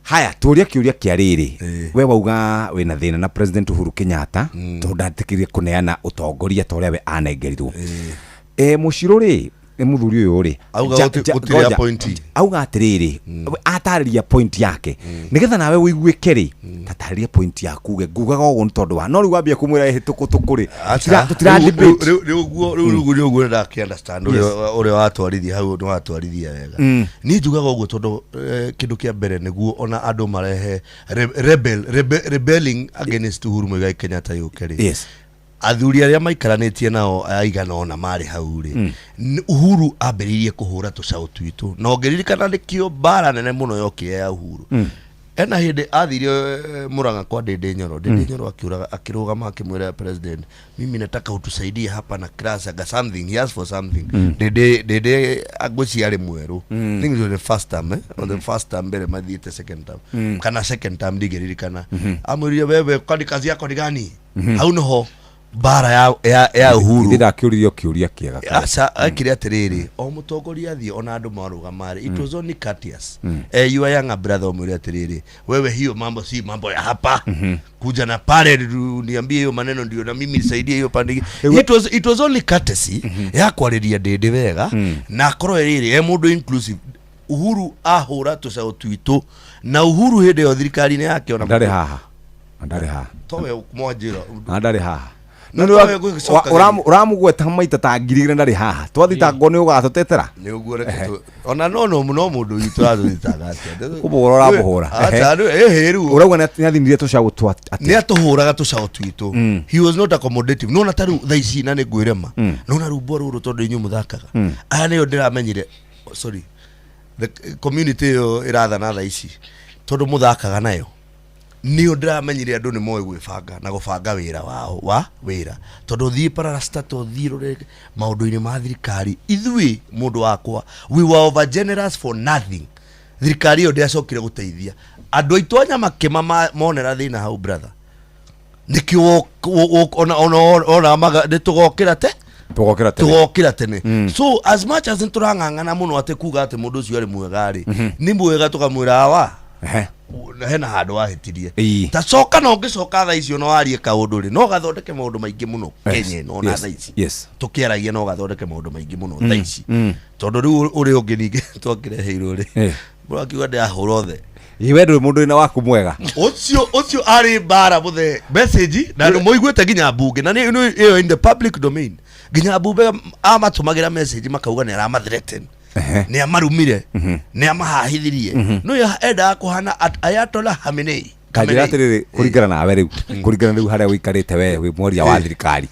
S22: Haya, tũria kĩũria kĩa rĩrĩ, we wauga wĩna thĩna na President Uhuru Kenyatta tondũ ndatĩkĩrie kũneana ũtongoria ta ũrĩa we anengerirwo. Mũcirũ rĩ, nĩ mũthuri ũyũ rĩ,
S10: Auga gũtirĩ
S22: ngoja.
S10: appointee.
S22: Auga atĩrĩrĩ, we atarĩria point yake nĩgetha nawe ũiguĩke rĩ, tatarĩria point yaku uge ngugaga ũguo nĩ tondũ wa no rĩu wambia kũmwĩra ĩhĩtũkũ rĩ, tũtira debate.
S10: Rĩu ũguo rĩu rĩu nĩ ũguo ndakĩ understand ũrĩa watwarithia hau, nĩ watwarithia wega. Niĩ njugaga ũguo tondũ kĩndũ kĩa mbere nĩguo ona andũ marehe rebelling against Uhuru Muigai Kenyatta yũke rĩ, athuri arĩa maikaranĩtie nao aigana ona marĩ hau rĩ, Uhuru ambĩrĩirie kũhũra tũcaũ twitũ, na ũngĩririkana nĩkĩo mbara nene mũno yokire ya Uhuru. Ena hĩndĩ athire Murang'a kwa Ndĩndĩ Nyoro. Ndĩndĩ Nyoro akiuraga akĩrũgama akĩmwĩra president, "Mimi nataka utusaidie hapa na class aga something." He asked for something. Ndĩndĩ ngwĩciria arĩ mwerũ. I think it was the first time, on the first time mbere mathiĩte second term, kana second term ndingĩririkana. Amwĩrire, "Wewe kwani kazi yako ni gani?" Hau niho mbara ya Uhuru.
S22: Ithe ndakĩũririo kĩũria kĩega kaĩ.
S10: Aca, ekire atĩrĩrĩ, o mũtongoria athiĩ ona andũ marũgama rĩ, it was only courteous. You are younger brother, ũmwĩre atĩrĩrĩ, "Wewe, hiyo mambo si mambo ya hapa, kuja na pale niambie hiyo maneno ndio na mimi nisaidie hiyo pande." It was only courtesy ya kwarĩria Ndĩndĩ wega na akorwo rĩrĩ e mũndũ inclusive. Uhuru ahũra tũcaũ twitũ na Uhuru hĩndĩ ĩyo thirikari-inĩ yake ona
S22: Ndarĩ haha. Ndarĩ haha.
S10: Towe mwanjĩra.
S22: Na ndarĩ haha.
S10: Na
S22: No
S10: towe gũgĩcoka
S22: ũramũgweta maita ta 2000 ndarĩ haha, twathitangwo nĩ ũgatũtetera.
S10: Nĩ ũguo, reke ona no mũndũ witũ aratũthitanga atĩa?
S22: Kũmũhũra ũramũhũra.
S10: Aca, ĩhĩ rĩu.
S22: Ũrauga nĩ athinirie tũcaũ twa atĩa?
S10: Nĩ atũhũraga tũcaũ twitũ. He was not accommodative. Nona ta rĩu thaa ici, na nĩ ngwĩrema, nona rwĩmbo rũrũ tondũ inyuĩ mũthakaga aya nĩyo ndĩramenyire. Oh, sorry, the community ĩyo ĩrathana thaa ici, tondũ mũthakaga nayo nĩyo ndĩramenyire andũ nĩ moĩ gwĩbanga na gũbanga wĩra wao wa wĩra, tondũ thiĩ parastatal, thiĩ rore maũndũ-inĩ ma thirikari. Ithuĩ, mũndũ wakwa, we were over generous for nothing. Thirikari ĩyo ndĩacokire gũteithia andũ aitũ a Nyamakĩma monera thĩna hau, brother. Nĩkĩo ona maga nĩ tũgokĩra te
S22: Tũgokĩra tene.
S10: Tũgokĩra tene. So as much as nĩtũrang'ang'ana mũno atĩ kuga atĩ mũndũ ũcio arĩ mwega rĩ, nĩ mwega, tũkamwĩra awa hena handũ wahĩtirie. Ta coka, na ũngĩcoka thaa icio no warie kaũndũ rĩ, no gathondeke maũndũ maingĩ mũno Kenya ĩno ona thaa ici tũkĩaragia, no gathondeke maũndũ maingĩ mũno thaa ici, tondũ rĩu ũrĩa ũngĩ ningĩ twakĩreheirwo rĩ, mũrakiuga ndĩrahũra othe.
S22: Ĩ, we ndũrĩ mũndũ wĩna waku mwega.
S10: Ũcio ũcio arĩ mbara mũthee message na andũ moiguĩte nginya mbunge na nĩ nĩ- ĩyo in the public domain, nginya mbunge amatũmagĩra message makauga nĩ aramathreaten, nĩ amarumire, nĩ amahahithirie. No yo endaga kũhana Ayatollah Khamenei.
S22: Kanjĩra atĩrĩrĩ, kũringana nawe rĩu, kũringana rĩu harĩa ũikarĩte we wĩ mwaria wa thirikari,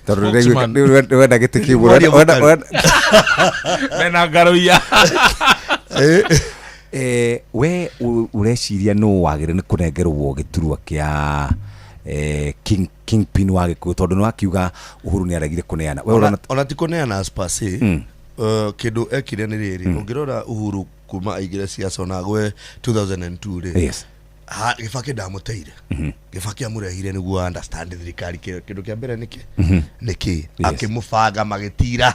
S22: tondũ
S24: Spokesman.
S22: rĩu wenda gĩtĩ kĩu,
S10: Mwaria mũkali.
S24: Mena ngaroia.
S22: We ũreciria nũ wagĩrĩire nĩ kũnengerwo gĩturwa kĩa kingpin wa Gĩkũyũ, tondũ nĩ wakiuga Uhuru nĩ aregire kũneana? We
S10: ona,
S22: ũrona
S10: ona ti kũneana as per se. Kĩndũ ekire nĩ rĩrĩ, ũngĩrora Uhuru kuma aingĩre siasa ona agwe 2002 rĩ, Gĩbakĩ ndamũteire. Gĩbakĩ amũrehire nĩguo understand thirikari, kĩndũ kĩa mbere nĩkĩ nĩkĩ akĩmũbanga magĩtira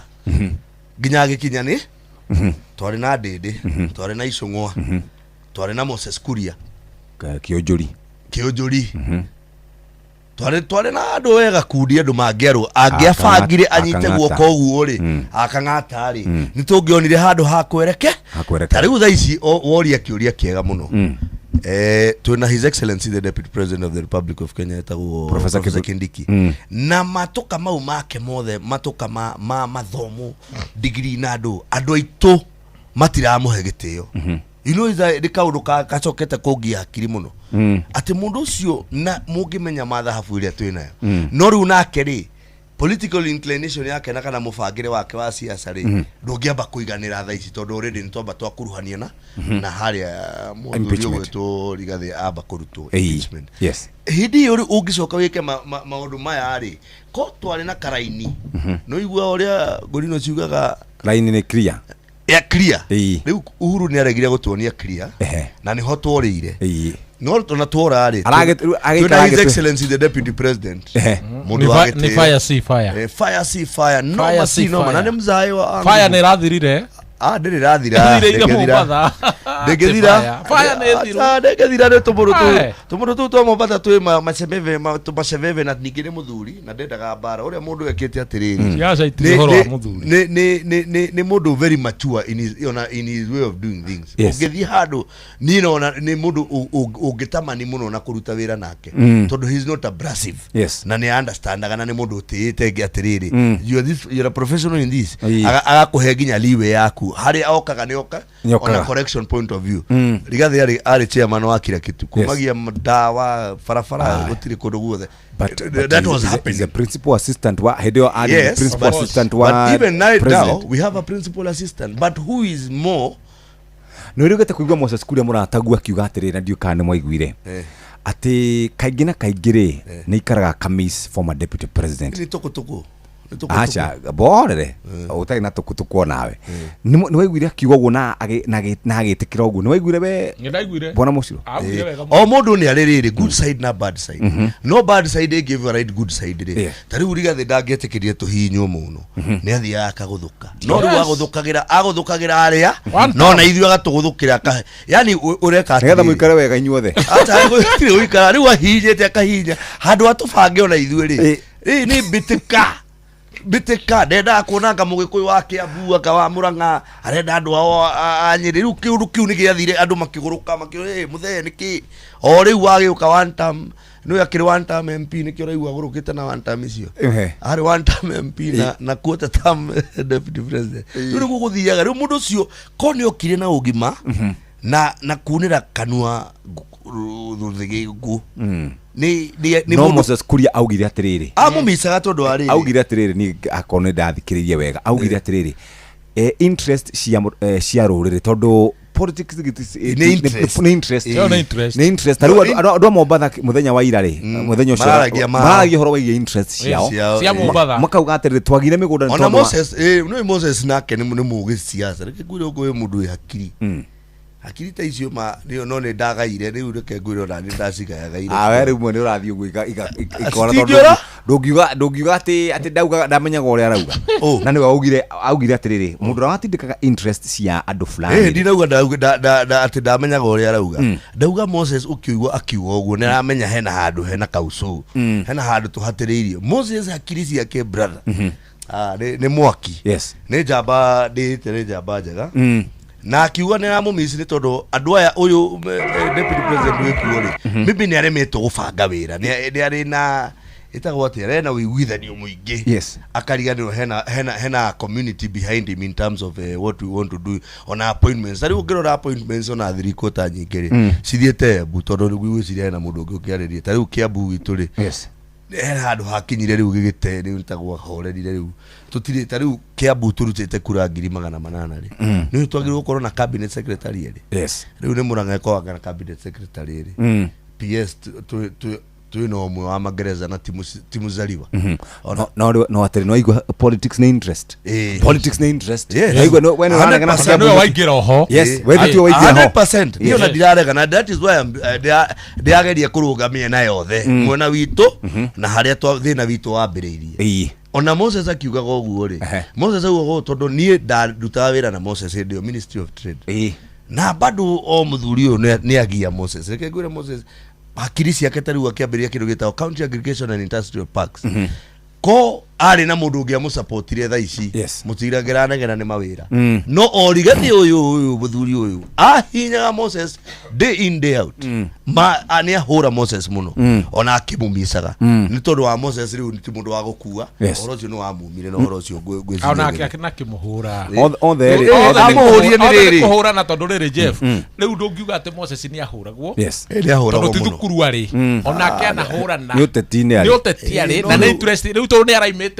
S10: nginya agĩkinya nĩ twarĩ na Ndĩndĩ, twarĩ na Icũng'wa, twarĩ na Moses Kuria.
S22: Kĩũnjũri.
S10: Kĩũnjũri. Twarĩ na andũ wega kundi, andũ mangĩarwo angĩabangire anyite
S22: Akang'ata.
S10: guoko ũguo rĩ, akang'ata rĩ, nĩ tũngĩonire handũ ha kwereke.
S22: Hakwereka.
S10: Ta rĩu thaa ici woria kĩũria kĩega mũno. Twĩna His Excellency the Deputy President of the Republic of Kenya etagwo
S22: Professor
S10: Professor Kindiki, na matuka mau make mothe, matuka ma mathomo, degree, na andũ aitũ matiramũhe gĩtĩo. You know, nĩ kaũndũ gacokete kũngia hakiri mũno atĩ mũndũ ũcio na mũngĩmenya mathahabu ĩrĩa twĩ nayo. No rĩu nake rĩ, political inclination yake na kana mũbangĩre wake wa siasa rĩ, ndũngĩamba kũiganĩra thaa ici, tondũ already nĩ twamba twakuruhania na harĩa mũthuri
S22: Impeachment.
S10: ũgwĩtwo Rigathĩ amba kũrutwo impeachment. Hĩndĩ ĩyo rĩ, ũngĩcoka wĩke maũndũ maya rĩ, ko twarĩ na karaini no igua ũrĩa ngorino ciugaga.
S22: Raini nĩ clear.
S10: Ya clear. Rĩu Uhuru nĩ aregire gũtuonia clear na nĩho tworĩire. No ona twora rĩ,
S22: Rĩu agĩikara
S10: twĩna His Excellency the Deputy President, mũndũ
S24: Nĩ
S10: wa
S24: nĩ
S10: gĩtĩo.
S24: fire si fire.
S10: Fire si fire, no
S24: Fire
S10: ma
S24: si
S10: si no ma, na
S24: fire.
S10: nĩ mzaĩ wa
S24: Fire nĩ ĩrathirire.
S10: Ah, ndĩrĩ ĩrathira.
S24: Ĩthirĩire
S10: Ndĩngĩthira.
S24: Mombatha.
S10: Ndĩngĩthira.
S24: Fire nĩ thiru.
S10: Aca, ndĩngĩthira nĩ tũmũndũ tũu.
S24: Aye.
S10: Tũmũndũ tũu twa Mombatha twĩ macebebe tũmacebebe, na ningĩ nĩ mũthuri na ndendaga mbara ũrĩa mũndũ ekĩte atĩrĩrĩ.
S24: Siasa itirĩ ũhoro wa mũthuri.
S10: Nĩ mũndũ very mature in his, ona in his way of doing things. Ũngĩthiĩ handũ niĩ nona nĩ mũndũ ũngĩtamani mũno na kũruta wĩra nake, tondũ he is not abrasive. Na nĩ understandaga na nĩ mũndũ ũtĩĩte ngĩ atĩrĩrĩ, you are this, you are a professional in this. Agakũhe nginya leeway yaku harĩa okaga nĩ oka.
S22: Nĩ okaga.
S10: On a correction point of view, Rigathĩ arĩ chairman wa kila kitu, kumagia ndawa barabara, gũtirĩ kũndũ guothe.
S22: But
S10: That was
S22: he's a
S10: happening.
S22: principal assistant wa hĩndĩ ĩyo arĩ
S10: Yes,
S22: principal assistant wa
S10: but even right
S22: president.
S10: now we have a principal assistant, but who is more
S22: Nä å rä kũigua Moses Kuria mũratagu akiuga atĩrĩ, na ndiũ kana nĩ mwaiguire, atĩ kaingĩ na kaingĩ rĩ, nĩ ikaraga kamis former deputy president.
S10: Nĩ tũkũtũkũ. Nĩ tũkũtũkũ.
S22: Aca borere ũtarĩ na tũkũtũkũ onawe nĩ waiguire akiuga ũguo na agĩtĩkĩra ũguo, nĩ waiguire we?
S24: Nĩ ndaiguire.
S22: Bwana Mũciro.
S24: Augire wega mũno.
S10: O mũndũ nĩ arĩ rĩrĩ good side na bad side, no bad side ĩngĩ override good side rĩ. Ta rĩu Rigathĩ ndangĩetĩkĩrie tũhihinywo mũno, nĩ athiaga akagũthũka, no rĩu agũthũkagĩra arĩa
S24: One
S10: no na ithuĩ agatũgũthũkĩra akahe, yani ũreka
S22: nĩgetha
S10: atĩrĩrĩ.
S22: mũikare wega inyuothe.
S10: Aca, gũtirĩ gũikara, rĩu ahihinyĩte akahihinya handũ atũbange ona ithuĩ rĩ. Rĩ nĩ mbĩtĩka mbĩtĩka, ndendaga kuona anga mũgĩkũyũ wa Kĩambu anga wa Mũrang'a, arenda andũ ao a Nyĩrĩ. Rĩu kĩũndũ kĩu nĩ gĩathire, andũ makĩgũrũka makĩũra, "Ĩ, mũthee nĩkĩ o rĩu wagĩũka one term?" Nĩwe akĩrĩ one term MP, nĩkĩo ũraigua agũrũkĩte na one term icio. Arĩ one term MP na quarter term deputy president. Rĩu nĩguo gũthiaga. Rĩu mũndũ ũcio ko nĩ okire na ũgima na kunĩra kanua rũthĩgĩngũ nĩ
S22: No
S10: mũndũ
S22: Moses Kuria augire atĩrĩrĩ,
S10: amũmicaga tondũ wa rĩrĩ.
S22: Augire atĩrĩrĩ, niĩ akorwo nĩ ndathikĩrĩirie wega, augire atĩrĩrĩ, interest cia rũrĩrĩ, tondũ politics
S10: Nĩ interest.
S22: Nĩ interest.
S24: Ĩyo nĩ interest.
S22: Nĩ interest. Ta rĩu andũ a Mombatha mũthenya wa ira rĩ, mũthenya ũcio
S10: Mararagia mao.
S22: mararagia ũhoro wĩgiĩ interest ciao.
S10: Ciao,
S24: Cia Mombatha.
S22: Makauga atĩrĩrĩ, twagire mĩgũnda nĩ
S10: Ona
S22: tondũ wa-
S10: Moses, no Moses nake nĩ mũgĩ siasa. Reke ngwĩre ũguo, wĩ mũndũ wĩ hakiri, hakiri ta icio ma nĩyo, no nĩ ndagaire rĩu, reke ngwĩre ona nĩ ndacigayagaire.
S22: Ah, we rĩu mwe nĩ ũrathiĩ ũguo ikora tondũ
S10: Citingĩũra?
S22: ndũngiuga atĩ ndauga ndamenyaga ũrĩa arauga.
S10: Oh.
S22: Na nĩwe augire atĩrĩrĩ, mũndũ ũrĩa watindĩkaga interest cia andũ fulani.
S10: Ndinauga atĩ ndamenyaga ũrĩa arauga. Ndauga Moses ũkĩigua akiuga ũguo nĩ aramenya hena handũ hena kaucũ, hena handũ tũhatĩrĩirio. Moses hakiri ciake, brother, ah, nĩ mwaki. Nĩ njamba ndĩĩte, nĩ njamba njega. Na akiuga nĩ aramũmici nĩ tondũ andũ aya ũyũ deputy president wĩkuo rĩ, maybe nĩ aremetwo gũbanga wĩra, nĩ arĩ na ĩtagwo atĩa, hena ũiguithanio mũingĩ, akariganĩrwo hena community behind him in terms of what we want to do ona appointments. Ta rĩu ũngĩrora appointments ona thirikũ nyingĩ rĩ, cithiĩte Embu, tondũ rĩu gwĩciria hena mũndũ ũngĩ ũkĩarĩria. Ta rĩu Kiambu gwitũ rĩ, hena handũ hakinyire rĩu gĩgĩte rĩu nĩtagwo horerire rĩu tũtirĩ. Ta rĩu Kiambu tũrutĩte kura 800,000 rĩ, nĩ twagĩrĩirwo gũkorwo na cabinet secretary rĩ. Rĩu nĩ Mũrang'a ĩkoragwo na cabinet secretary rĩ, PS twĩna ũmwe wa magereza na ti mũzaliwa.
S22: No atĩrĩ, no aigua politics nĩ interest. Politics nĩ interest. Aigua no we nĩ ũraregana.
S24: 100%. Nĩwe waingĩra oho.
S22: Yes, we tiwe waingĩra ho.
S10: 100%. Niĩ ona ndiraregana. That is why ndĩrageria kũrũga mĩena yothe, mwena witũ na harĩa thĩna witũ wambĩrĩirie. Ona Moses akiugaga ũguo rĩ, Moses augaga ũũ tondũ niĩ ndarutaga wĩra na Moses hĩndĩ ĩyo Ministry of Trade, na bado o mũthuri ũyũ nĩ agia Moses. Reke ngwĩre, Moses hakiri ciake ta rĩu akĩambĩrĩria kĩndũ gĩtagwo County Aggregation and Industrial Parks, ko arĩ na mũndũ ũngĩ amũsupportire thaa ici, mũtiragĩranegera nĩ mawĩra. No o Rigathi ũyũ mũthuri ũyũ ahinyaga Moses day in day out, ma nĩ ahũra Moses mũno, ona akĩmũmicaga, nĩ tondũ wa Moses rĩu ti mũndũ wa gũkua. Ũhoro ũcio nĩ wamumire na ũhoro ũcio ngwĩciria
S24: Onake akĩmũhũra.
S22: Othe erĩ.
S24: Othe nĩ
S10: Amũhũrire nĩ
S24: othe nĩ
S10: rĩrĩ.
S24: kũhũrana, tondũ rĩrĩ Jeff, rĩu ndũngiuga atĩ Moses nĩ ahũragwo,
S10: Ĩ, nĩ ahũragwo
S24: tondũ ti
S10: mũno.
S24: thukuru arĩ, onake anahũrana.
S22: Nĩ ũteti-inĩ
S24: Nĩ
S22: arĩ.
S24: ũteti arĩ,
S10: No
S24: na nĩ
S10: rĩu
S24: interest rĩu, tondũ nĩ araimĩte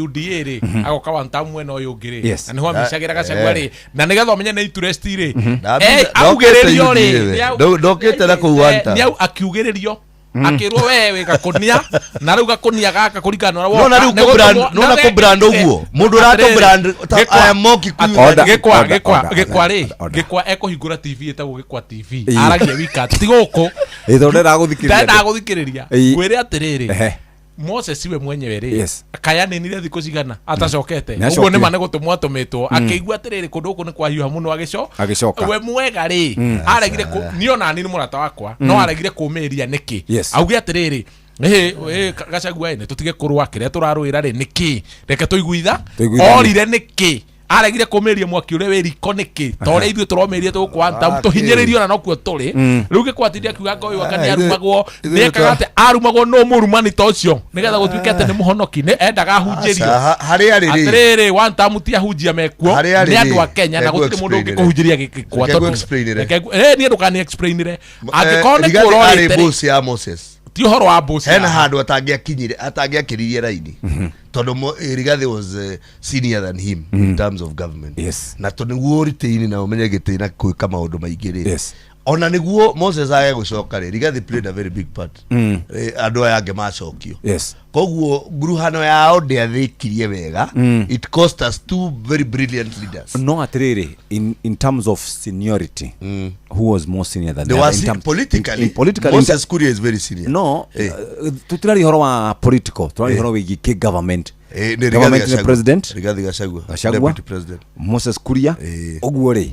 S24: UDA rĩ, agoka one time mwena ũyũ ũngĩ rĩ, na nĩho amicagĩra Gachagua rĩ, na nĩgetha ũmenye nĩ interest rĩ,
S10: Ndokĩte
S24: augĩrĩrio rĩ,
S10: UDA we. Ndokĩte na kũu one term.
S24: Nĩ akiugĩrĩrio, akĩrwo we wĩ gakũnia, na rĩu gakũnia gaka kũringana na ũrĩa
S10: Nona
S24: woka,
S10: rĩu
S24: nĩ gũtũmwo-
S10: nona
S24: na
S10: kũ-brand ũguo. Mũndũ ũratũ-brand ta
S24: Gĩkwa-
S10: I am more Kikuyu
S22: Order.
S24: Gĩkwa
S22: Order,
S24: gĩkwa
S22: order,
S24: gĩkwa rĩ,
S22: order, order.
S24: Gĩkwa ekũhingũra TV ĩtagwo Gĩkwa TV, aragia wika ti gũkũ.
S22: Ĩ, tondũ ndendaga gũthikĩrĩria
S24: Ndendaga
S22: andũ.
S24: gũthikĩrĩria. Ngwĩre atĩrĩrĩ, Moses we mwenyewe rĩ, kayaninire thikũ cigana atacokete.
S22: Nĩ
S24: Ũguo nĩma
S22: acokire.
S24: nĩ gũtũmwo atũmĩtwo, akĩigua atĩrĩrĩ kũndũ gũkũ nĩ kwahiũha mũno, agĩco
S22: Agĩcoka.
S24: We mwega rĩ, aregire niĩ ona niĩ nĩ mũrata wakwa, no aregire kũmĩria nĩkĩ? Auge atĩrĩrĩ, ĩhĩ Gachagua ĩ, nĩ tũtige kũrũa kĩrĩa tũrarũĩra rĩ, nĩkĩ? Reke tũiguitha.
S22: Tũiguithanie.
S24: Orire nĩkĩ? Aregire kũmĩria mwaki ũrĩa wĩ riko nĩkĩ, ta ũrĩa ithuĩ tũromĩria tũgũkũ tũhinyĩrĩrio na nokuo tũrĩ rĩu? Gĩkwatindi akiuga ngo ũyũ anga nĩ arumagwo,
S10: ithuĩ
S24: nĩekaga atĩ arumagwo no mũrumani ta ũcio nĩgetha gũtuĩke atĩ nĩ mũhonoki, nĩ endaga ahunjĩrio.
S10: Aca, harĩa rĩ rĩ.
S24: Atĩrĩrĩ, one time ti ahunjia mekuo,
S10: Harĩa rĩ
S24: nĩ andũ
S10: rĩ,
S24: a Kenya, na
S10: reke
S24: gũtirĩ mũndũ ũngĩ
S10: ngũ-explainĩre.
S24: kũhunjĩria gĩkwa.
S10: Reke ngũ-explainĩre.
S24: Niĩ ndũkani explainĩre angĩkorwo nĩ
S10: Rigathi arĩ
S24: kũrorĩte rĩ,
S10: boss ya Moses.
S24: Ti ũhoro wa boss
S10: Hena handũ atangĩakinyire, atangĩakĩririe raini, tondũ Rigathi was senior than him in terms of government. Na tondũ nĩguo ũritĩini na ũmenye gĩtĩ na gwĩka maũndũ maingĩ rĩ, ona nĩguo Moses age gũcoka rĩ, Rigathi played a very big part. Andũ aya angĩ macokio. Koguo nguruhano yao ndĩathĩkirie wega. It cost us two very brilliant leaders.
S22: No atĩrĩrĩ, in terms of seniority, who was more senior than
S10: They
S22: the
S10: were
S22: other? In
S10: politically,
S22: in politically in
S10: Moses Kuria is very senior.
S22: No, tũtiraria ũhoro wa political, tũraria ũhoro wĩgiĩ kĩ government.
S10: Nĩ Rigathi
S22: Government nĩ
S10: Gachagua.
S22: president
S10: Rigathi Gachagua.
S22: Gachagua.
S10: Deputy president.
S22: Moses Kuria. Ũguo rĩ,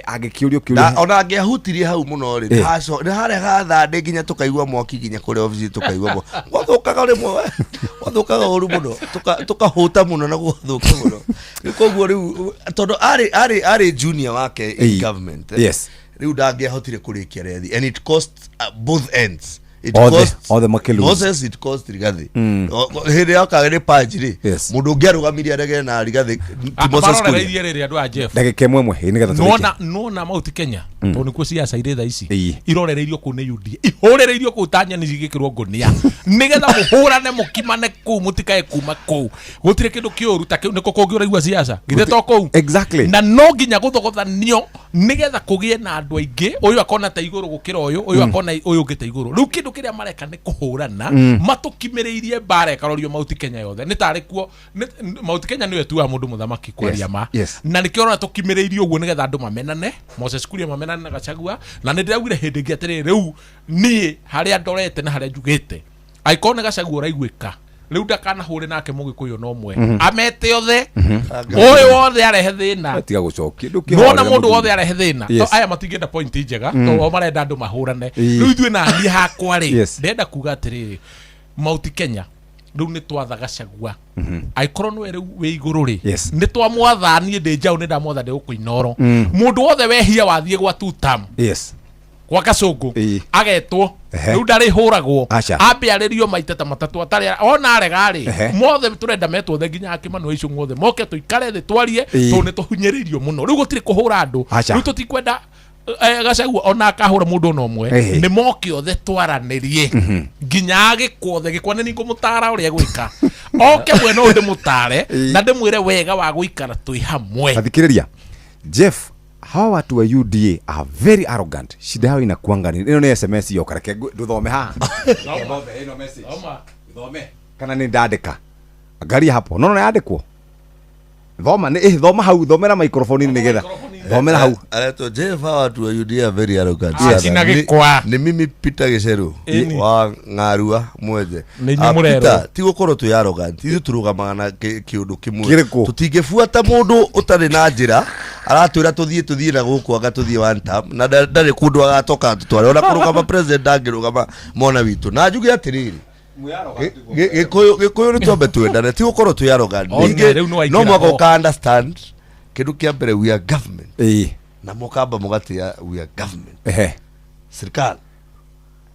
S22: angĩkĩũrio
S10: Na
S22: kĩũria
S10: ona angĩahutirie hau mũno rĩ, nĩ harĩa gathandĩ nginya tũkaigua mwaki nginya kũrĩa obici, tũkaigua mwaki gwathũkaga rĩmwe, gwathũkaga ũru mũno, tũkahũta mũno na gwathũka mũno. Rĩu koguo rĩu tondũ arĩ junior wake in government, rĩu ndangĩahotire kũrĩkia rethi, and it cost both ends. It cost
S22: Othe makĩlose.
S10: Moses, it cost Rigathi. Hĩndĩ yokaga nĩ purge rĩ, mũndũ ũngĩ arũgamirie aregere na Rigathi ti Moses Kuria.
S24: Marorereirie rĩrĩ andũ a Jeff.
S22: Ndagĩka ĩmwe ĩmwe, ĩ, nĩgetha tũrĩkie.
S24: Nona Mount Kenya, tondũ nĩkuo ciaca irĩ thaa ici, irorereirio kũu nĩ UDA, ihũrĩrĩirio kũu ta nyoni cigĩkĩrwo ngũnia nĩgetha mũhũrane, mũkimane kũu, mũtikae kuma kũu. Gũtirĩ kĩndũ kĩũru ta kĩu. Nĩkũ kũngĩ ũraigua ciaca githĩ to kũu? Na no nginya gũthogothanio nĩgetha kũgĩe na andũ aingĩ, ũyũ akona ta igũrũ gũkĩra ũyũ, ũyũ akona ũyũ ũngĩ ta igũrũ. Rĩu kĩndũ kĩrĩa mareka nĩ kũhũrana, matũkimĩrĩirie mbara ĩkarorio Mount Kenya yothe, nĩ tarĩ kuo Mount Kenya nĩyo ĩtuaga mũndũ mũthamaki kwaria ma. Na nĩkĩo ũrona tũkimĩrĩirie ũguo nĩgetha andũ mamenane, Moses Kuria mamenane na Gachagua. Na nĩ ndĩraugire hĩndĩ ĩngĩ atĩrĩrĩ, rĩu niĩ harĩa ndorete na harĩa njugĩte, angĩkorwo nĩ Gachagua ũraiguĩka rĩu, ndakanahũre nake mũgĩkũyũ no ũmwe, amete othe, ũyũ wothe arehe thĩna.
S22: Tiga gũcokia.
S24: Nona mũndũ wothe arehe thĩna. To aya matingĩenda point njega, to o marenda andũ mahũrane. Rĩu ithuĩ na niĩ hakwa rĩ, ndĩrenda kuga atĩrĩrĩ, Mount Kenya Rĩu nĩ twatha Gachagua angĩkorwo nĩwe rĩu wĩ igũrũ rĩ, nĩ twamwatha. Niĩ ndĩ njaũ, nĩ ndamwatha ndĩ gũkũ Inoro. Mũndũ wothe wehia wathiĩ gwa tutam, gwa Gacũngũ, agetwo. Rĩu ndarĩhũragwo.
S22: Aca.
S24: Ambe arĩrio maita ta matatũ atarĩ ona arega rĩ. Mothe tũrenda metwo othe, nginya Akĩmanu Icũng'ũ, othe moke tũikare thĩ twarie, tondũ nĩ tũhinyĩrĩirio mũno. Rĩu gũtirĩ kũhũra andũ.
S22: Aca.
S24: Rĩu tũtikwenda Gachagua ona akahũra mũndũ ona ũmwe. Nĩ moke othe twaranĩrie, nginya agĩkwo othe gĩkwa nĩ ngũmũtara ũrĩa gwĩka, oke mwena ũyũ ndĩmũtare na ndĩmwĩre wega wa gũikara twĩ hamwe.
S22: Athikĩrĩria Jeff, hawa watu wa UDA are very arrogant. Shida yao inakuanga nini? Ĩno nĩ SMS yoka, reke ndũthome haha. Thome ĩno message. Thome. Kana nĩ ndandĩka? Angalia hapo. No no yandĩkwo. Thoma nĩ thoma hau, thomera microphone nĩgetha. Thomera hau.
S10: Aretwo Jeff, hawa watu wa UDA are very arrogant
S24: Ah,
S10: sana.
S24: kina gĩkwa.
S10: Ni mimi Peter Giceru
S24: Ĩni.
S10: wa Ng'arua Mwenje.
S24: Nĩ inyuĩ
S10: Ah,
S24: mũrerwo.
S10: Peter, ti gũkorwo twĩ arrogant, ithuĩ tũrũgamaga na kĩũndũ kĩmwe.
S22: Kĩrĩkũ?
S10: Tũtingĩbuata mũndũ ũtarĩ na njĩra aratwĩra tũthiĩ tũthiĩ na gũkũ, anga tũthiĩ one term, na ndarĩ kũndũ agatoka atũtware, ona kũrũgama president ndangĩrũgama mona witũ. Na njuge atĩrĩrĩ, Gĩkũyũ nĩ twambe twendane, ti gũkorwo twĩ arrogant.
S24: One,
S10: Ningĩ,
S24: rĩu nĩ waingĩra
S10: no mwaka
S24: ho.
S10: ũka understand kĩndũ kĩa mbere, we are government, na mũkamba mũgatĩa we are government, serikali.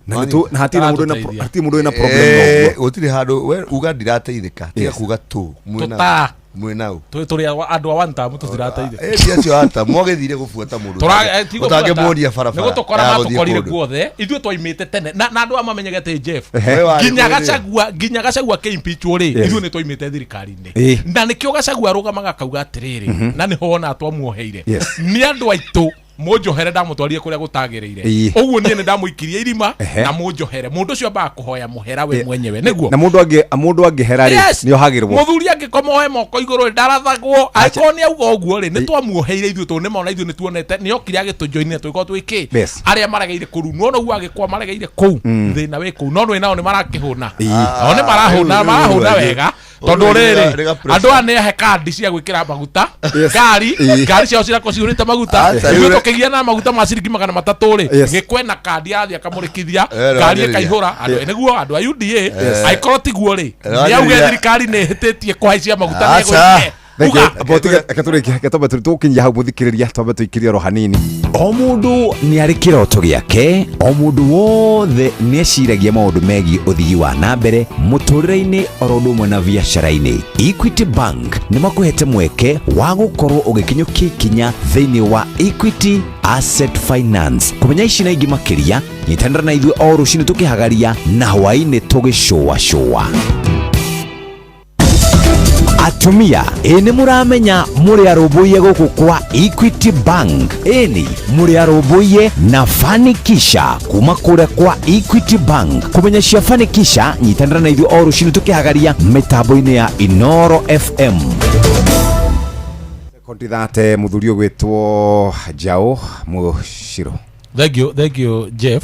S22: Na nĩ na hatirĩ mũndũ wĩna hatirĩ mũndũ wĩna problem na ũguo.
S10: Gũtirĩ handũ we uga ndirateithĩka, tiga kuga tu mwĩna
S24: Tũta.
S10: mwĩnau.
S24: Tũrĩ andũ a one term tũtirateithĩka.
S10: Ĩ acio ata mwagĩthire gũbuata mũndũ ũtangĩmuonia barabara
S24: nĩ gũtũkora
S10: ya gũthiĩ
S24: matũkorire
S10: kũndũ.
S24: guothe. Ithuĩ twaimĩte tene na andũ aya mamenyage atĩ Jeff,
S10: We warĩ
S24: nginya
S10: kũ hĩndĩ ĩyo?
S24: Gachagua, nginya Gachagua akĩimpeachwo rĩ, ithuĩ nĩ twaimĩte thirikari-inĩ. Na nĩkĩo Gachagua arũgamaga akauga atĩrĩrĩ, na nĩho wona twamuoheire, nĩ andũ aitũ mũnjohere ndamũtwarire kũrĩa gũtagĩrĩire. Ũguo niĩ nĩ ndamũikirie irima. Na mũnjohere, mũndũ ũcio ambaga kũhoya mũhera we mwenyewe nĩguo.
S22: Na mũndũ angĩhera rĩ, nĩ ohagĩrwo.
S24: Mũthuri angĩkoma oe moko igũrũ rĩ, ndarathagwo. Angĩkorwo nĩ auga ũguo rĩ, nĩ twamuoheire ithuĩ tondũ nĩmona ithuĩ nĩ tuonete nĩ okire agĩtũjoinire tũgĩkorwo twĩ kĩ arĩa maregeire kũru nona ũguo agĩkwa maregeire kũu. Thĩna wĩ kũu, no nĩ nao nĩ marakĩhũna, nao nĩ marahũna,
S10: Rĩu-
S24: marahũna
S10: rĩu-
S24: wega
S10: rĩu-
S24: tondũ
S10: rĩu-
S24: rĩrĩ,
S10: rĩga pressure.
S24: andũ aya nĩ ahe kandi cia gwĩkĩra maguta ngari. Ngari ciao cirakorwo cihũrĩte maguta.
S10: Aca,
S24: Ithuĩ
S10: rĩu-
S24: tũkĩgĩa na maguta ma ciringi 300 rĩ, gĩkwena kandi athiĩ akamũrĩkithia ngari
S10: Rĩu-
S24: ĩkaihũra andũ. Nĩguo andũ a UDA, angĩkorwo tiguo rĩ,
S10: Rĩu-
S24: nĩ auge thirikari nĩ ĩhĩtĩtie kũhaicia maguta nĩ
S10: Aca.
S24: ĩgũikie.
S22: Thank you. Amba reke tũrĩkie, reke twambe tũkinyia hau mũthikĩrĩria, twambe tũikĩrie oro hanini. O mũndũ nĩ arĩ kĩroto gĩake, o mũndũ wothe nĩ eciragia maũndũ megiĩ ũthii wa na mbere mũtũrĩre-inĩ oro ũndũ ũmwe na biacara-inĩ. Equity Bank nĩ makũhete mweke wa gũkorwo ũgĩkinyũkia ikinya thĩinĩ wa Equity Asset Finance. Kũmenya ici na ingĩ makĩria, nyitanĩra na ithuĩ o rũcinĩ tũkĩhagaria na hwaĩ-inĩ tũgĩcũacũa. Atumia, ĩ nĩ mũramenya mũrĩ arũmbũiye gũkũ kwa Equity Bank? Ĩni mũrĩ arũmbũiye na Fanikisha kuma kũrĩa kwa Equity Bank. Kũmenya cia Fanikisha, nyitanĩra na ithuĩ o rũcinĩ tũkĩhagaria mĩtambo-inĩ ya Inoro FM. Sekondi 30, mũthuri ũgwĩtwo Njaũ Mũciro.
S24: Thank you, thank you Jeff.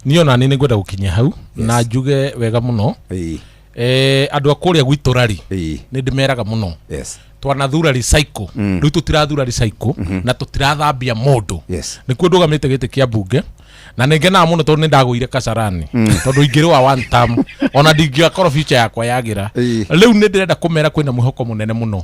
S24: Niĩ ona niĩ nĩ ngwenda gũkinya hau na njuge wega mũno. Andũ a kũrĩa gwitũ rari nĩ ndĩmeraga mũno, twanathura recycle. Rĩu tũtirathura recycle na tũtirathambia mũndũ. Nĩkuo ndũgamĩte gĩtĩ kĩa mbunge na nĩ ngenaga mũno tondũ nĩ ndagũire Kasarani, tondũ ingĩrũa one term ona ndingĩakorwo future yakwa yagĩra. Rĩu nĩ ndĩrenda kũmera kwĩna mwĩhoko mũnene mũno.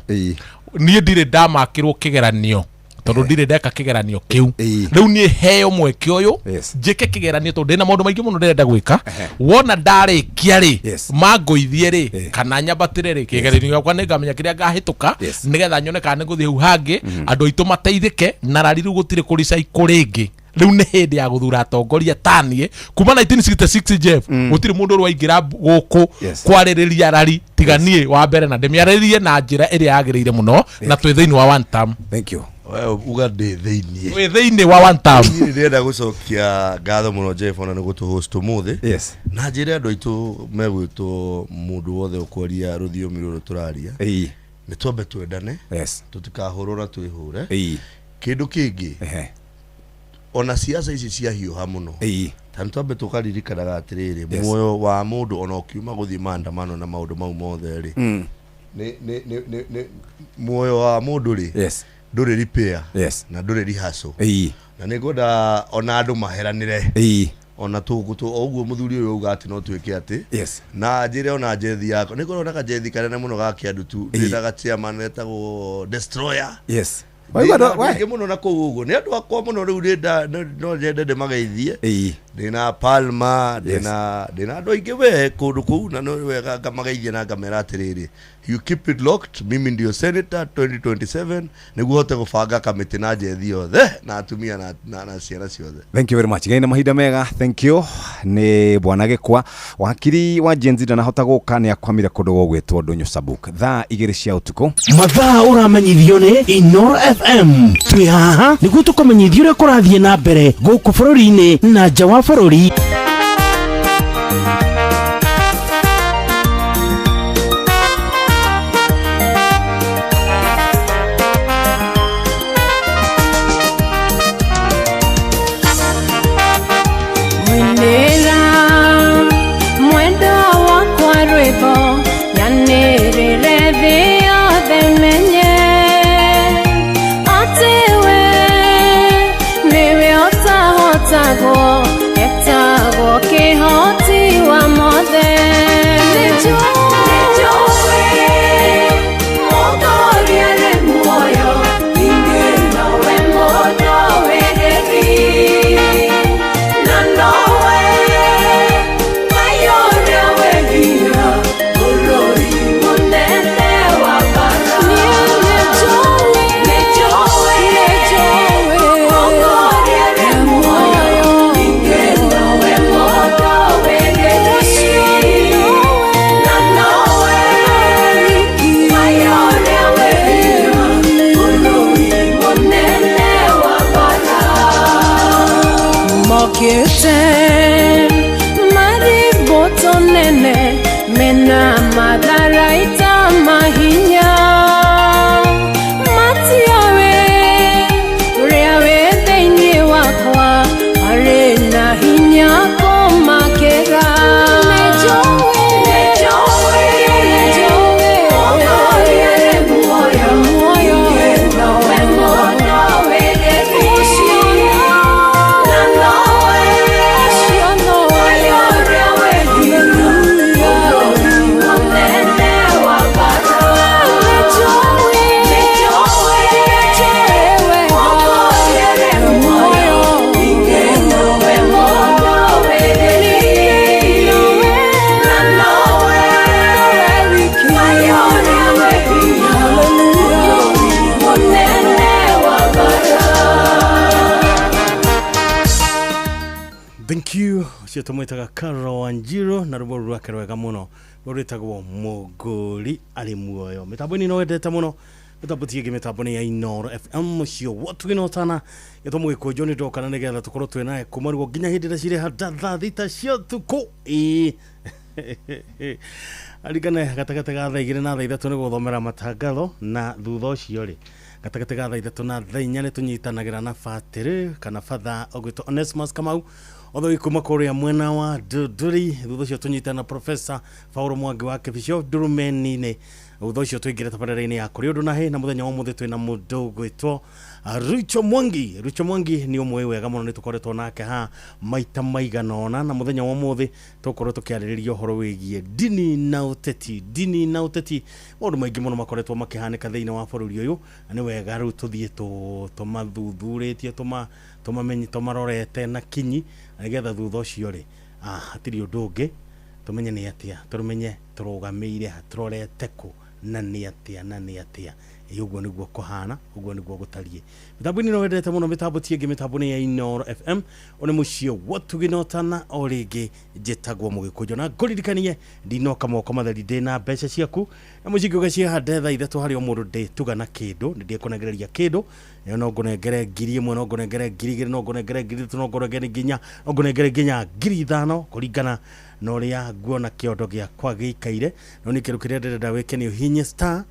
S24: Niĩ ndirĩ ndamakĩrwo kĩgeranio tondũ ndirĩ ndeka kĩgeranio kĩu. Rĩu niĩ heo mweke ũyũ njĩke kĩgeranio tondũ ndĩna maũndũ maingĩ mũno ndĩrenda gwĩka. Wona ndarĩkia rĩ, mangũithie rĩ kana nyambatĩre rĩ, kĩgeranio gĩakwa nĩ ngamenya kĩrĩa ngahĩtũka nĩgetha nyone kana nĩ ngũthiĩ hau hangĩ andũ aitũ mateithĩke. Na rari rĩu gũtirĩ kũricaikũ rĩngĩ. Rĩu nĩ hĩndĩ ya gũthura atongoria taniĩ kuma 1966. Jeff, gũtirĩ mũndũ ũrĩ waingĩra gũkũ kwarĩrĩria rari tiga niĩ wa mbere, na ndĩmĩarĩrĩrie na njĩra ĩrĩa yagĩrĩire mũno, na twĩ thĩinĩ wa one term.
S22: Thank you.
S10: We uga ndĩ thĩiniĩ.
S24: Twĩ thĩinĩ wa one term.
S10: Niĩ ndĩrenda gũcokia ngatho mũno Jeff ona nĩ gũtũ-host ũmũthĩ. Na njĩre andũ aitũ megwĩtwo mũndũ wothe ũkwaria rũthiomi rũrũ tũraria, nĩ twambe twendane, tũtikahũrwo na twĩhũre. Kĩndũ kĩngĩ, ona siasa ici ciahiũha mũno, ta nĩ twambe tũkaririkanaga atĩrĩrĩ, muoyo wa mũndũ ona ũkiuma gũthiĩ maandamano na maũndũ mau mothe rĩ, nĩ muoyo wa mũndũ rĩ, ndũrĩ repair na ndũrĩ rehearsal. Na nĩ ngwenda ona andũ maheranĩre. Ona tũgũ o ũguo mũthuri ũyũ auga atĩ no twĩke atĩ.
S22: Yes.
S10: Na njĩre ona njethi yakwa nĩ ngorwo na kanjethi kanene mũno ga kĩandutu. Ndĩna gachairman getagwo Destroyer.
S22: Yes.
S10: Ndĩna andũ aingĩ mũno na kũu ũguo nĩ andũ akwa mũno rĩu ndĩnda no nyende ndĩmageithie. Ndĩna Palma, ndĩna andũ aingĩ we kũndũ kũu, na no wega ngamageithia na ngamera atĩrĩrĩ, you keep it locked, mimi ndio senator 2027 nĩguo hote gũbanga kamĩtĩ na njethi yothe na atumia na ciana ciothe.
S22: Thank you very much. Ngai na mahinda mega. Thank you. Nĩ bwana Gĩkwa wakiri wa Gen Z ndanahota gũka, nĩ akwamire kũndũ gũgwĩtwo Ndũnyũ Sabuk thaa 2 cia ũtukũ.
S16: Mathaa ũramenyithio nĩ Inoro FM. Twĩ haha nĩguo tũkũmenyithia ũrĩa kũrathiĩ na mbere gũkũ bũrũri-inĩ na nja wa bũrũri.
S17: Mwinĩra mwendwa wakwa rwĩmbo nyanĩrĩre thĩ yothe menye atĩ we nĩwe ũtahotagwo, etagwo kĩhoti wa mothe. Nĩnjũĩ Mũtũũria arĩ muoyo, ningĩ nowe mũndũĩrĩri, na nowe Ngai ũrĩa wĩ hinya, bũrũri mũnene wa mbara. Nĩnjũĩ Mũtũũria arĩ muoyo, ningĩ nowe mũndũĩrĩri, na nowe Ngai ũrĩa wĩ hinya, bũrũri mũnene wa mbara. Mokĩte marĩ mbũtũ nene mena matharaita mahinya, matiũĩ ũrĩa wĩ thĩinĩ wakwa arĩ na hinya kũmakĩra. Nĩnjũĩ Mũtũũria arĩ muoyo, ningĩ nowe mũndũĩrĩri, na nowe Ngai ũrĩa wĩ hinya, bũrũri mũnene wa mbara. Nĩnjũĩ Mũtũũria arĩ muoyo, ningĩ nowe mũndũĩrĩri, na nowe Ngai ũrĩa wĩ hinya, bũrũri mũnene wa mbara.
S18: Thank you. Ũcio tũmwĩtaga Carol Wanjiru na rwĩmbo rũu rwake rwega mũno rwĩtagwo Mũgũri arĩ muoyo. Mĩtambo-inĩ no wendete mũno, mĩtambo ti ĩngĩ, mĩtambo nĩ ya Inoro FM mũciĩ wotwinotana gĩtwo mũgĩkũnjwo nĩ ndokana nĩgetha tũkorwo twĩ naye kuma ruo nginya hĩndĩ ĩrĩa cirĩ handa thaa 6 cia ũtukũ. Ĩĩ arikane gatagatĩ ga thaa 2 na thaa 3 nĩ gũthomera matangatho, na thutha ũcio rĩ gatagatĩ ga thaa 3 na thaa 4 nĩ tũnyitanagĩra na batĩrĩ kana batha ũgwĩtwo Onesmus Kamau othe kuma kũrĩa mwena wa Ndũndũri. Thutha ũcio tũnyitana na Professor Paulo Mwangi wa Kĩbico Ndurumeni-inĩ. Thutha ũcio tũingĩre tabarĩra-inĩ ya kũrĩ ũndũ na hĩ, na mũthenya wa ũmũthĩ twĩna mũndũ ũgwĩtwo Rucho Mwangi. Rucho Mwangi nĩ ũmũĩ wega mũno, nĩ tũkoretwo nake haha maita maigana ũna, na mũthenya wa ũmũthĩ tũgũkorwo tũkĩarĩrĩria ũhoro wĩgiĩ ndini na ũteti. Ndini na ũteti, maũndũ maingĩ mũno makoretwo makĩhanĩka thĩinĩ wa bũrũri ũyũ, na nĩ wega rĩu tũthiĩ tũmathuthurĩtie, tũmamenye, tũmarorete na kinyi, na nĩgetha thutha ũcio rĩ hatirĩ ũndũ ũngĩ tũmenye nĩ atĩa, tũmenye tũrũgamĩire ha, tũrorete kũ, na nĩ atĩa, na nĩ atĩa. Ĩ ũguo nĩguo kũhana, ũguo nĩguo gũtariĩ. Mĩtambo-inĩ no wendete mũno, mĩtambo ti ĩngĩ, mĩtambo nĩ ya Inoro FM. Ũyũ nĩ mũciĩ wotugĩnotana o rĩngĩ, njĩtagwo Mũgĩkũnjũ na ngũririkanie ndinoka moko matheri, ndĩna mbeca ciaku na mũciĩ ngĩuga ciahande thaa 3 harĩ o mũndũ ndĩtuga na kĩndũ, nĩ ndĩkũnengereria kĩndũ. Ĩyo no ngũnengere 1000, no ngũnengere 2000, no ngũnengere 3000, no ngũnengere nginya, no ngũnengere nginya 5000 kũringana na ũrĩa nguona kĩondo gĩakwa gĩikaire. No nĩ kĩndũ kĩrĩa ndĩrenda wĩke nĩ ũhihinye star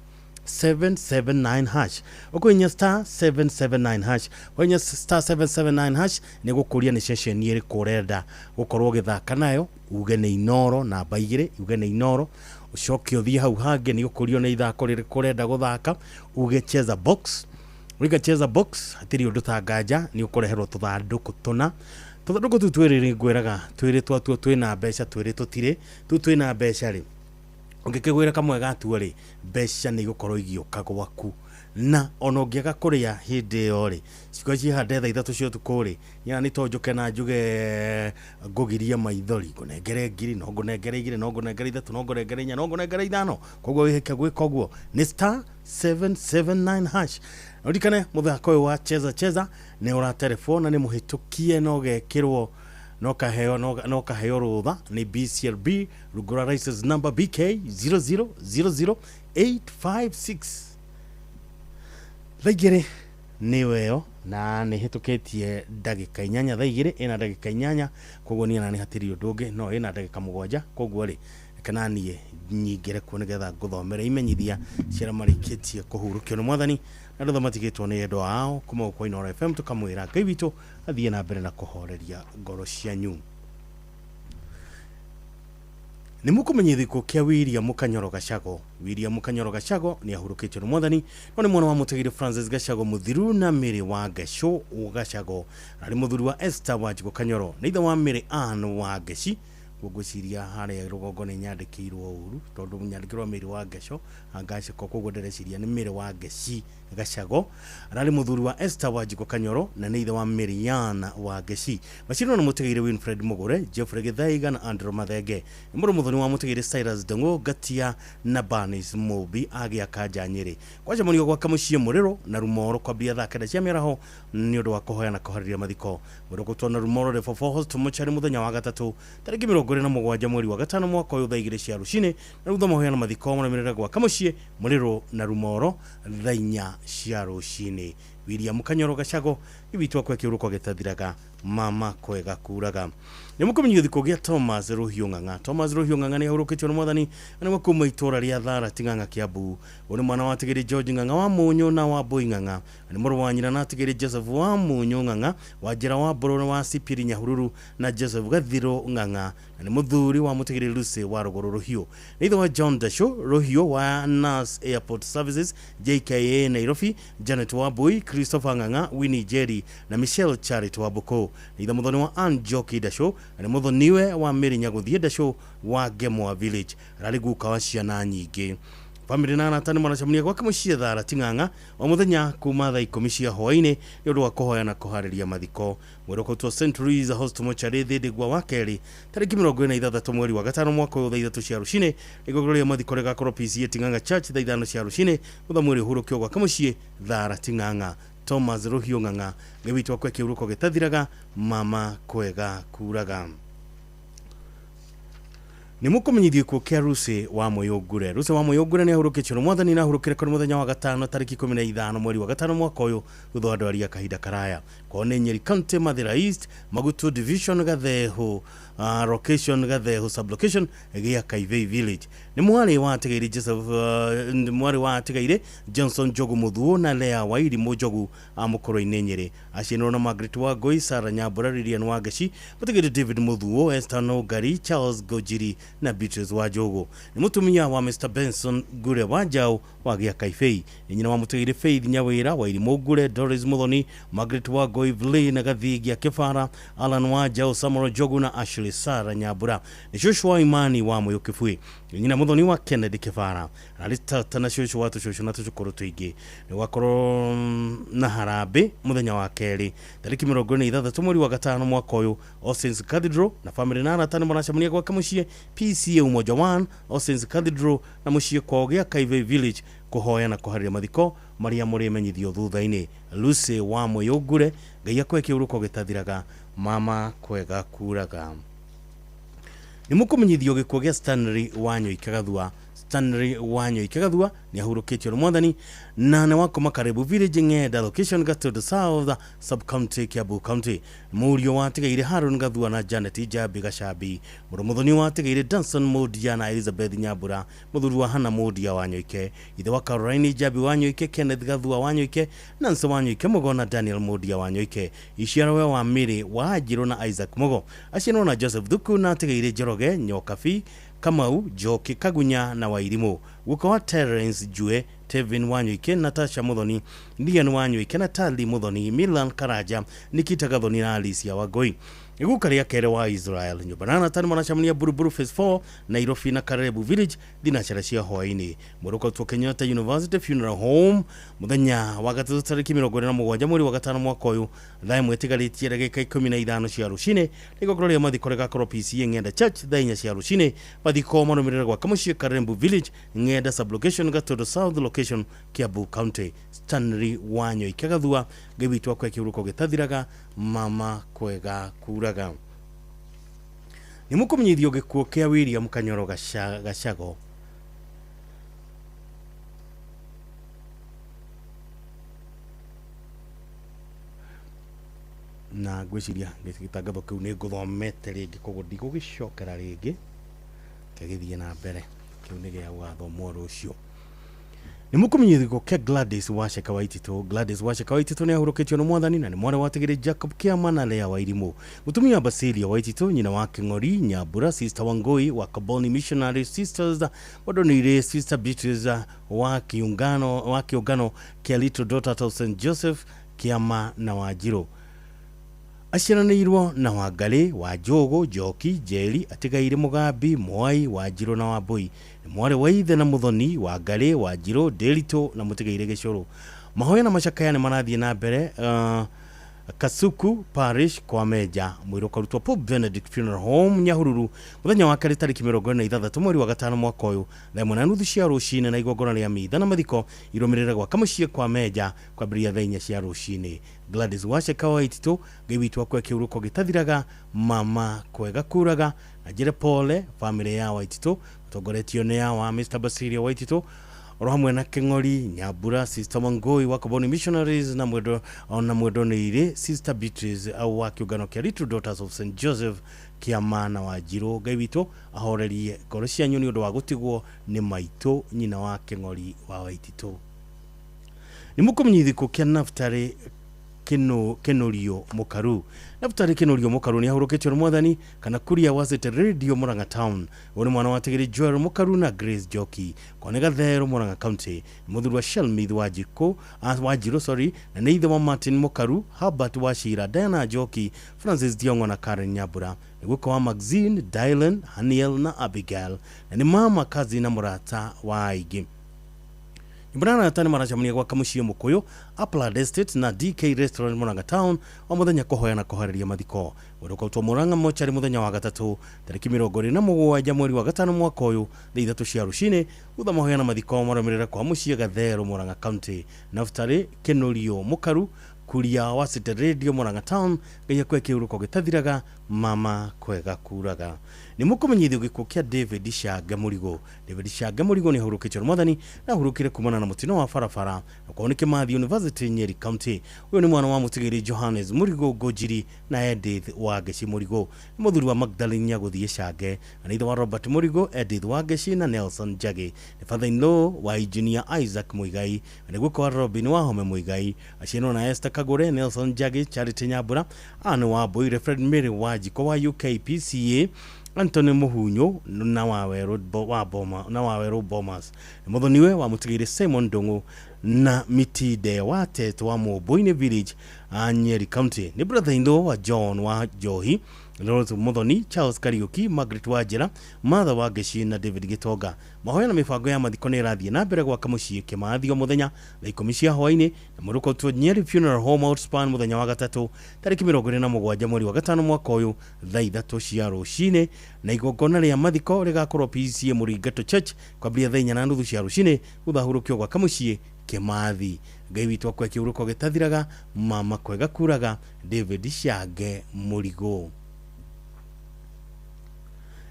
S18: 779 hash. Ũkũhihinya star 779 hash, wahihinya star 779 hash nĩ gũkũria nĩ ceceni ĩrĩkũ ũrenda gũkorwo ũgĩthaka nayo, uge nĩ Inoro namba 2, uge nĩ Inoro, ũcoke ũthiĩ hau hangĩ nĩ ũkũrio nĩ ithako rĩrĩkũ ũrenda gũthaka, uge cheza box. Ũrĩka cheza box hatirĩ ũndũ ta nganja, nĩ ũkũreherwo tũthandũkũ tũna. Tũthandũkũ tũu twĩrĩ nĩ ngwĩraga twĩrĩ twatuo twĩna mbeca, twĩrĩ tũtirĩ. Tũu twĩna mbeca rĩ, ũngĩkĩgwĩra kamwe gatuo rĩ, mbeca nĩ igũkorwo igĩũka gwaku. Na ona ũngĩaga kũrĩa hĩndĩ ĩyo rĩ, cikorwo ciĩhande thaa 3 cia ũtukũ rĩ, nyana nĩ to njũke na njuge ngũgirie maithori, ngũnengere 1000, no ngũnengere 2, no ngũnengere 3, no ngũnengere 4, no ngũnengere 5. Koguo wĩhĩke gwĩka ũguo nĩ star 779 hash. Ũririkane mũthako ũyũ wa cheza cheza nĩ ũraterebwo na nĩ mũhĩtũkie na ũgekĩrwo na ũkaheo na ũkaheo rũtha nĩ BCLB rungu rwa license number BK 0000856. Thaa 2 nĩyo ĩyo na nĩ hĩtũkĩtie ndagĩka 8, thaa 2 ĩna ndagĩka 8, koguo niĩ na nĩ hatirĩ ũndũ ũngĩ, no ĩna ndagĩka 7, koguo rĩ reke na niĩ nyingĩre kuo nĩgetha ngũthomere imenyithia cia arĩa marĩkĩtie kũhurũkio nĩ mwathani na andũ matigĩtwo nĩ endwa ao kuma gũkũ Inooro FM, tũkamwĩra Ngai witũ athiĩ na mbere na kũhoreria ngoro cianyu. Nĩ mũkũmenya gĩkuũ kĩa William Kanyoro Gacago. William Kanyoro Gacago nĩ ahurũkĩtio nĩ mwathani, no nĩ mwana wa mũtũgĩri Francis Gacago mũthiru na Mary wa Ngecũ Gacago. Arĩ mũthuri wa Esther Wanjikũ Kanyoro, nĩ ithe wa Mary Ann wa Ngeci. Ngwĩciria harĩa rũgongo nĩ nyandĩkĩirwo ũru tondũ nyandĩkĩirwo Mary wa Ngeco Ngaciko, koguo ndĩreciria nĩ Mary wa Ngeci Gacago. Ararĩ mũthuri wa Esther Wanjikũ Kanyoro na nĩ ithe wa Mary Ann wa Ngeci. Macinwo nĩ mũtũgĩri Winfred Mũgũre, Geoffrey Gĩthaiga na Andrew Mathenge. Nĩ mũrũ mũthoni wa mũtũgĩri Cyrus Ndung'u Ngatia na Bernice Mũmbi agĩaka nja Nyĩrĩ. Kwacemanio gwake mũciĩ Mũrĩrũ na Rumoro kwambia thaa 9 cia mĩaraho nĩ ũndũ wa kũhoya na kũharĩria mathiko. Mwĩrĩ gũtwo na Rumoro Level 4 Hospital Mochari mũthenya wa gatatũ tarĩki 27 mweri wa gatano mwaka ũyũ thaa 2 cia rũcinĩ, na thutha mahoya na mathiko marũmĩrĩre gwaka mũciĩ Mũrĩrũ na Rumoro thaa 4 cia rũcinĩ. William Kanyoro Gacago iwitũ akwe kĩũrũko gĩtathiraga mama kwega kuraga. Nĩ mũkũmenyithio gĩkuũ gĩa Thomas Rũhiũ Ng'ang'a. Thomas Rũhiũ Ng'ang'a nĩ ahurũkĩtio nĩ mwathani na nĩ wa kuma itũũra rĩa Tharati Ng'ang'a Kiambu. Ũyũ nĩ mwana wa Tigĩrĩ George Ng'ang'a wa Mũnyũ na wa Mbũi Ng'ang'a. Nĩ mũrũ wa nyina na Tigĩrĩ Joseph wa Mũnyũ Ng'ang'a wa Njĩra wa Mbũrũ wa Sipiri Nyahururu na Joseph Gathirũ Ng'ang'a, na nĩ mũthuri wa mũtũgĩri Lucy wa Rũgũrũ Rũhiũ. Nĩ ithe wa John Ndacũ Rũhiũ wa Nurse Airport Services JKA Nairobi, Janet Wambui, Christopher Ng'ang'a, Winnie Njeri na Michelle Charity Wambũkũ. Nĩ ithe mũthoni wa Ann Njoki Ndacũ na nĩ mũthoniwe wa Mary Nyagũthiĩ Ndacũ wa Ngemwa Village. Ararĩ guka wa ciana nyingĩ. Famĩlĩ na arata nĩ maracemania gwake mũciĩ Tharati Ng'ang'a o mũthenya kuma thaa 10 cia hwaĩ-inĩ nĩ ũndũ wa kũhoya na kũharĩria mathiko. Mwĩrĩ ũkũrutwo St. Louis Hospital Mortuary Thĩndĩgua wa kerĩ tarĩki 26 mweri wa gatano mwaka ũyũ thaa 3 cia rũcinĩ. Igongona rĩa mathiko rĩgakorwo PCA Ting'ang'a Church thaa 5 cia rũcinĩ. Thutha mwĩrĩ ũhurũkio gwake mũciĩ Tharati Ng'ang'a. Thomas Rũhiũ Ng'ang'a, Ngai witũ akwe kĩhurũko gĩtathiraga, mama kwega kuraga. Nĩ mũkũmenyithio gĩkuũ kĩa Lucy wa Mũyũngure. Lucy wa Mũyũngure nĩ ahurũkĩtio nĩ mwathani na ahurũkire kũrĩ mũthenya wa gatano tarĩki 15 mweri wa gatano mwaka ũyũ thutha wa ndwari ya kahinda karaya. Kwao nĩ Nyeri County, Mathira East, Magutu Division, Gathehu location, Gathehu sublocation gĩa Kaivei Village. Nĩ mwarĩ wa Atigaire Joseph, nĩ mwarĩ wa Atigaire Johnson Njogu Mũthuo na Lea Wairimũ Njogu a Mũkũrũ-inĩ Nyĩrĩ. Aciarirwo na Margaret Wangũi, Sarah Nyambura, Lilian Wangeci, Mũtigĩri David Mũthuo, Esther Nũngari, Charles Ngũnjiri na Beatrice Wanjũgũ. Nĩ mũtumia wa Mr Benson Ngure wa Njaũ wa gĩa Kaibei. Nĩ nyina wa Mũtigĩri Faith Nyawĩra, Wairimũ Ngure, Doris Mũthoni, Margaret Wangũi, Vlaine Gathigia Kĩbara, Alan wa Njaũ, Samuel Njogu na Ashley Sarah Nyambura. Nĩ cũcũ wa Imani wa Mũyũ Kĩbui. Nĩ nyina Mũthoni wa Kennedy Kĩbara. Ararĩ tata na cũcũ wa tũcũcũ na tũcũkũrũ tũingĩ. Nĩ gwakorwo na harambĩ mũthenya wa kerĩ tarĩki 26 mweri wa gatano mwaka ũyũ All Saints Cathedral, na famĩlĩ na arata nĩ maracemania gwake mũciĩ PCA Umoja 1 All Saints Cathedral na mũciĩ kwao gĩa Kaivei Village kũhoya na kũharĩria mathiko marĩa mũrĩmenyithio thutha-inĩ. Lucy wa Mũyũngure, Ngai akwe kĩhurũko gĩtathiraga, mama kwega kuraga. Nĩ mũkũmenyithio gĩkuũ gĩa Stanley Wanyoike Gathua. Stanley Wanyoike Gathua nĩ ahurũkĩtio nĩ mwathani na nĩ wa kuma Karibu Village Ng'enda location Gatundu South sub county Kiambu County. Mũriũ wa Atigaire Harun Gathua na Janet Njambi Gacambi. Mũrũ mũthoni wa Atigaire Danson Mũndia na Elizabeth Nyambura. Mũthuri wa Hannah Mũndia Wanyoike. Ithe wa Caroline Njambi Wanyoike, Kenneth Gathua Wanyoike, Nancy Wanyoike Mugo na Daniel Mũndia Wanyoike. Iciarwe wa Mary wa Njirũ na Isaac Mugo. Aciarwo na Joseph Thuku na Atigaire Njoroge Nyokabi Kamau, Njoki Kagunya na Wairimũ. Guka wa Terence Njue, Tevin Wanyoike, Natasha Muthoni, Lian Wanyoike, Natali Muthoni, Milan Karaja, Nikita Gathoni na Alicia Wangũi. Iguka rĩa kerĩ wa Israel nyũmba na Nathan maracemania Buruburu Phase 4 Nairobi na Karebu Village thinacara cia hwaĩ-inĩ. Mũrũka utwo Kenyatta University Funeral Home mũthenya wa gatatũ tarĩki 27 mweri wa gatano mwaka ũyũ thaa ĩmwe ĩtigarĩtie ndagĩka 15 cia rũcinĩ. Igongona rĩa mathiko rĩgakorwo PCA Ng'enda Church thaa 4 cia rũcinĩ. Mathiko marũmĩrĩre gwaka mũciĩ Karembu Village, Ng'enda Sublocation, Gatondo South Location, Kiambu County. Stanley Wanyoike Gathua, Ngai witũ akwe kĩhuruko gĩtathiraga, mama kwega kuraga. Nĩ mũkũmenyithio gĩkuũ kĩa William Kanyoro Gacago. Na ngwĩciria gĩtangatho kĩu nĩ ngũthomete rĩngĩ, koguo ndigũgĩcokera rĩngĩ, kĩgĩthiĩ na mbere. Kĩu nĩ gĩa gũgathomwo rũciũ. Nĩ mũkũmenyithio kĩa Gladys Wacheka Waititũ. Gladys Wacheka Waititũ nĩ ahurũkĩtio nĩ mwathani na nĩ mwarĩ watigĩrĩ Jacob Kĩama na Lea Wairimũ. Mũtumia Basilia Waititũ, nyina wa Kĩng'ori Nyambura, Sister Wangui wa Kaboni Missionary Sisters, bado nĩ irĩ Sister Beatrice wa kĩũngano kĩa Little Daughter of St Joseph Kĩama na Wanjirũ. Aciaranĩirwo na Wangarĩ, Wanjũgũ, Njoki, Njeri, Atigaire, Mũgambi, Mwai, Wanjirũ na Wambui. Nĩ mwarĩ wa ithe na Mũthoni, Wangarĩ, Wanjirũ, Ndĩritũ na Mũtigaire Gĩcũrũ. Mahoya na macakaya nĩ marathiĩ na mbere Kasuku Parish kwa Meja. Mwĩrĩ ũkarutwo Pope Benedict Funeral Home Nyahururu mũthenya wa kerĩ tarĩki 26 mweri wa gatano mwaka ũyũ thaa 1:30 cia rũcinĩ, na igongona rĩa mitha na mathiko irũmĩrĩre gwaka mũciĩ kwa Meja kwambĩrĩria thaa 4 cia rũcinĩ. Gladys Wacheka Waititũ, Ngai witũ akwe kĩhuruko gĩtathiraga, mama kwega kuraga. Na njĩre pole famĩlĩ ya Waititũ matongoretio nĩ awa Mr Basilia Waititũ oro hamwe na Kĩng'ori Nyambura, Sister Wangui wa Kaboni Missionaries na mwendo ona mwendo nĩ irĩ Sister Beatrice au wa kĩũngano kĩa Little Daughters of St Joseph Kĩama na Wanjirũ. Ngai witũ ahorerie ngoro cianyu nĩ ũndũ wa gũtigwo nĩ maitũ nyina wa Kĩng'ori wa Waititũ. Nĩ mũkũmenyithio kĩa Naftali Kĩnũrio Mũkaru. Naftali Kĩnũrio Mũkaru nĩ ahurũkĩtio nĩ mwathani kana kuria wa City Radio Murang'a Town. Ũyũ nĩ mwana wa Tigiri Joel Mũkaru na Grace Njoki kwa nĩ Gathero Murang'a County. Nĩ mũthuri wa Shelmith Wanjirũ sorry, na nĩ ithe wa Martin Mũkaru, Herbert Wachira, Diana Njoki, Francis Diongo na Karen Nyambura. Nĩ guka wa Maxine, Dylan, Haniel na Abigail, na nĩ mama kazi na mũrata wa aingĩ. Nyũmba na maracemania gwaka mũciĩ Mũkũyũ, Upland Estate na DK Restaurant Murang'a Town o mũthenya kũhoya na kũharĩria mathiko. Mwĩrĩ ũkautwo Murang'a mochari mũthenya wa gatatũ tarĩki 27 mweri wa gatano mwaka ũyũ thaa 3 cia rũcinĩ. Thutha mahoya na mathiko marũmĩrĩre kwa mũciĩ Gathero Murang'a County. Naftali Kĩnũrio Mũkaru, kuria wa City Radio Murang'a Town, Ngai akwe kĩhuruko gĩtathiraga, mama kwega kuraga. Nĩ mũkũmenyithio gĩkuũ kĩa David Shange Mũrigo. David Shange Mũrigo nĩ ahurũkĩtio nĩ mwathani na ahurũkire kumana na mũtino wa barabara na kwao nĩ Kĩmathi University Nyeri County. Ũyũ nĩ mwana wa mũtigĩrĩ Johannes Mũrigo Ngũnjiri na Edith Wangeci Mũrigo. Nĩ mũthuri wa Magdalene Nyagũthiĩ Shange na nĩ ithe wa Robert Mũrigo, Edith Wangeci na Nelson Njagi. Nĩ father-in-law wa Engineer Isaac Muigai na nĩ guka wa Robin Wahome Muigai. Aciarwo na Esther Kagure, Nelson Njagi, Charity Nyambura, Anne Wambui, Fred Mary Wanjiko wa UKPCA, Anthony Muhunyo na Wawerũ Bomas. Nĩ mũthoniwe wa mũtigĩrĩ Simon Ndung'u na Mitide wa Teto wa Mũmbũinĩ Village, Nyeri County. Nĩ brother-in-law wa John wa Njohi, Lawrence Muthoni, Charles Kariuki, Margaret Wanjĩra, Martha Wangeci na David Gĩtonga. Mahoya na mĩbango ya mathiko nĩ ĩrathiĩ na mbere gwaka mũciĩ Kĩmathi o mũthenya thaa 10 cia hwaĩ-inĩ, na mũrũko ũtwo Nyeri Funeral Home Outspan mũthenya wa gatatũ tarĩki 27 mweri wa gatano mwaka ũyũ thaa 3 cia rũcinĩ, na igongona rĩa mathiko rĩgakorwo PCA Mũringato Church kwambĩrĩria thaa 4:30 cia rũcinĩ, gũthahũrũkio gwaka mũciĩ Kĩmathi. Ngai witũ akwe kĩhuruko gĩtathiraga, mama kwega kuraga. David Shange Mũrigo.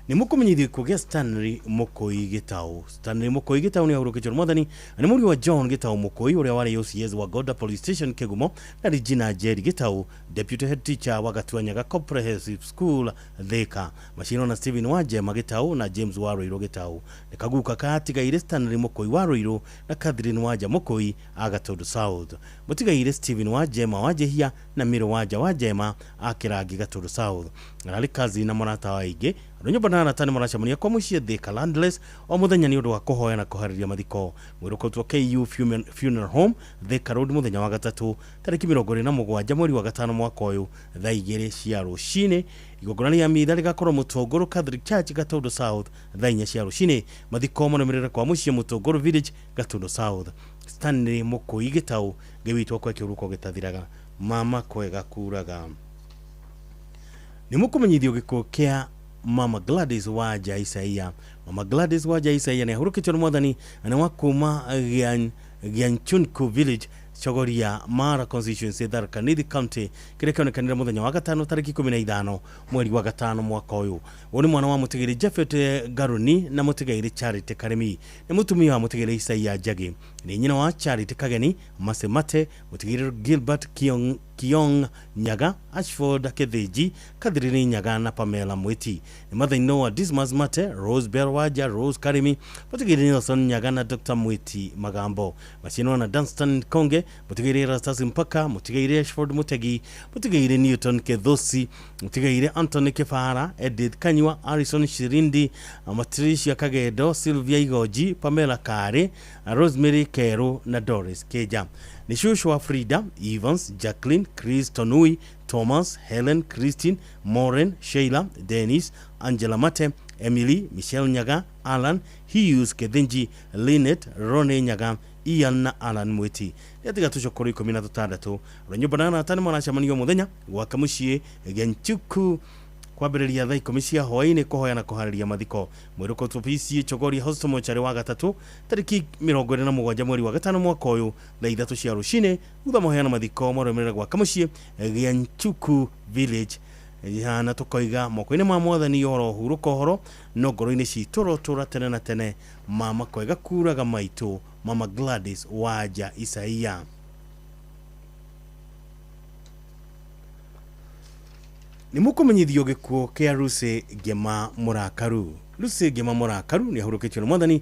S18: Nĩ mũkũmenyithio gĩkuũ kĩa Stanley Mũkũi Gĩtaũ. Stanley Mũkũi Gĩtaũ nĩ ahurũkĩtio nĩ mwathani na nĩ mũriũ wa John Gĩtaũ Mũkũi ũrĩa warĩ OCS wa Goda Police Station Kĩgumo na Regina Njeri Gĩtaũ, Deputy Head Teacher wa Gatuanyaga Comprehensive School Thika. Maciarwo na Stephen Wanjema Gĩtaũ na James Waruiru Gĩtaũ. Nĩ kaguka ka atigaire Stanley Mũkũi Waruiru na Catherine Wanja Mũkũi a Gatundu South. Mũtigaire Stephen Wanjema Wanjehia na Miro Wanja Wanjema a Kĩrangi Gatundu South. Ararĩ kazi na mũrata wa aingĩ. Andũ nyũmba na arata nĩ maracemania kwa mũciĩ Thika Landless o mũthenya nĩ ũndũ wa kũhoya na kũharĩria mathiko. Mwĩrĩ ũkũrutwo KU Funeral Home Thika Road mũthenya wa gatatũ tarĩki 27 mweri wa gatano mwaka ũyũ thaa 2 cia rũcinĩ. Igongona rĩa mitha rĩgakorwo Mũtũngũrũ Catholic Church Gatundu South thaa 4 cia rũcinĩ. Mathiko marũmĩrĩre kwa mũciĩ Mũtũngũrũ Village Gatundu South. Stanley Mũkũi Gĩtaũ Ngai witũ akwe kĩhuruko gĩtathiraga. Mama kwega kuraga. Nĩ mũkũmenyithio gĩkuũ kĩa Mama Gladys Wanja Isaia. Mama Gladys Wanja Isaia nĩ ahurũkĩtio nĩ mwathani na nĩ wa kuma Gyanchunku Village Chogoria Mara constituency Tharaka Nithi County kĩrĩa kĩonekanire mũthenya wa gatano tarĩki 15 mweri wa gatano mwaka ũyũ. Ũyũ nĩ mwana wa mũtigĩri Japhet Garuni na mũtigĩri Charity Karemi. Nĩ mũtumia wa mũtigĩri Isaia Njagi. Nĩ nyina wa Charity Kageni Masemate, mũtigĩri Gilbert Kiong Nyaga, Ashford Kĩthĩnji, Catherine Nyaga na Pamela Mwiti. Nĩ mathĩna wa Dismas Mate, Rose Bell Wanja, Rose Karimi, mũtigĩri Nelson Nyaga na Dr. Mwiti Magambo. Macinwa na Dunstan Konge, mũtigĩri Erastus Mpaka, mũtigĩri Ashford Mutegi, mũtigĩri Newton Kethosi, mũtigĩri Anthony Kĩbara, Edith Kanyua, Alison Shirindi, Matricia Kagendo, Sylvia Igoji, Pamela Kare, Rosemary Keru na Doris Keja. Ni shushu wa Frida, Evans, Jacqueline, Chris Tonui, Thomas, Helen, Christine, Maureen, Sheila, Dennis, Angela Mate, Emily, Michelle Nyaga, Alan, Hughes Kethinji, Lynette, Rone Nyaga, Ian na Alan Mwiti. Yatiga tucokoro 16 ranyũmba na arata nĩ maracemanio mũthenya gwaka mũciĩ Genchuku kwambĩrĩria thaa 10 cia hwaĩ-inĩ kũhoya na kũharĩria mathiko. Mwĩrĩ ũkũrutwo PCA Chogoria Hospital mocarĩ wa gatatũ tarĩki 27 mweri wa gatano mwaka ũyũ thaa 3 cia rũcinĩ. Thutha mahoya na mathiko marũmĩrĩre gwaka mũciĩ Gyanchuku Village. Na tũkoiga moko-inĩ ma mwathani ũhoro hurũka ũhoro no ngoro-inĩ citũ rotũra tene na tene. Mama kwega kuraga maitũ Mama Gladys Wanja Isaia. Nĩ mũkũmenyithio gĩkuũ kĩa Lucy Ngema Mũrakaru. Lucy Ngema Mũrakaru nĩ ahurũkĩtio nĩ mwathani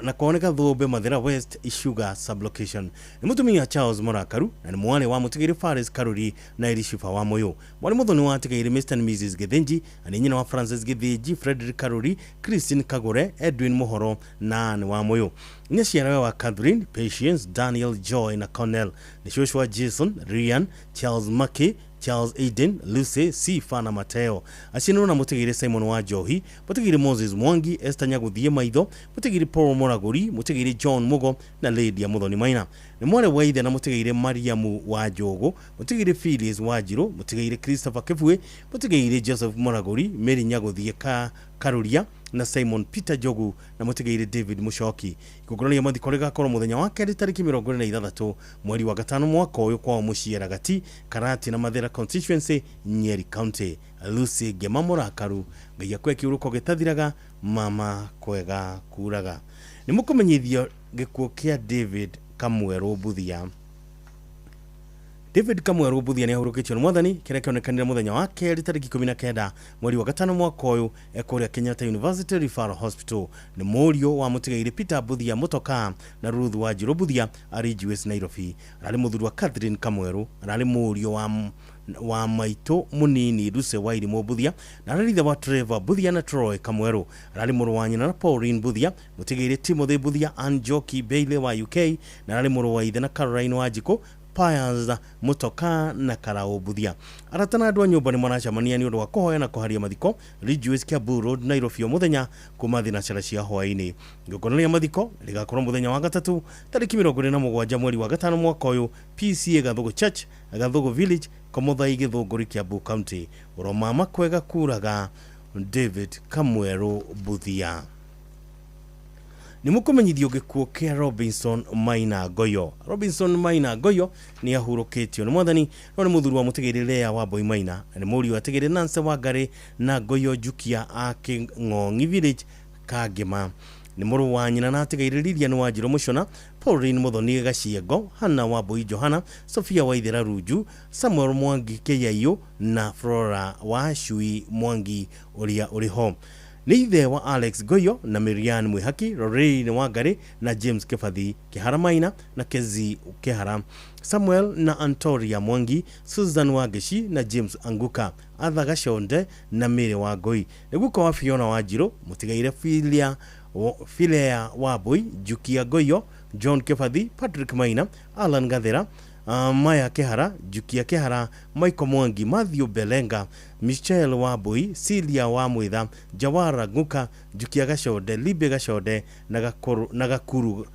S18: na kuoneka Thũmbĩ Mathĩra West Ishuga sublocation. Nĩ mũtumia Charles Mũrakaru na nĩ mwarĩ wa mũtigĩri Faris Karuri na Elishifa wa Moyo. Mwarĩ mũthoni wa atigĩri Mr and Mrs Gĩthĩnji na nĩ nyina wa Francis Gĩthĩnji, Frederick Karuri, Christine Kagure, Edwin Mũhoro na Anne wa Moyo. Nĩ ciarawe wa Catherine, Patience, Daniel, Joy na Cornell. Nĩ cũcũ wa Jason, Ryan, Charles Mackey, Charles Aiden, Lucy, Sifa na Mateo. Acinirwo na mũtigĩri Simon wa Njohi, mũtigĩri Moses Mwangi, Esther Nyaguthie Maitho, mũtigĩri Paul Mũragũri, mũtigĩri John Mugo na Lydia Muthoni Maina. Nĩ mwarĩ wa ithe na mũtigĩri Mariamu wa Njogu, mũtigĩri Phyllis wa Njirũ, mũtigĩri Christopher Kĩbue, mũtigĩri Joseph Mũragũri, Mary Nyaguthie Karuria na Simon Peter Njogu na mũtigĩri David Mũcoki. Igongona rĩa mathiko rĩgakorwo mũthenya wa kerĩ tarĩki 26 mweri wa gatano mwaka ũyũ kwao mũciĩ Ragati, Karati na Mathĩra constituency, Nyeri County. Lucy Ngema Mũrakaru, Ngai akwe kĩhuruko gĩtathiraga, mama kwega kuraga. Nĩ mũkũmenyithio gĩkuũ kĩa David Kamwerũ Mbuthia. David Kamwerũ Mbuthia nĩ ahurũkĩtio nĩ mwathani kĩrĩa kĩonekanire mũthenya wa kerĩ tarĩki 19 mweri wa gatano mwaka ũyũ kũrĩa Kenyatta University Referral Hospital. Nĩ mũriũ wa mũtigairĩ Peter Mbuthia Mũtoka na Ruth wa Njirũ Mbuthia arĩ GS Nairobi. Ararĩ mũthuri wa Catherine Kamwerũ, ararĩ mũriũ wa maitũ mũnini Lucy Wairimũ Mbuthia na ararĩ ithe wa Trevor Mbuthia na Troy Kamwerũ. Ararĩ mũrũ wa nyina na Pauline Mbuthia, mũtigairĩ Timothy Mbuthia, Ann Njoki Bailey wa UK na ararĩ mũrũ wa ithe na Caroline wa Njikũ, Pius Mutoka na Karao Mbuthia. Arata na andũ a nyũmba nĩ maracemania nĩ ũndũ wa kũhoya na kũharia mathiko Ridgeways Kiambu Road Nairobi o mũthenya kuma thinacara cia hwaĩ-inĩ. Igongona rĩa mathiko rĩgakorwo mũthenya wa gatatũ tarĩki 27 mweri wa gatano mwaka ũyũ PCA Gathugu Church, Gathugu Village, Komothai, Gĩthũngũri, Kiambu County. Ũromama kwega kuraga David Kamwerũ Mbuthia. Nĩ mũkũmenyithio gĩkuũ kĩa Robinson Maina Goyo. Robinson Maina Goyo nĩ ahurũkĩtio nĩ mwathani no nĩ mũthuri wa mũtigĩri Lea wa Mboi Maina na nĩ mũriũ wa atigĩri Nancy Wangari na Goyo Njukia a Kĩng'ong'i Village Kangĩma. Nĩ mũrũ wa nyina na atigĩri Lilian wa Njirũ Mũcona, Pauline Muthoni Gaciengo, Hannah wa Mboi Johana, Sophia Waithera Runju, Samuel Mwangi Kĩyaiũ na Flora wa Cui Mwangi ũrĩa ũrĩ ho. Nĩ ithe wa Alex Goyo na Mirian Mwihaki, Lorraine Wangari na James Kibathi, Kihara Maina na Kezi Kihara, Samuel na Antoria Mwangi, Susan Wangeshi na James Anguka, Arthur Gachonde na Mary Wangui. Nĩ guka wa Fiona Wanjiru, Mũtigaire Filea Wambui, Jukia Goyo, John Kibathi, Patrick Maina, Alan Gathera, Maya Kehara, Jukia Kehara, Michael Mwangi, Matthew Belenga, Michelle Wambui, Celia Wamwitha, Jawara Nguka, Jukia Gachonde, Libe Gachonde na Gakuru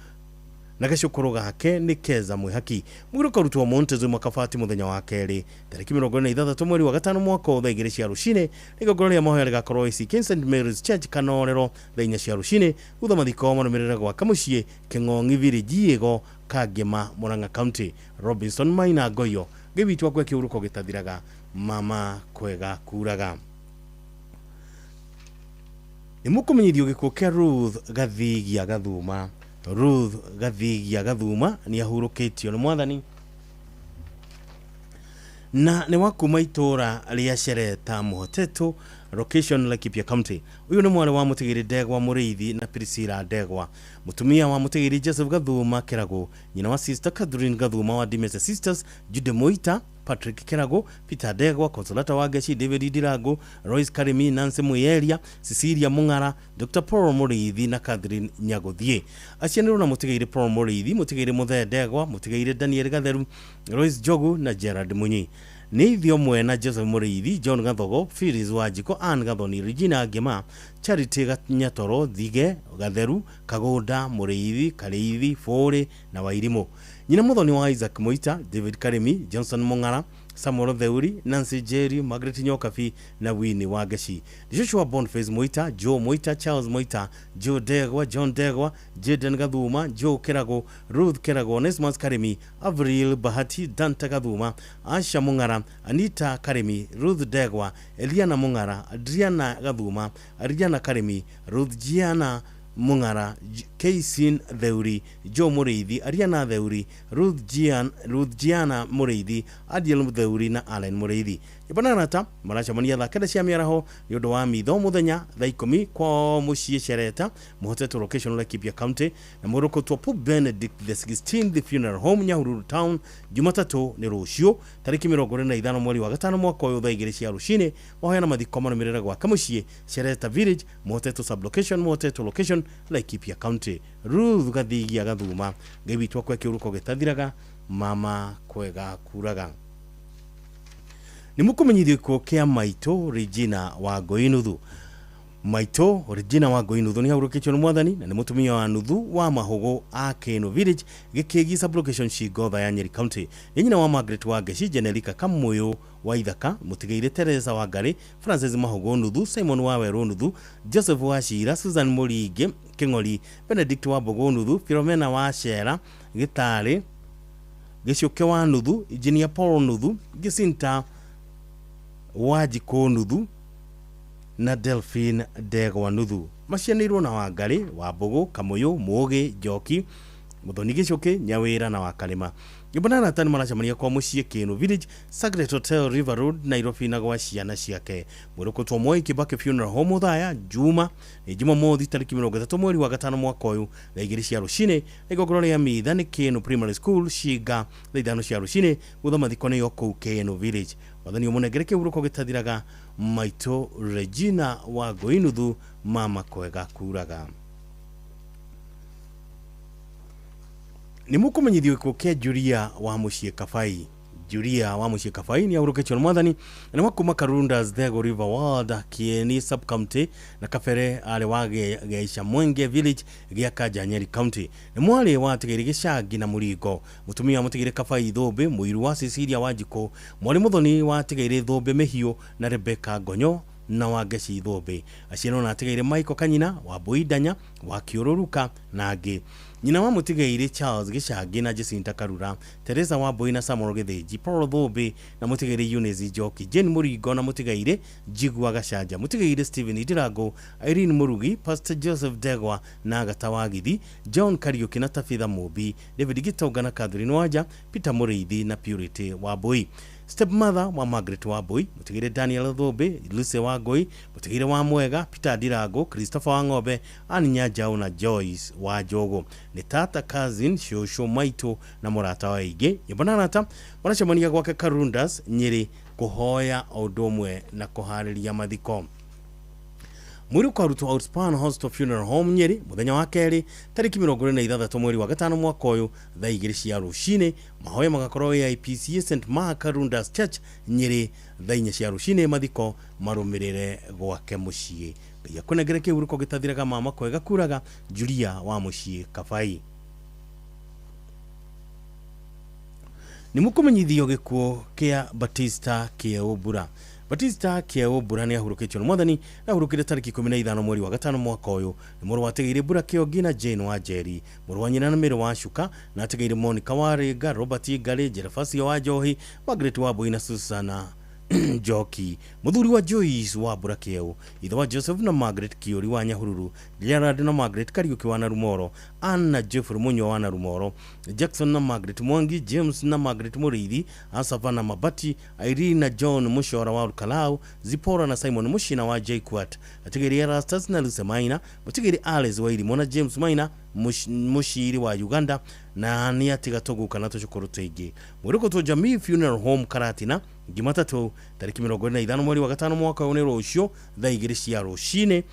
S18: na gacukuru gake nĩ Keza Mwihaki. Mũgũrũ karutwo Montezuma Kabati mũthenya wa kerĩ tarĩki 26 mweri wa gatano mwaka thaa 2 cia rũcinĩ. Igongona rĩa mahoya rĩgakorwo ACK St Mary's Church Kanorero thaa 4 cia rũcinĩ. Thutha mathiko marũmĩrĩre gwaka mũciĩ Kĩng'ong'i Village Yĩgo Kangema Murang'a County. Robinson Maina Goyo Ngai witũ akwe kĩhuruko gĩtathiraga mama kwega kuraga. Nĩ mũkũmenyithio gĩkuũ kĩa Ruth Gathigia Gathuma. Ruth Gathigia Gathuma nĩ ahurũkĩtio nĩ mwathani na nĩ wa kuma itũra rĩa Shereta Mũhotetũ location Laikipia County. Ũyũ nĩ mwarĩ wa Mũtigĩrĩ Ndegwa Mũrĩithi na Priscilla Ndegwa, mũtumia wa Mũtigĩrĩ Joseph Gathuma Kĩragũ, nyina wa Sister Catherine Gathuma wa Dimese Sisters, Jude Moita, Patrick Kerago, Peter Ndegwa, Consolata Wangeshi, David Ndirango, Royce Karimi, Nancy Muyeria, Cecilia Mung'ara, Dr. Paul Mũrĩithi na Catherine Nyaguthie. Acianĩrwo na Mũtigĩrĩ Paul Mũrĩithi, Mũtigĩrĩ Mũthee Ndegwa, Mũtigĩrĩ Daniel Gatheru, Royce Njogu na Gerard Munyi. Nĩ ithe ũmwe na Joseph Mũrĩithi, John Gathogo, Phyllis Wanjiko, Ann Gathoni, Regina Ngema, Charity Nyatoro, Thige Gatheru, Kagũnda, Mũrĩithi, Karĩithi, Bũrĩ na Wairimũ. Nyina mũthoni wa Isaac Moita, David Karimi, Johnson Mung'ara, Samuel Theuri, Nancy Jerry, Margaret Nyokabi na Winnie Wangeshi. Joshua Boniface Moita, Joe Moita, Charles Moita, Joe Ndegwa, John Ndegwa, Jaden Gathuma, Joe Kerago, Ruth Kerago, Onesmus Karimi, Avril Bahati, Dante Gathuma, Asha Mung'ara, Anita Karimi, Ruth Ndegwa, Eliana Mung'ara, Adriana Gathuma, Ariana Karimi, Ruth Giana Mung'ara, Keisin Theuri, Joe Mũrĩithi, Ariana Theuri, Ruth Giana Mũrĩithi, Adiel Theuri na Allen Mũrĩithi. Ibanarata maracemania thaa 9 cia mĩaraho nĩ ũndũ wa mitho mũthenya thaa 10 kwa mũciĩ Shereta Mũhotetũ location Laikipia County na mũrũkũtwo Pope Benedict the 16th Funeral Home Nyahururu Town Jumatatũ nĩ rũciũ tarĩki 25 mweri wa gatano mwaka ũyũ thaa 2 cia rũcinĩ. Mahoya na mathiko marũmĩrĩre gwaka mũciĩ Shereta Village Mũhotetũ sublocation Mũhotetũ location Laikipia County. Ruth Gathigia Gathuma Ngai witũ akwe kĩhuruko gĩtathiraga mama kwega kuraga. Nĩ mũkũmenyithio gĩkuũ kĩa Maitũ Regina Wangũi Nuthu. Maitũ Regina Wangũi Nuthu nĩ ahurũkĩtio nĩ mwathani na nĩ mũtumia wa Nuthu wa Mahũgũ a Kĩnũ Village Gĩkĩgi sublocation Shingotha ya Nyeri County. Nĩ nyina wa Margaret Wangeshi, Jenelika Kamũyũ wa Ithaka, Mũtigĩire Teresa Wangari, Francis Mahũgũ Nuthu, Simon Wawerũ Nuthu, Joseph Wachira, Susan Mũringi Kĩng'ori, Benedict Wambũgũ Nuthu, Philomena Wachera Gĩtarĩ, Gĩciũke wa Nuthu, Engineer Paul Nuthu, Gicinta Wanjikũ Nuthu na Delphine Ndegwa Nuthu. Macianĩirwo na Wangari, Wambũgũ, Kamũyũ, Mũũgĩ, Njoki, Mũthoni Gĩcũkĩ, Nyawĩra na Wakarĩma. Nyũmba na maracemania kwa mũciĩ Kĩnũ Village, Sacred Hotel River Road, Nairobi na gwa ciana ciake. Mwĩrũkũtwo Moi Kibaki Funeral Home Othaya, Juma nĩ Jumamothi tarĩki 30 mweri wa gatano mwaka ũyũ thaa 2 cia rũcinĩ. Igongona rĩa mitha nĩ Kĩnũ Primary School Shinga thaa 5 cia rũcinĩ. Gũtha mathiko nĩ kũu Kĩnũ Village. Wathani ũmũnengere kĩhuruko gĩtathiraga Maitũ Regina Wangũi Nuthu mama kwega kuraga. Nĩ mũkũmenyithio gĩkuũ kĩa Julia wa mũciĩ Kabai. Julia wa mũciĩ Kabai nĩ ahurũkĩtio nĩ mwathani na nĩ wa kuma Karundas Thego River Ward Kieni sub county na kabere arĩ wa Geisha Mwenge Village gĩa Kanja Nyeri County. Nĩ mwarĩ wa Tigĩrĩ Gĩcangi na Mũringo, mũtumia wa Mũtigĩrĩ Kabai Thũmbĩ, mũiru wa Cecilia Wanjikũ, mwarĩ mũthoni wa Tigĩrĩ Thũmbĩ Mĩhiũ na Rebecca Ngonyo na Wangeci Thũmbĩ. Aciarwo na Tigĩrĩ Michael Kanyina wa Mbui Ndanya wa Kĩũrũrũka na angĩ. Nyina wa Mũtigĩrĩ Charles Gĩcangi na Jacinta Karura, Teresa Wambui na Samuel Gĩthĩnji, Paul Thũmbĩ na Mũtigĩrĩ Eunice Njoki, Jane Mũringo na Mũtigĩrĩ Njigua Gacanja, Mũtigĩrĩ Stephen Ndirango, Irene Mũrugi, Pastor Joseph Ndegwa na Agata Wagithi, John Kariuki na Tabitha Mũmbi, David Gĩtonga na Catherine Wanja, Peter Mũrĩithi na Purity Wambui. Stepmother wa Margaret Wambui, mutigire Daniel Thumbi, Lucy Wangui, mutigire wa Mwega, Peter Ndirango, Christopher wa Ng'ombe, Ann Nyanjau na Joyce wa Njogu. Nĩ tata, cousin, shosho, maitũ na mũrata wa aingĩ. Nyũmba na arata maracemania gwake Karundas, Nyĩrĩ, kũhoya o ũndũ ũmwe na kũharĩria mathiko. Mwĩrĩ ũkarutwo Outspan Hospital Funeral Home Nyeri muthenya wa kerĩ tarĩki 26 mweri wa gatano mwaka ũyũ thaa 2 cia rũcinĩ. Mahoya magakorwo AIPCA St Mark Karundas Church Nyeri thaa 4 cia rũcinĩ. Mathiko marũmĩrĩre gwake mũciĩ. Ngai akũnengere kĩhurũko gĩtathiraga mama kwega kuraga. Julia wa mũciĩ Kabai. Nĩ mũkũmenyithio gĩkuũ kĩa Batista Kĩeũmbura. Batista Kĩeũmbura nĩ ahurũkĩtio nĩ mwathani na ahurũkire tarĩki 15 mweri wa gatano mwaka ũyũ. Nĩ mũrũ wa Tegeire Mbura Kĩongi na Jane wa Njeri, mũrũ wa nyina na Mĩrũ wa Cuka, na ategeire Monica wa Rĩnga, Robert Ngarĩ, Jerefasio wa Njohi, Margaret wa Mbui na Susana Njoki, mũthuri wa Joyce wa Mbura Kĩeũ, ithe wa Joseph na Margaret Kĩũri wa Nyahururu, Gerard na Margaret Kariũki wa Narumoro, Ann na Jeffrey Munywa wa Narumoro, Jackson na Margaret Mwangi, James na Margaret Mũrĩithi, Asafa na Mabati, Irene na John Mushora wa Olkalau, Zipora na Simon Mushina wa JKUAT, atigĩri Erastus na Lucy Maina, mũtigĩri Alice wa Irimũ na James Maina Mushiri wa Uganda, na nĩ atiga tũguka na tũcũkũrũ tũingĩ. Mwĩrĩ Jamii Funeral Home Karatina Jumatatu tarĩki 25 mweri wa gatano mwaka ũyũ nĩ rũciũ thaa 2 cia rũcinĩ.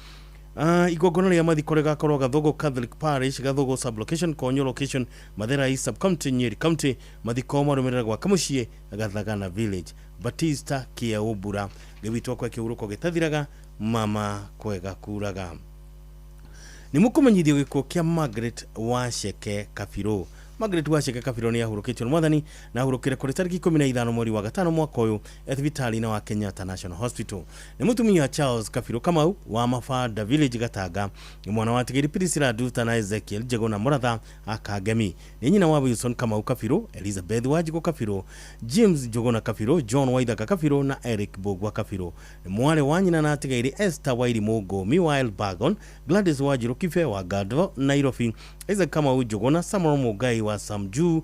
S18: Igongona rĩa mathiko rĩgakorwo Gathogo Catholic Parish, Gathogo Sub-Location, Konyo Location, Mathera East Sub-County, Nyeri County. Mathiko marũmĩrĩra gwake mũciĩ Gathagana Village. Batista Kĩeũmbura, Ngai witũ akwe kĩhurũko gĩtathiraga, mama kwega kuraga. Nĩ mũkũmenyithio gĩkuũ kĩa Margaret Wacheke Kabirũ. Margaret Wacheke Kabirũ nĩ ahurũkĩtio nĩ mwathani na ahurũkire kũrĩ tarĩki 15 mweri wa gatano mwaka ũyũ thibitarĩ-inĩ wa Kenyatta National Hospital. Nĩ mũtumia wa Charles Kabirũ Kamau wa Mabanda Village Gatanga, nĩ mwana wa Tigiri Priscilla Nduta na Ezekiel Njegona Mũratha Akangemi. Nĩ nyina wa Wilson Kamau Kabirũ, Elizabeth Wanjikũ Kabirũ, James Njogona Kabirũ, John Waithaka Kabirũ na Eric Mbũgua Kabirũ. Nĩ mwarĩ wa nyina na atigaire Esther Wairimũ Ngũmi wa Elbagon, Gladys Wanjirũ Kibe wa Gado Nairobi, Isaac Kamau Njogona, Samuel Mugai wa Samju,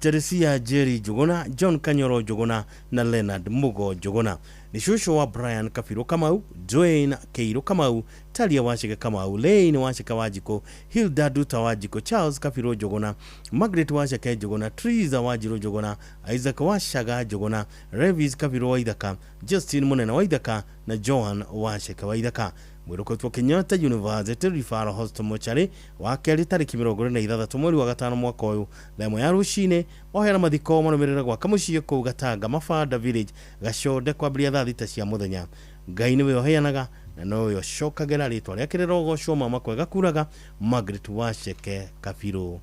S18: Teresia Jerry Njogona, John Kanyoro Njogona na Leonard Mugo Njogona. Ni shosho wa Brian Kabirũ Kamau, Dwayne Keiro Kamau, Talia Wacheke Kamau, Lane Wacheke Wanjikũ, Hilda Duta Wanjikũ, Charles Kabirũ Njogona, Margaret Wacheke Njogona, Teresa Wanjirũ Njogona, Isaac Washaga Njogona, Revis Kabirũ Waithaka, Justin Munene Waithaka na Joan Wacheke Waithaka. Mwĩrũkĩtwo Kenyatta University Referral Hospital Mochari wa kerĩ tarĩki 26 mweri wa gatano mwaka ũyũ thaa 1 ya rũcinĩ. Mahoya mathiko marũmĩrĩra gwaka mũciĩ kũu Gatanga Mabanda Village Gaconde kwambĩrĩria thaa 6 cia mũthenya. Ngai nĩwe ũheanaga na nowe ũcokagĩra, rĩtwa rĩake rĩrogocwo mama kwega kuraga. Margaret Wacheke Kabirũ.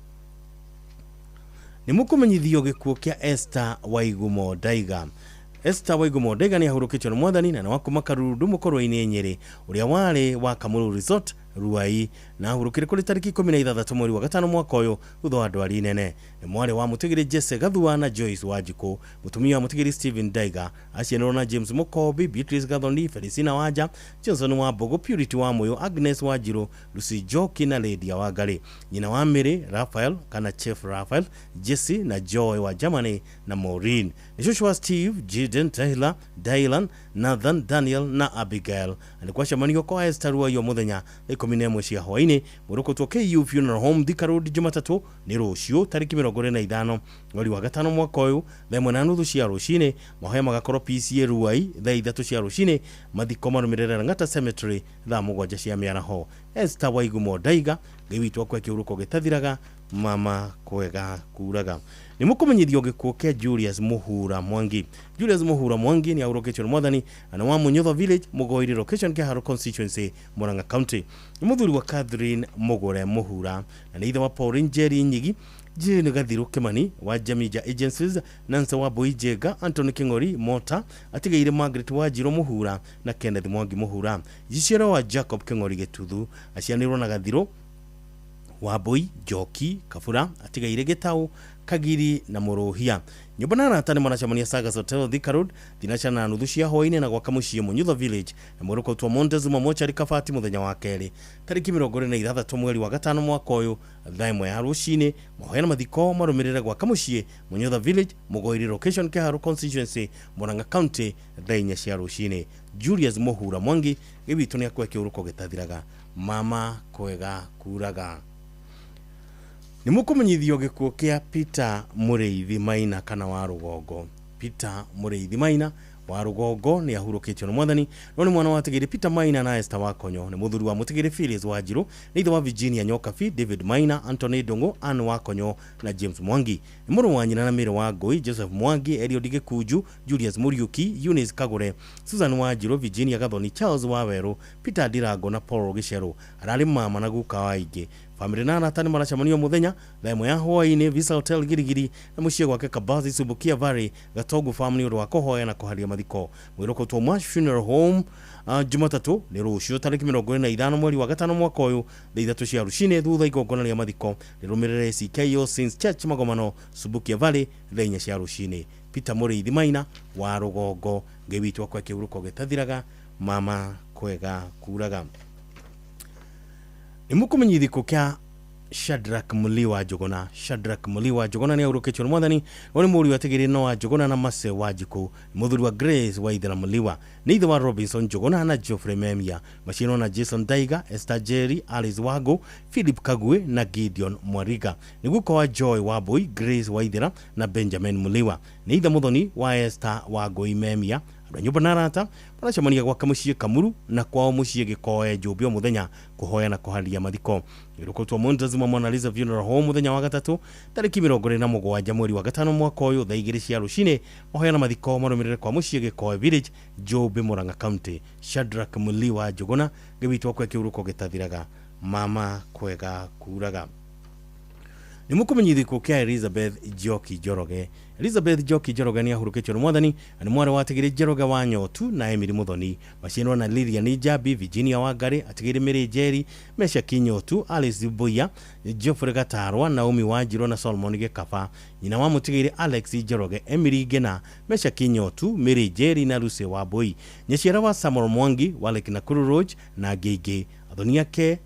S18: Nĩ mũkũmenyithio gĩkuũ kĩa Esther Waigumo Ndaiga. Esther Waigumo Ndaiga nĩ ahurũkĩtio nĩ mwathani na nĩ wa kuma Karundu mũkũrwe-inĩ Nyĩrĩ, ũrĩa warĩ wa Kamũrũ Resort Ruai, na ahurũkire kũrĩ tarĩki 16 mweri wa gatano mwaka ũyũ thutha wa ndwari nene. Nĩ mwarĩ wa mũtigĩri Jesse Gathua na Joyce Wanjikũ, mũtumia wa mũtigĩri Stephen Ndaiga, aciarirwo na James Mukobi, Beatrice Gathoni, Felicina Wanja, Johnson wa Mbogo, Purity wa Mũyũ, Agnes Wanjirũ, Lucy Njoki na Lydia Wangarĩ. Nyina wa Mary Raphael kana Chef Raphael, Jesse na Joy wa Germany na Maureen. Nĩ cũcũ wa Steve, Jaden, Taylor, Dylan, Nathan, Daniel na Abigail. Na kwacemanio kwa Esther Ruai o mũthenya 11 cia hwaĩ-inĩ. Mũrũkũtwo KU Funeral Home Thika Road Jumatatũ nĩ rũciũ tarĩki 25 mweri wa gatano mwaka ũyũ thaa 1:30 cia rũcinĩ. Mahoya magakorwo PCA Ruai thaa 3 cia rũcinĩ. Mathiko marũmĩrĩre Lang'ata Cemetery thaa 7 cia mĩaraho. Esther Waigumo Ndaiga, Ngai witũ akwe kĩhurũko gĩtathiraga, mama kwega kuraga. Nĩ mũkũmenyithio gĩkuũ kĩa Julius Muhura Mwangi. Julius Muhura Mwangi nĩ ahurũkĩtio nĩ mwathani na nĩ wa Munyotho Village, Mũgoiri Location, Kĩharũ Constituency, Murang'a County. Nĩ mũthuri wa Catherine Mũgũre Muhura na nĩ ithe wa Pauline Njeri Nyigi, Jane Gathiru Kimani wa Jamija Agencies, Nancy wa Mbui Njenga, Anthony King'ori Mota, atigaire Margaret Wanjirũ Muhura na Kenneth Mwangi Muhura. Njiarwa wa Jacob King'ori Gĩtuthu, acianĩirwo na Gathiru Wambui, Njoki, Kabura, atigaire Gitau, Kagiri na Muruhia. Nyũmba na arata nĩ maracemania Sagas Hotel Thika Road thinacara na nuthu cia hwaĩ-inĩ na gwaka mũciĩ Munyutha Village na mwĩrũkotwo Montezuma Mochari Kabati mũthenya wa kerĩ tarĩki 26 mweri wa gatano mwaka ũyũ thaa 1 ya rũcinĩ. Mahoya na mathiko marũmĩrĩre gwaka mũciĩ Munyutha Village, Mũgoiri location, Kiharu constituency, Murang'a County thaa 4 cia rũcinĩ. Julius Muhura Mwangi gĩwitũ nĩ akue kĩũrũko gĩtathiraga. Mama kwega kuraga. Nĩ mũkũmenyithio gĩkuũ kĩa Peter Mũrĩithi Maina kana wa Rũgongo. Peter Mũrĩithi Maina wa Rũgongo nĩ ahurũkĩtio nĩ mwathani, no nĩ mwana wa Tigiri Peter Maina na Esther Wakonyo, nĩ mũthuri wa Mũtigiri Phyllis Wanjiru, nĩ ithe wa Virginia Nyokabi, David Maina, Anthony Ndung'u, Ann Wakonyo na James Mwangi. Nĩ mũrũ wa nyina na mĩrĩ wa Ngũi, Joseph Mwangi, Eliud Gĩkunju, Julius Muriuki, Eunice Kagure, Susan Wanjiru, Virginia Gathoni, Charles Wawerũ, Peter Ndirango na Paul Gĩcerũ. Ararĩ mama na guka wa aingĩ. Famĩlĩ na arata nĩ maracemanio mũthenya thaa 1 ya hwaĩ-inĩ Visa Hotel Girigiri na mũciĩ gwake Kabazi Subukia Valley Gatogu Farm nĩ ũndũ wa kũhoya na kũharia mathiko. Mwĩrũkotwo Mash Funeral Home Jumatatũ nĩ rũciũ tarĩki 25 mweri wa gatano mwaka ũyũ thaa 3 cia rũcinĩ thutha igongona rĩa mathiko rĩrũmĩrĩre CKO Saints Church Magomano Subukia Valley thaa 4 cia rũcinĩ. Peter Mũrĩithi Maina wa Rũgongo, Ngai witũ akwe kĩhurũko gĩtathiraga. Mama kwega kuraga. Nĩ mũkũmenyithio gĩkuũ kĩa Shadrack Muliwa Njuguna. Shadrack Muliwa Njuguna nĩ ahurũkĩtio nĩ mwathani, no nĩ mũriũ atigĩrĩ Noah Njuguna na Mase Wanjikũ, mũthuri wa Grace Waithera Muliwa, nĩ ithe wa Robinson Njuguna na Geoffrey Memia, maciarwo na Jason Daiga, Esther Jerry, Alice Wago, Philip Kagwe na Gideon Mwariga, nĩ guka wa Joy Wambui, Grace Waithera na Benjamin Muliwa, nĩ ithe mũthoni wa Esther Wangui Memia. Andũ a nyũmba na arata maracemania gwaka mũciĩ Kamuru na kwao mũciĩ Gĩkoe Njũmbĩ o mũthenya kũhoya na kũharia mathiko. Ĩrũkotwo Montezuma Mona Lisa Funeral Home mũthenya wa gatatũ tarĩki 27 mweri wa gatano mwaka ũyũ thaa 2 cia rũcinĩ. Mahoya na mathiko marũmĩrĩre kwa mũciĩ Gĩkoe Village, Njũmbĩ, Murang'a County. Shadrack Muliwa Njuguna, Ngai witũ akue kĩhurũko gĩtathiraga. Mama kwega kuraga. Nĩ mũkũmenyithio gĩkuũ kĩa Elizabeth Njoki Njoroge. Elizabeth Njoki Njoroge nĩ ahurũkĩtio nĩ mwathani na nĩ mwarĩ wa Atigĩrĩ Njoroge wa Nyotu na Emily Muthoni. Maciarwo na Lilian Njambi, Virginia Wangari, Atigĩrĩ Mary Njeri, Meshack Nyotu, Alice Mbuya, Geoffrey Gatarwa, Naomi Wanjiru na Solomon Gĩkaba. Nyina wa Mũtigĩrĩ Alex Njoroge, Emily Ngena, Meshack Nyotu, Mary Njeri na Lucy Wambui. Nyaciara wa Samuel Mwangi wa Lake Nakuru Road na angĩ aingĩ. Athoni ake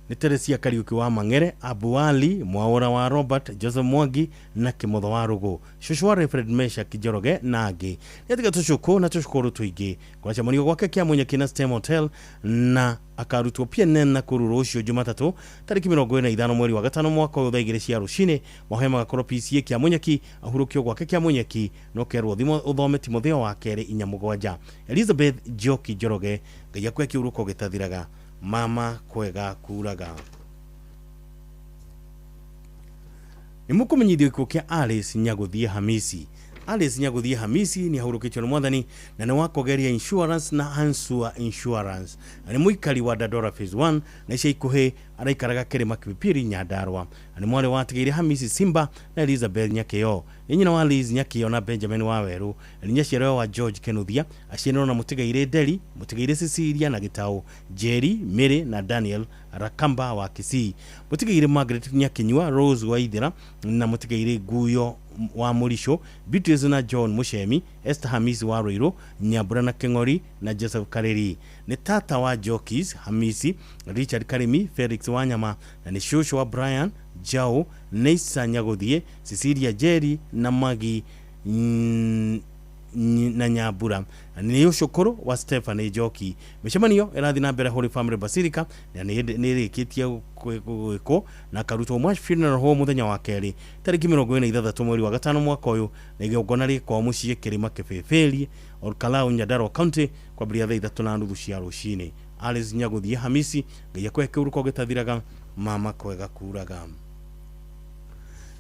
S18: nĩ Teresia Kariuki wa Mang'ere, Abu Ali Mwaura wa Robert, Joseph Mwangi na Kimotho wa Rũgũ, cũcũ wa Alfred Meshack Njoroge na angĩ. Nĩ atiga tũcũkũ na tũcũkũrũ tũingĩ. Kũracemanio gwake kĩa Munyaki na Stem Hotel na akarutwo PNN Nakuru rũciũ Jumatatũ tarĩki 25 mweri wa gatano mwaka ũyũ thaa 2 cia rũcinĩ. Mahoya magakorwo PCA kĩa Munyaki, ahurũkio gwake kĩa Munyaki no kerwo ũthome Timotheo wa kerĩ 4:7. Elizabeth Njoki Njoroge, Ngai akue kĩhurũko gĩtathiraga. Mama kwega kuraga. Nĩ mũkũmenyithio gĩkuũ kĩa Alice Nyagũthiĩ Hamisi. Alice Nyagũthiĩ Hamisi nĩ ahurũkĩtio nĩ mwathani na nĩ wa Kogeria Insurance na Hansua Insurance, na nĩ mũikari wa Dandora Phase 1 na ica ikuhĩ araikaraga Kĩrĩma Kipipiri Nyandarua, na nĩ mwarĩ wa Atigĩrĩ Hamisi Simba na Elizabeth Nyakĩo, nĩ nyina wa Liz Nyakĩo na Benjamin Wawerũ, na nĩ nyaciarawe wa George Kenuthia, aciarĩrwo na Mũtigairĩ Nderi, Mũtigairĩ Cecilia na Gĩtaũ, Jerry, Mary na Daniel Rakamba wa Kisii, Mũtigairĩ Margaret Nyakinyua, Rose Waithera na Mũtigairĩ Nguyo wa Mũrico, Beatrice na John Mushemi, Esther Hamisi wa Ruiru, Nyambura na Keng'ori na Joseph Kareri. Nĩ tata wa Jokis Hamisi, Richard Karimi, Felix Wanyama na nĩ cũcũ wa Brian Jao, Neisa Nyagũthiĩ, Cecilia Jerry na Magi na Nyambura, na nĩ ũcũkũrũ wa Stephanie Njoki. Mĩcemanio ĩrathiĩ na mbere Holy Family Basilica na nĩ ĩrĩkĩtie gwĩkwo na akarutwo Mash Funeral Home mũthenya wa kerĩ tarĩki 26 mweri wa gatano mwaka ũyũ, na igongona rĩkwao mũciĩ Kĩrĩma Kĩbĩbĩri, Olkalau, Nyandarua County kwambĩrĩria thaa 3:30 cia rũcinĩ. Alice Nyagũthiĩ Hamisi, Ngai akue kĩhurũko gĩtathiraga. Mama kwega kuraga.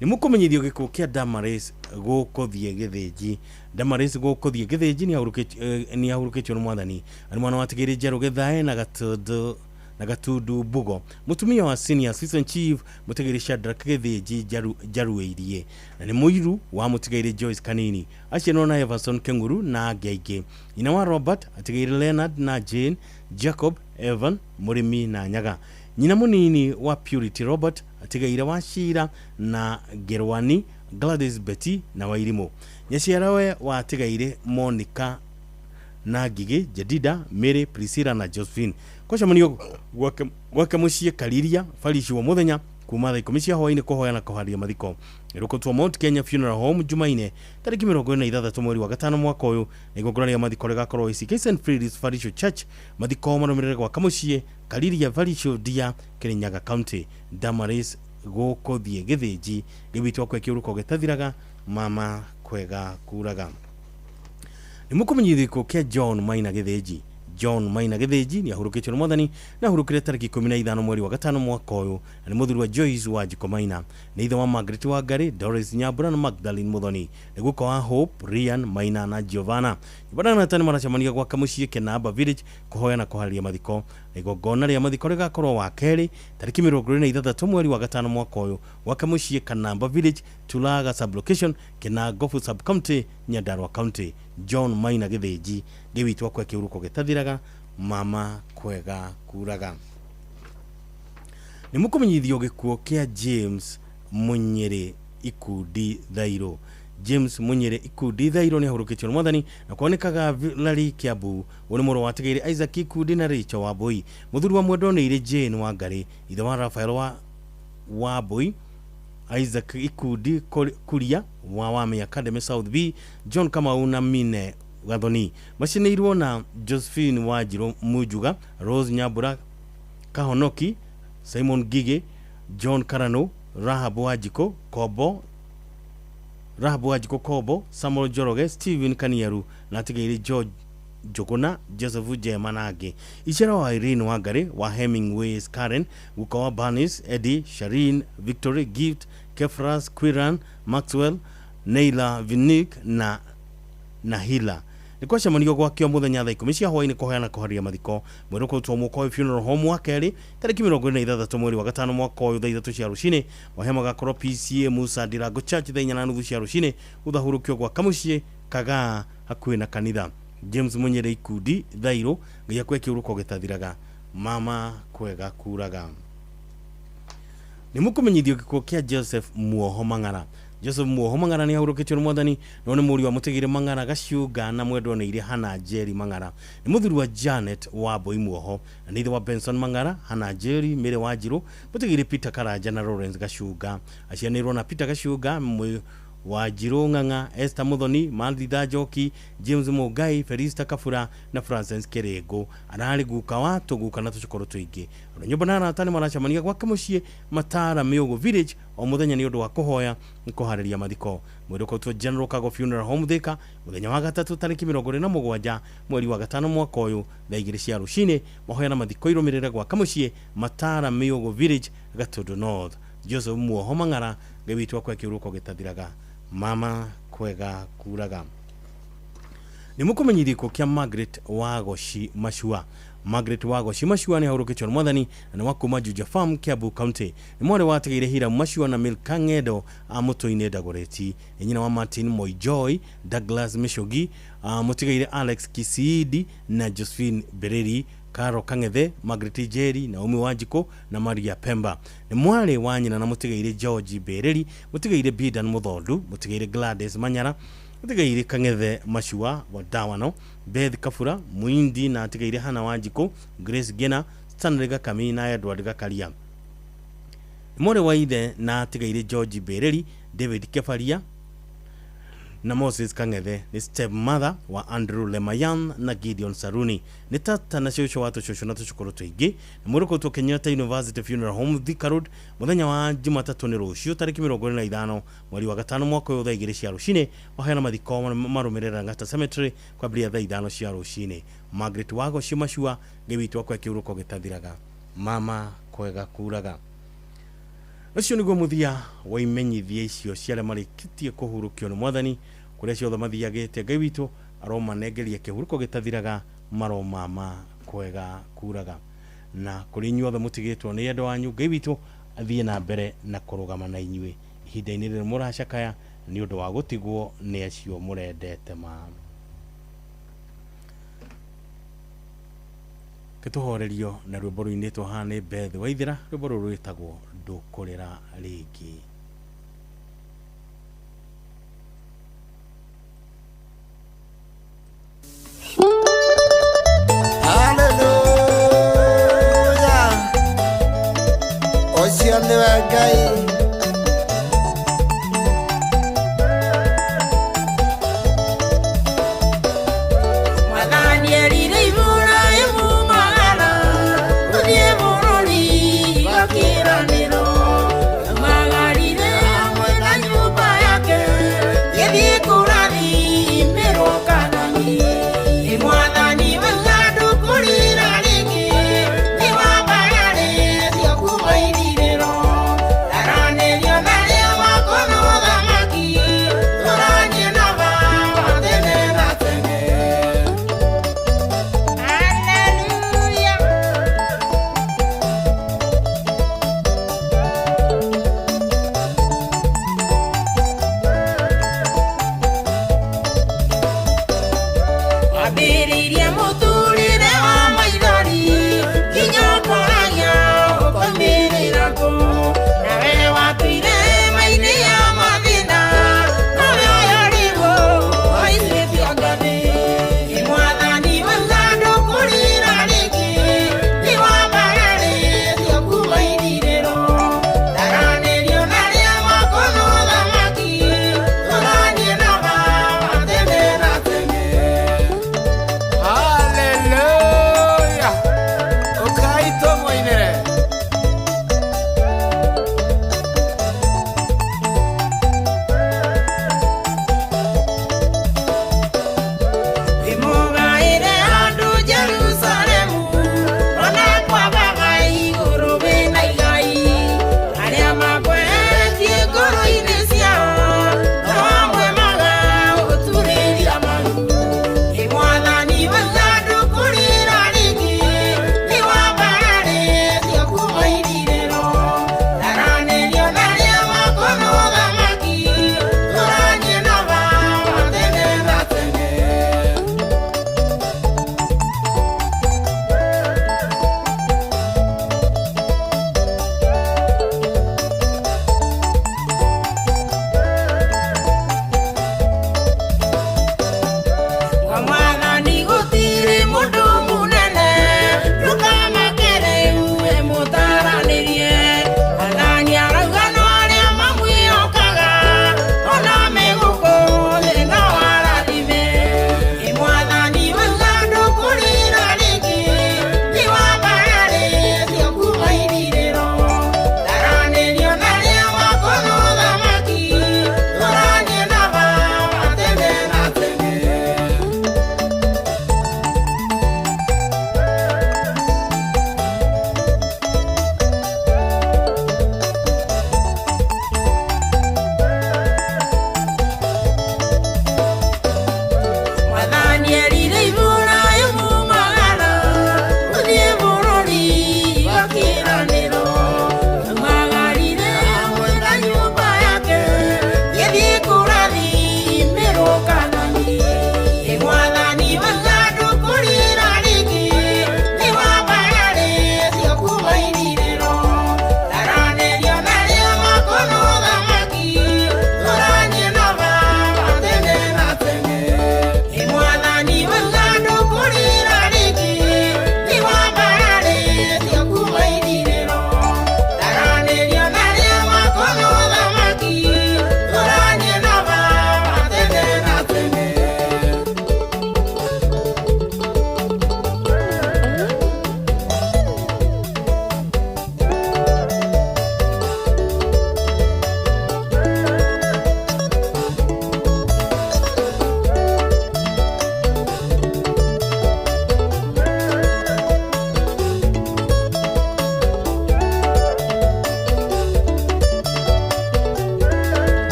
S18: Nĩ mũkũmenyithio gĩkuũ kĩa Damaris gũkũthiĩ Gĩthĩnji. Damaris gũkũthiĩ Gĩthĩnji nĩ ahurũkĩtio nĩ mwathani, na nĩ mwana wa Atigĩrĩ Njerũ Gĩthae na Gatundu na Gatundu Mbugo, mũtumia wa Senior Assistant Chief Mũtigairĩ Shadrack Gĩthĩnji Njaruĩirie, na nĩ mũiru wa Mũtigairĩ Joyce Kanini, aciarĩrwo na Everson Keng'uru na angĩ aingĩ. Nyina wa Robert, Atigĩrĩ Leonard na Jane, Jacob, Evan, Mũrĩmi na Nyaga. Nyina mũnini wa Purity Robert atigaire wa Shira na Gerwani Gladys Betty na Wairimũ. Nyaciarawe wa atigaire Monica na Ngigĩ, Jedida, Mary, Priscilla na Josephine. Kwacemanio gwake mũciĩ Kariria barici wa mũthenya kuma thaa 10 cia hwaĩ-inĩ kũhoya na kũharia mathiko. Ĩrũkũtwo Mount Kenya Funeral Home Jumaine tarĩki 26 mweri wa gatano mwaka ũyũ, na igongona rĩa mathiko rĩgakorwo ACK St Philip's Parish Church. Mathiko marũmĩrĩre gwa Kamũciĩ Kariria Parish Ndia, Kirinyaga County. Damaris gũkũthiĩ Gĩthĩnji gĩwitwo kwe kĩũrũko gĩtathiraga mama kwega kuraga. Nĩ mũkũmenyithio gĩkuũ kĩa John Maina Gĩthĩnji. John Maina Gĩthĩnji nĩ ahurũkĩtio nĩ mwathani na ahurũkire tarĩki 15 mweri wa gatano mwaka ũyũ, na nĩ mũthuri wa Joyce wa Njiko Maina, nĩ ithe wa Margaret Wangari, Doris Nyambura na Magdalene Muthoni, nĩ guka wa Hope, Rian Maina na Giovanna. Nyũmba na tani maracemania gwaka mũciĩ Kenaba Village kũhoya na kũharĩria mathiko. Na igongona rĩa mathiko rĩgakorwo wa kerĩ tarĩki 26 mweri wa gatano mwaka ũyũ gwaka mũciĩ Kanamba Village, Tulaga Sublocation, Kinangofu Sub-County, Nyandarua County. John Maina Gĩthĩnji gĩwitwo kwe kĩũrũko gĩtathiraga mama kwega kuraga. Nĩ mũkũmenyithio gĩkuũ kĩa James Munyere Ikundi Thairo. James Munyere Ikundi Thairo nĩ ahurũkĩtio nĩ mwathani na kuonekaga Lari Kiambu. Ũyũ nĩ mũrũ wa Atigaire Isaac Ikundi na Rachel Wambui. Mũthuri wa mwendwa nĩ Ire Jane Wangari, ithe wa Raphael wa Wambui, Isaac Ikundi Kuria wa Wame Academy South B, John Kamau na Mine Gathoni. Macinĩirwo na Josephine Wanjiru Mujuga, Rose Nyambura Kahonoki, Simon Gige, John Karano, Rahab Wanjiko Kobo, Samuel Njoroge, Stephen Kaniaru na atigaire George Njuguna, Joseph Njema na angĩ. Icera wa Irene Wangari wa Hemingways Karen, guka wa Bernice, Eddie, Shareen, Victory, Gift, Kefras, Quiran, Maxwell, Neila, Vinik na Nahila. Nĩ kwacemanio gwakĩo mũthenya thaa 10 cia hwaĩ-inĩ kũhoya na kũharia mathiko. Mwĩrĩ ũkũrutwo Mũkoi Funeral Home wa kerĩ tarĩki 26 mweri wa gatano mwaka ũyũ thaa 3 cia rũcinĩ. Mahema magakorwo PCA Musa Ndirango Church thaa 4:30 cia rũcinĩ. Gũthahurũkio gwa Kamũciĩ Kagaa hakuhĩ na kanitha. James Munyere Ikundi Thairo ngai akwe kĩũrũko gĩtathiraga mama kwega kuraga. Nĩ mũkũmenyithio gĩkuũ kĩa Joseph Muoho Mang'ara. Joseph Muoho Mang'ara nĩ ahurũkĩtio nĩ mwathani no nĩ mũriũ wa Mũtigire Mang'ara Gaciũnga na mwendwa nĩ Ire Hana Njeri Mang'ara. Nĩ mũthuri wa Janet Wambui Muoho na nĩ ithe wa Benson Mang'ara, Hana Njeri, Mary Wanjiru, Mũtigire Peter Karanja na Lawrence Gaciũnga. Acianĩirwo na Peter Gaciũnga, Wanjiru Ng'ang'a, Esther Muthoni, Martha Njoki, James Mugai, Felista Kabura na Francis Kĩrĩngũ. Ararĩ guka wa tũguka na tũcũkũrũ tũingĩ. Andũ nyũmba na arata nĩ maracemania gwake mũciĩ Matara Mĩũgũ Village o mũthenya nĩ ũndũ wa kũhoya kũharĩria mathiko. Mwĩrĩ ũkũrutwo General Cargo Funeral Home Thika mũthenya wa gatatũ tarĩki 27 mweri wa gatano mwaka ũyũ thaa 2 cia rũcinĩ. Mahoya na mathiko irũmĩrĩre gwaka mũciĩ Matara Mĩũgũ Village, Gatundu North. Joseph Muoho Mang'ara ngai witũ akwe kĩũrũko gĩtathiraga mama kwega kuraga. Nĩ mũkũmenyithio gĩkuũ kĩa Margaret Wagoshi Machua. Margaret Wagoshi Machua nĩ ahurũkĩtio nĩ mwathani na nĩ wa kuma Juja Farm, Kiambu County. Nĩ mwarĩ wa Atigaire Hiram Machua na Milka Ng'endo a Mũtũinĩ Dagoretti. Nĩ nyina wa Martin Moijoy, Douglas Michogi, Mũtigaire Alex Kisiidi na Josephine Bereri, Caro Kang'ethe, Margaret Njeri, Naomi Wanjikũ na Maria Pemba. Nĩ mwarĩ wa nyina na Mũtigaire George Bereri, Mũtigaire Bidan Mũthondu, Mũtigaire Gladys Manyara, Mũtigaire Kang'ethe Machua wa Dawano, Beth Kabura, Muindi na Atigaire Hana Wanjikũ, Grace Gena, Stanley Gakami na Edward Gakaria. Nĩ mwarĩ wa ithe na Atigaire George Bereri, David Kefaria na Moses Kang'ethe. Nĩ step mother wa Andrew Lemayan na Gideon Saruni. Nĩ tata na cũcũ wa tũcũcũ na tũcũkũrũ tũingĩ. Nĩ mwĩrĩ ũkũrutwo Kenyatta University Funeral Home Thika Road mũthenya wa Jumatatũ nĩ rũciũ tarĩki 25 mweri wa gatano mwaka ũyũ thaa 2 cia rũcinĩ. Mahoya na mathiko marũmĩrĩre Lang'ata Cemetery kwambĩrĩria thaa 5 cia rũcinĩ. Margaret Wagoshi Machua ngai witũ akwe kĩũrũko gĩtathiraga mama kwega kuraga. Ũcio nĩguo mũthia wa imenyithia icio cia arĩa marĩkĩtie kũhurũkio nĩ mwathani kũrĩa ciothe mathiagĩte. Ngai witũ aromanengeria kĩhurũko gĩtathiraga maromama kwega kuraga. Na kũrĩ inyuothe mũtigĩtwo nĩ endwa anyu, Ngai witũ athiĩ na mbere na kũrũgama na inyuĩ ihinda-inĩ rĩrĩ mũracakaya nĩ ũndũ wa gũtigwo nĩ acio mũrendete ma. Gĩtũhorerio na rwĩmbo rũinĩtwo haha nĩ Beth Waithĩra, rwĩmbo rũrũ rwĩtagwo Ndũkũrĩra Rĩngĩ.
S1: Haleluya, ũcio nĩwe Ngai.
S17: Mwathani erire Iburahĩmu magana gũthiĩ bũrũri wa kĩĩranĩro, magarire hamwe na nyũmba yake gĩthiĩ kũrathimĩrwo Kaanani. Ĩ Mwathani wauga ndũkũrĩra rĩngĩ, nĩ wambararĩtio kuma ithirĩro, taranĩrio na arĩa makona ũthamaki, tũranie na Baba tene na tene. Hallelujah. Wambĩrĩirie mũtũrĩre wa maithori nginya ũkoragia ũkoimĩrĩra kũ, nawe watũire hema-inĩ ya mathĩna, nawe ũyũ rĩu ũhaicĩtio ngathĩ. Ĩ Mwathani wauga ndũkũrĩra rĩngĩ, nĩ wambararĩtio kuma ithirĩro, taranĩrio na arĩa makona ũthamaki, tũranie na Baba tene na tene.
S1: Haleluya, ũkaitwo mũinĩre.
S17: Ĩmũgaĩre andũ Jerusalemu, ona kwa Baba igũrũ wĩna igai, arĩa makweheretie ngoro-inĩ ciao, no amwe magagũturĩria maru. Ĩ Mwathani wauga ndũkũrĩra rĩngĩ, nĩ wambararĩtio kuma ithirĩro, taranĩrio na arĩa makona ũthamaki, tũranie na Baba tene na tene. Kwa Mwathani gũtirĩ mũndũ mũnene, ndũkamake rĩu wĩ mũtaranĩrie. Mwathani arauga no arĩa mamwĩhokaga, ona me gũkũ thĩ no arathime. Ĩ Mwathani wauga ndũkũrĩra rĩngĩ, nĩ wambararĩtio kuma ithirĩro, taranĩrio na arĩa makona ũthamaki, tũranie na Baba tene na tene. Mwathani erire Iburahĩmu magana gũthiĩ bũrũri wa kĩĩranĩro, magarire hamwe na nyũmba yake gĩthiĩ kũrathimĩrwo Kaanani. Ĩ Mwathani wauga ndũkũrĩra rĩngĩ, nĩ wambararĩtio kuma ithirĩro, taranĩrio na arĩa makona ũthamaki, tũranie na Baba tene na tene. Ĩ Mwathani wauga ndũkũrĩra rĩngĩ, nĩ wambararĩtio kuma ithirĩro, taranĩrio na arĩa makona ũthamaki, tũranie na Baba tene na tene.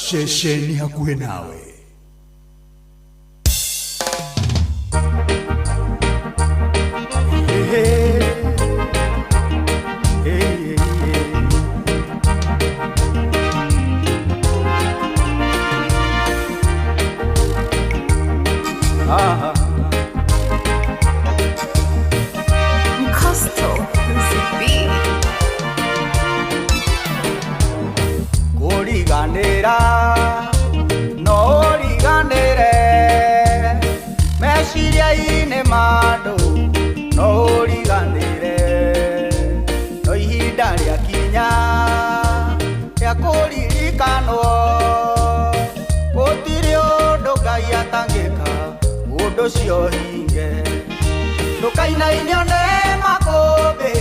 S11: Ceceni hakuhĩ nawe.
S4: Mũndũ ũcio hinge ndũkainainio nĩ makũmbĩ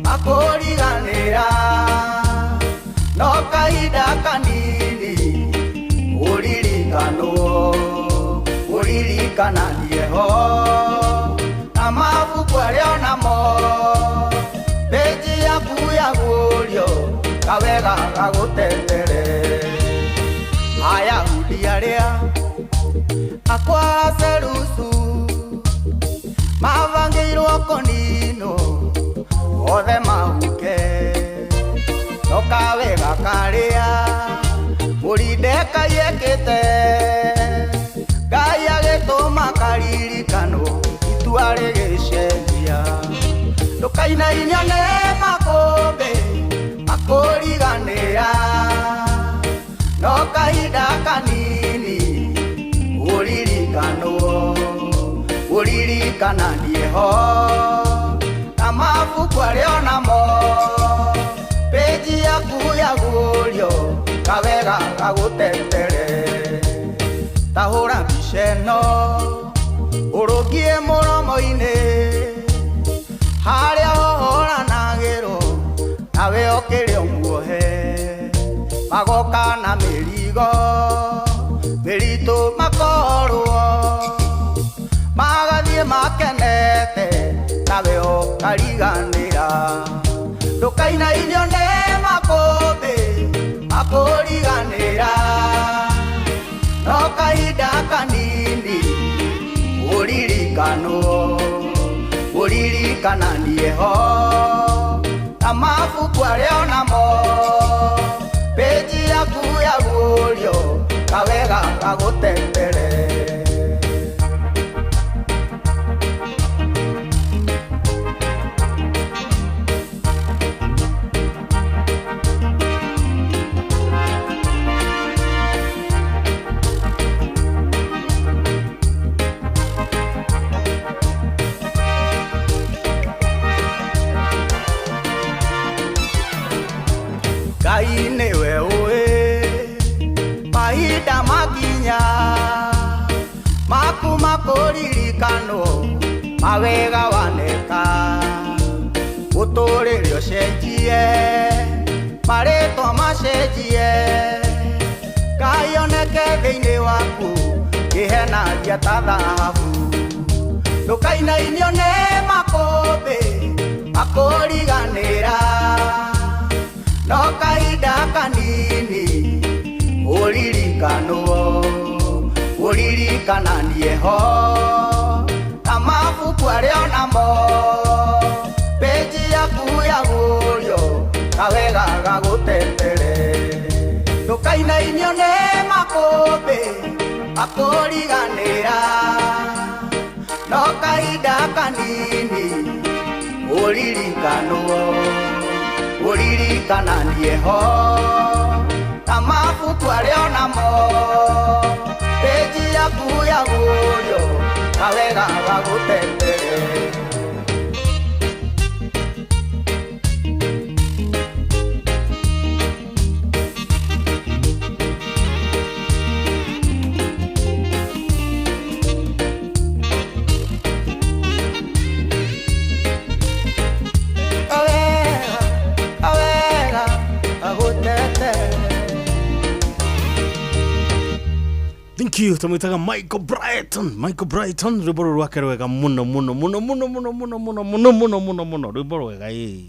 S4: makũriganĩra no kahinda kanini ũririkanwo ũririkananie ho na mabuku arĩa onamo pĩnji yaku ya gũrio kawega gagũtetere Ayahudi arĩa akwa Cerusu mavangĩirwo kũninwo othe mahuke no kawega karĩa Moridekai ekĩte Ngai agĩtũma karirikanwo itua rĩgĩcenjia ndũkainainio nĩ makũmbĩ makũriganĩra no kahinda kanini ũririkanwo ũririkananie ho na mabuku arĩa onamo pĩnji yaku ya gũrio kawega gagũtetere tahũra mbica ĩno ũrũngie mũromo-inĩ harĩa hohoranagĩrwo nawe ũkĩrĩ muohe magoka na mĩrigo mĩritũ makorwo magathiĩ makenete nawe ũkariganĩra ndũkainainio nĩ makũmbĩ makũriganĩra no kahinda kanini ũririkanwo ũririkananie ho na mabuku arĩa onamo pĩnji yaku ya gũrio kawega gagũtetere Ngai nĩwe ũĩ mahinda makinya maku makũririkanwo mawega waneka ũtũrĩre ũcenjie marĩtwa macenjie Ngai oneke thĩinĩ waku kĩhenagia ta thahabu ndũkainainio nĩ makũmbĩ makũriganĩra no kahinda kanini ũririkanwo ũririkananie ho na mabuku arĩa onamo pĩnji yaku ya gũrio kawega gagũtetere ndũkainainio nĩ makũmbĩ makũriganĩra no kahinda kanini ũririkanwo ũririkananie ho na mabuku arĩa onamo pĩnji yaku ya gũrio kawega gagũtetere
S18: Thank you tumwitaga Michael Brighton Michael Brighton rwimbo rũrũ rwake rwega mũno mũno mũno mũno mũno mũno mũno mũno mũno mũno mũno rwimbo rwega ĩ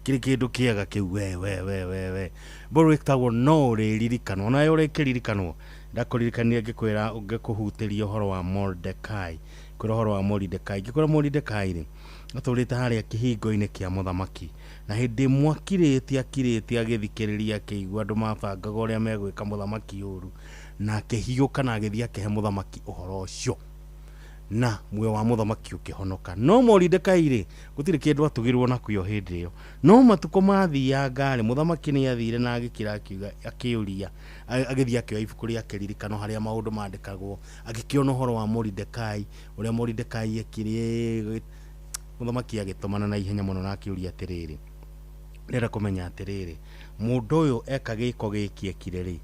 S18: kĩrĩ kĩndũ kĩega kĩu we we we we we rwimbo rwĩtagwo no ũrĩririkanwo nawe ũrĩkĩririkanwo ndakũririkania ngĩkwĩra ngĩkũhutĩria ũhoro wa Mordecai kwĩra ũhoro wa Mordecai ngĩkwĩra Mordecai rĩ atũrĩte harĩa kĩhingo-inĩ kĩa mũthamaki na hĩndĩ ĩmwe akirĩte akirĩte agĩthikĩrĩria akĩigua andũ mabangaga ũrĩa megwĩka mũthamaki ũru na akĩhiũka na agĩthiĩ akĩhe mũthamaki ũhoro ũcio na muoyo wa mũthamaki ũkĩhonoka no Moridekai rĩ gũtirĩ kĩndũ atugirwo nakuo hĩndĩ ĩyo no matukũ mathianga rĩ mũthamaki nĩ athire na agĩkira akiuga akĩũria agĩthiĩ akĩoya ibuku rĩa kĩririkano harĩa maũndũ mandĩkagwo agĩkĩona ũhoro wa Moridekai ũrĩa Moridekai ekire mũthamaki agĩtũmana na ihenya mũno na akĩũria atĩrĩrĩ ndĩrenda kũmenya atĩrĩrĩ mũndũ ũyũ eka gĩko gĩkĩ ekire rĩ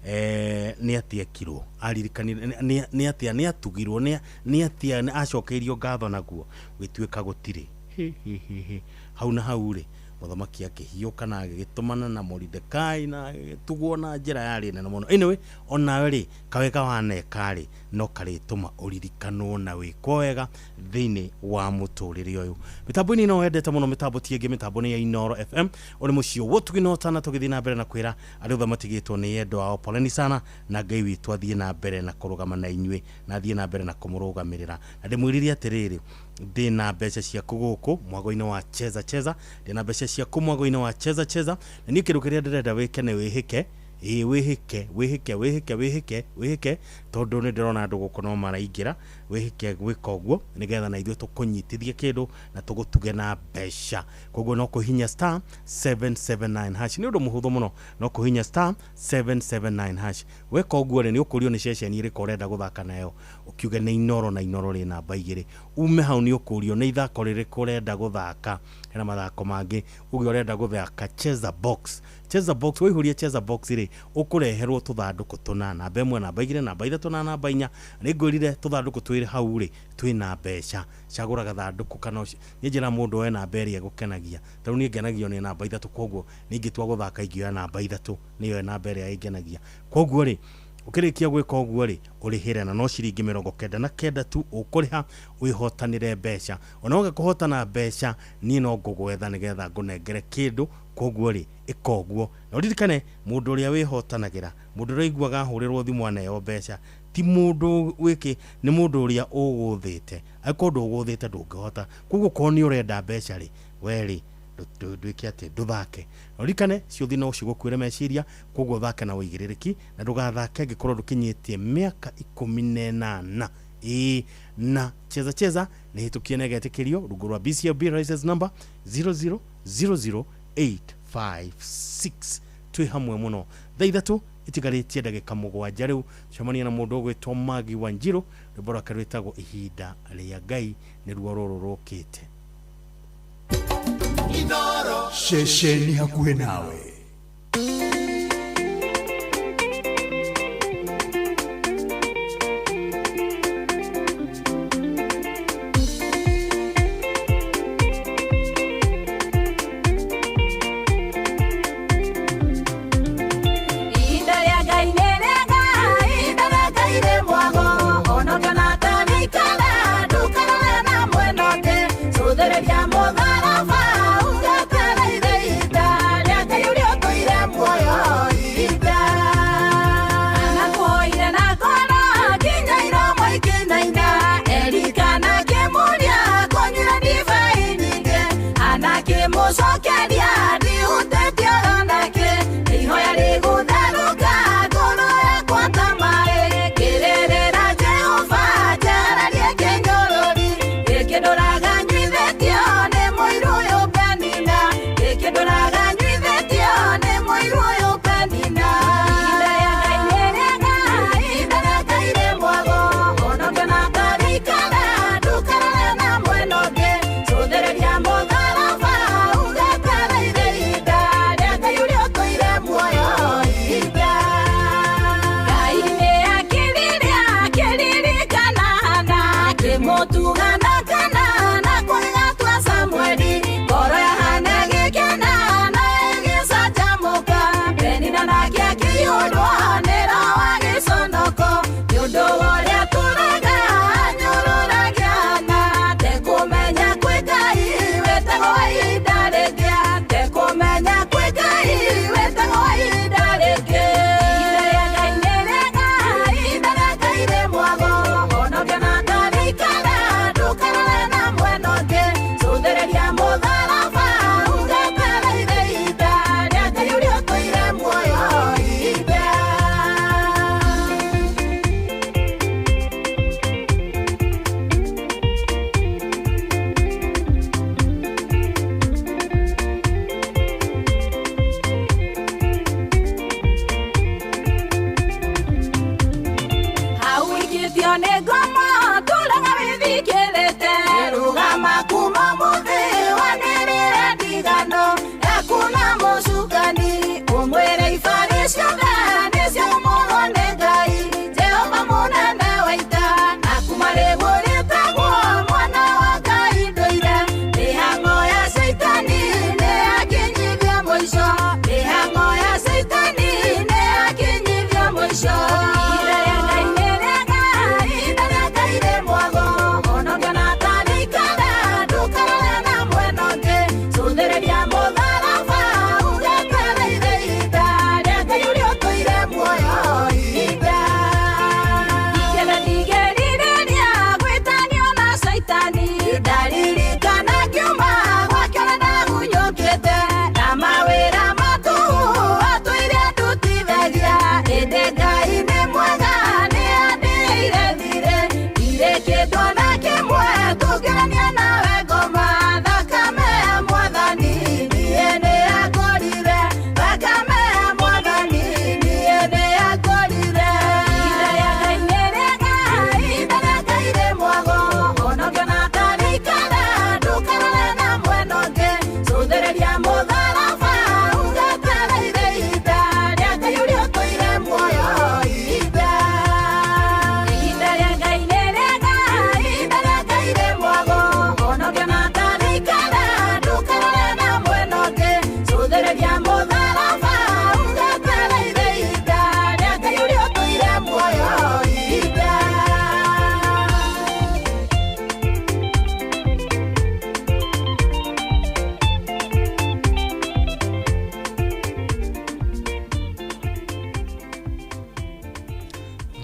S18: Nĩ atĩa ekirwo aririkanire, nĩ atĩa nĩ atugirwo, nĩ atĩa acokeirio ngatho naguo gũgĩtuĩka gũtirĩ. He, he, he, he. Hau na hau rĩ, mũthamaki akĩhiũka na agĩgĩtũmana na Moridekai na agĩgĩtugwo na njĩra yarĩ nene mũno. Anyway, onawe rĩ, kawega waneka rĩ, no karĩtũma ũririkanwo na wĩkwo wega thĩinĩ wa mũtũrĩre ũyũ. Mĩtambo-inĩ ĩno wendete mũno, mĩtambo ti ĩngĩ, mĩtambo nĩ ya Inooro FM. Ũrĩ mũciĩ wotugi na ũtana, tũgĩthiĩ na mbere na kwĩra arĩa othe matigĩtwo nĩ endwa ao poleni sana, na Ngai witũ athiĩ na mbere na kũrũgama na inyuĩ, na athiĩ na mbere na kũmũrũgamĩrĩra. Na ndĩmwĩrire atĩrĩrĩ, ndĩna mbeca ciaku gũkũ mwago-inĩ wa Cheza Cheza, ndĩna mbeca ciaku mwago-inĩ wa Cheza Cheza, na niĩ kĩndũ kĩrĩa ndĩrenda wĩke nĩ wĩhĩke, ĩĩ wĩhĩke, wĩhĩke, wĩhĩke, wĩhĩke, wĩhĩke, tondũ nĩ ndĩrona andũ gũkũ no maraingĩra. Wĩhĩke gwĩka ũguo nĩgetha na ithuĩ tũkũnyitithie kĩndũ na tũgũtuge na mbeca. Koguo no kũhihinya star 779 hash, nĩ ũndũ mũhũthũ mũno, no kũhihinya star 779 hash. Weka ũguo rĩ, nĩ ũkũrio nĩ ceceni ĩrĩkũ ũrenda gũthaka nayo, ũkiuge nĩ Inooro na Inooro rĩ namba 2. Ume hau nĩ ũkũrio nĩ ithako rĩrĩkũ ũrenda gũthaka, hena mathako mangĩ, uge ũrenda gũthaka Cheza Box. Cheza Box, waihũria Cheza Box rĩ, ũkũreherwo tũthandũkũ tũna, namba 1, namba 2, namba 3 na namba 4. Nĩngwĩrire tũthandũkũ twĩrĩ hau rĩ, twĩna mbeca. Cagũra gathandũkũ kana niĩ njĩra mũndũ oe namba ĩrĩa ĩgũkenagia. Ta rĩu niĩ ngenagio nĩ namba 3, koguo nĩ ingĩtua gũthaka ingĩoya namba 3, nĩyo namba ĩrĩa ĩngenagia. Koguo rĩ, ũkĩrĩkia gwĩka ũguo rĩ, ũrĩhĩre na no ciringi 99 tu ũkũrĩha wĩhotanĩre mbeca. Ona waga kũhotana mbeca, niĩ no ngũgwetha nĩgetha ngũnengere kĩndũ. Koguo rĩ, ĩka ũguo. Na ũririkane, mũndũ ũrĩa wĩhotanagĩra, mũndũ ũrĩa ũiguaga ahũrĩrwo thimũ aneo mbeca, ti mũndũ wĩkĩ, nĩ mũndũ ũrĩa ũgũthĩte. Angĩkorwo ndũgũthĩte ndũngĩhota. Koguo korwo nĩ ũrenda mbeca rĩ, we rĩ, ndwĩke atĩ ndũthake. Na ũririkane, ciũthi no cigũkuĩre meciria, koguo thake na ũigĩrĩrĩki, na ndũgathake angĩkorwo ndũkinyĩtie mĩaka 18. Ĩĩ, na Cheza Cheza nĩ hĩtũkie na ĩgetĩkĩrio rungu rwa BCLB license number 0000856. Twĩ hamwe mũno. Thaa 3 itigarĩtie ndagĩka 7 rĩu, cemania na mũndũ ũgwĩtwo Maggie Wanjiru, rwĩmbo rwake rwĩtagwo Ihinda rĩa Ngai, nĩruo rũrũ rũkĩte.
S2: Ceceni hakuhĩ nawe.
S17: Ihinda rĩa Ngai nĩ rĩega, ihinda rĩa Ngai rĩ mwago, onokana ta nĩikara, ndũkarore na mwena ũngĩ, cũthĩrĩria mũtharaba, ugetereire ihinda rĩa Ngai ũrĩa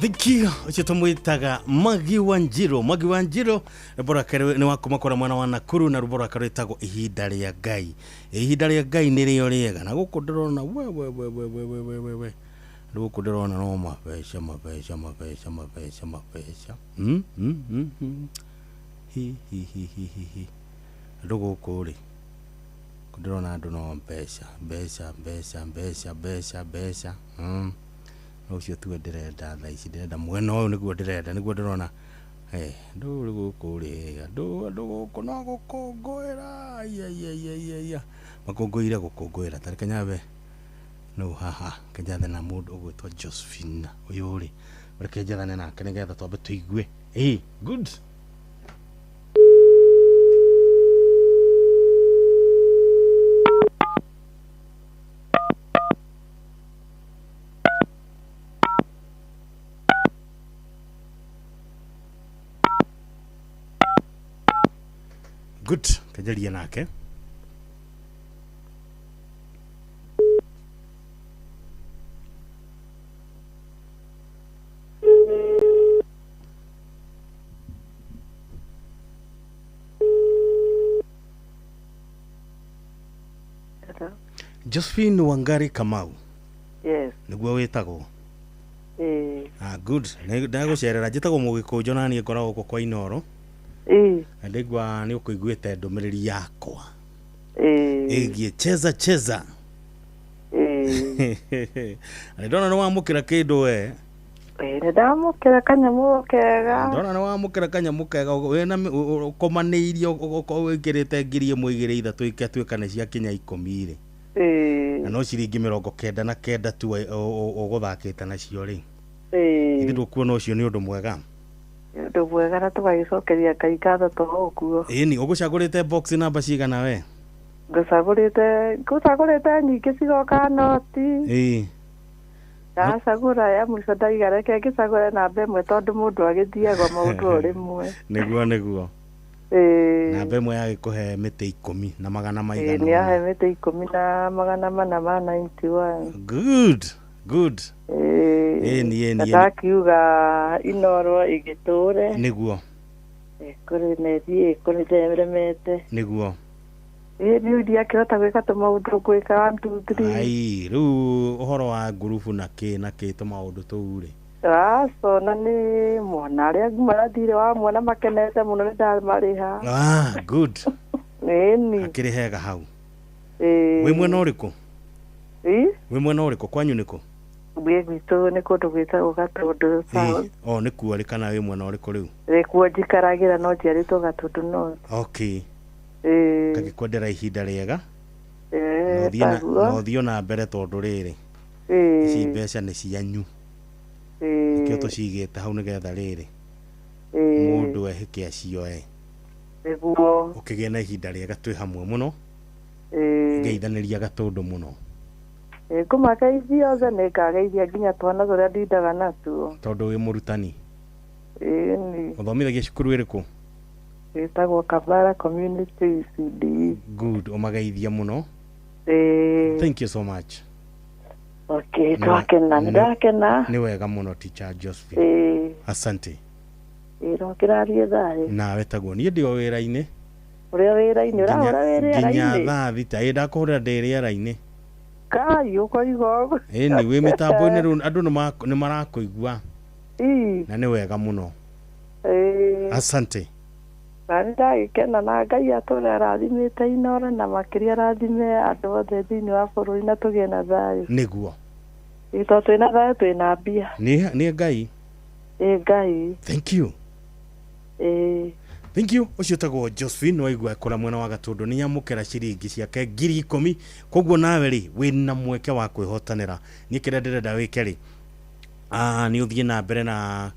S18: Thank you. Ũcio tũmwĩtaga Magi Wanjiru. Magi Wanjiru rwĩmbo rwake nĩ wa kuma kũrĩa mwena wa Nakuru na rwĩmbo rwake rwĩtagwo Ihinda rĩa Ngai. Ihinda rĩa Ngai nĩrĩo rĩega na gũkũ ndĩrona we we we we we we we we we gũkũ ndĩrona no mabeca mabeca mabeca mabeca mabeca hi hi hi hi hi hi andũ gũkũ rĩ ndĩrona andũ no mbeca mbeca mbeca mbeca mbeca mbeca no ũcio tuwe ndĩrenda thaa ici ndĩrenda mwena ũyũ nĩguo ndĩrenda nĩguo ndĩrona andũ rĩ gũkũ rĩ andũ gũkũ no gũkũngũĩra aiaiaiaia makũngũĩire gũkũngũĩra tarĩ Kenyabe no haha kenjathe na mũndũ ũgwĩtwo Josephine ũyũ rĩ reke njathane nake nĩgetha twambe tũigue good. Good, kajaria nake. Josephine Wangari Kamau.
S9: Yes.
S18: Niguo witagwo.
S9: Ah,
S18: good. Ndagũcerera njĩtagwo Mũgĩkũnjũ na niĩ ngoragwo gũkũ kwa Inoro. Na ndĩgua nĩ ũkũiguĩte ndũmĩrĩri yakwa ĩgiĩ cheza cheza. Na ndona nĩ wamũkĩra kĩndũ we.
S9: Nĩ ndamũkĩra kanyamũ kega.
S18: Ndona nĩ wamũkĩra kanyamũ kega wĩna ũkomanĩirie wĩkĩrĩte 1,000 2 3 igatuĩka nĩ ciakinya 10 rĩ. Na no ciringi 99 tu ũgũthakĩte nacio rĩ. Ithe ndũkuona ũcio nĩ ũndũ mwega.
S9: Ũndũ mwega na tũgagĩcokeria Ngai ngatho to ũguo.
S18: Ĩni ũgũcagũrĩte box namba cigana we?
S9: Ngũcagũrĩte nyingĩ cigoka noti. Ndacagũra ya mũico ndaiga reke ngĩcagũre namba ĩmwe tondũ mũndũ agĩthiaga maũndũ o rĩmwe.
S18: Nĩguo nĩguo. Namba ĩmwe yagĩkũhe mĩtĩ 10 na magana maigana.
S9: Nĩ yahe mĩtĩ 10 na magana mana ma 91.
S18: Good. Good. Ĩni ĩni.
S9: Ndakiuga Inoro ĩgĩtũre.
S18: Nĩguo.
S9: Kũrĩ na ĩthiĩ kũrĩ ndĩremete.
S18: Nĩguo.
S9: Rĩu ndiakĩhota gwĩka tũmaũndũ ngwĩka 1 2 3.
S18: Ai rĩu ũhoro wa ngurubu na kĩ na kĩ tũmaũndũ tũu rĩ.
S9: Aca na nĩ mwana arĩa marathire wa mwana makenete mũno nĩ ndamarĩha.
S18: Ah, good.
S9: Ĩni.
S18: Akĩrĩ hega hau. Wĩ mwena ũrĩkũ? Wĩ mwena ũrĩkũ kwanyu nĩkũ?
S9: Gwĩ gwitũ nĩ kũndũ gwĩtagwo Gatũndũ South.
S18: O nĩ kuo rĩ kana wĩ mwena ũrĩkũ rĩu?
S9: Nĩkuo njikaragĩra no njiarĩtwo Gatũndũ North.
S18: Okay. Ngagĩkwendera ihinda rĩega. No thiĩ na mbere tondũ rĩrĩ ici mbeca nĩ cianyu. Nĩkĩo tũcigĩte hau nĩgetha rĩrĩ mũndũ ehĩke acioe.
S9: Nĩguo.
S18: Ũkĩgĩe na ihinda rĩega twĩ hamwe mũno. Ngeithanĩria Gatũndũ mũno.
S9: Ngũmageithia othe nĩ ngageithia nginya twana tũrĩa ndindaga natuo.
S18: Tondũ wĩ mũrutani?
S9: Ĩni.
S18: Ũthomithagia cukuru ĩrĩkũ?
S9: Ĩtagwo Kabara Community ECD.
S18: Good, ũmageithia mũno. Thank you so much.
S9: Okay, twakena, nĩndakena.
S18: Nĩ wega mũno teacher Josephine. Asante.
S9: Rokĩrarie thayũ.
S18: Nawe taguo niĩ ndĩ o wĩra-inĩ.
S9: Ũrĩa wĩra-inĩ ũrahũra wĩ rĩera-inĩ?
S18: Nginya thaa 6 ndakũhũrĩra ndĩ rĩera-inĩ.
S9: Kai ũkoiga ũguo.
S18: Ĩni wĩ mĩtambo-inĩ rĩu andũ nĩ marakũigua. Na nĩ wega mũno. Asante.
S9: Na nĩ ndagĩkena na Ngai atũre arathimĩte Inoro na makĩria arathime andũ othe thĩinĩ wa bũrũri na tũgĩe na thayũ.
S18: Nĩguo.
S9: Tondũ twĩna thayũ twĩna mbia.
S18: Nĩ Ngai.
S9: Ĩ Ngai.
S18: Thank you. Thank you. Ũcio ũtagwo Josephine waigua kũrĩa mwena wa Gatũndũ nĩ nyamũkĩra ciringi ciake 10,000 koguo nawe rĩ wĩna mweke wa kwĩhotanĩra. Niĩ kĩrĩa ndĩrenda wĩke rĩ nĩ ũthiĩ na mbere na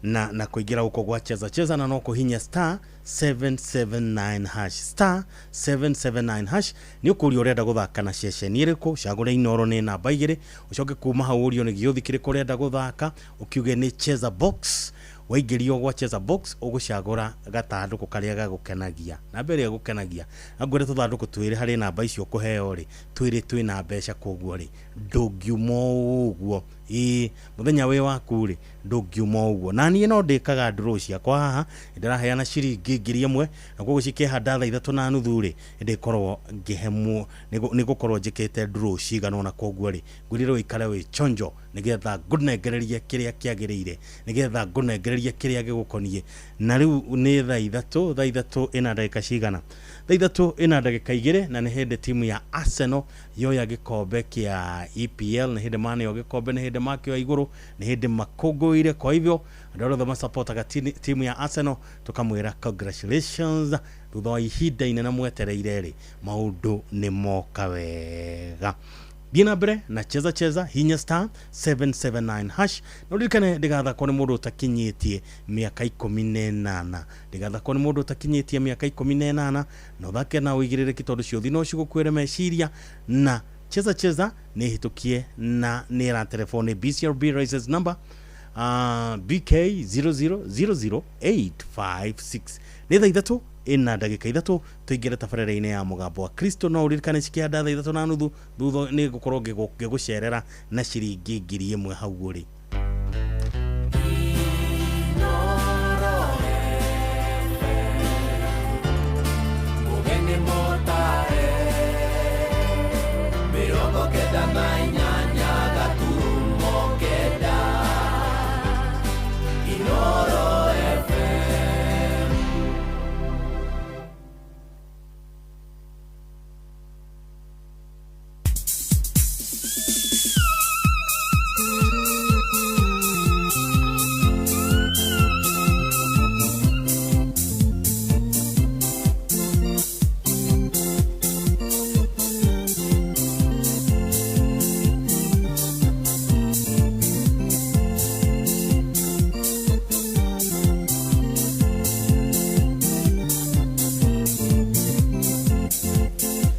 S18: na kũingĩra gũkũ gwa cheza cheza na no kũhinya star 779 hash star 779 hash nĩ ũkũrio ũrenda gũthaka na ceceni ĩrĩkũ cagũre Inoro nĩ namba 2 ũcoke kuma hau ũrio nĩ gĩũthi kĩrĩkũ ũrenda gũthaka ũkiuge nĩ cheza box waingĩrio gwa cheza box ũgũcagũra gathandũkũ karĩa gagũkenagia namba ĩrĩa ĩgũkenagia angwĩre tũthandũkũ twĩrĩ harĩ namba icio ũkũheo rĩ twĩrĩ twĩna mbeca koguo rĩ ndũngiuma ũguo Ĩĩ, mũthenya wĩ waku rĩ, ndũngiuma ũguo. Na niĩ no ndĩkaga draw ciakwa haha, ndĩraheana ciringi 1000, na koguo cikĩhanda thaa 3:30 rĩ, ndĩkorwo ngĩhe nĩgũkorwo njĩkĩte draw cigana ũna. Koguo rĩ, ngwĩrire ũikare wĩ chonjo nĩgetha ngũnengererie kĩrĩa kĩagĩrĩire, nĩgetha ngũnengererie kĩrĩa gĩgũkoniĩ. Na rĩu nĩ thaa 3, thaa 3 ĩna ndagĩka cigana? Thaa 3 ĩna ndagĩka 2, na nĩ hĩndĩ timu ya Arsenal yoya gĩkombe kĩa EPL, nĩ hĩndĩ maneo gĩkombe, nĩ hĩndĩ makĩoya igũrũ, nĩ hĩndĩ makũngũĩire. Kwa hivyo andũ arĩa othe masapotaga timu ya Arsenal tũkamwĩra congratulations, thutha wa ihinda inene mwetereire rĩ, maũndũ nĩ moka wega. Thiĩ na mbere na cheza cheza, hinya star 779 hash, na ũririkane ndĩgathakwo nĩ mũndũ ũtakinyĩtie mĩaka 18, ndĩgathakwo nĩ mũndũ ũtakinyĩtie mĩaka 18, na ũthake na ũigĩrĩrĩki tondũ ciũthi no cigũkuĩre meciria. Na cheza cheza nĩ hĩtũkie na nĩ ĩraterefo nĩ BCRB license number BK 0000856. Nĩ thaa 3 ĩna ndagĩka 3, tũingĩre tabarĩra-inĩ ya mũgambo wa Kristo. No ũririkane cikĩhanda thaa 3:30, thutha nĩ ngũkorwo ngĩgũcerera na ciringi 1000 hau ũrĩ.
S11: Mugeni motare 98 gaturumo 9 Inoro FM.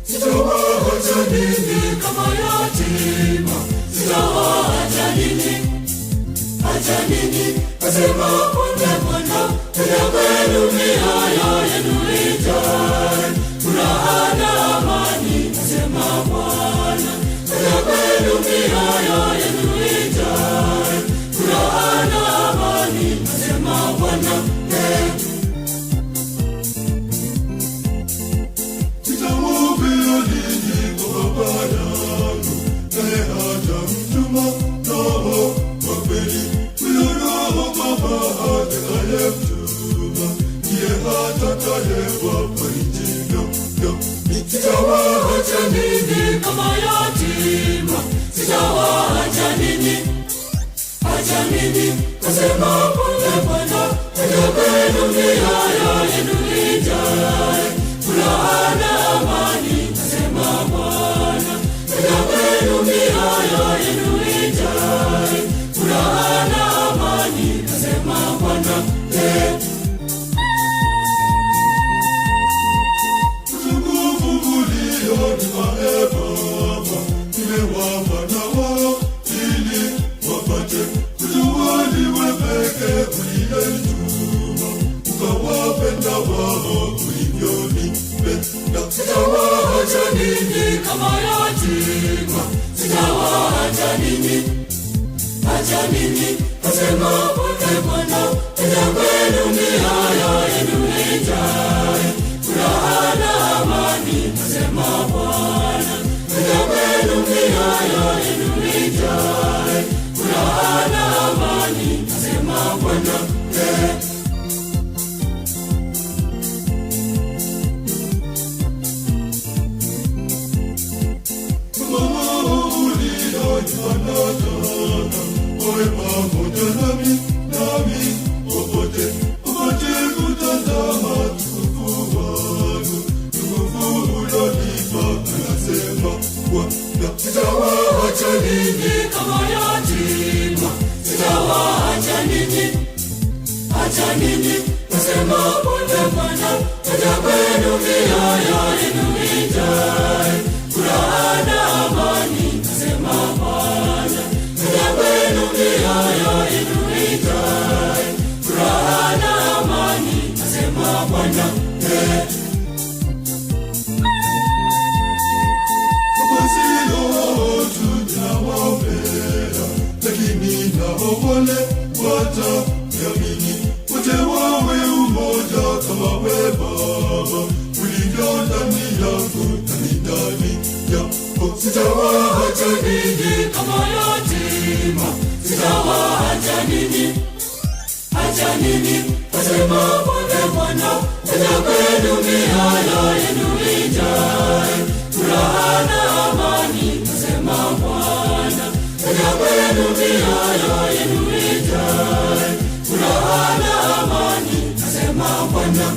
S11: Sitawaacha ninyi kama yatima, sitawaacha ninyi, acha ninyi, asema Bwana Bwana, tena kwenu mioyo yenu ijae furaha na amani, asema Bwana, tena kwenu mioyo yenu ijae furaha na amani, asema Bwana. Sitawaacha ninyi kama yatima, sitawaacha ninyi, acha ninyi, asema Bwana Bwana, tena kwenu mioyo yenu ijae furaha na amani, asema Bwana, tena kwenu mioyo yenu ijae furaha na amani, asema Bwana. Sitawaacha ninyi kama yatima, sitawaacha ninyi, acha ninyi, asema Bwana Bwana, tena kwenu mioyo yenu ijae furaha na amani, asema Bwana, tena kwenu mioyo yenu ijae furaha na amani, asema Bwana. Sitawaacha ninyi kama yatima, sitawaacha ninyi, acha ninyi, asema Bwana Bwana, tena kwenu mioyo yenu ijae furaha na amani, asema Bwana, tena kwenu mioyo yenu ijae furaha na amani, asema Bwana. Hawataniamini, wote wawe umoja kama we Baba ulivyo ndani yangu nami ndani yako. Sitawaacha ninyi kama yatima, sitawaacha ninyi, acha ninyi, asema Bwana Bwana, tena kwenu mioyo yenu ijae furaha na amani, asema Bwana, tena kwenu mioyo yenu ijae furaha na amani, asema Bwana.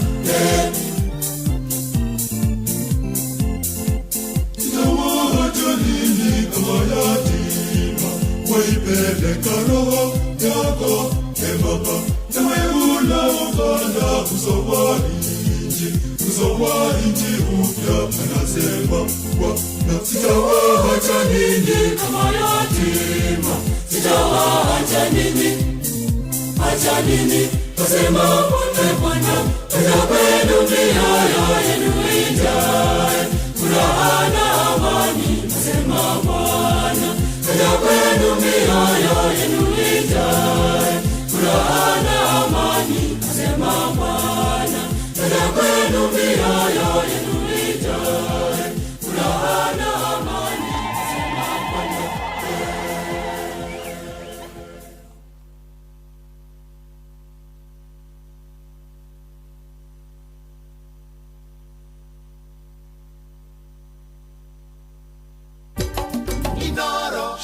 S11: Sitawaacha ninyi kama yatima, waipeleka roho yako, e Baba, nawe unaopanda uso wa nchi, uso wa nchi upya, anasema Bwana. Sitawaacha ninyi kama yatima, sitawaacha ninyi, acha ninyi, asema Bwana Bwana, tena kwenu mioyo yenu ijae furaha na amani, asema Bwana, tena kwenu mioyo yenu ijae furaha na amani, asema Bwana, tena kwenu mioyo yenu ijae furaha na amani, asema Bwana.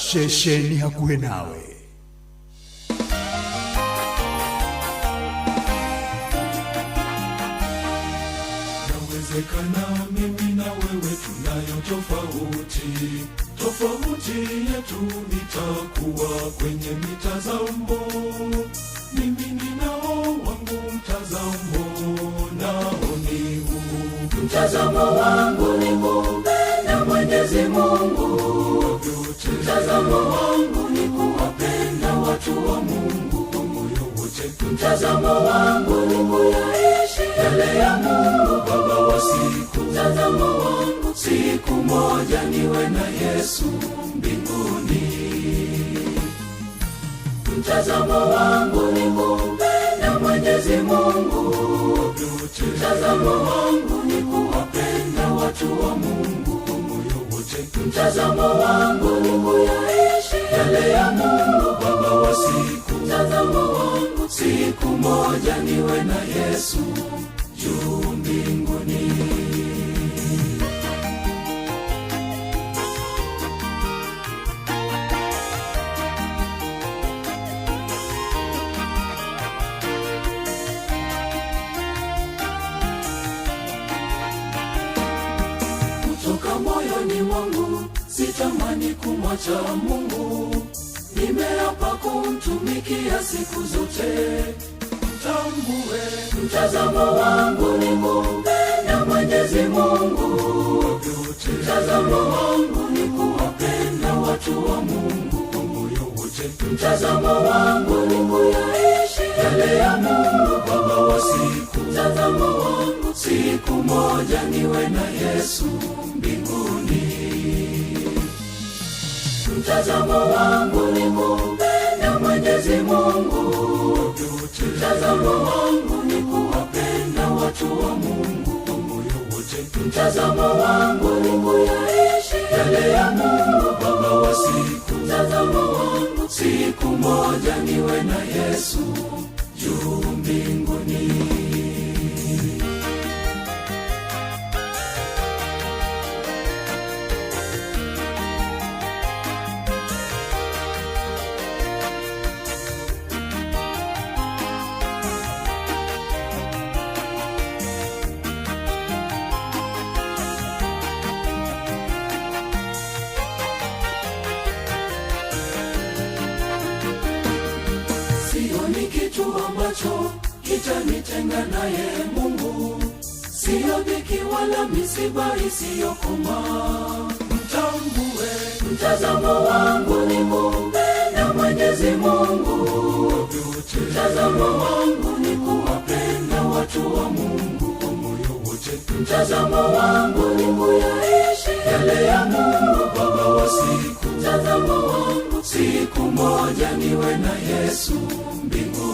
S2: Ceceni hakuhĩ nawe.
S11: Yawezekana mimi na wewe tunayo tofauti, tofauti yetu itakuwa kwenye mitazamo. Mimi ninao wangu mtazamo, nao ni huu.
S17: Mtazamo wangu ni kumpenda Mwenyezi Mungu, mtazamo wangu ni kuwapenda watu wa Mungu kwa moyo wote, mtazamo wangu ni kuyaishi yale ya Mungu Baba wa siku, mtazamo wangu siku moja niwe na Yesu mbinguni. Mtazamo wangu ni kumpenda Mwenyezi Mungu, mtazamo wangu ni kuwapenda watu wa Mungu kwa moyo wote, mtazamo wangu ni kuyaishi yale ya Mungu Baba wa siku, mtazamo wangu siku moja niwe na Yesu juu mbinguni. Kutoka moyoni mwangu sitamani kumwacha Mungu, nimeapa kumtumikia siku zote. Tambue mtazamo wangu ni kumpenda Mwenyezi Mungu, mtazamo wangu ni kuwapenda watu wa Mungu kwa moyo wote, mtazamo wangu ni kuyaishi yale ya Mungu Baba wa siku, mtazamo wangu siku moja niwe na Yesu mbinguni. Mtazamo wangu ni kumpenda Mwenyezi Mungu, mtazamo wangu ni kuwapenda watu wa Mungu kwa moyo wote, mtazamo wangu ni kuyaishi yale ya Mungu Baba wa siku, mtazamo wangu siku moja niwe na Yesu juu mbinguni. Sioni kitu ambacho kitanitenga naye Mungu, sio dhiki wala misiba isiyokoma. Mtambue mtazamo wangu ni kumpenda Mwenyezi Mungu, mtazamo wangu ni kuwapenda watu wa Mungu kwa moyo wote, mtazamo wangu ni kuyaishi yale ya Mungu Baba wa siku, mtazamo wangu siku moja niwe na Yesu mbinguni.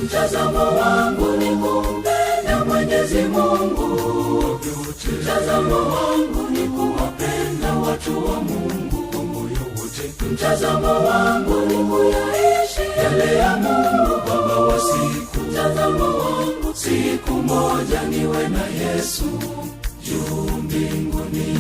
S17: Mtazamo wangu ni kumpenda Mwenyezi Mungu. Mtazamo wangu ni kuwapenda watu wa Mungu kwa moyo wote. Mtazamo wangu ni kuyaishi yale ya Mungu Baba wa siku. Mtazamo wangu siku moja niwe na Yesu juu mbinguni.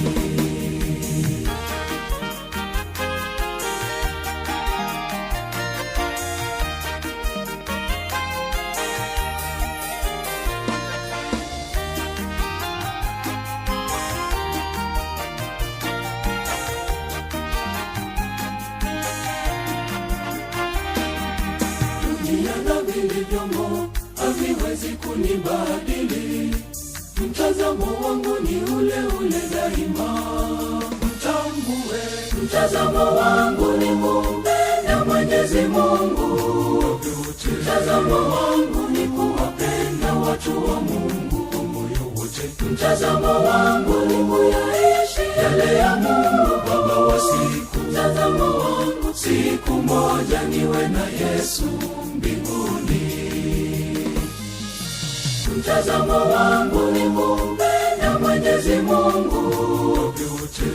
S17: Dunia na vilivyomo haviwezi kunibadili. Mtazamo wangu ni ule ule daima. Mtambue, mtazamo wangu ni kumpenda Mwenyezi Mungu. Mtazamo wangu ni kuwapenda watu wa Mungu kwa moyo wote. Mtazamo wangu ni kuyaishi yale ya Mungu Baba wa siku. Mtazamo wangu siku moja niwe na Yesu mbinguni. Mtazamo wangu ni kumpenda Mwenyezi Mungu.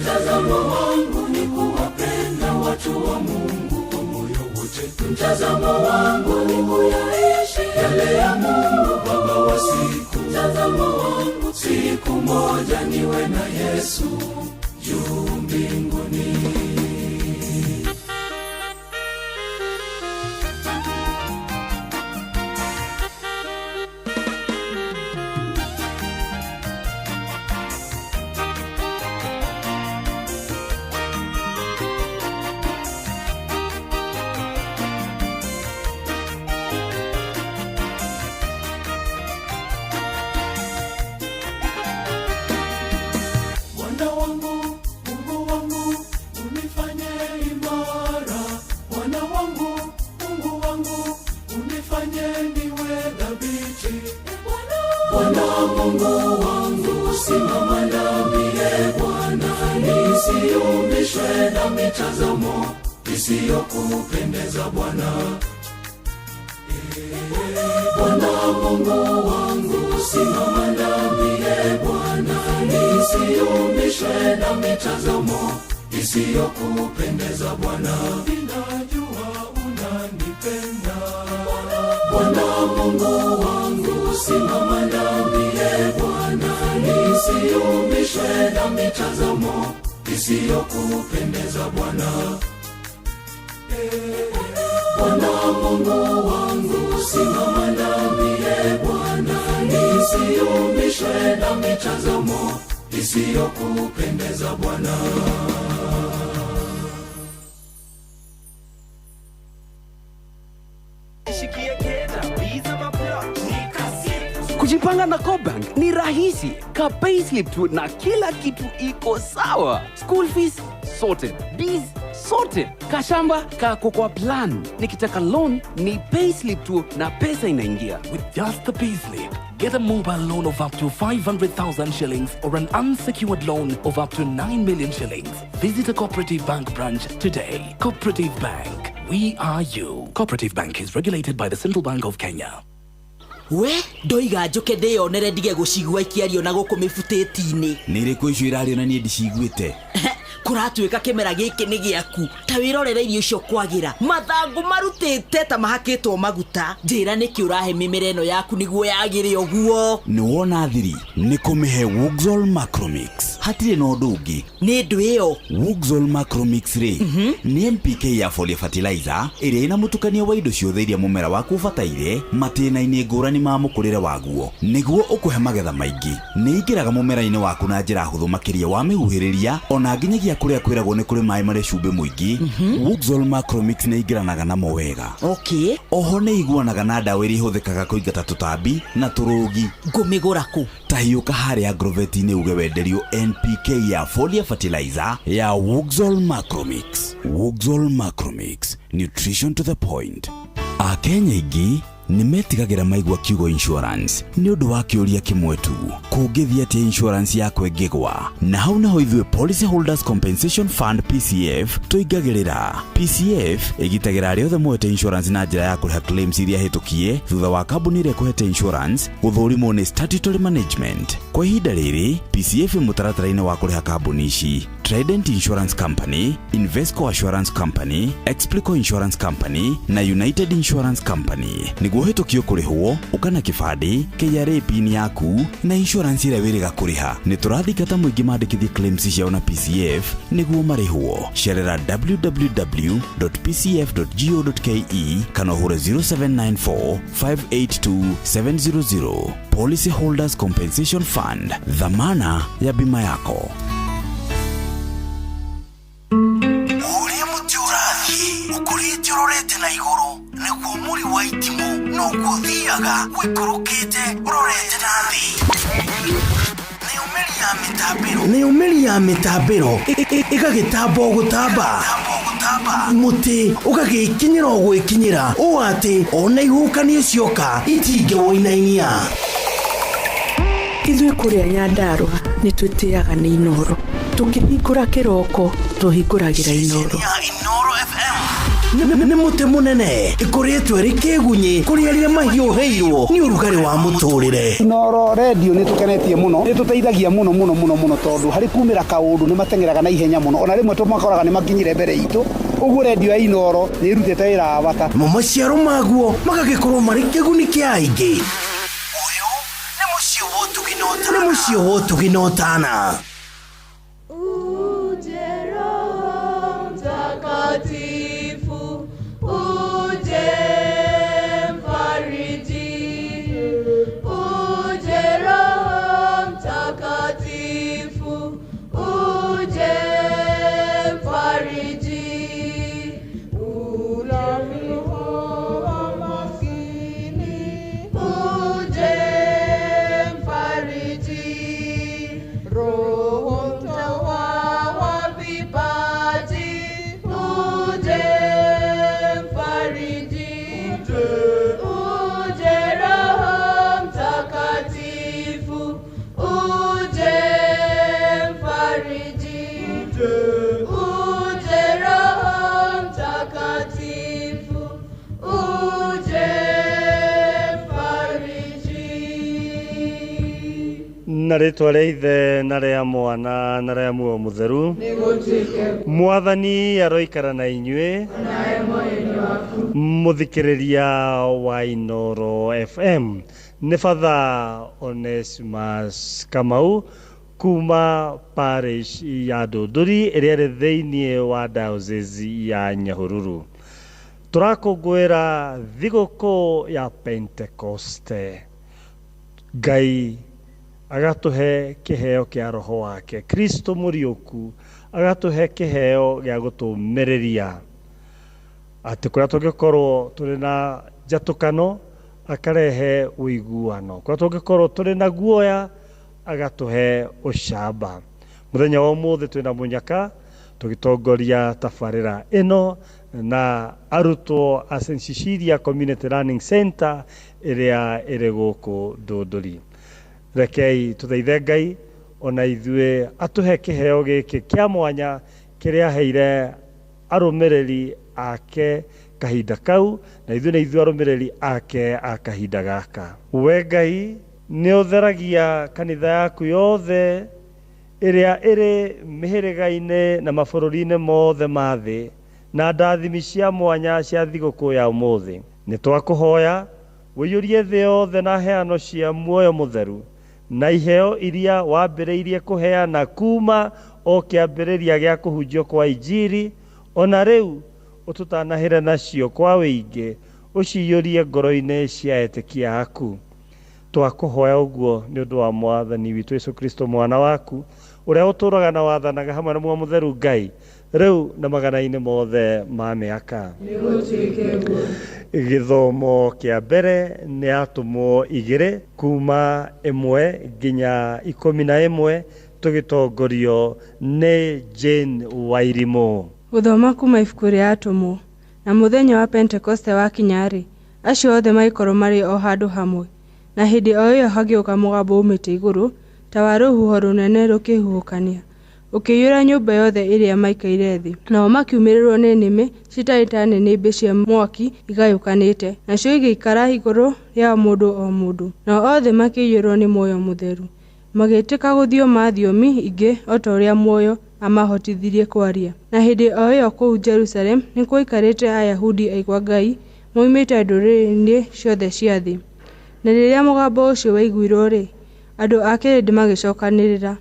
S17: Mtazamo wangu ni kuwapenda watu wa Mungu kwa moyo wote. Mtazamo wangu ni kuyaishi yale ya Mungu Baba wa siku. Mtazamo wangu siku moja niwe na Yesu juu mbinguni. Bwana wangu, Mungu wangu, unifanye imara. Bwana wangu, Mungu wangu, unifanye niwe thabiti. Bwana Mungu wangu, simama nami, e Bwana, nisiyumbishwe na mitazamo isiyokupendeza Bwana. Bwana Mungu wangu, simama nami, e Bwana, nisiyumbishwe na mitazamo isiyokupendeza Bwana. Ninajua unanipenda. Bwana Mungu wangu, simama nami, e Bwana, nisiyumbishwe na mitazamo isiyokupendeza Bwana. Bwana Mungu wangu, simama nami, e Bwana, nisiyumbishwe na mitazamo isiyokupendeza Bwana.
S3: Kujipanga na CoBank ni rahisi. Ka payslip tu na kila kitu iko sawa. School fees sorted, biz sorted, kashamba kako kwa plan. Nikitaka loan ni payslip tu na pesa inaingia.
S12: With just the payslip, get a mobile loan of up to 500,000 shillings or an unsecured loan of up to 9 million shillings. Visit a Cooperative Bank branch today. Cooperative Bank, we are you. Cooperative Bank is regulated by the Central Bank of Kenya.
S20: We ndoiga njuke ndĩyonere ndige gũcigua ikĩario na gũkũ mĩbutĩti-inĩ.
S23: Nĩ irĩkũ icio irario na niĩ ndiciguĩte?
S20: Kũratuĩka kĩmera gĩkĩ nĩ gĩaku, ta wĩrorere irio icio kwagĩra, mathangũ marutĩte ta mahakĩtwo maguta. Njĩra nĩkĩ ũrahe mĩmera ĩno yaku nĩguo yagĩre ũguo?
S23: Nĩ wona thiri nĩ kũmĩhe Wuxal Macromix, hatirĩ na ũndũ ũngĩ.
S20: Nĩ ndũ ĩyo?
S23: Wuxal Macromix rĩ, nĩ NPK ya foliar fertilizer ĩrĩa ĩna mũtukanio wa indo ciothe iria mũmera waku ũbataire matĩna-inĩ ngũrani ma mũkũrĩre waguo nĩguo ũkũhe magetha maingĩ. Nĩ ingĩraga mũmera-inĩ waku na njĩra hũthũ makĩria wa mĩhuhĩrĩria ona nginyagia kũrĩa kwĩragwo nĩ kũrĩ maĩ marĩ cumbĩ mũingĩ. Wuxal Macromix nĩ ingĩranaga namo wega.
S20: Okay.
S23: Oho nĩ iguanaga na ndawa iria ihũthĩkaga kũingata tũtambi na tũrũgi.
S20: Ngũmĩgũra kũ?
S23: Ta hiũka harĩa Agrovet-inĩ uge wenderio NPK ya foliar fertilizer ya Wuxal Macromix. Wuxal Macromix, nutrition to the point. Akenya aingĩ Nĩ metigagĩra maigua kiugo insurance nĩ ũndũ wa kĩũria kĩmwe tu, kũngĩthiĩ atĩa insurance yakwa ĩngĩgwa? Na hau naho ithuĩ Policy Holders Compensation Fund PCF tũingagĩrĩra. PCF ĩgitagĩra arĩa othe moete insurance na njĩra ya kũrĩha claims iria hĩtũkie thutha wa kambuni ĩrĩa ĩkũhete insurance gũthũrimwo nĩ statutory management. Kwa ihinda rĩrĩ PCF ĩ mũtaratara-inĩ wa kũrĩha kambuni ici: Trident Insurance Company, Invesco Assurance Company, Explico Insurance Company na United Insurance Company. Nĩguo ũhĩtũkio kũrĩhwo, ũka na kĩbandĩ, KRA PIN yaku na insurance ĩrĩa wĩrĩga kũrĩha. Nĩ tũrathingata mũingĩ mandĩkithie claims ciao na PCF nĩguo marĩhwo. Cerera www.pcf.go.ke kana ũhũre 0794 582 700. Policy Holders Compensation Fund, dhamana ya bima yako.
S16: Ũrĩa mũtĩ ũrathiĩ ũkũrĩte ũrorete na igũrũ nĩguo mũri wa itimũ noguo ũthiaga ũikũrũkĩte ũrorete na thĩ. Nayo mĩri ya mĩtambĩro ĩgagĩtamba o gũtamba, mũtĩ ũgagĩkinyĩra o gwĩkinyĩra ũũ atĩ ona ihuhũkanio cioka itingĩwũinainia.
S7: Ithuĩ kũrĩa Nyandarũa nĩ twĩtĩaga nĩ Inooro. Tũkĩhingũra kĩroko tũhingũragĩra Inooro.
S16: Nĩ mũtĩ mũnene ĩkũrĩtwo ĩrĩ kĩgunyĩ kũrĩ arĩa mahiũhĩirwo nĩ ũrugarĩ wa mũtũrĩre.
S21: Inooro redio nĩ tũkenetie mũno, nĩ tũteithagia mũno mũno mũno mũno tondũ harĩ kumĩra kaũndũ nĩ mateng'eraga na ihenya mũno, ona rĩmwe tũmakoraga nĩ makinyire mbere itũ. Ũguo redio ya Inooro nĩ ĩrutĩte wĩra wa bata.
S16: Mo maciaro maguo magagĩkorwo marĩ kĩguni kĩa aingĩ. Nĩ mũciĩ wa ũtugi na ũtana.
S17: Uje Roho Mtakatifu, uje mfariji. Uje Roho Mtakatifu, uje mfariji. Ulafiho wa maskini, uje mfariji. Roho mtoa wa vipaji, uje mfariji. Uje Roho Mtakatifu, uje mfariji. Uje Roho Mtakatifu, uje mfariji.
S8: Na rĩtwa rĩa Ithe na rĩa Mwana na rĩa Muoyo Mũtheru. Mwathani aroikara na inyuĩ. Mũthikĩrĩria wa Inooro FM nĩ Father Onesmus Kamau kuma parish ya Ndũndũri ĩrĩa ĩrĩ thĩinĩ wa diocese ya Nyahururu. Tũrakũngũĩra thigũkũ ya Pentekoste. Ngai agatũhe kĩheo kĩa roho wake, Kristo mũriũku agatũhe kĩheo gĩa gũtũmĩrĩria atĩ kũrĩa tũngĩkorwo tũrĩ na njatũkano akarehe ũiguano, kũrĩa tũngĩkorwo tũrĩ na guoya agatũhe ũcamba. Mũthenya wa ũmũthĩ twĩna mũnyaka tũgĩtongoria tabarĩra ĩno na arutwo a St Cecilia Community Learning Center ĩrĩa ĩrĩ gũkũ Ndũndũri. Rekei tũthaithe Ngai ona ithuĩ atũhe kĩheo gĩkĩ kĩa mwanya kĩrĩa aheire arũmĩrĩri ake kahinda kau, na ithuĩ nĩ ithuĩ arũmĩrĩri ake a kahinda gaka. We Ngai nĩ ũtheragia kanitha yaku yothe ĩrĩa ĩrĩ mĩhĩrĩga-inĩ na mabũrũri-inĩ mothe ma thĩ na ndathimi cia mwanya cia thigũkũ ya ũmũthĩ. Nĩ twakũhoya ũiyũrie thĩ yothe na heano cia muoyo mũtheru na iheo iria wambĩrĩirie kũheana kuma o kĩambĩrĩria gĩa kũhunjio kwa Injiri, ona rĩu ũtũtanahĩre nacio kwa wĩingĩ, ũciyũrie ngoro-inĩ cia etĩkia aku. Twakũhoya ũguo nĩ ũndũ wa Mwathani witũ Yesu Kristo mwana waku, ũrĩa ũtũũraga na wathanaga hamwe na Muoyo Mũtheru Ngai, rĩu na magana-inĩ mothe ma mĩaka. Gĩthomo kĩa mbere nĩ atũmwo 2 kuma 1 nginya 11 tũgĩtongorio nĩ Jane Wairimũ.
S14: Gũthoma kuma ibuku rĩa Atũmwo. Na mũthenya wa Pentekoste wakinya-rĩ,
S6: Acio othe magĩkorũo marĩ o handũ hamwe. Na hĩndĩ o ĩyo hagĩũka mũgambo uumĩte igũrũ, ta wa rũhuho rũnene rũkĩhuhũkania, ũkĩiyũra nyũmba yothe ĩrĩa maikaire thĩ. Nao makiumĩrĩrũo nĩ nĩmĩ citariĩ ta nĩnĩmbĩ cia mwaki igayũkanĩte, nacio igĩikara igũrũ rĩa mũndũ o mũndũ. Nao othe makĩiyũrũo nĩ muoyo mũtheru, magĩĩtĩka gũthioma thiomi ingĩ o ta ũrĩa muoyo aamahotithirie kwaria. Na hĩndĩ o ĩyo kũu Jerusalemu nĩ kwaikarĩte Ayahudi aigua Ngai moimĩte ndũrĩrĩ-inĩ ciothe cia thĩ. Na rĩrĩa mũgambo ũcio waiguirũo-rĩ, andũ a kĩrĩndĩ magĩcokanĩrĩra,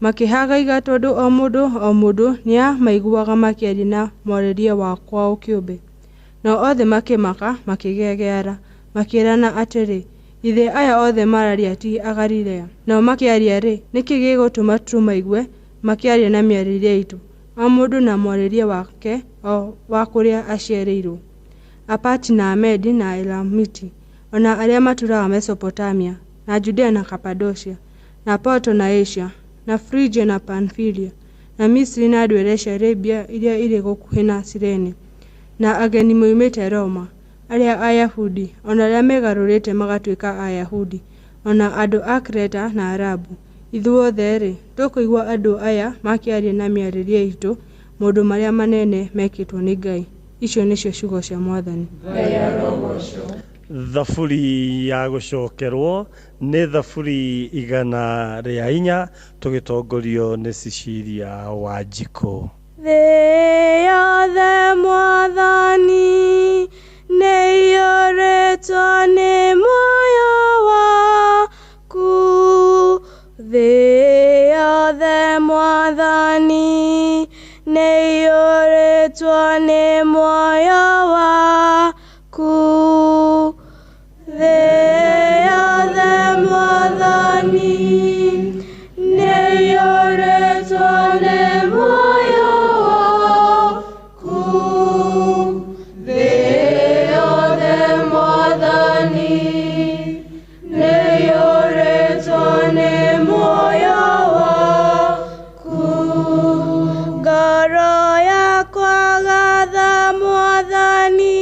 S6: makĩhangaiga tondũ o mũndũ o mũndũ nĩamaiguaga makĩaria na mwarĩrie wa kwao kĩũmbe. Nao othe makĩmaka, makĩgegeara, makĩĩrana atĩrĩ, Githĩ aya othe mararia ti Agalilaya? Nao makĩaria-rĩ, nĩ kĩĩ gĩgũtũma tũmaigue makĩaria na mĩarĩrie iitũ, o mũndũ na mwarĩrie wake o wa kũrĩa aciarĩirũo? Aparti na Amedi na Aelamiti, o na arĩa matũũraga Mesopotamia, na Judea na Kapadocia, na Ponto na Asia, na Frigia na Pamfilia, na Misiri na ndwere cia Libia iria irĩ gũkuhĩ na Sirene, na ageni moimĩte Roma, arĩa Ayahudi, o na arĩa megarũrĩte magatuĩka Ayahudi, o na andũ a Kreta na Arabu, ithuothe-rĩ, tũkũigua andũ aya makĩaria na mĩarĩrie iitũ maũndũ marĩa manene mekĩtwo nĩ Ngai. Icio nĩcio ciugo cia Mwathani.
S8: Thaburi ya gũcokerwo nĩ thaburi 104 tũgĩtongorio nĩ Cecilia Wanjikũ.
S6: Thĩ yothe Mwathani nĩiyũrĩtwo nĩ muoyo waku. Thĩ yothe Mwathani nĩiyũrĩtwo nĩ muoyo waku. Thĩ yothe Mwathani nĩiyũrĩtwo nĩ muoyo waku. Thĩ yothe Mwathani nĩiyũrĩtwo nĩ muoyo waku. Ngoro yakwa gatha Mwathani,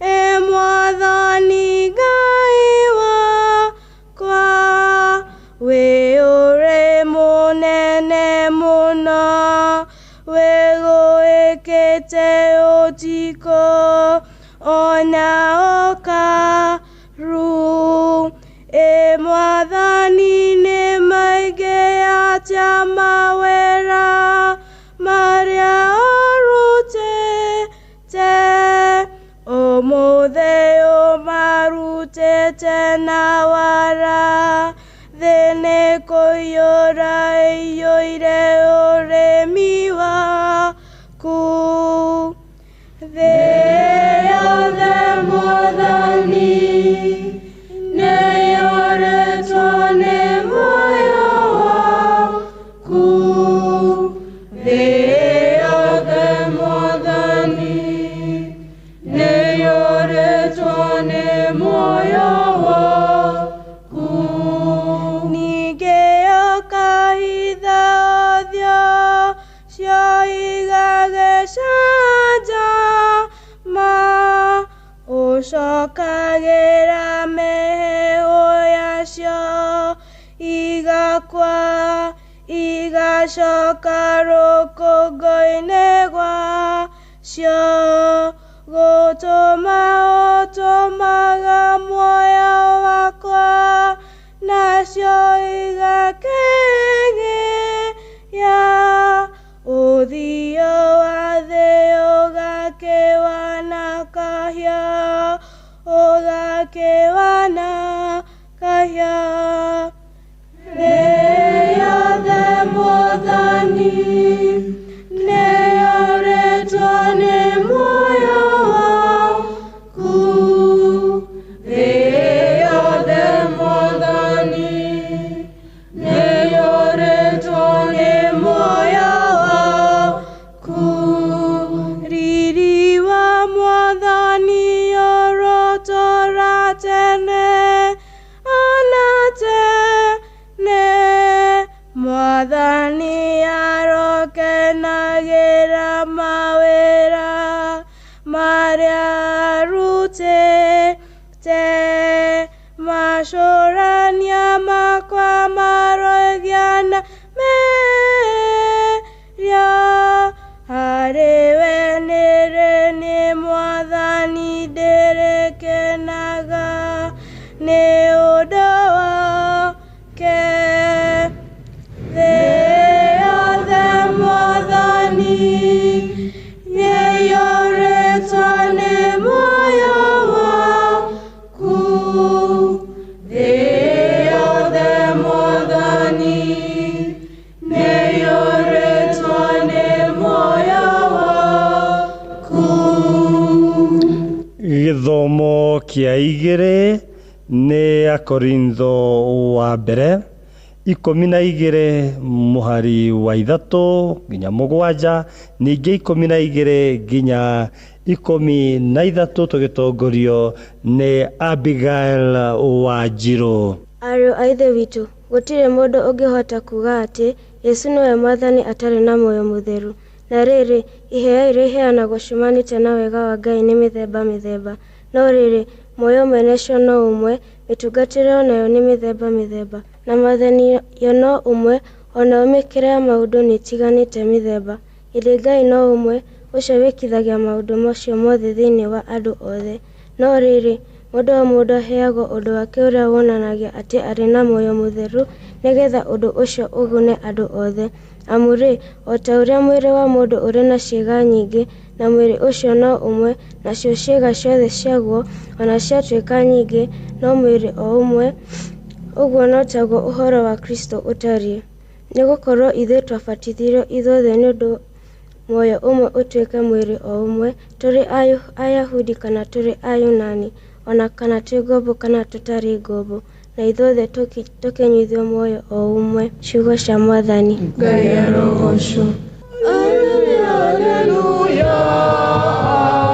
S6: ĩ Mwathani Ngai wakwa, wĩ ũrĩ mũnene mũno, wĩgũĩkĩte ũtukũ ona ũkaru. Ĩ Mwathani nĩ maingĩ atĩa mawĩra marĩa ũrutĩte, ũmũthĩ ũmarutĩte na wara. Thĩ nĩ kũiyũra ĩiyũire ũrĩmi waku. Thĩ yothe Mwathani nĩiyũrĩtwo nĩ muoyo waku. Thĩ yothe Mwathani nĩiyũrĩtwo nĩ muoyo waku. Ningĩ ũkahitha ũthiũ cio igagĩcanjama, ũcokagĩra mĩheehũ yacio igakua, igacoka rũkũngũ-inĩ rwacio. Gũtũma ũtũmaga muoyo wakwa, nacio igakĩgĩa. Ũthiũ wa thĩ ũgakĩwana kahĩa, ũgakĩwana kahĩa. Thĩ yothe Mwathani nĩiyũrĩtwo nĩ muoyo waku. Thĩ yothe Mwathani nĩiyũrĩtwo nĩ muoyo waku. Riri wa Mwathani ũrotũũra tene ona tene.
S8: Gĩthomo kĩa igĩrĩ nĩ Akorintho wa mbere 12 mũhari wa 3 nginya 7, ningĩ 12 nginya 13, tũgĩtongorio nĩ Abigail Wanjirũ.
S5: Ariũ a Ithe witũ, gũtirĩ mũndũ ũngĩhota kuuga atĩ Yesu nĩwe Mwathani atarĩ na muoyo mũtheru. Na rĩrĩ, iheo iria iheanagwo ciumanĩte na wega wa Ngai nĩ mĩthemba mĩthemba. No rĩrĩ, muoyo mwene cio no ũmwe, mĩtungatĩre o nayo nĩ mĩthemba mĩthemba, na Mwathani yo no ũmwe, o nayo mĩĩkĩre ya maũndũ nĩĩtiganĩte mĩthemba. Ĩndĩ Ngai no ũmwe, ũcio wĩkithagia maũndũ macio mothe thĩinĩ wa andũ othe. No rĩrĩ, mũndũ o mũndũ aheagwo ũndũ wake ũrĩa wonanagia atĩ arĩ na muoyo mũtheru, nĩgeetha ũndũ ũcio ũgune andũ othe. Amu-rĩ, o ta ũrĩa mwĩrĩ wa mũndũ ũrĩ na ciĩga nyingĩ, na mwĩrĩ ũcio no ũmwe, nacio ciĩga ciothe ciaguo, o na ciatuĩka nyingĩ, no mwĩrĩ o ũmwe, ũguo no taguo ũhoro wa Kristũ ũtariĩ. Nĩgũkorwo ithuĩ twabatithirio ithuothe nĩ ũndũ muoyo ũmwe ũtuĩke mwĩrĩ o ũmwe, tũrĩ Ayahudi kana tũrĩ Ayunani, o na kana twĩ ngombo kana tũtarĩ ngombo, na ithuothe tũkĩnyuithio muoyo o ũmwe. Ciugo cia Mwathani.
S6: Ngai arogocwo.
S17: Haleluya, haleluya,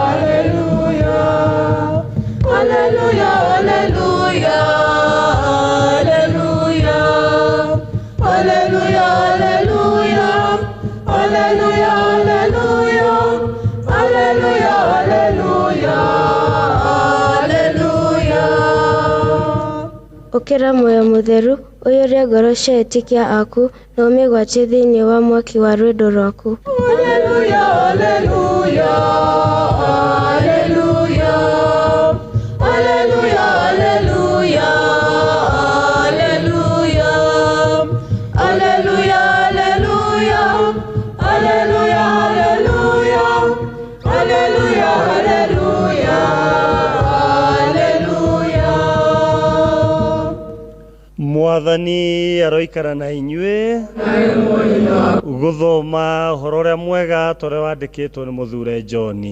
S17: haleluya, haleluya, haleluya, haleluya, haleluya, haleluya, haleluya, haleluya, haleluya.
S5: Ũkĩra muoyo mũtheru, ũiyũrie ngoro cia etĩkia aku, na ũmĩgwatie thĩinĩ wa mwaki wa rwendo rwaku.
S17: Haleluya, haleluya, haleluya, haleluya, haleluya, haleluya, haleluya, haleluya, haleluya, haleluya, haleluya, haleluya.
S8: Mwathani aroikara na inyuĩ. Gũthoma ũhoro ũrĩa mwega ta ũrĩa wandĩkĩtwo nĩ mũthure John.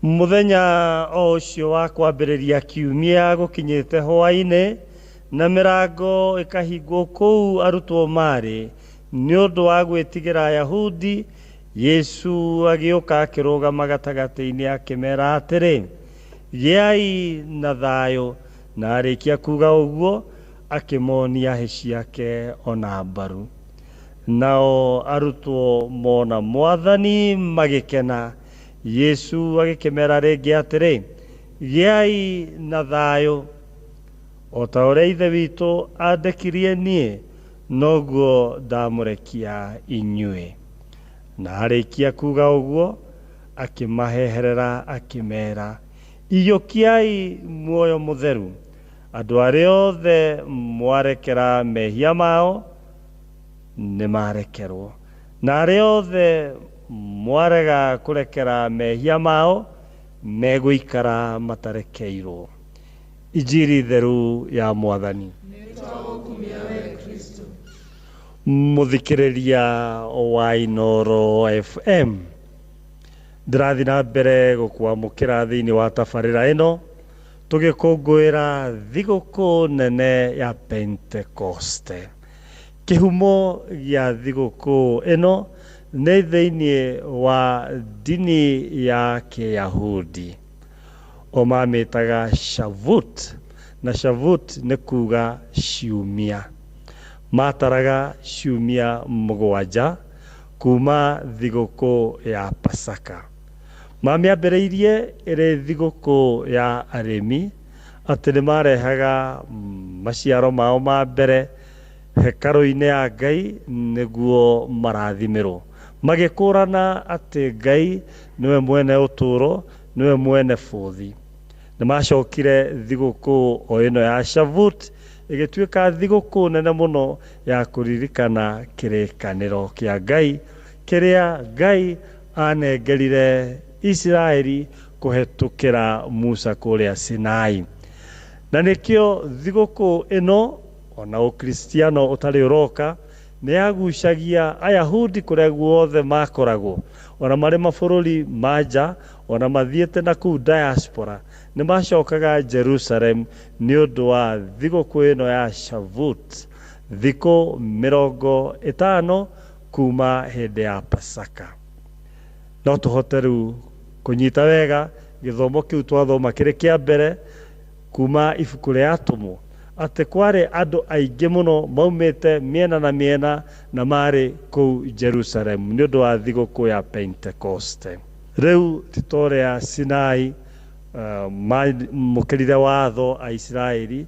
S8: Mũthenya o ũcio wa kwambĩrĩria kiumia gũkinyĩte hwaĩ-inĩ, na mĩrango ĩkahingwo kũu arutwo marĩ, nĩ ũndũ wa gwĩtigĩra Ayahudi, Yesu agĩũka akĩrũgama gatagatĩ-inĩ akĩmera atĩrĩ, gĩai na thayũ. Na arĩkia kuuga ũguo, akĩmonia hĩ ciake ona mbaru. Nao arutwo mona Mwathani magĩkena. Yesu agĩkĩmera rĩngĩ atĩrĩ, gĩai na thayũ. O ta ũrĩa Ithe witũ andekirie niĩ, noguo ndamũrekia inyuĩ. Na arĩkia kuuga ũguo, akĩmaheherera akĩmera, iyũkiai muoyo mũtheru. Andũ arĩa othe mwarekera mehia mao nĩmarekerwo, na arĩa othe mwarega kũrekera mehia mao megũikara matarekeirwo. Injiri theru ya Mwathani. Mũthikĩrĩria wa Inooro FM, ndĩrathiĩ na mbere gũkwamũkĩra thĩinĩ wa tabarĩra ĩno tũgĩkũngũĩra thigũkũ nene ya Pentekoste. Kĩhumo gĩa thigũkũ ĩno nĩ thĩinĩ wa ndini ya Kĩyahudi. O mamĩtaga Shavut, na Shavut nĩ kuga ciumia. Mataraga ciumia 7 kuma thigũkũ ya Pasaka. Mamĩambĩrĩirie ĩrĩ thigũkũ ya arĩmi, atĩ nĩ marehaga maciaro mao ma mbere hekarũ-inĩ ya Ngai nĩguo marathimĩrwo. Magĩkũrana atĩ Ngai nĩwe mwene ũtũũro, nĩwe mwene bũthi. Nĩ macokire thigũkũ o ĩno ya Shavut ĩgĩtuĩka thigũkũ nene mũno ya kũririkana kĩrĩkanĩro kĩa Ngai kĩrĩa Ngai anengerire Isiraeli kũhetũkĩra Musa kũrĩa Sinai. Na nĩkĩo thigũkũ ĩno ona ũkristiano ũtarĩ ũroka nĩ yagucagia Ayahudi kũrĩa guothe makoragwo, ona marĩ mabũrũri ma nja, ona mathiĩte na kũu diaspora, nĩ macokaga Jerusalem nĩ ũndũ wa thigũkũ ĩno ya Shavuot, thikũ 50 kuma hĩndĩ ya Pasaka. No tũhote rĩu kũnyita wega gĩthomo kĩu twathoma kĩrĩ kĩa mbere kuma ibuku rĩa Atũmwo, atĩ kwarĩ andũ aingĩ mũno maumĩte mĩena na mĩena na marĩ kũu Jerusalem nĩ ũndũ wa thigũkũ ya Pentekoste. Rĩu ti ta ũrĩa Sinai mamũkĩrire watho Aisiraeli,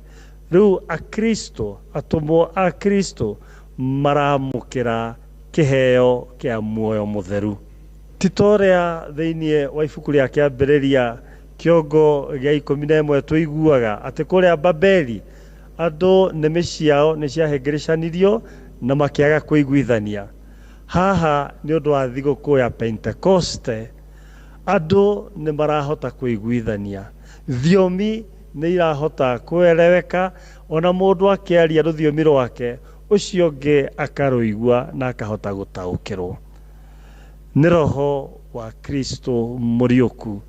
S8: rĩu Akristo, atũmwo a Kristo maramũkĩra kĩheo kĩa muoyo mũtheru. Ti ta ũrĩa thĩinĩ wa ibuku rĩa Kĩambĩrĩria kĩongo gĩa 11 tũiguaga atĩ kũrĩa Babeli andũ nĩmĩ ciao nĩ ciahĩngĩrĩcanirio na makĩaga kũiguithania. Haha nĩ ũndũ wa thigũkũ ya Pentekoste andũ nĩ marahota kũiguithania, thiomi nĩ irahota kũeleweka, ona mũndũ akĩaria rũthiomi rwake ũcio ũngĩ akarũigua na akahota gũtaũkĩrwo. Nĩ roho wa Kristo mũriũku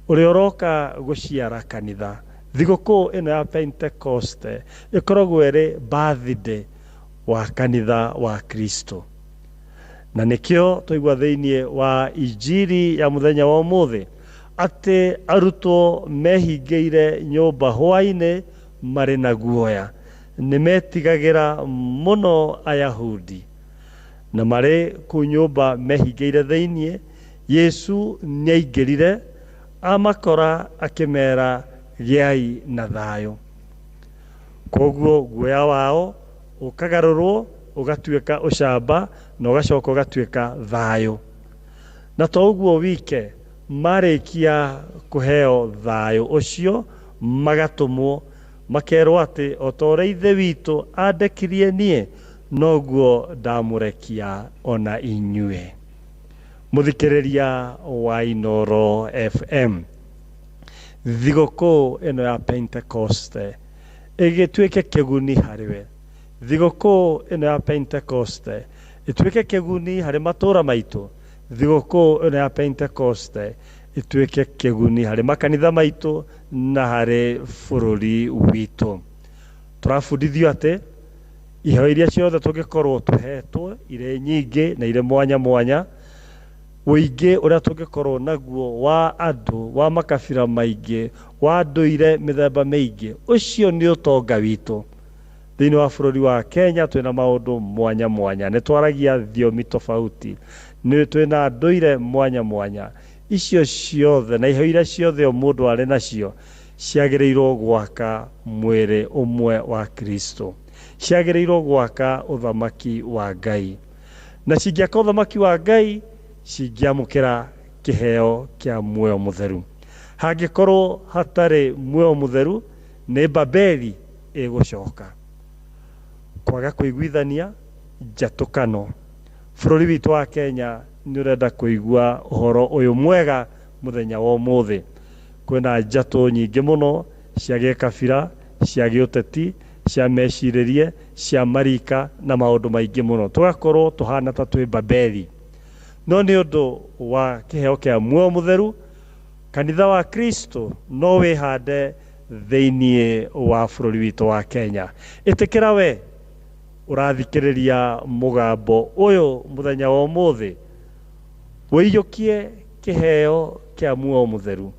S8: ũrĩa ũroka gũciara kanitha. Thigũkũ ĩno ya Pentekoste ĩkoragwo ĩrĩ birthday wa kanitha wa Kristo, na nĩkĩo twaigua thĩinĩ wa injiri ya mũthenya wa ũmũthĩ atĩ arutwo mehingĩire nyũmba hwaĩ-inĩ marĩ na guoya, nĩ metigagĩra mũno Ayahudi, na marĩ kũu nyũmba mehingĩire thĩinĩ, Yesu nĩaingĩrire amakora akĩmera gĩai na thayũ. Koguo guoya wao ũkagarũrwo ũgatuĩka ũcamba na ũgacoka ũgatuĩka thayũ. Na to ũguo wike, marĩkia kũheo thayũ ũcio magatũmwo makerwo atĩ o ta ũrĩa Ithe witũ andekirie niĩ noguo ndamũrekia ona inyuĩ. Mũthikĩrĩria wa Inooro FM, thigũkũ ĩno ya Pentekoste ĩgĩtuĩke kĩguni harĩwe. Thigũkũ ĩno ya Pentekoste ĩtuĩke kĩguni harĩ matũũra maitũ. Thigũkũ ĩno ya Pentekoste ĩtuĩke kĩguni harĩ makanitha maitũ na harĩ bũrũri witũ. Tũrabundithio atĩ iheo iria ciothe tũngĩkorwo tũhetwo irĩ nyingĩ na irĩ mwanya mwanya, ũingĩ ũrĩa tũngĩkorwo naguo wa andũ wa makabira maingĩ wa ndũire mĩthemba mĩingĩ, ũcio nĩ ũtonga witũ. Thĩinĩ wa bũrũri wa Kenya twĩna maũndũ mwanya mwanya, nĩ twaragia thiomi tofauti, nĩ twĩna ndũire mwanya mwanya. Icio ciothe na iheo iria ciothe o mũndũ arĩ nacio ciagĩrĩirwo gwaka mwĩrĩ ũmwe wa Kristo, ciagĩrĩirwo gwaka ũthamaki wa Ngai, na cingĩaka ũthamaki wa Ngai cingĩamũkĩra kĩheo kĩa muoyo mũtheru. Hangĩkorwo hatarĩ muoyo mũtheru, nĩ Babeli ĩgũcoka. Kwaga kũiguithania, njatũkano. Bũrũri witũ wa Kenya nĩ ũrenda kũigua ũhoro ũyũ mwega mũthenya wa ũmũthĩ. Kwĩna njatũ nyingĩ mũno cia gĩkabira, cia gĩũteti, cia mecirĩrie, cia marika na maũndũ maingĩ mũno, tũgakorwo tũhana ta twĩ Babeli. No nĩ ũndũ wa kĩheo kĩa muoyo mũtheru, kanitha wa Kristo no wĩhande thĩinĩ wa bũrũri witũ wa Kenya. Ĩtĩkĩra we ũrathikĩrĩria mũgambo ũyũ mũthenya wa ũmũthĩ, wĩiyũkie kĩheo kĩa muoyo mũtheru,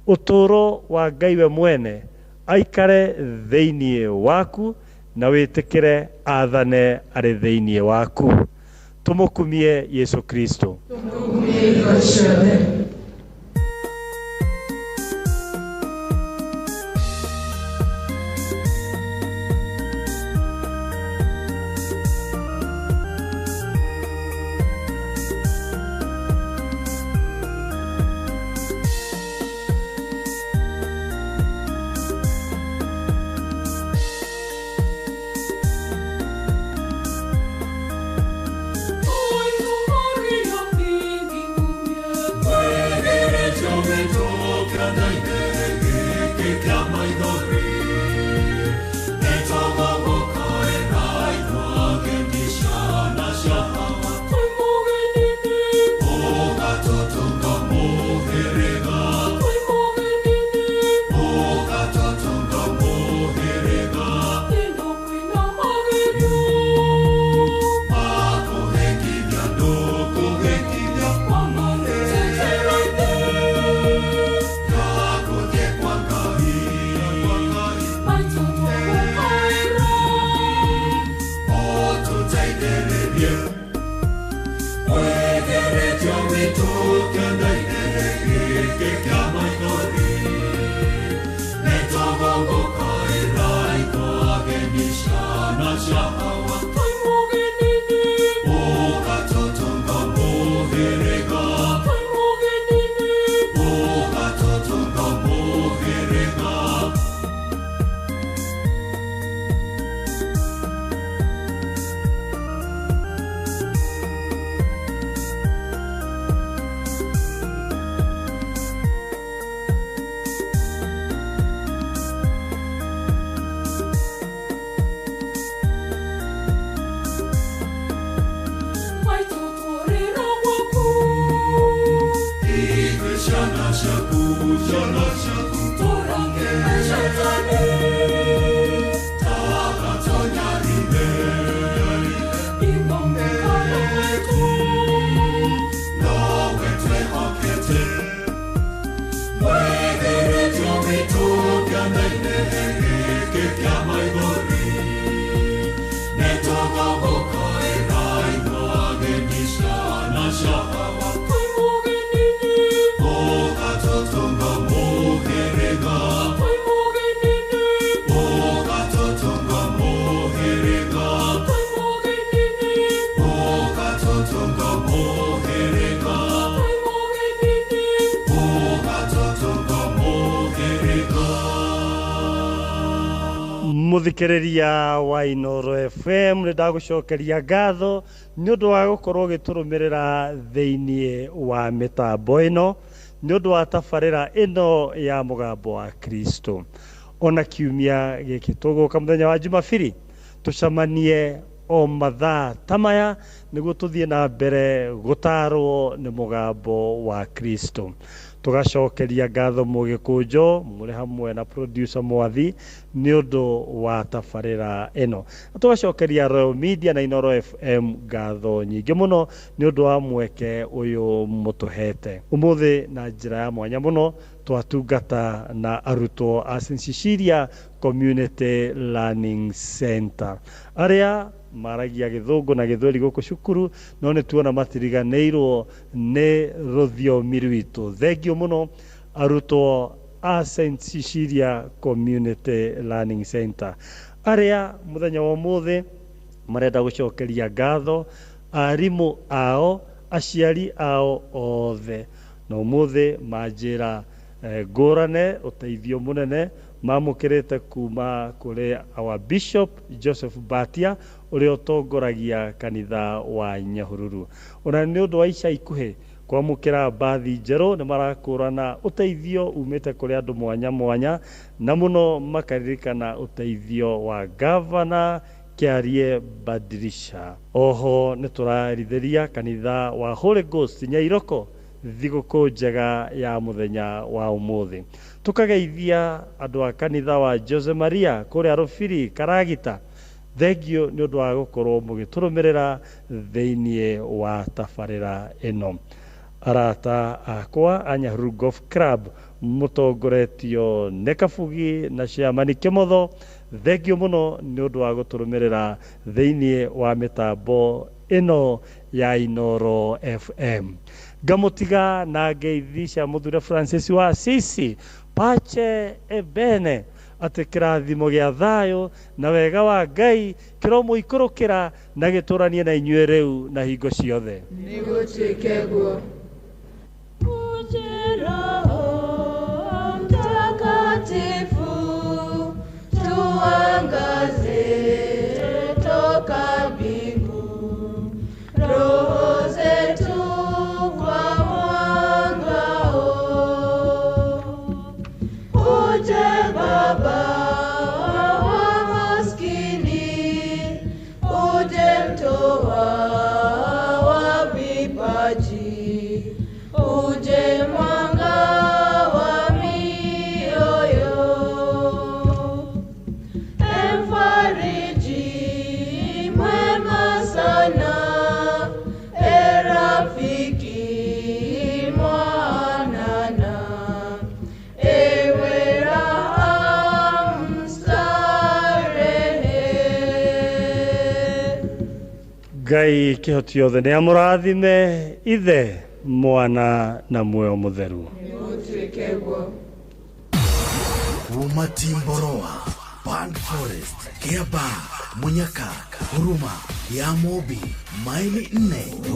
S8: ũtũũro wa Ngai we mwene aikare thĩinĩ waku, na wĩtĩkĩre athane arĩ thĩinĩ waku. Tũmũkumie Yesu Kristo.
S17: Wewe
S11: gĩkĩ kĩa maithori nĩtũgũgũkaĩra itwageni ciana cia Hawa twĩ mũgeninĩ ũgatũtũnga mũhĩrĩga twĩ mũgeninĩ ũgatũtũnga mũhĩrĩga.
S8: Muthikiriria wa Inooro FM nĩ ndagũcokeria ngatho nĩ ũndũ wa gũkorwo ũgĩtũrũmĩrĩra thĩiniĩ wa mĩtambo ĩno nĩ ũndũ wa tabarĩra ĩno ya mũgambo wa Kristo. Ona kiumia gĩkĩ tũgũka mũthenya wa Jumabiri tũcemanie o mathaa ta maya nĩguo tũthiĩ na mbere gũtarwo nĩ mũgambo wa Kristo. Tũgacokeria ngatho Mũgĩkũnjo mũrĩ hamwe na producer Mwathi nĩ ũndũ wa tabarĩra ĩno. Tũgacokeria Royal Media na Inooro FM ngatho nyingĩ mũno nĩ ũndũ wa mweke ũyũ mũtũhete. Ũmũthĩ na njĩra ya mwanya mũno twatungata na arutwo a St Cecilia Community Learning Center arĩa maragia gĩthũngũ na gĩthweri gũkũ cukuru, no nĩ tuona matiriganĩirwo nĩ rũthiomi rwitũ. Thengio mũno arutwo a St Cecilia Community Learning Center arĩa mũthenya wa ũmũthĩ marenda gũcokeria ngatho arimũ ao, aciari ao othe, na ũmũthĩ manjĩra ngũrane ũteithio mũnene mamũkĩrĩte kuma kũrĩ our Bishop Joseph Batia ũrĩa ũtongoragia kanitha wa Nyahururu. Ona nĩ ũndũ wa ica ikuhĩ kwamũkĩra mbathi njerũ nĩ marakũrana ũteithio umĩte kũrĩ andũ mwanya mwanya, na mũno makaririkana ũteithio wa Gavana Kĩarie Badirisha. Oho nĩ tũrarithĩria kanitha wa Holy Ghost Nyairoko thigũkũ njega ya mũthenya wa ũmũthĩ. Tũkageithia andũ a kanitha wa Jose Maria kũrĩa Rũbiri Karagita. Thengio nĩ ũndũ wa gũkorwo mũgĩtũrũmĩrĩra thĩiniĩ wa tabarĩra ĩno. Arata akwa a Nyahururu Golf Club mũtongoretio nĩ Kabugi na Chairman Kĩmotho, thengio mũno nĩ ũndũ wa gũtũrũmĩrĩra thĩiniĩ wa mĩtambo ĩno ya Inooro FM. Ngamũtiga na ngeithi cia mũthure Francis wa Assisi, pace e bene, atĩ kĩrathimo gĩa thayũ na wega wa Ngai kĩromũikũrũkĩra na gĩtũranie na inyuĩ rĩu na hingo ciothe.
S6: Nĩgũtuĩke guo.
S17: Uje Roho Mtakatifu, tuangaze toka mbingu, roho zetu kwa mwangao. Uje Baba wa maskini, uje mtoa wa vipaji, uje mwanga wa mioyo, Mfariji mwema sana, e rafiki mwanana, ewe raha mstarehe.
S8: Ngai kĩhoti yothe nĩ amũrathime, Ithe, Mwana na Muoyo Mũtheru.
S6: Gũtuĩke guo.
S16: Kuma Timboroa, Pan Forest, Kiaba, Munyaka, Huruma, ya Mobi, maili 4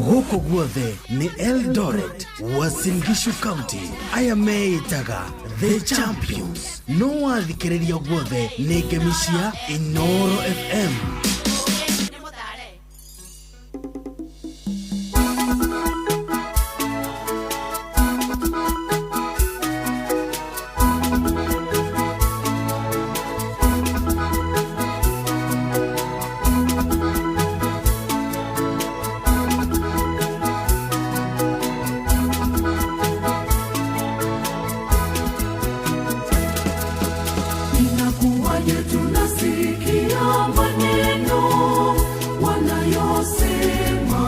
S16: gũkũ guothe nĩ Eldoret, Uasin Gishu County. Aya meĩtaga The Champions. No wathikĩrĩria guothe nĩ ngemi cia Inoro FM.
S11: Inakuwaje tunasikia maneno wanayosema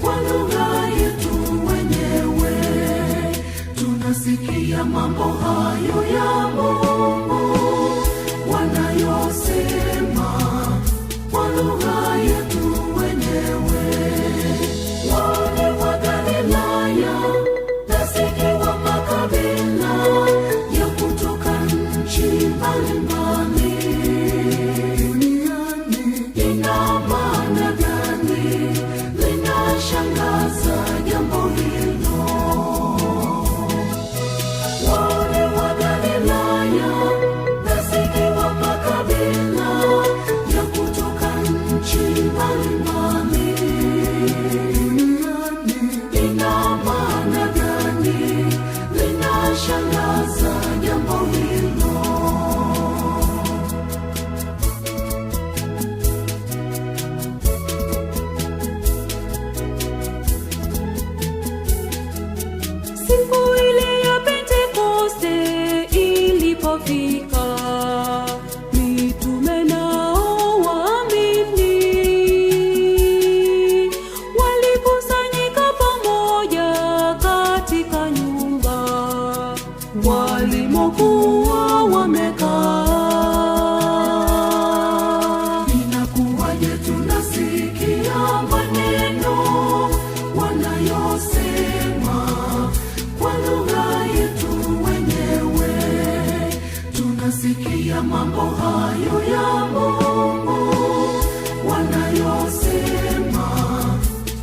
S11: kwa lugha yetu wenyewe? Tunasikia mambo hayo ya Mungu wanayosema kwa lugha yetu wenyewe. Wale wa Galilaya nasikiwa makabila ya kutoka nchi mbalimbali. Ina maana gani? Linashangaza jambo hilo. Wale wa Galilaya nasikiwa makabila ya kutoka nchi mbalimbali. Ina maana gani? Linashangaza jambo hilo.
S13: Siku ile ya Pentekoste ilipofika, mitume nao waamini walikusanyika pamoja katika nyumba walimokuwa wamekaa.
S11: Inakuwaje tunasikia maneno wanayosema kwa lugha yetu wenyewe? Tunasikia mambo hayo ya Mungu wanayosema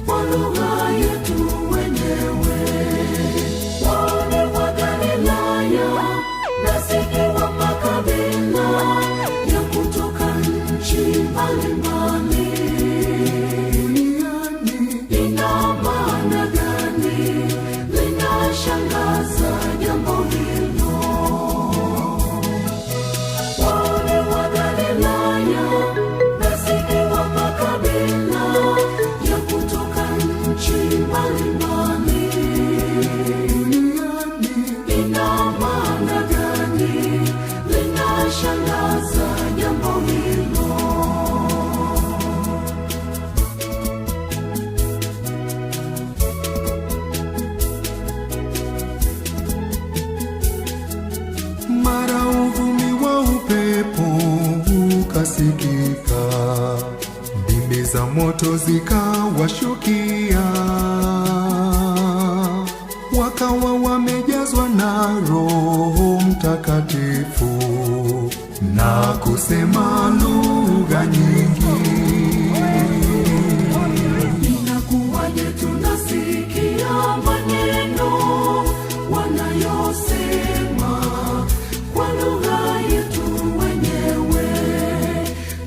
S11: kwa lugha yetu wenyewe. Wale wa Galilaya nasikiwa makabila ya kutoka nchi mbalimbali. Ina maana gani? Linashangaza jambo hilo. Wale wa Galilaya nasikiwa makabila ya kutoka nchi mbalimbali. Ina maana gani? Linashangaza jambo hilo.
S14: Mara uvumi wa upepo ukasikika, ndimi za moto zikawashukia, wakawa wamejazwa na Roho Mtakatifu na kusema lugha nyingi.
S11: Inakuwaje tunasikia maneno wanayosema kwa lugha yetu wenyewe?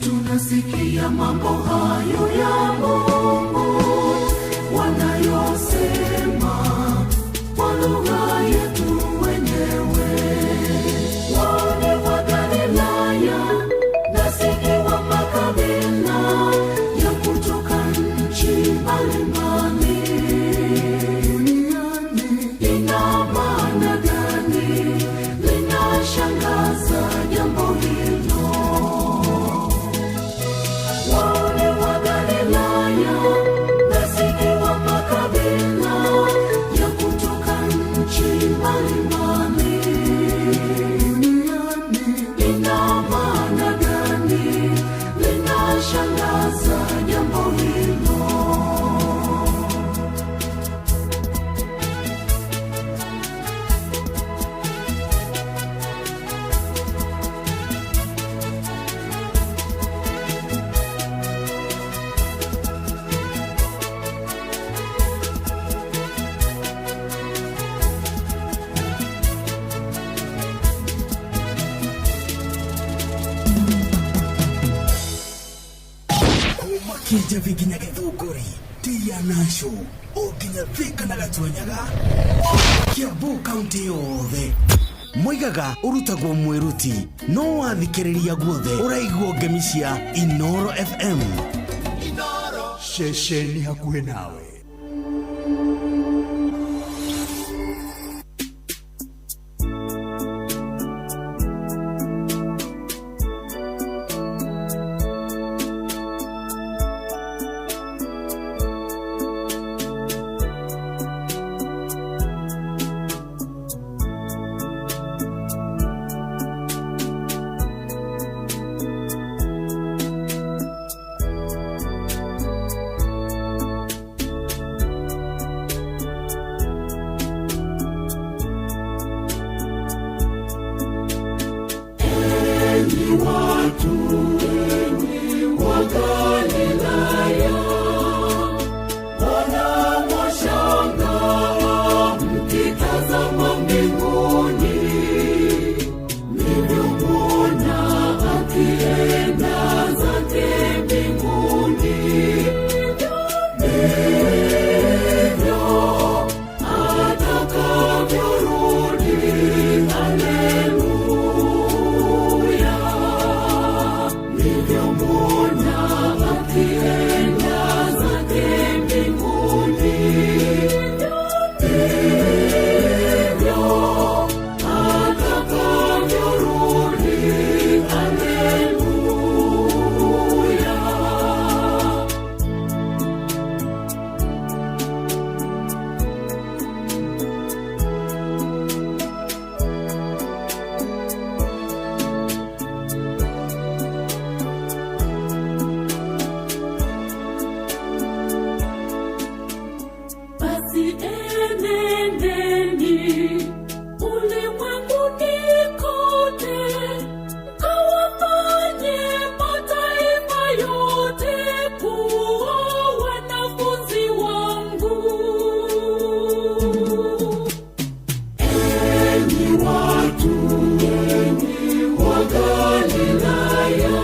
S11: Tunasikia mambo hayo ya Mungu wanayosema kwa lugha yetu wenyewe. Wale wa Galilaya nasikiwa makabila ya kutoka nchi mbalimbali. Ina maana gani? Linashangaza jambo hilo. Wale wa Galilaya nasikiwa makabila ya kutoka nchi mbalimbali. Ina maana gani? Linashangaza jambo hilo.
S16: Kĩnjabi nginya Gĩthũngũri, Tia Nasho, o nginya Thika na Gatuanyaga, Kiambu kaunti yothe. Moigaga ũrutagwo mwĩruti no wathikĩrĩria guothe ũraigua ngemi cia Inoro FM.
S2: Ceceni hakuhĩ nawe.
S11: Enyi watu wa Galilaya, mbona mwashangaa mkitazama mbinguni? Nilivyomwona akienda zake mbinguni, ndivyo atakavyorudi. Haleluya. Nilivyomwona akienda zake mbinguni, ndivyo atakavyorudi. Haleluya.
S14: Basi enendeni ulimwenguni kote, mkawafanye mataifa yote kuwa wanafunzi wangu.
S11: Enyi watu wa Galilaya,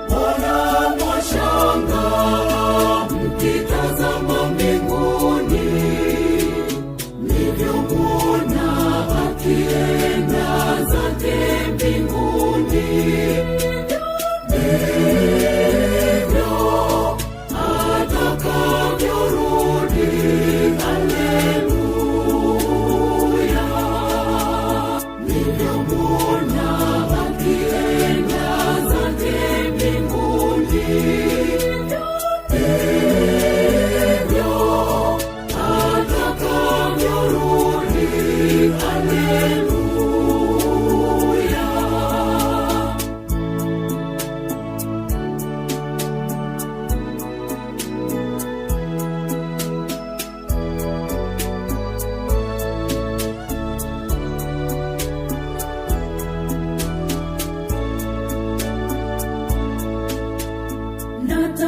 S11: mbona mwashangaa mkitazama mbinguni? Nilivyomwona akienda zake mbinguni, ndivyo atakavyorudi. Haleluya. Nilivyomwona akienda zake mbinguni, ndivyo atakavyorudi. Haleluya.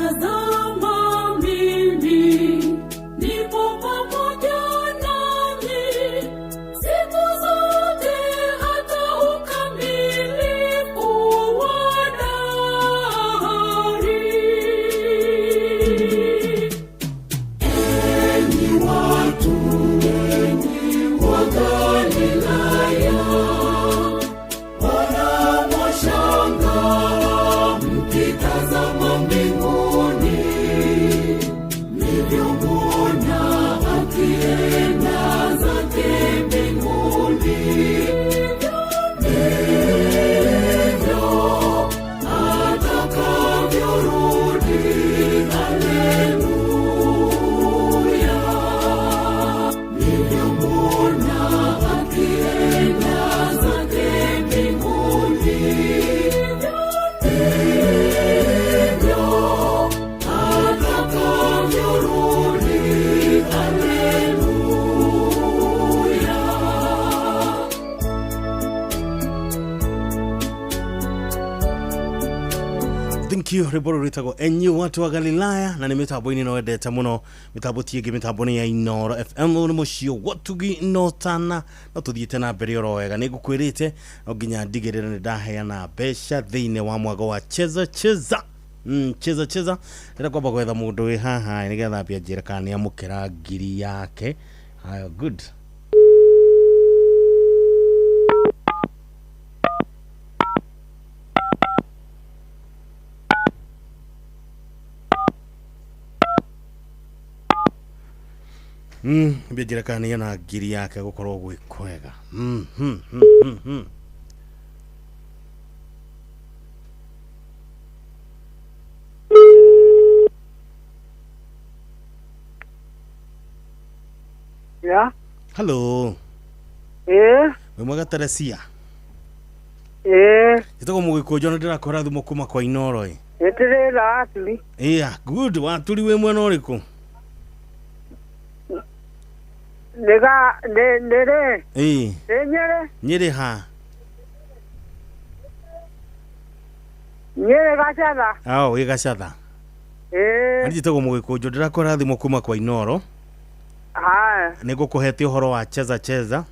S14: Natazama mimi nipo pamoja nanyi siku zote hata ukamilifu wa dahari.
S11: Enyi watu wa Galilaya, mbona mwashangaa mkitazama mbinguni? Nilivyomwona akienda zake mbinguni, ndivyo atakavyorudi. Haleluya. Nilivyomwona akienda zake mbinguni, ndivyo atakavyorudi. Haleluya.
S18: Thank you. Rwĩmbo rũrũ rwĩtagwo Enyi watu wa Galilaya, na nĩ mĩtambo-inĩ no wendete mũno. Mĩtambo ti ĩngĩ, mĩtambo nĩ ya Inoro FM. Ũyũ nĩ mũciĩ watugi no tana no tũthiĩte na mbere oro wega. Nĩ ngũkwĩrĩte no nginya ndigĩrĩre nĩ ndaheana mbeca thĩinĩ wa mwago wa Cheza Cheza. Cheza cheza ndĩrenda kwamba gwetha mũndũ wĩ haha nĩgetha ambie anjĩre kana nĩ amũkĩra ngiri yake. Haya, good. Ambie anjĩre kana nĩ ona ngiri yake gũkorwo gwĩ kwega.
S9: Ya.
S18: Hello. Wĩ mwega Teresia?
S9: Ĩĩ.
S18: Njĩtagwo Mũgĩkũnjũ na ndĩrakũhũra thimũ kuma kwa Inooro ĩ.
S9: Nĩndĩrĩra Waturi.
S18: Yeah, good. Waturi wĩ mwena ũrĩkũ?
S9: Nĩga nĩ nĩrĩ.
S18: Ĩĩ.
S9: Nĩ Nyĩrĩ.
S18: Nyĩrĩ ha?
S9: Nyĩrĩ Gacatha.
S18: Ao, wĩ Gacatha.
S9: Ĩĩ.
S18: Njĩtagwo Mũgĩkũnjũ ndĩrakũhũra thimũ kuma kwa Inooro.
S9: Haya.
S18: Nĩ ngũkũhete ũhoro wa cheza cheza.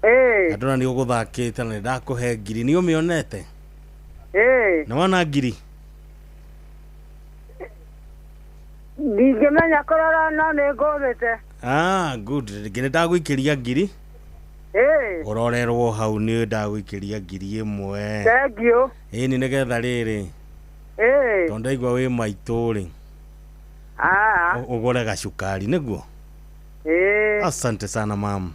S9: Ĩĩ.
S18: Na ndona nĩ ũgũthakĩte na nĩ ndakũhe ngiri. Nĩ ũmĩonete?
S9: Ĩĩ.
S18: Nĩ wona ngiri?
S9: Ndingĩmenya kũrora no nĩ ngũrĩte.
S18: Ah, good. Rĩngĩ nĩ ndagũikĩria ngiri.
S9: Ĩĩ.
S18: Ũrorerwo hau nĩ ndagũikĩria ngiri ĩmwe.
S9: Thank you.
S18: Ĩni nĩgetha rĩrĩ.
S9: Ĩĩ.
S18: Tondũ ndaigua wĩ maitũ rĩ.
S9: Ah.
S18: Ũgũre gacukari nĩguo?
S9: Ĩĩ.
S18: Asante sana mam.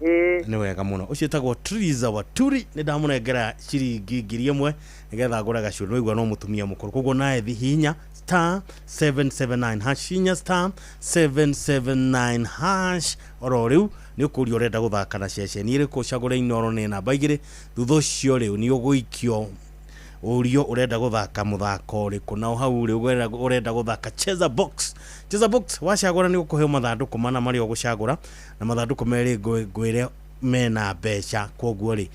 S9: Ĩĩ.
S18: Nĩ wega mũno. Ũcio wĩtagwo Triza Waturi nĩ ndamũnengera ciringi ngiri ĩmwe nĩgetha agũre gacũrĩ. Waigua no mũtumia mũkũrũ koguo nawe thi hihinya star 779 hash, hihinya star 779 hash oro rĩu nĩ ũkũrio ũrenda gũthaka na ceceni ĩrĩkũ ũcagũre Inooro nĩ namba igĩrĩ. Thutha ũcio rĩu nĩ ũgũikio ũrio ũrenda gũthaka mũthako ũrĩkũ na hau rĩ ũrenda gũthaka cheza box. Cheza box wacagũra nĩ ũkũheo mathandũkũ mana marĩa ũgũcagũra na mathandũkũ merĩ ngwĩre mena mbeca koguo rĩ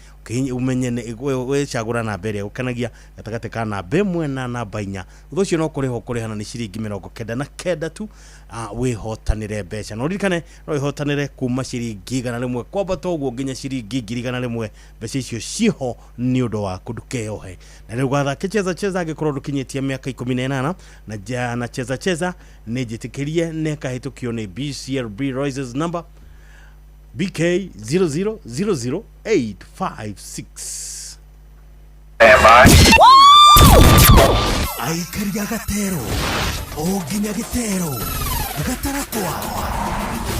S18: umenye nĩ wĩcagũra namba ĩrĩa ĩgũkenagia gatagatĩ ka namba ĩmwe na namba inya. Thutha ũcio no kũrĩha ũkũrĩha na nĩ ciringi 99 tu wĩhotanĩre mbeca. Na ũririkane no wĩhotanĩre kuma ciringi 100 kwambata ũguo nginya ciringi 100,000. Mbeca icio ciho nĩ ũndũ waku, ndũkeyohe. Na rĩu gathake cheza cheza angĩkorwo ndũkinyĩtie mĩaka 18 na cheza cheza nĩ njĩtĩkĩrie nĩ ĩkahĩtũkio nĩ BCLB Rises number BK 0000856.
S16: Aikaria gatero o nginya gĩtero gatarakwa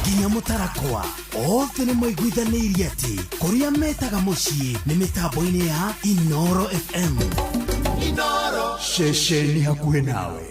S16: nginya mũtarakwa othe nĩ maiguithanĩirie atĩ kũrĩa metaga mũciĩ nĩ mĩtambo-inĩ ya Inooro FM.
S2: Inooro ceceni hakuhĩ nawe.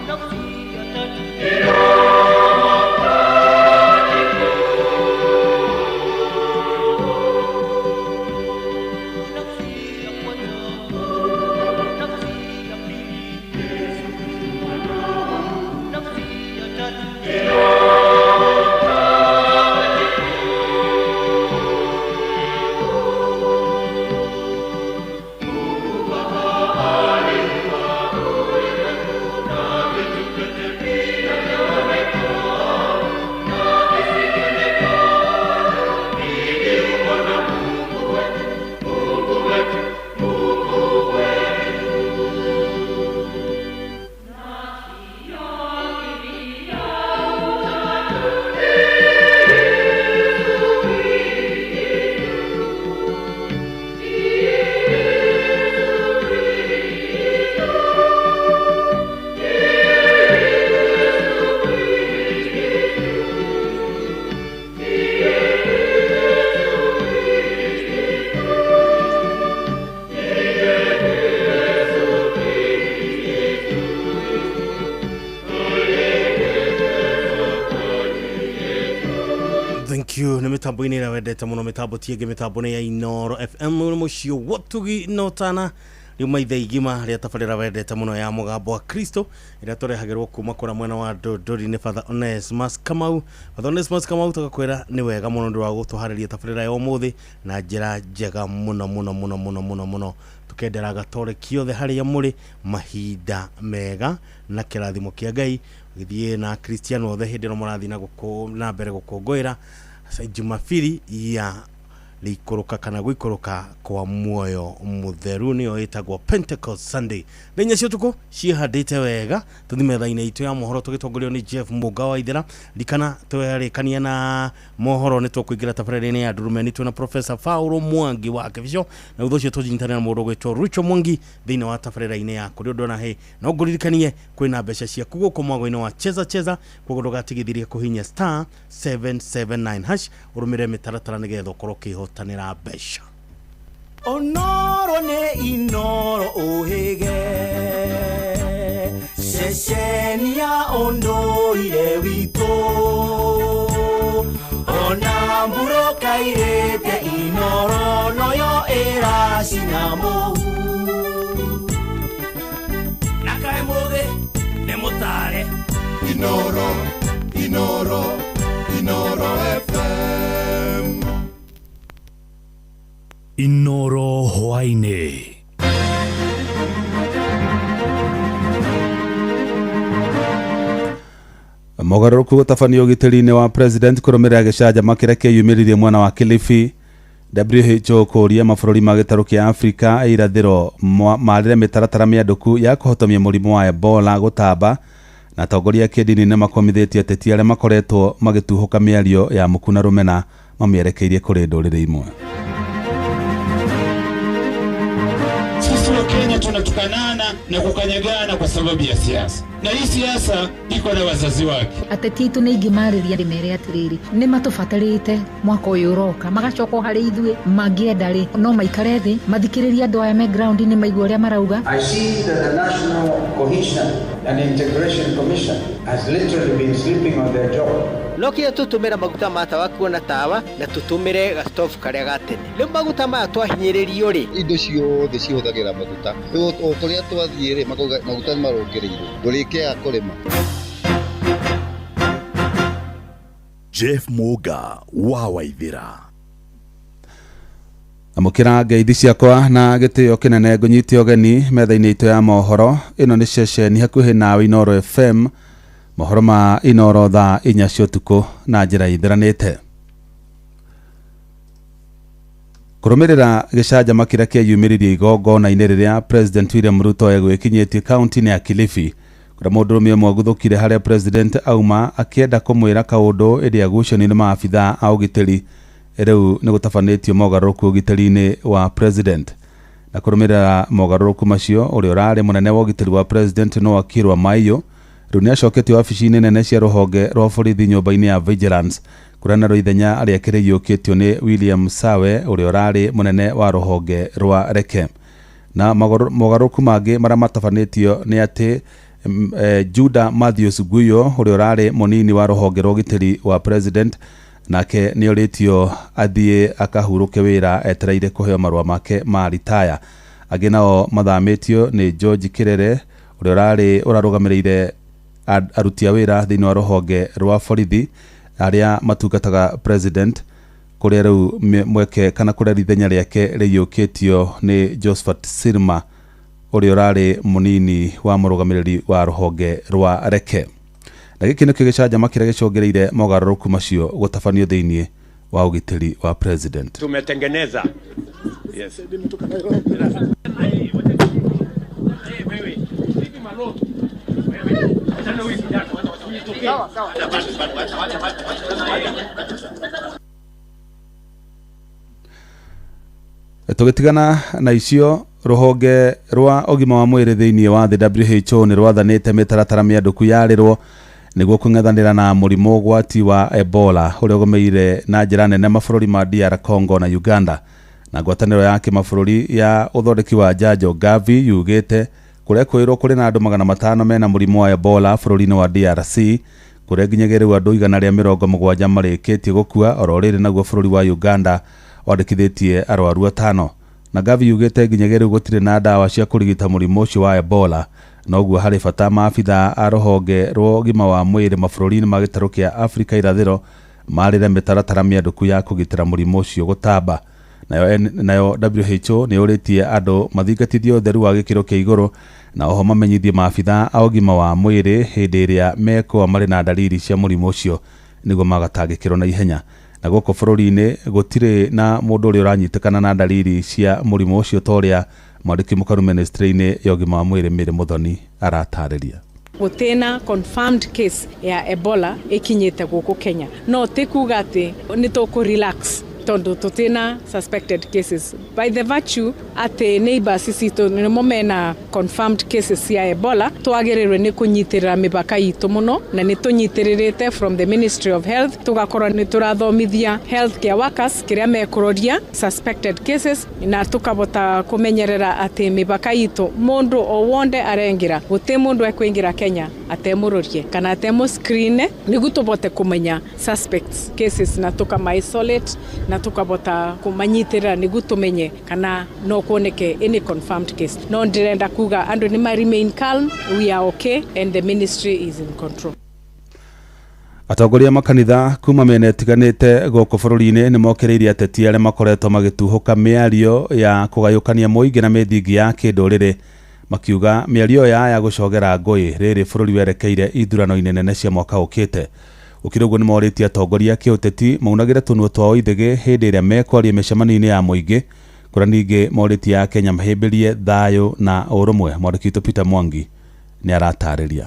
S17: Nafsi ya tatu.
S18: Nĩ mĩtambo-inĩ ĩrĩa wendete mũno, mĩtambo ti ĩngĩ, mĩtambo nĩ ya Inoro FM, nĩ mũciĩ wotugi na ũtana riuma ithe igima rĩa tabarĩra wendete mũno ya mũgambo wa Kristo ĩrĩa tũrehagĩrwo kuma kũrĩa mwena wa Ndũndũri nĩ Father Onesmus Kamau. Father Onesmus Kamau, tũgakwĩra nĩ wega mũno nĩ ũndũ wa gũtũharĩria tabarĩra ya ũmũthĩ na njĩra njega mũno mũno mũno mũno mũno mũno. Tukendera gatoreki othe harĩa mũrĩ mahinda mega na kĩrathimo kĩa Ngai gĩthiĩ na Kristiano othe hĩndĩ ĩno mũrathiĩ na gũkũ na mbere gũkũngũĩra Jumapili ya rĩikũrũka kana gũikũrũka kwa muoyo mũtheru, nĩyo ĩtagwo Pentecost Sunday. Thaa inya cia ũtukũ ciĩhandĩte wega, tũthi metha-inĩ itũ ya mohoro tũgĩtongorio nĩ Jeff Mũga wa Ithera. Rikana twarĩkania na mohoro nĩ tũkũingĩra tabarĩra-inĩ ya Ndurumeni twĩna Professor Paulo Mwangi wa Kĩbico, na thutha ũcio tũnyitanĩre na mũndũ ũgwĩtwo Rucho Mwangi thĩinĩ wa tabarĩra-inĩ ya kũrĩ ũndũ na hĩ. No ngũririkanie kwĩna mbeca ciaku gũkũ mwago-inĩ wa Cheza Cheza, koguo ndũgatigithĩrie kũhihinya star 779 hash ũrũmĩrĩre mĩtaratara nĩgetha ũkorwo ũkĩhotanĩra mbeca.
S10: Onoro nĩ Inoro ũhĩge, ceceni ya ũndũire witũ, ona mbura ĩkairĩte Inoro noyo ĩracina mũhu.
S15: Na kaĩ mũthĩ nĩ mũtare.
S2: Inoro, Inoro, Inoro FM.
S15: Inoro hwaĩ-inĩ.
S19: Mogarũrũku gũtabanio ũgitĩri-inĩ wa president kũrũmĩrĩra gĩcanjama kĩrĩa kĩeyumĩririe mwena wa Kilifi. WHO kũũria mabũrũri ma gĩtarũ kĩa Afrika irathĩro marĩre mĩtaratara mĩandũku ya kũhotomia mũrimũ wa Ebola gũtamba, na atongoria a kĩndini nĩ makomithĩtie ateti arĩa makoretwo magĩtuhũka mĩario ya muku na rũmena mamĩerekeirie kũrĩ ndũrĩrĩ imwe.
S24: Sisi wa Kenya tunatukanana na kukanyagana kwa sababu ya siasa, na hii siasa iko na wazazi wake.
S25: Ateti aitũ nĩ ingĩmarĩria ndĩmere atĩrĩrĩ, nĩ matũbatarĩte mwaka ũyũ ũroka, magacoka harĩ ithuĩ, mangĩenda rĩ no maikare thĩ mathikĩrĩrie andũ aya me ground-inĩ maigue ũrĩa marauga.
S26: I see that the National Cohesion and Integration Commission has literally been sleeping on their job.
S27: No kinya tũtũmĩra maguta ma tawa kuona tawa na tũtũmĩre gastovu karĩa ga tene. Rĩu maguta maya twahinyĩrĩrio rĩ,
S28: indo ciothe cihũthagĩra maguta. Rĩu o kũrĩa twathiĩ rĩ, maguta nĩ marongereirwo, ndũrĩkĩaga kũrĩma.
S2: Jeff Muga wa Waithira.
S19: Amũkĩra ngeithi ciakwa na gĩtĩo kĩnene, ngũnyite ũgeni metha-inĩ itũ ya mohoro. Ĩno nĩ ceceni hakuhĩ nawe Inoro FM, mohoro ma Inoro thaa inya cia ũtukũ na njĩra ĩtheranĩte. Kũrũmĩrĩra gĩcanjama kĩrĩa kĩeyumĩririe igongona-inĩ rĩrĩa President William Ruto egwĩkinyĩtie kaunti-inĩ ya Kilifi, kũrĩa mũndũrũme ũmwe aguthũkire harĩa President auma akĩenda kũmwĩra kaũndũ ĩrĩa agucĩrĩirio nĩ maabithaa a ũgitĩri. Rĩu nĩ gũtabanĩtio mogarũrũku ũgitĩri-inĩ wa President. Na kũrũmĩrĩra mogarũrũku macio, ũrĩa ũrarĩ mũnene wa ũgitĩri wa President Noah Kirwa Maiyo rĩu nĩ acoketio wabici-inĩ nene cia rũhonge rwa borithi nyũmba-inĩ ya Vigilance, kũrĩa narĩo ithenya rĩake rĩiyũkĩtio nĩ William Sawe ũrĩa ũrarĩ mũnene wa rũhonge rwa Reke. Na mogarũrũku mangĩ marĩa matabanĩtio nĩ atĩ Judah Matthews Guyo ũrĩa ũrarĩ mũnini wa rũhonge rwa ũgitĩri wa President nake nĩ orĩtio athiĩ akahurũke wĩra etereire kũheo marũa make ma ritaya. Angĩ nao mathamĩtio nĩ George Kirere ũrĩa ũrarĩ ũrarũgamĩrĩire aruti a wĩra thĩinĩ wa rũhonge rwa borithi arĩa matungataga President, kũrĩa rĩu mweke kana kũrĩa ithenya rĩake rĩiyũkĩtio nĩ Josephat Sirma ũrĩa ũrarĩ mũnini wa mũrũgamĩrĩri wa rũhonge rwa Reke. Na gĩkĩ nĩkĩo gĩcanjama kĩrĩa gĩcũngĩrĩire mogarũrũku macio gũtabanio thĩinĩ wa ũgitĩri wa President.
S29: Tumetengeneza. Yes.
S19: Tũgĩtigana na icio, rũhonge rwa ũgima wa mwĩrĩ thĩinĩ wa thĩ WHO nĩ rwathanĩte mĩtaratara mĩandũku yarĩrwo nĩguo kũng'ethanĩra na mũrimũ ũgwati wa Ebola ũrĩa ũgũmĩire na njĩra nene mabũrũri ma DR Congo na Uganda. Na ngwatanĩro ya kĩmabũrũri ya ũthondeki wa njanjo Gavi yugĩte kũrĩa kwĩrwo kũrĩ na andũ 500 mena mũrimũ wa Ebola bũrũri-inĩ wa DRC, Kũrĩa nginyagia rĩu andũ 170 marĩkĩtie gũkua. Oro rĩrĩ naguo bũrũri wa Uganda wandĩkithĩtie arwaru 5. Na Gavi yugĩte nginyagia rĩu gũtirĩ na ndawa cia kũrigita mũrimũ ũcio wa Ebola, noguo harĩ bata maabitha a rũhonge rwa ũgima wa mwĩrĩ mabũrũri-inĩ ma gĩtarũ kĩa Afrika irathĩro marĩre mĩtaratara mĩandũku ya kũgitĩra mũrimũ ũcio gũtamba. Nayo WHO nĩ yũrĩtie andũ mathingatithie ũtheru wa gĩkĩro kĩa igũrũ na oho mamenyithie maabitha a ũgima wa mwĩrĩ hĩndĩ ĩrĩa mekũa marĩ na ndariri cia mũrimũ ũcio nĩguo magatangĩkĩrwo na ihenya. Na gũkũ bũrũri-inĩ gũtirĩ na mũndũ ũrĩa ũranyitĩkana na ndariri cia mũrimũ ũcio ta ũrĩa mwandĩki mũkaru ministry-inĩ ya ũgima wa mwĩrĩ Mary Muthoni aratarĩria.
S1: Gũtĩna confirmed case ya Ebola ĩkinyĩte gũkũ Kenya, no ti kuga atĩ nĩ tũkũ relax tondu tutina suspected cases. By the virtue atĩ neighbors citũ nĩmo mena confirmed cases cia Ebola, twagĩrĩirwo nĩ kũnyitĩrĩra mĩbaka itũ mũno, na nĩ tũnyitĩrĩrĩte from the Ministry of Health, tũgakorwo nĩ tũrathomithia healthcare workers kĩrĩa mekũroria suspected cases, na tũkabota kũmenyerera atĩ mĩbaka itũ mũndũ o wonde arengĩra, gũtĩ mũndũ ekũingĩra Kenya atemũrorie kana atemũ screen nĩguo tũbote kũmenya suspects cases na tũkama isolate na tukabota kumanyitĩrĩra nĩguo tũmenye kana no kuoneke any confirmed case. No ndĩrenda kuga andũ nĩ ma remain calm, we are okay and the ministry is in control.
S19: Atongoria makanitha kuma mĩena ĩtiganĩte gũkũ bũrũri-inĩ nĩ mokĩrĩirie ateti arĩa makoretwo magĩtuhũka mĩario ya kũgayũkania mũingĩ na mĩthingi ya kĩndũrĩrĩ, makiuga mĩario ya gũcogera ngũĩ rĩrĩ bũrũri werekeire ithurano-inĩ nene cia mwaka ũkĩte. Gũkĩrĩ ũguo nĩ morĩtie atongoria a kĩũteti maunagĩre tũnua twao ithĩgĩ hĩndĩ ĩrĩa mekwaria mĩcemanio-inĩ ya mũingĩ, kũrĩa ningĩ morĩtie Akenya mahĩmbĩrie thayũ na ũrũmwe. Mwandĩki witũ Peter Mwangi nĩ aratarĩria.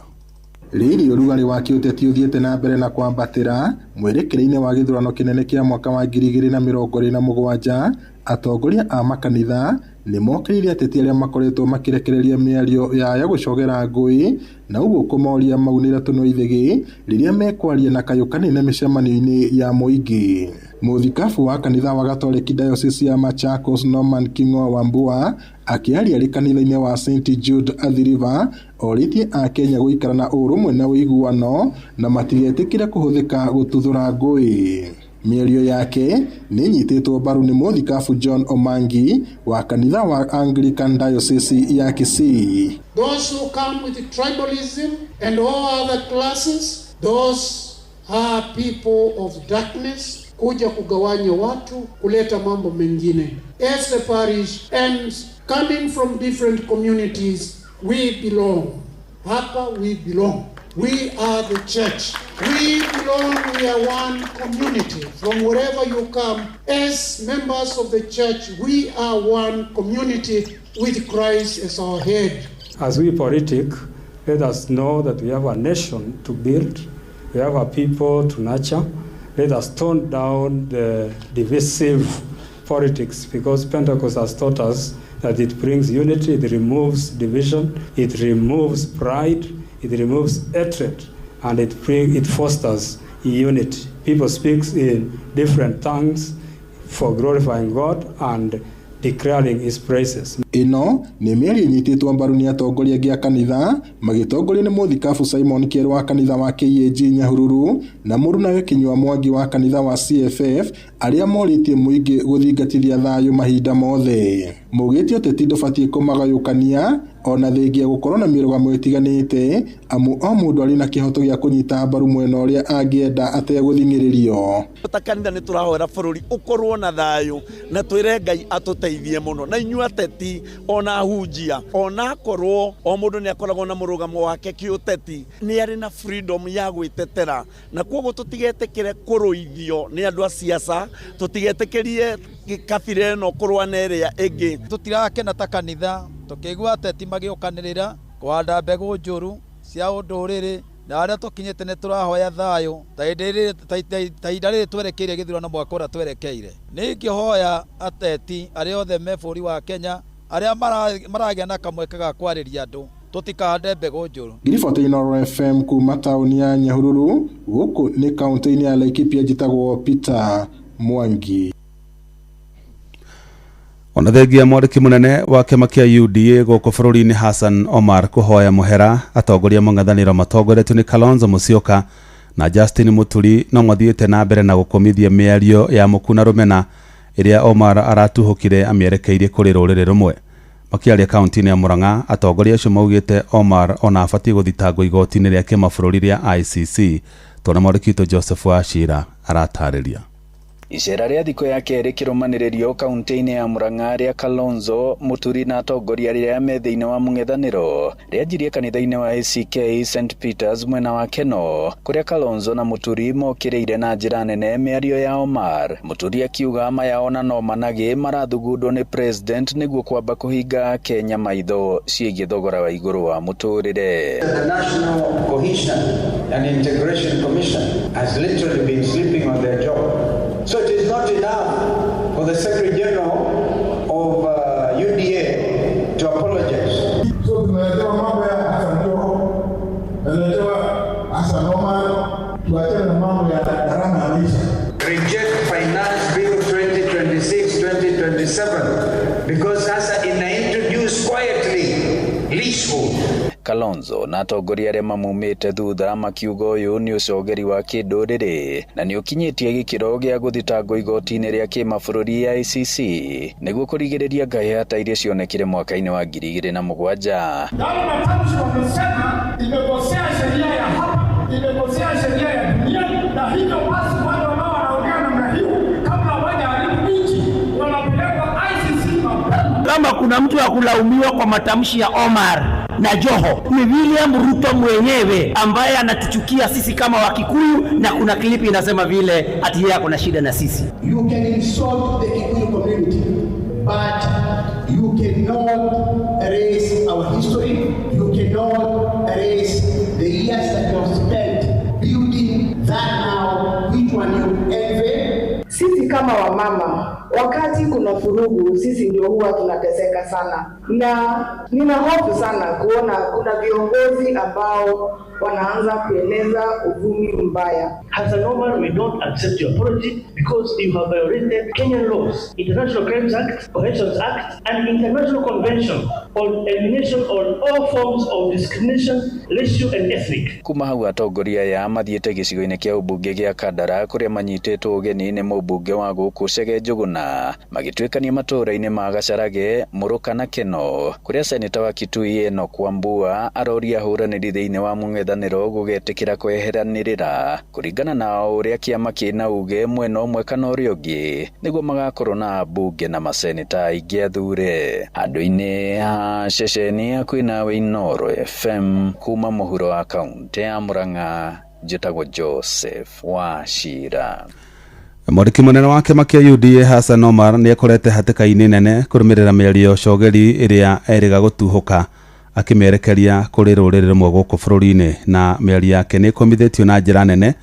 S3: Rĩrĩ ũrugarĩ wa kĩũteti ũthiĩte na mbere na kwambatĩra mwerekeire-inĩ wa gĩthurano kĩnene kĩa mwaka wa 2027, atongoria a makanitha nĩ mokĩrĩire ateti arĩa makoretwo makĩrekereria mĩario ya gũcogera ngũĩ na ũguo kũmoria maunĩre tũnua ithĩgĩ rĩrĩa mekwaria na kayũ kanene mĩcemanio-inĩ ya mũingĩ. Mũthikabu wa kanitha wa Gatoreki Diocese ya Machakos Norman King'oa Wambua akĩaria arĩ kanitha-inĩ wa St Jude Athi River orĩtie Akenya gũikara na ũrũmwe na ũiguano na matigetĩkĩre kũhũthĩka gũtuthũra ngũĩ. Mĩario yake nĩ ĩnyitĩtwo mbaru nĩ mũthikabu John Omangi wa kanitha wa Anglican Diocese ya Kisii.
S4: Those who come with tribalism and all other classes, those are people of darkness, kuja kugawanya watu, kuleta mambo mengine. As a parish and coming from different communities, we belong. Hapa we belong. We are the church. We belong, we are one community. From wherever you come, as members of the church, we are one community with Christ as our head.
S7: As we politic, let us know that we have a nation to build, we have a people to nurture. Let us tone down the divisive politics, because Pentecost has taught us that it brings unity, it removes division, it removes pride, it removes hatred, and it fosters unity. People speak in different tongues for glorifying God and declaring his praises.
S3: Ĩno nĩ mĩario ĩnyitĩtwo mbaru nĩ atongoria angĩ a kanitha magĩtongorio nĩ mũthikabu Simon Kĩerũ wa kanitha wa KAG Nyahururu na mũrunawe Kinyua Mwangi wa kanitha wa CFF arĩa morĩtie mũingĩ gũthingatithia thayũ mahinda mothe. Maugĩte ũteti ndũbatiĩ kũmagayũkania ona thengia gũkorwo na mĩrũgamo ĩtiganĩte, amu o mũndũ arĩ na kĩhoto gĩa kũnyita mbaru mwena ũrĩa angĩenda ategũthing'ĩrĩrio.
S12: Ta kanitha nĩ tũrahoera bũrũri ũkorwo na thayũ na twĩre Ngai atũteithie mũno, na inyuĩ ateti ona ahunjia, ona akorwo o mũndũ nĩ akoragwo na mũrũgamo wake kĩũteti, nĩ arĩ na freedom ya gwĩtetera, na koguo tũtigetĩkĩre kũrũithio nĩ andũ a siasa, tũtigetĩkĩrie kabira ĩno kũrũa na ĩrĩa ĩngĩ.
S20: Tũtirakena ta kanitha tũkĩigua ateti magĩũkanĩrĩra kũhanda mbegũ njũru cia ũndũrĩrĩ, na arĩa tũkinyĩte nĩ tũrahoya thayũ ta ihinda rĩrĩ twerekeire gĩthurano mwaka ũrĩa twerekeire. Nĩ ingĩhoya ateti arĩa othe me bũrũri wa Kenya arĩa maragĩa na kamweke ga kwarĩria andũ tũtikahande mbegũ njũru.
S3: Ngiriboti Inooro FM kuma taũni ya Nyahururu, gũkũ nĩ kaũntĩ-inĩ ya Laikipia, njĩtagwo Peter Mwangi.
S19: Ona thengia mwandĩki mũnene wa kĩama kĩa UDA gũkũ bũrũri-inĩ Hassan Omar kũhoya mũhera atongoria mũng'ethanĩro matongoretio nĩ Kalonzo Musyoka na Justin Muturi no mathiĩte na mbere na gũkũmithia mĩario ya mũku na rũmena ĩrĩa Omar aratuhũkire amĩerekeirie kũrĩ rũrĩrĩ rũmwe. Makĩaria kaunti-inĩ ya Murang'a, atongoria acio maugĩte Omar ona abatiĩ gũthitangwo igoti-inĩ rĩa kĩmabũrũri rĩa ICC. Tuona mwandĩki witũ Joseph Wachira aratarĩria.
S5: Icera rĩa thikũ ya kerĩ kĩrũmanĩrĩrio kaunti-inĩ ya Murang'a rĩa Kalonzo Muturi na atongoria arĩa me thĩinĩ wa mũng'ethanĩro rĩanjirie kanitha-inĩ wa ACK St Peters mwena wa Keno, kũrĩa Kalonzo na Muturi mokĩrĩire na njĩra nene mĩario ya Omar. Muturi akiuga maya ona no managĩ marathugundwo nĩ president nĩguo kwamba kũhinga Kenya maitho ciĩgiĩ thogora wa igũrũ wa mũtũrĩre.
S26: The National Cohesion and Integration Commission has literally been sleeping on their job. So it is not enough for the Secretary General of UDA to apologize.
S6: So tunaletewa mambo ya Hassan Joho, tunaletewa Hassan Omar, tuachane na mambo ya gharama ya maisha.
S26: Reject Finance Bill 2026-2027 because sasa ina introduce quietly leasehold.
S5: Kalonzo na atongoria arĩa mamumĩte thutha makiuga ũyũ nĩ ũcogeri wa kĩndũrĩrĩ na nĩ ũkinyĩtie gĩkĩro gĩa gũthitangwo igoti-inĩ rĩa kĩmabũrũri ya ICC nĩguo kũrigĩrĩria ngahĩha iria cionekire mwaka-inĩ wa 2007.
S8: Yale matamshi wamesema imekosea sheria ya hapa, imekosea sheria ya dunia, na hivyo basi wale ambao wanaongea namna hiyo kabla hawajaharibu nchi wanapelekwa ICC mapema.
S11: Kama kuna mtu wa kulaumiwa kwa matamshi ya Omar na Joho ni William Ruto mwenyewe ambaye anatuchukia sisi kama Wakikuyu, na kuna klipi inasema vile ati yeye ako na shida na sisi.
S13: You can insult the Kikuyu community, but you cannot erase our history. You cannot erase the years that you have spent building that now, which one you envy.
S14: Sisi kama wamama, wakati kuna furugu, sisi ndio huwa tunateseka sana, na nina hofu sana kuona kuna viongozi ambao wanaanza kueneza uvumi mbaya.
S21: Hassan Omar, we don't accept your apology because you have violated Kenyan laws, International Crimes Act, Corrections Act, and International Convention on Elimination on all forms of discrimination, racial and ethnic.
S5: Kuma hau atongoria aya mathiĩte gĩcigo-inĩ kĩa ũmbunge gĩa Kandara kũrĩa manyitĩtwo ũgeni nĩ mũmbunge wa gũkũ Chege Njuguna, magĩtuĩkania matũũra-inĩ ma Gacharage, Mũrũka na Keno, kũrĩa seneta wa Kitui Enoch Wambua aroria ahũranĩri thĩinĩ wa mũng'ethanĩro gũgetĩkĩra kweheranĩrĩra kũringana na ũrĩa kĩama kĩna uge mwena ũmwe kana ũrĩa ũngĩ nĩguo magakorwo na ambunge na maseneta aingĩ athure. Handũ-inĩ ha ceceni ya kwĩna Inooro FM kuma mũhuro wa kaunti ya Murang'a, njĩtagwo Joseph Wachira.
S19: Mwandĩki mũnene wa kĩama kĩa UDA Hassan Omar nĩ akorete hatĩka-inĩ nene kũrũmĩrĩra mĩario cogeri ĩrĩa erĩga gũtuhũka akĩmĩerekeria kũrĩ rũrĩrĩ rũmwe gũkũ bũrũri-inĩ, na mĩario yake nĩ ĩkũmithĩtio na njĩra nene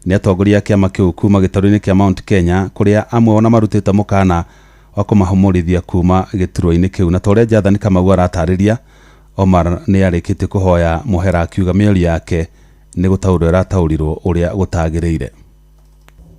S19: nĩ atongoria a kĩama kĩu kuma gĩtarũ-inĩ kĩa Mount Kenya, kũrĩa amwe ona marutĩte mũkana wa kũmahũmũrithia kuma gĩturwa-inĩ kĩu. Na ta ũrĩa Jathani Kamau aratarĩria, Omar nĩ arĩkĩtie kũhoya mũhera akiuga mĩario yake nĩ gũtaũrwo ĩrataũrirwo ũrĩa gũtagĩrĩire.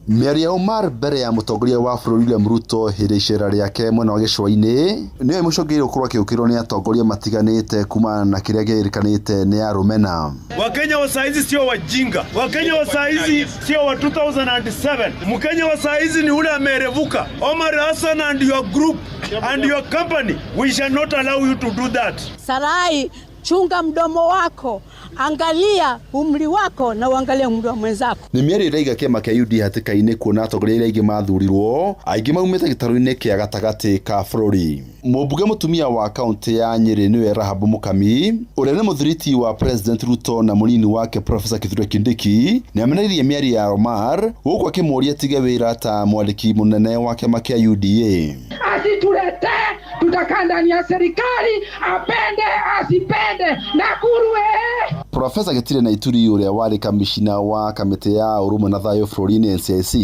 S28: Mĩario ya Omar mbere ya mũtongoria wa bũrũri William Ruto hĩndĩ icera rĩake mwena wa gĩcũa-inĩ nĩyo ĩmũcũngĩrĩirie gũkorwo akĩũkĩrĩrwo nĩ atongoria matiganĩte kumana na kĩrĩa kĩrĩkanĩte nĩ arũmena.
S15: Wakenya wa saa hizi sio wajinga. Wakenya wa saa hizi sio wa 2007. Mkenya wa saa hizi ni ule amerevuka. Omar Hassan and your group and your company, we shall not allow you to do that.
S22: Sarai, chunga mdomo wako, angalia umri wako na uangalie umri wa mwenzako.
S28: Nĩ mĩario ĩraiga kĩama kĩa UDA hatĩka-inĩ kuona atongoria arĩa aingĩ mathurirwo aingĩ maumĩte gĩtarũ-inĩ kĩa gatagatĩ ka bũrũri. Mũmbunge mũtumia wa kaunti ya Nyĩrĩ nĩwe Rahabu Mukami, ũrĩa nĩ mũthiriti wa President Ruto na mũnini wake Professor Kithure Kindiki, nĩ amenereirie mĩario ya Omar gũkũ akĩmũũria atige wĩra ta mwandĩki mũnene wa kĩama kĩa UDA.
S8: Asituletee, tutakaa ndani ya serikali, apende asipende, Nakuru.
S28: Profesa Gitire na Ituri ũrĩa warĩ kamishina wa kamĩtĩ ya ũrũmwe na thayũ bũrũri-inĩ NCIC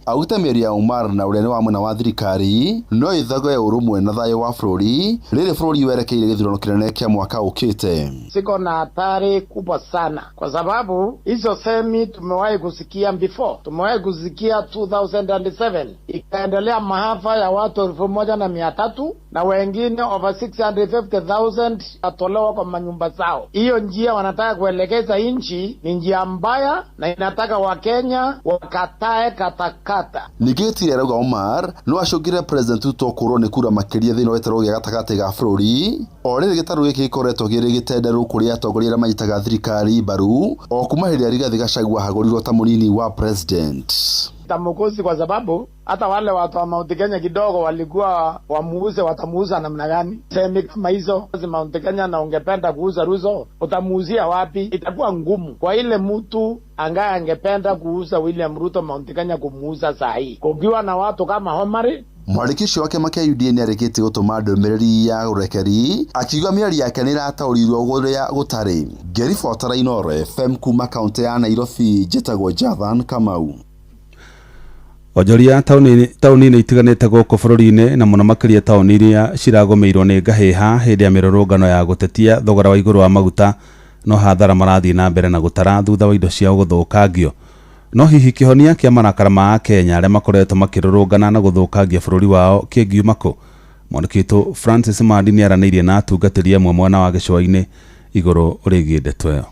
S28: augĩte mĩario ya Omar na ũrĩa nĩ wa mwena wa thirikari no ĩthagoe ũrũmwe na thayũ wa bũrũri rĩrĩ bũrũri werekeire gĩthurano kĩnene kĩa mwaka ũkĩte.
S23: Siko na hatari kubwa sana kwa sababu hizo semi tumewahi kusikia before, tumewahi kusikia 2007 ikaendelea maafa ya watu 1,300 na wengine over 650,000 atolewa kwa manyumba zao. Hiyo njia wanataka wanataka kuelekeza nchi ni njia mbaya, na inataka Wakenya wakatae katakata.
S28: Ningĩ Gĩtire arauga Omar no acũngĩre President Ruto kũũrwo nĩ kura makĩria thĩinĩ wa gĩtarũ gĩa gatagatĩ ga bũrũri o rĩrĩ gĩtarũ gĩkĩ gĩkoretwo kĩrĩ gĩtenderũ kũrĩ atongoria arĩa manyitaga thirikari mbaru o kuma hĩndĩ ĩrĩa Rigathĩ Gachagua ahagũrirwo ta mũnini wa president.
S23: Tamukosi kwa sababu hata wale watu wa Mount Kenya kidogo walikuwa wamuuze, watamuuza namna gani? Semi kama hizo zi Mount Kenya, na ungependa kuuza Ruto utamuuzia wapi? Itakuwa ngumu kwa ile mtu angaye angependa kuuza William Ruto Mount Kenya kumuuza saa hii, kukiwa na watu kama Omari.
S28: Mwandĩki ũcio wa kĩama kĩa UDA nĩarĩkĩtie gũtũma ndũmĩrĩri ya ũrekeri akiuga mĩario yake nĩĩrataũrirwo ũrĩa gũtarĩ. Ngĩribotera Inooro FM kuma kaũntĩ ya Nairobi, njĩtagwo Jathan Kamau.
S19: Onjoria taũni-inĩ itiganĩte gũkũ bũrũri-inĩ na mũno makĩria taũni iria ciragũmĩirwo nĩ ngahĩha hĩndĩ ya mĩrũrũngano ya gũtetia thogora wa igũrũ wa maguta no hathara marathiĩ na mbere na gũtara thutha wa indo ciao gũthũkangio. No hihi kĩhonia kĩa marakara ma Akenya arĩa makoretwo makĩrũrũngana na gũthũkangia bũrũri wao kĩngiuma kũ? Mwandĩki witũ Francis Mandi nĩaranĩirie na atungatĩri amwe mwena wa gĩcũa-inĩ igũrũ rĩgiĩ ndeto ĩyo.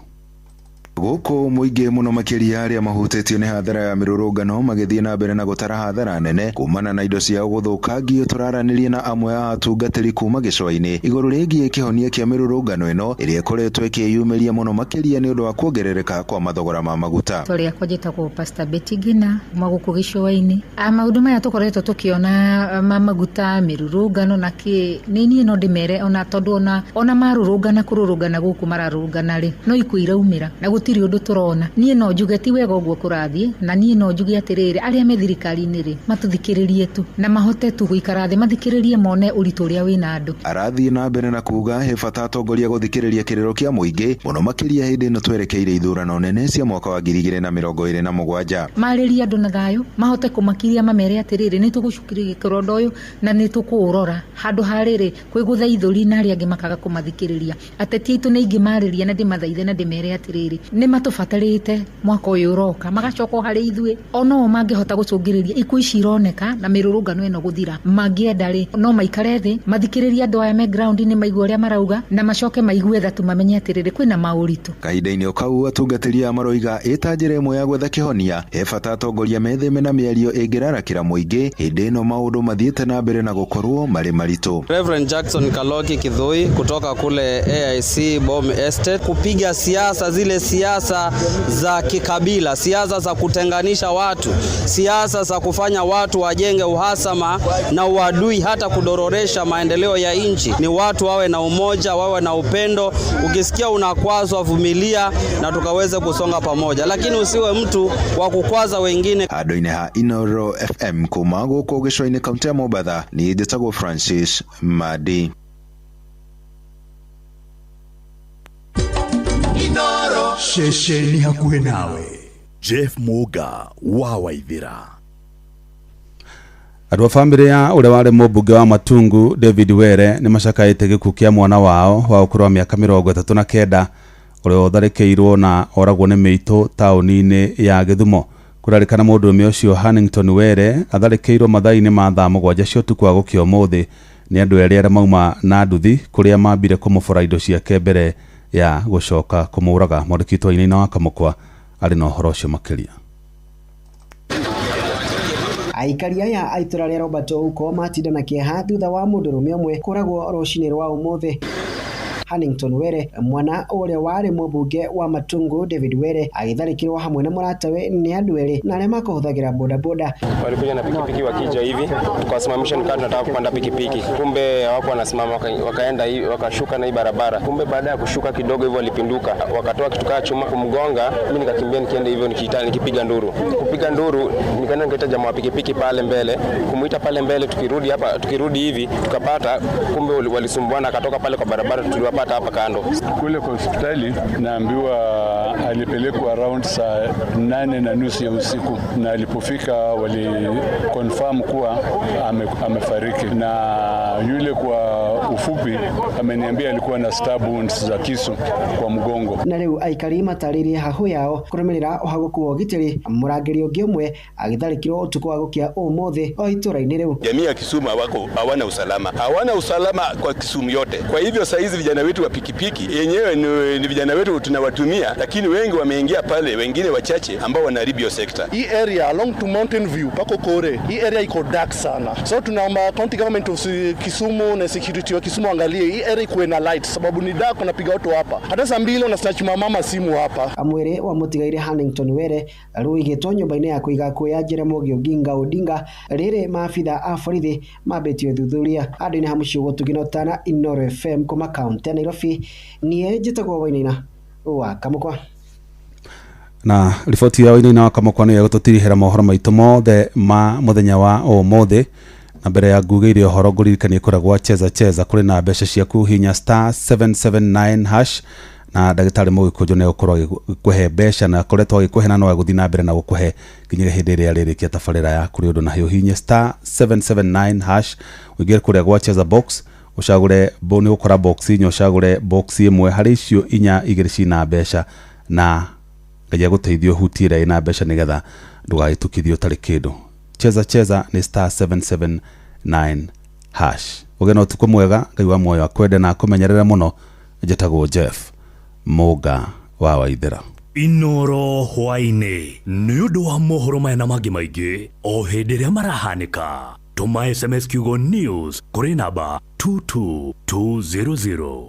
S2: Gũkũ mũingĩ mũno makĩria arĩa mahutĩtio nĩ hathara ya mĩrũrũngano magĩthiĩ na mbere na gũtara hathara nene kumana na indo ciao gũthũkangio. Tũraranĩria na amwe a atungatĩri kuma gĩcũa-inĩ igũrũ rĩgiĩ kĩhonia kĩa mĩrũrũngano ĩno ĩrĩa ĩkoretwo ĩkĩyumĩria mũno makĩria nĩ ũndũ wa kuongerereka kwa mathogora ma maguta.
S9: Rĩtwa rĩakwa njĩtagwo Pastor Betty Ngina kuma gũkũ gĩcũa-inĩ. Maũndũ maya tũkoretwo tũkĩona ma maguta, mĩrũrũngano na kĩ, nĩ niĩ no ndĩmere ona tondũ ona marũrũngana kũrũrũngana gũkũ mararũrũngana rĩ, no ikuũ iraumĩra na gũtirĩ ũndũ tũrona. Niĩ no njuge ti wega ũguo kũrathiĩ, na niĩ no njuge atĩrĩrĩ, arĩa me thirikari-inĩ rĩ matũthikĩrĩrie tu na mahote tu gũikara thĩ mathikĩrĩrie mone ũritũ ũrĩa wĩna andũ.
S2: Arathiĩ na mbere na kuga he bata atongoria gũthikĩrĩria kĩrĩro kĩa mũingĩ mũno makĩria hĩndĩ ĩno twerekeire ithurano nene cia mwaka wa 2027.
S9: Marĩrie andũ na thayũ, mahote kũmakiria mamere atĩrĩrĩ, nĩ tũgũcukĩrĩra ũndũ ũyũ na nĩ tũkũũrora handũ ha rĩrĩ kwĩgũtha ithũri na arĩa angĩ makaga kũmathikĩrĩria. Ateti aitũ nĩ ingĩmarĩria na ndĩmathaithe na ndĩmere atĩrĩrĩ, nĩ matũbatarĩte mwaka ũyũ ũroka magacoka harĩ ithuĩ, ono mangĩhota gũcũngĩrĩria ikuũ ici ironeka na mĩrũrũngano ĩno gũthira. Mangĩenda rĩ no maikare thĩ mathikĩrĩrie andũ aya me ground-inĩ maigue ũrĩa marauga na macoke maigue thatu mamenye atĩrĩrĩ kwĩna maũritũ.
S2: Kahinda-inĩ o kau atungatĩri aya maroiga ĩta njĩra ĩmwe ya gwetha kĩhonia he bata atongoria metheme na mĩario ĩngĩrarakĩra mũingĩ hĩndĩ ĩno maũndũ mathiĩte na mbere na gũkorwo marĩ maritũ.
S10: Reverend Jackson Kaloki Kidhui kutoka kule AIC Bomb Estate, kupiga siasa zile siasa za kikabila, siasa za kutenganisha watu, siasa za kufanya watu wajenge uhasama na uadui, hata kudororesha maendeleo ya nchi. Ni watu wawe na umoja, wawe na upendo. Ukisikia unakwazwa, vumilia na tukaweze kusonga pamoja, lakini usiwe mtu wa kukwaza wengine.
S2: Handũ-inĩ ha Inooro FM kuma gũkũ gĩcũa-inĩ kaunti ya Mombatha, niĩ njĩtagwo Francis Madi.
S16: Ceceni hakuhĩ nawe. Jeff Muga wa Waithira.
S19: Andũ a bamĩrĩ ya ũrĩa warĩ mũmbunge wa Matungu David Were nĩ macakaĩte gĩkuũ kĩa mwana wao wa ũkũrũ wa mĩaka 39 ũrĩa ũtharĩkĩirwo na oragwo nĩ mĩitũ taũni-inĩ ya Gĩthumo. Kũrarĩkana mũndũrũme ũcio Hannington Were atharĩkĩirwo mathaa-inĩ ma thaa 7 cia ũtukũ wa gũkĩa ũmũthĩ nĩ andũ erĩ arĩa mauma na nduthi kũrĩa mambire kũmũbora indo ciake mbere ya gũcoka kũmũraga. Mwandĩki witũ Wainaina wa Kamũkwa arĩ na ũhoro ũcio makĩria.
S17: Aikari aya a itũra rĩa Robert Ouko matinda na kĩeha thutha wa mũndũrũme ũmwe kũragwo rũcinĩ rwa ũmũthĩ. Hannington Were, mwana ũrĩa warĩ mũmbunge wa Matungu David Were, agĩtharĩkĩrwo hamwe na mũratawe nĩ andũ erĩ na arĩa makũhũthagĩra bodaboda.
S18: Walikuja na pikipiki wakija hivi, tukawasimamisha, nikawa tunataka kupanda pikipiki, kumbe hawako wanasimama, wakaenda hivi, wakashuka na hii barabara. Kumbe baada ya kushuka kidogo hivyo walipinduka, wakatoa kitu kama chuma kumgonga. Mimi nikakimbia nikienda hivyo nikiita, nikipiga nduru, kupiga nduru nikaenda nikaita jamaa wa pikipiki pale mbele, kumuita pale mbele, tukirudi hapa, tukirudi hivi tukapata kumbe walisumbuana, akatoka pale kwa barabara, tuliwapata hapa kando.
S24: Kule kwa hospitali naambiwa alipelekwa around saa 8:30 ya usiku, na alipofika wali confirm kuwa amefariki. Na yule kwa ufupi ameniambia alikuwa na stab wounds za kisu kwa mgongo.
S17: Na rĩu aikari matarĩrie hahũ yao kũrũmĩrĩra ũhagũku wa ũgitĩri. Mũrangĩri ũngĩ ũmwe agĩtharĩkĩrwo ũtukũ wa gũkĩa ũmũthĩ o itũra-inĩ rĩu.
S25: Jamii ya Kisumu hawana usalama, hawana usalama kwa Kisumu yote. Kwa hivyo saa hizi vijana wetu
S1: wetu wa pikipiki yenyewe ni vijana wetu tunawatumia, lakini wengi wameingia pale, wengine wachache ambao wanaharibu hiyo sekta.
S3: Hii area along to Mountain View pako Kore, hii area iko dark sana, so tunaomba county government of Kisumu na security wa Kisumu angalie hii area ikuwe na light, sababu ni dark, wanapiga watu hapa hata saa 2 wanasnatch mama simu hapa.
S17: Mwĩrĩ wa mũtigairĩ Hannington Were rũigĩtwo nyũmba-inĩ ya kũiga akuũ ya Jaramogi Oginga Odinga rĩrĩ maabitha a borithi mambĩtie ũthuthuria. Andũ-inĩ ha mũciĩ gũtugina ũtana Inooro FM kuma kaũntĩ ya Nairobi, niĩ njĩtagwo Wainaina wa Kamũkwa.
S19: Na riboti ya Wainaina wa Kamũkwa nĩyo ĩgũtũtirihĩra mohoro maitũ mothe ma mũthenya wa ũmũthĩ. Na mbere ya ngugĩire ũhoro ngũririkanie kũrĩa gwa Cheza Cheza kũrĩ na mbeca ciaku, hinya *779 hash na ndagĩtarĩ Mũgĩkũnjũ nĩ egũkorwo agĩkũhe mbeca na akoretwo agĩkũhe na no egũthiĩ na mbere na gũkũhe nginya hĩndĩ ĩrĩa arĩrĩkia tabarĩra ya kũrĩ ũndũ na hiũ. Hinya *779 hash ũingĩre kũrĩa gwa Cheza Box ũcagũre nĩ ũgũkora box inya, ũcagũre box ĩmwe harĩ icio inya, igĩrĩ cina mbeca na Ngai agũteithie ũhutie ĩrĩa ĩna mbeca nĩgetha ndũgagĩtukithio ũtarĩ kĩndũ. Cheza Cheza nĩ *779 hash. Ũgĩe na ũtukũ mwega, Ngai wa muoyo akwende na akũmenyerere mũno. Njĩtagwo Jeff Mũga wa Waithera.
S16: Inooro hwaĩ-inĩ nĩ ũndũ wa mohoro maya na mangĩ maingĩ o hĩndĩ ĩrĩa marahanĩka. Tũma SMS kiugo news kũrĩ namba 22200.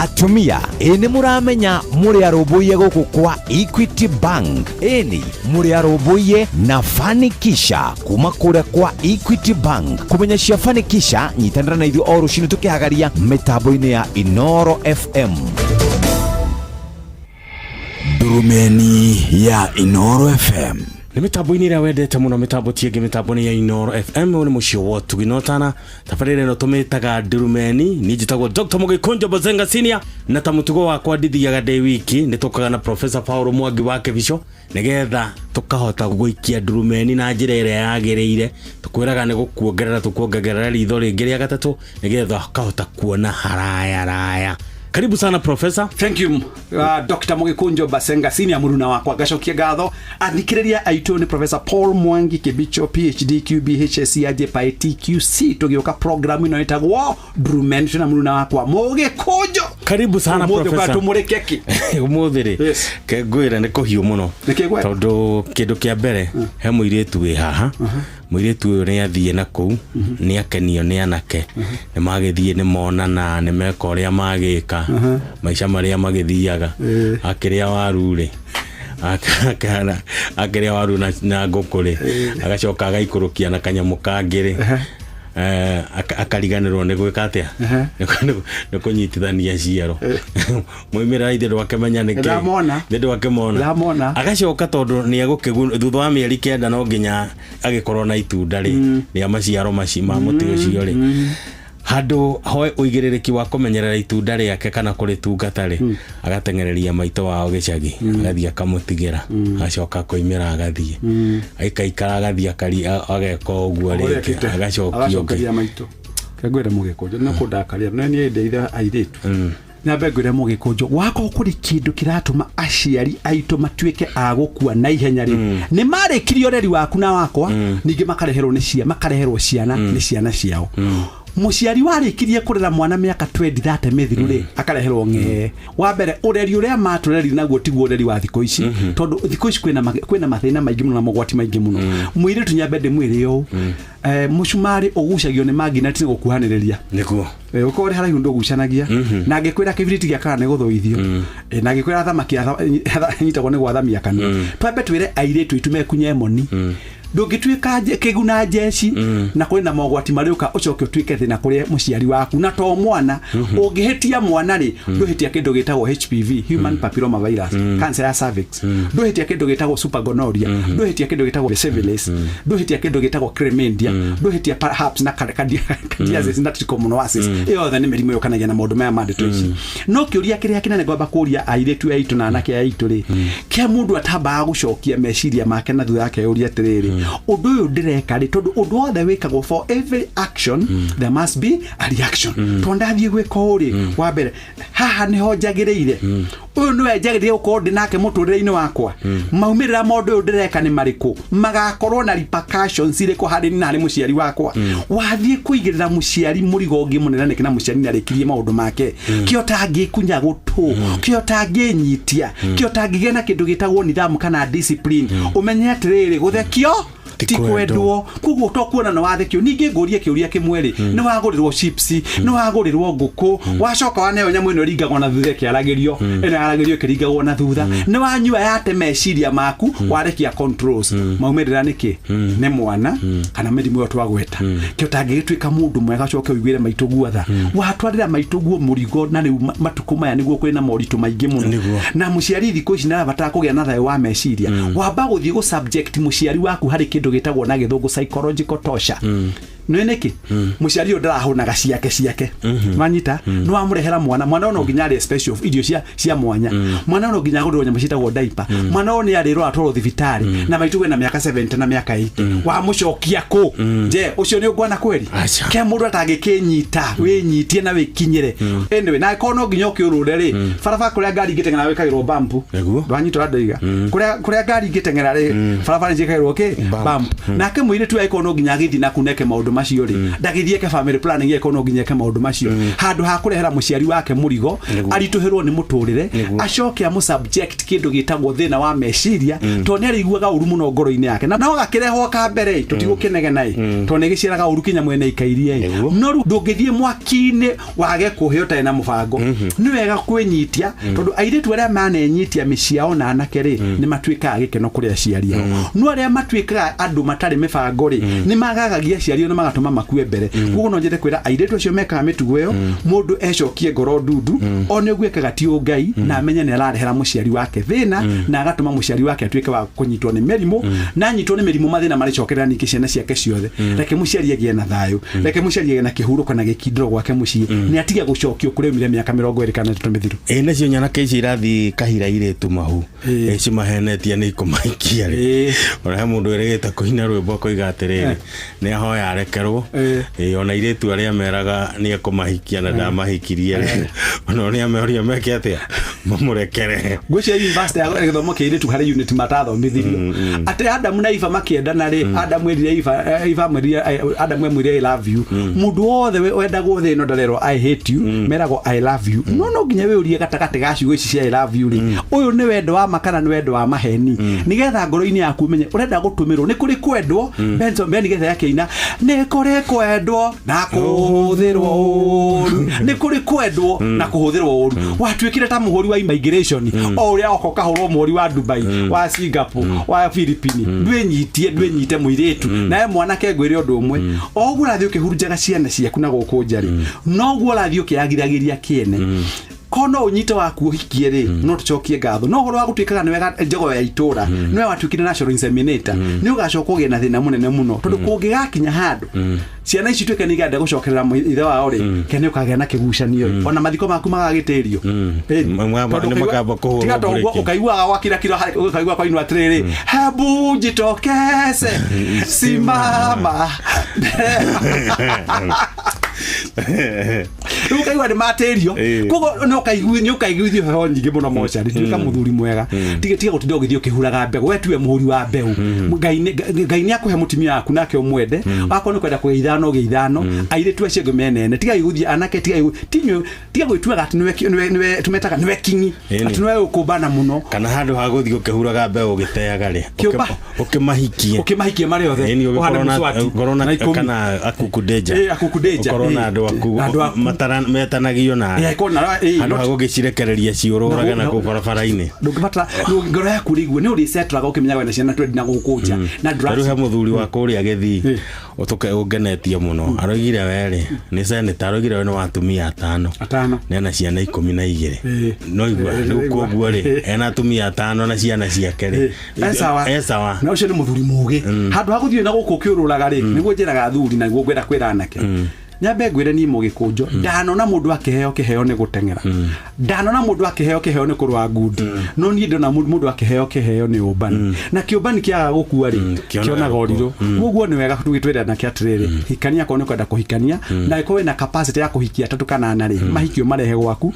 S4: Atumia ĩ nĩ mũramenya mũrĩ arũmbũiye gũkũ kwa Equity Bank, ĩni mũrĩ arũmbũiye na Fanikisha kuma kũrĩa kwa Equity Bank. Kũmenya cia Fanikisha, nyitanĩra na ithuĩ o rũcinĩ tũkĩhagaria mĩtambo-inĩ ya Inooro FM.
S16: Ndurumeni ya Inooro FM
S7: nä mä tambo-inä ä rä a wendete må no mä tambo tiängä mä tambo nä ya Inooro FM nä må ciä wa tugina tana tabarä ä no tå mä taga ndurumeni. Niä njätagwo Dr. Mũgĩkũnjo Bozenga Senior na ta mũtugo wakwa ndithiaga ndĩ wiki nä tũkaga na Professor Paul Mwangi wa Kĩbico nĩgetha tũkahota gũikia ndurumeni na njĩra ĩrĩa yagĩrĩire. Tũkwĩraga nĩ gũkuongerera tũkuongerera ritho rĩngĩ rĩa gatatũ nĩgetha ũkahota kuona haraya raya. Karibu sana Professor.
S12: Thank you Dr. Mũgĩkũnjo Basenga Senior mũruna wakwa ngacokia ngatho. Athikĩrĩria aitũ nĩ Professor Paul Mwangi Kĩbicho PhD QBHSC AJPITQC tũgĩũka program ĩno ĩtagwo Ndurumeni twĩna mũruna wakwa Mũgĩkũnjo.
S7: Karibu sana Professor.
S12: Tũmũrĩke kĩ
S7: ũmũthĩ rĩ ke ngwĩre nĩ kũhiũ mũno tondũ kĩndũ kĩa mbere he mũirĩtu wĩ haha. Mũirĩtu ũyũ nĩ athiĩ na kũu nĩ akenio nĩ anake nĩ magĩthiĩ nĩ monana nĩ meka ũrĩa magĩka maica marĩa magĩthiaga akĩrĩa waru rĩ akĩrĩa waru na ngũkũ rĩ agacoka agaikũrũkia na kanyamũ kangĩ rĩ akariganĩrwo nĩ gwĩka atĩa nĩ kũnyitithania ciaro moimĩrĩra ithe ndwakĩmenya nĩkĩ nĩ ndwakĩmona agacoka tondũ nĩ egũkĩgu thutha wa mĩeri 9 no nginya agĩkorwo na itunda rĩ rĩa maciaro maci ma mũtĩ ũcio rĩ handũ hoe ũigĩrĩrĩki wa kũmenyerera itunda rĩake kana kũrĩtungata rĩ agateng'ereria maitũ wao gĩcagi agathiĩ akamũtigĩra agacoka akoimĩra agathiĩ aikaikara agathiĩ ageka ũguo rĩngĩ agacokia ũngĩ
S12: maitũ. Ngwĩre Mũgĩkũnjo nĩ kũndakaria no niĩ ndeitha airĩtu nyambe ngwĩre Mũgĩkũnjo wakorwo kũrĩ kĩndũ kĩratũma aciari aitũ matuĩke a gũkua na ihenya rĩ nĩ marĩkirie ũreri waku na wakwa ningĩ makareherwo nĩ cia makareherwo ciana nĩ ciana ciao. Mũciari warĩkirie kũrera mwana mĩaka 20 30 mĩthiru rĩ akareherwo ng'ee. Wa mbere ũreri ũrĩa matũreri naguo tiguo ũreri wa thikũ ici tondũ thikũ ici kwĩna mathĩna maingĩ mũno na mogwati maingĩ mũno. Mũirĩtu nyambe ndĩmwĩre ũũ mũcumarĩ ũgucagio nĩ magnet nĩ gũkuhanĩrĩria
S7: nĩguo
S12: ũkorwo ũrĩ haraihu ndũgucanagia na angĩkwĩra kĩbiriti gĩa kana nĩ gũthũithio na angĩkwĩra thamaki nyitagwo nĩ gwathamia kanua. Twambe twĩre airĩtu aitũ mekunye moni ndũngĩtuĩka kĩguna njeci na kũrĩ na mogwati marĩũka ũcoke ũtuĩke thĩna kũrĩ mũciari waku na to mwana. Ũngĩhĩtia mwana rĩ ndũhĩtia kĩndũ gĩtagwo HPV human papilloma virus cancer ya cervix ndũhĩtia kĩndũ gĩtagwo supergonorrhea ndũhĩtia kĩndũ gĩtagwo syphilis ndũhĩtia kĩndũ gĩtagwo chlamydia ndũhĩtia herpes na candidiasis na trichomoniasis. Ĩyo yothe nĩ mĩrimũ yũkanagia na maũndũ maya ma ndeto ici. No kĩũria kĩrĩa kĩnene ngwamba kũria airĩtu aitũ na anake aitũ rĩ kĩa mũndũ atambaga gũcokia meciria make na thutha akeyũria atĩrĩrĩ Ũndũ ũyũ ndĩreka rĩ, tondũ ũndũ wothe wĩkagwo, for every action there must be a reaction. Tondũ ndathiĩ gwĩka ũũ rĩ, wa mbere haha nĩho njagĩrĩire, ũyũ nĩwe njagĩrĩire gũkorwo ndĩ nake mũtũrĩre-inĩ wakwa. Maumĩrĩra ma ũndũ ũyũ ndĩreka nĩ marĩkũ? Magakorwo na repercussions irĩkũ harĩ niĩ na harĩ mũciari wakwa? Wathiĩ kũigĩrĩra mũciari mũrigo ũngĩ mũnene nĩkĩ, na mũciari nĩ arĩkirie maũndũ make? Kĩo tangĩkunya gũtũ, kĩo tangĩnyitia, kĩo tangĩgĩa na kĩndũ gĩtagwo nidhamu kana discipline. Ũmenye atĩrĩrĩ, gũthekio ti kwendwo. Koguo to kuona nĩ wathekio. Ningĩ ngũrie kĩũria kĩmwe rĩ, nĩ wagũrĩrwo chips, nĩ wagũrĩrwo ngũkũ, wacoka waneo nyamũ ĩno ĩringagwo na thutha ĩkĩaragĩrio, ĩno yaragĩrio ĩkĩringagwo na thutha, nĩ wanyua yate meciria maku, warekia controls, maumĩrĩra nĩkĩ? Nĩ mwana kana mĩrimũ ĩyo twagweta. Kĩo tangĩgĩtuĩka mũndũ mwega, coke ũiguĩre maitũguo tha. Watwarĩra maitũguo mũrigo, na rĩu matukũ maya nĩguo kwĩna moritũ maingĩ mũno, na mũciari thikũ ici nĩarabatara kũgĩa na thayũ wa meciria. Wamba gũthiĩ gũ subject mũciari waku harĩ kĩndũ gĩtagwo na gĩthũngũ psychological torture. Nĩ nĩkĩ mũciari ũyũ ndarahũnaga ciake ciake? Wanyita, nĩ wamũrehera mwana, mwana ũyũ no nginya arĩe special irio cia mwanya, mwana ũyũ no nginya agũrĩrwo nyamũ ciĩtagwo diaper, mwana ũyũ nĩ arĩrwo atwarwo thibitarĩ, na maitũ wĩna mĩaka 70 na mĩaka 80, wamũcokia kũ? Je, ũcio nĩ ũngwana kweri? Ke mũndũ atangĩkĩnyita, wĩnyitie na wĩkinyĩre. Anyway, na angĩkorwo no nginya ũkĩũrũre rĩ, barabara kũrĩa ngari ingĩteng'era wĩkagĩrwo bump. Ndwanyita ũrĩa ndoiga? Kũrĩa ngari ingĩteng'era rĩ, barabara nĩciĩkagĩrwo kĩ? Bump. Nake mũirĩtu angĩkorwo no nginya agĩthiĩ na kuneke maũndũ macio rĩ, ndagĩthiĩ eke family planning. Angĩkorwo no nginya eke maũndũ macio, handũ ha kũrehera mũciari wake mũrigo, aritũhĩrwo nĩ mũtũrĩre, acoke amũ subject kĩndũ gĩtagwo thĩna wa meciria, tondũ nĩ arĩiguaga ũru mũno ngoro-inĩ yake, na no gakĩrehwo ka mbere ĩ, tũtigũkĩnegena ĩ, tondũ nĩ gĩciaraga ũru kinya mwene ikairie ĩ. No rĩu ndũngĩthiĩ mwaki-inĩ wage kũhĩa ũtarĩ na mũbango. Nĩ wega kwĩnyitia, tondũ airĩtu arĩa manenyitia mĩciĩ yao na anake rĩ, nĩ matuĩkaga gĩkeno kũrĩ aciari ao. No arĩa matuĩkaga andũ matarĩ mĩbango rĩ, nĩ magagagia aciari ao na magatũma makue mbere. Koguo no nyende kwĩra airĩtu acio mekaga mĩtugo ĩyo, mũndũ ecokie ngoro ndundu, one ũguo ekaga ti ũngai, na amenye nĩ ararehera mũciari wake thĩna, na agatũma mũciari wake atuĩke wa kũnyitwo nĩ mĩrimũ, na anyitwo nĩ mĩrimũ, mathĩna marĩcokerera ningĩ ciana ciake ciothe. Reke mũciari agĩe na thayũ, reke mũciari agĩe na kĩhurũko na gĩkindĩro gwake mũciĩ, nĩ atige gũcokio kũrĩa aumire mĩaka 23 mĩthiru.
S7: Ĩ nacio nyanake ici irathiĩ kahira irĩtu mahu ĩ cimahenetie nĩ ikũmahikia rĩ, ona he mũndũ wĩrĩgĩte kũina rwĩmbo akoiga atĩrĩrĩ, nĩ ahoya arekerwo. Ĩ ona airĩtu arĩa meraga nĩ ekũmahikia na ndamahikirie rĩ, ona nĩ ameoria meke atĩa mamũrekere.
S12: Ngwĩciria university ya gĩthomo kĩa airĩtu harĩ unit matathomithirio atĩ Adamu na Eva makĩendana rĩ, Adamu erire Eva, Eva amwĩrire, Adamu amwĩrire, "I love you." Mũndũ wothe wendagwo thĩ ĩno ndarerwo "I hate you", meragwo "I love you". No nginya wĩũrie gatagatĩ ga ciugo ici cia "I love you" rĩ, ũyũ nĩ wendo wa ma kana nĩ wendo wa maheni? Nĩgetha ngoro-inĩ yaku ũmenye ũrenda gũtũmĩrwo. Nĩ kũrĩ kwendwo. Benson Ben getha yakĩina, nĩ kũrĩ kwendwo na kũhũthĩrwo ũru, nĩ kũrĩ kwendwo na kũhũthĩrwo ũru. Watuĩkire ta mũhũri wa immigration, o ũrĩa oka ũkahũrwo mũhũri wa Dubai, wa Singapore, wa Philippines. Ndwĩnyitie, ndwĩnyite mũirĩtu nawe mwanake. Ngwĩre ũndũ ũmwe, o ũguo ũrathiĩ ũkĩhurunjaga ciana ciaku na gũkũ nja rĩ, noguo ũrathiĩ ũkĩagithagĩria kĩene. Ko no ũnyite waku ũhikie rĩ, no tũcokie ngatho. No ũhoro wa gũtuĩkaga nĩwe njogo ya itũra, nĩwe watuĩkire national inseminator, nĩ ũgacoka ũgĩe na thĩna mũnene mũno, tondũ kũngĩgakinya handũ ciana ici tuĩke nĩ igenda gũcokerera ithe wao rĩ, ke nĩ ũkagĩa na kĩgucanio rĩ, ona mathiko maku magagĩtĩrio.
S7: Nĩ makamba kũhũrwo
S12: Tiga to ũguo,
S7: mburĩki.
S12: ũkaiguaga gwakirakira, ũkaigua kwainwo atĩrĩrĩ, "Hebu jitokeze, simama." Rĩu ũkaigua nĩ matĩrio. Koguo nĩ ũkaiguithio heho nyingĩ mũno mocarĩ. Tuĩka mũthuri mwega, tiga gũtinda ũgĩthiĩ ũkĩhuraga mbegũ. We tuwe mũhuri wa mbeũ. Ngai nĩ akũhe mũtumia waku nake ũmwende. Wakorwo nĩ kwenda kũgĩa ithano, ũgĩe ithano. Airĩtu acio angĩ menene, tiga gũthiĩ anake, tiga tinyuĩ, tiga gwĩtuaga atĩ nĩwe tũmetaga nĩwe kingi, atĩ nĩwe ũkũmbana mũno.
S7: Kana handũ ha gũthiĩ ũkĩhuraga mbeũ ũgĩteaga rĩ,
S12: Kĩũmba.
S7: Ũkĩmahikie.
S12: Ũkĩmahikie marĩ othe.
S7: Ĩni,
S12: ũhane
S7: ũgĩkorwo na
S12: mũcwati.
S7: ũkorwo na
S12: Na 10.
S7: Kana akukundeja.
S12: Akukundeja,
S7: ũkorwo na andũ aku.
S12: Andũ aku.
S7: Metanagio na
S12: Ĩkorwo na
S7: handũ ha gũgĩcirekereria ciũrũraga na kũu barabara-inĩ.
S12: Ndũngĩbatara ngoro yaku rĩigue nĩ ũrĩcetũraga ũkĩmenyaga wĩna ciana twendi na gũkũ nja na
S7: rĩu he mũthuri wa kũrĩa gĩthii ũtũke ũngenetie mũno, aroigire werĩ nĩ seneta, aroigire we nĩ wa atumia atano.
S12: Atano.
S7: Nena ciana 12. No igua rĩu koguo rĩ, ena atumia atano na ciana ciake rĩ.
S12: E sawa.
S7: E sawa.
S12: Na ũcio nĩ mũthuri mũgĩ. Handũ ha gũthiĩ na gũkũ ũkĩũrũraga rĩ, nĩguo njĩraga athuri na nĩguo ngwenda kwĩra anake. Nyambe ngwĩre niĩ mũgĩkũnjo, ndanona mũndũ akĩheo kĩheo nĩ gũteng'era, ndanona mũndũ akĩheo kĩheo nĩ kũrũa ngundi, no niĩ ndona mũndũ akĩheo kĩheo nĩ ũmbani, na kĩũmbani kĩaga gũkua rĩ, kĩonaga ũrirũ. Koguo nĩ wega tũgĩtwĩre anake atĩrĩrĩ, hikania akorwo nĩ ũkwenda kũhikania, na ĩkorwo wĩna capacity ya kũhikia atatũ kana ana rĩ, mahikio marehe gwaku.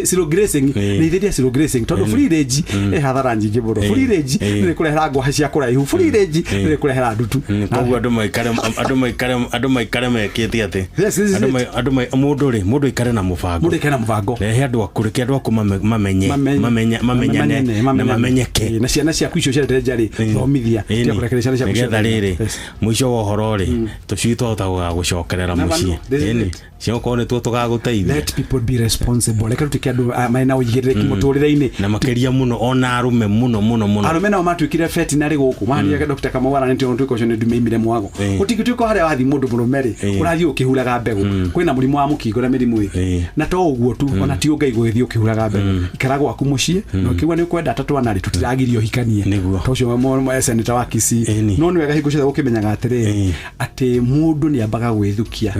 S12: Slow grazing, rĩithĩria slow grazing, tondũ free range ĩ hathara nyingĩ mũno. Free range nĩ kũrehera ngwaci cia kũraihu, free range nĩ kũrehera ndutu.
S7: Koguo andũ maikare mekĩte atĩ
S12: Yes, this is it.
S7: Andũ mũndũ rĩ, mũndũ aikare na mũbango.
S12: Mũndũ aikare na mũbango.
S7: Rehe andũ aku, reke andũ aku mamenye, mamenyane na mamenyeke.
S12: Na ciana ciaku icio ciendete nja rĩ, thomithia. Tiga kũrekereria ciana ciaku
S7: Nĩgetha
S12: ciothe.
S7: rĩrĩ, mũico wa ũhoro rĩ, tũcui twahota gũgacokerera
S12: Na
S7: mũciĩ.
S12: bano, this is it.
S7: Ciakorwo nĩ tuo tũgagũteithia.
S12: Let people be responsible. Reke tutuĩke andũ marĩ na ũigĩrĩrĩki mũtũrĩre-inĩ.
S7: Na makĩria mũno ona arũme mũno mũno mũno.
S12: Arũme nao matuĩkire veterinary gũkũ mahanire. Dr. Kamau aranĩtie ũtuĩka ũcio nĩ ndumeimire mwago. Ũtingĩtuĩka harĩa wathiĩ mũndũ mũrũme rĩ, ũrathiĩ ũkĩhuraga mbegũ, kwĩna mũrimũ wa mũkingo na mĩrimũ ĩngĩ. Na to ũguo tu, ona ti ũngai gũgĩthiĩ ũkĩhuraga mbegũ. Ikara gwaku mũciĩ, na ũkĩigua nĩ ũkwenda atatũ ana rĩ, tũtiragirio ũhikanie. To ũcio senator wa Kisii. No nĩ wega hingo ciothe gũkĩmenyaga atĩrĩrĩ, atĩ mũndũ nĩ ambaga gwĩthukia,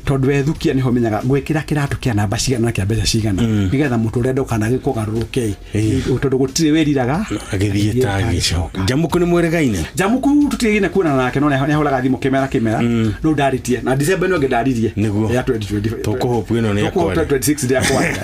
S12: tondũ wethukia nĩho ũmenyaga gwĩkĩra kĩratũ kĩa namba cigana na kĩa mbeca cigana, nĩgetha mũtũrĩre ndũkanagĩkũgarũrũke, tondũ gũtirĩ wĩriraga
S7: agĩthiĩ ta agĩcoka. Njamuku nĩ mwĩrĩgaine?
S12: Njamuku tũtigaine kuonana nake, no nĩ ahũraga thimũ kĩmera kĩmera, no ndarĩtie na December ĩno ĩngĩ ndaririe.
S7: Nĩguo.
S12: Ya 2020.
S7: Tũkũhope ĩno nĩ
S12: Tũkũhope
S7: ekwaria.
S12: 26 ndĩ akwaria.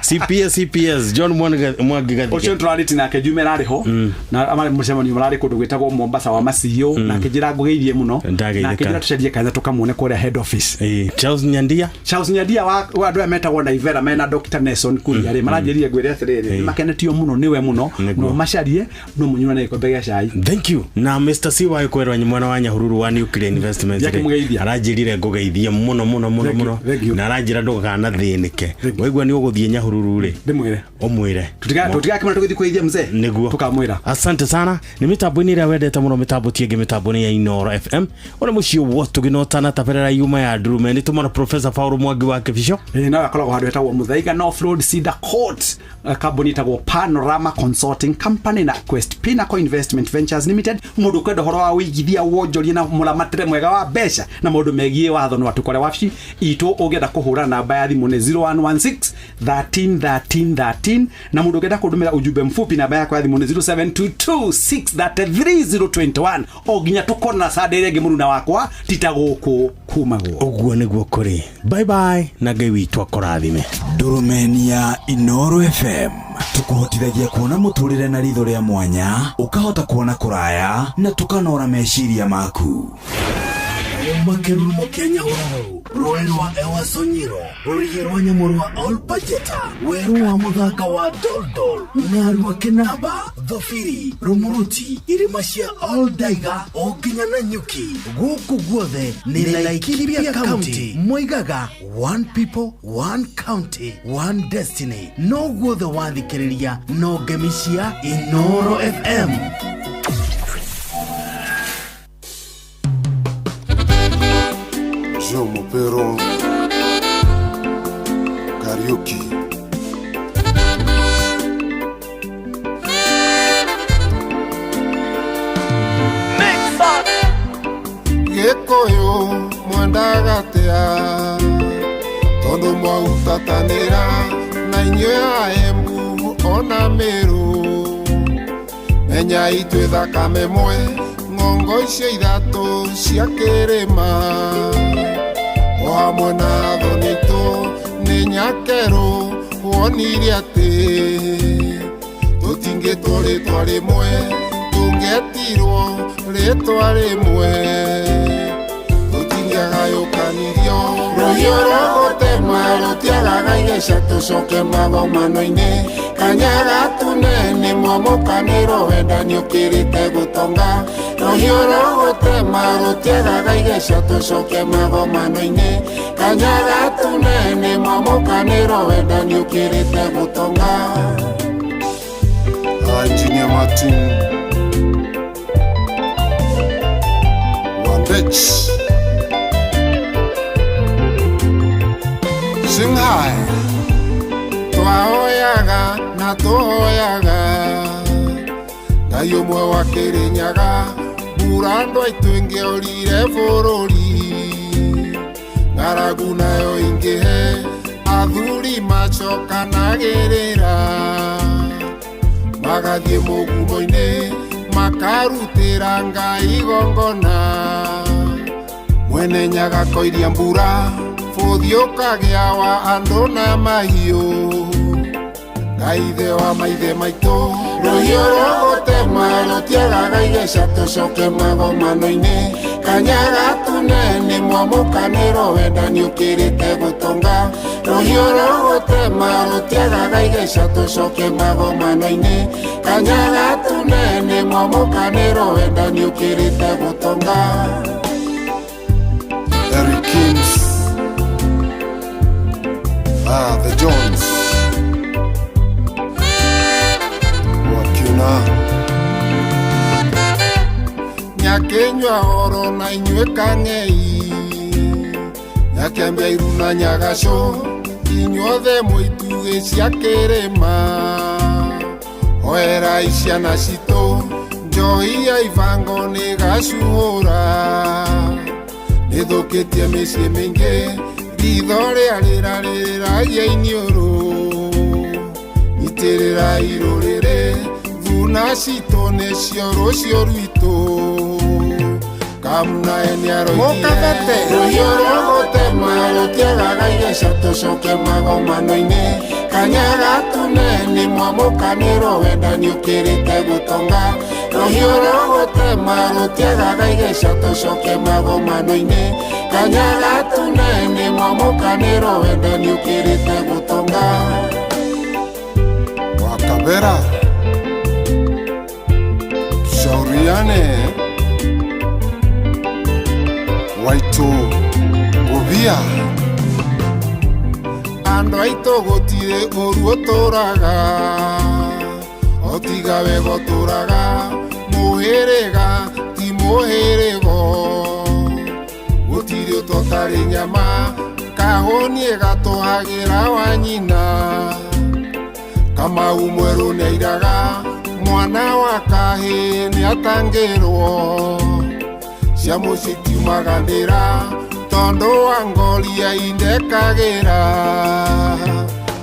S7: CPS, CPS John Mwangi Gathige.
S12: Ũcio tũrarĩti nake Jume ararĩ ho, na amarĩ mũcemanio mararĩ kũndũ gwĩtagwo Mombasa wa macio, na akĩnjĩra ngũgeithie mũno,
S7: Ndageithĩka.
S12: na akĩnjĩra tũcenjie kanitha tũkamuone kũrĩa head office.
S7: Charles Nyandia.
S12: Charles Nyandia wa andũ aya metagwo Naivera mena Dr. Nelson Kuria rĩ, maranjĩrire ngwĩre atĩrĩrĩ, nĩmakenetio mũno nĩwe mũno, no macarie no mũnyuane gĩkombe gĩa cai.
S7: Thank you. Na Mr. CY kwerwa mwena wa Nyahururu wa Nuclear Investments rĩ,
S12: Ndiakĩmũgeithia.
S7: Aranjĩrire ngũgeithie mũno mũno mũno
S12: Thank you,
S7: mũno,
S12: thank you.
S7: na aranjĩra ndũkanathĩnĩke, waigua nĩ ũgũthiĩ Nyahururu rĩ,
S12: ndĩmwĩre.
S7: Ũmwĩre.
S12: Tũtigakĩmwĩra tũgĩthiĩ kũgeithia mzee.
S7: Nĩguo.
S12: Tũkamwĩra.
S7: Asante sana. Nĩ mĩtambo-inĩ ĩrĩa wendete mũno, mĩtambo ti ĩngĩ, mĩtambo nĩ ya Inoro FM, ũrĩa mũciĩ wotũgĩnotana taberera yuma ya ndurume. Nĩ tũmona Professor Paul Mwangi wa Kĩbico.
S12: Ĩĩ, no akoragwo handũ hetagwo Muthaiga North Road, Cedar Court. Kambuni ĩtagwo Panorama Consulting Company na Quest Pinnacle Investment Ventures Limited. Mũndũ ũkwenda ũhoro wa ũigithia, wonjoria na mũramatĩre mwega wa mbeca na maũndũ megiĩ watho, no atũkore wabici itũ. Ũngĩenda kũhũra, namba ya thimũ nĩ 0116 13 13 13, na mũndũ ũngĩenda kũndũmĩra ujumbe mfupi, namba yakwa ya thimũ nĩ 0722 633 021. O nginya tũkona Sunday ĩrĩa ĩngĩ, mũruna wakwa, tita gũkũ kumagwo.
S7: Ũguo nĩguo kũrĩ. Bye bye, na Ngai witũ akũrathime.
S4: Ndurumenia Inoro FM tukuhotithagia kuona muturire na ritho ria mwanya, ukahota kuona kuraya na tukanora meciria maku.
S6: Kuma kĩrurumo kĩa Nyahururu, rũĩ rwa Ewaso Nyiro, rũrigi rwa nyamũ rwa Olpajeta, werũ wa mũthanga wa Doldol, Ng'arua, Kĩnamba, Thobiri, Rumuruti, irĩma cia Oldaiga o nginya Nanyuki, gũkũ guothe nĩ Laikipia County. Moigaga one people, one county, one destiny. No guothe wathikĩrĩria no ngemi cia Inoro FM.
S11: Jomo Pero Kariuki.
S13: Gĩkũyũ mwendaga atĩa, tondũ mwautatanĩra na inyuĩ a Embu ona Mĩrũ, menyai twĩ thakame mwe, ng'ongo icio ithatũ cia kĩrĩma, o hamwe na thonitũ nĩ nyakerũ. Wonire atĩ tũtingĩtwo rĩtwa rĩmwe, tũngĩetirwo rĩtwa rĩmwe tũtingĩagayũkanirio. Rũhiũ rũgũtema rũtiagaga igeca, tũcoke magomano-inĩ kanya gatune nĩ mwamũkanĩro, wendani ũkĩrĩte gũtonga. Rũhiũ rũgũtema rũtiagaga igeca, tũcoke magomano-inĩ kanya gatune nĩ mwamũkanĩro, wendani ũkĩrĩte gũtonga.
S11: Engineer Martin Wandech Shanghai.
S13: Twahoyaga na tũhoyaga Ngai ũmwe wa Kĩrĩnyaga, mbura andũ aitũ ĩngĩorire bũrũri. Magathiĩ mũgumo-inĩ makarutĩra Ngai igongona. Mwene Nyaga koiria mbura bũthi ũkagĩa wa andũ na mahiũ. Ngai ithe wa maithe maitũ rũhiũ rũgũtema rũtiagaga igeca tũcoke magomano-inĩ. Kanyaga tune nĩ mwamũkanĩro wendani ũkĩrĩte gũtonga. Rũhiũ rũgũtema rũtiagaga igeca tũcoke magomano-inĩ. Kanyaga tune nĩ mwamũkanĩro wendani ũkĩrĩte gũtonga.
S11: Eric Kings. Ah, the Jones. Wakina.
S13: Nyakenywa oro na inyuĩ kang'ei. Nyakĩambia iru na nyagaco inyuothe mũitugĩ cia kĩrĩma. Oerai ciana citũ njohi ya ibango nĩ gacuhũra. Nĩthũkĩtie mĩciĩ mĩingĩ ritho rĩa rĩrarĩragia iniũrũ. Nyitĩrĩrai rũrĩrĩ thuna citũ nĩcio rũciũ rwitũ. Kamunae nĩaroigire rũhiũ rũgũtema rũtiagaga igeca tũcoke magomano-inĩ. Kanyaga tune nĩ mwamũkanĩro wendani ũkĩrĩte gũtonga. Rũhiũ rũgũtema rũtiagaga igeca tũcoke magomano-inĩ. Kanyaga tune nĩ mwamũkanĩro wendani ũkĩrĩte gũtonga.
S11: Wakabera. Tushauriane. Waitu Gobia.
S13: Andũ aitũ gũtirĩ ũru ũtũraga otiga wega ũtũraga mũhĩrĩga ti mũhĩrĩgo. Gũtirĩ ũtotarĩ nyama kahũniĩ gatũhagĩra wa nyina. Kamau mwerũ nĩairaga mwana wa kahĩĩ nĩatangĩrwo. Cia mũciĩ tiumaga ndĩra tondũ wa ngoria indekagĩra.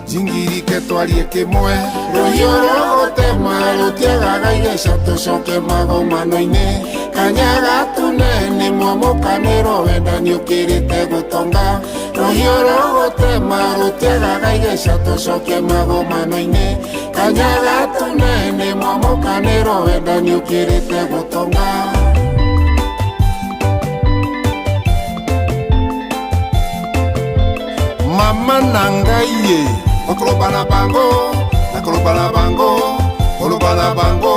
S13: Njingirike twarie kĩmwe rũhiũ rũgũtema rũtiagaga igeca tũcoke magomano-inĩ. Kanyaga tune nĩ mwamũkanĩro wendani ũkĩrĩte gũtonga. Rũhiũ rũgũtema rũtiagaga igeca tũcoke magomano-inĩ. Kanyaga tune nĩ mwamũkanĩro wendani ũkĩrĩte gũtonga.
S11: Mama nangaye
S13: okoloba na bango nakoloba na bango koloba na bango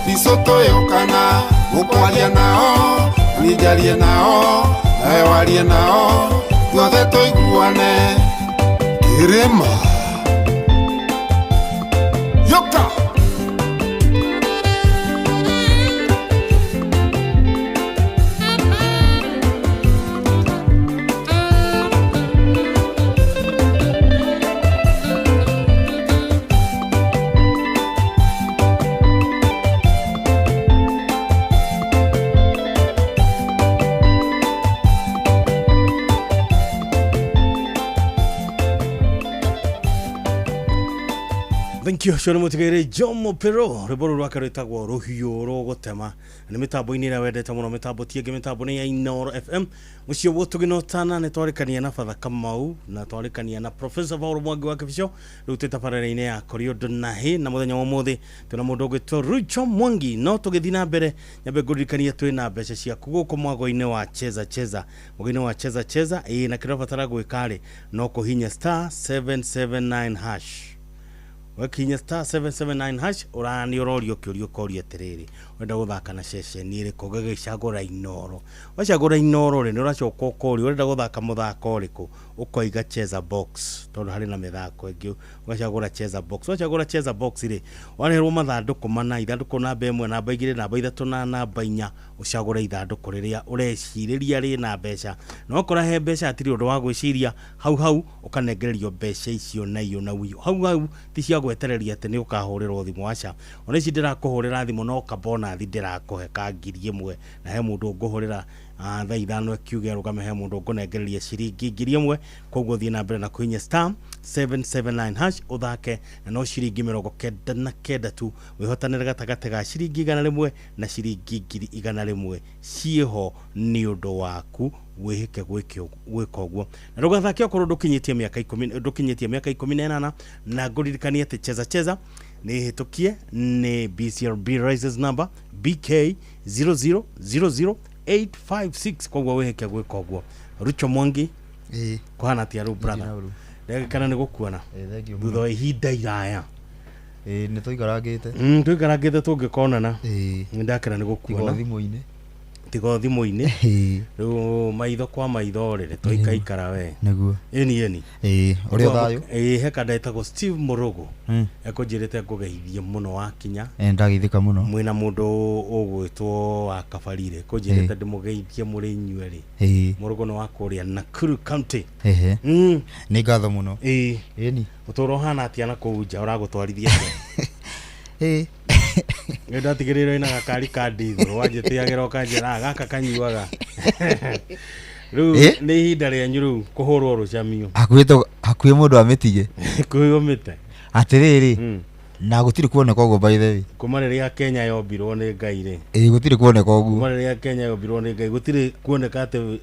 S13: biso toyokana mokwalia nao nijalie nao nawe warie nao tuothe tũiguane.
S11: Kirima.
S13: Yoka.
S7: Thank you Shona Mutigere Jomo Pero rwĩmbo rũrũ rwake rwĩtagwo rũhiũ rũgũtema nĩ mĩtambo-inĩ ĩrĩa wendete mũno mĩtambo ti ĩngĩ mĩtambo nĩ ya Inooro FM mũciĩ ũguo tũgĩnotana nĩ twarĩkania na Father Kamau na twarĩkania na Professor Paul Mwangi wa Kĩbico rĩu twĩ tabarĩra-inĩ ya Korio Ndũnahi na mũthenya wa ũmũthĩ twĩna mũndũ ũgwĩtwo Rucho Mwangi no tũgĩthiĩ na mbere nyambe ngũririkanie twĩna mbeca ciaku gũkũ mwago-inĩ wa Cheza Cheza mwago-inĩ wa Cheza Cheza ĩĩ na kĩrĩa ũrabatara gwĩka rĩ no kũhinya star 779 hash wakinya star 779 hash urani urorio kiurio koria atiriri wenda guthaka na ceceni iriku ũgagĩcagũra Inooro wacagũra Inooro rĩ nĩ ũracoka ũkorio ũrenda gũthaka mũthako ũrĩkũ ũkoiga Cheza Box tondũ harĩ na mĩthako ĩngĩ ũgacagũra Cheza Box wacagũra Cheza Box rĩ wareherwo mathandũkũ mana ithandũkũ namba 1 namba 2 namba 3 na namba 4 ũcagũre ithandũkũ rĩrĩa ũrecirĩria rĩna mbeca na wakora he mbeca hatirĩ ũndũ wa gwĩciria hau hau ũkanengererio mbeca icio na iyo na wiyo hau hau ti cia gwetereria atĩ nĩ ũkahũrĩrwo thimũ aca ona ici ndĩrakũhũrĩra thimũ no kabonathi ndĩrakũhe ka 1000 na he mũndũ ngũhũrĩra Thaa 5 kiuge arugame he mundu ngunengereria ciringi 1000. Koguo thie na mbere na kuhinya star 779 hash uthake na no ciringi 99 tu wihotanire gatagate ga ciringi 100 na ciringi 100 ciho ni undu waku wihike gwika uguo. Na ndugathake okorwo ndukinyitie miaka 10 ndukinyitie miaka 18 na nguririkanie ati cheza cheza ni hitukie ni BCRB rises number BK 0000856. Koguo wihike gwika uguo. Rucho Mwangi kuhana atia riu brother? Ndagikana ni gukuona thutha wa ihinda iraya.
S5: Nĩ tũikarangĩte.
S7: Tũikarangĩte tũngĩkonana. Nĩ ndakena nĩ gũkuona. Tiga thimũ-inĩ. Rĩu maitho kwa maitho rĩ tũikaikara we.
S5: Nĩguo.
S7: Ĩni.
S5: Ũrĩ o thayũ?
S7: He kanda ĩtagwo Steve Murugu. Ekũnjĩrĩte ngũgeithie mũno wakinya.
S5: Ndageithĩka mũno.
S7: Mwĩna mũndũ ũgwĩtwo wa Kabarire. Kũnjĩrĩte ndĩmũgeithie mũrĩ inyuerĩ. Murugu nĩ wa kũrĩa Nakuru County.
S5: Nĩ ngatho mũno. Ĩni.
S7: Ũtũũro ũhana atĩa na kũu nja ũragũtwarithia atĩa? Nĩ ndatigĩrĩirwo ina gakari ka ndithũ wanjĩtĩagĩra ũkanjĩra gaka kanyuaga. Rĩu nĩ ihinda rĩanyu rĩu kũhũrwo rũcamio.
S5: Hakuhĩ mũndũ amĩtige.
S7: Hakuhĩ ũmĩte.
S5: Atĩrĩrĩ na gũtirĩ kuoneka ũguo by the way.
S7: Kuma rĩrĩa Kenya yombirwo nĩ Ngai rĩ.
S5: Gũtirĩ kuoneka ũguo.
S7: Kuma rĩrĩa Kenya yombirwo nĩ Ngai gũtirĩ kuoneka atĩ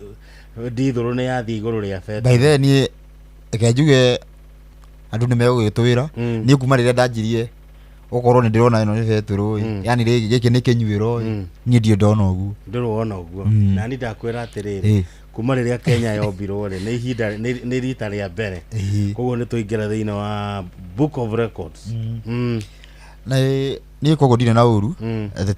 S7: ndithũrũ nĩ yathiĩ igũrũ rĩa betũrũ.
S5: By the way niĩ reke njuge andũ nĩ megũgĩtwĩra niĩ kuma rĩrĩa ndanjirie okorwo nĩ ndĩrona ĩno nĩ betũrũ yani gĩkĩ nĩ kĩnyuĩro niĩ ndirĩ ndona ũguo.
S7: Ndũrĩ wona ũguo. Na niĩ ndakwĩra atĩrĩrĩ kuma rĩrĩa Kenya yombirwo rĩ nĩ ihinda nĩ rita rĩa mbere. Koguo nĩ tũingĩra thĩinĩ wa Book of Records.
S5: Na niĩ koguo ndirĩ na ũru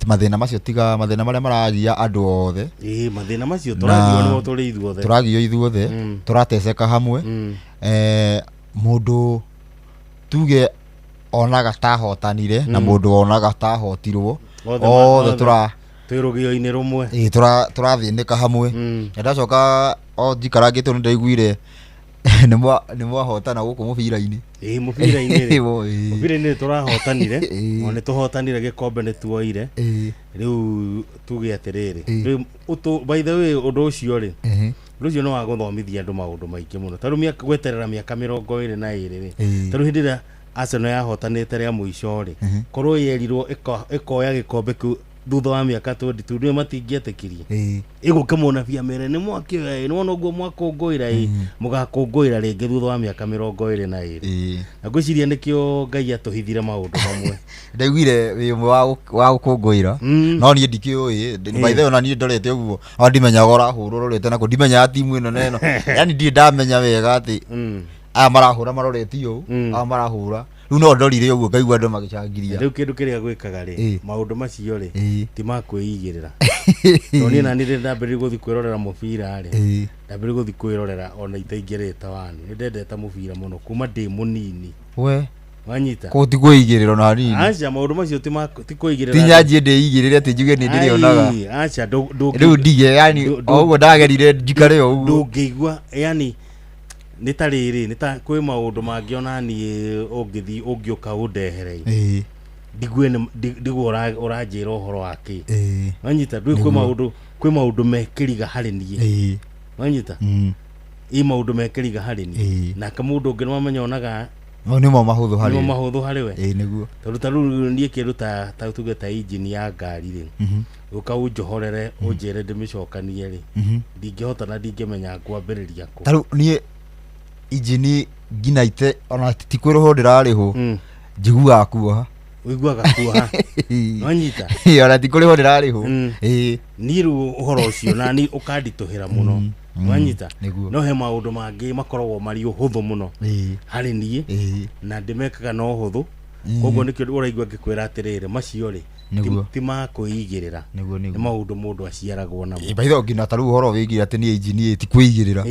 S5: mathĩna macio tiga mathĩna marĩa maragia andũ othe.
S7: Mathĩna macio tũragio nĩmo tũrĩ ithuothe.
S5: Tũragio ithuothe tũrateceka hamwe. Mũndũ tuge onaga tahotanire na mũndũ onaga tahotirwo othe
S7: twĩ rũgio-inĩ rũmwe.
S5: Tũrathĩnĩka hamwe. Na ndacoka o njikarangĩte nĩ ndaiguire nĩ mwahotana gũkũ mũbira-inĩ.
S7: Mũbira-inĩ rĩ. Mũbira-inĩ tũrahotanire. O nĩ tũhotanire gĩkombe nĩ tuoire. Rĩu tuge atĩrĩrĩ rĩu by the way ũndũ ũcio rĩ ũndũ ũcio nĩ wa gũthomithia andũ maũndũ maingĩ mũno. Ta rĩu gweterera mĩaka 22 rĩ. Ta rĩu hĩndĩ ĩrĩa Arsenal yahotanĩte rĩa mũico rĩ korwo yerirwo ĩkoya gĩkombe kĩu thutha wa mĩaka 22 nĩ matingĩetĩkirie. Ĩgũke mũnabii amere nĩ mwakĩoya nĩ wona ũguo mwakũngũĩra mũgakũngũĩra rĩngĩ thutha wa mĩaka 22. Na ngwĩciria nĩkĩo Ngai atũhithire maũndũ mamwe.
S5: Ndaiguire wĩ ũmwe wa gũkũngũĩra no niĩ ndikĩũĩ by the way ona niĩ ndorete ũguo o ndimenyaga ũrahũrwo ũrorete nakũ ndimenyaga timu ĩno na ĩno yani ndirĩ ndamenya wega atĩ aya marahũra marorete ũũ aya marahũra rĩu no ndorire ũguo ngaigua andũ magĩcangiria.
S7: Rĩu kĩndũ kĩrĩa gwĩkaga rĩ maũndũ macio rĩ ti ma kwĩigĩrĩra. Tondũ niĩ nani rĩrĩa ndambĩrĩirie gũthiĩ kwĩrorera mũbira rĩ ndambĩrĩirie gũthiĩ kwĩrorera ona itaingĩrĩte wani. Nĩ ndendete mũbira mũno kuma ndĩ mũnini.
S5: We
S7: wanyita
S5: kũu ti kwĩigĩrĩra ona hanini.
S7: Aca maũndũ macio ti kwĩigĩrĩra.
S5: Ti nyanjie ndĩigĩrĩre atĩ njuge nĩ ndĩrĩonaga.
S7: Aca
S5: rĩu ndige yani o ũguo ndagerire njikare o ũguo.
S7: Ndũngĩigua yani nĩ ta rĩrĩ nĩ ta kwĩ maũndũ mangĩ ona niĩ ũngĩthiĩ ũngĩũka ũndehere ndigue ũranjĩra ũhoro wa kĩ. Wanyita ndũĩ kwĩ maũndũ mekĩriga harĩ niĩ. Wanyita ĩ maũndũ mekĩriga harĩ niĩ nake mũndũ ũngĩ nĩwamenya onaga
S5: nĩmo mahũthũ harĩ
S7: nĩmo mahũthũ harĩ we.
S5: Nĩguo.
S7: Tondũ ta rĩu niĩ kĩndũ ta tuge ta injini ya ngari rĩ ũka ũnjohorere ũnjĩre ndĩmĩcokanie rĩ ndingĩhota na ndingĩmenya ngwambĩrĩria kũ.
S5: Ta rĩu niĩ injini nginya ite ona ti kwĩrĩhwo ndĩrarĩhwo njiguaga kuoha.
S7: Ũiguaga kuoha. Wanyita.
S5: Ona ti kũrĩhwo ndĩrarĩhwo.
S7: Niĩ rĩu ũhoro ũcio na niĩ ũkanditũhĩra mũno. Wanyita. No he maũndũ mangĩ makoragwo marĩ ũhũthũ mũno harĩ niĩ na ndĩmekaga na ũhũthũ. Koguo nĩkĩo ũraigua ngĩkwĩra atĩrĩrĩ macio rĩ ti ma kwĩigĩrĩra. Nĩ maũndũ mũndũ aciaragwo namo.
S5: By the way nginya ta rĩu ũhoro wĩgiĩ atĩ niĩ injini ti kwĩigĩrĩra.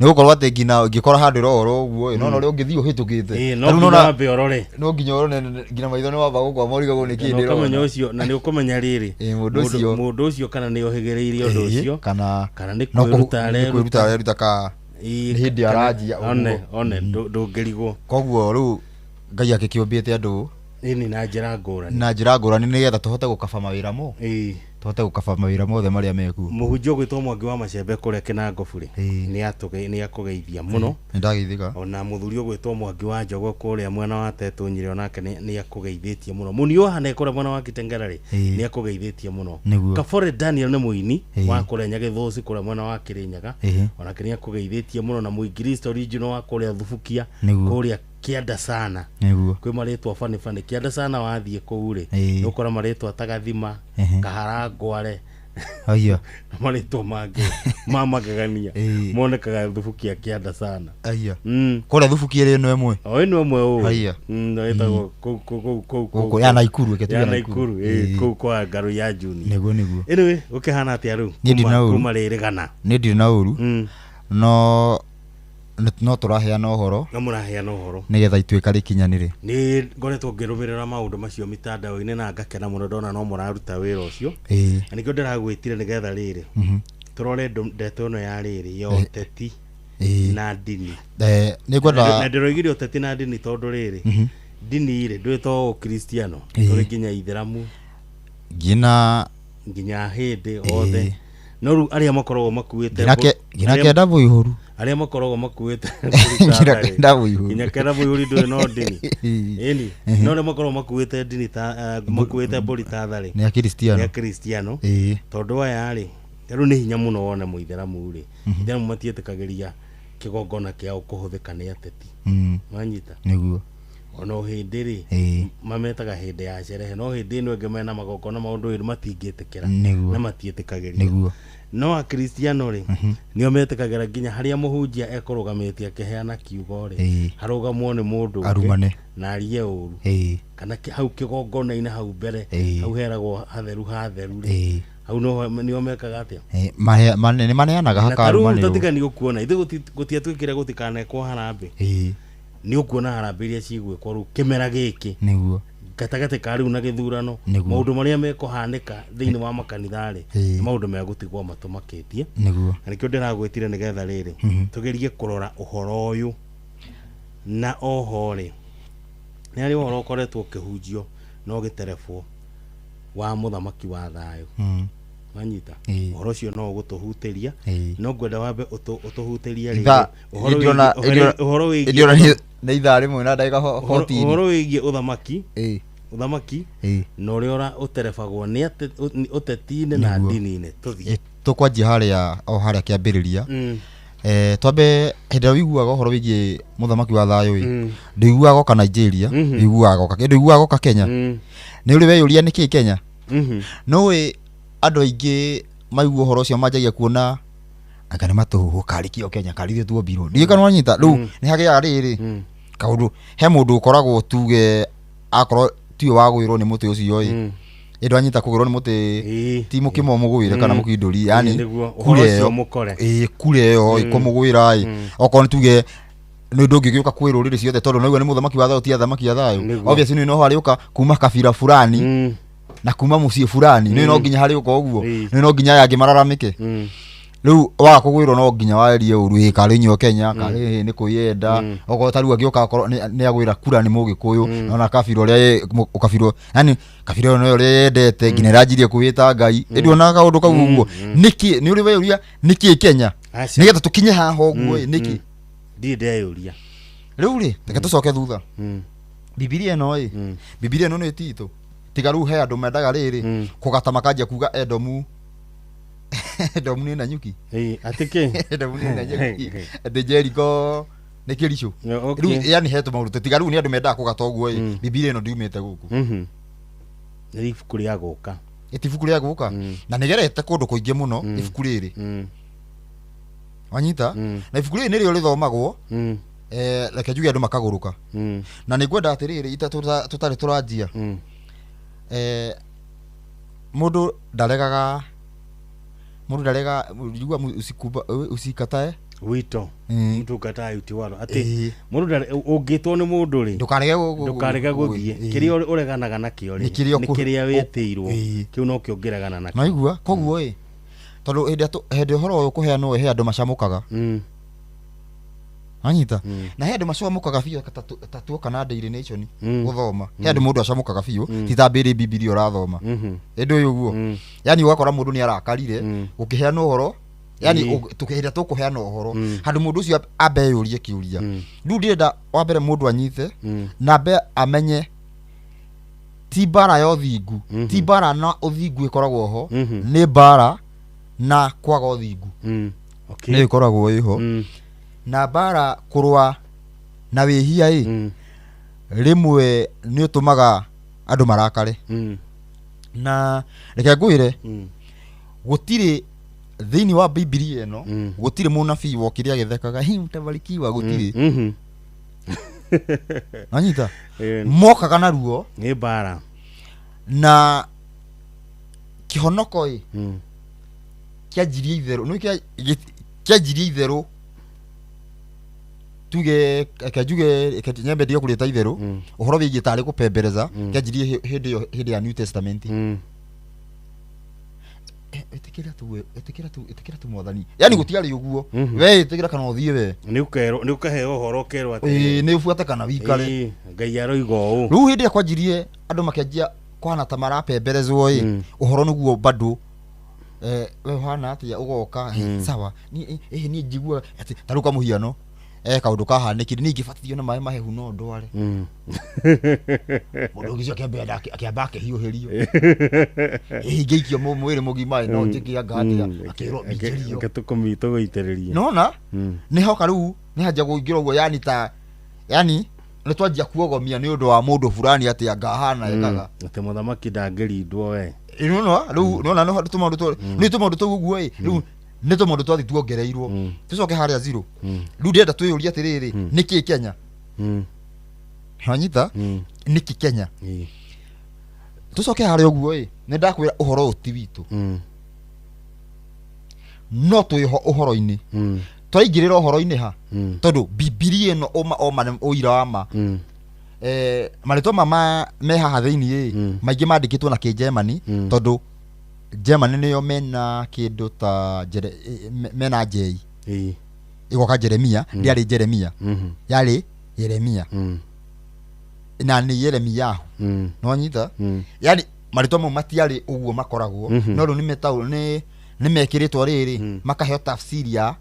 S5: Nĩ gũkorwo atĩ nginya ũngĩkora handũ ĩrohoro ũguo no ũrĩa ũngĩthiĩ ũhĩtũkĩte.
S7: No nginya wambe ũrore.
S5: No nginya ũrore nginya maitho nĩ wamba gũkwama ũrigagwo nĩ kĩĩ ndĩrona.
S7: Ũkamenya ũcio na nĩ ũkũmenya rĩrĩ mũndũ ũcio kana nĩ ohĩgĩrĩire ũndũ ũcio
S5: kana
S7: nĩ kwĩruta
S5: areruta ka nĩ hĩndĩ aranjia
S7: ũguo. One ndũngĩrigwo.
S5: Koguo rĩu Ngai akĩkĩũmbĩte andũ
S7: ĩni na njĩra ngũrani.
S5: Na njĩra ngũrani nĩgetha tũhote gũkaba mawĩra mo. Tũhote gũkaba mawĩra mothe marĩa mekuo.
S7: Mũhunjia ũgwĩtwo Mwangi wa Macembe kũrĩa Kĩnangobu rĩ, nĩ akũgeithia mũno.
S5: Nĩ ndageithĩka.
S7: Ona mũthuri ũgwĩtwo Mwangi wa Njogo kũrĩa mwena wa Tetũ Nyĩrĩ onake nĩ akũgeithĩtie mũno. Mũni wa Hane kũrĩa mwena wa Kitengela rĩ, nĩ akũgeithĩtie mũno.
S5: Nĩguo.
S7: Kabore Daniel nĩ mũini wa kũrĩa Nyagĩthũci kũrĩa mwena wa Kĩrĩnyaga, onake nĩ akũgeithĩtie mũno. Na mũingiristo original wa kũrĩa Thubukia, kũrĩa Kĩanda sana. Kwĩ marĩtwa bani bani Kĩanda sana, wathiĩ kũu rĩ, nĩ ũkora marĩtwa ta Gathima, Kaharangware
S5: Aya.
S7: na marĩtwa mangĩ ma magegania monekaga Thubukia Kĩanda sana.
S5: Aya. Kũrĩa Thubukia ĩrĩ ĩno ĩmwe.
S7: O ĩno ĩmwe ũũ.
S5: Aya.
S7: Ĩtagwo kũu kũu kũu.
S5: Gũkũ, ya Naikuru, reke tuge
S7: ya
S5: Naikuru.
S7: Naikuru, kũu kwa Ngaru ya Juni.
S5: Nĩguo nĩguo.
S7: Anyway, gũkĩhana atĩa rĩu?
S5: Niĩ ndirĩ na ũru.
S7: Kuma rĩrĩ gana.
S5: Niĩ ndirĩ na ũru. No no tũraheana ũhoro.
S7: No mũraheana ũhoro.
S5: Nĩgetha ituĩka rĩkinyanĩre.
S7: Nĩ ngoretwo ngĩrũmĩrĩra maũndũ macio mitandao-inĩ na ngakena mũno ndona no mũraruta wĩra ũcio. Na nĩkĩo ndĩragwĩtire nĩgetha rĩrĩ, tũrore ndeto ĩno ya rĩrĩ ya ũteti na ndini.
S5: Nĩ ngwenda
S7: Na ndĩroigire ũteti na ndini tondũ rĩrĩ, ndini rĩ, ndũĩ to ũkristiano, tũrĩ nginya ithĩramu,
S5: nginya
S7: nginya hĩndĩ othe. No rĩu arĩa makoragwo makuĩte
S5: nginya kenda mũihũru.
S7: Arĩa makoragwo makuĩte
S5: Nginya kenda mũihũru.
S7: Nginya kenda mũihũri ndũĩ no ndini. Ĩni. No arĩa makoragwo makuĩte ndini ta makuĩte mbũri ta tharĩ.
S5: Nĩ akristiano.
S7: Nĩ akristiano. Tondũ aya rĩ, rĩu nĩ hinya mũno wone mũithĩramu rĩ. Ithĩramu matiĩtĩkagĩria kĩgongona kĩao kũhũthĩka nĩ ateti. Wanyita?
S5: Nĩguo.
S7: Ona hĩndĩ rĩ, mametaga hĩndĩ ya sherehe, no hĩndĩ ĩno ĩngĩ mena magongona maũndũ ĩrĩ matingĩtĩkĩra. Na matiĩtĩkagĩria. No akristiano rĩ, nĩo metĩkagĩra nginya harĩa mũhunjia ekũrũgamĩtie akĩheana kiugo rĩ, harũgamwo nĩ mũndũ ũngĩ
S5: Arumane.
S7: na arie ũru. Kana hau kĩgongona-inĩ hau mbere, hau heragwo hatheru hatheru rĩ, hau no nĩo mekaga atĩa?
S5: Nĩ maneanaga
S7: Na tarĩu
S5: hakarumanĩrwo.
S7: tatiga nĩ ũkuona ithuĩ gũtiatuĩkire gũtikanekwo harambĩ. Nĩ ũkuona harambĩ iria cigwĩkwo rĩu kĩmera gĩkĩ. Gatagatĩ ka rĩu na gĩthurano, maũndũ marĩa mekũhanĩka thĩinĩ wa makanitha rĩ, nĩ maũndũ megũtigwo matũmakĩtie. Na nĩkĩo ndĩragwĩtire nĩgetha rĩrĩ, tũgerie kũrora ũhoro ũyũ. Na oho rĩ, nĩ harĩ ũhoro ũkoretwo ũkĩhunjio na ũgĩterebwo wa mũthamaki wa thayũ. Wanyita? Ũhoro ũcio no ũgũtũhutĩria, no ngwenda wambe ũtũhutĩrie rĩrĩ, ũhoro wĩgiĩ
S5: Ndĩrona nĩ ithaa rĩmwe na ndagĩka 14.
S7: Ũhoro wĩgiĩ ũthamaki, ũthamaki na ũrĩa ũterebagwo nĩ ũteti-inĩ na ndini-inĩ. Tũthiĩ.
S5: Tũkwanjia harĩa o harĩa kĩambĩrĩria. Twambe hĩndĩ ĩrĩa ũiguaga ũhoro wĩgiĩ mũthamaki wa thayũ ĩ, ndũiguaga oka Nigeria, ũiguaga oka, ndũiguaga oka Kenya. Nĩ ũrĩ weyũria nĩkĩ Kenya? Nĩũĩ andũ aingĩ maigua ũhoro ũcio manjagia kuona anga nĩ matũhũhũ karĩ kĩo Kenya, karĩ ithuĩ tuombirwo. Ndiũĩ kana wanyita, rĩu nĩ hagĩaga rĩrĩ kaũndũ, he mũndũ ũkoragwo tuge akorwo tiwe wagwĩrwo nĩ mũtĩ ũcio ĩ, ĩ ndwanyita kũgwĩrwo nĩ mũtĩ ti mũkimo mũgwĩre kana mũkindũri, yani
S7: Nĩguo,
S5: kura
S7: ũhoro ũcio
S5: ĩyo
S7: mũkore.
S5: Kura ĩyo ĩ kũmũgwĩra ĩ, okorwo nĩ tuge nĩ ũndũ ũngĩgĩũka kwĩ rũrĩrĩ ciothe tondũ naigua nĩ mũthamaki wa thayũ ti athamaki a thayũ. Obviously nĩ no harĩũka kuma kabira fulani na kuma mũciĩ fulani, nĩ no nginya harĩũka ũguo, nĩ no nginya aya angĩ mararamĩke. Rĩu waga kũgwĩrwo no nginya warie ũru, ĩ karĩ inyuĩ Kenya, karĩ nĩ kwĩyenda. Okorwo ta rĩu angĩũka akorwo nĩ agwĩra kura nĩ mũgĩkũyũ, nona kabira ũrĩa ũkabira, yani kabira ĩyo nĩyo ũrĩa yendete nginya ĩranjirie kwĩĩta Ngai. Ĩndĩ ona kaũndũ kau ũguo, nĩkĩ nĩ ũrĩ weyũria nĩkĩ Kenya
S7: Aca.
S5: nĩgetha tũkinye haha ũguo ĩ, nĩkĩ?
S7: Ndirĩ ndeyũria.
S5: Rĩu rĩ, reke tũcoke thutha. Bibilia ĩno ĩ, Bibilia ĩno nĩ titũ tiga rĩu he andũ mendaga rĩrĩ kũgata makanjia kuga Edomu, Edomu nĩ Nanyuki.
S7: Atĩ kĩ?
S5: Edomu nĩ Nanyuki, atĩ Jericho nĩ Kĩricũ.
S7: Okay.
S5: Rĩu yani he tũmaũndũ tiga rĩu nĩ andũ mendaga kũgata ũguo ĩ, Bibilia ĩno ndiumĩte gũkũ.
S7: Nĩ ibuku rĩa gũka.
S5: Ĩti ibuku rĩa gũka na nĩgerete kũndũ kũingĩ mũno ibuku rĩrĩ. Wanyita? Na ibuku rĩrĩ nĩrĩo rĩthomagwo, reke njuge andũ makagũrũka. Na nĩ ngwenda atĩrĩrĩ, ita tũtarĩ tũranjia, mũndũ ndaregaga, mũndũ ndarega njigua usikatae
S7: wito mtu ukataa utiwaro atĩ mũndũ ũngĩtwo nĩ mũndũ rĩ,
S5: Ndũkarege
S7: ndũkarege gũthiĩ. Kĩrĩa ũreganaga nakĩo rĩ,
S5: Nĩ kĩrĩa
S7: nĩ kĩrĩa wĩtĩirwo, kĩu nokĩo ũngĩregana nakĩo.
S5: Naigua koguo ĩ, tondũ hĩndĩ ĩrĩa hĩndĩ ũhoro ũyũ kũheanwo he andũ macamũkaga. Anyita na he andũ macomokaga biũ ta tuoka na Daily Nation gũthoma, he andũ mũndũ acomokaga biũ, ti ta mbĩrĩ Bibilia ũrathoma ĩndũ ũyũ ũguo. Yani ũgakora mũndũ nĩ arakarire gũkĩheana ũhoro, yani hĩndĩ ĩrĩa tũkũheana ũhoro, handũ mũndũ ũcio ambe eyũrie kĩũria. Rĩu ndĩrenda wa mbere mũndũ anyite na ambe amenye ti mbara ya ũthingu, ti mbara na ũthingu ĩkoragwo ho, nĩ mbara na kwaga ũthingu nĩ ĩkoragwo ĩho, na mbara kũrũa na wĩhia ĩ rĩmwe nĩ ũtũmaga andũ marakare. Na reke ngwĩre, gũtirĩ thĩinĩ wa Bibilia ĩno, gũtirĩ mũnabii wokire agĩthekaga, "Hi, mtabarikiwa," gũtirĩ. Anyita mokaga na ruo.
S7: Nĩ mbara.
S5: Na kĩhonoko ĩ kĩanjirie itherũ, nĩ kĩanjirie itherũ, tuge reke njuge, reke nyambe ndige kũrĩta itherũ, ũhoro wĩgiĩ tarĩ kũpembereza kĩanjirie hĩndĩ ĩyo, hĩndĩ ya New Testament. Ĩtĩkĩra tu we, ĩtĩkĩra tu, ĩtĩkĩra tu Mwathani, yani gũtiarĩ ũguo, we ĩtĩkĩra kana ũthiĩ we.
S7: Nĩ ũkerwo, nĩ ũkaheo ũhoro ũkerwo.
S5: Ĩĩ, nĩ ũbuate kana wikare.
S7: Ĩĩ, Ngai aroiga ũũ.
S5: Rĩu hĩndĩ ĩrĩa kwanjirie andũ makĩanjia kũhana ta marapemberezwo ĩ, ũhoro nĩguo bado we ũhana atĩa ũgoka, sawa, niĩ niĩ njiguaga atĩ ta rĩu kwa mũhiano, kaũndũ kahanĩkire, niĩ ingĩbatithio na maĩ mahehu no ndware. Mũndũ ũngĩ ũcio akĩambia akĩamba akĩhiũhĩrio, ingĩikio mwĩrĩ mũgima ĩ, no njĩke anga atĩa, akĩrwo minjĩrio.
S7: Reke tũgũitĩrĩrie.
S5: Nona nĩ hoka rĩu nĩ hanjia kũingĩra ũguo, yani ta yani nĩ twanjia kuogomia nĩ ũndũ wa mũndũ fulani atĩ anga ahana ekaga.
S7: Atĩ mũthamaki ndangĩrindwo we.
S5: Nona rĩu nona nĩ tũmaũndũ tũ nĩ tũmaũndũ tũu ũguo ĩ, rĩu nĩ tũmaũndũ twathi tuongereirwo. Tũcoke harĩa zero. Rĩu ndĩrenda twĩyũrie atĩrĩrĩ, nĩkĩ Kenya? Wanyita nĩkĩ Kenya? Tũcoke harĩa ũguo ĩ, nĩ ndakwĩra ũhoro ũyũ ti witũ, no twĩho ũhoro-inĩ, twaingĩrĩra ũhoro-inĩ ha, tondũ Bibilia ĩno ũma oma nĩ ũira wa ma. Marĩtwa ma me haha thĩinĩ ĩ, maingĩ mandĩkĩtwo na kĩnjemani, tondũ Germany nĩyo mena kĩndũ ta mena njei ĩgoka Jeremia, ndĩarĩ Jeremia, yarĩ Yeremia na nĩ Yeremiyahu. Nĩwanyita? Yani marĩtwa mau matiarĩ ũguo makoragwo, no rĩu nĩ nĩ mekĩrĩtwo rĩrĩ, makaheo tafsiri ya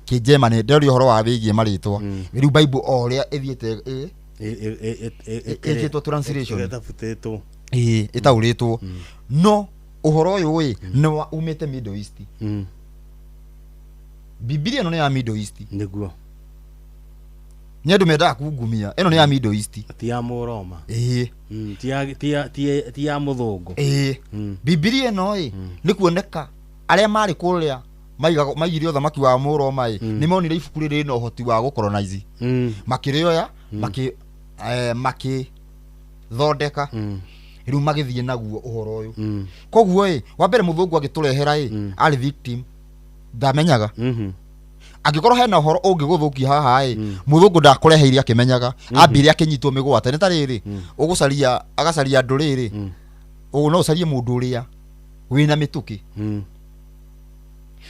S5: kĩnjemani. Ndĩroria ũhoro wa wĩgiĩ marĩtwa rĩu Bible o ũrĩa ĩthiĩte ĩkĩtwo translation.
S7: Ĩtabutĩtwo.
S5: Ĩĩ, ĩtaũrĩtwo, no ũhoro ũyũ ĩ nĩ wa umĩte Middle East. Bibilia ĩno nĩ ya Middle East.
S7: Nĩguo.
S5: Nĩ andũ mendaga kungumia, ĩno nĩ ya Middle East.
S7: Ti ya Mũroma.
S5: Ĩĩ.
S7: Ti ya mũthũngũ.
S5: Ĩĩ, Bibilia ĩno ĩ nĩ kuoneka arĩa marĩ kũrĩa maigire ũthamaki wa Mũroma ĩ, nĩ monire ibuku rĩrĩ rĩna ũhoti wa gũcolonize, makĩrĩoya, makĩthondeka, rĩu magĩthiĩ naguo ũhoro ũyũ. Koguo ĩ, wa mbere mũthũngũ agĩtũrehera ĩ, arĩ victim, ndamenyaga. Angĩkorwo hena ũhoro ũngĩgũthũkia haha ĩ, mũthũngũ ndakũreheire akĩmenyaga, ambire akĩnyitwo mĩgwate. Nĩ ta rĩrĩ, ũgũcaria agacaria andũ rĩrĩ, ũguo no ũcarie mũndũ ũrĩa wĩna mĩtũkĩ.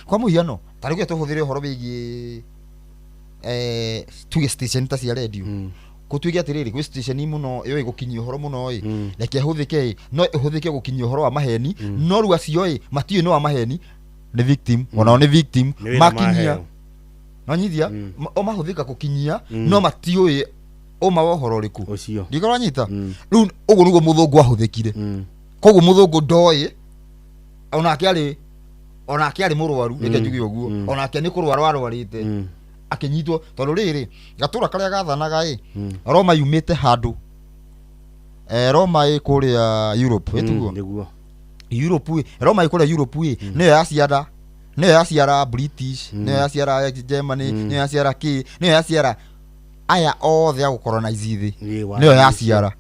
S5: Kwa mũhiano, ta rĩu tũhũthĩre ũhoro wĩgiĩ tuge station ta cia radio, gũtuĩke atĩrĩrĩ, gwĩ station mũno yũĩ gũkinyia ũhoro mũno ĩ, reke ĩhũthĩke ĩ, no ĩhũthĩke gũkinyia ũhoro wa maheni, no rĩu acio ĩ matiũĩ nĩ wa maheni, nĩ victim, onao nĩ victim.
S7: Nĩ wĩra
S5: makinyia
S7: maheo.
S5: Nonyithia o mahũthĩka gũkinyia, no matiũĩ ũma wa ũhoro ũrĩkũ.
S7: Ũcio.
S5: Ndikorwo anyita rĩu ũguo nĩguo mũthũngũ ahũthĩkire. Koguo mũthũngũ ndoĩ, onake arĩ mũrwaru, reke njuge ũguo, onake nĩ kũrwara arwarĩte akĩnyitwo, tondũ rĩrĩ gatũra karĩa gathanaga ĩ, Roma yumĩte handũ, Roma ĩ kũrĩa Europe ĩtiguo?
S7: Nĩguo.
S5: Europe ĩ, Roma ĩ kũrĩa Europe ĩ, nĩyo yaciara British, nĩyo yaciara Germany, nĩyo yaciara kĩ, nĩyo yaciara aya othe a gũcolonize thĩ. Nĩyo yaciara,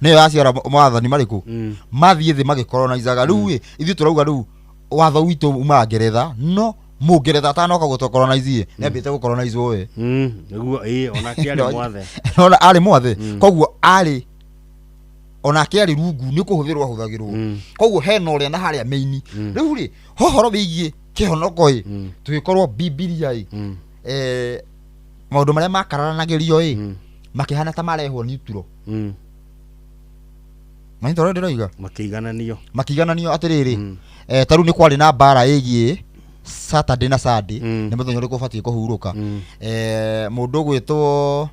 S5: nĩyo yaciara mawathani marĩkũ mathiĩ thĩ magĩcolonizaga. Rĩu ĩ, ithuĩ tũrauga rĩu watho witũ umaga Ngeretha, no Mũngeretha atanoka gũtũcolonize ĩ, nĩambĩte gũcolonize we.
S7: Nĩguo, ĩĩ, onake arĩ mwathe.
S5: Nona arĩ mwathe, koguo arĩ onake arĩ rungu nĩ kũhũthĩrwo ahũthagĩrwo, koguo hena ũrĩa na harĩa main. Rĩu rĩ, hohoro wĩgiĩ kĩhonoko ĩ, tũgĩkorwo Bibilia ĩ, Maũndũ marĩa makararanagĩrio ĩ makĩhana ta marehwo neutral. Manyita ũrĩa ndĩroiga?
S7: Makĩigananio.
S5: Makĩigananio atĩrĩrĩ, ta rĩu nĩ kwarĩ na mbara ĩgiĩ Saturday na Sunday, nĩ mũthenya ũrĩkũ ũbatiĩ kũhurũka. Mũndũ ũgwĩtwo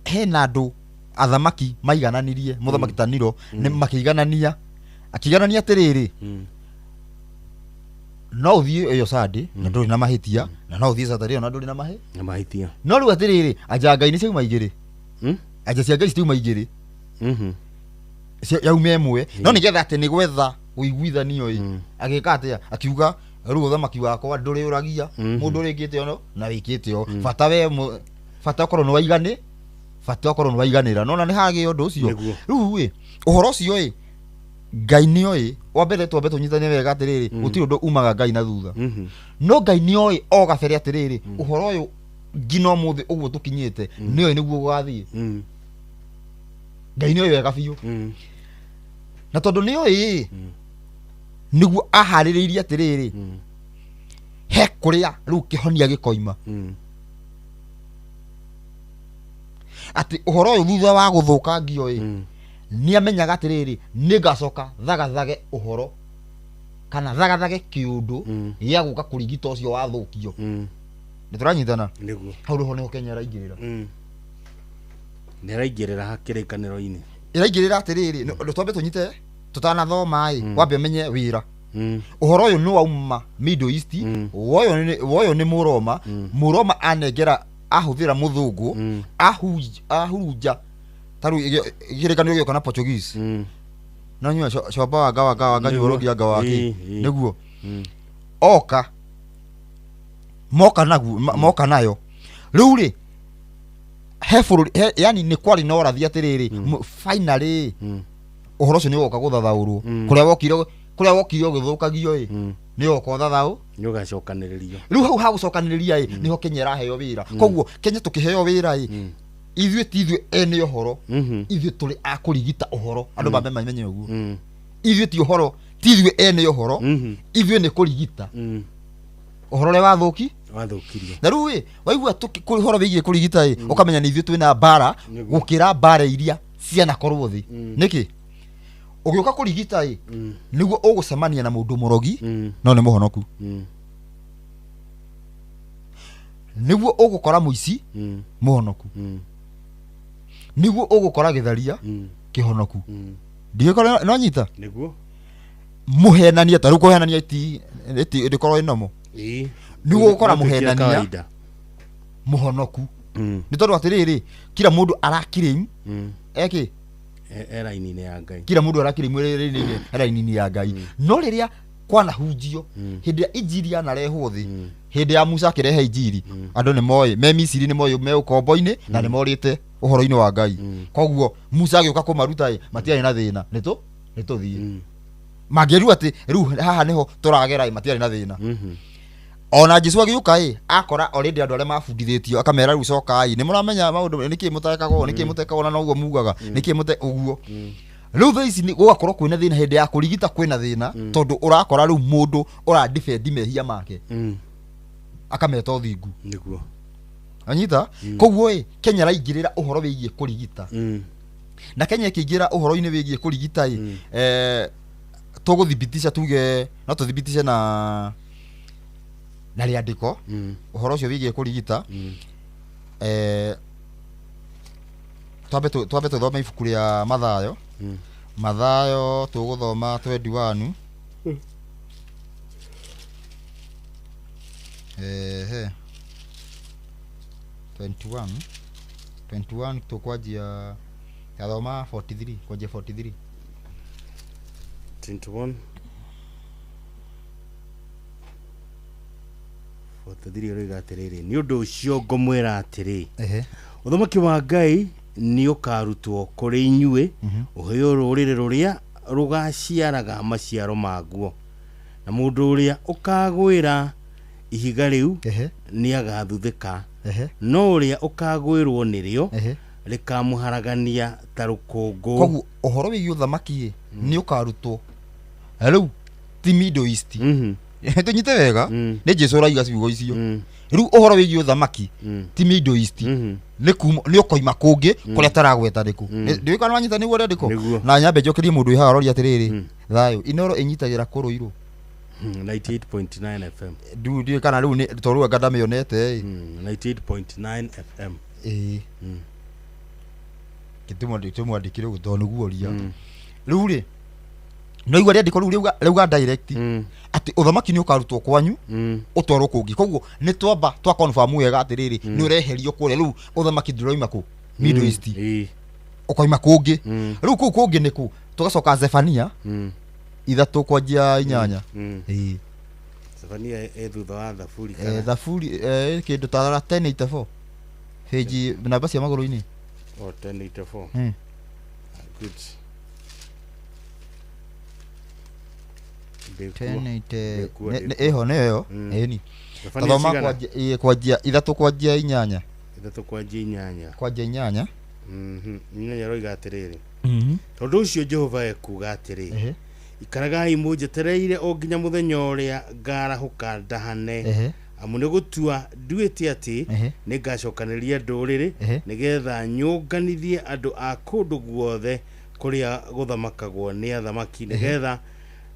S5: hena andũ athamaki maigananirie, mũthamaki ta Nero nĩ makĩiganania, akĩiganania atĩrĩrĩ, no ũthiĩ ĩyo Sunday na ndũrĩ na mahĩtia, na no ũthiĩ Saturday na ndũrĩ na
S7: na mahĩtia.
S5: No rĩu atĩrĩrĩ, anja Ngai nĩ ciauma igĩrĩ, anja cia Ngai citiuma igĩrĩ, yauma ĩmwe. No nĩgetha atĩ nĩ gwetha ũiguithanio ĩ, agĩka atĩa? Akiuga rĩu ũthamaki wakwa ndũrĩũragia mũndũ ũrĩkĩte ono na wĩkĩte o, bata we bata ũkorwo nĩ waigani, bata ũkorwo nĩ waiganĩra. Nona nĩ hagĩa ũndũ ũcio. Rĩu ĩ ũhoro ũcio ĩ Ngai nĩoĩ. Wa mbere twambe tũnyitane wega atĩrĩrĩ, gũtirĩ ũndũ umaga Ngai na thutha. No Ngai nĩoĩ o gabere atĩrĩrĩ, ũhoro ũyũ nginya ũmũthĩ ũguo tũkinyĩte nĩoĩ nĩguo gũgathiĩ. Ngai nĩoĩ wega biũ, na tondũ nĩoĩ nĩguo aharĩrĩirie atĩrĩrĩ, he kũrĩa rĩu kĩhonia gĩkoima, atĩ ũhoro ũyũ thutha wa gũthũkangio ĩ, nĩamenyaga atĩrĩrĩ, nĩngacoka thagathage ũhoro kana thagathage kĩũndũ gĩa gũka kũrigita ũcio wathũkio. Nĩ tũranyitana?
S7: Nĩguo.
S5: Hau rĩho nĩho Kenya ĩraingĩrĩra.
S7: Nĩ ĩraingĩrĩra kĩrĩkanĩro-inĩ.
S5: Ĩraingĩrĩra atĩrĩrĩ, ndũ twambe tũnyite tũtanathoma ĩ, wambe ũmenye wĩra. Ũhoro ũyũ nĩ wauma Middle East, woyũ nĩ Mũroma. Mũroma anengera ahũthĩra mũthũngũ ahurunja ta rĩu kĩrĩkanĩro gĩoka na Portuguese. No nyua coba wanga wanga wanga nyuorogia nga wake nĩguo oka moka naguo moka nayo. Rĩu rĩ he bũrũri, yani nĩ kwarĩ na ũrathi atĩrĩrĩ, finally ũhoro ũcio nĩ ũgoka gũthathaũrwo. Kũrĩa wokire ũgĩthũkagio ĩ, nĩ ũgoka ũthathaũ,
S7: nĩ ũgacokanĩrĩrio.
S5: Rĩu hau ha gũcokanĩrĩria ĩ, nĩho Kenya ĩraheo wĩra. Koguo Kenya tũkĩheo wĩra ĩ, ithuĩ ti ithuĩ ene ũhoro, ithuĩ tũrĩ a kũrigita ũhoro. Andũ mambe mamenye ũguo, ithuĩ ti ũhoro, ti ithuĩ ene ũhoro, ithuĩ nĩ kũrigita ũhoro ũrĩa wathũki
S7: wathũkirio.
S5: Na rĩu ĩ, waigua ũhoro wĩgiĩ kũrigita ĩ, ũkamenya nĩ ithuĩ twĩna mbara gũkĩra mbara iria cianakorwo thĩ. Nĩkĩ ũgĩũka kũrigita ĩ, nĩguo ũgũcemania na mũndũ mũrogi no nĩ mũhonoku, nĩguo ũgũkora mũici mũhonoku, nĩguo ũgũkora gĩtharia kĩhonoku. Ndigĩkorwo no nyita
S7: nĩguo
S5: mũhenania, ta rĩu kũhenania ti ndĩkorwo ĩnomo, nĩguo ũgũkora mũhenania mũhonoku, nĩ tondũ atĩrĩrĩ, kila mũndũ arakirĩmu eki
S7: raini-inĩ ya Ngai,
S5: kila mũndũ arakirĩmu raini-inĩ ya Ngai. No rĩrĩa kwanahunjio, hĩndĩ ya injiri yanarehwo thĩ, hĩndĩ ya Musa akĩrehe injiri, andũ nĩ moĩ me Misiri, nĩ moĩ me ũkombo-inĩ na nĩ morĩte ũhoro-inĩ wa Ngai. Koguo Musa agĩũka kũmaruta ĩ, matiarĩ na thĩna, nĩ tũthiĩ mangĩrua atĩ rĩu haha nĩho tũragera ĩ, matiarĩ na thĩna. Ona Jesu agĩũka ĩ, akora already andũ arĩa mabundithĩtio, akamera rĩu cokai, nĩ mũramenya maũndũ, nĩkĩ mũtekaga ũũ, nĩkĩ mũtekaga ũũ, na noguo mugaga, nĩkĩ mũte ũguo. Rĩu thaa ici gũgakorwo kwĩna thĩna hĩndĩ ya kũrigita, kwĩna thĩna tondũ ũrakora rĩu mũndũ ũradefend mehia make akameta ũthingu.
S7: Nĩguo.
S5: Anyita? Koguo ĩ, Kenya ĩraingĩrĩra ũhoro wĩgiĩ kũrigita, na Kenya ĩkĩingĩra ũhoro-inĩ wĩgiĩ kũrigita ĩ, tũgũthibitisha, tuge no tũthibitishe na rĩandĩko ũhoro ũcio wĩgiĩ kũrigita. Twambe tũthome ibuku rĩa Mathayo. Mathayo tũgũthoma 21. Ehe, 21 tũkwanjia tathoma 43, kwanjia 43.
S7: 21 43 ĩroiga atĩrĩrĩ, nĩ ũndũ ũcio ngũmwĩra atĩrĩ, ũthamaki wa Ngai nĩ ũkarutwo kũrĩ inyuĩ ũheo rũrĩrĩ rũrĩa rũgaciaraga maciaro maguo, na mũndũ ũrĩa ũkagwĩra ihiga rĩu nĩ agathuthĩka, no ũrĩa ũkagwĩrwo nĩrĩo rĩkamũharagania ta rũkũngũ.
S5: Koguo ũhoro wĩgiĩ ũthamaki nĩ ũkarutwo rĩu ti Middle East. Tũnyite wega, nĩ Jesu ũraiga ciugo icio. Rĩu ũhoro wĩgiĩ ũthamaki ti Middle East, nĩ kuma nĩ ũkoima kũngĩ kũrĩa taragweta nĩkũ. Ndiũĩ kana wanyita nĩguo rĩandĩko.
S7: Nĩguo.
S5: Na nyambe njokerie mũndũ wĩ haha aroria atĩrĩrĩ, thayũ Inoro ĩnyitagĩra kũrũirũ?
S7: 98.9 FM.
S5: Ndiũĩ kana rĩu nĩ tondũ rĩu anga ndamĩonete ĩ.
S7: 98.9 FM.
S5: Ĩĩ, tũmwandĩkire ũguo tondũ nĩguo ũria. Rĩu rĩ, no igua rĩandĩko rĩu rĩauga direct atĩ ũthamaki nĩ ũkarutwo kwanyu ũtwarwo kũngĩ. Koguo nĩ twamba twa confirm wega atĩrĩrĩ, nĩ ũreherio kũrĩa. Rĩu ũthamaki ndũroima kũ Middle East, ũkoima kũngĩ. Rĩu kũu kũngĩ nĩ kũ? Tũgacoka Zefania 3 kwanjia 8. Ĩĩ.
S7: Zefania ĩ thutha wa Thaburi kana?
S5: Thaburi kĩndũ ta 1084, page namba cia magũrũ-inĩ.
S7: O 1084. Good. Ndĩkuo.
S5: 1080.
S7: Ndĩkuo, ndĩkuo.
S5: Ĩho nĩyo ĩyo. Ĩni.
S7: Zefania
S5: Tathoma.
S7: cigana?
S5: Kwanjia 3 kwanjia 8.
S7: 3 kwanjia 8.
S5: Kwanjia inyanya.
S7: 8 roiga atĩrĩrĩ, tondũ ũcio Jehova ekuuga atĩrĩ, ikaragai mũnjetereire o nginya mũthenya ũrĩa ngarahũka ndahane, amu nĩ gũtua nduĩte atĩ nĩ ngacokanĩria ndũrĩrĩ, nĩgetha nyũnganithie andũ a kũndũ guothe kũrĩa gũthamakagwo nĩ athamaki, nĩgetha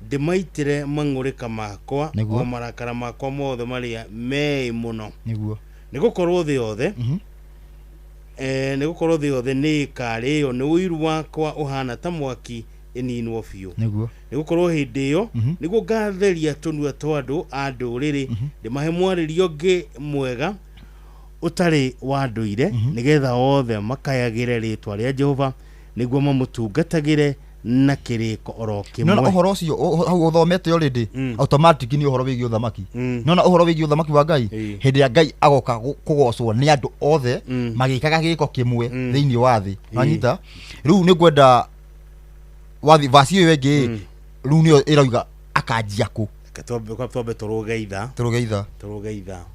S7: ndĩmaitĩre mang'ũrĩka makwa, o marakara makwa mothe marĩa meĩ mũno, nĩ gũkorwo thĩ yothe nĩ gũkorwo thĩ yothe nĩ ĩkarĩo nĩ ũiru wakwa ũhana ta mwaki, ĩninwo biũ. Nĩ gũkorwo hĩndĩ ĩyo nĩguo ngatheria tũnua twa andũ a ndũrĩrĩ, ndĩmahe mwarĩrio ũngĩ mwega ũtarĩ wa ndũire, nĩgetha othe makayagĩre rĩtwa rĩa Jehova, nĩguo mamũtungatagĩre na kĩrĩko oro
S5: Nona
S7: kĩmwe.
S5: Ũhoro ũcio hau ũthomete already, automatic nĩ ũhoro wĩgiĩ ũthamaki. Nona ũhoro wĩgiĩ ũthamaki wa Ngai, hĩndĩ ĩrĩa Ngai agoka kũgocwo nĩ andũ othe magĩkaga gĩko kĩmwe thĩinĩ wa thĩ. Wanyita? Rĩu nĩ ngwenda wathi vasi ĩyo ĩngĩ. Rĩu nĩyo ĩrauga akanjia kũ?
S7: Reke twambe tũrũge ithaa.
S5: Tũrũge ithaa.
S7: Tũrũge ithaa.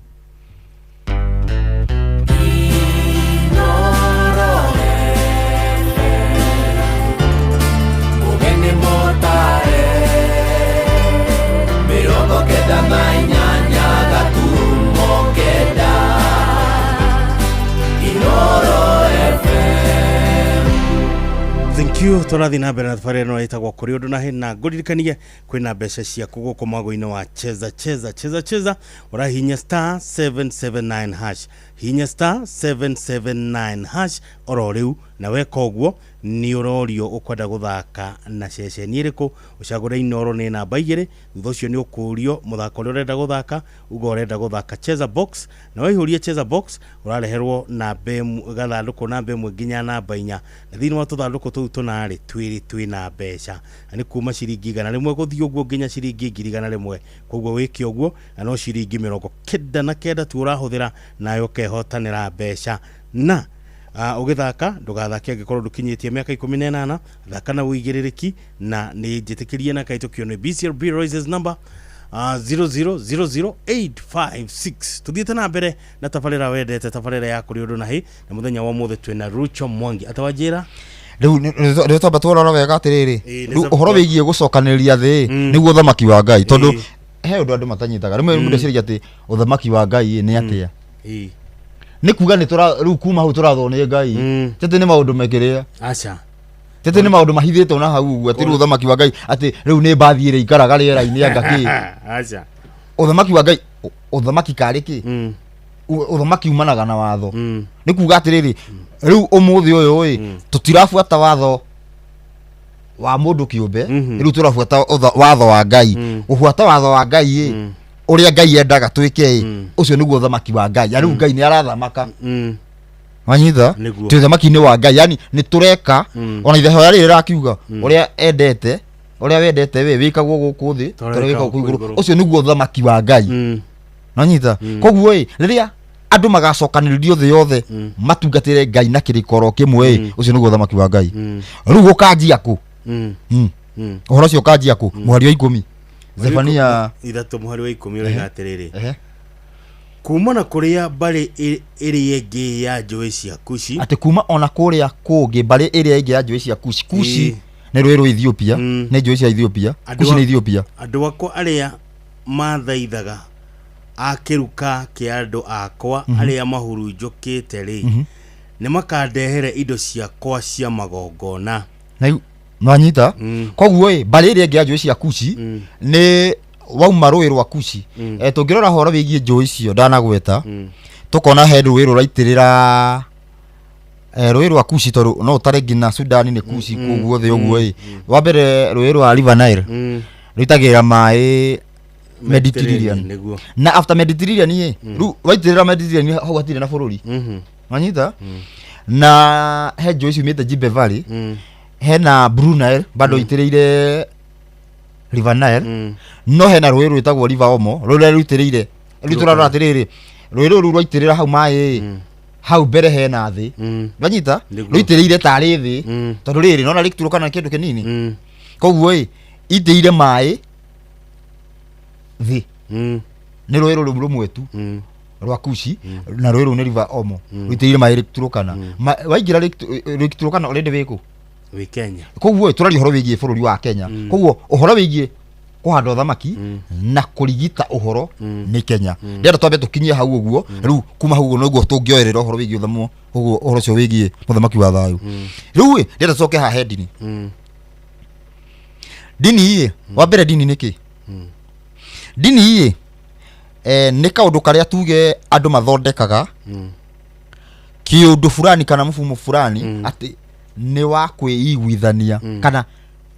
S14: Mũgeni mũtare 98.9 Inoro FM.
S7: Thank you. Tũrathiĩ na mbere na thabarĩ ĩno ĩtagwo kũrĩ ũndũ na hĩna. Ngũririkanie kwĩna mbeca ciaku gũkũ mwago-inĩ wa Cheza Cheza. Cheza Cheza, ũrahihinya star 779 hash, hihinya star 779 hash oro rĩu, na weka ũguo nĩ ũrorio ũkwenda gũthaka na ceceni ĩrĩkũ. Ũcagũre Inoro, nĩ namba 2. Thutha ũcio nĩ ũkũrio mũthako ũrĩa ũrenda gũthaka. Uga ũrenda gũthaka Cheza Box, na waihũria Cheza Box ũrareherwo namba 1, gathandũkũ namba 1 nginya namba 4, na thĩinĩ wa tũthandũkũ tũu tũnarĩ twĩrĩ twĩna mbeca, na nĩ kuma ciringi 100 gũthiĩ ũguo nginya ciringi 100,000. Koguo wĩke ũguo, na no ciringi 99 tu ũrahũthĩra, nawe ũkehotanĩra mbeca. Na ũgĩthaka ndũgathake angĩkorwo ndũkinyĩtie mĩaka 18. Thaka na ũigĩrĩrĩki, na nĩ njĩtĩkĩrie na kaĩtũkio nĩ BCLB license number 0000856. Tuthiĩte na mbere na tabarĩra wendete, tabarĩra ya kũrĩ ũndũ na hĩ, na mũthenya wa ũmũthĩ twĩna Rucho Mwangi atawanjĩra.
S5: Rĩu nĩ twamba tũrora wega atĩrĩrĩ,
S7: Ĩĩ,
S5: rĩu ũhoro wĩgiĩ gũcokanĩrĩria thĩ nĩguo ũthamaki wa Ngai, tondũ he ũndũ andũ matanyitaga. Rĩmwe mũndũ eciragia atĩ ũthamaki wa Ngai nĩ atĩa. Nĩ kuga nĩ tũra rĩu kuma hau tũrathwo nĩ Ngai, ti atĩ nĩ maũndũ mekĩrĩa,
S7: Aca.
S5: ti atĩ nĩ maũndũ mahithĩtwo na hau ũguo, atĩ rĩu ũthamaki wa Ngai atĩ rĩu nĩ mbathi ĩrĩa ikaraga rĩera-inĩ anga kĩ.
S7: Aca.
S5: Ũthamaki wa Ngai, ũthamaki karĩ kĩ? Ũthamaki umanaga na watho. Nĩ kuga atĩrĩrĩ, rĩu ũmũthĩ ũyũ ĩ tũtirabuata watho wa mũndũ kĩũmbe, rĩu tũrabuata watho wa Ngai. Gũbuata watho wa Ngai ĩ, ũrĩa Ngai endaga twĩke ĩ, ũcio nĩguo ũthamaki wa Ngai. Na rĩu Ngai nĩ arathamaka, wanyita?
S7: Nĩguo.
S5: Twĩ ũthamaki-inĩ wa Ngai, yani nĩ tũreka ona ihoya rĩrĩ rĩrakiuga ũrĩa endete, ũrĩa wendete we wĩkagwo gũkũ thĩ
S7: Ta ũrĩa
S5: ta ũrĩa wĩkagwo
S7: wĩkagwo
S5: kũu
S7: kũu
S5: igũrũ.
S7: igũrũ.
S5: Ũcio nĩguo ũthamaki wa Ngai, nanyita? Koguo ĩ, rĩrĩa andũ magacokanĩrĩrio thĩ yothe matungatĩre Ngai na kĩrĩko oro kĩmwe ĩ, ũcio nĩguo ũthamaki wa Ngai. Rĩu gũkanjia kũ? Ũhoro ũcio ũkanjia kũ? Mũhari wa 10, Zefania.
S7: 3 mũhari wa 10 ũroiga atĩrĩrĩ, kuma na kũrĩa mbarĩ ĩrĩa ĩngĩ ya njũĩ cia Kushi.
S5: Atĩ kuma ona kũrĩa kũngĩ mbarĩ ĩrĩa ĩngĩ ya njũĩ cia Kushi. Kushi nĩ rũĩ rwa Ethiopia, nĩ njũĩ cia Ethiopia.
S7: Andũ
S5: Kushi nĩ Ethiopia.
S7: Andũ akwa arĩa mathaithaga A kĩruka kĩa andũ akwa arĩa mahurunjũkĩte rĩ, nĩ makandehere indo ciakwa cia magongona.
S5: Na rĩu nwanyita koguo ĩ mbarĩ ĩrĩa ĩngĩ ya njũĩ cia Kushi nĩ wauma rũĩ rwa Kushi. Tũngĩrora ũhoro wĩgiĩ njũĩ icio ndanagweta, tũkona he rũĩ rũraitĩrĩra rũĩ rwa Kushi, tondũ no ũtare nginya Sudani nĩ Kushi kũu guothe ũguo ĩ. Wa mbere rũĩ rwa River Nile rũitagĩrĩra maĩ Mediterranean.
S7: Nĩguo.
S5: Na after Mediterranean ĩ, rĩu waitĩrĩra Mediterranean hau hatirĩ na bũrũri, wanyita? Na he njũĩ ciumĩte Gibe Valley, hena Blue Nile bado itĩrĩire River Nile, no hena rũĩ rwĩtagwo River Omo rũrĩa rũitĩrĩire. Rĩu tũrarora atĩrĩrĩ, rũĩ rũrũ rwaitĩrĩra hau maĩ hau mbere hena thĩ, wanyita? Rũitĩrĩire tarĩ thĩ, tondũ rĩrĩ nona Lake Turkana nĩ kĩndũ kĩnini, koguo ĩ itĩire maĩ thĩ. Nĩ rũĩ rũrũ rũmwe tu rwa Kushi, na rũĩ rũu nĩ River Omo rũitĩrĩire maĩ Lake Turkana. Waingĩra Lake Turkana already wĩkũ?
S7: Wĩ Kenya.
S5: Koguo tũraria ũhoro wĩgiĩ bũrũri wa Kenya. Koguo ũhoro wĩgiĩ kũhanda ũthamaki na kũrigita ũhoro nĩ Kenya. Ndĩrenda twambe tũkinyie hau ũguo. Rĩu kuma hau ũguo noguo tũngĩoerera ũhoro wĩgiĩ ũthamo ũguo, ũhoro ũcio wĩgiĩ mũthamaki wa thayũ. Rĩu ĩ ndĩrenda tũcoke haha he ndini. Ndini ĩ, wa mbere ndini nĩ kĩ? Ndini ĩ nĩ kaũndũ karĩa tuge andũ mathondekaga kĩũndũ fulani kana mũfumo fulani atĩ nĩ wa kwĩiguithania, kana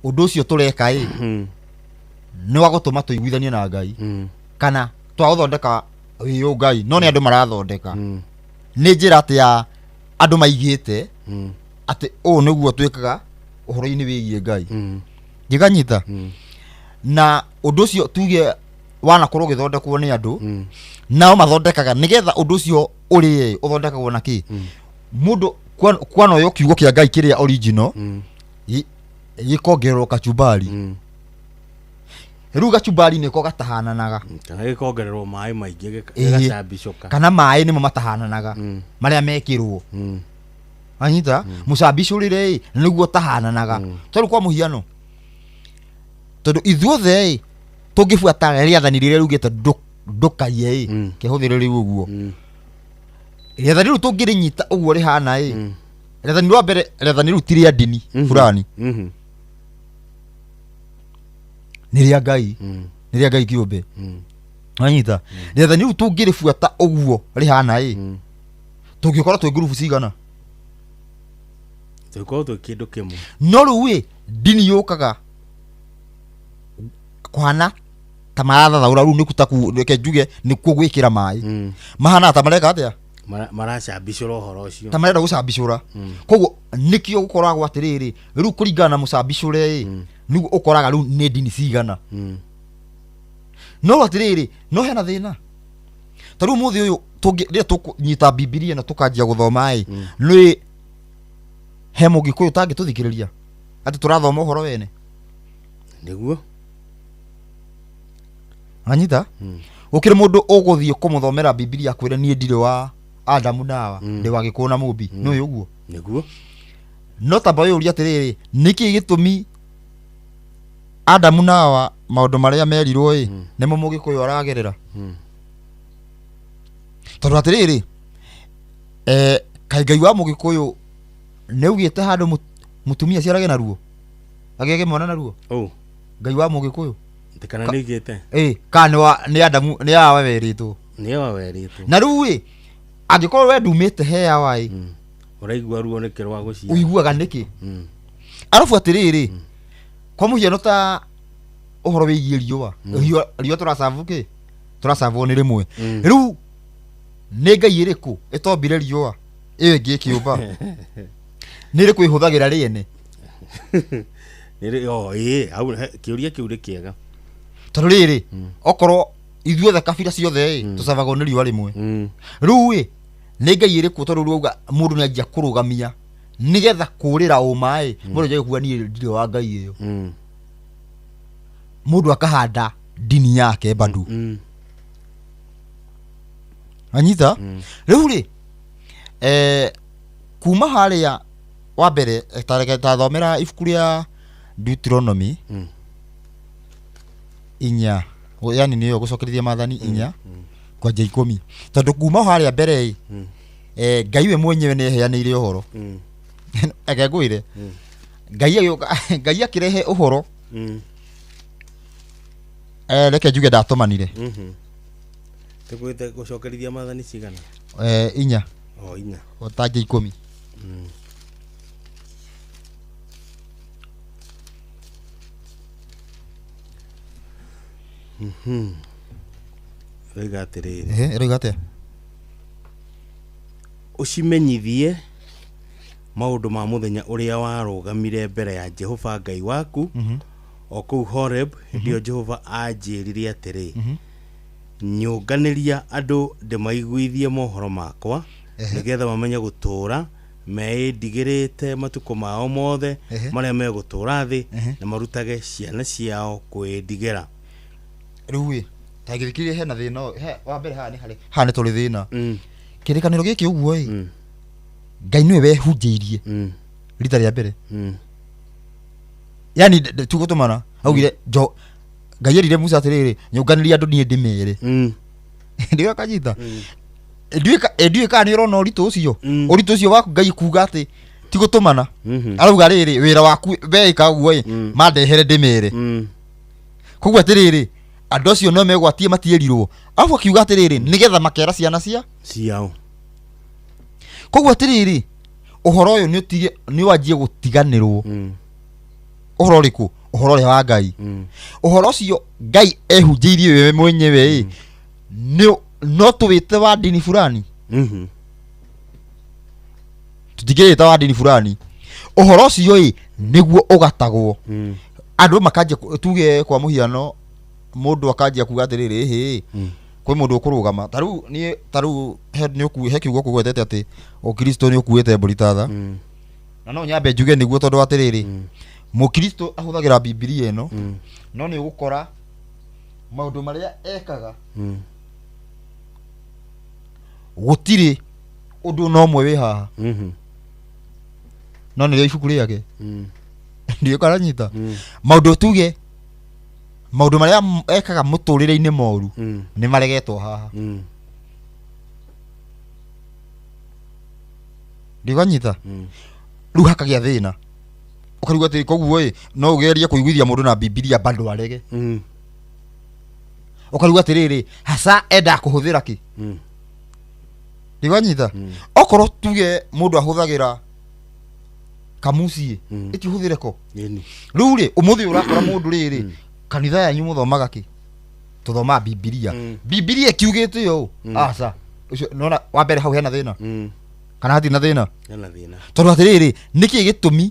S5: ũndũ ũcio tũreka ĩ nĩ wa gũtũma tũiguithanie na Ngai, kana twagũthondeka wĩ Ngai, no nĩ andũ marathondeka. Nĩ njĩra atĩ ya andũ maigĩte atĩ ũũ nĩguo twĩkaga ũhoro-inĩ wĩgiĩ Ngai, ngĩkanyita. Na ũndũ ũcio tuge wanakorwo ũgĩthondekwo nĩ andũ, nao mathondekaga nĩgetha ũndũ ũcio ũrĩe ũthondekagwo na kĩ mũndũ kwanoyo kiugo kĩa Ngai kĩrĩa original gĩkongererwo kachumbari. Rĩu gachumbari nĩko gatahananaga.
S7: Kana gĩkongererwo maĩ maingĩ
S5: Ĩĩ.
S7: gĩgacambicũka.
S5: Kana maĩ nĩmo matahananaga marĩa mekĩrwo, anyita mũcambicũrĩre ĩ nĩguo tahananaga. Tondũ kwa mũhiano, tondũ ithuothe ĩ tũngĩbuata rĩathani rĩrĩa riugĩte ndũkaiye ĩ, kĩhũthĩre rĩu ũguo rĩathani rĩu tũngĩrĩnyita ũguo rĩhana ĩ, rĩathani rwa mbere, rĩathani rĩu ti rĩa ndini fulani, nĩ rĩa Ngai, nĩ rĩa Ngai kĩũmbe, anyita? Rĩathani rĩu tũngĩrĩbuata ũguo rĩhana ĩ, tũngĩkorwo twĩ ngurubu cigana?
S7: Tũngĩkorwo twĩ kĩndũ kĩmwe.
S5: No rĩu ĩ ndini yũkaga kũhana ta marathathaũra rĩu nĩku taku, reke njuge nĩkuo gwĩkĩra maĩ mahana ta mareka atĩa?
S7: Maracambicũra ũhoro ũcio.
S5: Ta marenda gũcambicũra. Koguo nĩkĩo gũkoragwo atĩrĩrĩ, rĩu kũringana na mũcambicũre ĩ nĩguo ũkoraga rĩu nĩ ndini cigana. No atĩrĩrĩ, no hena thĩna ta rĩu mũthĩ ũyũ rĩrĩa tũkũnyita Bibilia na tũkanjia gũthoma ĩ, nĩ he mũgĩkũyũ tangĩtũthikĩrĩria atĩ tũrathoma ũhoro wene?
S7: Nĩguo.
S5: Anyita, gũkĩrĩ mũndũ ũgũthiĩ kũmũthomera Bibilia akwĩre niĩ ndirĩ wa Adamu na Hawa, ndĩ wa Gĩkũyũ na Mũmbi? Nĩ ũguo?
S7: Nĩguo.
S5: No tamba wĩyũrie atĩrĩrĩ, nĩkĩ gĩtũmi Adamu na Hawa maũndũ marĩa merirwo ĩ nĩmo mũgĩkũyũ aragerera? Tondũ atĩrĩrĩ, kaĩ Ngai wa mũgĩkũyũ nĩ augĩte handũ mũtumia aciarage na ruo, agĩage mwana na ruo?
S7: Oh.
S5: Ngai wa mũgĩkũyũ.
S7: Atĩ kana nĩ augĩte?
S5: Ĩ kana nĩ Adamu nĩ Hawa werĩtwo?
S7: Nĩ Hawa werĩtwo.
S5: Na rĩu ĩ angĩkorwo we ndumĩte he Hawa ĩ,
S7: ũraigua ruo nĩkĩ rwa gũciara?
S5: Ũiguaga nĩkĩ? Arabu atĩrĩrĩ, kwa mũhiano ta ũhoro wĩgiĩ riũa, riũa tũracabu kĩ tũracabwo nĩ rĩmwe. Rĩu nĩ Ngai ĩrĩkũ ĩtombire riũa ĩyo ĩngĩ ĩkĩũmba? Nĩ ĩrĩkũ ĩhũthagĩra rĩene?
S7: Oh, ĩĩ, hau, kĩũria kĩu nĩ kĩega.
S5: Tondũ rĩrĩ, okorwo ithuothe kabira ciothe ĩ tũcabagwo nĩ riũa rĩmwe, rĩu ĩ nĩ Ngai ĩrĩkũ? Tondũ rĩu auga mũndũ nĩ anjia kũrũgamia nĩgetha kũrĩra ũma ĩ, mũndũ anjia kuga niĩ ndirĩ wa Ngai ĩyo. Mũndũ akahanda ndini yake bado, anyita? Rĩu rĩ kuma harĩa wa mbere, tareke tathomera ibuku rĩa Deuteronomy 4, yani nĩyo gũcokerithia maathani 4. Kwanja 10, tondũ kuma harĩa mbere ĩ, Ngai we mwenyewe nĩ eheanĩire ũhoro. Reke ngwĩre, Ngai agĩũka, Ngai akĩrehe ũhoro. Reke njuge ndatũmanire.
S7: Tũkwĩte gũcokerithia maathani cigana?
S5: 4.
S7: O 4.
S5: O tanja 10.
S7: Ĩroiga atĩrĩrĩ.
S5: Ĩroiga atĩa?
S7: Ũcimenyithie maũndũ ma mũthenya ũrĩa warũgamire mbere ya Jehova Ngai waku o kũu Horeb, hĩndĩ ĩyo Jehova aanjĩrire atĩrĩ, nyũnganĩria andũ ndĩmaiguithie mohoro makwa, nĩgetha mamenye gũtũũra meĩndigĩrĩte matukũ mao mothe marĩa megũtũũra thĩ, na marutage ciana ciao kwĩndigĩra.
S5: Rĩu ĩ, ta gĩthikĩrĩria, hena thĩna ũyũ. Wa mbere haha nĩ harĩ haha nĩ tũrĩ thĩna. Kĩrĩkanĩro gĩkĩ ũguo ĩ, Ngai nĩwe wehunjĩirie rita rĩa mbere. Yani tugũtũmana augire jo Ngai erire Musa atĩrĩrĩ, nyũnganĩria andũ niĩ ndĩmere. Ndio akanyita. Ndiũĩ kana nĩ ũrona ũritũ ũcio, ũritũ ũcio waku Ngai kuga atĩ ti gũtũmana. Arauga rĩrĩ, wĩra waku weĩka ũguo ĩ, mandehere ndĩmere. Koguo atĩrĩrĩ, andũ acio no megwatie matiĩrirwo. Arabu akiuga atĩrĩrĩ, nĩgetha makera ciana cia
S7: ciao.
S5: Koguo atĩrĩrĩ, ũhoro ũyũ nĩ ũtige, nĩ wanjie gũtiganĩrwo. Ũhoro ũrĩkũ? Ũhoro ũrĩa wa Ngai. Ũhoro ũcio Ngai ehunjĩirie we mwenyewe ĩ, nĩ no tũwĩte wa ndini fulani? Tũtingĩwĩta wa ndini fulani. Ũhoro ũcio ĩ nĩguo ũgatagwo. Andũ makanjia tuge kwa mũhiano, mũndũ akanjia kuga atĩrĩrĩ, ĩhĩ, kwĩ mũndũ ũkũrũgama ta rĩu niĩ, ta rĩu he nĩ ũku he kiugo kũgwetete atĩ ũkristo nĩ ũkuĩte mbũri ta tha. Na no nyambe njuge nĩguo, tondũ atĩrĩrĩ, mũkristo ahũthagĩra Bibilia ĩno, no nĩ ũgũkora maũndũ marĩa ekaga gũtirĩ ũndũ na ũmwe wĩ haha, no nĩrĩo ibuku rĩake. Ndiũĩ kana nyita maũndũ, tuge maũndũ marĩa ekaga mũtũrĩre-inĩ moru nĩ maregetwo haha. Ndiganyita rĩu hakagĩa thĩna, ũkarigwo atĩ koguo ĩ no ũgerie kũiguithia mũndũ na Bibilia bado arege. Ũkarigwo atĩrĩrĩ, hasa endaga kũhũthĩra kĩ? Ndiganyita okorwo tuge mũndũ ahũthagĩra kamuci ĩ, ĩti ũhũthĩre ko. Rĩu rĩ, ũmũthĩ ũrakora mũndũ rĩrĩ, kanitha yanyu mũthomaga kĩ? Tũthomaga Bibilia. Bibilia ĩkiugĩte ũũ? Aca. Ũcio nona wa mbere hau hena thĩna kana hatirĩ na thĩna?
S7: Hena thĩna.
S5: Tondũ atĩrĩrĩ, nĩkĩ gĩtũmi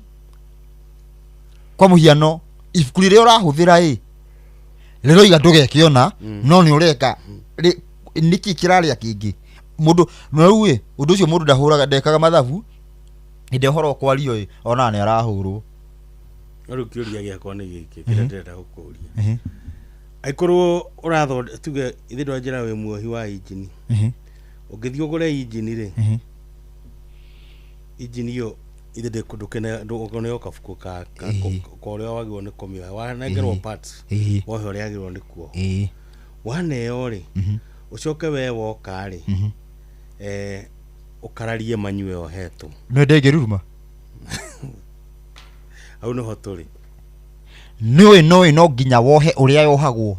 S5: kwa mũhiano ibuku rĩrĩa ũrahũthĩra ĩ rĩroiga ndũgeke ona, no nĩ ũreka? Nĩkĩ kĩrarĩa kĩngĩ mũndũ? Na rĩu ĩ, ũndũ ũcio mũndũ ndahũraga, ndekaga mathabu hĩndĩ ĩrĩa ũhoro ũkwario ĩ, onaga nĩ arahũrwo.
S7: No rĩu kĩũria gĩakwa nĩ gĩkĩ kĩrĩa ndĩrenda gũkũria. Angĩkorwo ũrathonde, tuge ithe ndwanjĩra wĩ muohi wa injini, ũngĩthiĩ ũgũre injini rĩ, injini ĩyo ithe ndũkũneo kabuku ka ũrĩa wagĩrĩirwo nĩ kũmĩoha, wanengerwo parts, wohe ũrĩa yagĩrĩirwo nĩ kuohwo. Waneo rĩ, ũcoke we woka rĩ, ũkararie manyue yohetwo.
S5: No ndĩngĩruruma.
S7: Hau nĩho tũrĩ.
S5: Nĩũĩ noĩ no nginya wohe ũrĩa yohagwo.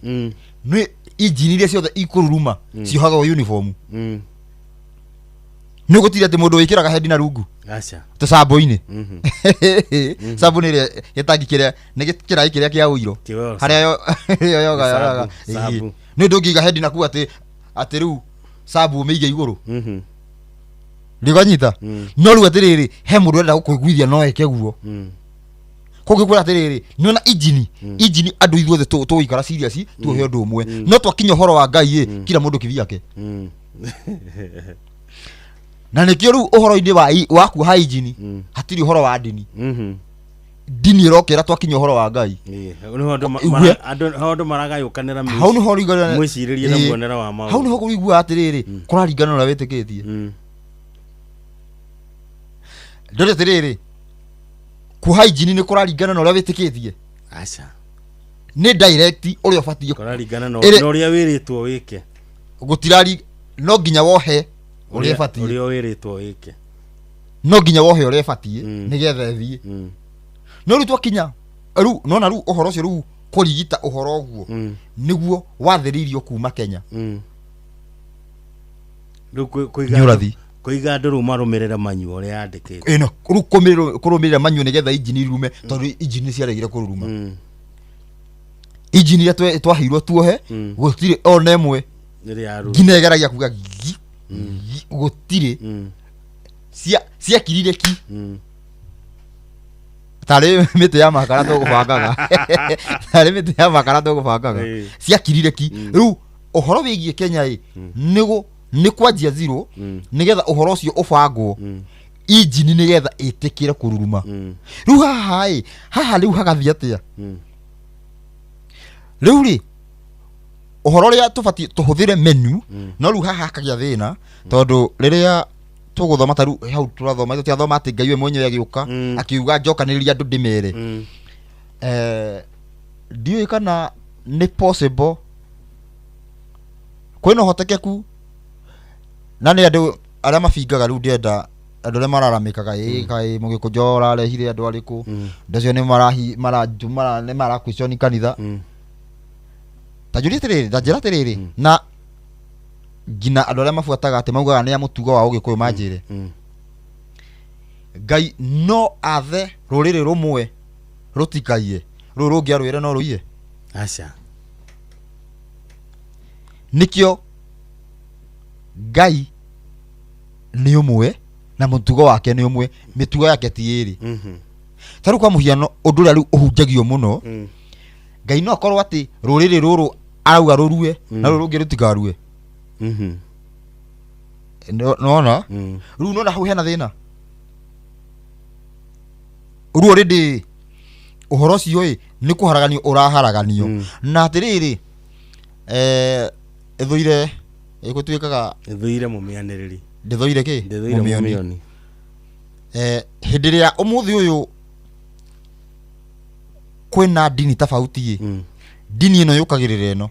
S5: Nĩ injini iria ciothe ikũruruma ciohagwo uniform. Nĩ ũgũtira atĩ mũndũ wĩkĩraga hendi na rungu
S7: Aca.
S5: tũcambo-inĩ, cambũ nĩ ĩrĩa gĩtangi kĩrĩa nĩ kĩraĩ kĩrĩa kĩa ũiro.
S7: Kĩoyo.
S5: Harĩa yo yoga.
S7: Nĩ
S5: yoga.
S7: sambu.
S5: Nĩ ũndũ ũngĩiga hendi nakuo atĩ rĩu sambu ũmĩige igũrũ ndĩganyita. No rĩu atĩrĩrĩ, he mũndũ ũrenda gũkũiguithia no eke guo. Kũngĩkwĩra atĩrĩrĩ, nĩona injini, injini andũ ithuothe tũgũikara serious tuohe ũndũ ũmwe, no twakinya ũhoro wa Ngai ĩ, kila mũndũ kivyake. Na nĩkĩo rĩu ũhoro-inĩ wa kuoha injini hatirĩ ũhoro wa ndini. Ndini ĩrokĩra twakinya ũhoro wa Ngai.
S7: Hau nĩho andũ
S5: Igue.
S7: hau andũ maragayũkanĩra
S5: Hau nĩho ũringana-
S7: mwĩcirĩrie na muonere wa maũndũ.
S5: Hau nĩho kũiguaga atĩrĩrĩ, kũraringana na ũrĩa wĩtĩkĩtie. Ndore atĩrĩrĩ, kuoha injini nĩ kũraringana na ũrĩa wĩtĩkĩtie?
S7: Aca.
S5: Nĩ direct ũrĩa ũbatiĩ.
S7: Kũraringana na
S5: Ĩrĩ-
S7: na ũrĩa wĩrĩtwo wĩke.
S5: Gũtirari no nginya wohe ũrĩa ĩbatiĩ.
S7: Ũrĩa wĩrĩtwo wĩke.
S5: No nginya wohe ũrĩa ĩbatiĩ nĩgetha ĩthiĩ. No rĩu twakinya rĩu nona rĩu ũhoro ũcio rĩu kũrigita ũhoro ũguo nĩguo wathĩrĩirio kuma Kenya.
S7: Rĩu kũiga
S5: Nĩ ũrathi.
S7: Kũiga andũ rĩu marũmĩrĩre manyuo ũrĩa yandĩkĩtwo.
S5: Ĩno rĩu kũrũmĩrĩra manyuo nĩgetha injini irume tondũ injini nĩciaregire kũruruma. Injini iria twaheirwo tuohe gũtirĩ ona ĩmwe
S7: Ĩrĩa yaruruma.
S5: nginya ĩgeragia kuga gi gi, gũtirĩ ciakirire ki tarĩ mĩtĩ ya makara tũgũbangaga tarĩ mĩtĩ ya makara tũgũbangaga ciakirire ki. Rĩu ũhoro wĩgiĩ Kenya ĩ nĩgũ nĩ kwanjia zero nĩgetha ũhoro ũcio ũbangwo injini nĩgetha ĩtĩkĩre kũruruma. Rĩu haha ĩ haha rĩu hagathiĩ atĩa? Rĩu rĩ ũhoro ũrĩa tũbatiĩ tũhũthĩre menu no rĩu haha hakagĩa thĩna tondũ rĩrĩa tũgũthoma ta rĩu hau tũrathoma tũrathoma atĩ Ngai we mwenyewe agĩũka akiuga njokanĩrĩria andũ ndĩmere. Ndiũĩ kana nĩ possible kwĩna ũhotekeku na nĩ andũ arĩa mabingaga rĩu ndĩrenda andũ arĩa mararamĩkaga ĩ kaĩ mũgĩkũnjo ũrarehire andũ arĩkũ andũ acio nĩ marahi mara nĩ mara question kanitha. Ta njũrie atĩrĩrĩ, ta njĩra atĩrĩrĩ na nginya andũ arĩa mabuataga atĩ maugaga nĩ a mũtugo wa ũgĩkũyũ manjĩre. Ngai no athe rũrĩrĩ rũmwe rũtikaiye rũrũ rũngĩ arwĩre no rũiye.
S7: Aca.
S5: Nĩkĩo Ngai nĩ ũmwe na mũtugo wake nĩ ũmwe, mĩtugo yake ti ĩrĩ. Ta rĩu kwa mũhiano ũndũ ũrĩa rĩu ũhunjagio mũno, Ngai no akorwo atĩ rũrĩrĩ rũrũ arauga rũrue na rũrũ rũngĩ rũtikarue. Nona rĩu nona hau hena thĩna. Rĩu already ũhoro ũcio ĩ nĩ kũharaganio ũraharaganio na atĩrĩrĩ ĩthũire ĩgũtuĩkaga
S7: ĩthũire mũmĩanĩrĩri.
S5: Ndĩthũire kĩ?
S7: Ndĩthũire mũmĩoni.
S5: Hĩndĩ ĩrĩa ũmũthĩ ũyũ kwĩna ndini tofauti ĩ ndini ĩno yũkagĩrĩra ĩno.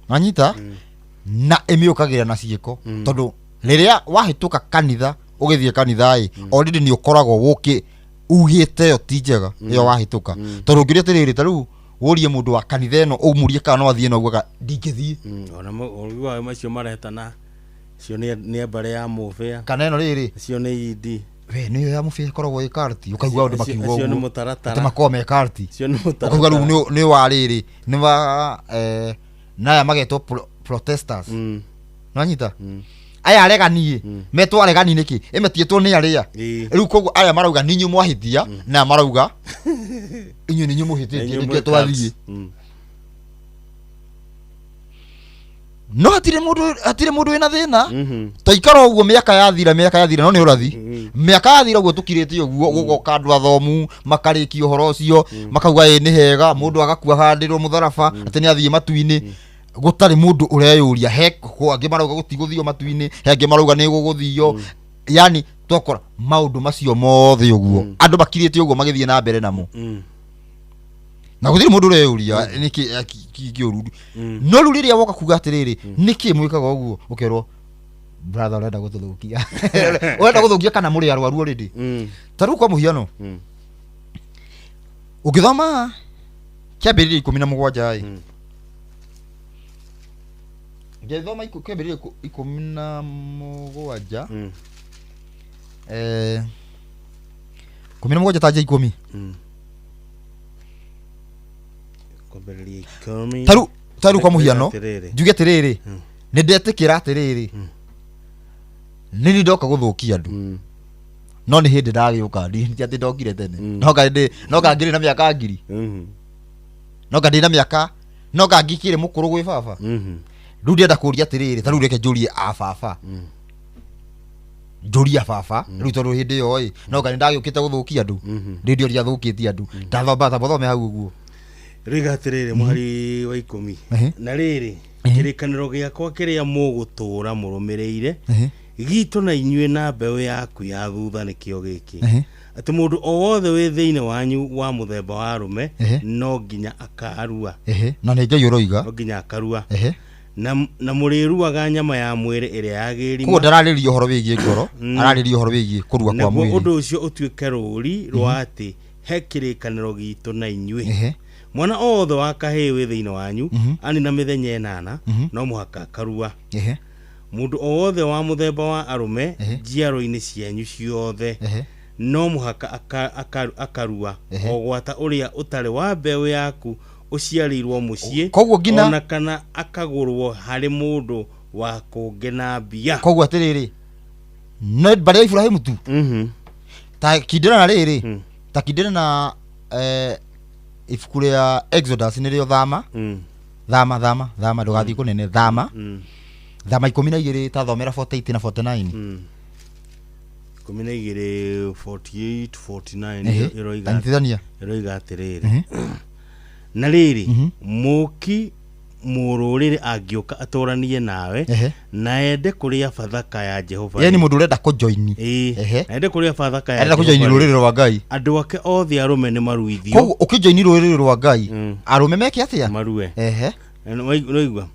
S5: Wanyita? Na ĩmĩũkagĩrĩra na ciĩko tondũ rĩrĩa wahĩtũka kanitha ũgĩthiĩ kanitha ĩ already nĩ ũkoragwo wũkĩ ugĩte ĩyo ti njega ĩyo wahĩtũka tondũ ũngĩũria atĩrĩrĩ ta rĩu ũrie mũndũ wa kanitha ĩno ũmũrie kana no athiĩ na ugaga ndingĩthiĩ.
S7: Ona ũiguaga macio maretana cio nĩ mbarĩ ya mũbĩa
S5: kana ĩno rĩrĩ
S7: cio nĩ indi
S5: we nĩyo ya mũbĩa ĩkoragwo ĩ karti ũkaigua andũ makiuga
S7: Acio nĩ
S5: ũguo
S7: mũtaratara.
S5: atĩ makoragwo me karti
S7: Acio nĩ mũtaratara.
S5: ũkauga rĩu nĩ wa rĩrĩ nĩ wa na aya magetwo protesters. Nĩwanyita? Aya aregani ĩ metwo aregani nĩkĩ? Ĩmetiĩtwo nĩ arĩa rĩu koguo aya marauga nĩ inyuĩ mwahĩtia na aya marauga inyuĩ nĩ inyuĩ mũhĩtĩtie
S7: Inyuĩ
S5: nĩkĩo
S7: mwĩ
S5: twathiĩ.
S7: cards.
S5: No hatirĩ mũndũ hatirĩ mũndũ wĩna thĩna twaikara ũguo mĩaka yathira mĩaka yathira no nĩ ũrathi mĩaka yathira ũguo tũkirĩte ũguo gũgoka andũ athomu makarĩkia ũhoro ũcio makauga ĩ nĩ hega mũndũ agakua handĩrwo mũtharaba atĩ nĩ athiĩ matu-inĩ gũtarĩ mũndũ ũreyũria he angĩ marauga gũtigũthio matu-inĩ he angĩ marauga nĩ gũgũthio yani twakora maũndũ macio mothe ũguo andũ makirĩte ũguo magĩthiĩ na mbere namo na gũtirĩ mũndũ ũreyũria nĩkĩ kĩũru no rĩu rĩrĩa woka kuga atĩrĩrĩ nĩkĩ mwĩkaga ũguo ũkerwo brother ũrenda gũtũthũkia ũrenda gũthũkia kana mũrĩ arwaru already ta rĩu kwa mũhiano ũngĩthoma kĩambĩrĩria 17 ĩ ngĩthoma kĩambĩrĩria 17 17 tanja 10
S7: Kwambĩrĩria ikũmi.
S5: Taru kwa mũhiano
S7: Atĩrĩrĩ.
S5: njuge atĩrĩrĩ nĩ ndetĩkĩra atĩrĩrĩ nĩ niĩ ndoka gũthũkia andũ no nĩ hĩndĩ ndagĩũka ti atĩ ndokire tene noka ngĩrĩ na mĩaka ngiri noka ndĩ na mĩaka noka ngĩkĩrĩ mũkũrũ gwĩ baba rĩu ndĩrenda kũria atĩrĩrĩ ta rĩu reke njũrie a baba njũrie a baba rĩu tondũ hĩndĩ ĩyo ĩ noka nĩ ndagĩũkĩte gũthũkia andũ rĩu ndĩoria thũkĩtie andũ ndathomba tambothome hau ũguo
S7: Rĩga atĩrĩrĩ mũhari wa 10 na rĩrĩ kĩrĩkanĩro gĩakwa kĩrĩa mũgũtũũra mũrũmĩrĩire gitũ na inyuĩ na mbeũ yaku ya thutha nĩkĩo gĩkĩ Atĩ mũndũ o wothe wĩ thĩinĩ wanyu wa mũthemba wa arũme no nginya akarua.
S5: Ehe, na nĩ Ngai ũroiga.
S7: No nginya akarua.
S5: Ehe.
S7: Na mũrĩruaga nyama ya mwĩrĩ ĩrĩa ya gĩrima.
S5: Koguo ndararĩria ũhoro wĩgiĩ ngoro, ararĩria ũhoro wĩgiĩ kũrua kwa
S7: Naguo
S5: mwĩrĩ.
S7: ũndũ ũcio ũtuĩke rũũri rwa atĩ he kĩrĩkanĩro gitũ na inyuĩ. Mwana o wothe wa kahĩĩ wĩ thĩinĩ wanyu anina mĩthenya 8 no mũhaka akarua. Mũndũ o wothe wa mũthemba wa arũme njiaro-inĩ cianyu ciothe no mũhaka akarua, o gwata ũrĩa ũtarĩ wa mbeũ yaku ũciarĩirwo mũciĩ,
S5: Koguo nginya-
S7: ona kana akagũrwo harĩ mũndũ wa kũngĩ na mbia.
S5: Koguo atĩrĩrĩ, nĩ mbarĩ ya Iburahĩmu tu. Ta kindĩra na rĩrĩ, ta kindĩra na ibuku rĩa Exodus nĩrĩo thama. Thama, thama, thama, ndũgathiĩ kũnene, thama. Thama 12 ta thomera 48 na 49.
S7: 12, 48, 49. Ĩroiga
S5: Tanyitithania.
S7: Ĩroiga atĩrĩrĩ, na rĩrĩ, mũki mũrũrĩrĩ angĩũka atũranie nawe na ende kũrĩa bathaka ya Jehova
S5: Yani mũndũ ũrenda kũjoini.
S7: Na ende kũrĩa bathaka ya
S5: Arenda kũjoini
S7: Jehova rĩ,
S5: rũrĩrĩ rwa Ngai.
S7: Andũ ake othe arũme nĩ maruithio.
S5: Koguo ũkĩjoini rũrĩrĩ rwa Ngai, arũme meke atĩa?
S7: Marue. Nĩwaigua?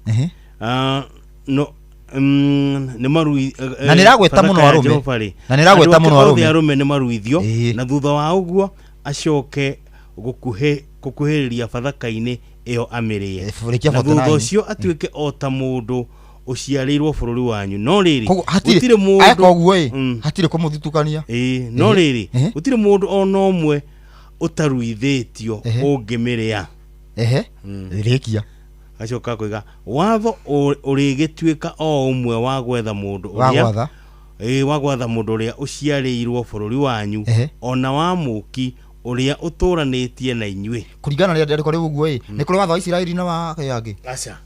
S7: No nĩ marui
S5: Na nĩ ĩragweta
S7: Bathaka
S5: mũno
S7: ya
S5: arũme.
S7: Jehova rĩ,
S5: Na nĩ ĩragweta
S7: andũ ake
S5: mũno
S7: othe
S5: arũme.
S7: arũme nĩ maruithio, na thutha wa ũguo acoke gũkuhĩrĩria bathaka-inĩ ĩyo amĩrĩe,
S5: Rĩkia
S7: na thutha
S5: 49.
S7: ũcio atuĩke o ta mũndũ ũciarĩirwo bũrũri wanyu. No rĩrĩ,
S5: Koguo hatirĩ
S7: gũtirĩ mũndũ
S5: eka ũguo ĩ, hatirĩ kũmũthutũkania.
S7: No rĩrĩ, gũtirĩ mũndũ o na ũmwe ũtaruithĩtio ũngĩmĩrĩa.
S5: Rĩkia.
S7: Acoka koiga watho ũrĩgĩtuĩka o ũmwe wa gwetha mũndũ
S5: Wa
S7: ũrĩa
S5: gwatha.
S7: Wa gwatha mũndũ ũrĩa ũciarĩirwo bũrũri wanyu, ona wa mũki ũrĩa ũtũranĩtie na inyuĩ.
S5: Kũringana na rĩandĩko rĩu ũguo ĩ, nĩ kũrĩ watho wa Isiraeli na wa angĩ.
S7: Aca.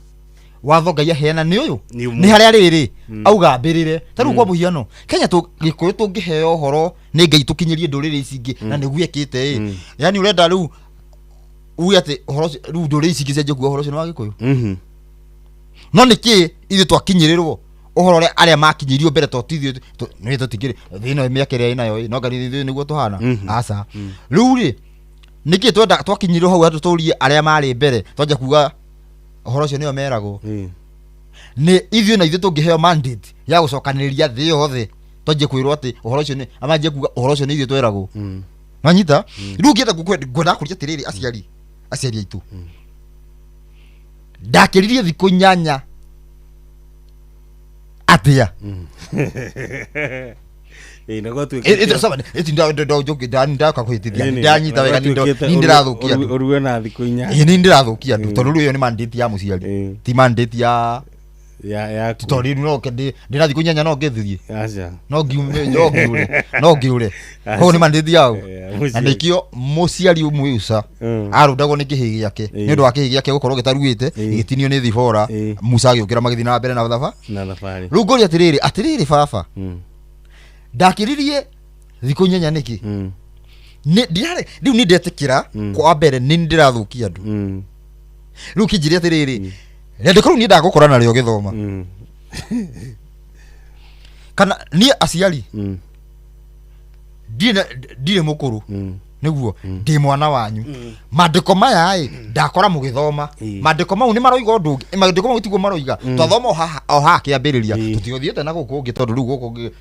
S5: Watho Ngai aheana nĩ ũyũ.
S7: Nĩ ũmwe.
S5: Nĩ harĩa rĩrĩ auga mbĩrĩre. Ta rĩu kwa mũhiano, Kenya Gĩkũyũ tũngĩheo ũhoro nĩ Ngai tũkinyĩrie ndũrĩrĩ ici ingĩ na nĩguo ekĩte ĩ. Yani ũrenda rĩu uge atĩ ũhoro ũcio rĩu ndũrĩrĩ ici ingĩ cianjie kuga ũhoro ũcio nĩ wa Gĩkũyũ. No nĩkĩ ithuĩ twakinyĩrĩrwo ũhoro ũrĩa arĩa makinyĩirio mbere to ti ithuĩ nĩ tũtingĩrĩ thĩ ĩno mĩaka ĩrĩa ĩnayo ĩ, no ngai ithuĩ nĩguo tũhana. Aca. Rĩu rĩ, nĩkĩ twenda twakinyĩrwo hau handũ tũrie arĩa marĩ mbere twanjia kuga ũhoro ũcio nĩo meragwo? Nĩ ithuĩ na ithuĩ tũngĩheo mandate ya gũcokanĩrĩria thĩ yothe twanjie kwĩrwo atĩ ũhoro ũcio nĩ amanjie kuga ũhoro ũcio nĩ ithuĩ tweragwo. Wanyita? Rĩu ngĩenda ngwendaga kũria atĩrĩrĩ, aciari aciari aitũ, ndakĩririe thikũ 8 atĩa?
S7: Na gwatuĩkĩte-
S5: Ndaka kũhĩtithia,
S7: Ĩni,
S5: ndanyita wega,
S7: na gwatuĩkĩte
S5: ni ndĩrathũkia andũ.
S7: Ũruwe na thikũ 8.
S5: Ĩĩ, ni ndĩrathũkia andũ tondũ rĩu ĩyo nĩ mandate ya mũciari, ti mandate ya
S7: yaku.
S5: Tondũ rĩu no ndĩna thikũ 8 no ngĩthirie.
S7: Aca.
S5: No ngiume, no ngiũre, no ngiũre. Koguo nĩ mandate yao. Na
S7: Mũciari.
S5: nĩkĩo mũciari ũmwe uca arũndagwo nĩ kĩhĩĩ gĩake nĩ ũndũ wa kĩhĩĩ gĩake gũkorwo gĩtaruĩte, gĩgĩtinio nĩ thibora. Musa agĩũkĩra magĩthiĩ na mbere na thabarĩ.
S7: Na thabarĩ.
S5: Rĩu ngũria atĩrĩrĩ, atĩrĩrĩ baba, ndakĩririe thikũ 8 nĩkĩ? Nĩ ndirarĩ rĩu nĩ ndetĩkĩra kwa mbere nĩ ndĩrathũkia andũ. Rĩu kĩnjĩre atĩrĩrĩ, rĩandĩko rĩu niĩ ndagũkora narĩo gĩthoma kana niĩ aciari ndirĩ mũkũrũ, nĩguo ndĩ mwana wanyu. Mandĩko maya ĩ ndakora mũgĩthoma mandĩko mau nĩ maroiga ũndũ ũngĩ. Mandĩko mau tiguo maroiga. Twathoma o haha o haha kĩambĩrĩria, tũtiothiĩte na gũkũ ũngĩ, tondũ rĩu gũkũ ũngĩ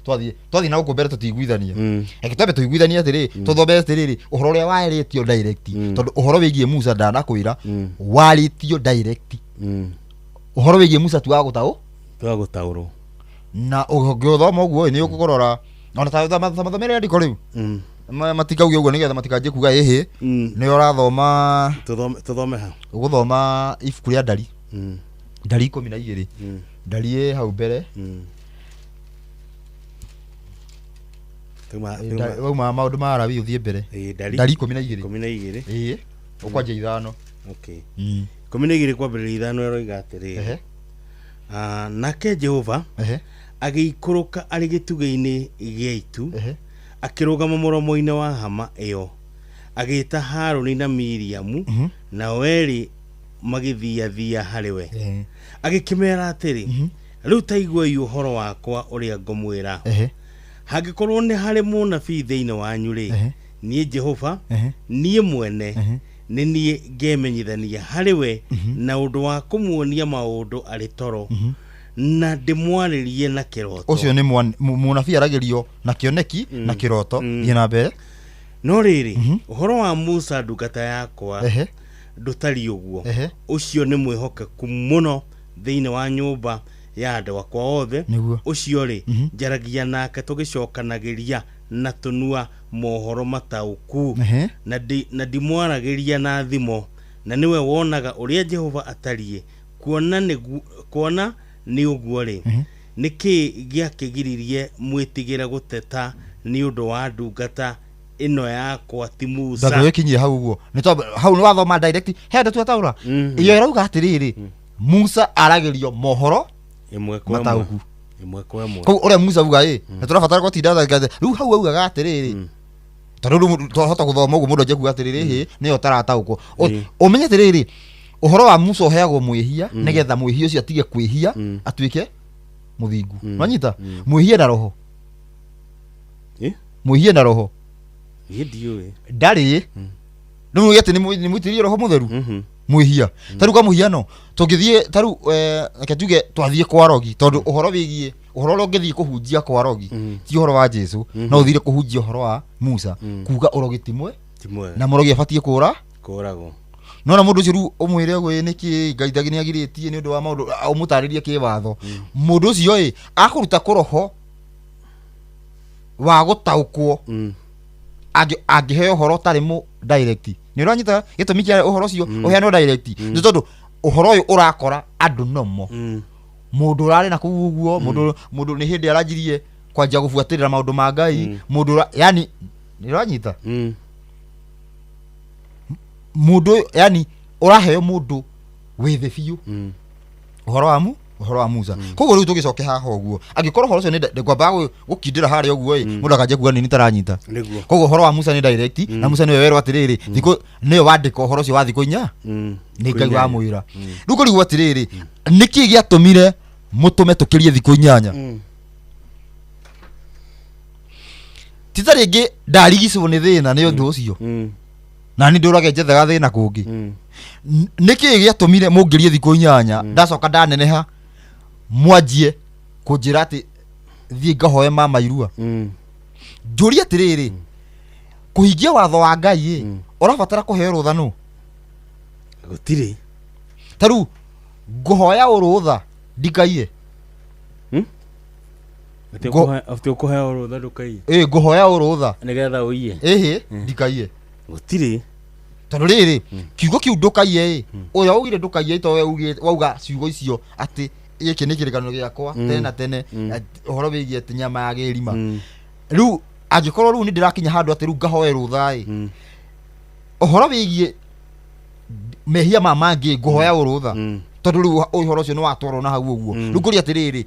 S5: twathiĩ na gũkũ mbere tũtiguithania. Reke twambe tũiguithanie atĩrĩ, tũthome atĩrĩrĩ ũhoro ũrĩa warĩtio direct, tondũ ũhoro wĩgiĩ Musa ndanakwĩra warĩtio direct. Ũhoro wĩgiĩ Musa ti wa gũtaũ
S7: Ti wa gũtaũrwo.
S5: Na ũngĩũthoma ũguo ĩ, nĩ ũkũrora ona ta mathomere rĩandĩko rĩu. Matikauge ũguo nĩgetha matikanjie kuga ĩhĩ nĩ ũrathoma.
S7: Tũthome ha?
S5: Ũgũthoma ibuku rĩa Ndari, Ndari 12, Ndari ĩ hau mbere. Wauma maũndũ ma Arabi ũthiĩ mbere.
S7: Ndari.
S5: Ndari 12.
S7: 12.
S5: Ĩĩ, ũkwanjia 5.
S7: Okay. 12 kwambĩrĩria 5 ĩroiga atĩrĩrĩ, nake Jehova agĩikũrũka arĩ gĩtugĩ-inĩ gĩa itu, akĩrũgama mũromo-inĩ wa hama ĩyo, agĩĩta Harũni na Miriamu, nao erĩ magĩthiathia harĩ we. Agĩkĩmeera atĩrĩ, rĩu ta iguai ũhoro wakwa ũrĩa ngũmwĩra. Hangĩkorwo nĩ harĩ mũnabii thĩinĩ wanyu rĩ, Niĩ Jehova, niĩ mwene nĩ niĩ ngemenyithania harĩ we na ũndũ wa kũmuonia maũndũ arĩ toro, na ndĩmwarĩrie na kĩroto.
S5: Ũcio nĩ mũnabii aragĩrio na kĩoneki na kĩroto. Thiĩ na mbere.
S7: No rĩrĩ, ũhoro wa Musa ndungata yakwa ndũtariĩ ũguo, ũcio nĩ mwĩhokeku mũno thĩinĩ wa nyũmba ya andũ akwa othe. Ũcio-rĩ, njaragia nake tũgĩcokanagĩria na tũnua mohoro mataũku, na ndimwaragĩria na thimo, na nĩwe wonaga ũrĩa Jehova atariĩ. Kuona nĩ ũguo-rĩ, nĩ kĩĩ gĩakĩgiririe mwĩtigĩre gũteta nĩ ũndũ wa ndungata ĩno yakwa ti Musa?
S5: Ndagwĩkinyia hau ũguo nĩ tondũ hau nĩ wathoma direct he ndeto ataũra iyo ĩrauga atĩrĩrĩ, Musa aragĩrio mohoro
S7: ĩmwe kwa ĩmwe.
S5: Mataũku.
S7: Ĩmwe kwa ĩmwe.
S5: Koguo ũrĩa Musa auga ĩ na tũrabatara gũtinda rĩu hau augaga atĩrĩrĩ, tondũ rĩu twahota gũthoma ũguo mũndũ anjie kuga atĩrĩrĩ, hĩ nĩyo ũtarataũkwo. Ũmenye atĩrĩrĩ, ũhoro wa Musa ũheagwo mwĩhia nĩgetha mwĩhia ũcio atige kwĩhia, atuĩke mũthingu. Wanyita mwĩhia na roho? Mwĩhia na roho.
S7: Niĩ ndiũĩ.
S5: Ndarĩ rĩu uge atĩ nĩ mũitĩrĩrie roho mũtheru mwĩhia. Ta rĩu kwa mũhiano tũngĩthiĩ ta rĩu, reke tuge twathiĩ kwa rogi, tondũ ũhoro wĩgiĩ ũhoro ũrĩa ũngĩthiĩ kũhunjia kwa rogi ti ũhoro wa Jesu, no ũthire kũhunjia ũhoro wa Musa, kuga ũrogi ti mwe
S7: Ti mwega.
S5: Na mũrogi abatiĩ kũra
S7: Kũragwo.
S5: Nona mũndũ ũcio rĩu ũmwĩre ũguo, "Ĩ, nĩkĩ Ngai nĩ agirĩtie nĩ ũndũ wa maũndũ," ũmũtarĩrie kĩwatho, mũndũ ũcio ĩ akũruta kũroho wa gũtaũkwo angĩheo ũhoro ũtarĩ mũ direct. Nĩ ũranyita gĩtũmi kĩa ũhoro ũcio ũheanwo direct? Nĩ tondũ ũhoro ũyũ ũrakora andũ nomo mũndũ ũrarĩ na kũu ũguo, mũndũ nĩ hĩndĩ aranjirie kwanjia gũbuatĩrĩra maũndũ ma Ngai, mũndũ yani nĩ ũranyita mũndũ ũyũ, yani ũraheo mũndũ wĩ thĩ biũ ũhoro wa Musa. Koguo rĩu tũgĩcoke haha ũguo, angĩkorwo ũhoro ũcio nĩ ngwambaga gũkindĩra harĩa ũguo ĩ, mũndũ akanjia kuga nini taranyita. Koguo ũhoro wa Musa nĩ direct, na Musa nĩwe werwo atĩrĩrĩ, thikũ nĩwe wandĩka ũhoro ũcio wa thikũ 4 nĩ Ngai wamwĩra. Rĩu kũrigwo atĩrĩrĩ, nĩkĩ gĩatũmire mũtũme tũkĩrie thikũ 8? Ti ta rĩngĩ ndarigicwo nĩ thĩna nĩ ũndũ ũcio, na nĩ ndũrage njethaga thĩna kũngĩ. Nĩkĩ gĩatũmire mũngĩrie thikũ 8, ndacoka ndaneneha mwanjie kũnjĩra atĩ thiĩ ngahoe mama irua? Njũrie atĩrĩrĩ, kũhingia watho wa Ngai ĩ, ũrabatara kũheo rũtha nũ?
S7: Gũtirĩ.
S5: Ta rĩu ngũhoya ũrũtha ndikaiye.
S7: Atĩ ũkũheo rũtha ndũkaiye?
S5: Ĩ, ngũhoya ũrũtha
S7: nĩgetha ũiye?
S5: Ĩhĩ, ndikaiye.
S7: Gũtirĩ.
S5: Tondũ rĩrĩ, kiugo kĩu ndũkaiye ĩ, ũrĩa waugire ndũkaiye to we wauga ciugo icio atĩ gĩkĩ nĩ kĩrĩkanĩro gĩakwa tene na tene, atĩ ũhoro wĩgiĩ atĩ nyama ya gĩrima. Rĩu angĩkorwo rĩu nĩ ndĩrakinya handũ atĩ rĩu ngahoe rũtha ĩ, ũhoro wĩgiĩ mehia ma mangĩ ngũhoya ũrũtha, tondũ rĩu ũhoro ũcio nĩ watwarwo na hau ũguo. Rĩu ngũria atĩrĩrĩ,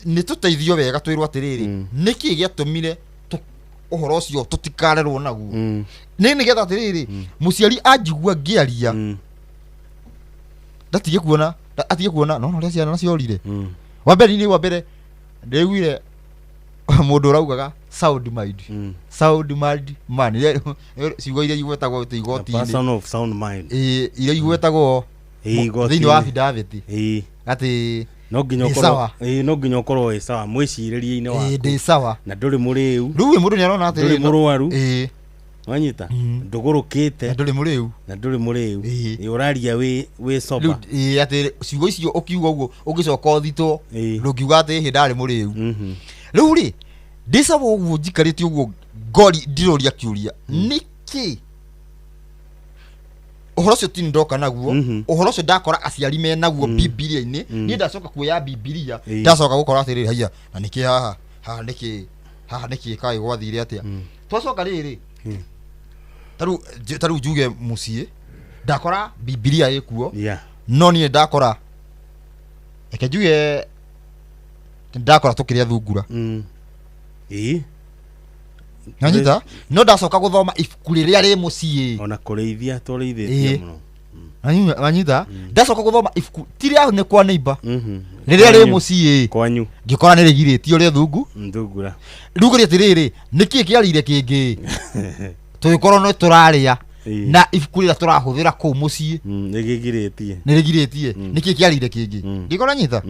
S5: nĩ tũteithio wega twĩrwo atĩrĩrĩ, nĩkĩ gĩatũmire ũhoro ũcio tũtikarerwo naguo? Nĩ nĩgetha atĩrĩrĩ, mũciari anjigua ngĩaria ndatige kuona atige kuona no ũrĩa ciana ciorire. Wa mbere nĩ wa mbere ndĩiguire mũndũ ũraugaga sound mind, sound mind man, ciugo iria igwetagwo atĩ igoti-inĩ.
S7: Person of sound mind.
S5: Ĩĩ, iria igwetagwo
S7: Ĩĩ,
S5: thĩinĩ wa
S7: igoti-inĩ.
S5: affidavit atĩ
S7: No nginya
S5: ndĩ
S7: ũkorwo
S5: sawa.
S7: Ĩĩ, no nginya ũkorwo wĩ sawa mwĩcirĩrie-inĩ
S5: Ĩĩ,
S7: waku.
S5: Ndĩ sawa.
S7: Na ndũrĩ mũrĩu.
S5: Rĩu mũndũ nĩ arona atĩrĩrĩ,
S7: Ndũrĩ mũrwaru. Wanyita ndũgũrũkĩte.
S5: Na ndũrĩ mũrĩu.
S7: Na ndũrĩ mũrĩu. Ĩĩ, ũraria wĩ sober.
S5: Rĩu, ĩĩ, atĩ ciugo icio ũkiuga ũguo ũngĩcoka ũthitwo, ndũngiuga atĩ hĩ ndarĩ mũrĩu. Rĩu rĩ, ndĩ sawa ũguo njikarĩte ũguo ngori ndĩroria kĩũria, nĩkĩ ũhoro ũcio ti ndoka naguo? Ũhoro ũcio ndakora aciari me naguo Bibilia-inĩ. Niĩ ndacoka kuoya Bibilia, ndacoka gũkora atĩrĩrĩ, haiya, na nĩkĩ haha haha nĩkĩ haha nĩkĩ kaĩ gwathire atĩa? Twacoka rĩrĩ, tarĩu njuge mũciĩ ndakora Bibilia ĩkuo, no niĩ ndakora, reke njuge ndakora tũkĩrĩa thungura. Nanyita, no ndacoka gũthoma ibuku rĩrĩa rĩ mũciĩ.
S7: Ona kũrĩithia tũrĩithĩtie mũno.
S5: Wanyita ndacoka gũthoma ibuku ti rĩa nĩ kwa neighbor rĩrĩa rĩ mũciĩ
S7: kwanyu
S5: ngĩkora nĩ rĩgirĩtio rĩa thungu
S7: Thungura.
S5: Rĩu ngũria atĩrĩrĩ, nĩkĩĩ kĩarĩire kĩngĩ tũgĩkorwo nĩ tũrarĩa na ibuku rĩrĩa tũrahũthĩra kũu mũciĩ
S7: Nĩgĩgirĩtie.
S5: Nĩ rĩgirĩtie, nĩkĩĩ kĩarĩire kĩngĩ ngĩkora nyita.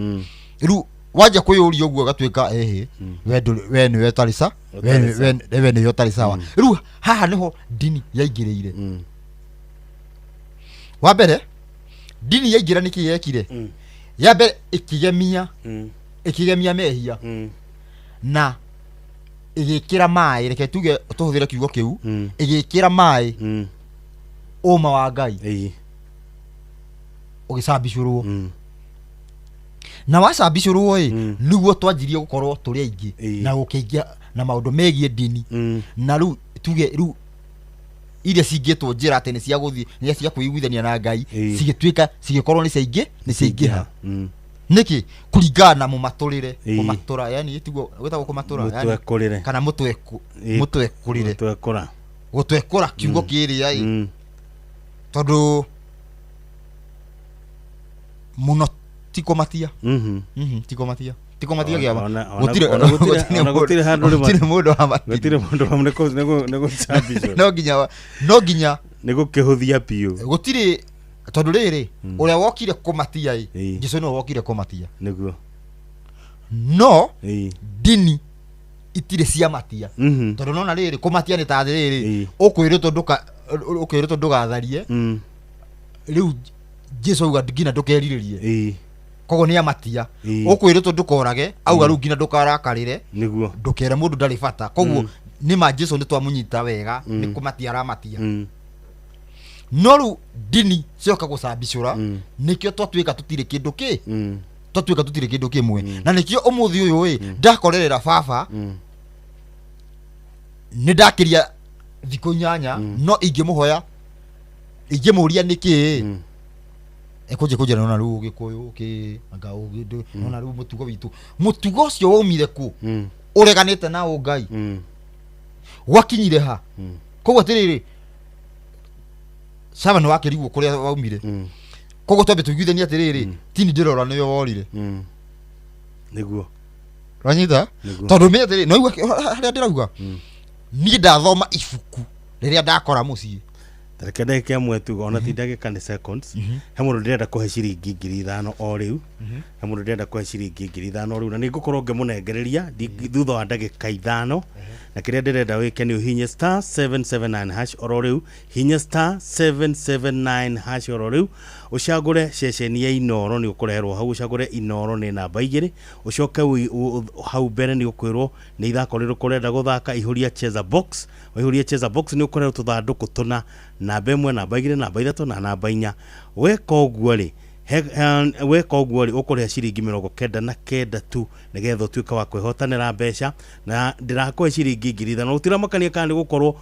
S5: Rĩu wanjia kwĩyũria ũguo ũgatuĩka ĩhĩ we ndũrĩ- we nĩwe ũtarĩ sa we
S7: Ũtarĩ sawa.
S5: we nĩwe ũtarĩ sawa. Rĩu haha nĩho ndini yaingĩrĩire. Wa mbere ndini yaingĩra nĩkĩ yekire? Ya mbere ĩkĩgemia, ĩkĩgemia mehia na ĩgĩkĩra maĩ, reke tuge tũhũthĩre kiugo kĩu, ĩgĩkĩra maĩ ũma wa Ngai ũgĩcambicũrwo. Na wacambicũrwo ĩ, nĩguo twanjirie gũkorwo tũrĩ aingĩ na gũkĩingĩa na maũndũ megiĩ ndini. Na rĩu tuge rĩu iria cingĩtwo njĩra atĩ nĩ cia gũthiĩ nĩ cia kwĩiguithania na Ngai cigĩtuĩka cigĩkorwo nĩ ciaingĩ nĩ ciaingĩha. Nĩkĩ? Kũringana na mũmatũrĩre. Kũmatũra yani tiguo gwĩtagwo kũmatũra yani-
S7: Mũtwekũrĩre.
S5: Kana mũtwekũrĩre.
S7: Mũtwekũra.
S5: Gũtwekũra kiugo kĩrĩa ĩ, tondũ mũno ti kũmatia. Ti kũmatia, ti kũmatia kĩama. Gũtirĩ
S7: Ona gũtirĩ handũ rĩ
S5: gũtirĩ mũndũ wa matia.
S7: Gũtirĩ mũndũ wa nĩ gũcambicwo.
S5: No nginya
S7: Nĩ gũkĩhũthia biũ.
S5: Gũtirĩ, tondũ rĩrĩ ũrĩa wokire kũmatia ĩ, Jesu nĩwe wokire kũmatia.
S7: Nĩguo.
S5: No ndini itirĩ cia matia, tondũ nona rĩrĩ kũmatia nĩ ta rĩrĩ ũkwĩrĩtwo ndũka ũkwĩrĩtwo ndũgatharie. Rĩu Jesu auga nginya ndũkerirĩrie, koguo nĩ amatia. Ũkwĩrĩtwo ndũkorage, auga rĩu nginya ndũkarakarĩre,
S7: Nĩguo.
S5: Ndũkere mũndũ ndarĩ bata. Koguo nĩ ma Jesu nĩ twamũnyita wega, nĩ kũmatia aramatia. No rĩu ndini cioka gũcambicũra, nĩkĩo twatuĩka tũtirĩ kĩndũ kĩ twatuĩka tũtirĩ kĩndũ kĩmwe. Na nĩkĩo ũmũthĩ ũyũ ĩ ndakorerera baba nĩ ndakĩria thikũ 8, no ingĩmũhoya ingĩmũria nĩkĩ ekũnjia kũnjĩra nona rĩu ũgĩkũyũ kĩ anga ũgĩ nona rĩu mũtugo witũ, mũtugo ũcio waumire kũ ũreganĩte na ũngai gwakinyire ha? Koguo atĩrĩrĩ, caba nĩ wakĩrigwo kũrĩa waumire. Koguo twambe tũiguithanie atĩrĩrĩ, tini ndĩrora nĩyo worire.
S7: Nĩguo.
S5: Ranyita?
S7: Nĩguo.
S5: Tondũ menye atĩrĩ, no igua harĩa ndĩrauga niĩ ndathoma ibuku rĩrĩa ndakora mũciĩ.
S7: Reke ndagĩka ĩmwe tu, ona ti ndagĩka, nĩ seconds. He mũndũ ndĩrenda kũhe ciringi 5,000 o rĩu. He mũndũ ndĩrenda kũhe ciringi 5,000 o rĩu, na nĩ ngũkorwo ngĩmũnengereria thutha wa ndagĩka 5. Na kĩrĩa ndĩrenda wĩke nĩ ũhinye *779# oro rĩu. Hinya *779# oro rĩu, ũcagũre ceceni ya Inoro, nĩ ũkũreherwo hau. Ũcagũre Inoro nĩ namba 2. Ũcoke hau mbere nĩ ũkwĩrwo nĩ ithako rĩrĩkũ ũrenda gũthaka. Ihũria cheza box. Waihũria cheza box, nĩ ũkũrerwo tũthandũkũ tũna, namba 1, namba 2, namba 3 na namba 4. Weka ũguo rĩ, weka ũguo rĩ, ũkũrĩha ciringi 99 tu nĩgetha ũtuĩke wa kwĩhotanĩra mbeca. Na ndĩrakũhe ciringi 5,000. Gũtiramakania kana nĩ gũkorwo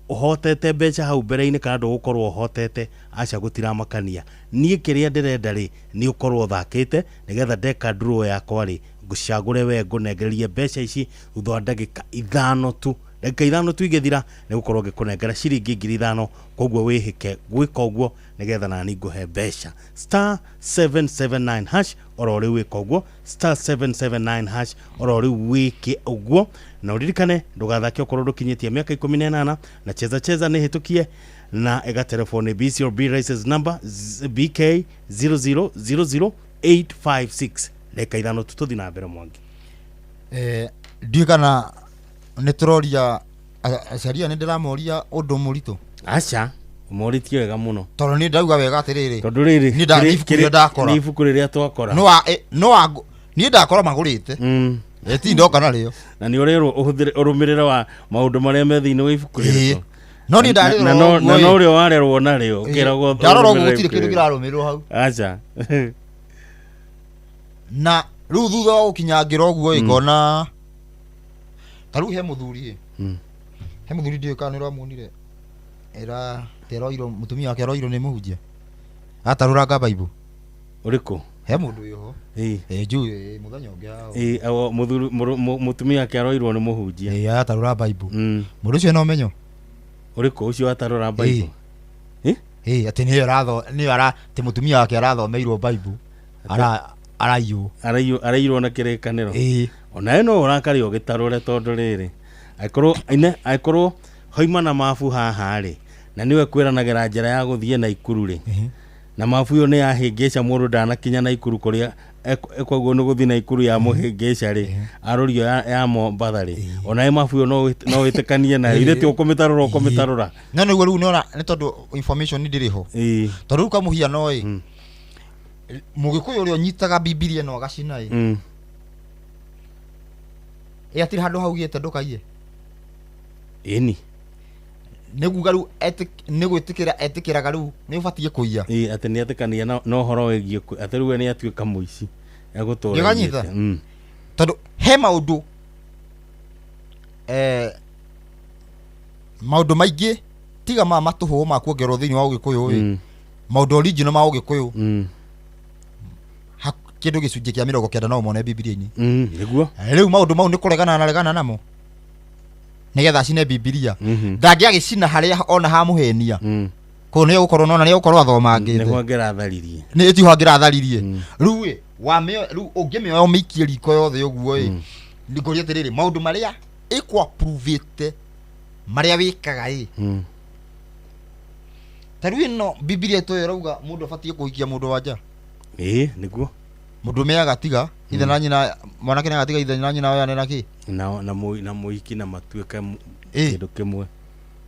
S7: ũhotete mbeca hau mbere-inĩ kana ndũgũkorwo ũhotete, aca, gũtiramakania. Niĩ kĩrĩa ndĩrenda rĩ, nĩ ũkorwo ũthakĩte nĩgetha ndeka draw yakwa rĩ, ngũcagũre we ngũnengererie mbeca ici thutha wa ndagĩka 5 tu. Ndagĩka 5 tu igĩthira, nĩ gũkorwo ngĩkũnengera ciringi 5,000. Koguo wĩhĩke gwĩka ũguo nĩgetha nani ngũhe mbeca. *779# oro rĩu, wĩka ũguo, *779# oro rĩu, wĩke ũguo. Na ũririkane ndũgathake okorwo ndũkinyĩtie mĩaka 18. Na cheza cheza nĩ hĩtũkie na ĩgaterefo nĩ BCLB license number BK 0000856. Ndagĩka 5 tu, tũthiĩ na mbere, Mwangi.
S5: Ndiũĩ kana nĩ tũroria aciari aya, nĩ ndĩramoria ũndũ mũritũ.
S7: Aca, ũmorĩtie wega mũno.
S5: Tondũ nĩ ndauga wega atĩrĩrĩ,
S7: tondũ rĩrĩ
S5: niĩ nĩ ibuku rĩrĩa ndakora
S7: nĩ ibuku rĩrĩa twakora.
S5: No wa niĩ ndakora magũrĩte. Ti ndoka narĩo.
S7: Na nĩ ũrerwo ũhũthĩre ũrũmĩrĩre wa maũndũ marĩa me thĩinĩ wa ibuku rĩrĩ.
S5: No niĩ ndarĩrora
S7: Na no
S5: ũguo
S7: na
S5: ĩ.
S7: no ũrĩa warerwo narĩo ũkĩragwo
S5: Ndarora ũguo
S7: ũrũmĩrĩre
S5: gũtirĩ
S7: ibuku
S5: kĩndũ
S7: rĩrĩ.
S5: kĩrarũmĩrĩrwo hau.
S7: Aca.
S5: Na rĩu thutha wa gũkinyangĩra ũguo ĩ, ngona ta rĩu he mũthuri ĩ, he mũthuri ndiũĩ kana nĩ ũramuonire, ĩra teroirwo mũtumia wake aroirwo nĩ mũhunjia atarũranga baibũ.
S7: Ũrĩkũ?
S5: He mũndũ wĩho. Ĩ njũĩ mũthenya ũngĩ
S7: Ĩ, mũthuri mũtumia wake aroirwo nĩ mũhunjia.
S5: Ĩ, atarũra baibũ. Mũndũ ũcio ena ũmenyo.
S7: Ũrĩkũ ũcio atarũra baibũ?
S5: Ĩ atĩ nĩyo aratho nĩyo ara atĩ mũtumia wake arathomeirwo Bible ara araiywo
S7: araiywo na kĩrĩkanĩro.
S5: Ĩĩ.
S7: Onawe no ũrakare ũgĩtarũre tondũ rĩrĩ angĩkorwo ine angĩkorwo hoima na mabu haha rĩ na nĩwe kwĩranagĩra njĩra ya gũthiĩ Naikuru rĩ na mabu ĩyo nĩ yahĩngĩca mũndũ ndanakinya Naikuru kũrĩa koguo nĩ gũthiĩ Naikuru ya mũhĩngĩca rĩ arorio ya Mombatha rĩ onawe mabu ĩyo no wĩtĩkanie nayo ithe ti ũkũmĩtarũra ũkũmĩtarũra.
S5: No nĩguo rĩu nĩona nĩ tondũ information ndĩrĩ ho tondũ rĩu kamũhiano ĩ mũgĩkũyũ ũrĩa ũnyitaga Bibilia no agacina ĩ ĩ hatirĩ handũ haugĩte ndũkaiye.
S7: Ĩni
S5: nĩ kuga rĩu nĩ gwĩtĩkĩra etĩkĩraga rĩu nĩ ũbatiĩ kũiya.
S7: Ĩ atĩ nĩ etĩkania na ũhoro wĩgiĩ atĩ rĩu we nĩ atuĩka mũici egũtũra
S5: Nĩũranyita? Tondũ he maũndũ maũndũ maingĩ tiga ma matũhũ ma kuongererwo thĩinĩ wa ũgĩkũyũ ĩ maũndũ original ma ũgĩkũyũ kĩndũ gĩcunjĩ kĩa 90 no ũmone Bibilia-inĩ.
S7: Nĩguo
S5: rĩu maũndũ mau nĩ kũregana na regana namo nĩgetha acine Bibilia ndangĩagĩcina harĩa ona hamũhenia kũu nĩ egũkorwo nona nĩ egũkorwo athomangĩte
S7: nĩguo angĩratharirie
S5: nĩ tiho angĩratharirie rĩu ĩ wamĩoya rĩu ũngĩmĩoya ũmĩikie riko yothe ũguo ĩ ngũria atĩrĩrĩ maũndũ marĩa ĩkũ-approve-ĩte marĩa wĩkaga ĩ ta rĩu ĩno Bibilia ĩtũĩ ĩrauga mũndũ abatiĩ kũhikia mũndũ wa nja.
S7: Ĩ nĩguo
S5: mũndũrũme agatiga ithe na nyina mwanake nĩ agatiga ithe na nyina oyane na kĩ
S7: na mũhiki na matuĩke kĩndũ kĩmwe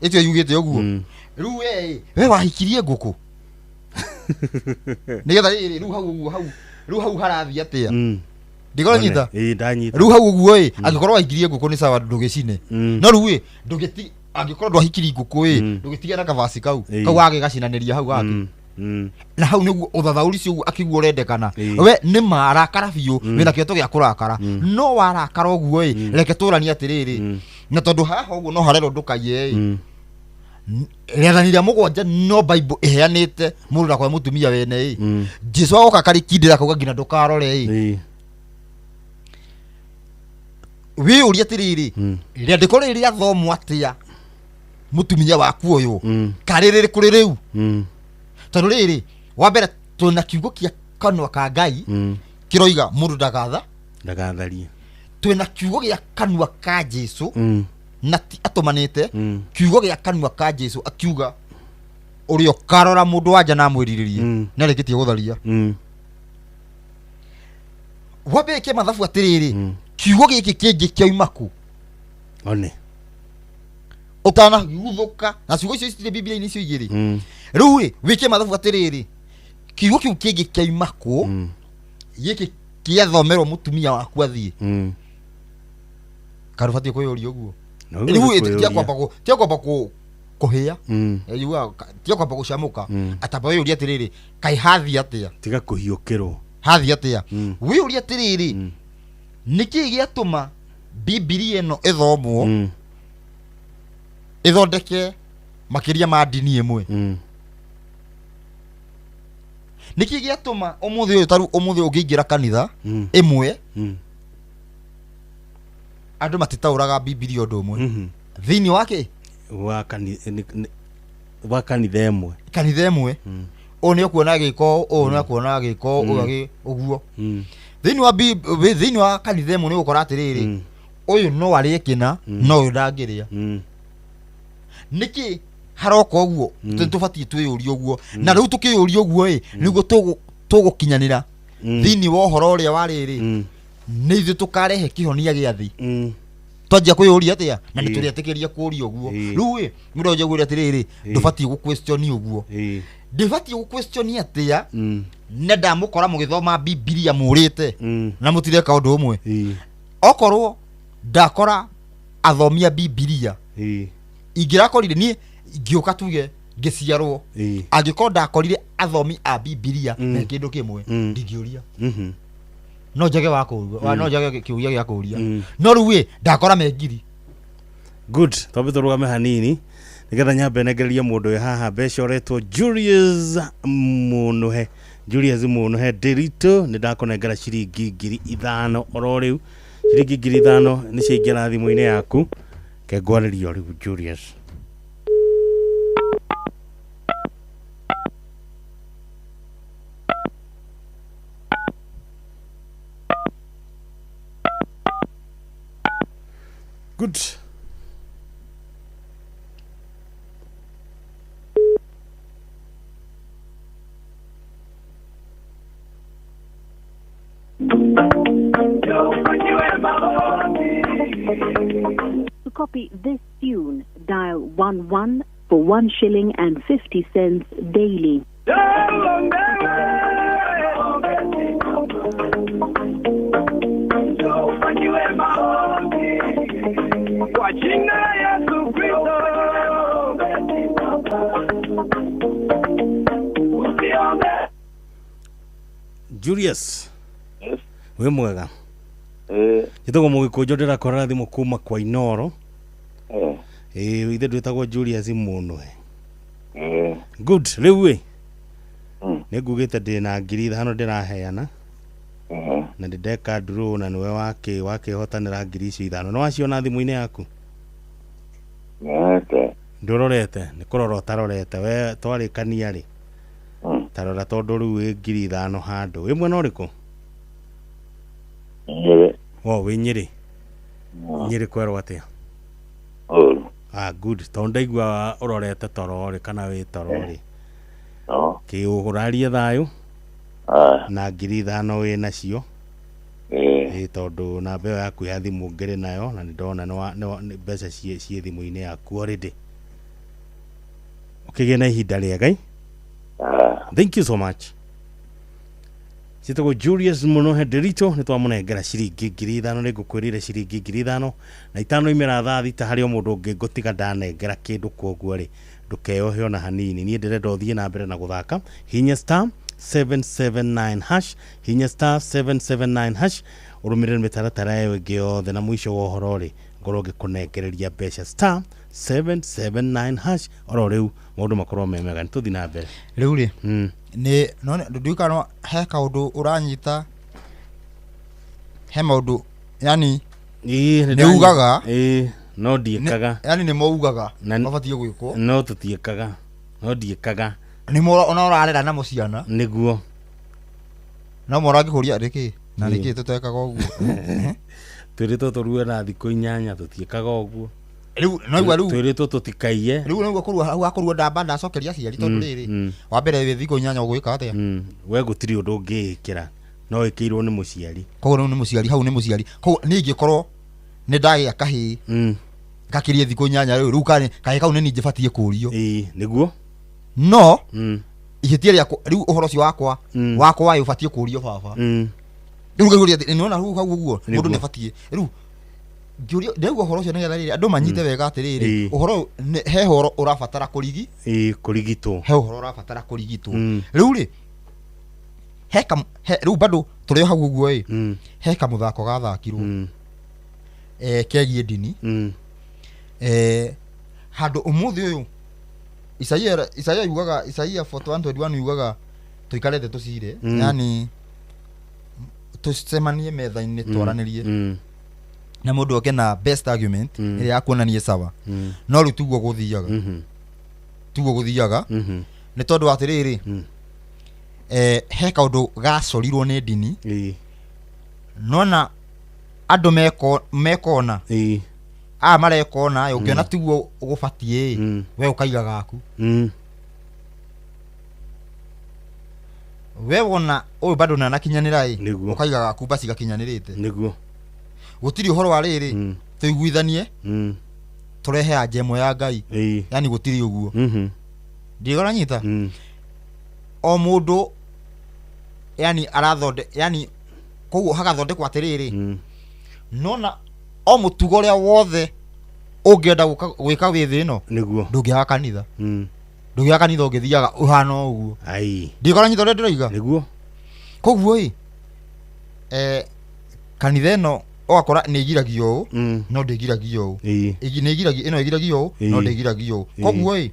S5: ĩtio yugĩte ũguo rĩu we we wahikirie ngũkũ nĩgetha rĩrĩ rĩu hau ũguo hau rĩu hau harathiĩ atĩa ndigoranyita
S7: Ĩ ndanyita
S5: rĩu hau ũguo ĩ angĩkorwo wahikirie ngũkũ nĩ sawa ndũgĩcine no rĩu ĩ ndũgĩti angĩkorwo ndwahikirie ngũkũ ĩ ndũgĩtige na kabasi kau kau wagĩgacinanĩria hau gake na hau nĩguo ũthathaũri ũcio ũguo akĩguo ũrendekana we nĩ marakara biũ wĩna kĩhoto gĩa kũrakara no warakara ũguo ĩ reke tũranie atĩrĩrĩ na tondũ haha ũguo no harerwo ndũkaiye ĩ rĩathani rĩa mũgwanja no Bible ĩheanĩte mũndũ ndakoe mũtumia wene ĩ Jesu agoka akarĩkindĩra akauga nginya ndũkarore ĩ wĩyũrie atĩrĩrĩ rĩandĩko rĩrĩ rĩathomwo atĩa mũtumia waku ũyũ karĩ rĩrĩ kũrĩ rĩu tondũ rĩrĩ wa mbere twĩna kiugo kĩa kanua ka Ngai kĩroiga mũndũ ndagatha
S7: ndagatharie
S5: twĩna kiugo gĩa kanua ka Jesu na ti atũmanĩte kiugo gĩa kanua ka Jesu akiuga ũrĩa ũkarora mũndũ wa nja na amwĩrirĩrie nĩ arĩkĩtie gũtharia. Wambe wĩke mathabu atĩrĩrĩ kiugo gĩkĩ kĩngĩ kĩoima kũ
S7: one
S5: ũtanaguthũka na ciugo icio citirĩ Bibilia-inĩ icio igĩrĩ rĩu ĩ wĩke mathabu atĩrĩrĩ kiugo kĩu kĩngĩ kĩoima kũ gĩkĩ kĩathomerwo mũtumia waku athiĩ kana ũbatiĩ kwĩyũria ũguo rĩu tiga kwamba kũhĩa tiga kwamba gũcamũka atamba wĩyũrie atĩrĩrĩ kaĩ hathiĩ atĩa
S7: tiga kũhiũkĩrwo
S5: hathiĩ atĩa wĩyũrie atĩrĩrĩ nĩkĩĩ gĩatũma Bibilia ĩno ĩthomwo ĩthondeke makĩria ma ndini ĩmwe nĩkĩĩ gĩatũma ũmũthĩ ũyũ tarĩu ũmũthĩ ũngĩingĩra kanitha ĩmwe andũ matitaũraga Bibilia ũndũ ũmwe thĩinĩ wa kĩ
S7: wa kanitha ĩmwe
S5: kanitha ĩmwe ũyũ nĩ ũkuona gĩko ũyũ nĩ akuona gĩko ũyũ ũguo thĩinĩ wa kanitha ĩmwe nĩ ũgũkora atĩrĩrĩ ũyũ no arĩe kĩna no ũyũ ndangĩrĩa nĩkĩ haroka ũguo tũbatiĩ twĩyũrie ũguo na rĩu tũkĩyũria ũguo ĩ nĩguo tũgũkinyanĩra thĩinĩ wa ũhoro ũrĩa wa rĩrĩ nĩ ithuĩ tũkarehe kĩhonia gĩa thĩ twanjia kwĩyũria atĩa na nĩ tũrĩetĩkĩria kũũria ũguo rĩu ĩ mũndũ anjia kwĩra atĩrĩrĩ ndũbatiĩ gũ-question ũguo ndĩbatiĩ gũ-question atĩa na ndamũkora mũgĩthoma Bibilia mũrĩte na mũtireka ũndũ ũmwe okorwo ndakora athomi a Bibilia ingĩrakorire niĩ ngĩũka tuge ngĩciarwo angĩkorwo ndakorire athomi a Bibilia me kĩndũ kĩmwe ndingĩũria no njage wa kũũria no njage kĩũria gĩa kũũria no rĩu ĩ ndakora me ngiri.
S7: Good twambe tũrũgame hanini nĩgetha nyambe nengererie mũndũ wĩ haha mbeca ũretwo Julius Mũnũhe Julius Mũnũhe Ndiritu nĩ ndakũnengera ciringi 5,000 oro rĩu ciringi 5,000 nĩ ciaingĩra thimũ-inĩ yaku ke ngwarĩrio rĩu Julius. Good.
S8: To copy this tune, dial 11 for 1 shilling and 50 cents daily.
S14: Kwa jina la Yesu Kristo. Usiombe.
S7: Julius. Wĩ mwega. Njĩtagwo Mũgĩkũnjũ, ndĩrakorera thimũ kuma kwa Inoro. Ĩĩ, ithe ndwĩtagwo Julius Mũnũhe. Good. Rĩu ĩ, nĩ ngugĩte ndĩna 5,000 ndĩraheana na nĩ ndeka draw na nĩwe wakĩhotanĩra 5,000. Nĩ waciona thimũ-inĩ yaku? Ndũrorete? Nĩ kũrora ũtarorete. We twarĩkania rĩ, tarora tondũ rĩu wĩ 5,000 handũ. Wĩ mwena ũrĩkũ?
S15: Nyĩrĩ.
S7: O, wĩ Nyĩrĩ. Nyĩrĩ kwerwo atĩa?
S15: Ũru.
S7: Ah, good. Tondũ ndaigua ũrorete toro rĩ, kana wĩ toro rĩ. Kĩ ũrarie thayũ na 5,000 wĩ nacio. Ĩĩ, tondũ namba ĩyo yaku ya thimũ ngĩrĩ nayo na nĩ ndona nĩ mbeca ciĩ thimũ-inĩ yaku already. Ũkĩgĩe na ihinda rĩega. Thank you so much. Ciĩtagwo Julius Mũnũhe Nderitu, nĩ twamũnengera ciringi 5,000. Nĩ ngũkwĩrire ciringi 5,000 na itano imera thaa thita harĩ o mũndũ ũngĩ ngũtiga ndanengera kĩndũ, kwoguo rĩ ndũkeyohe ona hanini. Niĩ ndĩrenda ũthiĩ na mbere na gũthaka. Hinya star 779 hash, hinya star 779 hash, ũrũmĩrĩre mĩtaratara ĩyo ĩngĩ yothe, na mũico wa ũhoro rĩ ngorwo ngĩkũnengereria mbeca star 779 hash oro rĩu maũndũ makorwo me mega. Nĩ tũthiĩ na mbere
S5: rĩu rĩ nĩ no ndiũĩ kana he kaũndũ ũranyita, he maũndũ yani nĩ ugaga
S7: no ndiĩkaga,
S5: yani nĩ maugaga mabatiĩ gwĩkwo
S7: no tũtiĩkaga, no ndiĩkaga.
S5: Nĩ ona ũrarera namo ciana
S7: nĩguo
S5: no morangĩkũria nĩkĩ na nĩkĩ tũtekaga ũguo.
S7: Twĩrĩtwo tũrue na thikũ 8 tũtiĩkaga ũguo.
S5: Rĩu no igua rĩu
S7: twĩrĩtwo tũtikaiye.
S5: Rĩu no igua kũrua hau hakũrua ndamba ndacokeria aciari tondũ rĩrĩ wa mbere wĩ thikũ 8 ũgwĩka atĩa?
S7: We gũtirĩ ũndũ ũngĩĩkĩra, no ĩkĩirwo nĩ mũciari.
S5: Koguo rĩu nĩ mũciari, hau nĩ mũciari. Koguo niĩ ingĩkorwo nĩ ndagĩa kahĩĩ gakĩrie thikũ 8 rĩu rĩu kahĩĩ kau nĩ niĩ njĩbatiĩ kũũrio.
S7: Ĩĩ nĩguo.
S5: No ihĩtia rĩakwa rĩu ũhoro ũcio wakwa wakwa ũbatiĩ kũũrio baba. Rĩu ngaihuria atĩ nĩwona rĩu hau ũguo mũndũ nĩ abatiĩ rĩu ngĩũrio ndĩraigua ũhoro ũcio nĩgetha rĩrĩ andũ manyite wega atĩrĩrĩ ũhoro he ũhoro ũrabatara kũrigi
S7: kũrigitwo,
S5: he ũhoro ũrabatara kũrigitwo. Rĩu rĩ he rĩu bado tũrĩ o hau ũguo ĩ he kamũthako gathakirwo kegiĩ ndini handũ ũmũthĩ ũyũ Isaia yugaga, Isaia 41:21 yugaga tũikare thĩ tũcire, yani tũcemanie metha-inĩ twaranĩrie na mũndũ oke na best argument ĩrĩa ya kuonania sawa. No rĩu tiguo gũthiaga, tiguo gũthiaga nĩ tondũ atĩrĩrĩ he kaũndũ gacorirwo nĩ ndini nona andũ mekona aya marekona ũngĩona tiguo ũgũbatiĩ we ũkaiga gaku. We wona ũyũ bado ndanakinyanĩra ĩ ũkaiga gaku basi gakinyanĩrĩte.
S7: Nĩguo
S5: gũtirĩ ũhoro wa rĩrĩ tũiguithanie tũrehe anja ĩmwe ya Ngai, yani gũtirĩ ũguo. Ndiũranyita o mũndũ yani arathonde yani koguo hagathondekwo atĩrĩrĩ nona o mũtugo ũrĩa wothe ũngĩenda gwĩka wĩ thĩ ĩno
S7: nĩguo
S5: ndũngĩaga kanitha, ndũngĩaga kanitha ũngĩthiaga ũhana ũguo. Ndiũranyita ũrĩa ndĩroiga
S7: nĩguo.
S5: Koguo ĩ kanitha ĩno ũgakora nĩ ĩgiragio ũũ no ndĩgiragio ũũ, nĩ ĩgiragio ĩno ĩgiragio ũũ no ndĩgiragio ũũ. Koguo ĩ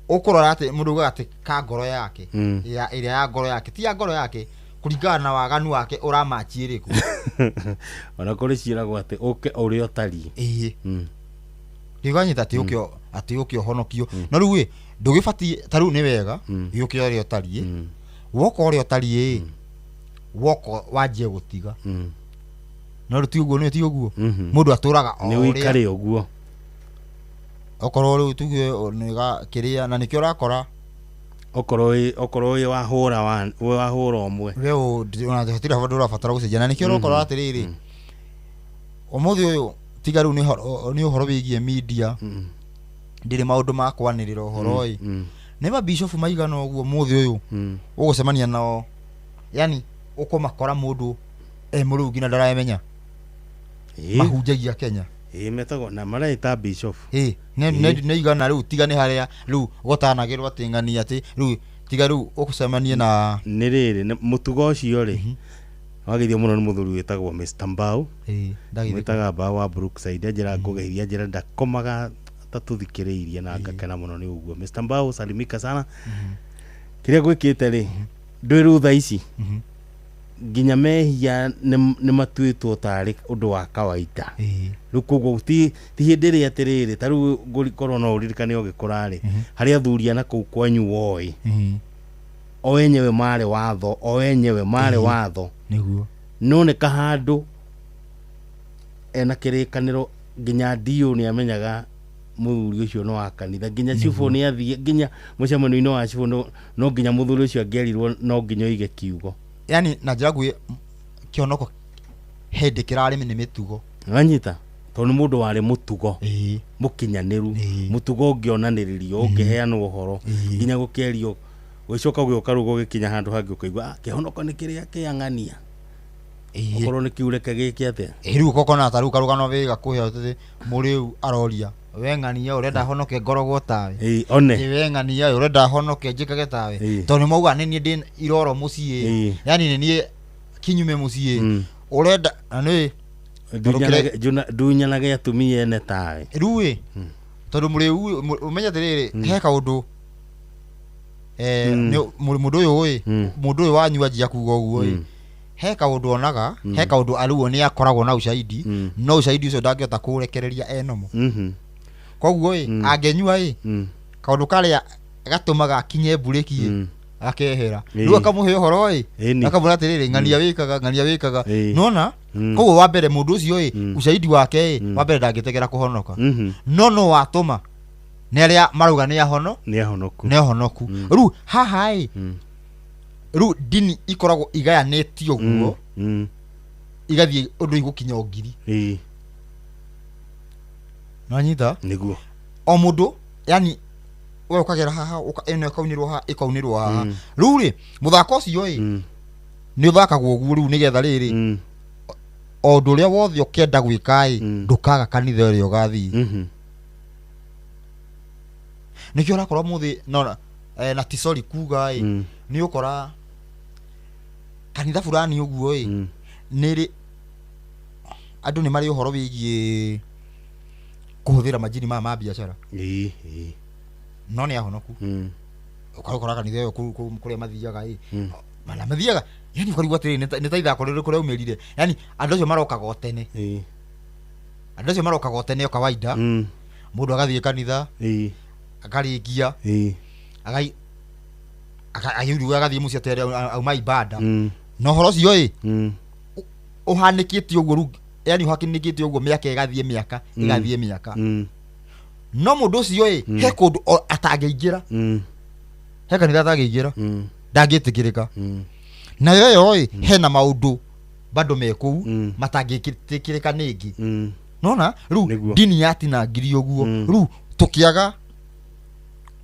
S5: ũkũrora atĩ mũndũ augaga atĩ ka ngoro yake ĩrĩa ya ngoro yake ti ya ngoro yake kũringana na waganu wake ũramachi ĩrĩkũ.
S7: Ona kũrĩ ciĩragwo atĩ ũke ũrĩa ũtariĩ.
S5: Ĩĩ ndĩganyita atĩ ũke atĩ ũke ũhonokio. No rĩu ĩ ndũgĩbatiĩ ta rĩu nĩ wega gĩũke ũrĩa ũtariĩ, woka ũrĩa ũtariĩ woka wanjie gũtiga. No rĩu ti ũguo, nĩ ti ũguo. Mũndũ atũraga o
S7: Nĩ
S5: ũrĩa.
S7: Ũikare ũguo.
S5: Okorwo rĩu tuge nĩ kĩrĩa na nĩkĩo ũrakora.
S7: Okorwo wĩ wahũra wĩ wahũra ũmwe.
S5: Rĩu ona hatirĩ handũ ũrabatara gũcenjia, na nĩkĩo ũrakora atĩrĩrĩ, ũmũthĩ ũyũ tiga rĩu nĩ ũhoro wĩgiĩ media, ndirĩ maũndũ ma kwanĩrĩra ũhoro ĩ. Nĩ mabishofu maigana ũguo mũthĩ ũyũ ũgũcemania nao, yani ũkũmakora mũndũ e mũrĩu nginya ndaramenya mahunjagia Kenya.
S7: Ĩĩ, metagwo na mareita bishop.
S5: Ĩ nĩ igana rĩu, tiga nĩ harĩa rĩu gũtanagĩrwo atĩ ng'ani atĩ rĩu tiga rĩu ũcemanie na
S7: Nĩ rĩrĩ, mũtugo ũcio rĩ wagĩithio mũno nĩ mũthuri wĩtagwo Mr. Mbau.
S5: Ndagĩthĩ.
S7: Mwĩtaga Mbau wa Brookside. Anjĩra ngũgeithia, anjĩra ndakomaga atatũthikĩrĩirie na ngakena mũno nĩ ũguo. Mr. Mbau, salimika sana. Kĩrĩa gwĩkĩte rĩ, ndwĩ rĩu thaa ici nginya mehia nĩ matuĩtwo tarĩ ũndũ wa kawaida rĩu, koguo ti hĩndĩ ĩrĩa atĩrĩrĩ, ta rĩu ngũkorwo no ũririkane ũgĩkũra rĩ, harĩa athuri a na kũu kwanyu woĩ o enyewe marĩ watho, o enyewe marĩ watho.
S5: Nĩguo.
S7: No nĩ kahandũ ena kĩrĩkanĩro, nginya ndiũ nĩ amenyaga mũthuri ũcio no wa kanitha, nginya cibũ nĩ athiĩ nginya mũcemanio-inĩ wa cibũ, no nginya mũthuri ũcio angĩerirwo no nginya oige kiugo.
S5: Yani na njĩra nguhĩ, kĩonoko hĩndĩ kĩrarĩ nĩ mĩtugo.
S7: Wanyita, tondũ nĩ mũndũ warĩ mũtugo mũkinyanĩru, mũtugo ũngĩonanĩrĩrio, ũngĩheanwo ũhoro nginya gũkĩario, gũgĩcoka gũgĩũka rĩu gũgĩkinya handũ hangĩ ũkaigua, "Ah, kĩhonoko nĩ kĩrĩa kĩang'ania, okorwo nĩ kĩu reke gĩke atĩa."
S5: Ĩ rĩu ũkona ta rĩu karũgano wĩ gakuhĩ atĩ mũrĩu aroria, "We ng'ania, ũrenda honoke ngoragwo tawe?"
S7: Ĩĩ, one.
S5: "Ĩ, we ng'ania, ũrenda honoke njĩkage tawe?" Tondũ nĩ mauga nĩ niĩ ndĩ iroro mũciĩ. Yani nĩ niĩ kinyume mũciĩ ũrenda na nĩ tondũ
S7: Ndunyanage atumia ene tawe.
S5: Rĩu ĩ tondũ mũrĩu ũmenye atĩrĩrĩ, he kaũndũ mũndũ ũyũ ĩ, mũndũ ũyũ wanyu anjia kuga ũguo ĩ, he kaũndũ onaga, he kaũndũ arĩu nĩ akoragwo na ushahidi, no ushahidi ũcio ndangĩhota kũũrekereria enomo. Koguo ĩ, angĩnyua ĩ, kaũndũ karĩa gatũmaga akinye mburĩki ĩ gakehera. Rĩu akamũhe ũhoro ĩ, akamwĩra atĩrĩrĩ, ng'ania wĩkaga, ng'ania wĩkaga. Nona koguo wa mbere mũndũ ũcio ĩ, ushahidi wake ĩ, wa mbere ndangĩtegera kũhonoka, no watũma nĩ arĩa marauga nĩ ahono.
S7: Nĩ ahonoku.
S5: Nĩ ahonoku. Rĩu haha ĩ, rĩu ndini ikoragwo igayanĩtio ũguo, igathiĩ ũndũ igũkinya o ngiri. Nanyita.
S7: Nĩguo.
S5: O mũndũ yani we ũkagera haha, ĩno ĩkaunĩrwo haha, ĩkaunĩrwo haha. Rĩu rĩ, mũthako ũcio ĩ nĩ ũthakagwo ũguo rĩu nĩgetha rĩrĩ o ũndũ ũrĩa wothe ũkenda gwĩka ĩ, ndũkaga kanitha ĩrĩa ũgathiĩ. Nĩkĩo ũrakora mũthĩ no na ti sorry kuga ĩ, nĩ ũkora kanitha fulani ũguo ĩ, nĩ rĩ andũ nĩ marĩ ũhoro wĩgiĩ kũhũthĩra majini maya ma biacara.
S7: Ĩĩ, ĩĩ.
S5: No nĩ ahonoku. Ũkora kanitha ĩyo kũrĩa mathiaga ĩ, mana mathiaga, yani ũkarigwo atĩrĩrĩ, nĩ ta ithako rĩrĩ kũrĩa aumĩrire, yani andũ acio marokaga o tene. Andũ acio marokaga o tene o kawaida. Mũndũ agathiĩ kanitha, akarĩkia, agĩurua agathiĩ mũciĩ atĩ auma ibada. Na ũhoro ũcio ĩ ũhanĩkĩte ũguo rĩu, yani ũhanĩkĩte ũguo mĩaka ĩgathiĩ, mĩaka ĩgathiĩ mĩaka. No mũndũ ũcio ĩ, he kũndũ atangĩingĩra, he kanitha atangĩingĩra, ndangĩtĩkĩrĩka. Nayo ĩyo ĩ hena maũndũ bado me kũu matangĩtĩkĩrĩka nĩngĩ. Nona rĩu ndini yatinangirio ũguo. Rĩu tũkĩaga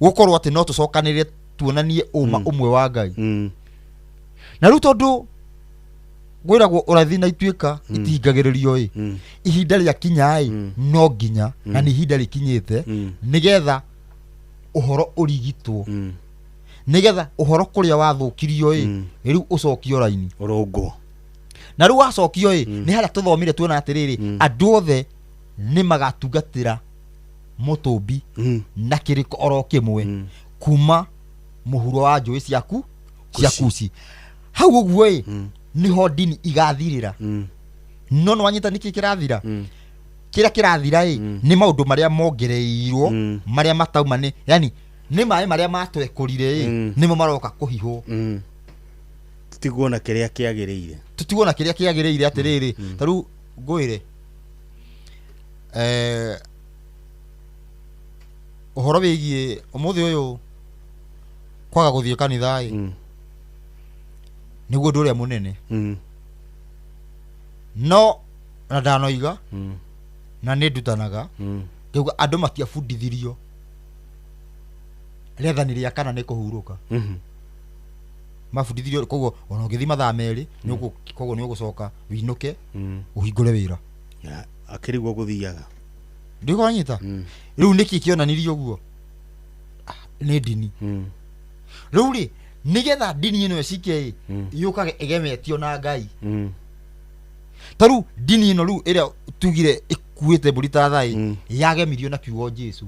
S5: gũkorwo atĩ no tũcokanĩrĩre tuonanie ũma ũmwe wa Ngai. Na rĩu tondũ gwĩragwo ũrathi na ituĩka itihingagĩrĩrio ĩ, ihinda rĩakinya ĩ, no nginya, na nĩ ihinda rĩkinyĩte nĩgetha ũhoro ũrigitwo, nĩgetha ũhoro kũrĩa wathũkirio ĩ, rĩu ũcokio raini.
S7: Ũrũngwo.
S5: Na rĩu wacokio ĩ, nĩ harĩa tũthomire tuona atĩrĩrĩ, andũ othe nĩ magatungatĩra mũtũmbi na kĩrĩko oro kĩmwe kuma mũhuro wa njũĩ ciaku cia Kuci hau ũguo ĩ, nĩho ndini igathirĩra. No nĩ wanyita nĩkĩ kĩrathira? Kĩrĩa kĩrathira ĩ nĩ maũndũ marĩa mongereirwo, marĩa matauma nĩ, yani nĩ maĩ marĩa matwekũrire ĩ, nĩmo maroka kũhihwo.
S7: Tũtiguona kĩrĩa kĩagĩrĩire.
S5: Tũtiguona kĩrĩa kĩagĩrĩire atĩrĩrĩ, ta rĩu Ngwĩre ũhoro wĩgiĩ ũmũthĩ ũyũ kwaga gũthiĩ kanitha ĩ, nĩguo ũndũ ũrĩa mũnene. No na ndanoiga na nĩ ndutanaga ngauga andũ matiabundithirio rĩathani rĩa kana nĩ kũhurũka. Mabundithirio koguo ona ũngĩthiĩ mathaa 2 koguo nĩ ũgũcoka wĩinũke ũhingũre wĩra.
S7: Akĩrigwo gũthiaga.
S5: Ndikũranyita? Rĩu nĩkĩ kĩonanirio ũguo? Nĩ ndini. Rĩu rĩ, nĩgetha ndini ĩno ĩcike ĩ, yũkage ĩgemetio na Ngai. Ta rĩu ndini ĩno rĩu ĩrĩa tugire ĩkuĩte mbũri ta thaĩ, yagemirio na kiugo Jesu.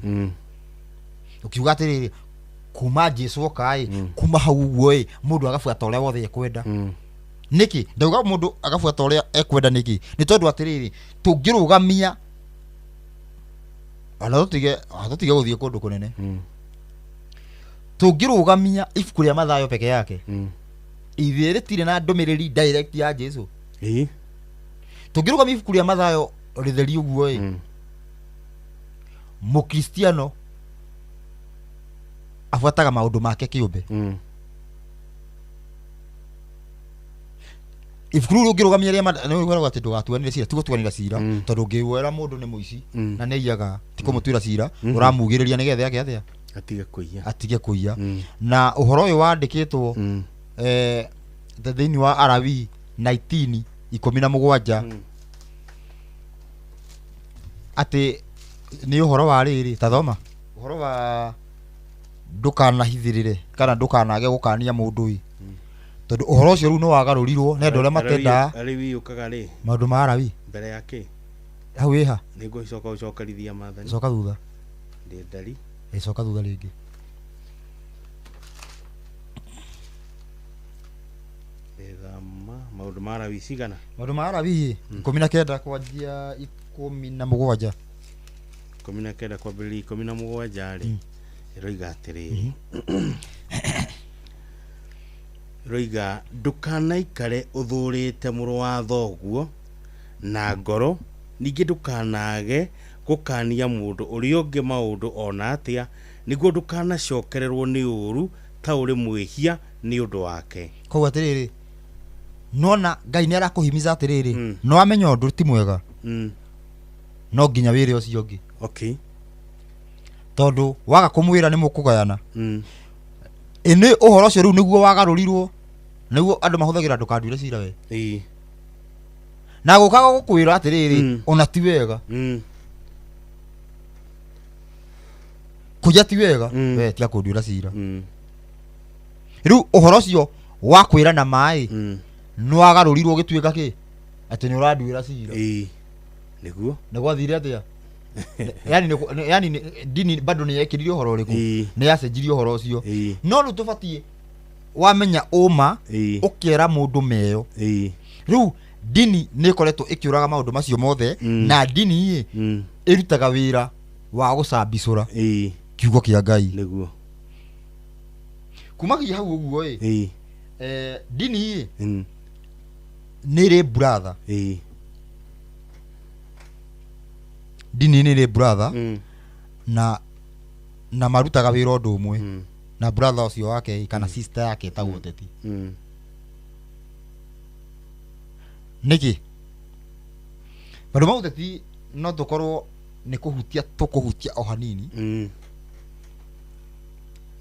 S5: Ũkiuga atĩrĩrĩ, kuma Jesu oka ĩ, kuma hau ũguo ĩ, mũndũ agabuata ũrĩa wothe ekwenda. Nĩkĩ? Ndauga mũndũ agabuata ũrĩa ekwenda nĩkĩ? Nĩ tondũ atĩrĩrĩ, tũngĩrũgamia ona tũtige gũthiĩ kũndũ kũnene. Tũngĩrũgamia ibuku rĩa Mathayo peke yake, ithuĩ rĩtirĩ na ndũmĩrĩri direct ya Jesu. Tũngĩrũgamia ibuku rĩa Mathayo rĩtheri ũguo ĩ, Mũkristiano abuataga maũndũ make kĩũmbe. Ibuku rĩu ũngĩrũgamia rĩa nĩ ũkoragwo atĩ ndũgatuanĩre cira, ti gũtuanĩra cira, tondũ ũngĩwera mũndũ nĩ mũici na nĩ aiyaga, ti kũmũtuĩra cira, ũramugĩrĩria nĩgetha eke atĩa?
S7: Atige kũiya.
S5: Atige kũiya. Na ũhoro ũyũ wandĩkĩtwo thĩinĩ wa Alawii 19:17 atĩ nĩ ũhoro wa rĩrĩ, ta thoma ũhoro wa ndũkanahithĩrĩre kana ndũkanage gũkania mũndũ ĩ, tondũ ũhoro ũcio rĩu nĩ wagarũrirwo nĩ andũ arĩa matendaga
S7: Alawii yũkaga rĩ?
S5: Maũndũ ma Alawii.
S7: Mbere ya kĩ?
S5: Hau ĩha?
S7: Nĩngũcoka gũcokerithia maathani.
S5: Coka thutha.
S7: Ndĩ ndari.
S5: Coka thutha rĩngĩ.
S7: Thama maũndũ ma Alawii cigana?
S5: Maũndũ ma Alawii 19 kwanjia 17.
S7: 19 kwambĩrĩria 17 rĩ, ĩroiga atĩrĩrĩ. Ĩroiga ndũkanaikare ũthũrĩte mũrũ wa thoguo na ngoro, ningĩ ndũkanage gũkania mũndũ ũrĩa ũngĩ maũndũ ona atĩa, nĩguo ndũkanacokererwo nĩ ũũru ta ũrĩ mwĩhia nĩ ũndũ wake.
S5: Koguo atĩrĩrĩ, nona Ngai nĩ arakũhimiza atĩrĩrĩ, no amenya ũndũ ti mwega, no nginya wĩre ũcio ũngĩ. Tondũ waga kũmwĩra nĩ mũkũgayana. Ĩnĩ ũhoro ũcio rĩu nĩguo wagarũrirwo, nĩguo andũ mahũthagĩra ndũkanduĩre cira we. Na gũkaga gũkwĩra atĩrĩrĩ, ona ti wega. Kũiya ti wega, we tiga kũnduĩra cira. Rĩu ũhoro ũcio wa kwĩrana maĩ, nĩ wagarũrirwo ũgĩtuĩka kĩ? Atĩ nĩ ũranduĩra cira.
S7: Nĩguo.
S5: Nĩ gwathire atĩa? Yani ndini bado nĩ yekĩrire ũhoro ũrĩkũ? Nĩ yacenjirie ũhoro ũcio. No rĩu tũbatiĩ wamenya ũma, ũkera mũndũ meyo. Rĩu ndini nĩ ĩkoretwo ĩkĩũraga maũndũ macio mothe, na ndini ĩ ĩrutaga wĩra wa gũcambicũra kiugo kĩa Ngai.
S7: Nĩguo.
S5: Kumagia hau ũguo ĩ, ndini ĩ nĩ ĩrĩ brother. Ndini nĩ ĩrĩ brother, na marutaga wĩra ũndũ ũmwe, na brother ũcio wake kana sister yake ĩtagwo ũteti. Nĩkĩ? Maũndũ ma ũteti no tũkorwo nĩ kũhutia tũkũhutia o hanini.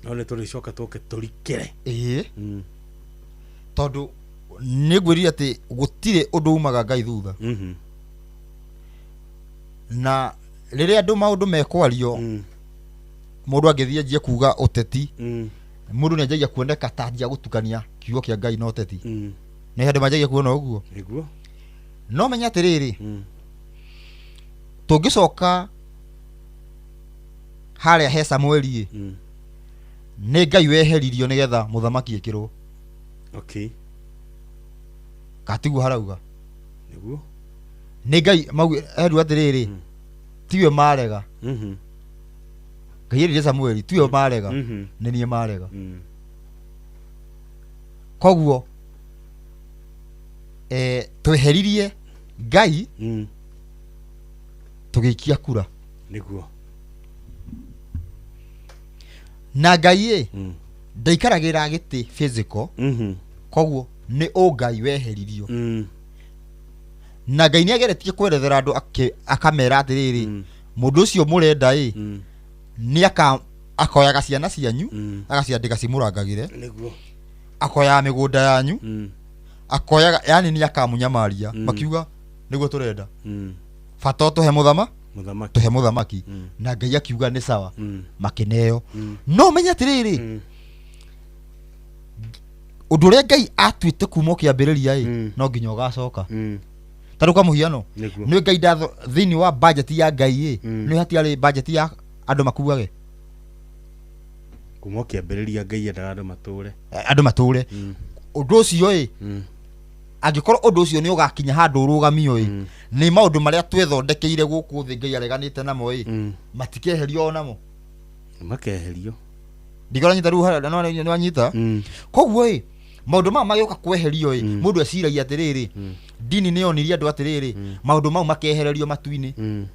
S7: No nĩ tũrĩcoka tũke tũrikĩre.
S5: Tondũ nĩ ngwĩrire atĩ gũtirĩ ũndũ umaga Ngai thutha. Na rĩrĩa andũ maũndũ mekwario, mũndũ angĩthiĩ anjie kuga ũteti, mũndũ nĩ anjagia kuoneka ta anjia gũtukania kiugo kĩa Ngai na ũteti. Nĩ andũ manjagia kuona ũguo.
S7: Nĩguo.
S5: No menya atĩrĩrĩ, tũngĩcoka harĩa he Samueli ĩ, nĩ Ngai weheririo nĩgetha mũthamaki ĩkĩrwo. Katiguo harauga.
S7: Nĩguo.
S5: Nĩ Ngai erwo atĩrĩrĩ, tiwe marega. Ngai erire Samueli, tiwe marega, nĩ niĩ marega. Koguo tweheririe Ngai tũgĩikia kura.
S7: Nĩguo.
S5: Na Ngai ĩ ndaikaragĩra gĩtĩ physical, koguo nĩ ũngai weheririo. Na Ngai nĩ ageretie kwerethera andũ akamera atĩrĩrĩ, mũndũ ũcio mũrenda ĩ nĩ akoyaga ciana cianyu agaciandĩka cimũrangagĩre.
S7: Nĩguo.
S5: Akoyaga mĩgũnda yanyu, akoyaga, yani nĩ akamunyamaria. Makiuga nĩguo tũrenda, bata tũhe mũthamaki, tũhe mũthamaki. Na Ngai akiuga nĩ sawa, makĩneo. No menye atĩrĩrĩ, ũndũ ũrĩa Ngai atuĩte kuma kĩambĩrĩria ĩ no nginya ũgacoka. Ta rĩu kwa mũhiano, nĩ Ngai ndatho thĩinĩ wa budget ya Ngai ĩ nĩ hatiarĩ budget ya andũ makuage.
S7: Kuma kĩambĩrĩria Ngai endaga andũ matũre.
S5: Andũ matũre. Ũndũ ũcio ĩ angĩkorwo ũndũ ũcio nĩ ũgakinya handũ ũrũgamio ĩ nĩ maũndũ marĩa twethondekeire gũkũ thĩ Ngai areganĩte namo ĩ matikeherio onamo.
S7: Makeherio.
S5: Ndigoranyita rĩu harĩa nĩ wanyita. Koguo ĩ maũndũ maya magĩũka kweherio ĩ mũndũ eciragia atĩrĩrĩ, ndini nĩ yonirie andũ atĩrĩrĩ, maũndũ mau makehererio matu-inĩ,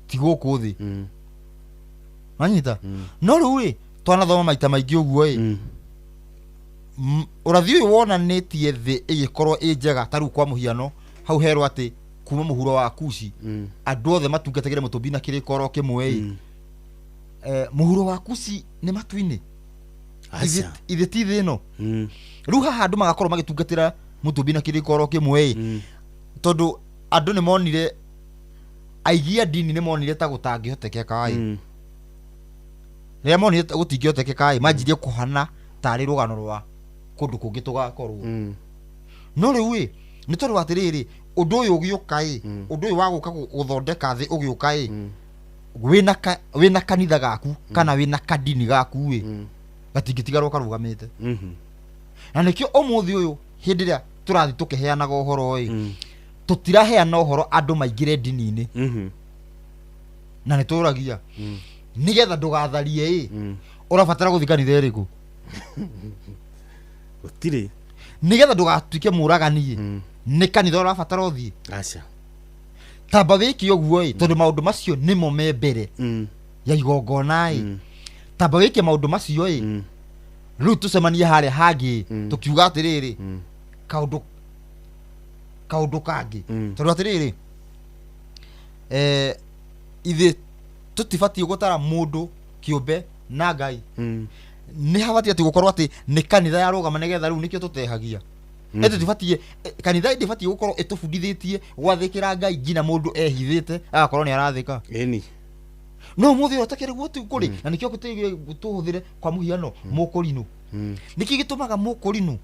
S5: ti gũkũ thĩ. Wanyita? No rĩu ĩ twanathoma maita maingĩ ũguo ĩ ũrathi ũyũ wonanĩtie thĩ ĩgĩkorwo ĩ njega. Ta rĩu kwa mũhiano hau herwo atĩ kuma mũhuro wa Kushi andũ othe matungatagĩre mũtũmbi na kĩrĩko oro kĩmwe ĩ. Mũhuro wa Kushi nĩ matu-inĩ, ithe ti thĩ ĩno. Rĩu haha andũ magakorwo magĩtungatĩra mũtũmbi na kĩrĩko oro kĩmwe ĩ, tondũ andũ nĩ monire, aigi a ndini nĩ monire ta gũtangĩhotekeka ĩ. Rĩrĩa monire ta gũtingĩhotekeka ĩ, manjirie kũhana tarĩ rũgano rwa kũndũ kũngĩ tũgakorwo. No rĩu ĩ nĩ tondũ atĩrĩrĩ, ũndũ ũyũ ũgĩũka ĩ, ũndũ ũyũ wa gũka gũthondeka thĩ ũgĩũka ĩ, wĩna kanitha gaku kana wĩna kadini gaku ĩ, gatingĩtigarwo karũgamĩte. Na nĩkĩo ũmũthĩ ũyũ hĩndĩ ĩrĩa tũrathiĩ tũkĩheanaga ũhoro ĩ, tũtiraheana ũhoro andũ maingĩre ndini-inĩ. Na nĩ tũragia nĩgetha ndũgatharie ĩ, ũrabatara gũthiĩ kanitha ĩrĩkũ?
S7: Gũtirĩ.
S5: Nĩgetha ndũgatuĩke mũragani ĩ, nĩ kanitha ũrabatara ũthiĩ?
S7: Aca.
S5: Tamba wĩke ũguo ĩ, tondũ maũndũ macio nĩmo me mbere ya igongona ĩ. Tamba wĩke maũndũ macio ĩ, rĩu tũcemanie harĩa hangĩ tũkiuga atĩrĩrĩ, kaũndũ kangĩ. Tondũ atĩrĩrĩ, ithuĩ tũtibatiĩ gũtara mũndũ kĩũmbe na Ngai. Nĩ habatiĩ atĩ gũkorwo atĩ nĩ kanitha yarũgama nĩgetha rĩu nĩkĩo tũtehagia. Tũtibatiĩ, kanitha ndĩbatiĩ gũkorwo ĩtũbundithĩtie gwathĩkĩra Ngai nginya mũndũ ehithĩte agakorwo nĩ arathĩka.
S7: Ĩni.
S5: No mũthĩ ũyũ ũtakĩrĩ guo tu kũrĩ, na nĩkĩo tũhũthĩre kwa mũhiano mũkũrinũ. Nĩkĩ gĩtũmaga mũkũrinũ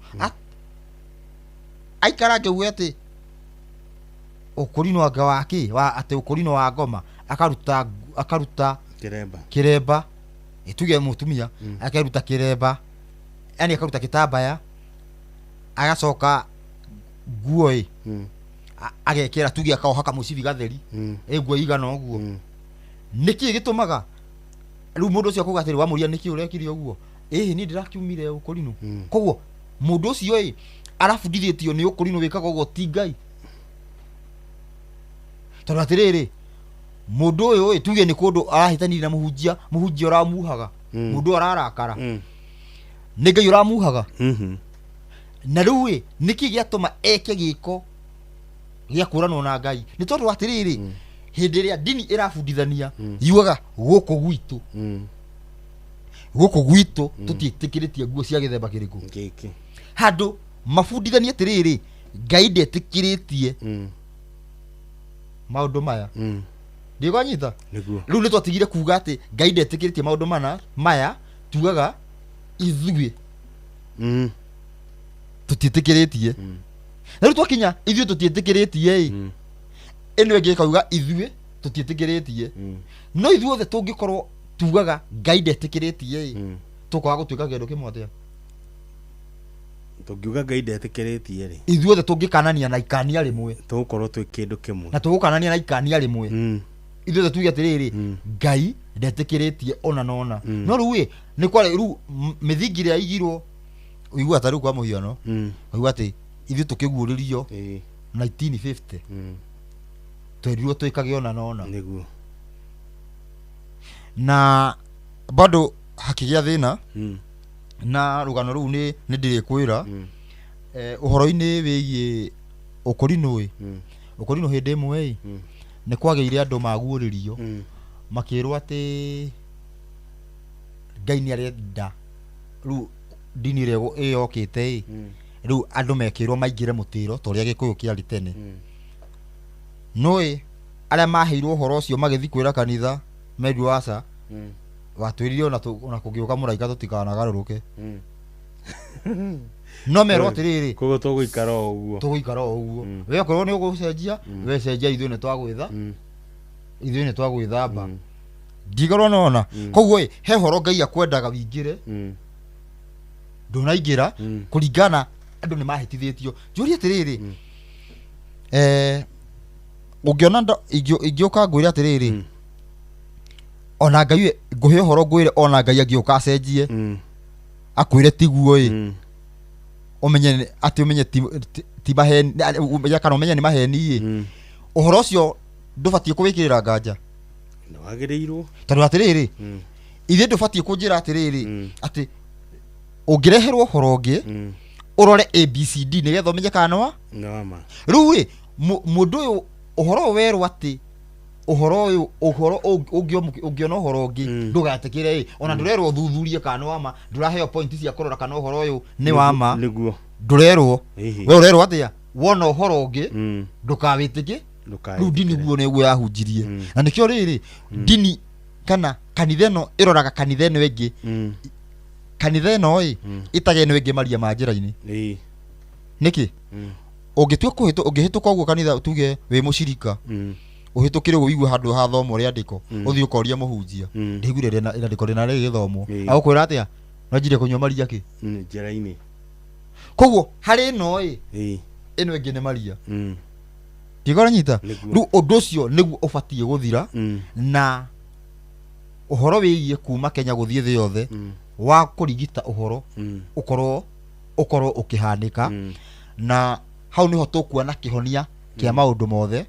S5: aikara ngĩuge atĩ ũkũrinũ anga wa kĩ? Wa atĩ ũkũrinũ wa ngoma, akaruta
S7: kĩremba.
S5: Kĩremba. Tuge mũtumia akeruta kĩremba, yani akaruta gĩtambaya, agacoka nguo ĩ agekĩra, tuge akaoha kamũcibi gatheri, ĩ nguo igana ũguo. Nĩkĩ gĩtũmaga rĩu mũndũ ũcio akauga atĩrĩ, wamũria nĩkĩ ũrekire ũguo? Ĩhĩ, niĩ ndĩrakiumire ũkũrinũ. Koguo mũndũ ũcio ĩ arabundithĩtio nĩ ũkũrinũ wĩkaga ũguo ti Ngai. Tondũ atĩrĩrĩ, mũndũ ũyũ ĩ tuge nĩ kũndũ arahĩtanirie na mũhunjia, mũhunjia ũramuhaga, mũndũ ũyũ ararakara, nĩ Ngai ũramuhaga. Na rĩu ĩ nĩkĩ gĩatũma eke gĩko gĩa kũranwo na Ngai? Nĩ tondũ atĩrĩrĩ, hĩndĩ ĩrĩa ndini ĩrabundithania yugaga gũkũ gwitũ, gũkũ gwitũ tũtiĩtĩkĩrĩtie nguo cia gĩthemba kĩrĩkũ.
S7: Gĩkĩ.
S5: Handũ mabundithanie atĩrĩrĩ, Ngai ndetĩkĩrĩtie maũndũ maya. Ndĩkwanyita?
S7: Nĩguo.
S5: Rĩu nĩ twatigire kuga atĩ Ngai ndetĩkĩrĩtie maũndũ mana maya, tugaga ithuĩ tũtiĩtĩkĩrĩtie. Na rĩu twakinya ithuĩ tũtiĩtĩkĩrĩtie ĩ, ĩno ĩngĩ ĩkauga ithuĩ tũtiĩtĩkĩrĩtie. No ithuothe tũngĩkorwo tugaga Ngai ndetĩkĩrĩtie ĩ, tũkwaga gũtuĩka kĩndũ kĩmwe atĩa?
S7: Tũngiuga Ngai ndetĩkĩrĩtie rĩ,
S5: ithuothe tũngĩkanania na ikania rĩmwe,
S7: tũgũkorwo twĩ kĩndũ kĩmwe.
S5: Na tũgũkanania na ikania rĩmwe, ithuothe tuge atĩrĩrĩ, Ngai ndetĩkĩrĩtie ona na ona. No rĩu ĩ nĩ kwarĩ rĩu mĩthingi ĩrĩa ĩigirwo, ũigua ta rĩu kwa mũhiano, ũigua atĩ ithuĩ tũkĩguũrĩrio 1950 twerirwo twĩkage ona na ona.
S7: Nĩguo.
S5: Na bado hakĩgĩa thĩna na rũgano rũu nĩ ndĩrĩkwĩra ũhoro-inĩ wĩgiĩ ũkũrinũ ĩ ũkũrinũ hĩndĩ ĩmwe ĩ nĩ kwagĩire andũ maguũrĩrio makĩrwo atĩ Ngai nĩ arenda rĩu ndini ĩrĩa ĩyokĩte ĩ rĩu andũ mekĩrwo maingĩre mũtĩro ta ũrĩa Gĩkũyũ kĩarĩ tene. Nũĩ arĩa maheirwo ũhoro ũcio magĩthiĩ kwĩra kanitha merirwo aca watwĩrire ona kũngĩũka mũraika tũtikanagarũrũke. No merwo atĩrĩrĩ,
S7: koguo tũgũikara o ũguo,
S5: tũgũikara o ũguo, we okorwo nĩ ũgũcenjia we cenjia, ithuĩ nĩ twagwĩtha, ithuĩ nĩ twagwĩthamba. Ndigorwo nona koguo ĩ he horo Ngai akwendaga wingĩre ndũnaingĩra kũringana andũ nĩ mahĩtithĩtio. Njũrie atĩrĩrĩ, ũngĩona ingĩũka ngwĩre atĩrĩrĩ, ona Ngai ngũhe ũhoro ngwĩre ona Ngai angĩũka acenjie akwĩre tiguo ĩ ũmenye atĩ ũmenye ti maheni kana ũmenye nĩ maheni ĩ ũhoro ũcio ndũbatiĩ kũwĩkĩrĩra nganja.
S7: Nĩwagĩrĩirwo
S5: tondũ atĩrĩrĩ ithuĩ ndũbatiĩ kũnjĩra atĩrĩrĩ atĩ ũngĩreherwo ũhoro ũngĩ ũrore ABCD nĩgetha ũmenye kana nĩ
S7: wa ma.
S5: Rĩu ĩ mũndũ ũyũ ũhoro ũyũ werwo atĩ ũhoro ũyũ ũhoro ũngĩona ũhoro ũngĩ ndũgetĩkĩre ĩ ona ndũrerwo ũthuthurie kana nĩ wa ma, ndũraheo point cia kũrora kana ũhoro ũyũ nĩ wa ma.
S7: Nĩguo.
S5: Ndũrerwo we ũrerwo atĩa wona ũhoro ũngĩ ndũkawĩtĩke. Rĩu ndini guo nĩguo yahunjirie na nĩkĩo rĩrĩ ndini kana kanitha ĩno ĩroraga kanitha ĩno ĩngĩ, kanitha ĩno ĩ ĩtage ĩno ĩngĩ maria ma njĩra-inĩ. Nĩkĩ ũngĩtua ũngĩhĩtũka ũguo kanitha tuge wĩ mũcirika ũhĩtũkĩre ũguo ũigue handũ hathomwo rĩandĩko ũthiĩ ũkoria mũhunjia ndĩiguire rĩandĩko rĩna rĩgĩthomwo agũkwĩra atĩa no njire kũnyua maria kĩ
S7: njĩra-inĩ.
S5: Koguo harĩ ĩno ĩ ĩno ĩngĩ nĩ maria. Ndigora nyita rĩu ũndũ ũcio nĩguo ũbatiĩ gũthira na ũhoro wĩgiĩ kuma Kenya gũthiĩ thĩ yothe wa kũrigita ũhoro ũkorwo ũkĩhanĩka na hau nĩho tũkuona kĩhonia kĩa maũndũ mothe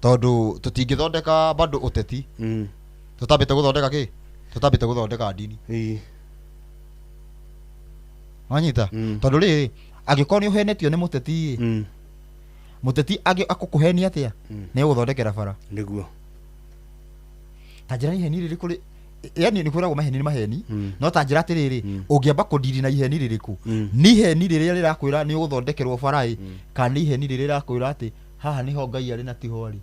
S5: tondũ tũtingĩthondeka bado ũteti tũtambĩte gũthondeka kĩ tũtambĩte gũthondeka ndini. Wanyita tondũ rĩrĩ angĩkorwo nĩ ũhenetio nĩ mũteti ĩ mũteti akũkũhenia atĩa nĩ ũgũthondekera bara.
S7: Nĩguo.
S5: Ta njĩra iheni rĩrĩkũ yani nĩ kwĩragwo maheni nĩ maheni no ta njĩra atĩrĩrĩ ũngĩamba kũndiri na iheni rĩrĩkũ nĩ iheni rĩrĩa rĩrakwĩra nĩ ũgũthondekerwo bara ĩ kana nĩ iheni rĩrĩa rĩrakwĩra atĩ haha nĩho Ngai arĩ na tiho arĩ.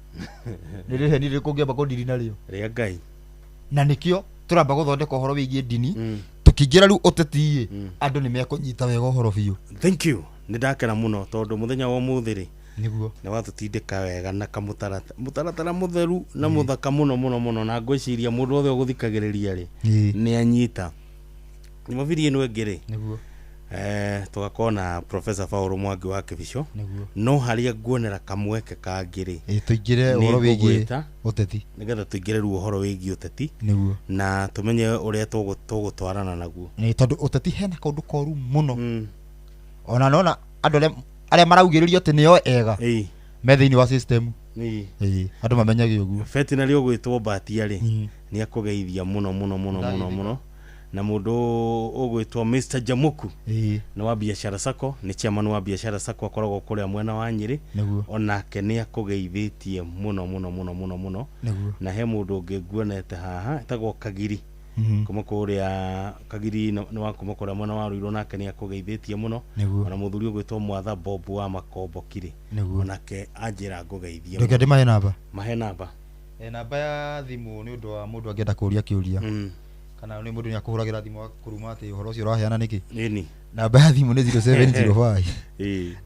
S5: Nĩ iheni rĩrĩkũ ũngĩamba kũndiri narĩo?
S7: Rĩa Ngai.
S5: Na nĩkĩo tũramba gũthondeka ũhoro wĩgiĩ ndini tũkĩingĩra rĩu ũteti ĩ andũ nĩ mekũnyita wega ũhoro biũ.
S7: Thank you. Nĩ ndakena mũno tondũ mũthenya wa ũmũthĩ rĩ
S5: nĩguo
S7: nĩ watũtindĩka wega na kamũtaratara mũtaratara mũtheru na mũthaka mũno mũno mũno na ngwĩciria mũndũ wothe ũgũthikagĩrĩria rĩ nĩ anyita. Jumapili ĩno ĩngĩ rĩ
S5: nĩguo
S7: tũgakorwo na Professor Paul Mwangi wa Kĩbico no harĩa nguonera kamweke kangĩ rĩ
S5: tũingĩre ũhoro wĩgiĩ ũteti
S7: nĩgetha tũingĩre rĩu ũhoro wĩgiĩ ũteti
S5: nĩguo
S7: na tũmenye ũrĩa tũgũtwarana naguo
S5: nĩ tondũ ũteti hena kaũndũ koru mũno ona nona andũ arĩa maraugĩrĩrio atĩ nĩo ega me thĩinĩ wa system andũ mamenyage ũguo.
S7: Veterinary ũgwĩtwo Mbatia rĩ nĩ akũgeithia mũno mũno mũno mũno mũno na mũndũ ũgwĩtwo Mr Jamuku nĩ wa Biashara Sacco, nĩ chairman wa Biashara Sacco akoragwo kũrĩa mwena wa Nyĩrĩ onake nĩ akũgeithĩtie mũno mũno mũno mũno mũno na he mũndũ ũngĩ nguonete haha etagwo Kagiri kuma kũrĩa Kagiri nĩ wa kuma kũrĩa mwena wa Ruiru nake nĩ akũgeithĩtie mũno ona mũthuri ũgwĩtwo Mwatha Bob wa Makombo Kiri onake anjĩra ngũgeithie.
S5: Ndũke ndĩmahe namba.
S7: Mahe namba.
S5: Namba ya thimũ nĩ ũndũ wa mũndũ angĩenda kũũria kĩũria kana nĩ mũndũ nĩ akũhũragĩra thimũ akũruma atĩ ũhoro ũcio ũraheana nĩkĩ.
S7: Ĩni.
S5: Namba ya thimũ nĩ 0705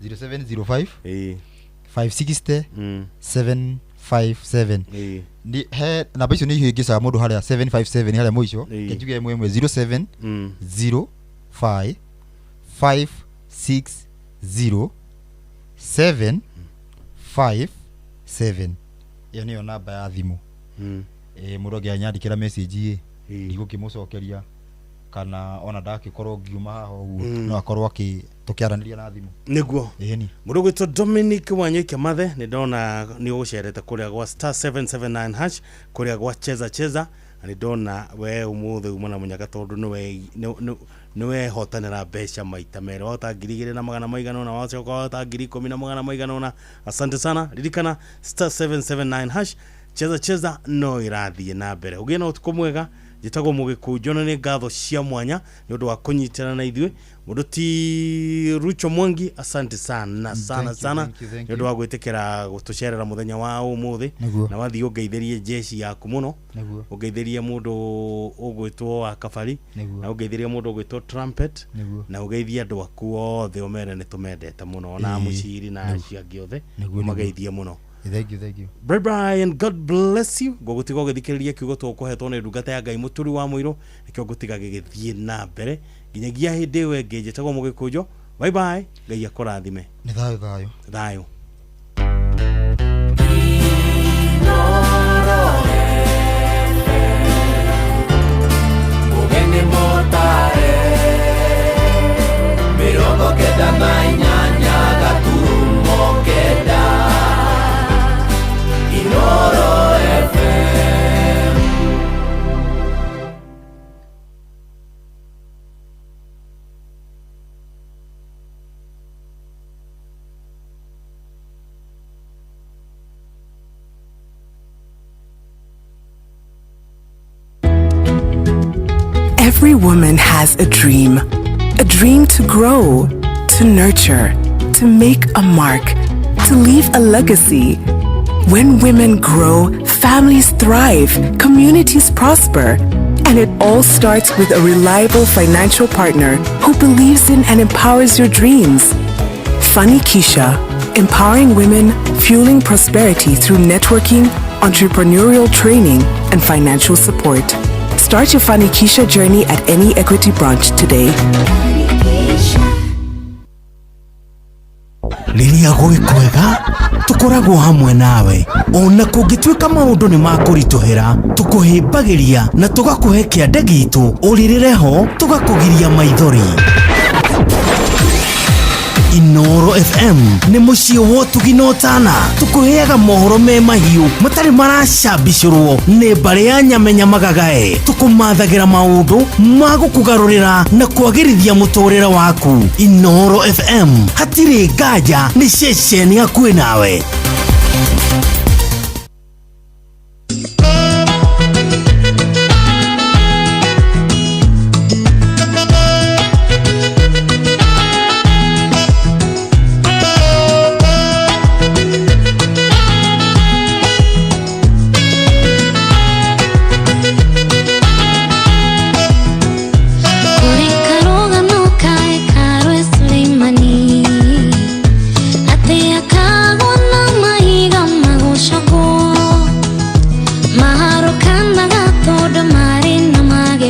S5: 0705 560 757. Ni he namba icio nĩ ihĩngĩcaga mũndũ harĩa 757 harĩa mũico njuge ĩmwe ĩmwe 0705 560 757. Ĩyo nĩyo namba ya thimũ. Mũndũ angĩanyandĩkĩra message ĩ ndigũkĩmũcokeria Kana ona ndakĩkorwo ngiuma haha ũguo, no akorwo akĩ tũkĩaranĩria na thimũ.
S7: Nĩguo.
S5: Ĩni.
S7: Mũndũ ũgwĩtwo Dominic Wanyũike Mathe, nĩ ndona nĩ ũgũcerete kũrĩa gwa *779# kũrĩa gwa cheza cheza, na nĩ ndona we ũmũthĩ uma na mũnyaka tondũ nĩwe nĩwehotanĩra mbeca maita merĩ, wahota 2,400, wacoka wahota 10,400. Asante sana. Ririkana *779# cheza cheza no ĩrathiĩ na mbere. Ũgĩe na ũtukũ mwega. Njĩtagwo Mũgĩkũnjo na nĩ ngatho cia mwanya nĩ ũndũ wa kũnyitana na ithuĩ. Mũndũ ti Rucho Mwangi, asante sana sana
S5: Thank you,
S7: sana
S5: thank you, thank
S7: nĩ ũndũ
S5: you.
S7: wa gwĩtĩkĩra gũtũcerera mũthenya wa ũmũthĩ.
S5: Nĩguo.
S7: Na wathiĩ ũngeithĩrie jeshi yaku mũno.
S5: Nĩguo.
S7: Ũngeithĩrie mũndũ ũgwĩtwo wa Kabari.
S5: Nĩguo.
S7: Na ũngeithĩrie mũndũ ũgwĩtwo Trumpet.
S5: Nĩguo.
S7: Na ũgeithie andũ aku othe, ũmere nĩ tũmendete mũno, na mũciri na acio angĩ othe.
S5: Nĩguo.
S7: Ũmageithie mũno.
S5: Thank you, thank you.
S7: Bye bye and God bless you. Ngũgũtiga ũgĩthikĩrĩria kiugo tũkũhetwo nĩ ndungata ya Ngai Mũturi wa Mũirũ, nĩkĩo ngũtiga gĩgĩthiĩ na mbere nginyagia hĩndĩ ĩyo ĩngĩ. Njĩtagwo Mũgĩkũnjo. Bye bye, Ngai akũrathime.
S5: Nĩ thayũ, thayũ.
S7: Thayũ.
S20: Ugeni motare 98.9 Inoro FM.
S21: Every woman has a dream. A dream to grow, to nurture, to make a mark, to leave a legacy. When women grow, families thrive, communities prosper. And it all starts with a reliable financial partner who believes in and empowers your dreams. Funny Keisha, empowering women, fueling prosperity through networking, entrepreneurial training, and financial support. Start your Funny Keisha journey at any Equity branch today.
S6: Rĩrĩa gwĩ kwega tũkoragwo hamwe nawe, ona kũngĩtuĩka maũndũ nĩ makũritũhĩra, tũkũhĩmbagĩria na tũgakũhe kĩande gitũ ũrĩrĩre ho, tũgakũgiria maithori. Inoro FM nĩ mũciĩ wa ũtugi na ũtana, tũkũheaga mohoro me mahiũ matarĩ maracambicũrwo nĩ mbarĩ ya nyamenya magagae, tũkũmathagĩra maũndũ ma gũkũgarũrĩra na kwagĩrithia mũtũrĩre waku. Inoro FM hatirĩ nganja nĩ ceceni hakuhĩ nawe.